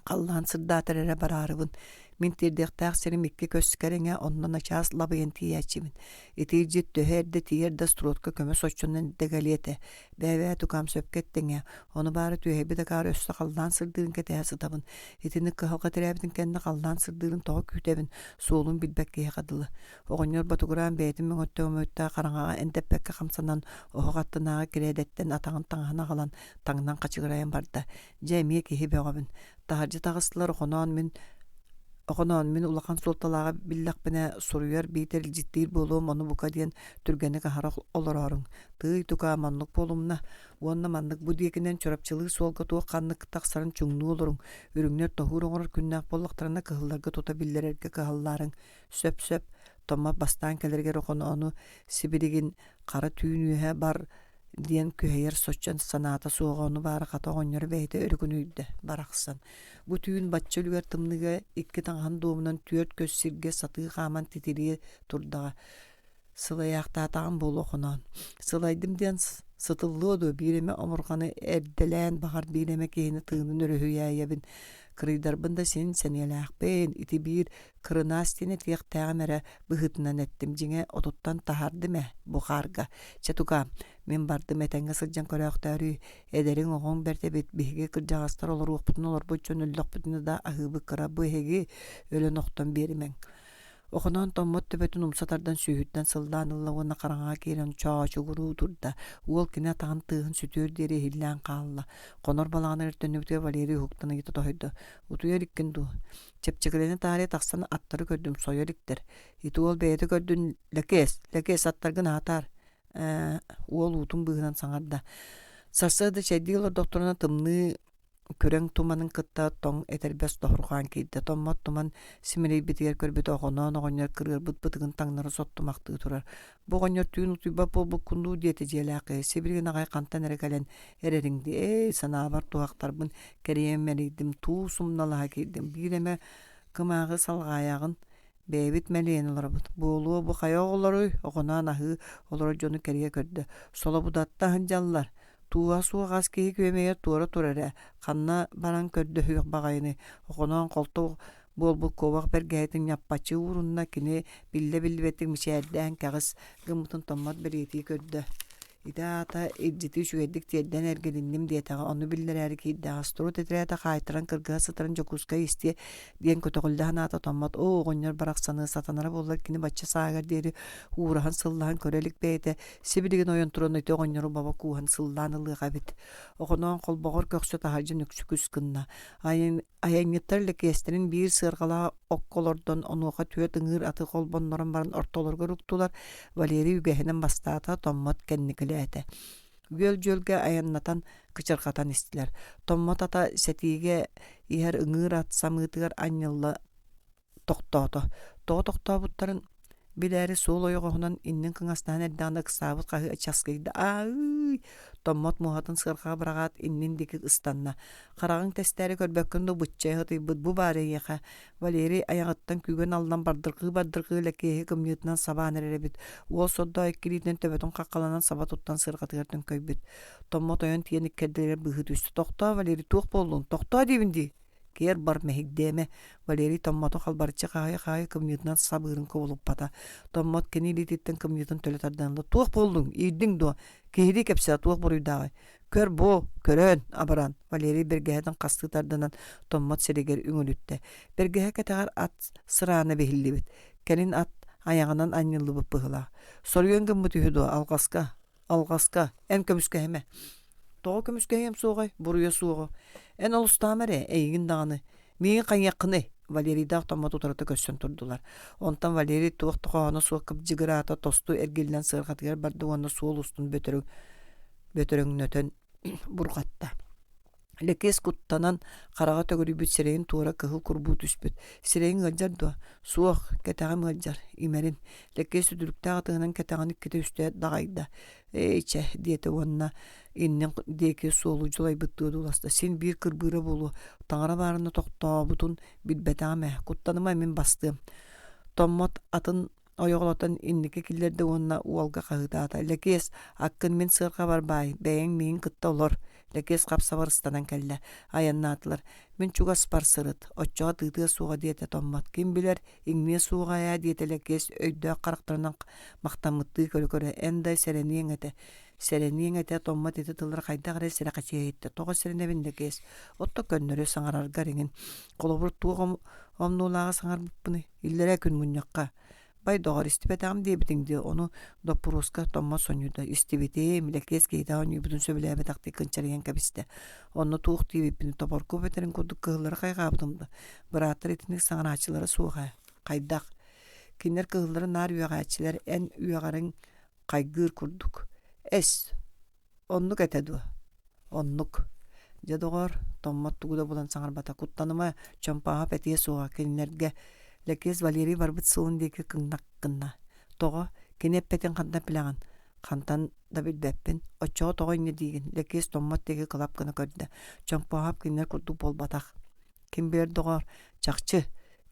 халлаан сырдаатар эрэ бараарыбын, мин тиэрдиэхтээх сирим икки көс кэриҥэ, онно начаас лабыйан тиийээччибин. Итиирдьит төһө эрдэ тиийэр да стродка көмө соччонон дэгэлиэ этэ. Бээ-бээ тукаам сөпкө эттиҥ ээ, ону баара түөһэйбит акаары өссө халлаан сырдыырын кэтэһэ сытабын. Итинник кыһалҕа тирээбитин кэннэ халлаан сырдыырын тоҕо күүтэбин, суолун билбэт киһиэхэ дылы. Оҕонньор ботугураан бэйэтин мөҥөттө-мөҥөттө хараҥаҕа эндэппэккэ хамсанан, оһох аттынааҕы кирээдэттэн атаҕын таҥаһын аҕалан таҥнан хачыгырайан барда. Дьэ эмиэ киһи бөҕөбүн. Таһырдьа таҕыстылар Охоноон мин Охоноон мин улахан суолталааҕы биллэхпинэ суруйар биитэр илдьиттиир буолуом ону бука диэн түргэнник аһара олорооруҥ. Тыый тукаа маннык буолумна уонна маннык бу диэкинэн Чурапчылыы суолга туох ханнык тахсарын чуҥнуу олоруҥ. Үрүҥнэр тоһуур оҥорор күннээх буоллахтарына кыһылларга тута биллэрэргэ кыһаллаарыҥ. Сөп-сөп. Томмот бастаан кэлэригэр Охоноону сибилигин хара түүн үөһэ бар диэн күһэйэр соччо санаата суоҕа ону баара хата оҕонньоро бэйэтэ өрүкүнүйдэ барахсан бу түүн бачча үлүгэр тымныыга икки таҥаһын дуомунан түөрт көс сиргэ сатыы хааман титирии турдаҕа сылайаахтаатаҕым буолуо хоноон сылайдым диэн сытыллыа дуо биир эмэ омурҕаны эрдэлээн баҕар биир эмэ киһини тыынын өрүһүйээйэбин кырыйдарбын да син сэниэлээхпин ити биир кырынаас диэн этиэхтээҕим эрэ быһыытынан эттим дьиҥэ отуттан таһаардым ээ бу хаарга чэ тукаам мин бардым этэҥҥэ сылдьан көрөөхтөөрүүй эдэриҥ оҕоҥ бэрт эбит биһиги кырдьаҕастар олоруохпутун олорбут дьон өллөхпүтүнэ да аһыыбыт кыра бу эһиги өлөн охтон биэримэҥ Охоноон томмот төбөтүн умса тардан сүүһүттэн сыллаан ылла уонна хараҥаҕа киирэн чоочугуруу турда. Уол кини атаҕын тыаһын сүтүөр диэри иһиллээн хаалла. Хонор балаҕаныгар төннүбүтүгэр Валерий уһуктан ыйыта тоһуйда: «Утуйа иликкин дуу?» Чэпчэкилэнэ таарыйа тахсан аттары көрдүм, сойо иликтэр. Ити уол бэйэтэ көрдүн, Лэкиэс, Лэкиэс аттаргын аһатаар. Ээ, уол уутун быыһынан саҥарда. Сарсыарда чэйдии олордохторуна тымныы күрэҥ туманын кытта тоҥ этэрбэс тоһурҕаан киирдэ. Томмот туман симэлийбитигэр көрбүтэ оҕоноон оҕонньор кырыарбыт бытыгын таҥнары соттумахтыы турар. Бу оҕонньор түүн утуйбат буолбуккун дуу диэтэ дьиэлээх киһи. Сибилигин аҕай хантан эрэ кэлэн эрэриҥ дии. Эй, санаабар туһахтарбын кэрийэн мэлийдим, туу сумналаһа киирдим. Биир эмэ кымааҕы салҕаайаҕын. Бэйэбит мэлийэн олоробут. Буолуо бу хайа оҕолоруй? Оҕоноон аһыы олорор дьону кэрийэ көрдө. Солобудатта сылдьаллар. Тууһа суох ас киһи күөмэйэ туора турар ээ. Ханна баран көрдөһүөх баҕайыный? Охоноон холто буолбут куобах бэргэһэтин ньаппаччы уурунна, кини биллэ-биллибэттик мичээрдээн кэҕис гыммытын Томмот бэлиэтии көрдө. Ити аата илдьити үчүгэйдик тиэрдэн эргилинним диэтэҕэ, ону биллэрээри киирдэҕэ. Строд этэрээтэ хаайтаран кыргыһа сытарын Дьокуускай истиэ диэн көтөҕүллэ санаата Томмот. Оо, оҕонньор барахсаны сатанара буоллар кини бачча сааһыгар диэри уураһан сыллаһан көрө илик бэйэтэ сибилигин ойон туран ити оҕонньору баба кууһан сыллаан ылыах эбит. Охоноон холбоҕор көхсө таһырдьа нүксүкүс гынна. Айанньыттар Лэкиэстэрин биир сыарҕалаах окко олордон, онуоха түөрт ыҥыыр аты холбоннорон баран ортолоругар уктулар, Валерий үгэһинэн бастаата, Томмот кэнникилээтэ. Үөл-дьүөлгэ айаннатан кычырҕатан истилэр. Томмот ата сэтиигэ иһэр ыҥыыр ат самыытыгар анньылла тохтоото. Тоҕо тохтообуттарын билээри суол ойоҕоһунан иннин кыҥастаһан эрдэҕинэ ыксаабыт хаһыы часкыйда «Аай!» Томмот муоһатын сыарҕаҕа быраҕаат иннин диэки ыстанна. «Хараҕыҥ тэстээри көрбөккүн дуу, быччайа сытыйбыт бу баар эйиэхэ!» Валерий айаҕыттан күүгэн аллан бардырҕыы-бардырҕыы Лэкиэһи кымньыытынан сабаан эрэр эбит. Уол сордоох икки илиитинэн төбөтүн хаххаланан саба туттан сыарҕатыгар төҥкөйбүт. Томмот ойон тиийэн иккэрдилэригэр быыһыы түстэ. «Тохтоо, Валерий, туох буоллуҥ? Тохтоо диибин дии!» Киэр бар мэһийдээмэ, Валерий Томмоту халбарыччы хаайа-хаайа кымньыытынан сабыырын кубулуппата. Томмот кини илиититтэн кымньыытын төлө тардан ылла. «Туох буоллуҥ? Иирдиҥ дуо? Киһилии кэпсээ, туох буруйдааҕый?» «Көр буо, көрөөн, абаран!» Валерий бэргэһэтин хастыы тарданан Томмот сиригэр үҥүлүттэ. Бэргэһэ кэтэҕэр ат сыраана биһиллибит. Кэлин ат айаҕынан анньыллыбыт быһыылаах. «Соруйан гыммыт үһү дуо, алҕаска?» Алҕаска, эн көмүскэһимэ. Тоҕо көмүскэһиэм суоҕай, буруйа суоҕу. Эн олустаама эрэ, эйигин даҕаны. Миигин хайыаххыный? Валерийдаах Томмот утарыта көрсөн турдулар. Онтон Валерий туох да хоһооно суох кыбдьыгыраата тосту эргиллэн сыарҕатыгар барда уонна суол устун бөтөрөҥнөтөн бурҕатта. Лэкиэс куттанан, хараҕа төгүрүйбүт сирэйин туора кыһыл курбуу түспүт. Сирэйиҥ ыалдьар дуо? Суох, кэтэҕим ыалдьар, имэрин. Лэкиэс үтүлүктээх атыһынан кэтэҕин иккитэ-үстэ даҕайда. Ээ, чэ, диэтэ уонна иннин диэки суолу дьулайбыттыы одууласта. Син биир кырбыыра буолуо. Таҥара баарына тохтообутун билбэтэҕим ээ. Куттаныма, мин бастыам. Томмот атын ойоҕолотон инники киллэрдэ уонна уолга хаһыытаата: «Лэкиэс, аккын мин сыарҕабар баай, бэйэҥ миигин кытта олор». Лэкиэс хап-сабар ыстанан кэллэ. Айаннаатылар. «Мин чугаспар сырыт, оччоҕо тыытыа суоҕа» диэтэ Томмот. «Ким билэр, иҥниэ суоҕа ээ» диэтэ Лэкиэс өйдөөх харахтарынан махтаммыттыы көрө-көрө. «Эн да сэрэниэҥ этэ». Сэрэниэҥ этэ Томмот ити тыллары хайдах эрэ сэрэхэчийэ иһиттэ. «Тоҕо сэрэнэбин, Лэкиэс? Отто көннөрү саҥараргар иҥин. Холобур, туох омнуолааҕы саҥарбыппыный? Иллэрээ күн мунньахха «Бай, доҕор, истибэтэҕим диэбитиҥ дии, ону доппуруоска Томмот сонньуйда, истибитим, Лэкиэс киһитэ оонньуйбутун сөбүлээбэтэхтии кынчарыйан кэбистэ. Онно туох диэбиппин тоборкуоп этэрин курдук кыһыллары хайҕаабытым да, бырааттар итинник саҥарааччылара суох ээ. Хайдах? Кинилэр кыһыллары наар үөҕээччилэр, эн үөҕэриҥ хайгыыр курдук. Эс, Оннук этэ дуо? Оннук. Дьэ, доҕоор, Томмот тугу да булан саҥарбата. Куттаныма, Чомпооһоп этиэ суоҕа кинилэргэ. Лэкиэс Валерий барбыт сылын диэки кыҥнах гынна. Тоҕо? Кини эппэтин хантан билэҕин? Хантан да билбэппин. Оччоҕо тоҕо инньэ диигин? Лэкиэс Томмот диэки кылап гына көрдө. Чомпооһоп кинилэр курдук буолбатах. Ким билэр доҕоор, чахчы,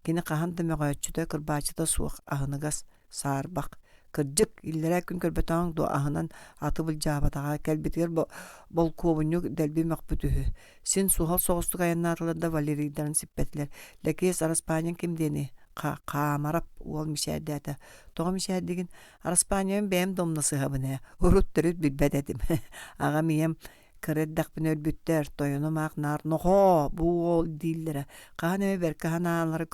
кини хаһан да мөҕөөччүтэ, кырбааччыта суох, аһыныгас, саарбах. Кырдьык, иллэрээ күн көрбөтөҕүҥ дуо аһынан аты былдьаабатаҕа, кэлбитигэр болкуобунньук дэлби мөхпүт үһү. Син суһал соҕустук айаннаатылар да Валерийдарын сиппэтилэр. Лэкиэс Араспаанньаҥ ким диэний? Хаамарап уол мичээрдээтэ. Тоҕо мичээрдигин? Араспаанньабын бэйэм да умна сыһабын ээ. Урут төрүт билбэт этим. Аҕам ийэм Кыра эрдэхпинэ өлбүттэр, тойонум аах наар «Нохоо, бу уол» дииллэрэ. Хаһан эмэ бэркэ санаалара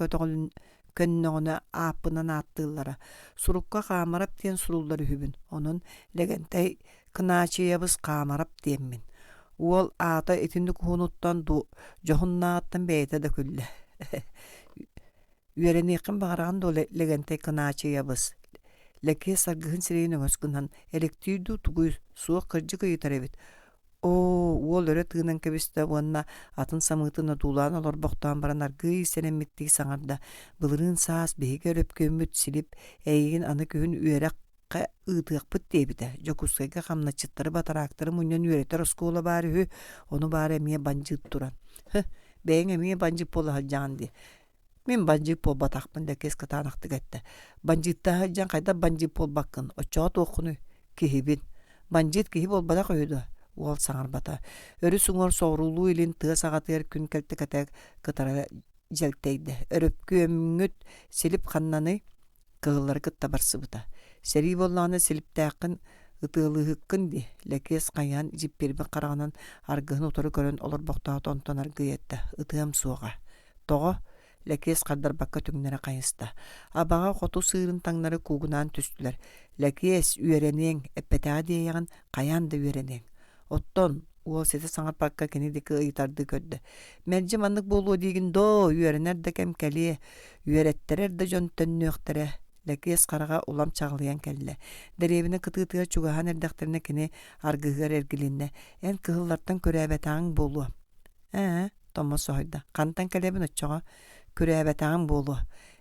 көннөҕүнэ ааппынан ааттыыллара. Сурукка Хаамарап диэн суруллар үһүбүн. Онон Лэгэнтэй Кынаачыйабыс Хаамарап диэммин. Уол аата итинник уһунуттан дуу, дьоһуннааҕыттан бэйэтэ да күллэ. Үөрэниэххин баҕараҕын дуо, Лэгэнтэй Кынаачыйабыс? Лэкиэс аргыһын сирэйин өҥөс гынан, элэктиир дуу тугуй, суох кырдьык ыйытар эбит. Оо, уол өрө тыынан кэбистэ уонна атын самыытын одуулаан олорбохтоон баран аргыый сэрэммиттии саҥарда: «Былырыын саас биһиги өрөпкүөммүт Силип эйигин аны күһүн үөрэххэ ыытыахпыт диэбитэ. Дьокуускайга хамначчыттары, батараактары мунньан үөрэтэр оскуола баар үһү, ону баара эмиэ бандьыыт туран. Һы, бэйэҥ эмиэ бандьыыт буола сылдьаҕын дии. Мин бандьыыт буолбатахпын, Лэкиэс кытаанахтык эттэ. Бандьыыттаһа сылдьан хайдах бандьыыт буолбаккын, оччоҕо туоххунуй? Киһибин. Бандьыыт киһи буолбатах үһү дуо? Уол саҥарбата. Өрүс уҥуор соҕуруулуу-илин тыа саҕатыгар күн кэлтэкэтэ кытара дьэлтэйдэ. Өрөпкүөмҥүт Силип ханнаный? Кыһыллары кытта барсыбыта. Сэрии буоллаҕына Силиптээххин ытыалыыһыккын дии, Лэкиэс хайаан дьиппиэрбит хараҕынан аргыһын утары көрөн олорбохтоото онтон аргыый эттэ: «Ытыам суоҕа». Тоҕо? Лэкиэс хардарбакка түҥнэри хайыста. Абаҕа хоту сыырын таҥнары куугунаан түстүлэр. Лэкиэс, үөрэниэҥ, эппэтэҕэ диэйэҕин, хайаан да үөрэниэҥ. Оттон, уол ситэ саҥарбакка кини диэки ыйытардыы көрдө. Мэлдьи маннык буолуо диигин доо, үөрэнэр да кэм кэлиэ, үөрэттэрэр да дьон төннүөхтэрэ. Лэкиэс хараҕа улам чаҕылыйан кэллэ. Дэриэбинэ кытыытыгар чугаһаан эрдэхтэринэ кини аргыһыгар эргилиннэ. Эн кыһыллартан күрээбэтэҕиҥ буолуо. Ээ, Томмот соһуйда. Хантан кэлэбин оччоҕо? Күрээбэтэҕим буолуо.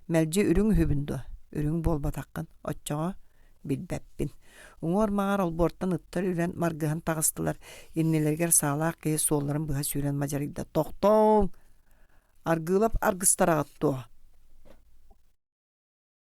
Мэлдьи үрүҥ үһүбүн дуо? Үрүҥ буолбатаххын. Оччоҕо? Билбэппин. Уҥуор-маҥаар олбуортан ыттар үрэн маргыһан таҕыстылар. Иннилэригэр саалаах киһи суолларын быһа сүүрэн мадьарыйда. Тохтооҥ! Аргыылап аргыстараҕыт дуо?